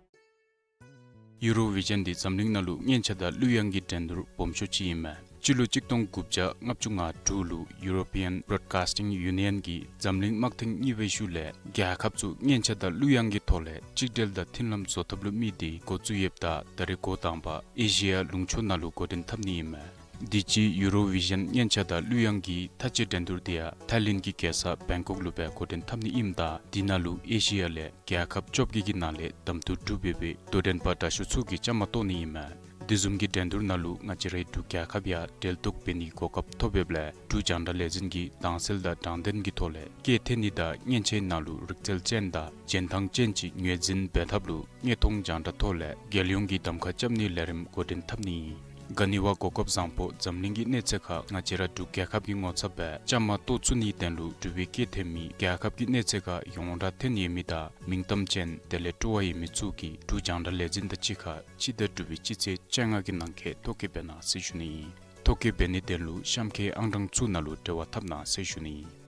ཡུ་རོ་བི་ཞཱན་འདི་འཛམ་གླིང་ནང་ལུ་སྔོན་ཆད་དང་གླུ་དབྱངས་ཀྱི་འགྲན་བསྡུར་སྦོམ་ཤོས་ཅིག་ཨིན་མས། སྤྱི་ལོ་གཅིག་སྟོང་དགུ་བརྒྱ་ལྔ་བཅུ་ང་དྲུག་ལུ་ཡུ་རོ་པི་ཡཱན་བྲོཌ་ཀཱསི་ཊིང་ཡུ་ནི་ཡཱན་གྱིས་འཛམ་གླིང་དམག་ཐེངས་གཉིས་པའི་ཤུལ་ལས་རྒྱལ་ཁབ་ཚུ་སྔོན་ཆད་དང་གླུ་དབྱངས་ཀྱི་ཐོག་ལས་གཅིག་སྒྲིལ་དང་མཐུན་ལམ་བཟོ་ཐབས་ལུ་དམིགས་ཏེ་འགོ་བཙུགས་ཡོདཔ་ད་ད་རེས་འགོ་དང་པ་ཨེ་ཤི་ཡ་ལུང་ཕྱོགས་ནང་ལུ་འགོ་འདྲེན་འཐབ་ནི་ཨིན་མས། འདི་ཅིག་ཡུ་རོ་བི་ཞཱན་སྙན་ཆ་དང་གླུ་དབྱངས་ཀྱི་མཐའ་དཔྱད་འགྲན་བསྡུར་དེ་ཡང་ཐའི་ལེནཌ་གི་རྒྱལ་ས་བེང་ཀོག་ལུ་སྦེ་འགོ་འདྲེན་འཐབ་ནི་ཨིནམ་ད་དེ་ནང་ལུ་ཨེ་ཤི་ཡ་ལས་རྒྱལ་ཁབ་བཅོ་བརྒྱད་ཀྱི་ནང་ལས་གདམ་འཐུ་གྲུབ་འབད་བའི་དོ་འགྲན་པ་དྲག་ཤོས་ཚུ་གིས་བཅའ་མར་གཏོགས་ནི་ཨིན་མས། དེ་བཟུམ་གྱི་འགྲན་བསྡུར་ནང་ལུ་ང་བཅས་རའི་འབྲུག་རྒྱལ་ཁབ་ཡང་གྲལ་གཏོགས་འབད་ནིའི་གོ་སྐབས་ཐོབ་འབདཝ་ལས་འབྲུག་རྒྱང་བསྒྲགས་ལས་འཛིན་གྱིས་དྭངས་གསལ་དང་དྲང་བདེན་གྱི་ཐོག་ལས་སྐད་འཐེན་ནི་དང་མཉེན་ཆས་ནང་ལུ་རིག་རྩལ་ཅན་དང་རྒྱན་ཐང་ཅན་ཅིག་ངོས་འཛིན་འབད་ཐབས་ལུ་དངོས་མཐོང་རྒྱང་བསྒྲགས་ཐོག་ལས་རྒྱལ་ཡོངས་ཀྱི་གདམ་ཁ་རྐྱབ་ནིའི་ལས་རིམ་འགོ་འདྲེན་འཐབ་ནི་ཨིན། ག་ནི་བ་གོ་སྐབས་བཟང་པོ་འཛམ་གླིང་གི་གནས་ཚད་ཁར་ང་བཅས་ར་འབྲུག་རྒྱལ་ཁབ་ཀྱི་ངོ་ཚབ་སྦེ་བཅའ་མར་གཏོགས་ཚུགས་ནིའི་དོན་ལུ་འབྲུག་པའི་སྐད་འཐེན་མི་རྒྱལ་ཁབ་ཀྱི་གནས་ཚད་ཁར་ཡོངས་གྲགས་ཐོན་ཡོད་མི་དང་མིང་གཏམ་ཅན་དེ་ལས་སྤྲོ་བ་ཡོད་མི་ཚུ་གིས་འབྲུག་རྒྱང་བསྒྲགས་ལས་འཛིན་དང་གཅིག་ཁར་སྤྱི་ཟླ་དྲུག་པའི་སྤྱི་ཚེས་བཅོ་ལྔ་གི་ནང་འཁོད་ཐོ་བཀོད་འབད་གནང་ཟེར་ཞུ་ནི་ཨིན། ཐོ་བཀོད་འབད་ནིའི་དོན་ལུ་གཤམ་འཁོད་ཨང་གྲངས་ཚུ་ནང་ལུ་འབྲེལ་བ་འཐབ་གནང་ཟེར་ཞུ་ནི་ཨིན།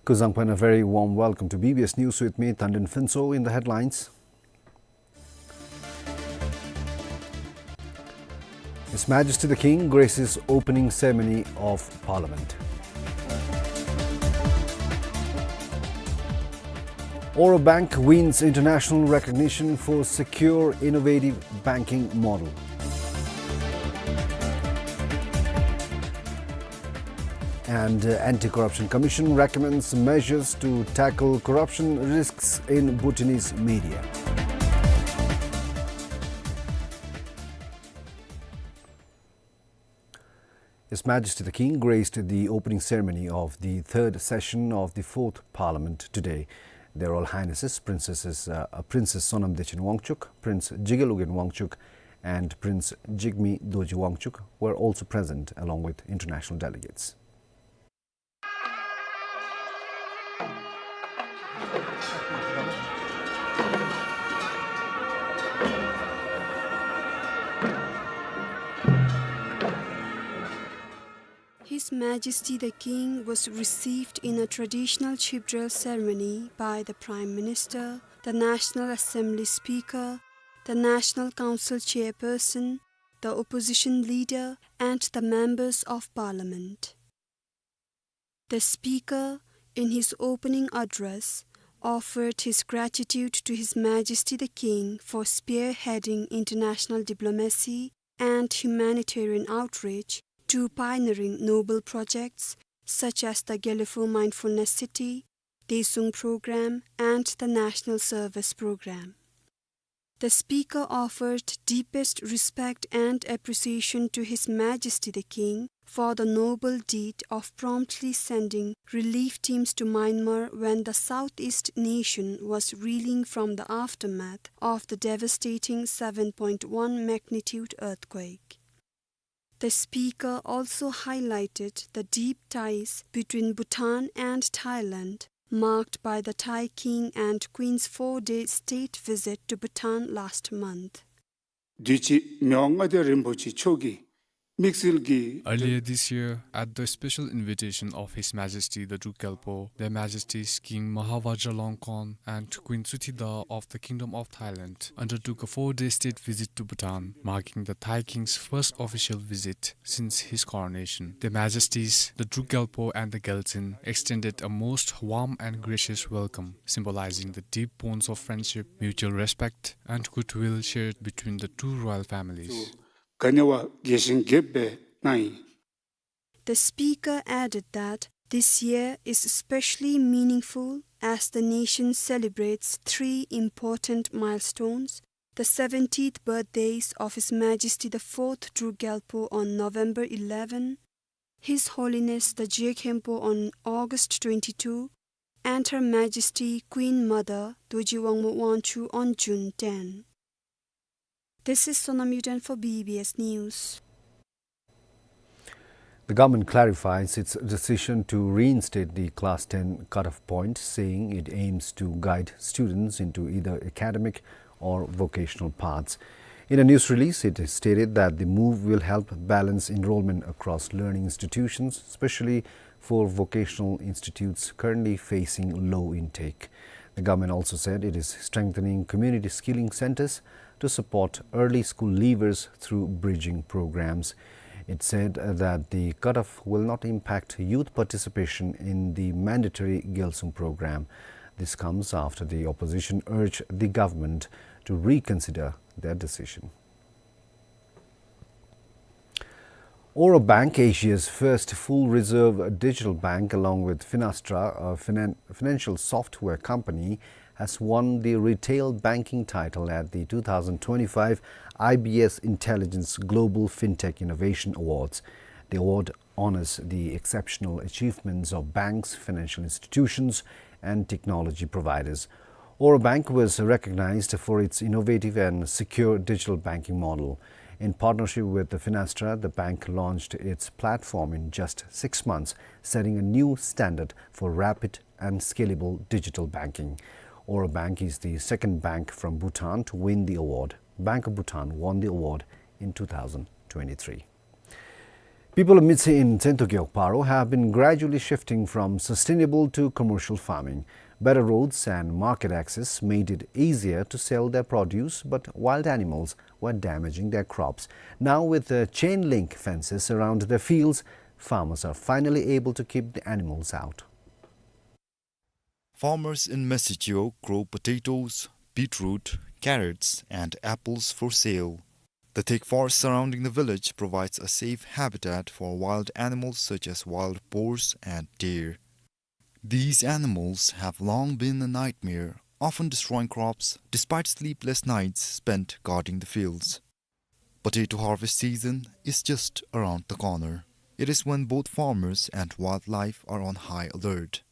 Kuzuzangpo, and a very warm welcome to B B S News with me, Tandin Phuntsho. In the headlines, His Majesty the King graces opening ceremony of Parliament. Oro Bank wins international recognition for secure, innovative banking model. And, uh, Anti-Corruption Commission recommends measures to tackle corruption risks in Bhutanese media. His Majesty the King graced the opening ceremony of the third session of the Fourth Parliament today. Their Royal Highnesses, Princesses, uh, uh, Princess Sonam Dechen Wangchuck, Prince Jigel Ugyen Wangchuck, and Prince Jigme Dorji Wangchuck were also present, along with international delegates. His Majesty the King was received in a traditional Chhibral ceremony by the Prime Minister, the National Assembly Speaker, the National Council Chairperson, the Opposition Leader, and the Members of Parliament. The Speaker, in his opening address, offered his gratitude to His Majesty the King for spearheading international diplomacy and humanitarian outreach to pioneering noble projects such as the Gelephu Mindfulness City, Daesung Programme, and the National Service Programme. The Speaker offered deepest respect and appreciation to His Majesty the King for the noble deed of promptly sending relief teams to Myanmar when the southeast nation was reeling from the aftermath of the devastating seven point one magnitude earthquake. The Speaker also highlighted the deep ties between Bhutan and Thailand, marked by the Thai King and Queen's four-day state visit to Bhutan last month. དུས་ཅི་མི་དབང་མངའ་བདག་རིན་པོ་ཆེ་མཆོག་གི་དམིགས་བསལ་གྱི། Earlier this year, at the special invitation of His Majesty the Druk Gyalpo, Their Majesties King Maha Vajiralongkorn and Queen Suthida of the Kingdom of Thailand undertook a four-day state visit to Bhutan, marking the Thai King's first official visit since his coronation. Their Majesties, the Druk Gyalpo and the Gyaltsuen, extended a most warm and gracious welcome, symbolizing the deep bonds of friendship, mutual respect, and goodwill shared between the two royal families. ག་ནི་བ་དགེ་ཞིང་རྒྱས་པའི་གནང་ཡི། The Speaker added that this year is especially meaningful as the nation celebrates three important milestones: the seventieth birthdays of His Majesty the Fourth Druk Gyalpo on November eleven, His Holiness the Je Khenpo on August twenty-two, and Her Majesty Queen Mother Dorji Wangmo Wangchuck on June ten. This is Sonam Yuden for B B S News. The government clarifies its decision to reinstate the class ten cutoff point, saying it aims to guide students into either academic or vocational paths. In a news release, it stated that the move will help balance enrollment across learning institutions, especially for vocational institutes currently facing low intake. The government also said it is strengthening community skilling centers to support early school leavers through bridging programs. It said that the cutoff will not impact youth participation in the mandatory Gyalsum program. This comes after the opposition urged the government to reconsider their decision. Aura Bank, Asia's first full reserve digital bank, along with Finastra, a finan-, financial software company, has won the retail banking title at the two thousand twenty-five I B S Intelligence Global Fintech Innovation Awards. The award honors the exceptional achievements of banks, financial institutions, and technology providers. Aura Bank was recognized for its innovative and secure digital banking model. In partnership with the Finastra, the bank launched its platform in just six months, setting a new standard for rapid and scalable digital banking. Aura Bank is the second bank from Bhutan to win the award. Bank of Bhutan won the award in two thousand twenty-three. People of Mitsi in Tsinto Gewog Paro have been gradually shifting from sustainable to commercial farming. Better roads and market access made it easier to sell their produce, but wild animals were damaging their crops. Now, with the chain link fences around their fields, farmers are finally able to keep the animals out. Farmers in Mitsi Gewog grow potatoes, beetroot, carrots, and apples for sale. The thick forest surrounding the village provides a safe habitat for wild animals such as wild boars and deer. These animals have long been a nightmare, often destroying crops despite sleepless nights spent guarding the fields. Potato harvest season is just around the corner. It is when both farmers and wildlife are on high alert.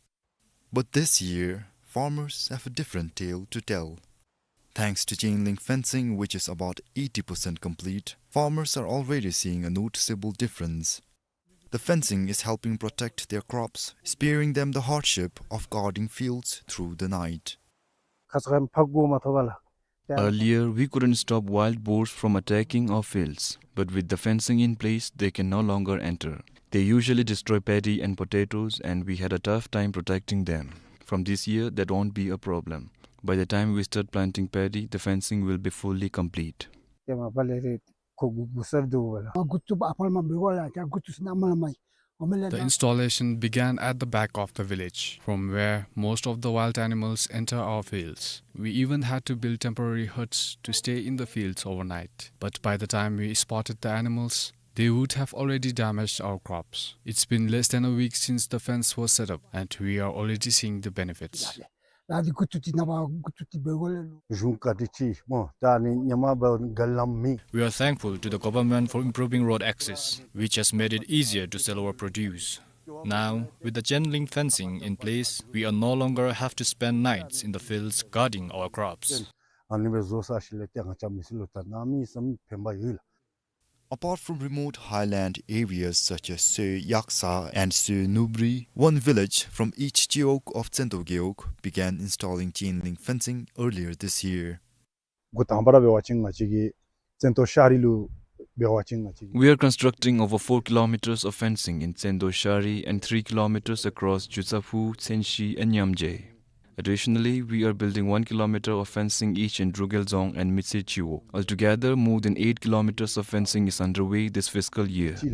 But this year, farmers have a different tale to tell. Thanks to chain link fencing, which is about eighty percent complete, farmers are already seeing a noticeable difference. The fencing is helping protect their crops, sparing them the hardship of guarding fields through the night. Earlier, we couldn't stop wild boars from attacking our fields, but with the fencing in place, they can no longer enter. They usually destroy paddy and potatoes, and we had a tough time protecting them. From this year, that won't be a problem. By the time we start planting paddy, the fencing will be fully complete. The installation began at the back of the village, from where most of the wild animals enter our fields. We even had to build temporary huts to stay in the fields overnight. But by the time we spotted the animals, they would have already damaged our crops. It's been less than a week since the fence was set up, and we are already seeing the benefits. We are thankful to the government for improving road access, which has made it easier to sell our produce. Now, with the chain link fencing in place, we are no longer have to spend nights in the fields guarding our crops. Apart from remote highland areas such as Soe Yaksa and Soe Nubri, one village from each Gewog of Tsinto Gewog began installing chain link fencing earlier this year. We are constructing over four kilometers of fencing in Tsinto Shari and three kilometers across Jutsaphu, Tsenshi, and Nyamje. Additionally, we are building one kilometer of fencing each in Drugel Dzong and Mitsi Gewog. Altogether, more than eight kilometers of fencing is underway this fiscal year. The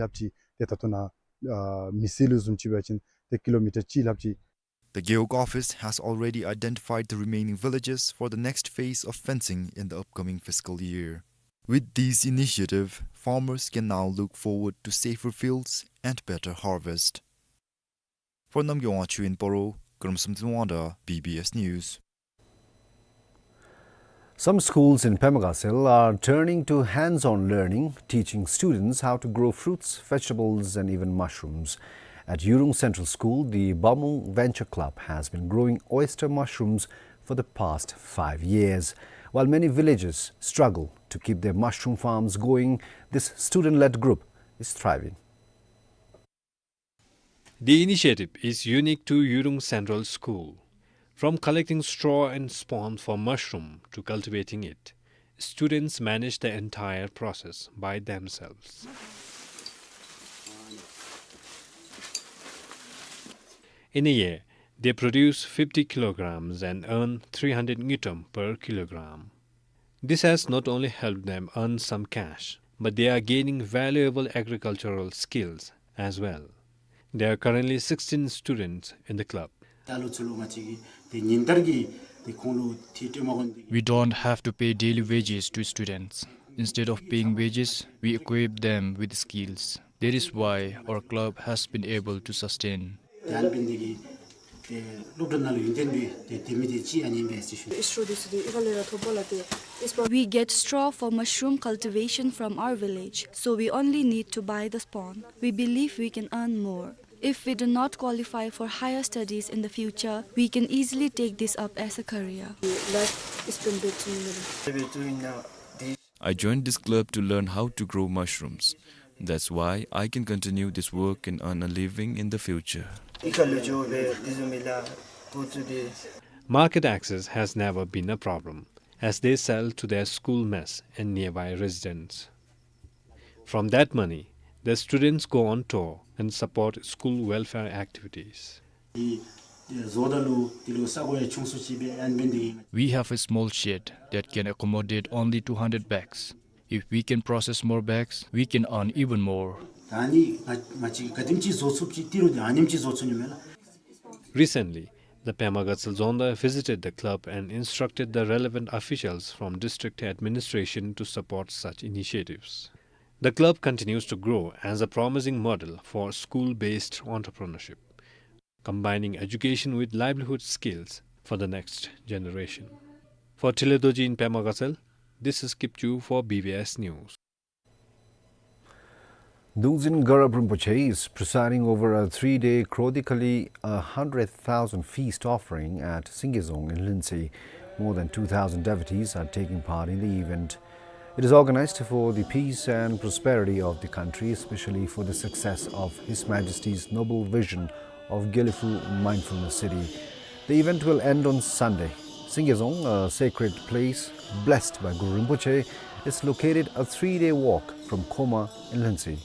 Gewog office has already identified the remaining villages for the next phase of fencing in the upcoming fiscal year. With these initiatives, farmers can now look forward to safer fields and better harvest. For Namgay Wangchuk in Paro, Karamsam Tsinwanda, B B S News. Some schools in Pema Gatshel are turning to hands-on learning, teaching students how to grow fruits, vegetables, and even mushrooms. At Yurung Central School, the Bamung Venture Club has been growing oyster mushrooms for the past five years. While many villagers struggle to keep their mushroom farms going, this student-led group is thriving. The initiative is unique to Yurung Central School. From collecting straw and spawn for mushroom to cultivating it, students manage the entire process by themselves. In a year, They produce fifty kilograms and earn three hundred ngultrum per kilogram. This has not only helped them earn some cash, but they are gaining valuable agricultural skills as well. There are currently sixteen students in the club. ད་ལོ་ཚུ་ལུ་ང་བཅས་ཀྱིས་ཏེ་ཉིན་ལྟར་གྱི་ཏེ་ཁོང་ལུ་ཏེ་སྤྲོད་མ་དགོ་ནི་དེ་གིས། We don't have to pay daily wages to students. Instead of paying wages, we equip them with skills. That is why our club has been able to sustain. ཏེ་ཨ་ནི་འབད་ནི་དེ་གིས་ཏེ་སློབ་གྲྭ་ནང་ལུ་ཡུན་བརྟན་སྦེ་ཏེ་སྡོད་མི་དེ་ཅིག་ཨ་ནི་ཨིན་པས་ཟེར་ཞུ། ཨིས་ཊོ་འདི་ཚུ་ཏེ་ཨི་ཁ་ལས་ར་ཐོབ་པས་ལགས། ཏེ་ཨིས་པ། We get straw for mushroom cultivation from our village, so we only need to buy the spawn. We believe we can earn more. If we do not qualify for higher studies in the future, we can easily take this up as a career. Life is been better to me. I joined this club to learn how to grow mushrooms. That's why I can continue this work and earn a living in the future. Market access has never been a problem, as they sell to their school mess and nearby residents. From that money, the students go on tour and support school welfare activities. We have a small shed that can accommodate only two hundred bags. If we can process more bags, we can earn even more. Recently, the Pema Gatsal Dzongda visited the club and instructed the relevant officials from district administration to support such initiatives. The club continues to grow as a promising model for school-based entrepreneurship, combining education with livelihood skills for the next generation. For Tile Dorji in Pema Gatsal, this is Kipchu for B B S News. Dungzin Garab Rinpoche is presiding over a three-day Krodikali, a hundred thousand feast offering at Singezong in Lhuentse. More than two thousand devotees are taking part in the event. It is organized for the peace and prosperity of the country, especially for the success of His Majesty's noble vision of Gelephu Mindfulness City. The event will end on Sunday. Singezong, a sacred place blessed by Guru Rinpoche, is located a three-day walk from Khoma in Lhuentse.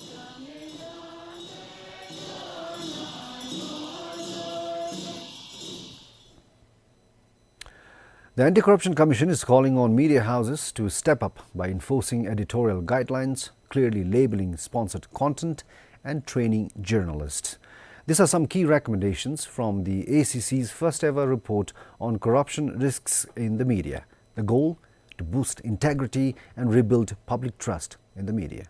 The Anti-Corruption Commission is calling on media houses to step up by enforcing editorial guidelines, clearly labeling sponsored content, and training journalists. These are some key recommendations from the A C C's first ever report on corruption risks in the media. The goal: to boost integrity and rebuild public trust in the media.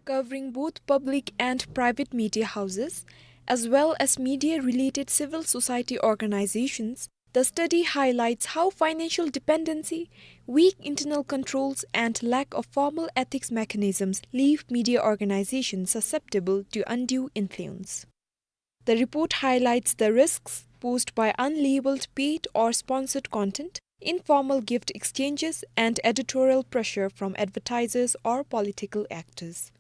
Covering both public and private media houses, as well as media-related civil society organizations, the study highlights how financial dependency, weak internal controls, and lack of formal ethics mechanisms leave media organizations susceptible to undue influence. The report highlights the risks posed by unlabeled paid or sponsored content, informal gift exchanges, and editorial pressure from advertisers or political actors.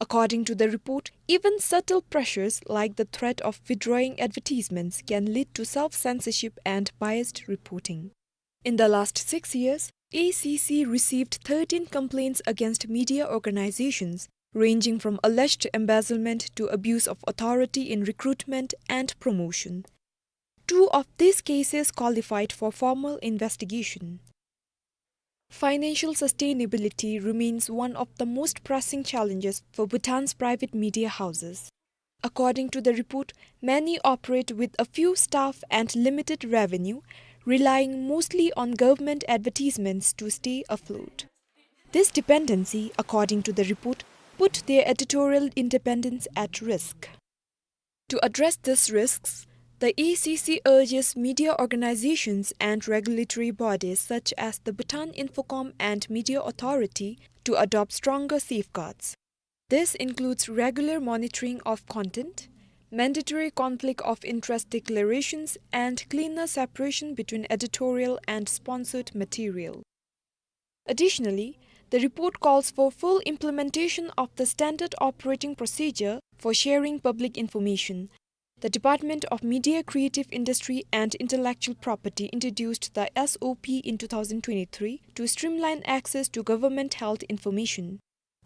According to the report, even subtle pressures like the threat of withdrawing advertisements can lead to self-censorship and biased reporting. In the last six years, A C C received thirteen complaints against media organizations, ranging from alleged embezzlement to abuse of authority in recruitment and promotion. Two of these cases qualified for formal investigation. Financial sustainability remains one of the most pressing challenges for Bhutan's private media houses. According to the report, many operate with a few staff and limited revenue, relying mostly on government advertisements to stay afloat. This dependency, according to the report, put their editorial independence at risk. To address these risks, the A C C urges media organizations and regulatory bodies such as the Bhutan Infocom and Media Authority to adopt stronger safeguards. This includes regular monitoring of content, mandatory conflict of interest declarations, and cleaner separation between editorial and sponsored material. Additionally, the report calls for full implementation of the standard operating procedure for sharing public information. The Department of Media, Creative Industry and Intellectual Property introduced the S O P in two thousand twenty-three to streamline access to government-held information.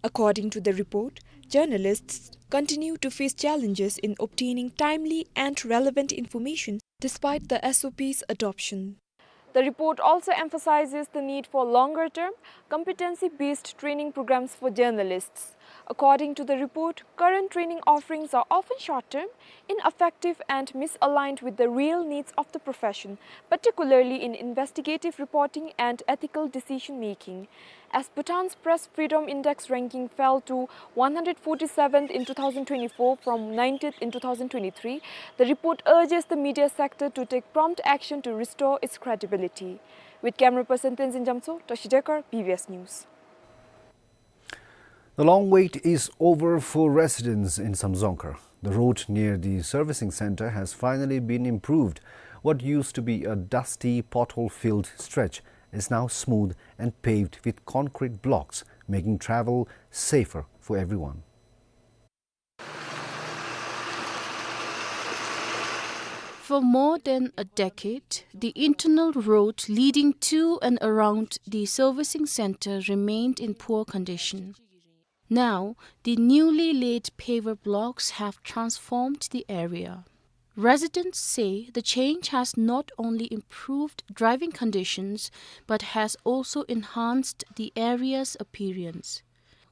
According to the report, journalists continue to face challenges in obtaining timely and relevant information despite the S O P's adoption. The report also emphasizes the need for longer-term, competency-based training programs for journalists. According to the report, current training offerings are often short-term, ineffective, and misaligned with the real needs of the profession, particularly in investigative reporting and ethical decision-making. As Bhutan's Press Freedom Index ranking fell to one hundred forty-seventh in two thousand twenty-four from ninetieth in two thousand twenty-three, the report urges the media sector to take prompt action to restore its credibility. With camera person Tenzin Jamtso, Toshi Dekar, B B S News. The long wait is over for residents in Samdzongkhar. The road near the servicing center has finally been improved. What used to be a dusty, pothole-filled stretch is now smooth and paved with concrete blocks, making travel safer for everyone. For more than a decade, the internal road leading to and around the servicing center remained in poor condition. Now, the newly laid paver blocks have transformed the area. Residents say the change has not only improved driving conditions, but has also enhanced the area's appearance.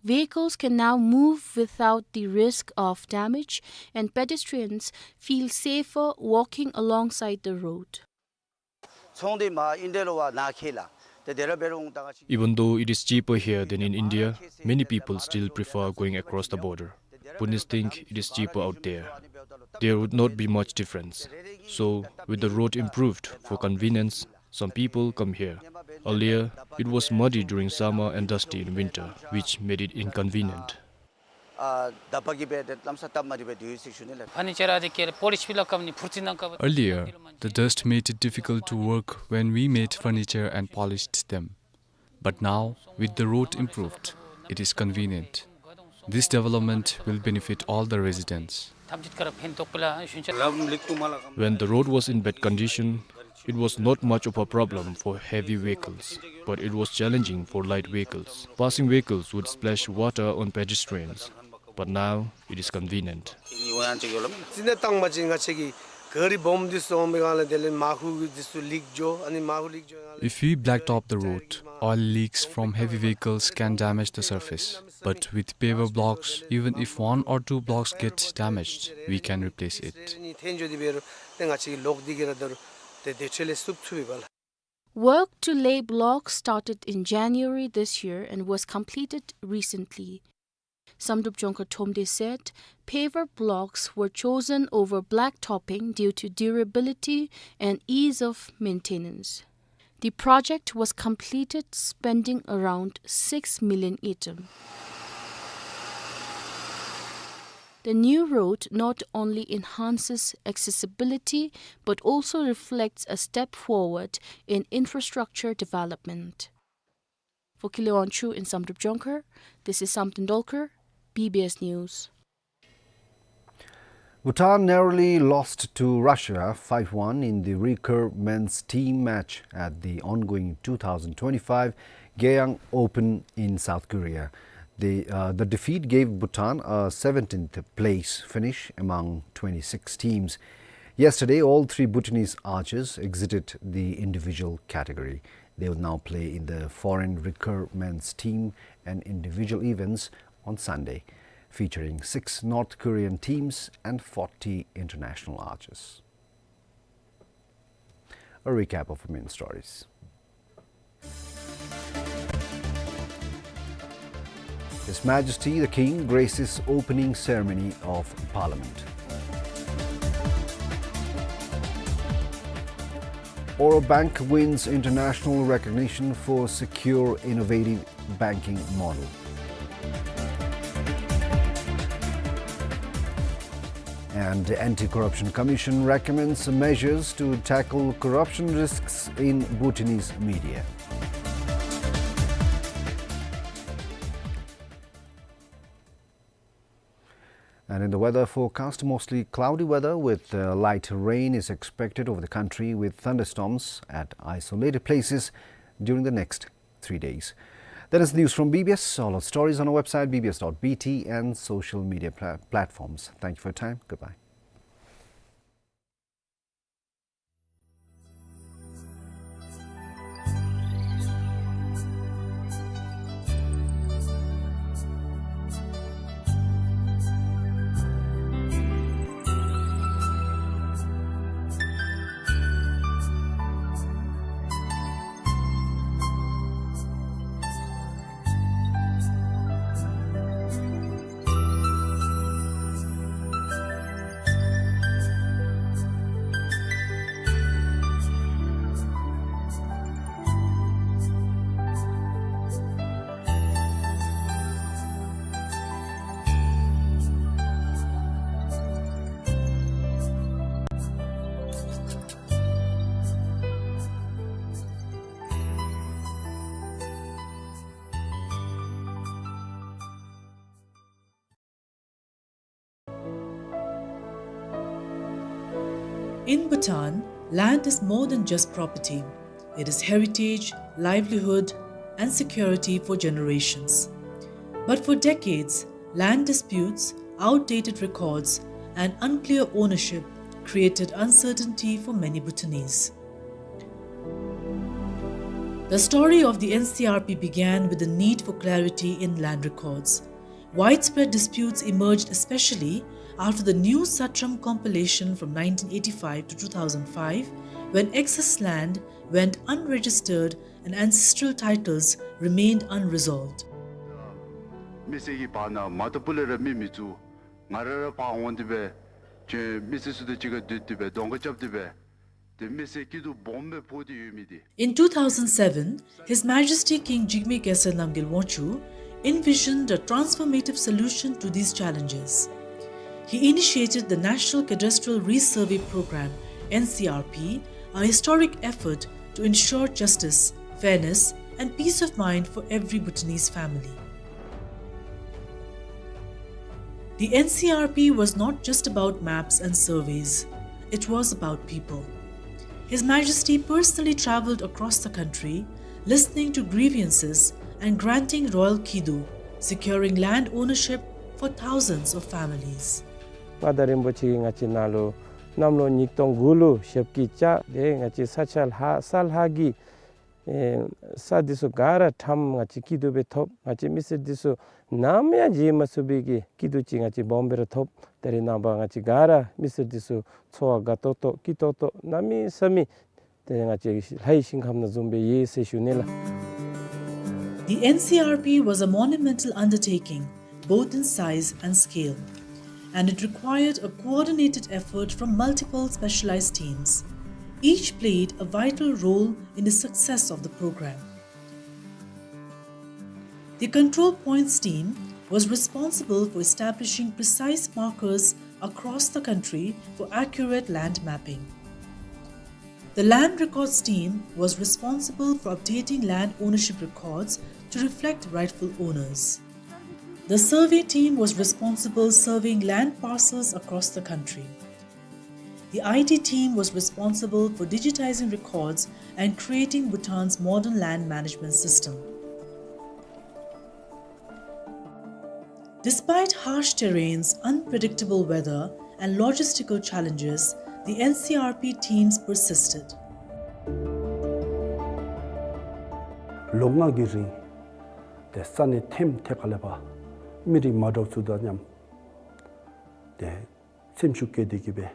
Vehicles can now move without the risk of damage, and pedestrians feel safer walking alongside the road. Even though it is cheaper here than in India, many people still prefer going across the border. Bhutanese think it is cheaper out there. There would not be much difference. So, with the road improved for convenience, some people come here. Earlier, it was muddy during summer and dusty in winter, which made it inconvenient. Earlier, the dust made it difficult to work when we made furniture and polished them. But now, with the road improved, it is convenient. This development will benefit all the residents. When the road was in bad condition, it was not much of a problem for heavy vehicles, but it was challenging for light vehicles. Passing vehicles would splash water on pedestrians, but now it is convenient. If we blacktop the road, oil leaks from heavy vehicles can damage the surface. But with paver blocks, even if one or two blocks get damaged, we can replace it. Work to lay blocks started in January this year and was completed recently. Samdrup Jongkhar Thromde said paver blocks were chosen over blacktopping due to durability and ease of maintenance. The project was completed spending around six million ngultrum. The new road not only enhances accessibility but also reflects a step forward in infrastructure development. For Kile Wangchuk in Samdrup Jongkhar, this is Samten Dolkar, B B S News. Bhutan narrowly lost to Russia five one in the recurve men's team match at the ongoing two thousand twenty-five Geyang Open in South Korea. The, uh, the defeat gave Bhutan a seventeenth place finish among twenty-six teams. Yesterday, all three Bhutanese archers exited the individual category. They will now play in the foreign recurve men's team and individual events on Sunday, featuring six North Korean teams and forty international archers. A recap of main stories. His Majesty the King graces opening ceremony of Parliament. Oro Bank wins international recognition for secure, innovative banking model. And Anti-Corruption Commission recommends measures to tackle corruption risks in Bhutanese media. And in the weather forecast, mostly cloudy weather with, uh, light rain is expected over the country, with thunderstorms at isolated places during the next three days. That is news from B B S. All our stories on our website, B B S dot B T, and social media pla-, platforms. Thank you for your time. Goodbye. In Bhutan, land is more than just property. It is heritage, livelihood, and security for generations. But for decades, land disputes, outdated records, and unclear ownership created uncertainty for many Bhutanese. The story of the N C R P began with the need for clarity in land records. Widespread disputes emerged especially after the New Satram compilation from nineteen eighty-five to two thousand five, when excess land went unregistered and ancestral titles remained unresolved. མི་སེར་གྱི་བར་ན་མ་ཏོ་པུ་ལས་ར་མི་མི་བཙུགས། ང་ར་ར་ཕར་འོང་སྟེ་སྦེ་ཁྱོད་མི་སེར་ཚུ་དང་གཅིག་ཁར་སྡོད་དེ་སྦེ་གདོང་ཁ་རྐྱབ་སྟེ་སྦེ་ཏེ་མི་སེར་སྐྱིད་སྡུག་སྦོམ་སྦེ་ཕོག་སྟེ་ཡོད་མི་འདི། In two thousand seven, His Majesty King Jigme Khesar Namgyel Wangchuck envisioned a transformative solution to these challenges. He initiated the National Cadastral Resurvey Program, N C R P, a historic effort to ensure justice, fairness, and peace of mind for every Bhutanese family. The N C R P was not just about maps and surveys, it was about people. His Majesty personally travelled across the country, listening to grievances and granting royal kido, securing land ownership for thousands of families. མངའ་བདག་རིན་པོ་ཆེ་གིས་ང་བཅས་ནང་ལུ་གནམ་ལོ་ཉིས་སྟོང་དགུ་ལུ་ཞབས་ཀྱིས་བཅགས་ཏེ་ང་བཅས་ས་ཆ་ལྷག་ས་ལྷག་གི་ཨེ་ས་འདི་ཚུ་ག་ར་ཁྲམ་ང་བཅས་སྐྱིད་སྡུག་སྦེ་ཐོབ། ང་བཅས་མི་སེར་འདི་ཚུ་ནམ་ཡང་བརྗེད་མ་ཚུགས་པའི་གི་སྐྱིད་སྡུག་ཅིག་ང་བཅས་སྦོམ་སྦེ་ར་ཐོབ། ད་རེས་ནངས་པ་ང་བཅས་ག་ར་མི་སེར་འདི་ཚུ་འཚོ་བ་དགའ་ཏོག་ཏོ་སྐྱིད་ཏོག་ཏོ་གནམ་མེད་ས་མེད་ཏེ་ང་བཅས་ལྷའི་ཞིང་ཁམས་ནང་བཟུམ་སྦེ་ཡོད་ཟེར་ཞུ་ནི་ལགས། The N C R P was a monumental undertaking, both in size and scale, and it required a coordinated effort from multiple specialized teams. Each played a vital role in the success of the program. The Control Points team was responsible for establishing precise markers across the country for accurate land mapping. The Land Records team was responsible for updating land ownership records to reflect rightful owners. The survey team was responsible surveying land parcels across the country. The I T team was responsible for digitizing records and creating Bhutan's modern land management system. Despite harsh terrains, unpredictable weather, and logistical challenges, the N C R P teams persisted. ལོ་ལྔ་གི་རིང་ཏེ་ས་གནས་ཐེམ་ཐེ་ཁ་ལས་ཕར་མི་རིགས་མ་འདྲཝ་ཚུ་དང་མཉམ་ཏེ་སེམས་ཤུགས་བསྐྱེད་དེ་གི་སྦེ་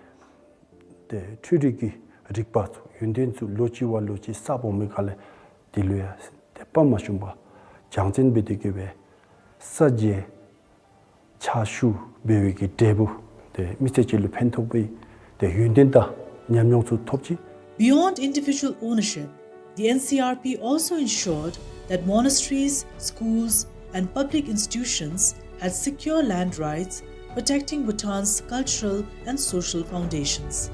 ཏེ་འཕྲུལ་རིག་གི་རིག་པ་ཚུ་ཡོན་ཏན་ཚུ་ལོ་གཅིག་བ་ལོ་གཅིག་གསརཔ་འོང་མི་ཁ་ལས་དེ་ལུ་ཡང་ཏེ་དཔའ་མ་ཞུམ་པར་སྦྱང་བརྩོན་འབད་དེ་གི་སྦེ་ས་འཇལ་ཕྱག་ཞུ་འབད་བའི་གི་འབྲས་བུ་ཏེ་མི་ཚེ་གཅིག་ལུ་ཕན་ཐོགས་པའི་ཏེ་ཡོན་ཏན་དང་ཉམས་མྱོང་ཚུ་ཐོབ་ཅི། Beyond individual ownership, the N C R P also ensured that monasteries, schools, and public institutions had secure land rights, protecting Bhutan's cultural and social foundations.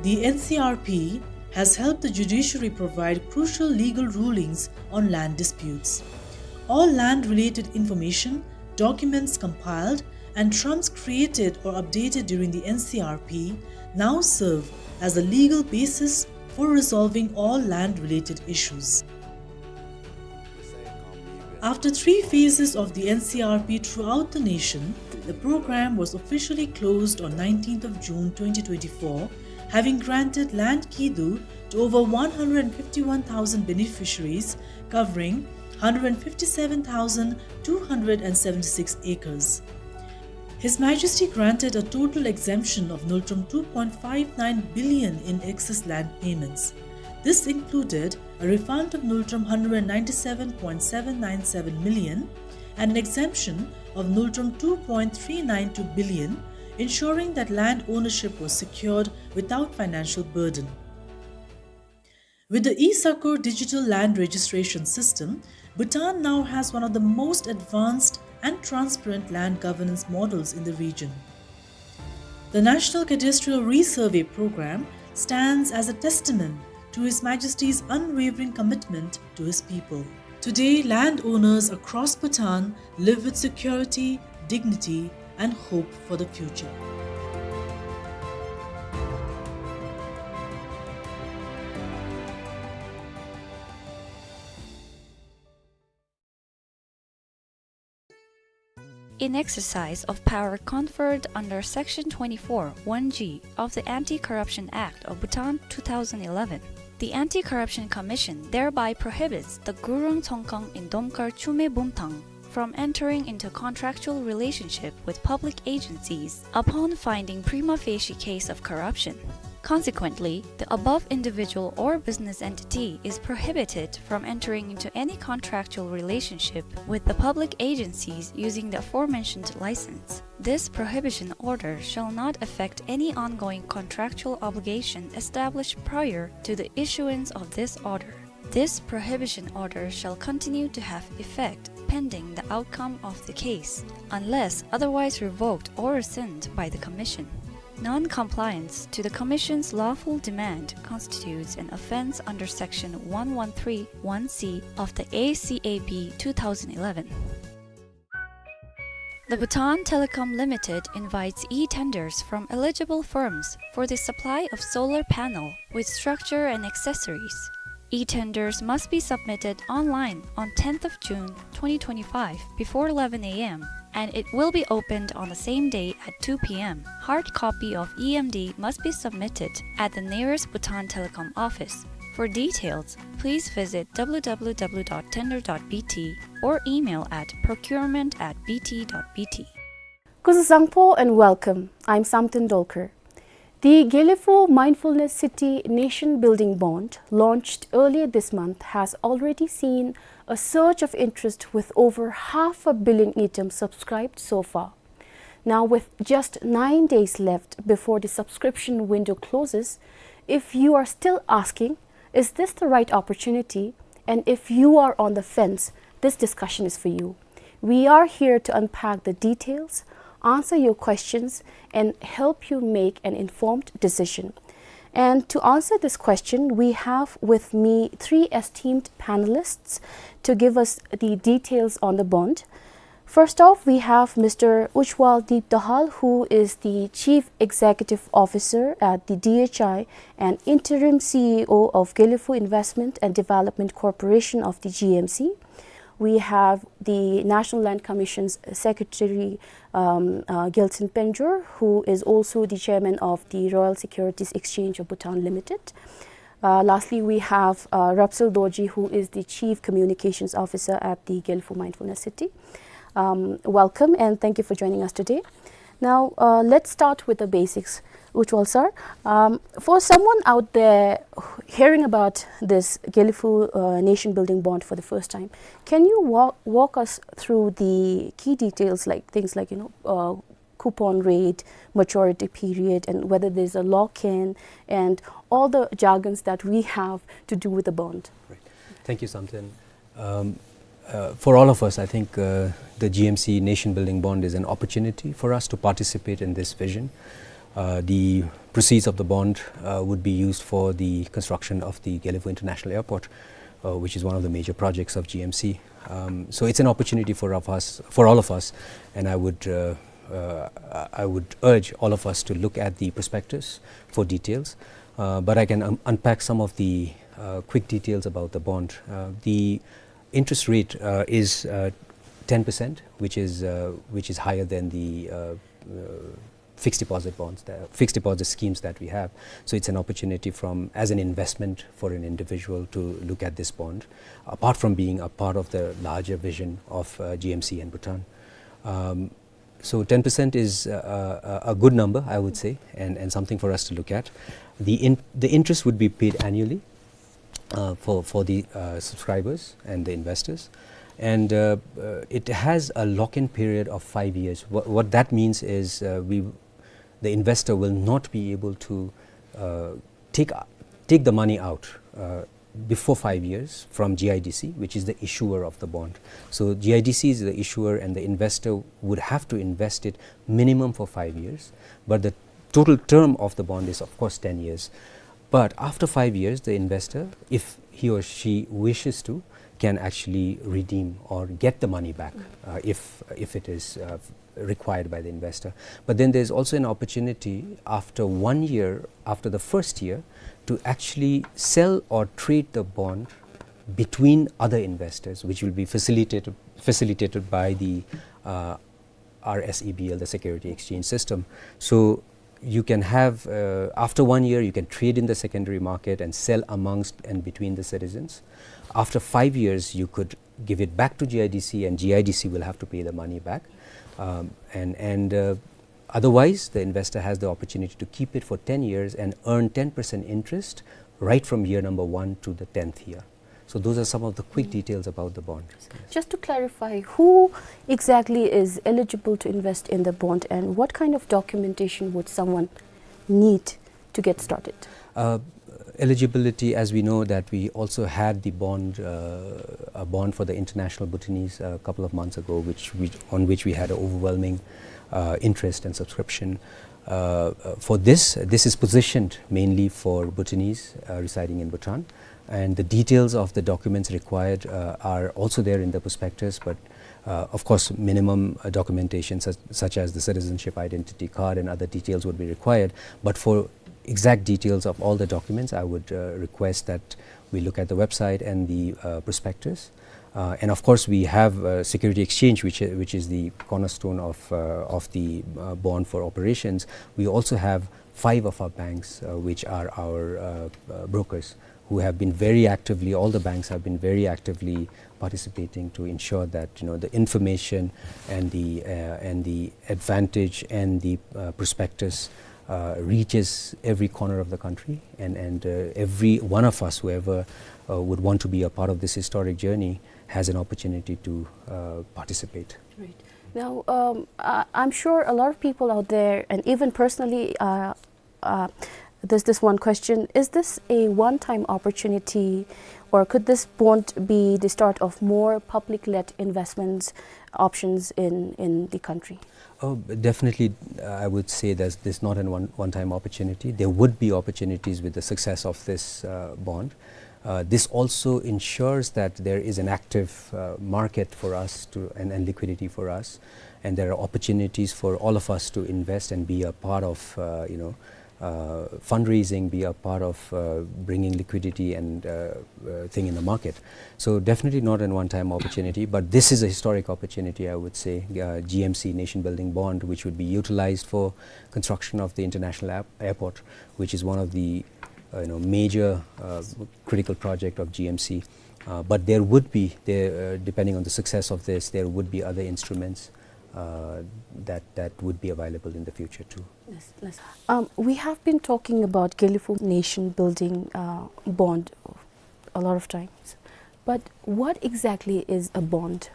The N C R P has helped the judiciary provide crucial legal rulings on land disputes. All land-related information, documents compiled, and trumps created or updated during the N C R P now serve as a legal basis for resolving all land-related issues. After three phases of the N C R P throughout the nation, the program was officially closed on nineteenth of June twenty twenty-four, having granted land kidu to over one hundred fifty-one thousand beneficiaries, covering hundred fifty-seven thousand two hundred and seventy-six acres. His Majesty granted a total exemption of nultrum two point five nine billion in excess land payments. This included a refund of nultrum hundred ninety-seven point seven nine seven million and an exemption of nultrum two point three nine two billion, ensuring that land ownership was secured without financial burden. With the e-Sakur digital land registration system, Bhutan now has one of the most advanced and transparent land governance models in the region. The National Cadastral Resurvey Program stands as a testament to His Majesty's unwavering commitment to his people. Today, landowners across Bhutan live with security, dignity, and hope for the future. In exercise of power conferred under Section twenty-four, one G of the Anti-Corruption Act of Bhutan two thousand eleven, the Anti-Corruption Commission thereby prohibits the Gurung Tsongkhang in Domkar Chume Bumthang from entering into contractual relationship with public agencies upon finding prima facie case of corruption. Consequently, the above individual or business entity is prohibited from entering into any contractual relationship with the public agencies using the aforementioned license. This prohibition order shall not affect any ongoing contractual obligation established prior to the issuance of this order. This prohibition order shall continue to have effect pending the outcome of the case, unless otherwise revoked or rescinded by the Commission. Non-compliance to the Commission's lawful demand constitutes an offence under Section one one three one C of the A C A B two thousand eleven. The Bhutan Telecom Limited invites e-tenders from eligible firms for the supply of solar panel with structure and accessories. E-tenders must be submitted online on tenth of June twenty twenty-five before eleven A M, and it will be opened on the same day at two P M. Hard copy of E M D must be submitted at the nearest Bhutan Telecom office. For details, please visit W W W dot tender dot B T or email at procurement at B T dot B T. Kuzuzangpo and welcome. I'm Samten Dolkar. The Gelephu Mindfulness City Nation Building Bond, launched earlier this month, has already seen a surge of interest with over half a billion ngultrum subscribed so far. Now, with just nine days left before the subscription window closes, if you are still asking, "Is this the right opportunity?" and if you are on the fence, this discussion is for you. We are here to unpack the details, answer your questions, and help you make an informed decision. And to answer this question, we have with me three esteemed panelists to give us the details on the bond. First off, we have Mister Ujwal Deep Dahal, who is the Chief Executive Officer at the D H I and Interim C E O of Gelephu Investment and Development Corporation of the G M C. We have the National Land Commission's Secretary, um, uh, Gyaltshen Pangjor, who is also the Chairman of the Royal Securities Exchange of Bhutan Limited. Uh, lastly, we have, uh, Rapsil Dorji, who is the Chief Communications Officer at the Gelephu Mindfulness City. Um, welcome and thank you for joining us today. Now, uh, let's start with the basics. Ujwal sir, um, for someone out there hearing about this Gelephu, uh, Nation Building Bond for the first time, can you wa-, walk us through the key details, like things like, you know, uh, coupon rate, maturity period, and whether there's a lock-in, and all the jargons that we have to do with the bond. Right. Thank you, Samten. Um, uh, for all of us, I think, uh, the G M C Nation Building Bond is an opportunity for us to participate in this vision. Uh, the proceeds of the bond, uh, would be used for the construction of the Gelephu International Airport, uh, which is one of the major projects of G M C. Um, so it's an opportunity for of us, for all of us, and I would, uh, uh, I would urge all of us to look at the prospectus for details. Uh, but I can un-, unpack some of the, uh, quick details about the bond. Uh, the, Interest rate uh, is uh, ten percent, which is uh, which is higher than the uh, uh, fixed deposit bonds, the fixed deposit schemes that we have. So it's an opportunity from as an investment for an individual to look at this bond, apart from being a part of the larger vision of uh, G M C and Bhutan. Um, so ten percent is uh, a, a good number, I would say, and, and something for us to look at. The, in, the interest would be paid annually uh, for, for the uh, subscribers and the investors. And uh, uh, it has a lock-in period of five years. What, what that means is uh, we, the investor will not be able to uh, take, take the money out uh, before five years from G I D C, which is the issuer of the bond. So G I D C is the issuer, and the investor would have to invest it minimum for five years. But the total term of the bond is, of course, ten years. But after five years, the investor, if he or she wishes to, can actually redeem or get the money back uh, if, if it is uh, required by the investor. But then there's also an opportunity after one year, after the first year, to actually sell or trade the bond between other investors, which will be facilitated, facilitated by the uh, R S E B L, the security exchange system. So you can have, uh, after one year, you can trade in the secondary market and sell amongst and between the citizens. After five years, you could give it back to G I D C, and G I D C will have to pay the money back. Um, and and uh, otherwise, the investor has the opportunity to keep it for ten years and earn ten percent interest right from year number one to the tenth year. So those are some of the quick details about the bond. Just to clarify, who exactly is eligible to invest in the bond, and what kind of documentation would someone need to get started? Uh, eligibility, as we know that we also had the bond, uh, a bond for the International Bhutanese a couple of months ago, which we, on which we had an overwhelming uh, interest and subscription. Uh, uh, for this, this is positioned mainly for Bhutanese uh, residing in Bhutan, and the details of the documents required uh, are also there in the prospectus, but uh, of course, minimum uh, documentation such, such as the citizenship identity card and other details would be required. But for exact details of all the documents, I would uh, request that we look at the website and the uh, prospectus. Uh, and of course, we have uh, security exchange, which, which is the cornerstone of, uh, of the uh, bond for operations. We also have five of our banks, uh, which are our uh, uh, brokers, who have been very actively, all the banks have been very actively participating to ensure that, you know, the information and the, uh, and the advantage and the uh, prospectus uh, reaches every corner of the country, and, and uh, every one of us, whoever uh, would want to be a part of this historic journey, has an opportunity to uh, participate. Right. Now, um, I, I'm sure a lot of people out there, and even personally, uh, uh, there's this one question: is this a one-time opportunity, or could this bond be the start of more public-led investments options in, in the country? Oh, definitely, uh, I would say that this is not a one, one-time opportunity. There would be opportunities with the success of this uh, bond. Uh, this also ensures that there is an active uh, market for us to, and, and liquidity for us, and there are opportunities for all of us to invest and be a part of, uh, you know, uh, fundraising, be a part of uh, bringing liquidity and uh, uh, thing in the market. So definitely not a one-time opportunity, but this is a historic opportunity, I would say. Uh, G M C nation building bond, which would be utilized for construction of the international app- airport, which is one of the uh, you know, major uh, critical project of G M C. Uh, but there would be, there, uh, depending on the success of this, there would be other instruments uh, that, that would be available in the future too. Yes, yes. Um, we have been talking about Gelephu nation building uh, bond a lot of times. But what exactly is a bond?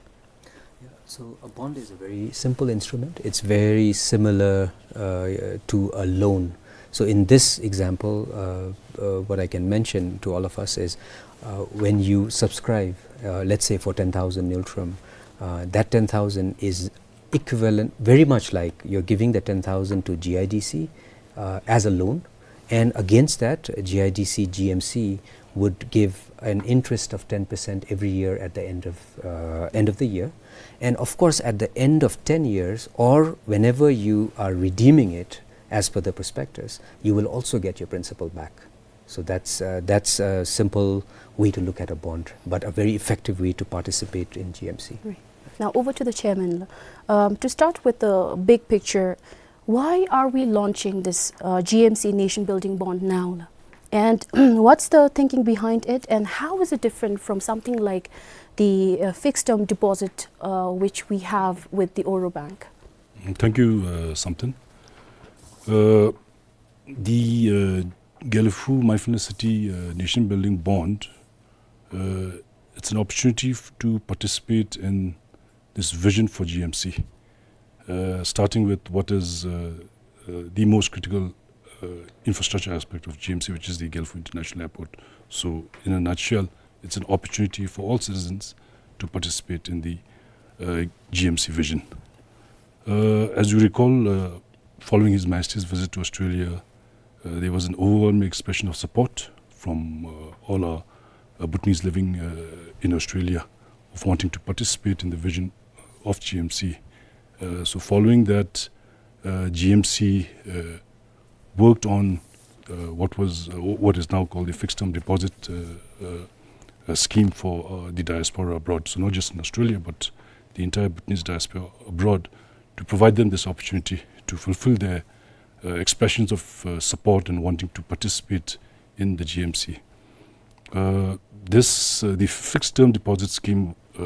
Yeah, so a bond is a very simple instrument. It's very similar uh, to a loan. So in this example, uh, uh, what I can mention to all of us is uh, when you subscribe, uh, let's say for ten thousand ngultrum, uh, that ten thousand is equivalent, very much like you're giving the ten thousand to G I D C uh, as a loan, and against that, G I D C G M C would give an interest of ten percent every year at the end of uh, end of the year. And of course, at the end of ten years, or whenever you are redeeming it as per the prospectus, you will also get your principal back. So that's, uh, that's a simple way to look at a bond, but a very effective way to participate in G M C. Right. Now, over to the chairman. Um, to start with the big picture, why are we launching this, uh, G M C Nation Building Bond now? And what's the thinking behind it, and how is it different from something like the, uh, fixed term deposit, uh, which we have with the Oro Bank? Thank you, uh, Samten. Uh, the, uh, Gelephu Mindfulness City, uh, Nation Building Bond, uh, it's an opportunity f-, to participate in this vision for G M C, uh, starting with what is, uh, uh, the most critical, uh, infrastructure aspect of G M C, which is the Gelephu International Airport. So, in a nutshell, it's an opportunity for all citizens to participate in the, uh, G M C vision. Uh, as you recall, uh, following His Majesty's visit to Australia, uh, there was an overwhelming expression of support from, uh, all our, uh, Bhutanese living, uh, in Australia of wanting to participate in the vision of G M C. Uh, so following that, uh, G M C, uh, worked on, uh, what was, uh, wh-, what is now called the fixed term deposit, uh, uh, uh, scheme for, uh, the diaspora abroad. So not just in Australia, but the entire Bhutanese diaspora abroad, to provide them this opportunity to fulfill their, uh, expressions of, uh, support and wanting to participate in the G M C. Uh, this, uh, the fixed term deposit scheme, uh,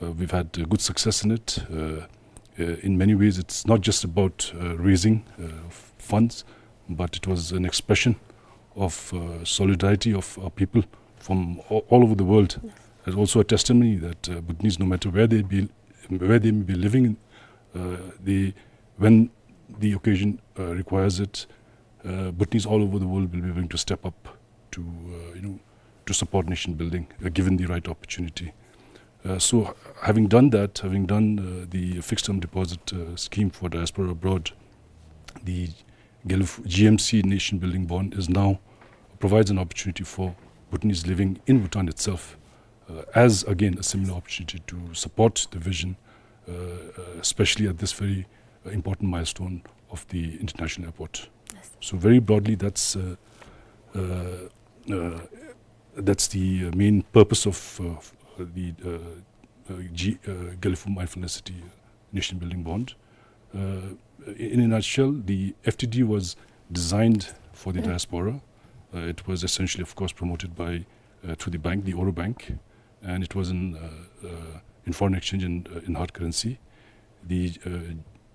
uh, we've had, uh, good success in it. Uh, uh, in many ways, it's not just about, uh, raising, uh, f-, funds, but it was an expression of, uh, solidarity of our people from a-, all over the world. Yes. It's also a testimony that, uh, Bhutanese, no matter where they be, where they may be living, uh, they, when the occasion, uh, requires it, uh, Bhutanese all over the world will be willing to step up to, uh, you know, to support nation building, uh, given the right opportunity. Uh, so, h-, having done that, having done, uh, the fixed term deposit, uh, scheme for diaspora abroad, the Gelephu-, G M C Nation Building Bond is now provides an opportunity for Bhutanese living in Bhutan itself, uh, as again a similar opportunity to support the vision, uh, uh, especially at this very, uh, important milestone of the international airport. Yes. So very broadly, that's, uh, uh, uh, that's the, uh, main purpose of, uh, of, uh, the, uh, uh, G-, uh, Gelephu Mindfulness City Nation Building Bond. Uh, in a nutshell, the F T D was designed for the diaspora. Uh, it was essentially, of course, promoted by, uh, through the bank, the Oro Bank, and it was in, uh, uh, in foreign exchange and, uh, in hard currency. The, uh,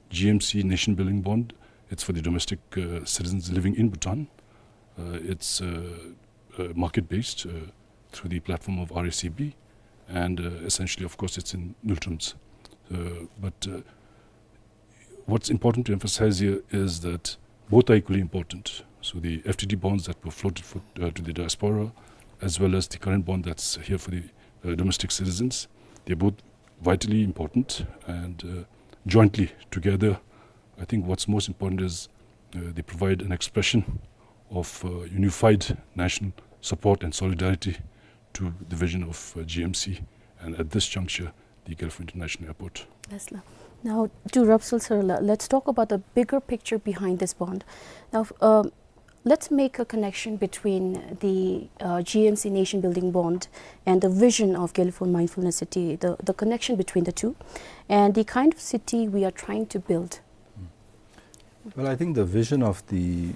G M C Nation Building Bond, it's for the domestic, uh, citizens living in Bhutan. Uh, it's, uh, uh, market-based, uh, through the platform of R A C B, and, uh, essentially, of course, it's in ngultrum. Uh, but, uh, what's important to emphasize here is that both are equally important. So the F T D bonds that were floated for, uh, to the diaspora, as well as the current bond that's here for the, uh, domestic citizens, they're both vitally important, and, uh, jointly together, I think what's most important is, uh, they provide an expression of, uh, unified national support and solidarity to the vision of, uh, G M C, and at this juncture, the Gelephu International Airport. Yes, la. Now, to Rapsal sir, la, let's talk about the bigger picture behind this bond. Now, f-, um, let's make a connection between the, uh, G M C Nation Building Bond and the vision of Gelephu Mindfulness City, the, the connection between the two, and the kind of city we are trying to build. Well, I think the vision of the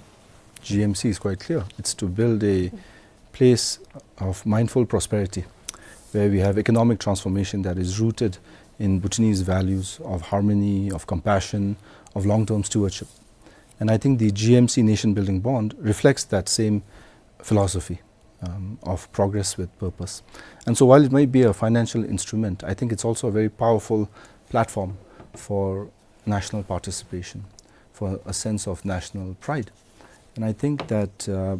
G M C is quite clear. It's to build a place of mindful prosperity, where we have economic transformation that is rooted in Bhutanese values of harmony, of compassion, of long-term stewardship. And I think the G M C Nation Building Bond reflects that same philosophy, um, of progress with purpose. And so while it might be a financial instrument, I think it's also a very powerful platform for national participation, for a sense of national pride. And I think that, uh,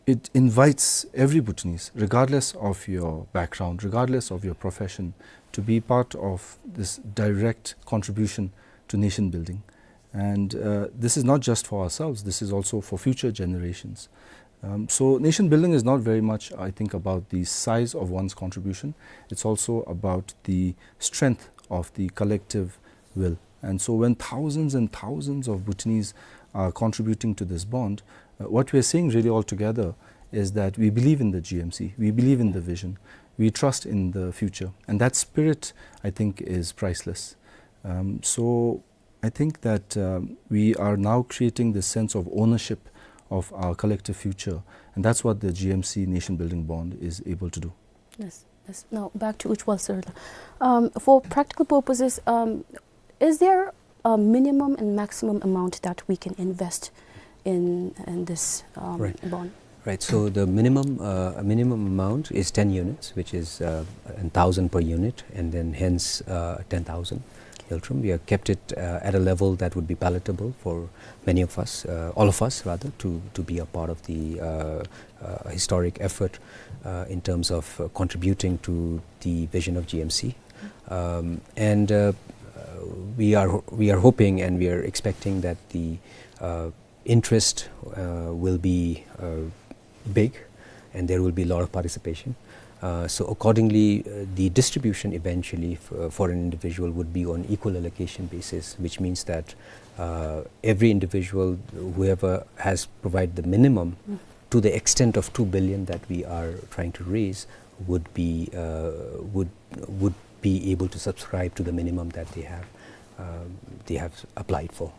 it invites every Bhutanese, regardless of your background, regardless of your profession, to be part of this direct contribution to nation building. And, uh, this is not just for ourselves, this is also for future generations. Um, so nation building is not very much, I think, about the size of one's contribution. It's also about the strength of the collective will. And so when thousands and thousands of Bhutanese are contributing to this bond, uh, what we are saying really altogether is that we believe in the G M C, we believe in the vision, we trust in the future. And that spirit, I think, is priceless. Um, so I think that, um, we are now creating this sense of ownership of our collective future, and that's what the G M C Nation Building Bond is able to do. Yes, yes. Now back to Ujjwal sir. Um, for practical purposes, um, is there a minimum and maximum amount that we can invest in, in this, um, Right. bond? Right. So the minimum, uh, minimum amount is ten units, which is, uh, a thousand per unit, and then hence, uh, ten thousand ngultrum. We have kept it, uh, at a level that would be palatable for many of us, uh, all of us rather, to, to be a part of the, uh, uh, historic effort, uh, in terms of, uh, contributing to the vision of G M C. Um, and, uh, uh, we are ho-, we are hoping and we are expecting that the, uh, interest, uh, will be, uh, big, and there will be a lot of participation. Uh, so accordingly, uh, the distribution eventually f-, uh, for an individual would be on equal allocation basis, which means that, uh, every individual, whoever has provided the minimum, Mm. to the extent of two billion that we are trying to raise, would be, uh, would, would be able to subscribe to the minimum that they have, um, they have applied for.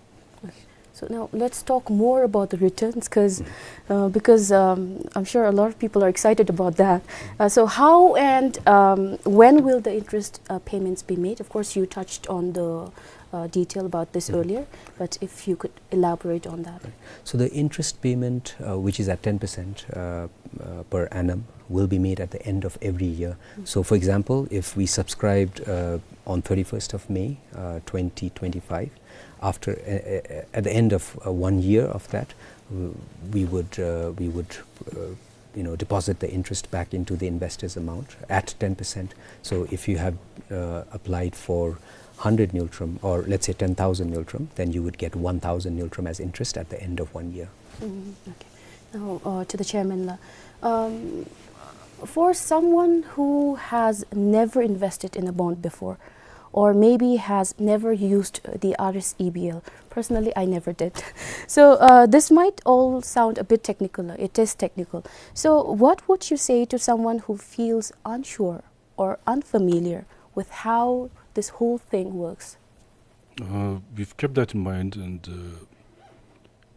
Okay. So now let's talk more about the returns, 'cause, Mm. uh, because, um, I'm sure a lot of people are excited about that. Uh, so how and, um, when will the interest, uh, payments be made? Of course, you touched on the, uh, detail about this Mm. earlier, but if you could elaborate on that. Right. So the interest payment, uh, which is at ten percent, uh, uh, per annum, will be made at the end of every year. Mm. So, for example, if we subscribed, uh, on thirty-first of May, uh, twenty twenty-five, after, uh, uh, at the end of, uh, one year of that, w-, we would, uh, we would, uh, you know, deposit the interest back into the investor's amount at ten percent. So if you have, uh, applied for hundred ngultrum, or let's say ten thousand ngultrum, then you would get one thousand ngultrum as interest at the end of one year. Mm, okay. Now, uh, to the chairman la. Um, for someone who has never invested in a bond before, or maybe has never used the R S E B L. Personally, I never did. So, uh, this might all sound a bit technical. It is technical. So, what would you say to someone who feels unsure or unfamiliar with how this whole thing works? Uh, we've kept that in mind, and, uh,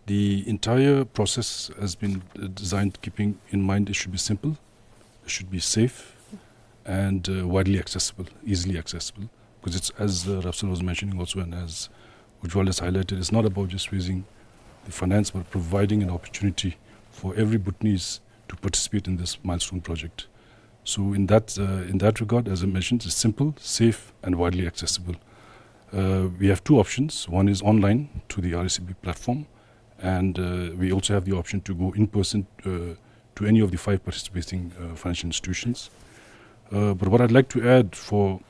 the entire process has been, uh, designed keeping in mind it should be simple, it should be safe, and, uh, widely accessible, easily accessible. 'Cause it's, as, uh, Rafsar was mentioning also, and as Ujjwal has highlighted, it's not about just raising the finance, but providing an opportunity for every Bhutanese to participate in this milestone project. So in that, uh, in that regard, as I mentioned, it's simple, safe, and widely accessible. Uh, we have two options. One is online to the R S E B platform, and, uh, we also have the option to go in person, uh, to any of the five participating, uh, financial institutions. Uh, but what I'd like to add for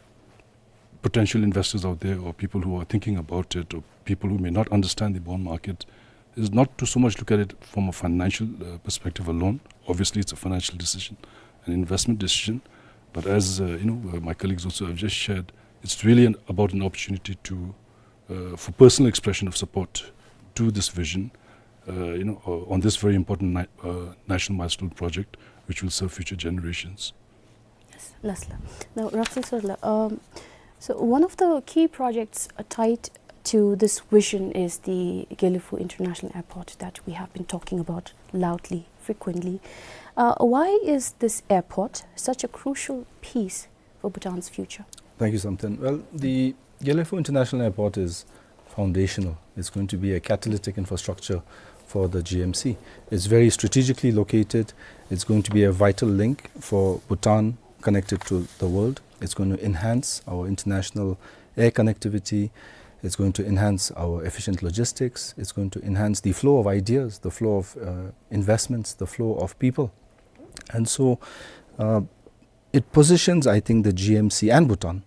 potential investors out there or people who are thinking about it or people who may not understand the bond market is not to so much look at it from a financial, uh, perspective alone. Obviously, it's a financial decision, an investment decision. But as, uh, you know, uh, my colleagues also have just shared, it's really an, about an opportunity to, uh, for personal expression of support to this vision, uh, you know, uh, on this very important ni-, uh, national milestone project, which will serve future generations. Yes, last la. Now, Rafsar sir la, um, so one of the key projects, uh, tied to this vision is the Gelephu International Airport that we have been talking about loudly, frequently. Uh, why is this airport such a crucial piece for Bhutan's future? Thank you, Samten. Well, the Gelephu International Airport is foundational. It's going to be a catalytic infrastructure for the G M C. It's very strategically located. It's going to be a vital link for Bhutan connected to the world. It's going to enhance our international air connectivity. It's going to enhance our efficient logistics. It's going to enhance the flow of ideas, the flow of, uh, investments, the flow of people. And so, uh, it positions, I think, the G M C and Bhutan,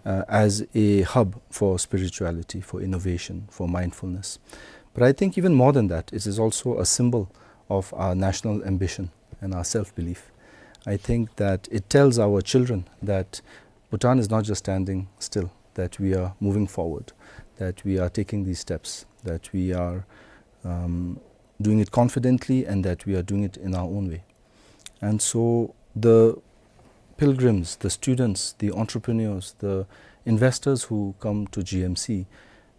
uh, as a hub for spirituality, for innovation, for mindfulness. But I think even more than that, it is also a symbol of our national ambition and our self-belief. I think that it tells our children that Bhutan is not just standing still, that we are moving forward, that we are taking these steps, that we are, um, doing it confidently, and that we are doing it in our own way. And so the pilgrims, the students, the entrepreneurs, the investors who come to G M C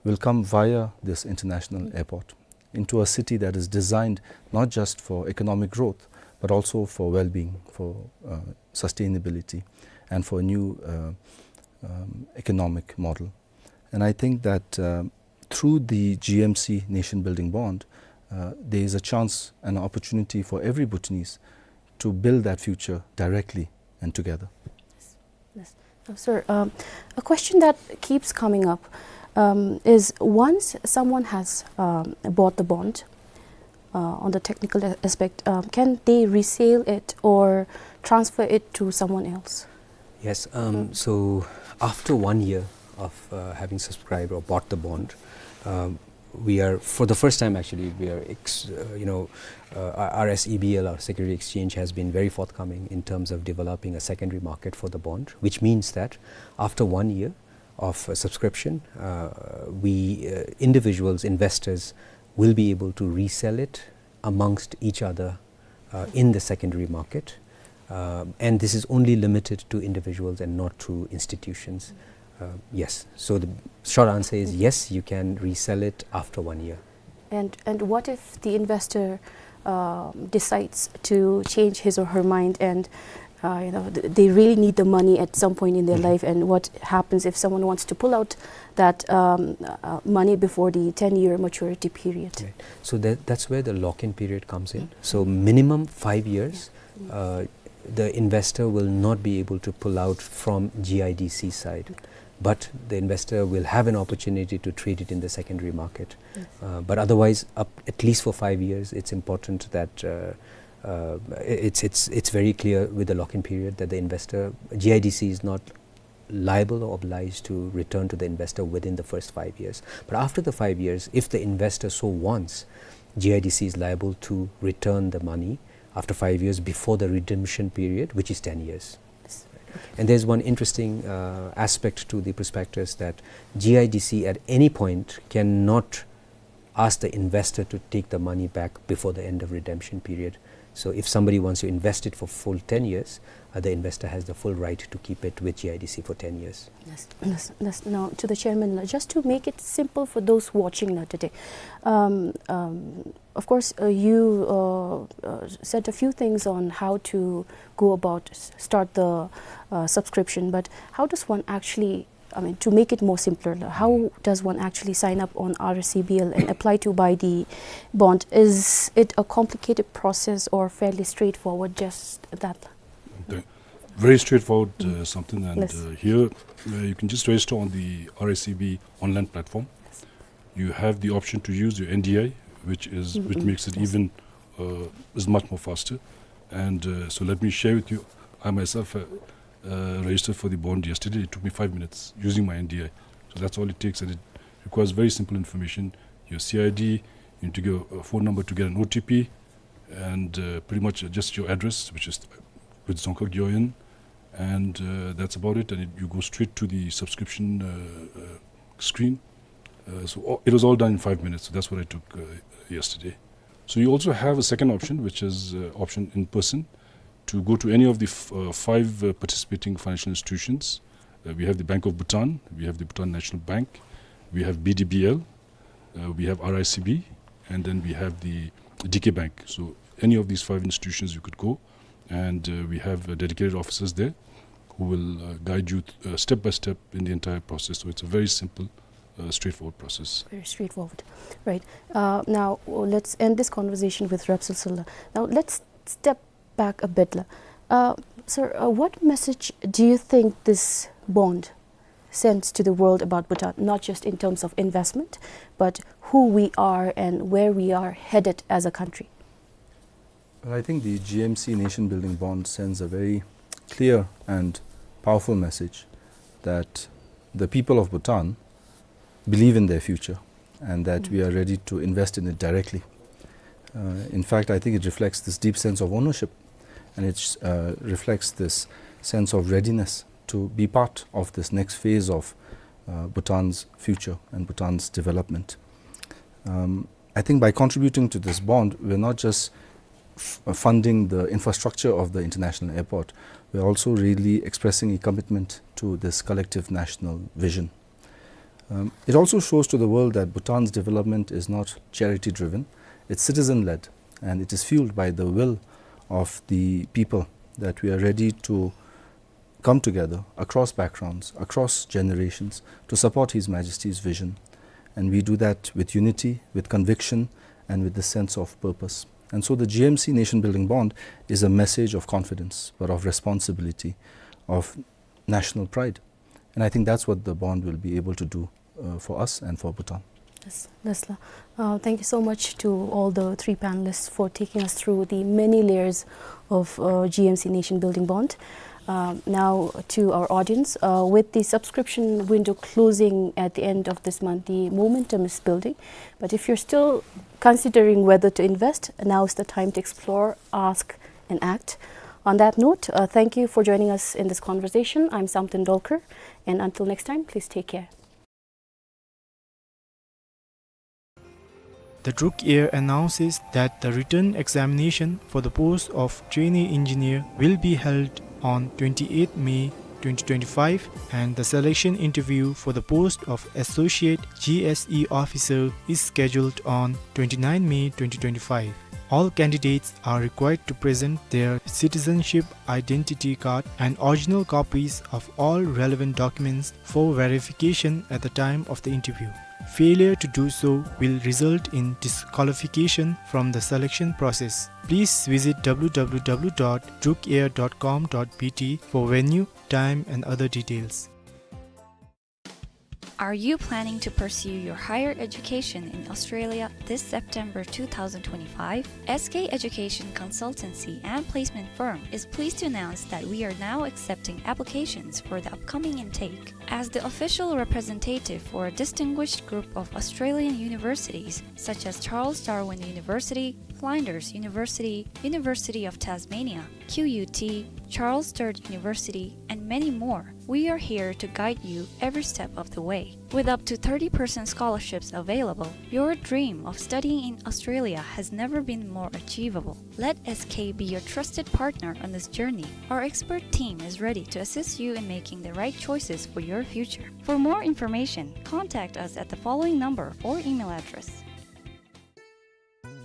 will come via this international airport into a city that is designed not just for economic growth, but also for well-being, for, uh, sustainability, and for a new, uh, um, economic model. And I think that, uh, through the G M C Nation Building Bond, uh, there is a chance and an opportunity for every Bhutanese to build that future directly and together. Yes. Now, sir, um, a question that keeps coming up, um, is once someone has, um, bought the bond, uh, on the technical a-, aspect, um, can they resale it or transfer it to someone else? Yes, um, so after one year of, uh, having subscribed or bought the bond, um, we are, for the first time actually, we are, ex-, uh, you know, uh, our R S E B L, our security exchange, has been very forthcoming in terms of developing a secondary market for the bond, which means that after one year of, uh, subscription, uh, we, uh, individuals, investors, will be able to resell it amongst each other, uh, in the secondary market. Uh, and this is only limited to individuals and not to institutions. Uh, yes. So the short answer is yes, you can resell it after one year. And, and what if the investor, um, decides to change his or her mind and, uh, you know, th-, they really need the money at some point in their life, and what happens if someone wants to pull out that, um, uh, money before the ten-year maturity period? Right. So that, that's where the lock-in period comes in. So minimum five years, uh, the investor will not be able to pull out from G I D C side, but the investor will have an opportunity to trade it in the secondary market. Yes. Uh, but otherwise, up, at least for five years, it's important that, uh, uh, it's, it's, it's very clear with the lock-in period that the investor, G I D C is not liable or obliged to return to the investor within the first five years. But after the five years, if the investor so wants, G I D C is liable to return the money after five years before the redemption period, which is ten years. Yes. And there's one interesting, uh, aspect to the prospectus, that G I D C at any point cannot ask the investor to take the money back before the end of redemption period. So if somebody wants to invest it for full ten years, uh, the investor has the full right to keep it with G I D C for ten years. Yes, yes, yes. Now, to the chairman, uh, just to make it simple for those watching, uh, today, um, um, of course, uh, you, uh, uh, said a few things on how to go about s-, start the, uh, subscription, but how does one actually, I mean, to make it more simpler, like, how does one actually sign up on R S E B L and apply to buy the bond? Is it a complicated process or fairly straightforward, just that? Okay. Very straightforward, uh, something, and, uh, here, uh, you can just register on the R S E B online platform. You have the option to use your N D I, which is, which makes it even, uh, is much more faster. And, uh, so let me share with you, I myself, uh, uh, registered for the bond yesterday. It took me five minutes using my N D I. So that's all it takes, and it requires very simple information. Your C I D, you need to give a phone number to get an O T P, and, uh, pretty much just your address, which is with Dzongkhag Gyoen, and, uh, that's about it. And it, you go straight to the subscription, uh, uh, screen. Uh, so, uh, it was all done in five minutes. So that's what I took, uh, yesterday. So you also have a second option, which is, uh, option in person, to go to any of the f-, uh, five, uh, participating financial institutions. Uh, we have the Bank of Bhutan, we have the Bhutan National Bank, we have B D B L, uh, we have R I C B, and then we have the D K Bank. So any of these five institutions you could go, and, uh, we have, uh, dedicated officers there who will, uh, guide you, uh, step by step in the entire process. So it's a very simple, uh, straightforward process. Very straightforward. Right. Uh, now, uh, let's end this conversation with Rep Silsila. Now, let's step back a bit, la. Uh, sir, uh, what message do you think this bond sends to the world about Bhutan, not just in terms of investment, but who we are and where we are headed as a country? Well, I think the G M C Nation Building Bond sends a very clear and powerful message that the people of Bhutan believe in their future and that we are ready to invest in it directly. Uh, in fact, I think it reflects this deep sense of ownership, and it, uh, reflects this sense of readiness to be part of this next phase of uh, Bhutan's future and Bhutan's development. Um, I think by contributing to this bond, we're not just f-, funding the infrastructure of the international airport, we're also really expressing a commitment to this collective national vision. Um, it also shows to the world that Bhutan's development is not charity-driven, it's citizen-led, and it is fueled by the will of the people, that we are ready to come together across backgrounds, across generations, to support His Majesty's vision. And we do that with unity, with conviction, and with the sense of purpose. And so the G M C Nation Building Bond is a message of confidence, but of responsibility, of national pride. And I think that's what the bond will be able to do, uh, for us and for Bhutan. Yes, that's la-, uh, thank you so much to all the three panelists for taking us through the many layers of, uh, G M C Nation Building Bond. Uh, now to our audience, uh, with the subscription window closing at the end of this month, the momentum is building. But if you're still considering whether to invest, now is the time to explore, ask, and act. On that note, uh, thank you for joining us in this conversation. I'm Samten Dolkar, and until next time, please take care. The Druk Air announces that the written examination for the post of trainee engineer will be held on twenty-eighth May twenty twenty-five, and the selection interview for the post of associate G S E officer is scheduled on twenty-ninth May twenty twenty-five. All candidates are required to present their citizenship identity card and original copies of all relevant documents for verification at the time of the interview. Failure to do so will result in disqualification from the selection process. Please visit w w w dot druk air dot com dot b t for venue, time, and other details. Are you planning to pursue your higher education in Australia this September two thousand twenty-five? S K Education Consultancy and Placement Firm is pleased to announce that we are now accepting applications for the upcoming intake. As the official representative for a distinguished group of Australian universities, such as Charles Darwin University, Flinders University, University of Tasmania, Q U T, Charles Sturt University, and many more, we are here to guide you every step of the way. With up to thirty percent scholarships available, your dream of studying in Australia has never been more achievable. Let S K be your trusted partner on this journey. Our expert team is ready to assist you in making the right choices for your future. For more information, contact us at the following number or email address.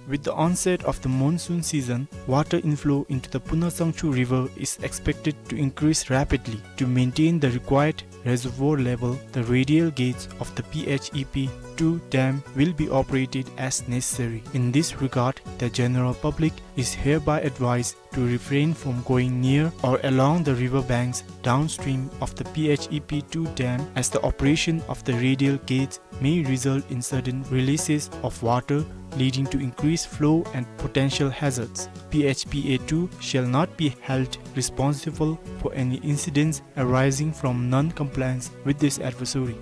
With the onset of the monsoon season, water inflow into the Puna Sangchu River is expected to increase rapidly. To maintain the required reservoir level, the radial gates of the P H E P two dam will be operated as necessary. In this regard, the general public is hereby advised to refrain from going near or along the river banks downstream of the P H E P two dam, as the operation of the radial gates may result in sudden releases of water, leading to increased flow and potential hazards. P H P A two shall not be held responsible for any incidents arising from non-compliance with this advisory.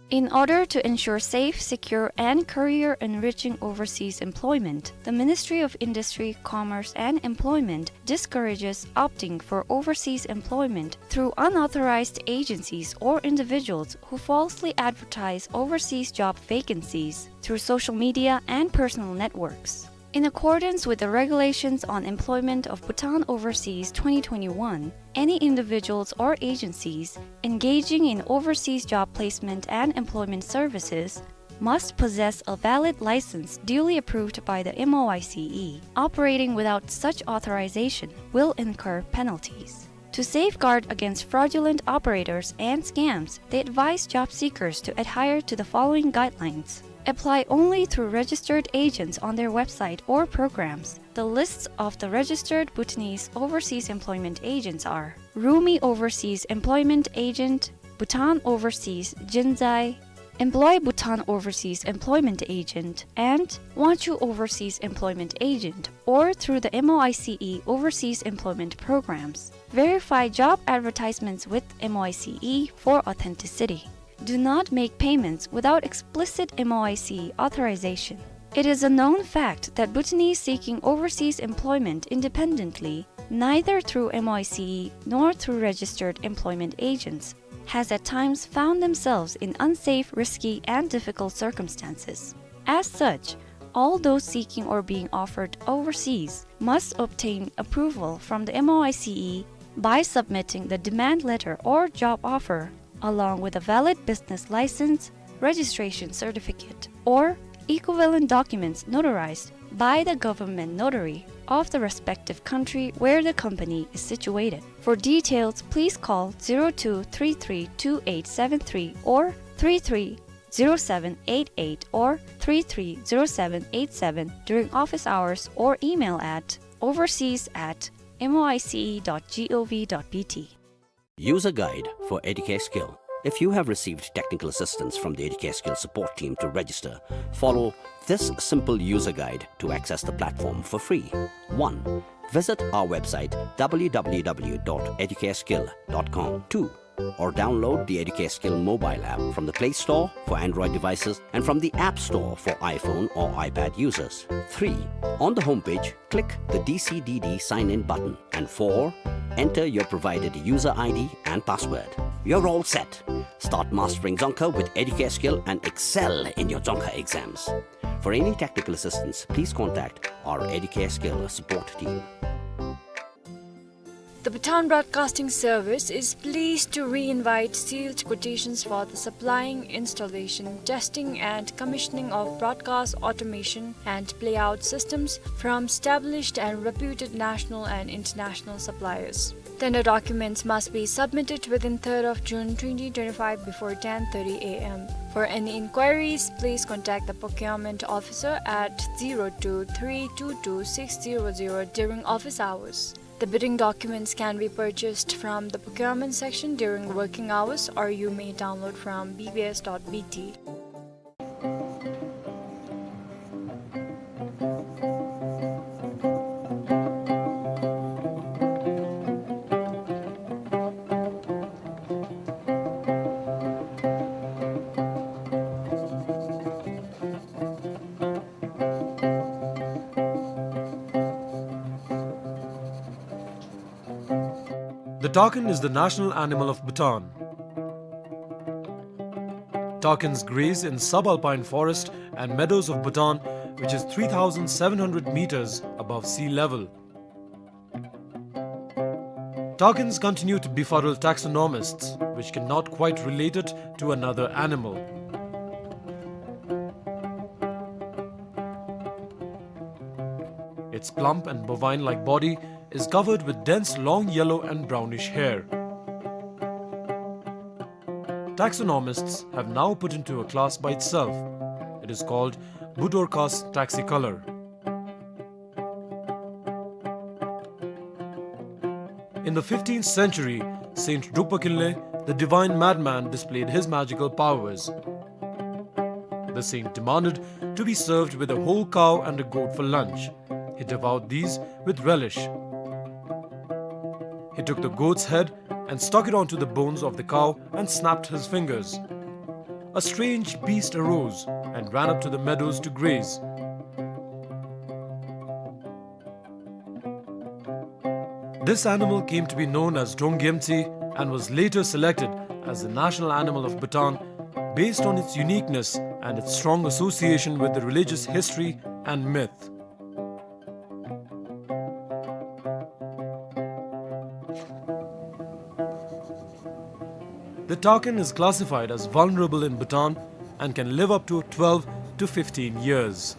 In order to ensure safe, secure, and career-enriching overseas employment, the Ministry of Industry, Commerce, and Employment discourages opting for overseas employment through unauthorized agencies or individuals who falsely advertise overseas job vacancies through social media and personal networks. In accordance with the Regulations on Employment of Bhutan Overseas twenty twenty-one, any individuals or agencies engaging in overseas job placement and employment services must possess a valid license duly approved by the M O I C E. Operating without such authorization will incur penalties. To safeguard against fraudulent operators and scams, they advise job seekers to adhere to the following guidelines. Apply only through registered agents on their website or programs. The lists of the registered Bhutanese overseas employment agents are Rumi Overseas Employment Agent, Bhutan Overseas Jinzai, Employ Bhutan Overseas Employment Agent, and Wangchuh Overseas Employment Agent, or through the M O I C E Overseas Employment Programs. Verify job advertisements with M O I C E for authenticity. Do not make payments without explicit M O I C E authorization. It is a known fact that Bhutanese seeking overseas employment independently, neither through M O I C E nor through registered employment agents, has at times found themselves in unsafe, risky, and difficult circumstances. As such, all those seeking or being offered overseas must obtain approval from the M O I C E by submitting the demand letter or job offer, along with a valid business license, registration certificate, or equivalent documents notarized by the government notary of the respective country where the company is situated. For details, please call zero two three three two eight seven three or three three zero seven eight eight or three three zero seven eight seven during office hours or email at overseas at M O I C E dot gov dot B T. User guide for Educare Skill. If you have received technical assistance from the Educare Skill support team to register, follow this simple user guide to access the platform for free. One, visit our website w w w dot educare skill dot com. Two, or download the Educare Skill mobile app from the Play Store for Android devices and from the App Store for iPhone or iPad users. Three, on the homepage, click the D C D D sign in button. And four, enter your provided user I D and password. You're all set. Start mastering Dzongkha with Educare Skill and excel in your Dzongkha exams. For any technical assistance, please contact our Educare Skill support team. The Bhutan Broadcasting Service is pleased to re-invite sealed quotations for the supplying, installation, testing, and commissioning of broadcast automation and playout systems from established and reputed national and international suppliers. Tender documents must be submitted within third of June twenty twenty-five before ten thirty a m. For any inquiries, please contact the procurement officer at zero two three two two six zero zero during office hours. The bidding documents can be purchased from the procurement section during working hours, or you may download from b b s dot b t. The takin is the national animal of Bhutan. Takins graze in subalpine forest and meadows of Bhutan, which is three thousand seven hundred meters above sea level. Takins continue to befuddle taxonomists, which cannot quite relate it to another animal. Its plump and bovine-like body is covered with dense long yellow and brownish hair. Taxonomists have now put into a class by itself. It is called Budorcas taxicolor. In the fifteenth century, Saint Drukpa Kinley, the divine madman, displayed his magical powers. The saint demanded to be served with a whole cow and a goat for lunch. He devoured these with relish. He took the goat's head and stuck it onto the bones of the cow and snapped his fingers. A strange beast arose and ran up to the meadows to graze. This animal came to be known as Drongyemtsi and was later selected as the national animal of Bhutan based on its uniqueness and its strong association with the religious history and myth. The takin is classified as vulnerable in Bhutan and can live up to twelve to fifteen years.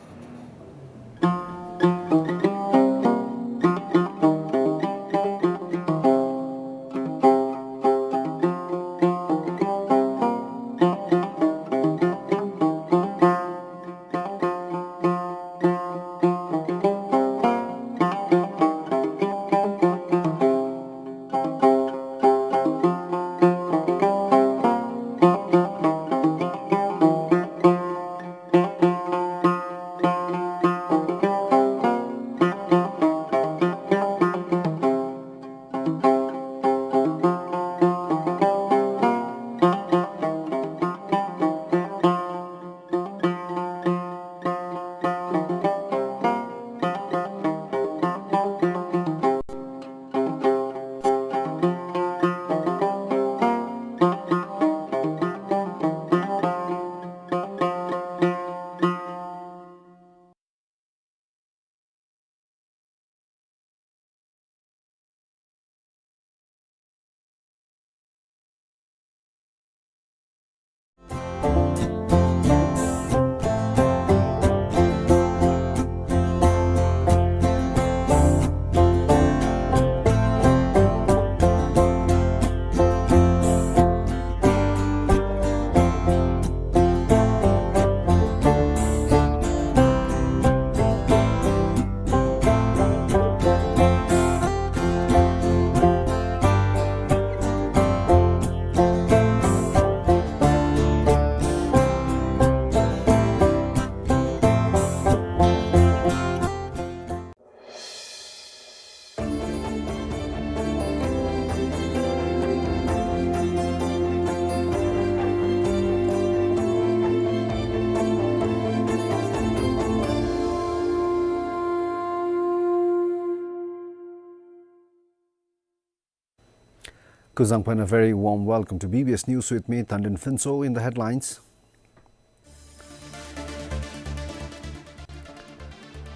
Kuzuzangpo and a very warm welcome to B B S News with me, Thandin Phuntsho. In the headlines,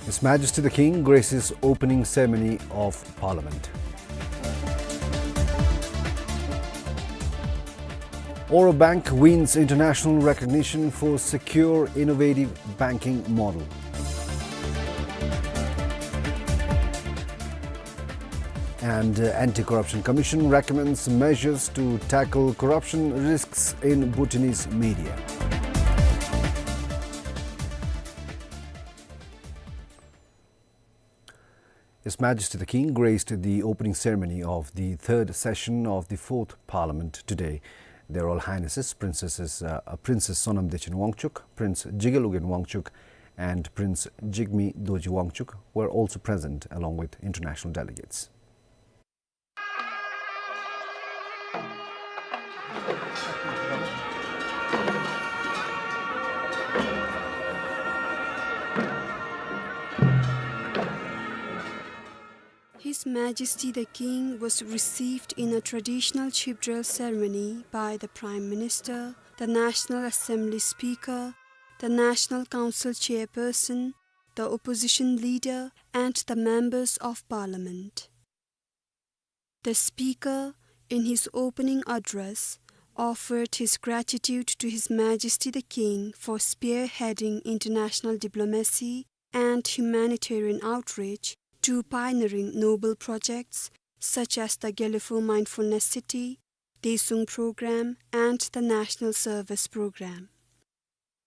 His Majesty the King graces opening ceremony of Parliament. Oro Bank wins international recognition for secure, innovative banking model. And, uh, Anti-Corruption Commission recommends measures to tackle corruption risks in Bhutanese media. His Majesty the King graced the opening ceremony of the third session of the Fourth Parliament today. Their Royal Highnesses, Princesses, uh, uh, Princess Sonam Dechen Wangchuck, Prince Jigme Lobgyen Wangchuck, and Prince Jigme Dorji Wangchuck were also present, along with international delegates. His Majesty the King was received in a traditional Chipdral ceremony by the Prime Minister, the National Assembly Speaker, the National Council Chairperson, the Opposition Leader, and the Members of Parliament. The Speaker, in his opening address, offered his gratitude to His Majesty the King for spearheading international diplomacy and humanitarian outreach to pioneering noble projects such as the Gelephu Mindfulness City, Daesung Programme, and the National Service Programme.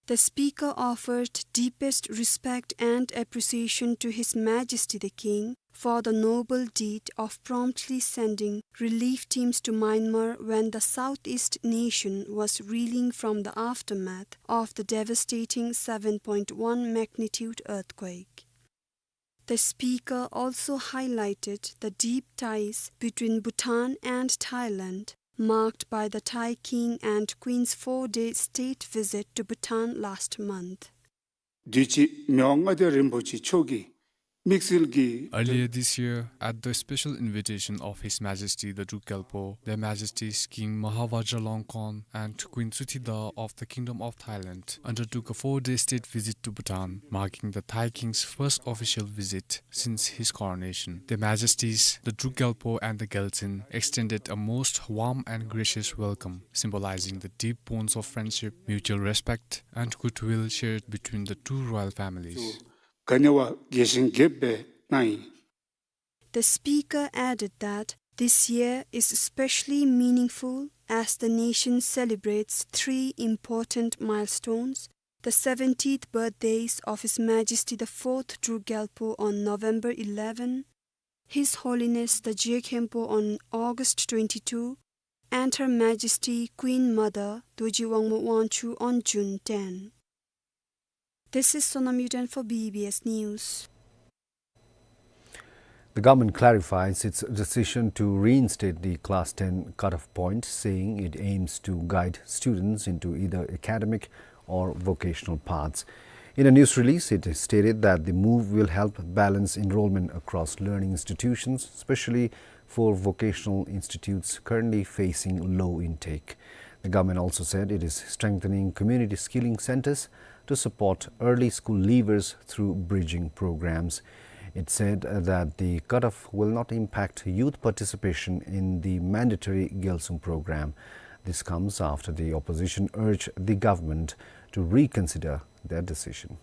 The Speaker offered deepest respect and appreciation to His Majesty the King for the noble deed of promptly sending relief teams to Myanmar when the southeast nation was reeling from the aftermath of the devastating seven point one magnitude earthquake. The Speaker also highlighted the deep ties between Bhutan and Thailand, marked by the Thai King and Queen's four-day state visit to Bhutan last month. དུས་ཅི་མི་དབང་མངའ་བདག་རིན་པོ་ཆེ་མཆོག་གི་དམིགས་བསལ་གྱི Earlier this year, at the special invitation of His Majesty the Druk Gyalpo, Their Majesties King Maha Vajiralongkorn and Queen Suthida of the Kingdom of Thailand undertook a four-day state visit to Bhutan, marking the Thai King's first official visit since his coronation. Their Majesties the Druk Gyalpo and the Gyaltsuen extended a most warm and gracious welcome, symbolizing the deep bonds of friendship, mutual respect, and goodwill shared between the two royal families. ག་ནི་བ་དགེ་ཞིང་རྒྱས་པའི་གནང་ཡི། The Speaker added that this year is especially meaningful as the nation celebrates three important milestones: the seventieth birthdays of His Majesty the Fourth Druk Gyalpo on November eleven, His Holiness the Je Khenpo on August twenty-two, and Her Majesty Queen Mother Dorji Wangmo Wangchuck on June ten. This is Sonam Yuden for B B S News. The government clarifies its decision to reinstate the Class ten cutoff point, saying it aims to guide students into either academic or vocational paths. In a news release, it stated that the move will help balance enrollment across learning institutions, especially for vocational institutes currently facing low intake. The government also said it is strengthening community skilling centers to support early school leavers through bridging programs. It said that the cutoff will not impact youth participation in the mandatory Gyaltsuen program. This comes after the opposition urged the government to reconsider their decision.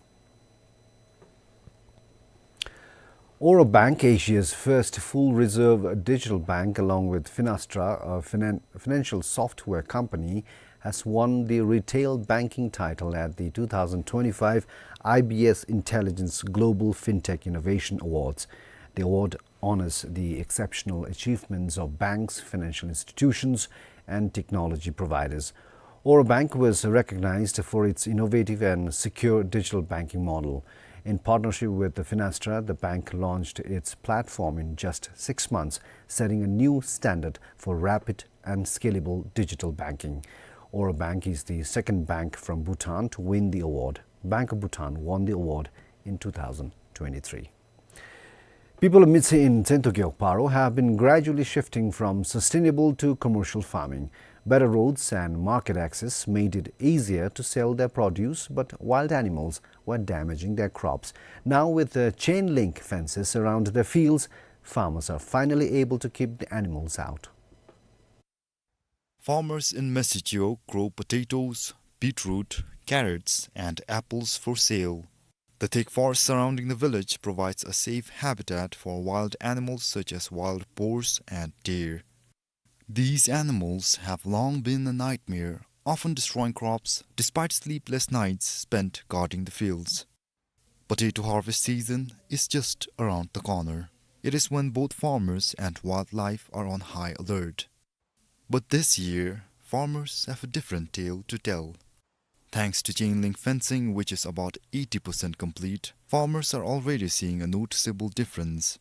Oro Bank, Asia's first full reserve digital bank, along with Finastra, a finan-, financial software company, has won the retail banking title at the two thousand twenty-five I B S Intelligence Global Fintech Innovation Awards. The award honors the exceptional achievements of banks, financial institutions, and technology providers. Oro Bank was recognized for its innovative and secure digital banking model. In partnership with the Finastra, the bank launched its platform in just six months, setting a new standard for rapid and scalable digital banking. Oro Bank is the second bank from Bhutan to win the award. Bank of Bhutan won the award in two thousand twenty-three. People of Mitsi in Tsentogeuk Paro have been gradually shifting from sustainable to commercial farming. Better roads and market access made it easier to sell their produce, but wild animals were damaging their crops. Now, with the chain link fences around their fields, farmers are finally able to keep the animals out. Farmers in Mitsi Geuk grow potatoes, beetroot, carrots, and apples for sale. The thick forest surrounding the village provides a safe habitat for wild animals such as wild boars and deer. These animals have long been a nightmare, often destroying crops despite sleepless nights spent guarding the fields. Potato harvest season is just around the corner. It is when both farmers and wildlife are on high alert. But this year, farmers have a different tale to tell. Thanks to chain link fencing, which is about eighty percent complete, farmers are already seeing a noticeable difference.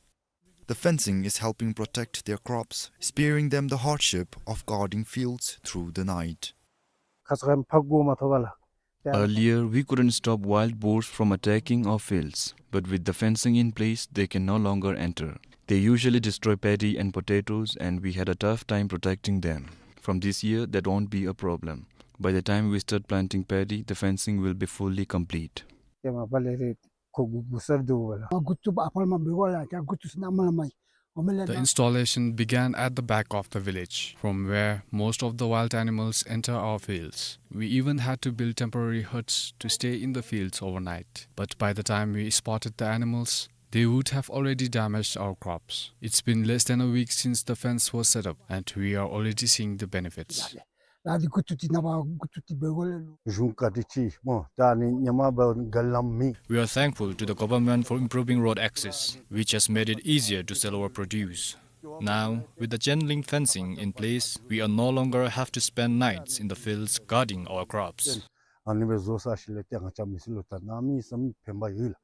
The fencing is helping protect their crops, sparing them the hardship of guarding fields through the night. ཁ་ཙ་ཁ་ཕག་གོ་མ་ཐོབ་པ་ལ། Earlier, we couldn't stop wild boars from attacking our fields, but with the fencing in place, they can no longer enter. They usually destroy paddy and potatoes, and we had a tough time protecting them. From this year, that won't be a problem. By the time we start planting paddy, the fencing will be fully complete. ཏེ་མ་པ་ལས་རེད། ཁོ་གུ་གུ་སར་འདུག་པ་ལ། ཨ་གུ་ཏུ་པ་ཨ་ཕར་མ་འབུལ་བ་ལ་ཀྱང་གུ་ཏུ་སི་ན་མ་ལ་མ་ཡི། The installation began at the back of the village, from where most of the wild animals enter our fields. We even had to build temporary huts to stay in the fields overnight. But by the time we spotted the animals, they would have already damaged our crops. It's been less than a week since the fence was set up, and we are already seeing the benefits. ལ་དི་གུ་ཏུ་ཏི་ན་བ་གུ་ཏུ་ཏི་བེ་གོ་ལེ་ལུ། གཞུང་བཀའ་དྲིན་ཅིག་སྨོ། ད་ནི་ཉི་མ་བ་ག་ལམ་མི། We are thankful to the government for improving road access, which has made it easier to sell our produce. Now, with the chain link fencing in place, we are no longer have to spend nights in the fields guarding our crops. ཨ་ནི་བེ་བཟོ་ས་ཤི་ལེ་ཏེ་ང་ཅག་མི་སི་ལུ་ད་ན་མི་སམ་ཕན་པ་ཡོད་ལ།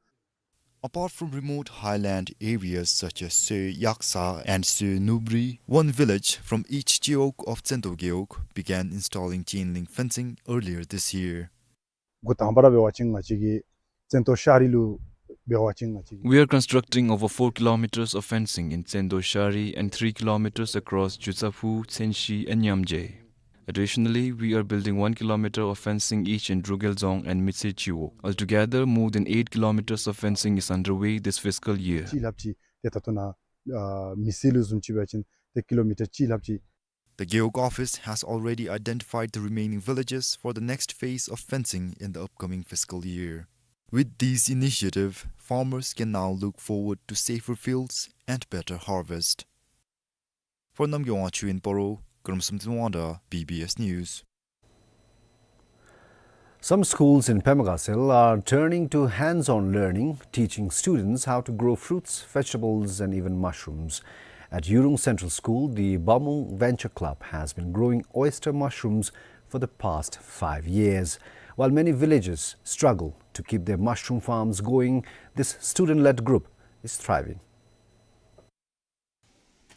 Apart from remote highland areas such as Soe Yaksa and Soe Nubri, one village from each Geok of Tsento Geok began installing chain link fencing earlier this year. འགོ་དང་པ་ར་འབད་བ་ཅིན་ང་བཅས་ཀྱི་ཙན་ཏོ་ཤར་རི་ལུ་འབད་བ་ཅིན་ང་བཅས་ཀྱི། We are constructing over four kilometers of fencing in Tsendo Shari and three kilometers across Jutsaphu, Tsenshi, and Nyamje. Additionally, we are building one kilometer of fencing each in Drugel Dzong and Mitse Chiwok. Altogether, more than eight kilometers of fencing is underway this fiscal year. གཅིག་ལྷགཔ་ཅིག་ཏེ་ད་ལྟོ་ན་ཨ་མི་སེར་ལུ་བཟུམ་ཅིག་འབད་བ་ཅིན་ཏེ་ཀི་ལོ་མི་ཊར་གཅིག་ལྷགཔ་ཅིག། The Geok office has already identified the remaining villages for the next phase of fencing in the upcoming fiscal year. With these initiatives, farmers can now look forward to safer fields and better harvest. For Namgay Wangchuk in Paro, Kurumsum Tsinwanda, B B S News. Some schools in Pema Gatshel are turning to hands-on learning, teaching students how to grow fruits, vegetables, and even mushrooms. At Yurung Central School, the Bamung Venture Club has been growing oyster mushrooms for the past five years. While many villages struggle to keep their mushroom farms going, this student-led group is thriving.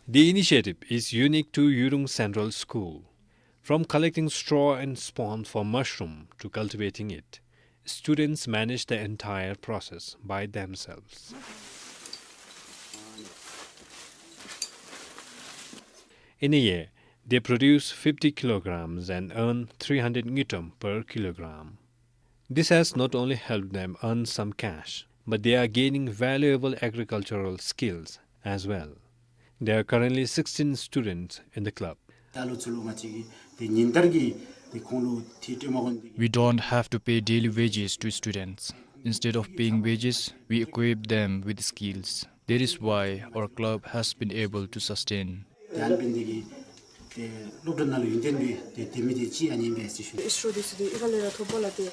The initiative is unique to Yurung Central School. From collecting straw and spawn for mushroom to cultivating it, students manage the entire process by themselves. In a year, they produce fifty kilograms and earn three hundred ngultrum per kilogram. This has not only helped them earn some cash, but they are gaining valuable agricultural skills as well. There are currently sixteen students in the club. ད་ལོ་ཚུ་ལུ་ང་བཅས་ཀྱིས་ཏེ་ཉིན་ལྟར་གྱི་ཏེ་ཁོང་ལུ་ཏེ་སྤྲོད་མ་དགོ་ནི། We don't have to pay daily wages to students. Instead of paying wages, we equip them with skills. That is why our club has been able to sustain. ཏེ་ཨ་ནི་འབད་ནི་དེ་གིས་ཏེ་སློབ་གྲྭ་ནང་ལུ་ཡོན་ཏན་སྦེ་ཏེ་ཏེ་མི་ཏེ་ཅིག་ཨ་ནི་སྦེ་ཟེར་ཞུ། ཨིས་ཊྲོ་འདི་ཚུ་འདི་ཨི་ཁ་ལས་ར་ཐོབ་པ་ལགས་ཏེ།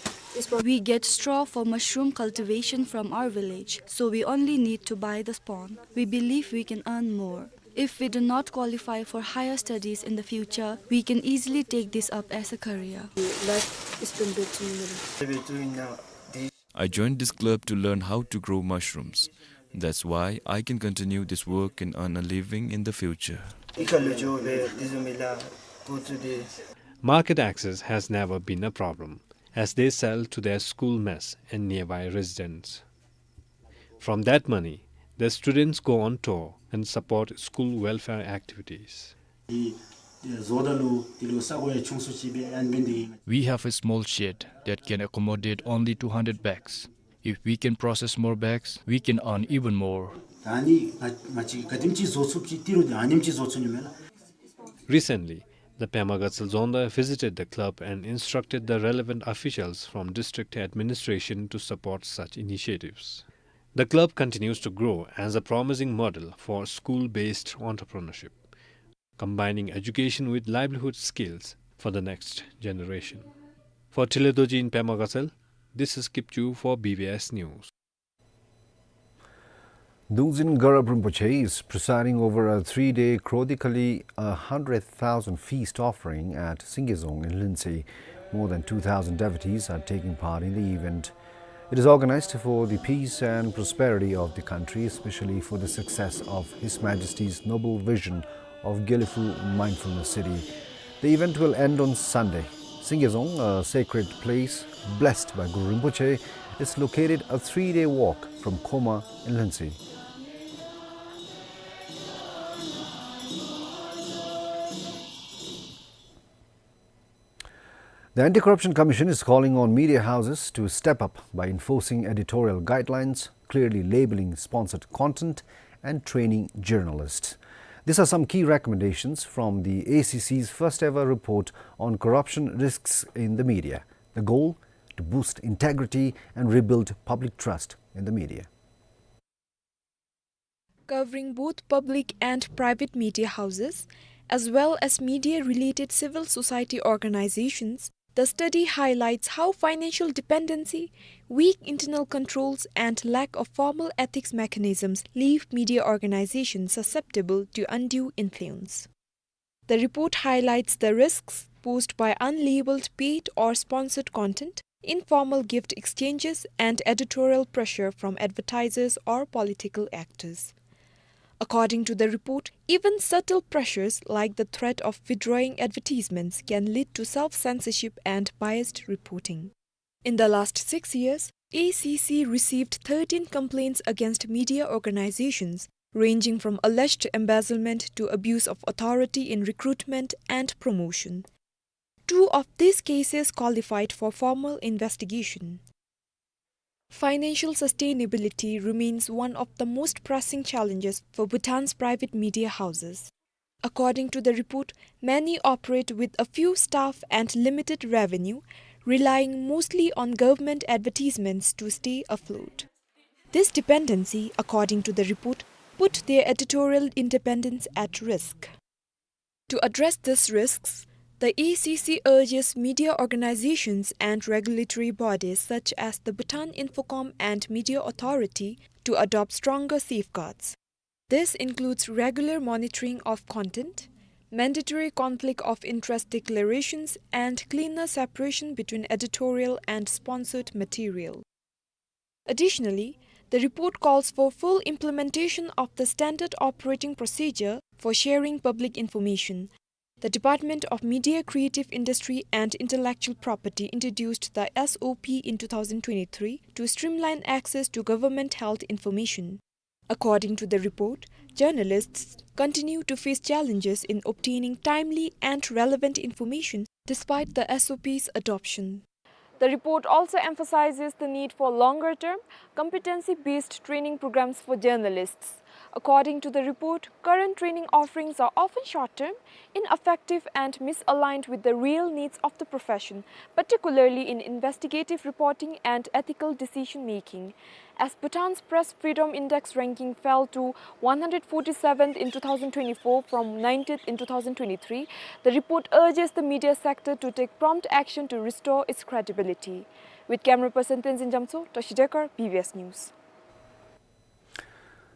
We get straw for mushroom cultivation from our village, so we only need to buy the spawn. We believe we can earn more. If we do not qualify for higher studies in the future, we can easily take this up as a career. Life is been built in the I joined this club to learn how to grow mushrooms. That's why I can continue this work and earn a living in the future. Market access has never been a problem, as they sell to their school mess and nearby residents. From that money, The students go on tour and support school welfare activities. འདི་བཟོ་ད་ལུ་འདི་ལུ་ས་གོ་ཡང་ཆུང་སུ་ཅིག་སྦེ་ཨན་འབད་ནི་འདི། We have a small shed that can accommodate only two hundred bags. If we can process more bags, we can earn even more. ད་ཨ་ནི་ང་ང་བཅས་ག་དེམ་ཅིག་བཟོ་ཚུགསཔ་ཅིག་ཏི་རུ་འདི་ཨ་ནེམ་ཅིག་བཟོ་ཚུགས་ནི་མས་ལགས། Recently, the Pema Gatsal Dzongda visited the club and instructed the relevant officials from district administration to support such initiatives. The club continues to grow as a promising model for school-based entrepreneurship, combining education with livelihood skills for the next generation. For Tile Dorji in Pema Gatsal, this is Kipchu for B B S News. Dungzin Garab Rinpoche is presiding over a three-day Krodikali a hundred thousand feast offering at Singye Dzong in Lhuentse. More than two thousand devotees are taking part in the event. It is organized for the peace and prosperity of the country, especially for the success of His Majesty's noble vision of Gelephu Mindfulness City. The event will end on Sunday. Singye Dzong, a sacred place blessed by Guru Rinpoche, is located a three-day walk from Khoma in Lhuentse. The Anti-Corruption Commission is calling on media houses to step up by enforcing editorial guidelines, clearly labeling sponsored content, and training journalists. These are some key recommendations from the A C C's first ever report on corruption risks in the media. The goal: to boost integrity and rebuild public trust in the media. Covering both public and private media houses, as well as media-related civil society organizations, the study highlights how financial dependency, weak internal controls, and lack of formal ethics mechanisms leave media organizations susceptible to undue influence. The report highlights the risks posed by unlabeled paid or sponsored content, informal gift exchanges, and editorial pressure from advertisers or political actors. According to the report, even subtle pressures like the threat of withdrawing advertisements can lead to self-censorship and biased reporting. In the last six years, A C C received thirteen complaints against media organizations, ranging from alleged embezzlement to abuse of authority in recruitment and promotion. Two of these cases qualified for formal investigation. Financial sustainability remains one of the most pressing challenges for Bhutan's private media houses. According to the report, many operate with a few staff and limited revenue, relying mostly on government advertisements to stay afloat. This dependency, according to the report, put their editorial independence at risk. To address these risks, the A C C urges media organizations and regulatory bodies such as the Bhutan Infocom and Media Authority to adopt stronger safeguards. This includes regular monitoring of content, mandatory conflict of interest declarations, and cleaner separation between editorial and sponsored material. Additionally, the report calls for full implementation of the standard operating procedure for sharing public information. The Department of Media, Creative Industry and Intellectual Property introduced the S O P in two thousand twenty-three to streamline access to government-held information. According to the report, journalists continue to face challenges in obtaining timely and relevant information despite the S O P's adoption. The report also emphasizes the need for longer-term, competency-based training programs for journalists. According to the report, current training offerings are often short-term, ineffective, and misaligned with the real needs of the profession, particularly in investigative reporting and ethical decision-making. As Bhutan's Press Freedom Index ranking fell to one hundred forty-seventh in two thousand twenty-four from ninetieth in two thousand twenty-three, the report urges the media sector to take prompt action to restore its credibility. With camera person Tenzin Jamtso, Toshi Dekar, B B S News.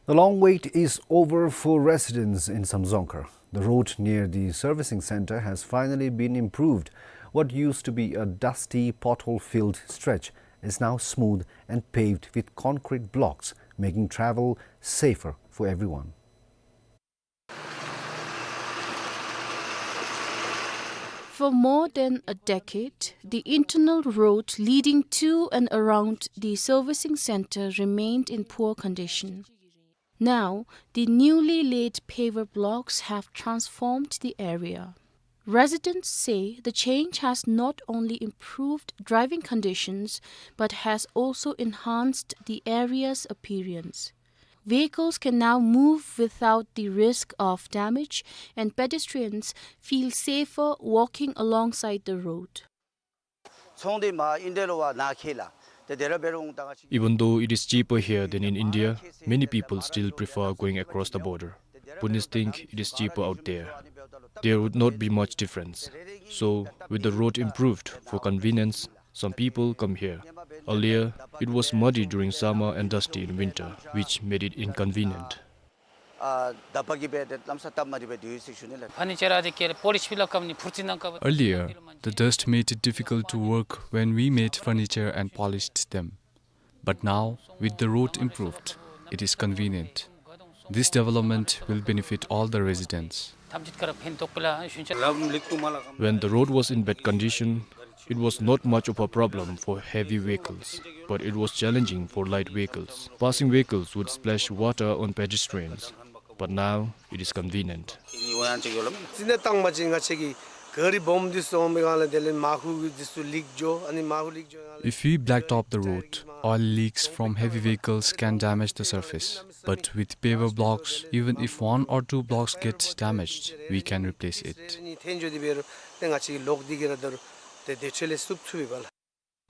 The long wait is over for residents in Samdzongkhar. The road near the servicing center has finally been improved. What used to be a dusty, pothole-filled stretch is now smooth and paved with concrete blocks, making travel safer for everyone. For more than a decade, the internal road leading to and around the servicing center remained in poor condition. Now, the newly laid paver blocks have transformed the area. Residents say the change has not only improved driving conditions but has also enhanced the area's appearance. Vehicles can now move without the risk of damage, and pedestrians feel safer walking alongside the road. ཚོང་འདི་མ་ཨིན་འདྲ་ལོ་བ་ན་ཁེ་ལ། དེ་དེ་ར་བེ་རུང་ད་ང་ཅི། Even though it is cheaper here than in India, many people still prefer going across the border. Bhutanese think it is cheaper out there. There would not be much difference. So, with the road improved for convenience, some people come here. Earlier, it was muddy during summer and dusty in winter, which made it inconvenient. ཨ་ད་པ་གི་བེ་དེ་ལམ་ས་སྟབས་མ་བདེ་བའི་དུས་ཚིགས་ཞུ་ནི་ལ། Furniture ཨ་དེ་ཀེར་polish བི་ལ་ཀམ་ནི་ཕུར་ཙི་ནང་ཀ་བ། Earlier, the dust made it difficult to work when we made furniture and polished them. But now, with the road improved, it is convenient. This development will benefit all the residents. When the road was in bad condition, it was not much of a problem for heavy vehicles, but it was challenging for light vehicles. Passing vehicles would splash water on pedestrians, but now it is convenient. ཙི་ནེ་ཏང་མ་ཅིག་ང་ཅིག་གི་ག་རི་བོམ་འདི་སོང་མི་གང་ལ་དེ་ལས་མ་ཧུ་འདི་སུ་ལིག་འགྱོ། ཨ་ནི་མ་ཧུ་ལིག་འགྱོ་ཡང་ལ། If we blacktop the road, oil leaks from heavy vehicles can damage the surface. But with paver blocks, even if one or two blocks get damaged, we can replace it.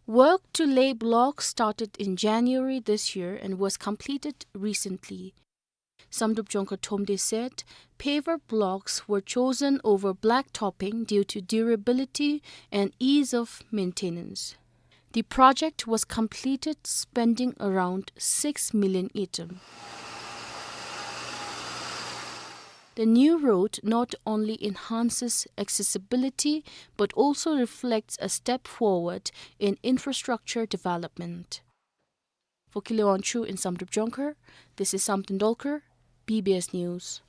Work to lay blocks started in January this year and was completed recently. Samdrup Jongkhar Thromde said paver blocks were chosen over blacktopping due to durability and ease of maintenance. The project was completed spending around six million ngultrum. The new road not only enhances accessibility but also reflects a step forward in infrastructure development. For Kile Wangchuck in Samdrup Jongkhar, this is Samten Dolkar, B B S News.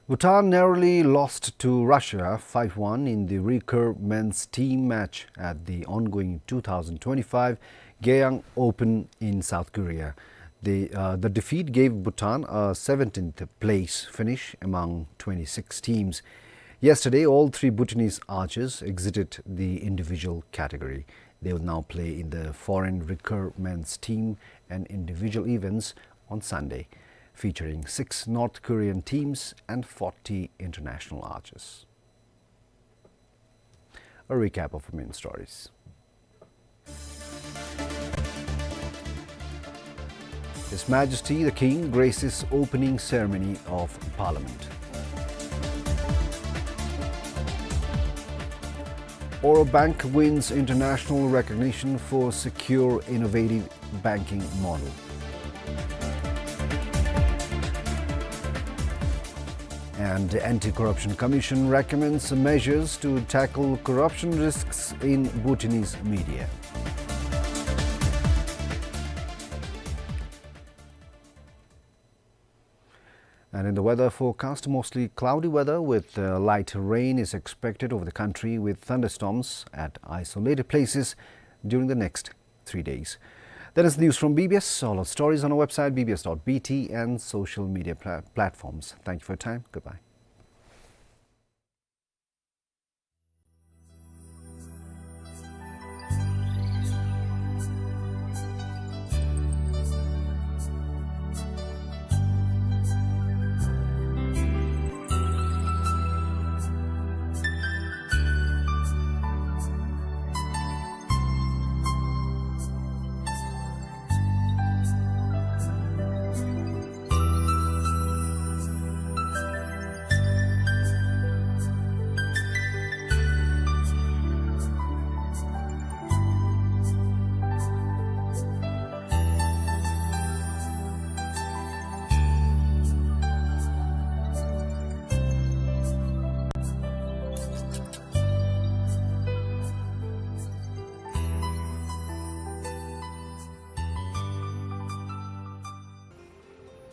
Bhutan narrowly lost to Russia five one in the recurve men's team match at the ongoing two thousand twenty-five Geyang Open in South Korea. The, uh, the defeat gave Bhutan a seventeenth place finish among twenty-six teams. Yesterday, all three Bhutanese archers exited the individual category. They will now play in the foreign recurve men's team and individual events on Sunday, featuring six North Korean teams and forty international archers. A recap of main stories. His Majesty the King graces opening ceremony of Parliament. Oro Bank wins international recognition for secure, innovative banking model. And Anti-Corruption Commission recommends measures to tackle corruption risks in Bhutanese media. And in the weather forecast, mostly cloudy weather with, uh, light rain is expected over the country, with thunderstorms at isolated places during the next three days. That is news from B B S. All our stories on our website, B B S dot B T, and social media pla-, platforms. Thank you for your time. Goodbye.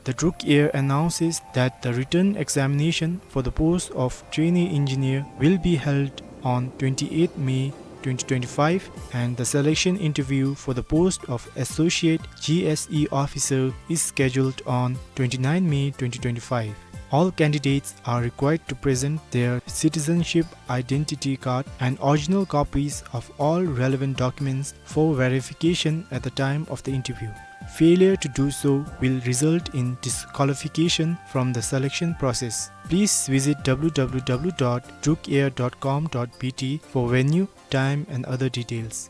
The Druk Air announces that the written examination for the post of trainee engineer will be held on twenty-eighth May twenty twenty-five, and the selection interview for the post of Associate G S E Officer is scheduled on twenty-nine May twenty twenty-five. All candidates are required to present their citizenship identity card and original copies of all relevant documents for verification at the time of the interview. Failure to do so will result in disqualification from the selection process. Please visit w w w dot duke air dot com dot b t for venue, time, and other details.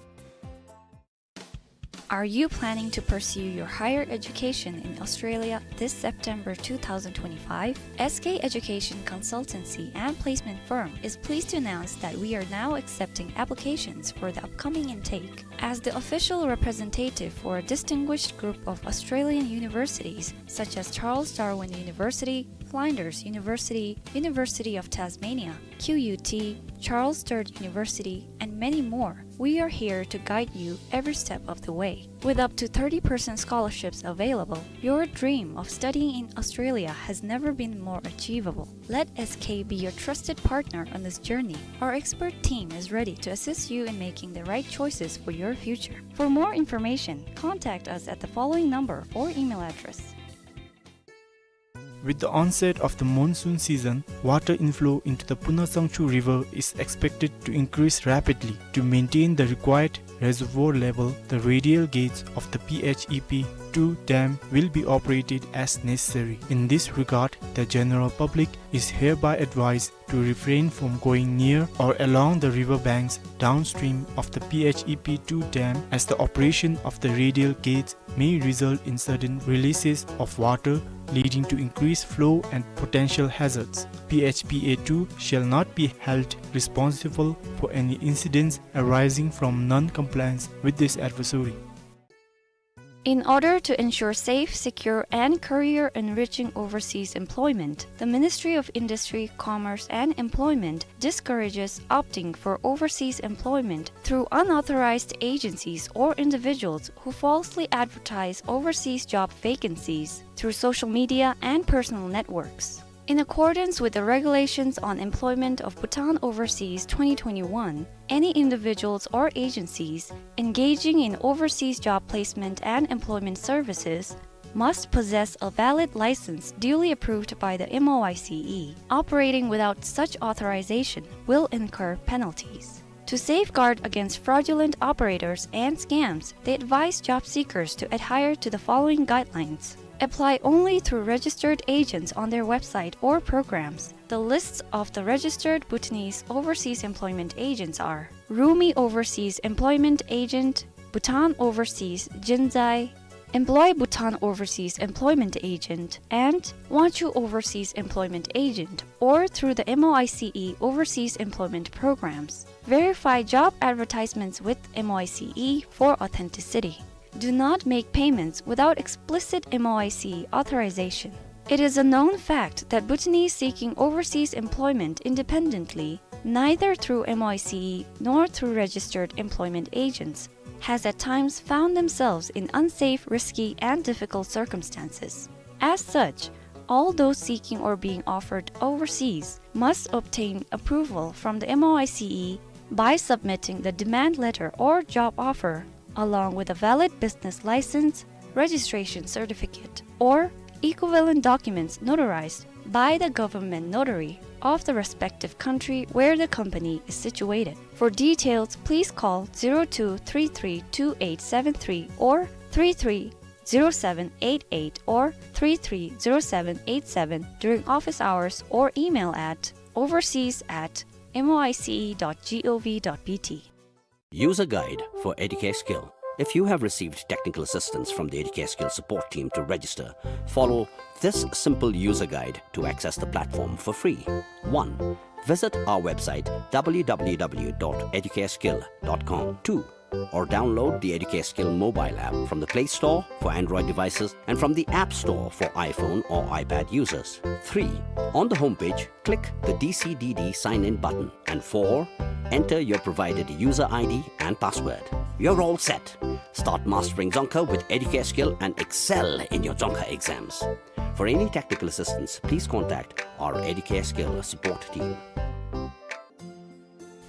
Are you planning to pursue your higher education in Australia this September two thousand twenty-five? S K Education Consultancy and Placement Firm is pleased to announce that we are now accepting applications for the upcoming intake. As the official representative for a distinguished group of Australian universities such as Charles Darwin University, Flinders University, University of Tasmania, Q U T, Charles Sturt University, and many more, we are here to guide you every step of the way. With up to thirty percent scholarships available, your dream of studying in Australia has never been more achievable. Let S K be your trusted partner on this journey. Our expert team is ready to assist you in making the right choices for your future. For more information, contact us at the following number or email address. With the onset of the monsoon season, water inflow into the Puna Sangchu River is expected to increase rapidly. To maintain the required reservoir level, the radial gates of the P H E P two dam will be operated as necessary. In this regard, the general public is hereby advised to refrain from going near or along the river banks downstream of the P H E P two dam, as the operation of the radial gates may result in sudden releases of water, leading to increased flow and potential hazards. P H P A two shall not be held responsible for any incidents arising from non-compliance with this advisory. In order to ensure safe, secure, and career-enriching overseas employment, the Ministry of Industry, Commerce, and Employment discourages opting for overseas employment through unauthorized agencies or individuals who falsely advertise overseas job vacancies through social media and personal networks. In accordance with the Regulations on Employment of Bhutan Overseas twenty twenty-one, any individuals or agencies engaging in overseas job placement and employment services must possess a valid license duly approved by the M O I C E. Operating without such authorization will incur penalties. To safeguard against fraudulent operators and scams, they advise job seekers to adhere to the following guidelines. Apply only through registered agents on their website or programs. The lists of the registered Bhutanese overseas employment agents are Rumi Overseas Employment Agent, Bhutan Overseas Jinzai, Employ Bhutan Overseas Employment Agent, and Wanchu Overseas Employment Agent, or through the M O I C E overseas employment programs. Verify job advertisements with M O I C E for authenticity. Do not make payments without explicit M O I C E authorization. It is a known fact that Bhutanese seeking overseas employment independently, neither through M O I C E nor through registered employment agents, has at times found themselves in unsafe, risky, and difficult circumstances. As such, all those seeking or being offered overseas must obtain approval from the M O I C E by submitting the demand letter or job offer, along with a valid business license, registration certificate, or equivalent documents notarized by the government notary of the respective country where the company is situated. For details, please call zero two three three two eight seven three or three three zero seven eight eight or three three zero seven eight seven during office hours, or email at overseas at M O I C E dot G O V dot B T. User guide for Educare Skill. If you have received technical assistance from the Educare Skill support team to register, follow this simple user guide to access the platform for free. One, visit our website w w w dot educare skill dot com. Two, or download the Educare Skill mobile app from the Play Store for Android devices and from the App Store for iPhone or iPad users. Three, on the homepage, click the D C D D sign in button. And four, enter your provided user I D and password. You're all set. Start mastering Dzongkha with Educare Skill and excel in your Dzongkha exams. For any technical assistance, please contact our Educare Skill support team.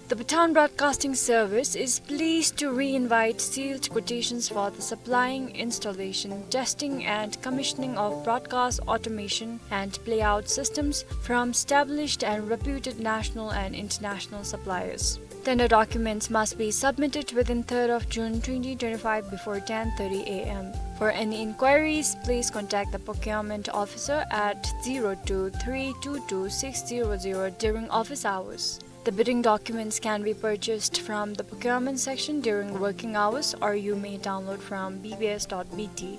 The Bhutan Broadcasting Service is pleased to re-invite sealed quotations for the supplying, installation, testing and commissioning of broadcast automation and playout systems from established and reputed national and international suppliers. Tender documents must be submitted within third of June twenty twenty-five before ten thirty A M. For any inquiries, please contact the procurement officer at zero two three two two six zero zero during office hours. The bidding documents can be purchased from the procurement section during working hours, or you may download from B B S dot B T.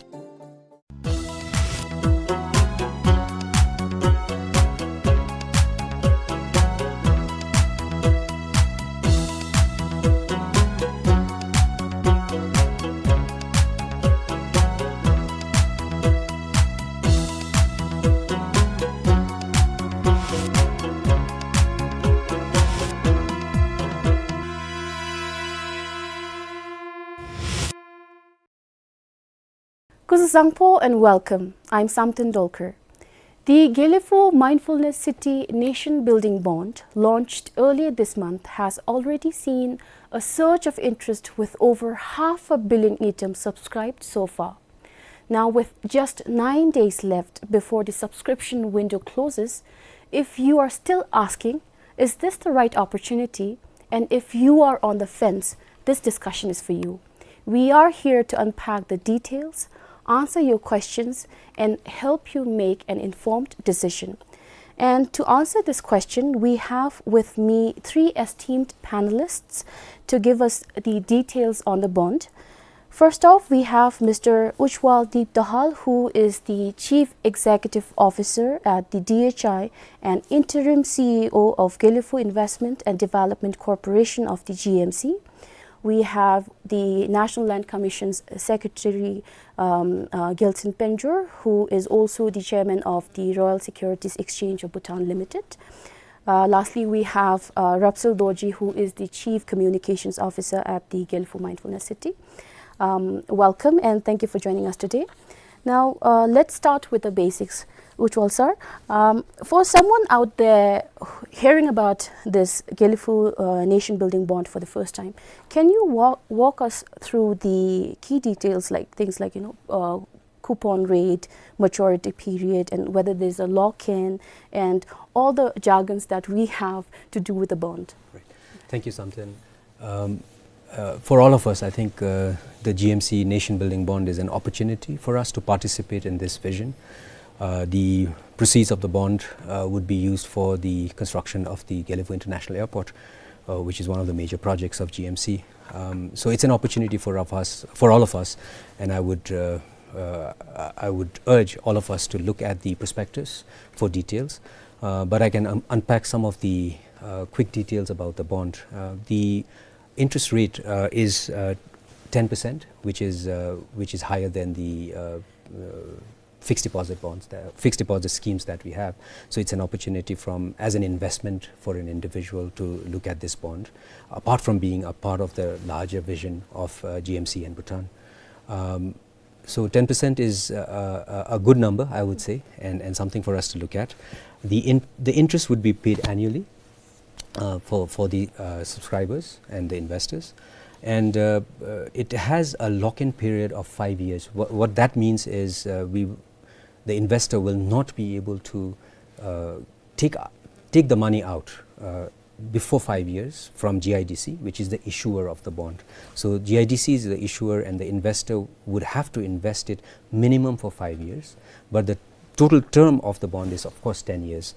Kuzuzangpo and welcome. I'm Samten Dolkar. The Gelephu Mindfulness City Nation Building Bond, launched earlier this month, has already seen a surge of interest with over half a billion ngultrum subscribed so far. Now, with just nine days left before the subscription window closes, if you are still asking, "Is this the right opportunity?" and if you are on the fence, this discussion is for you. We are here to unpack the details, answer your questions, and help you make an informed decision. And to answer this question, we have with me three esteemed panelists to give us the details on the bond. First off, we have Mister Ujwal Deep Dahal, who is the Chief Executive Officer at the D H I and Interim C E O of Gelephu Investment and Development Corporation of the G M C. We have the National Land Commission's Secretary, um, uh, Gyaltshen Panjor, who is also the Chairman of the Royal Securities Exchange of Bhutan Limited. Uh, lastly, we have, uh, Rapsil Dorji, who is the Chief Communications Officer at the Gelephu Mindfulness City. Um, welcome and thank you for joining us today. Now, uh, let's start with the basics, Ujwal sir. Um, for someone out there hearing about this Gelephu, uh, Nation Building Bond for the first time, can you wa-, walk us through the key details, like things like, you know, uh, coupon rate, maturity period, and whether there's a lock-in, and all the jargons that we have to do with the bond? Right. Thank you, Samten. Um, uh, for all of us, I think, uh, the G M C Nation Building Bond is an opportunity for us to participate in this vision. Uh, the proceeds of the bond, uh, would be used for the construction of the Gelephu International Airport, uh, which is one of the major projects of G M C. Um, so it's an opportunity for of us, for all of us, and I would, uh, uh, I would urge all of us to look at the prospectus for details. Uh, but I can un-, unpack some of the, uh, quick details about the bond. Uh, the interest rate, uh, is, uh, ten percent, which is, uh, which is higher than the, uh, uh, fixed deposit bonds, the fixed deposit schemes that we have. So it's an opportunity from, as an investment for an individual to look at this bond, apart from being a part of the larger vision of, uh, G M C and Bhutan. Um, so ten percent is, uh, a, a good number, I would say, and, and something for us to look at. The in-, the interest would be paid annually, uh, for, for the, uh, subscribers and the investors. And, uh, uh, it has a lock-in period of five years. What, what that means is, uh, we, the investor will not be able to, uh, take, take the money out, uh, before five years from G I D C, which is the issuer of the bond. So G I D C is the issuer, and the investor would have to invest it minimum for five years. But the total term of the bond is, of course, ten years.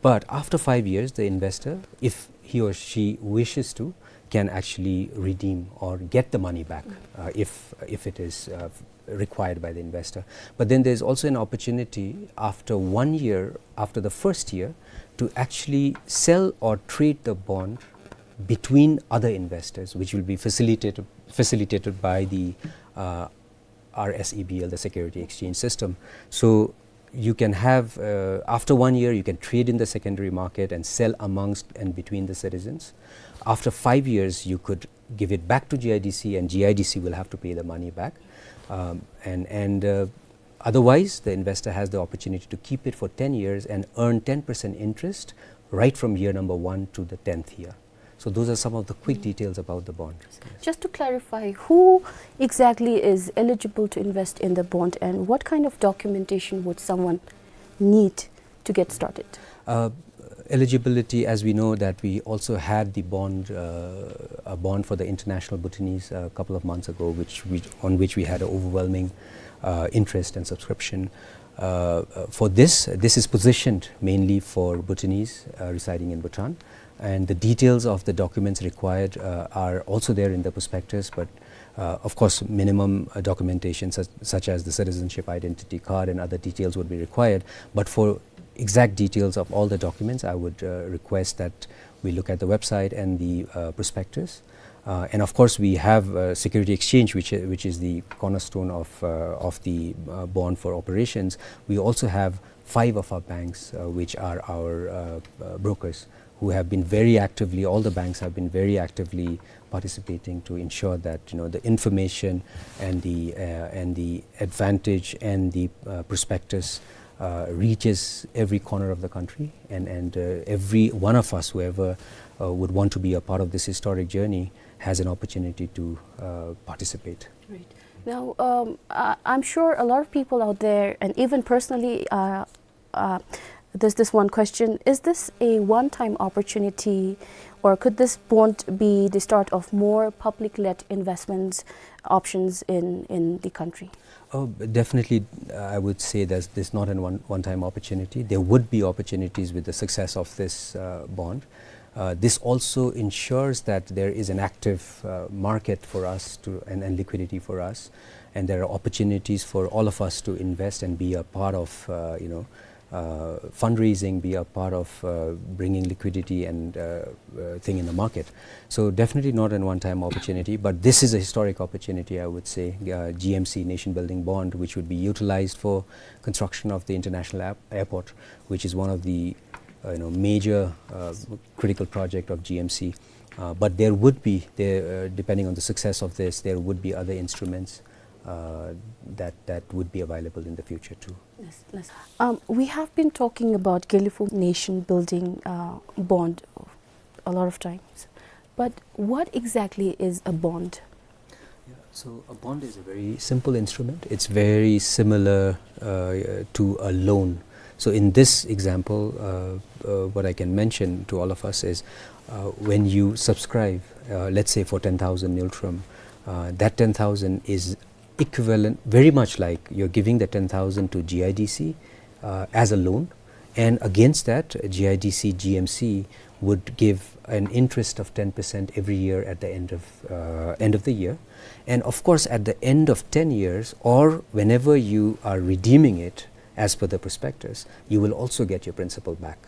But after five years, the investor, if he or she wishes to, can actually redeem or get the money back, uh, if, if it is, uh, required by the investor. But then there's also an opportunity after one year, after the first year, to actually sell or trade the bond between other investors, which will be facilitated, facilitated by the, uh, R S E B L, the security exchange system. So you can have, uh, after one year, you can trade in the secondary market and sell amongst and between the citizens. After five years, you could give it back to G I D C, and G I D C will have to pay the money back. Um, and, and, uh, otherwise, the investor has the opportunity to keep it for ten years and earn ten percent interest right from year number one to the tenth year. So those are some of the quick details about the bond. Just to clarify, who exactly is eligible to invest in the bond, and what kind of documentation would someone need to get started? Uh, eligibility, as we know that we also had the bond, uh, a bond for the International Bhutanese a couple of months ago, which we, on which we had an overwhelming, uh, interest and subscription. Uh, uh, for this, this is positioned mainly for Bhutanese, uh, residing in Bhutan, and the details of the documents required, uh, are also there in the prospectus, but, uh, of course, minimum, uh, documentation such, such as the citizenship identity card and other details would be required. But for exact details of all the documents, I would, uh, request that we look at the website and the, uh, prospectus. Uh, and of course, we have, uh, security exchange, which, which is the cornerstone of, uh, of the, uh, bond for operations. We also have five of our banks, uh, which are our, uh, uh, brokers, who have been very actively, all the banks have been very actively participating to ensure that, you know, the information and the, uh, and the advantage and the, uh, prospectus, uh, reaches every corner of the country, and, and, uh, every one of us, whoever, uh, would want to be a part of this historic journey, has an opportunity to, uh, participate. Right. Now, um, I, I'm sure a lot of people out there, and even personally, uh, uh, there's this one question: is this a one-time opportunity, or could this bond be the start of more public-led investments options in, in the country? Oh, definitely, uh, I would say that this is not a one, one-time opportunity. There would be opportunities with the success of this, uh, bond. Uh, this also ensures that there is an active, uh, market for us to, and, and liquidity for us, and there are opportunities for all of us to invest and be a part of, uh, you know, uh, fundraising, be a part of, uh, bringing liquidity and, uh, uh, thing in the market. So definitely not a one-time opportunity, but this is a historic opportunity, I would say. Uh, G M C Nation Building Bond, which would be utilized for construction of the international app-, airport, which is one of the, uh, you know, major, uh, critical project of G M C. Uh, but there would be, there, uh, depending on the success of this, there would be other instruments, uh, that, that would be available in the future too. Yes, yes. Um, we have been talking about Gelephu Nation Building, uh, Bond a lot of times, but what exactly is a bond? Yeah, so a bond is a very simple instrument. It's very similar, uh, to a loan. So in this example, uh, uh, what I can mention to all of us is, uh, when you subscribe, uh, let's say for ten thousand ngultrum, uh, that ten thousand is equivalent, very much like you're giving the ten thousand to G I D C, uh, as a loan, and against that, G I D C G M C would give an interest of ten percent every year at the end of, uh, end of the year. And of course, at the end of ten years, or whenever you are redeeming it as per the prospectus, you will also get your principal back.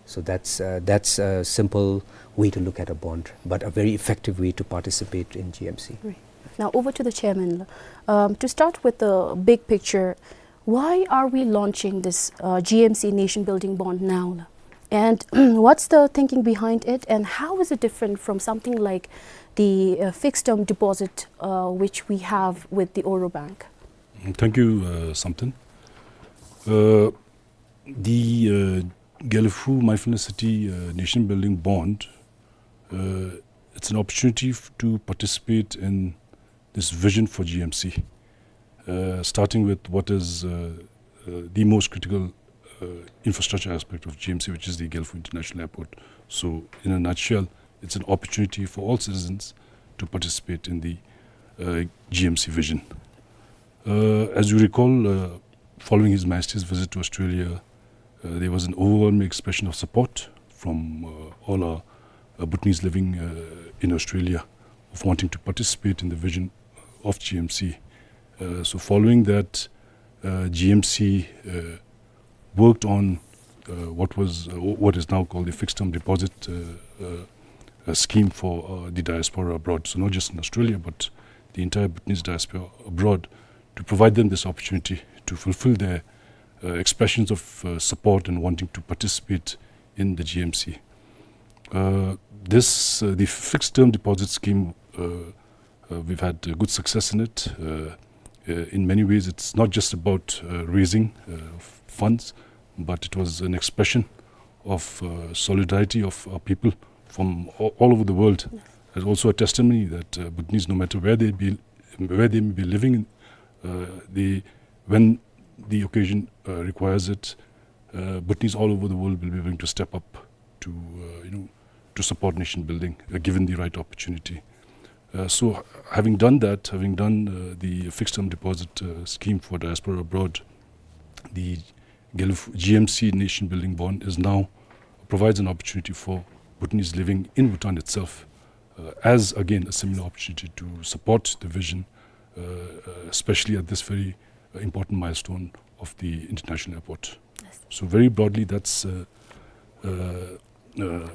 So that's, uh, that's a simple way to look at a bond, but a very effective way to participate in G M C. Right. Now, over to the chairman. Um, to start with the big picture, why are we launching this, uh, G M C Nation Building Bond now? And what's the thinking behind it, and how is it different from something like the, uh, fixed term deposit, uh, which we have with the Oro Bank? Mm, thank you, uh, Samten. Uh, the, uh, Gelephu Mindfulness City, uh, Nation Building Bond, uh, it's an opportunity f-, to participate in this vision for G M C, uh, starting with what is, uh, uh, the most critical, uh, infrastructure aspect of G M C, which is the Gelephu International Airport. So, in a nutshell, it's an opportunity for all citizens to participate in the, uh, G M C vision. Uh, as you recall, uh, following His Majesty's visit to Australia, uh, there was an overwhelming expression of support from, uh, all our, uh, Bhutanese living, uh, in Australia of wanting to participate in the vision of G M C. Uh, so following that, uh, G M C, uh, worked on, uh, what was, uh, wh-, what is now called the fixed term deposit, uh, uh, uh, scheme for, uh, the diaspora abroad. So not just in Australia, but the entire Bhutanese diaspora abroad, to provide them this opportunity to fulfill their, uh, expressions of, uh, support and wanting to participate in the G M C. Uh, this, uh, the fixed term deposit scheme, uh, uh, we've had, uh, good success in it. Uh, uh, in many ways, it's not just about, uh, raising, uh, f-, funds, but it was an expression of, uh, solidarity of our people from a-, all over the world is also a testimony that, uh, Bhutanese, no matter where they be, where they may be living, uh, they, when the occasion, uh, requires it, uh, Bhutanese all over the world will be willing to step up to, uh, you know, to support nation building, uh, given the right opportunity. Uh, so, having done that, having done, uh, the fixed term deposit, uh, scheme for diaspora abroad, the Geluf-, G M C Nation Building Bond is now provides an opportunity for Bhutanese living in Bhutan itself, uh, as again a similar opportunity to support the vision, uh, uh, especially at this very, uh, important milestone of the international airport. Yes. So very broadly, that's, uh, uh, uh,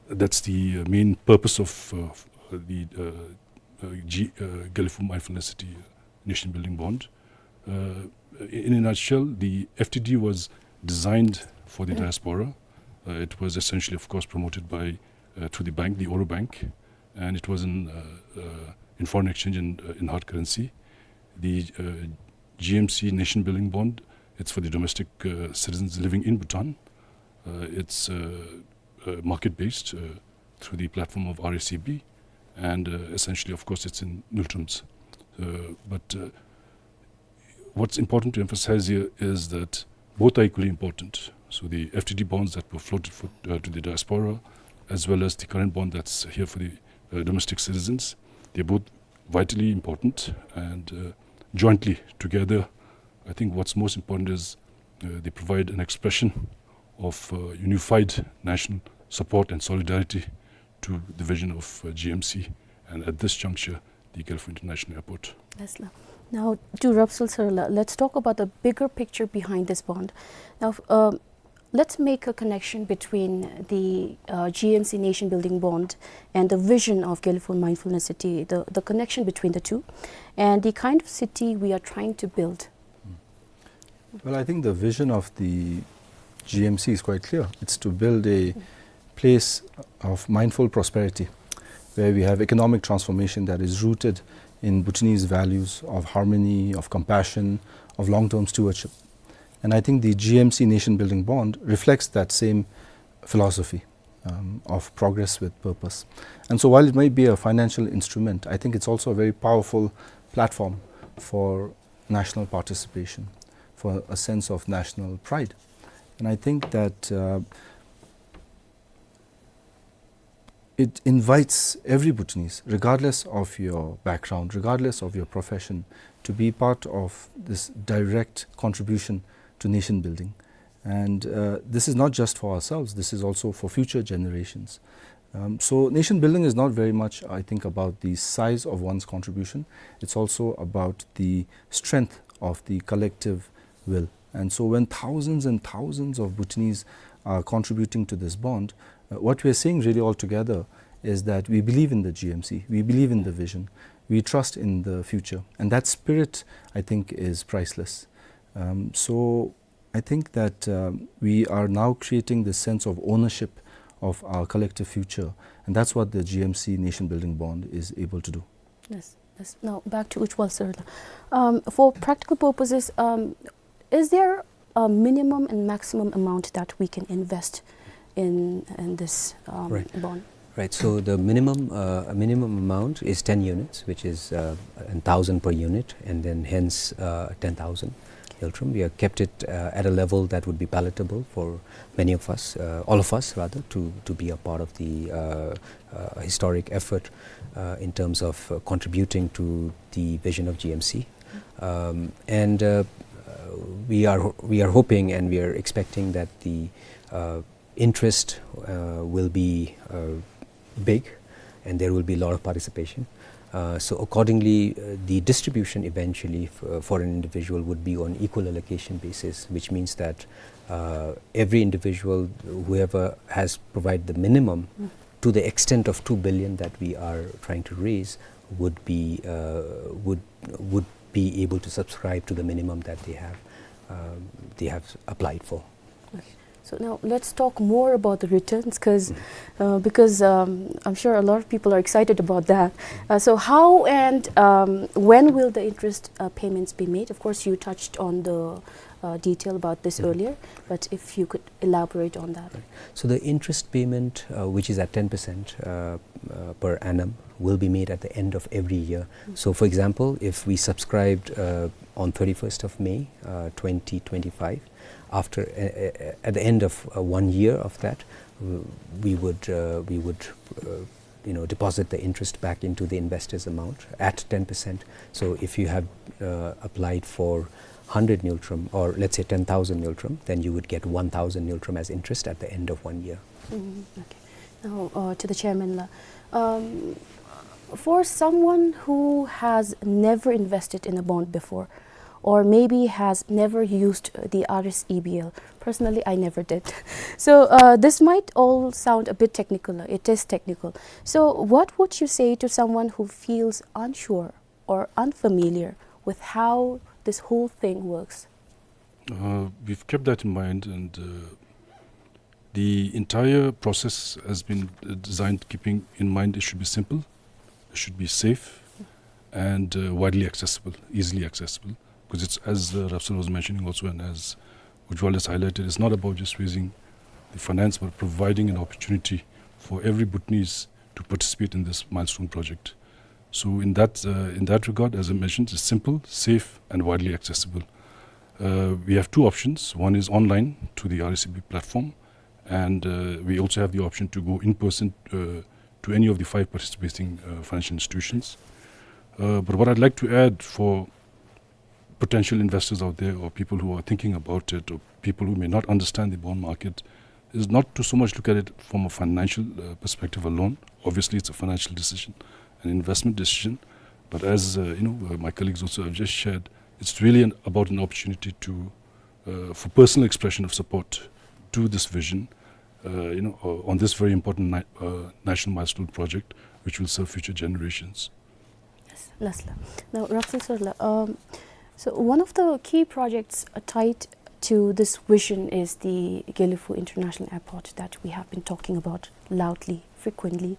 that's the, uh, main purpose of, uh, f-, uh, the, uh, uh, G-, uh, Geluf Mindfulness City Nation Building Bond. Uh, in a nutshell, the F T D was designed for the diaspora. Uh, it was essentially, of course, promoted by, uh, through the bank, the Oro Bank, and it was in, uh, uh, in foreign exchange and, uh, in hard currency. The, uh, G M C Nation Building Bond, it's for the domestic, uh, citizens living in Bhutan. Uh, it's, uh, uh, market-based, uh, through the platform of R A C B, and, uh, essentially, of course, it's in ngultrum. Uh, but, uh, what's important to emphasize here is that both are equally important. So the F T D bonds that were floated for, uh, to the diaspora, as well as the current bond that's here for the, uh, domestic citizens, they're both vitally important, and, uh, jointly together, I think what's most important is, uh, they provide an expression of, uh, unified national support and solidarity to the vision of, uh, G M C, and at this juncture, the Geluf International Airport. Yes, la. Now, to Rupsal sir, la, let's talk about the bigger picture behind this bond. Now, f-, um, let's make a connection between the, uh, G M C Nation Building Bond and the vision of Geluf Mindfulness City, the, the connection between the two, and the kind of city we are trying to build. Well, I think the vision of the G M C is quite clear. It's to build a place of mindful prosperity, where we have economic transformation that is rooted in Bhutanese values of harmony, of compassion, of long-term stewardship. And I think the G M C Nation Building Bond reflects that same philosophy, um, of progress with purpose. And so while it might be a financial instrument, I think it's also a very powerful platform for national participation, for a sense of national pride. And I think that, uh, it invites every Bhutanese, regardless of your background, regardless of your profession, to be part of this direct contribution to nation building. And, uh, this is not just for ourselves, this is also for future generations. Um, so nation building is not very much, I think, about the size of one's contribution. It's also about the strength of the collective will. And so when thousands and thousands of Bhutanese are contributing to this bond, uh, what we are saying really altogether is that we believe in the G M C, we believe in the vision, we trust in the future. And that spirit, I think, is priceless. Um, so I think that, um, we are now creating the sense of ownership of our collective future, and that's what the G M C Nation Building Bond is able to do. Yes, yes. Now back to Ujwal sir. Um, for practical purposes, um, is there a minimum and maximum amount that we can invest in, in this, um, Right. bond? Right. So the minimum, uh, a minimum amount is ten units, which is, uh, a thousand per unit, and then hence, uh, ten thousand ngultrum. We have kept it, uh, at a level that would be palatable for many of us, uh, all of us rather, to, to be a part of the, uh, uh, historic effort, uh, in terms of, uh, contributing to the vision of G M C. Um, and, uh, uh, we are ho-, we are hoping and we are expecting that the, uh, interest, uh, will be, uh, big, and there will be a lot of participation. Uh, so accordingly, uh, the distribution eventually f-, uh, for an individual would be on equal allocation basis, which means that, uh, every individual, whoever has provided the minimum to the extent of two billion that we are trying to raise, would be, uh, would, would be able to subscribe to the minimum that they have, um, they have applied for. Okay. So now let's talk more about the returns, 'cause, uh, because, um, I'm sure a lot of people are excited about that. Uh, so how and, um, when will the interest, uh, payments be made? Of course, you touched on the, uh, detail about this earlier, but if you could elaborate on that. Right. So the interest payment, uh, which is at ten percent, uh, uh, per annum, will be made at the end of every year. So, for example, if we subscribed, uh, on thirty-first of May, uh, twenty twenty-five, after, uh, uh, at the end of, uh, one year of that, w-, we would, uh, we would, uh, you know, deposit the interest back into the investor's amount at ten percent. So if you have, uh, applied for hundred ngultrum, or let's say ten thousand ngultrum, then you would get one thousand ngultrum as interest at the end of one year. Mm, okay. Now, uh, to the chairman, la. Um, for someone who has never invested in a bond before, or maybe has never used the R S E B L, personally, I never did. So, uh, this might all sound a bit technical. It is technical. So, what would you say to someone who feels unsure or unfamiliar with how this whole thing works? Uh, we've kept that in mind, and, uh, the entire process has been, uh, designed keeping in mind it should be simple, it should be safe, and, uh, widely accessible, easily accessible. 'Cause it's, as, uh, Rafsan was mentioning also, and as Ujjwal has highlighted, it's not about just raising the finance, but providing an opportunity for every Bhutanese to participate in this milestone project. So in that, uh, in that regard, as I mentioned, it's simple, safe, and widely accessible. Uh, we have two options. One is online to the R S E B platform, and, uh, we also have the option to go in person, uh, to any of the five participating, uh, financial institutions. Uh, but what I'd like to add for potential investors out there, or people who are thinking about it, or people who may not understand the bond market, is not to so much look at it from a financial, uh, perspective alone. Obviously, it's a financial decision, an investment decision. But as, uh, you know, uh, my colleagues also have just shared, it's really an, about an opportunity to, uh, for personal expression of support to this vision, uh, you know, uh, on this very important ni-, uh, national milestone project, which will serve future generations. Yes, lastly. Now, Rafsan sir, la, um, so one of the key projects, uh, tied to this vision is the Gelephu International Airport that we have been talking about loudly, frequently.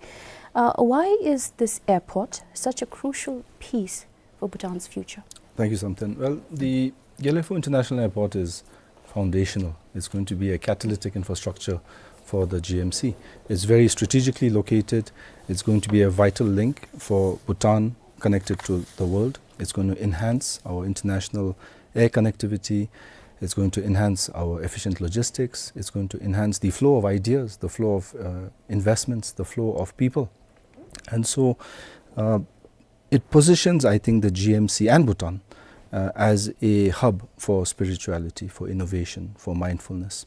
Uh, why is this airport such a crucial piece for Bhutan's future? Thank you, Samten. Well, the Gelephu International Airport is foundational. It's going to be a catalytic infrastructure for the G M C. It's very strategically located. It's going to be a vital link for Bhutan connected to the world. It's going to enhance our international air connectivity. It's going to enhance our efficient logistics. It's going to enhance the flow of ideas, the flow of, uh, investments, the flow of people. And so, uh, it positions, I think, the G M C and Bhutan, uh, as a hub for spirituality, for innovation, for mindfulness.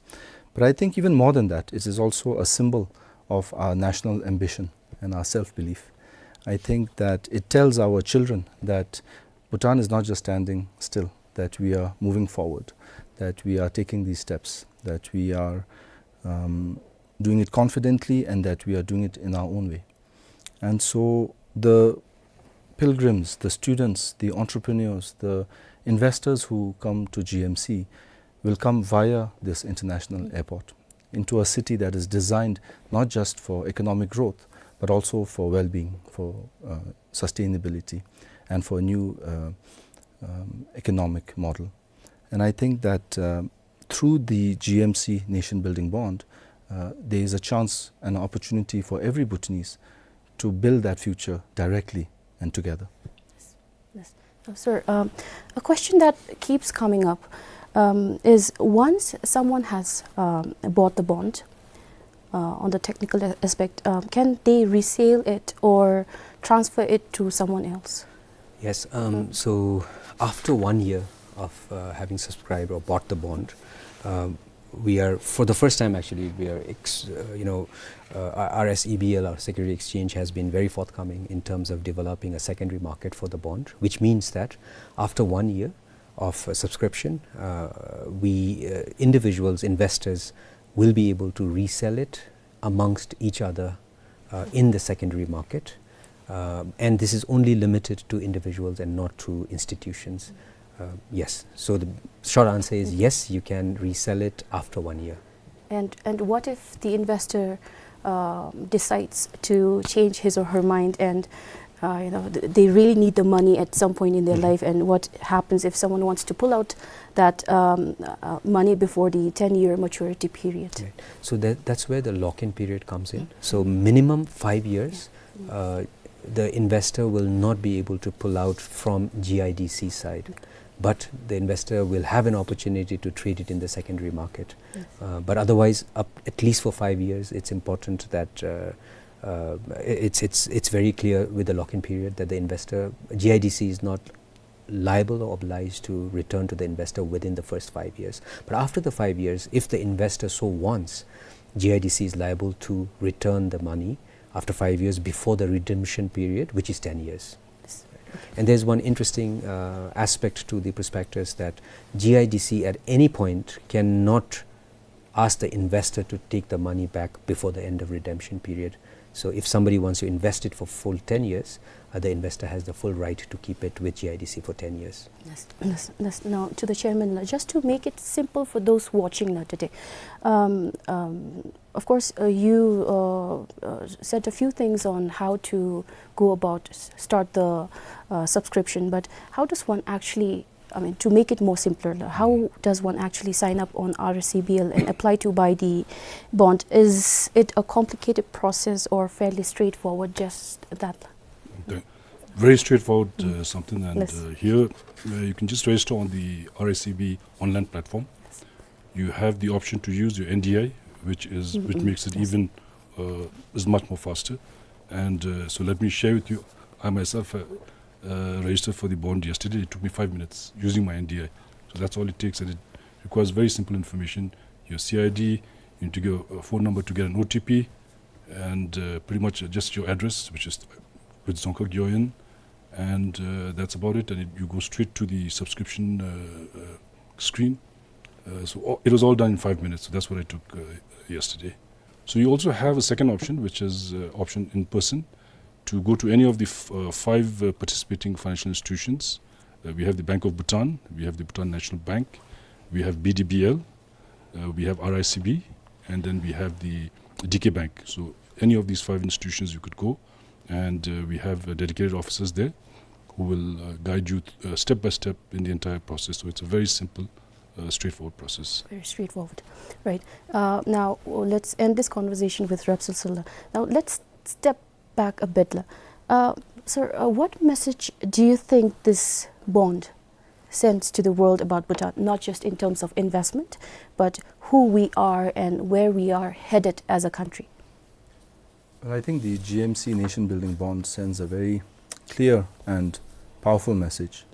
But I think even more than that, it is also a symbol of our national ambition and our self-belief. I think that it tells our children that Bhutan is not just standing still, that we are moving forward, that we are taking these steps, that we are, um, doing it confidently, and that we are doing it in our own way. And so the pilgrims, the students, the entrepreneurs, the investors who come to G M C will come via this international airport into a city that is designed not just for economic growth, but also for well-being, for, uh, sustainability, and for a new, uh, um, economic model. And I think that, uh, through the G M C Nation Building Bond, uh, there is a chance and an opportunity for every Bhutanese to build that future directly and together. Yes. Now, sir, um, a question that keeps coming up, um, is once someone has, um, bought the bond, uh, on the technical a-, aspect, um, can they resale it or transfer it to someone else? Yes, um, so after one year of, uh, having subscribed or bought the bond, um, we are, for the first time actually, we are, ex-, uh, you know, uh, our R S E B L, our security exchange, has been very forthcoming in terms of developing a secondary market for the bond, which means that after one year of, uh, subscription, uh, we, uh, individuals, investors, will be able to resell it amongst each other, uh, in the secondary market. Uh, and this is only limited to individuals and not to institutions. Uh, yes. So the short answer is yes, you can resell it after one year. And, and what if the investor, um, decides to change his or her mind and, uh, you know, th-, they really need the money at some point in their life, and what happens if someone wants to pull out that, um, uh, money before the ten-year maturity period? Right. So that, that's where the lock-in period comes in. So minimum five years, uh, the investor will not be able to pull out from G I D C side, but the investor will have an opportunity to trade it in the secondary market. Uh, but otherwise, up, at least for five years, it's important that, uh, uh, it's, it's, it's very clear with the lock-in period that the investor, G I D C is not liable or obliged to return to the investor within the first five years. But after the five years, if the investor so wants, G I D C is liable to return the money after five years before the redemption period, which is ten years. And there's one interesting, uh, aspect to the prospectus, that G I D C at any point cannot ask the investor to take the money back before the end of redemption period. So if somebody wants to invest it for full ten years, uh, the investor has the full right to keep it with G I D C for ten years. Yes, yes, yes. Now, to the chairman, uh, just to make it simple for those watching, uh, today, um, um, of course, uh, you, uh, uh, said a few things on how to go about s-, start the, uh, subscription, but how does one actually, I mean, to make it more simpler, la, how does one actually sign up on R S E B L and apply to buy the bond? Is it a complicated process or fairly straightforward, just that? Okay. Very straightforward, uh, something, and, uh, here, uh, you can just register on the R S E B online platform. You have the option to use your N D I, which is, which makes it even, uh, is much more faster. And, uh, so let me share with you, I myself, uh, uh, registered for the bond yesterday. It took me five minutes using my N D I. So that's all it takes, and it requires very simple information. Your C I D, you need to give a phone number to get an O T P, and, uh, pretty much just your address, which is with Dzongkhag Gyoen, and, uh, that's about it. And it, you go straight to the subscription, uh, uh, screen. Uh, so a-, it was all done in five minutes. So that's what I took, uh, yesterday. So you also have a second option, which is, uh, option in person, to go to any of the f-, uh, five, uh, participating financial institutions. Uh, we have the Bank of Bhutan, we have the Bhutan National Bank, we have B D B L, uh, we have R I C B, and then we have the D K Bank. So any of these five institutions you could go, and, uh, we have, uh, dedicated officers there who will, uh, guide you th-, uh, step by step in the entire process. So it's a very simple, uh, straightforward process. Very straightforward. Right. Uh, now, uh, let's end this conversation with Reb Silsil. Now, let's step back a bit, la. Uh, sir, uh, what message do you think this bond sends to the world about Bhutan, not just in terms of investment, but who we are and where we are headed as a country? Well, I think the G M C Nation Building Bond sends a very clear and powerful message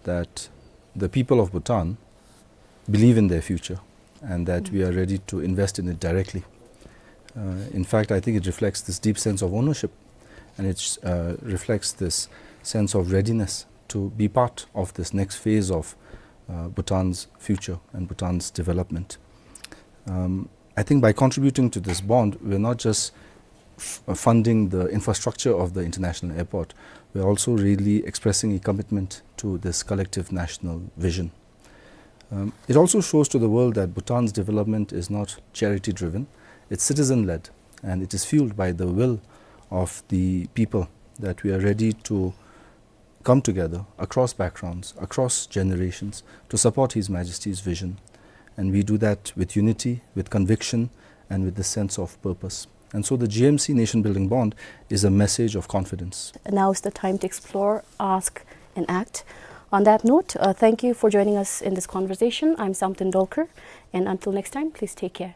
that the people of Bhutan believe in their future and that we are ready to invest in it directly. Uh, in fact, I think it reflects this deep sense of ownership, and it, uh, reflects this sense of readiness to be part of this next phase of, uh, Bhutan's future and Bhutan's development. Um, I think by contributing to this bond, we're not just f-, funding the infrastructure of the international airport, we're also really expressing a commitment to this collective national vision. Um, it also shows to the world that Bhutan's development is not charity-driven, it's citizen-led, and it is fueled by the will of the people, that we are ready to come together across backgrounds, across generations, to support His Majesty's vision. And we do that with unity, with conviction, and with the sense of purpose. And so the G M C Nation Building Bond is a message of confidence. Now is the time to explore, ask, and act. On that note, uh, thank you for joining us in this conversation. I'm Samten Dolkar, and until next time, please take care.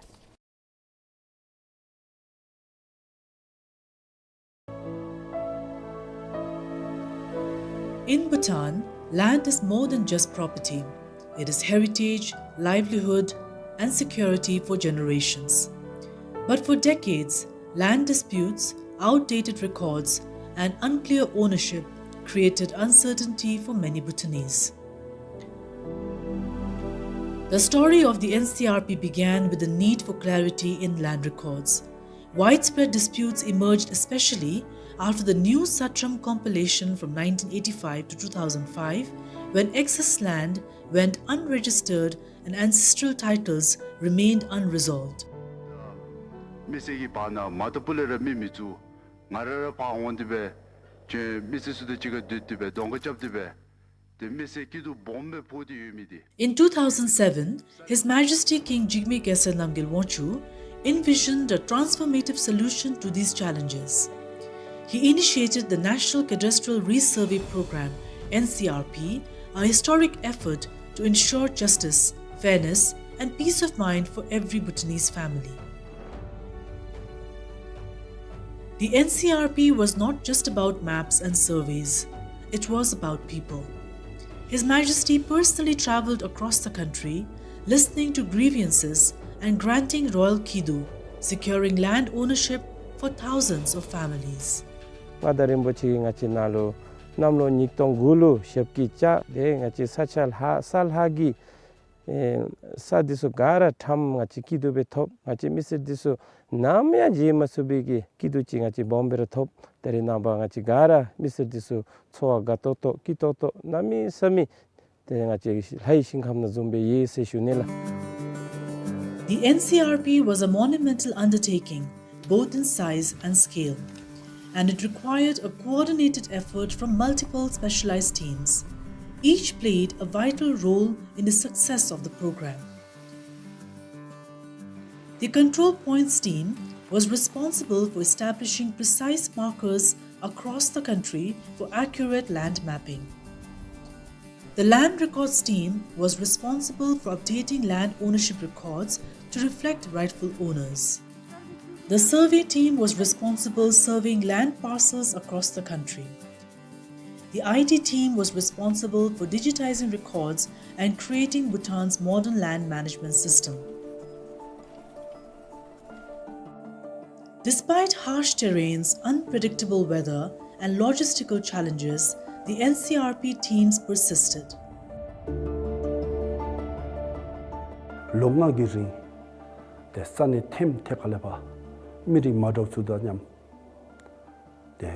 In Bhutan, land is more than just property. It is heritage, livelihood, and security for generations. But for decades, land disputes, outdated records, and unclear ownership created uncertainty for many Bhutanese. The story of the N C R P began with the need for clarity in land records. Widespread disputes emerged especially after the New Satram Compilation from nineteen eighty-five to two thousand five, when excess land went unregistered and ancestral titles remained unresolved. མི་སེར་གྱི་བར་ན་མ་ཏོག་པུ་ལས་ར་མི་མི་བཙུགས། ང་ར་ར་ཕར་འོང་སྟེ་སྦེ་ཁྱོད་མི་སེར་ཚུ་དང་གཅིག་ཁར་སྡོད་དེ་སྦེ་གདོང་ཁར་རྐྱབ་སྟེ་སྦེ་ཏེ་མི་སེར་སྐྱིད་སྡུག་སྦོམ་སྦེ་ཕོག་སྟེ་ཡོད་མི་འདི། In two thousand seven, His Majesty King Jigme Khesar Namgyel Wangchuck envisioned a transformative solution to these challenges. He initiated the National Cadastral Resurvey Program, N C R P, a historic effort to ensure justice, fairness, and peace of mind for every Bhutanese family. The N C R P was not just about maps and surveys, it was about people. His Majesty personally traveled across the country, listening to grievances and granting royal kidu, securing land ownership for thousands of families. མངའ་བདག་རིན་པོ་ཆེ་གིས་ང་བཅས་ནཱ་ལུ་གནམ་ལོ་ཉིས་སྟོང་དགུ་ལུ་ཞབས་ཀྱིས་བཅགས་ཏེ་ང་བཅས་ས་ཆ་ལྷག་ས་ལྷག་གི་ཨེ་ས་འདི་ཚུ་ག་ར་ཁྲམ་ང་བཅས་སྐྱིད་སྡུག་སྦེ་ཐོབ། ང་བཅས་མི་སེར་འདི་ཚུ་ནམ་ཡང་བརྗེད་མ་ཚུགས་པའི་གི་སྐྱིད་སྡུག་ཅིག་ང་བཅས་སྦོམ་སྦེ་ར་ཐོབ། ད་རེས་ནངས་པ་ང་བཅས་ག་ར་མི་སེར་འདི་ཚུ་འཚོ་བ་དགའ་ཏོག་ཏོ་སྐྱིད་ཏོག་ཏོ་གནམ་མེད་ས་མེད་ཏེ་ང་བཅས་ལྷའི་ཞིང་ཁམས་ནང་འཛོམས་སྦེ་ཡོད་ཟེར་ཞུ་ནི་ལགས། The N C R P was a monumental undertaking, both in size and scale, and it required a coordinated effort from multiple specialized teams. Each played a vital role in the success of the program. The Control Points team was responsible for establishing precise markers across the country for accurate land mapping. The Land Records team was responsible for updating land ownership records to reflect rightful owners. The survey team was responsible surveying land parcels across the country. The I T team was responsible for digitizing records and creating Bhutan's modern land management system. Despite harsh terrains, unpredictable weather, and logistical challenges, the N C R P teams persisted. ལོ་ལྔ་གི་རིང་ཏེ་ས་གནས་ཐེམ་ཐེ་ཁ་ལས་ཕར་མི་རིགས་མ་འདྲཝ་ཚུ་དང་མཉམ་ཏེ་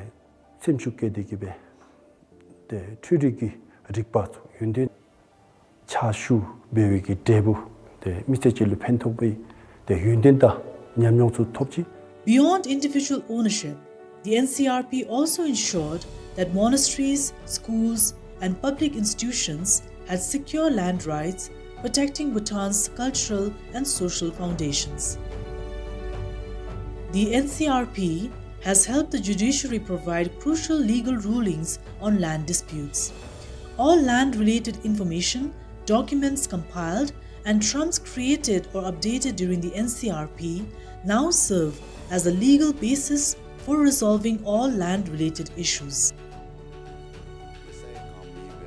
སེམས་ཤུགས་བསྐྱེད་དེ་གིས་སྦེ་ཏེ་འཕྲུལ་རིག་གི་རིག་པ་ཚུ་ཡོན་ཏན་ཕྱག་ཞུ་འབད་བའི་གི་འབྲས་བུ་ཏེ་མི་སེར་ཅིག་ལུ་ཕན་ཐོགས་པའི་ཏེ་ཡོན་ཏན་དང་ཉམས་མྱོང་ཚུ་ཐོབ་ཅི། Beyond individual ownership, the N C R P also ensured that monasteries, schools, and public institutions had secure land rights, protecting Bhutan's cultural and social foundations. The N C R P has helped the judiciary provide crucial legal rulings on land disputes. All land-related information, documents compiled, and trams created or updated during the N C R P now serve as a legal basis for resolving all land-related issues.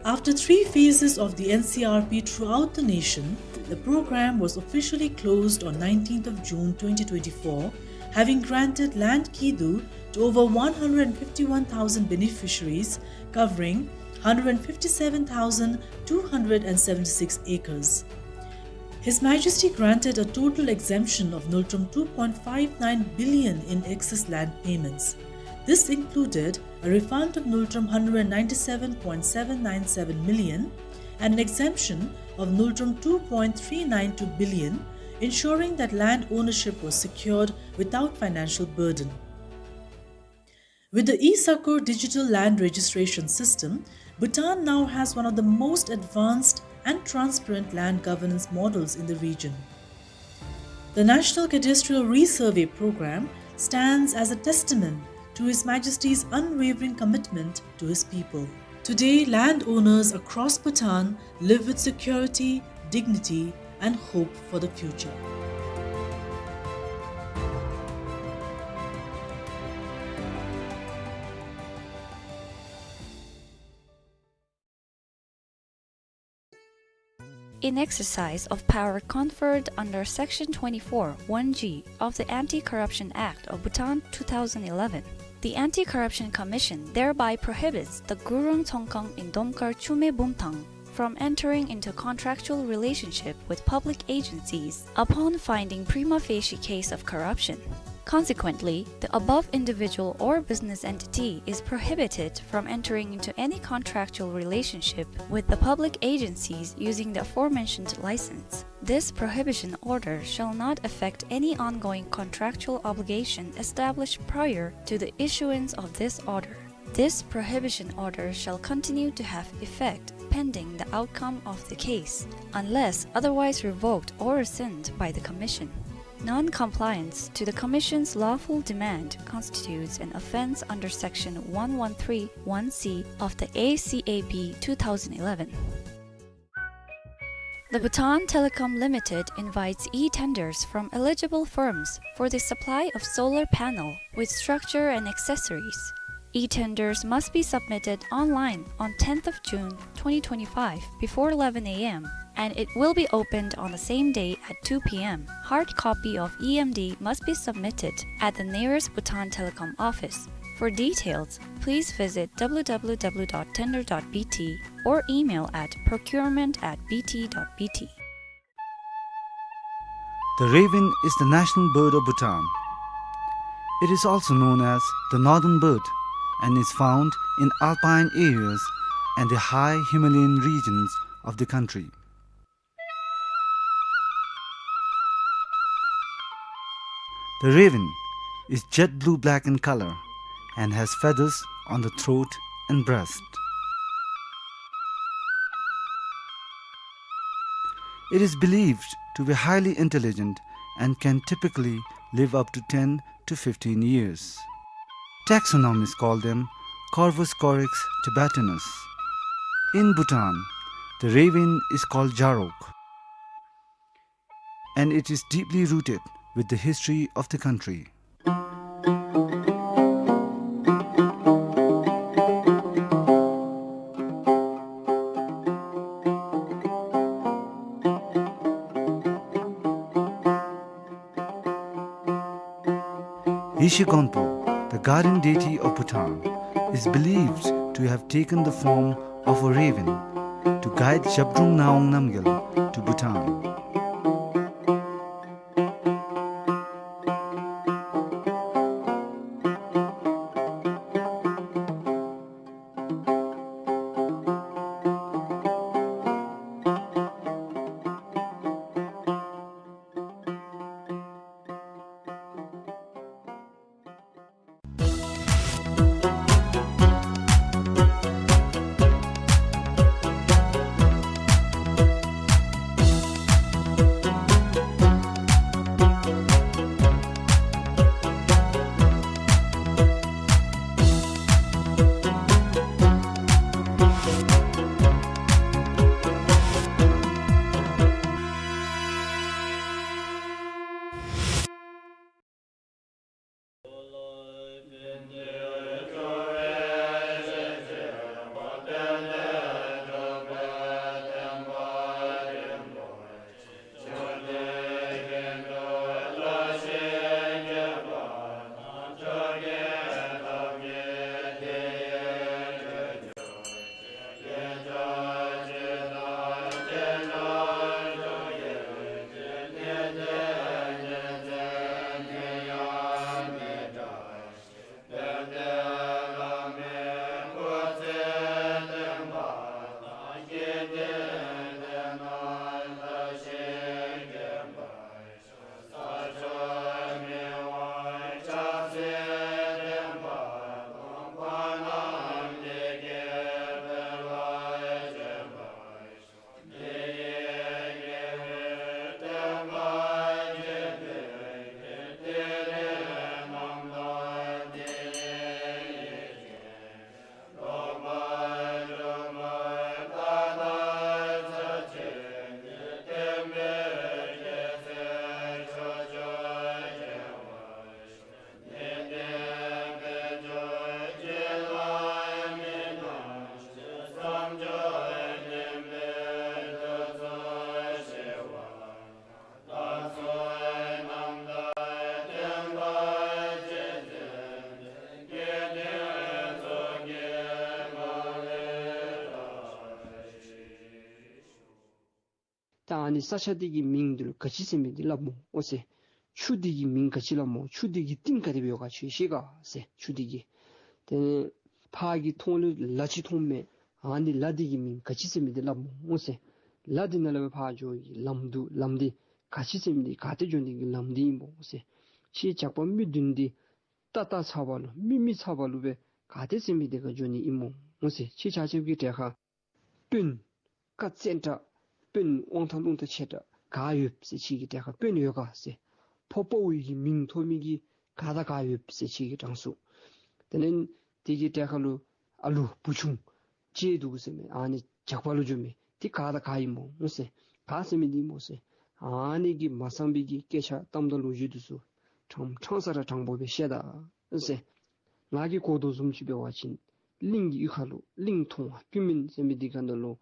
After three phases of the N C R P throughout the nation, the program was officially closed on nineteenth of June twenty twenty-four, having granted land kidu to over one hundred fifty-one thousand beneficiaries, covering hundred fifty-seven thousand two hundred and seventy-six acres. His Majesty granted a total exemption of Ngultrum two point five nine billion in excess land payments. This included a refund of Ngultrum hundred ninety-seven point seven nine seven million and an exemption of Ngultrum two point three nine two billion, ensuring that land ownership was secured without financial burden. With the e-Sakur digital land registration system, Bhutan now has one of the most advanced and transparent land governance models in the region. The National Cadastral Resurvey Program stands as a testament to His Majesty's unwavering commitment to his people. Today, landowners across Bhutan live with security, dignity, and hope for the future. In exercise of power conferred under Section twenty-four, one G of the Anti-Corruption Act of Bhutan two thousand eleven, the Anti-Corruption Commission thereby prohibits the Gurung Tsongkhang in Domkar Chume Bumthang from entering into contractual relationship with public agencies upon finding prima facie case of corruption. Consequently, the above individual or business entity is prohibited from entering into any contractual relationship with the public agencies using the aforementioned license. This prohibition order shall not affect any ongoing contractual obligation established prior to the issuance of this order. This prohibition order shall continue to have effect pending the outcome of the case, unless otherwise revoked or rescinded by the Commission. Non-compliance to the Commission's lawful demand constitutes an offence under Section one one three one C of the A C A B two thousand eleven. The Bhutan Telecom Limited invites e-tenders from eligible firms for the supply of solar panel with structure and accessories. E-tenders must be submitted online on tenth of June twenty twenty-five before eleven A M, and it will be opened on the same day at two P M. Hard copy of E M D must be submitted at the nearest Bhutan Telecom office. For details, please visit W W W dot tender dot B T or email at procurement at B T dot B T. The raven is the national bird of Bhutan. It is also known as the northern bird and is found in alpine areas and the high Himalayan regions of the country. The raven is jet blue-black in color and has feathers on the throat and breast. It is believed to be highly intelligent and can typically live up to ten to fifteen years. Taxonomists call them Corvus corax tibetanus. In Bhutan, the raven is called jarok, and it is deeply rooted with the history of the country. Yeshe Gonpo, the guardian deity of Bhutan, is believed to have taken the form of a raven to guide Zhabdrung Ngawang Namgyal to Bhutan. ད་ཨ་ནི་ས་ཆ་འདི་གི་མིང་འདི་ལུ་ག་ཅི་ཟེར་མི་འདི་སླབ་སྨོ་ཨོ་ཟེར། ཆུ་འདི་གི་མིང་ག་ཅི་སླབ་སྨོ། ཆུ་འདི་གི་གཏིང་ག་དེ་སྦེ་ཡོད་ག་ཁྱོད་ཤེས་ག་ཟེར། ཆུ་འདི་གི། དེ་ལས་ཕར་གྱི་མཐོངས་ལུ་ལ་ཅིག་མཐོངམ་མས། ཨ་ནི་ལ་འདི་གི་མིང་ག་ཅི་ཟེར་མི་འདི་སླབ་སྨོ་ཨོ་ཟེར། ལ་འདི་ནང་ལས་སྦེ་ཕར་འགྱོ་བའི་ལམ་འདི་ལམ་འདི་ག་ཅི་ཟེར་མི་འདི་ག་ཏེ་འགྱོ་ནི་གི་ལམ་འདི་ཨིན་མོ་ཟེར། ཁྱེད་ཇག་པ་མི་བདུན་འདི་ལྟ་ལྟ་ཚར་བ་ལུ་མི་མི་ཚར་བ་ལུ་སྦེ་ག་ཏེ་ཟེར་མི་འདི་ག་འགྱོ་ནི་ཨིན་མོ་ཟེར། ཁྱེད་ཆ་ཁྱབ་ཀྱི་གྲལ་ཁར་དཔོན་ཀ་བཙན་དྲགས་དཔོན་དབང་ཐང་རླུང་རྟ་ཆེ་དྲགས་ག་ཡོད་ཟེར། ཁྱེད་ཀྱི་གྲལ་ཁར་དཔོན་ཡོད་ག་ཟེར། ཕོ་དཔའ་བོའི་གི་མིང་ཐོབ་མི་གི་ག་དང་ག་ཡོད་ཟེར། ཁྱེད་ཀྱི་གྲངས་སུ། དེ་ལས་དེ་གི་གྲལ་ཁར་ལུ་ཨ་ལུ་བུ་ཆུང་ཅིག་འདུག་ཟེར་མས། ཨ་ནི་ཇག་པ་ལུ་འགྱོ་མི་འདི་ག་དང་ག་ཨིན་མོ་ཟེར། ག་ཟེར་མི་འདི་ཨིན་མོ་ཟེར། ཨ་ནི་གི་མ་གསང་པའི་གི་སྐད་ཆ་གཏམ་དང་ལོ་རྒྱུས་འདི་ཚུ་ཕྲང་ཕྲང་ས་ར་དྲང་པོ་སྦེ་བཤད་ད་ཟེར། ང་གིས་གོ་དོ་བཟུམ་ཅིག་འབད་བ་ཅིན་གླིང་གི་གཡུས་ཁ་ལུ་གླིང་མཐོང་བ་ཀུན་སྨོན་ཟེར་མི་འདི་ག་ནང་ལུ་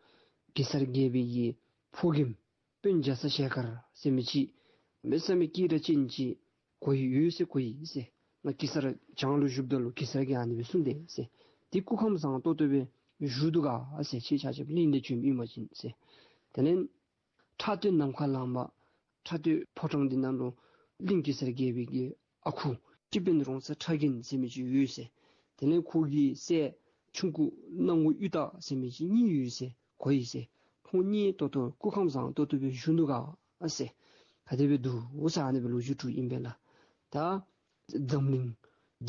གེ་སར་རྒྱལ་པོའི་གི་ཕོ་རྒནམ་དཔོན་རྒྱ་ཚ་ཞལ་དཀར་ཟེར་མི་ཅིག་མེད་ས་མེད་སྐད་གྲགས་ཅན་ཅིག་གོ་ཡི་ཡོད་ཟེར། གོ་ཡི་ཟེར། ང་གེ་སར་བྱང་ལུ་བཞུགསཔ་ད་ལུ་གེ་སར་གྱིས་ཨ་ནི་སྦེ་གསུངས་ཏེ་ཟེར། འདི་སྐུ་ཁམས་བཟང་ཏོག་ཏོ་སྦེ་བཞུགས་འདུག་ག་ཟེར། ཁྱེད་ཆ་ཁྱབ་གླིང་ལས་བྱོནམ་ཨིན་པ་ཅིན་ཟེར། དེ་ལས་ཁྲ་སྟོད་ནམ་མཁའ་ལང་པ་ཁྲ་སྟོད་ཕོ་བྲང་འདི་ནང་ལུ་གླིང་གེ་སར་རྒྱལ་པོའི་གི་ཨ་ཁུ་སྤྱི་དཔོན་རོང་ཚ་ཁྲ་རྒན་ཟེར་མི་ཅིག་ཡོད་ཟེར། དེ་ལས་ཁོ་གི་སྲས་ཆུང་ཀུ་སྣང་ངུ་གཡུ་སྟག་ཟེར་མི་ཅིག་གཉིས་ཡོད་ཟེར། གོ་ཡི་ཟེར། ཁོང་གཉིས་ཏོག་ཏོ་སྐུ་ཁམས་བཟང་ཏོག་ཏོ་སྦེ་བཞུགས་འདུག་ག་ཟེར། ག་དེ་སྦེ་འདུག་ཟེར། ཨ་ནི་སྦེ་ལོ་རྒྱུས་དྲུག་ཨིན་པས་ལགས། ད་འཛམ་གླིང་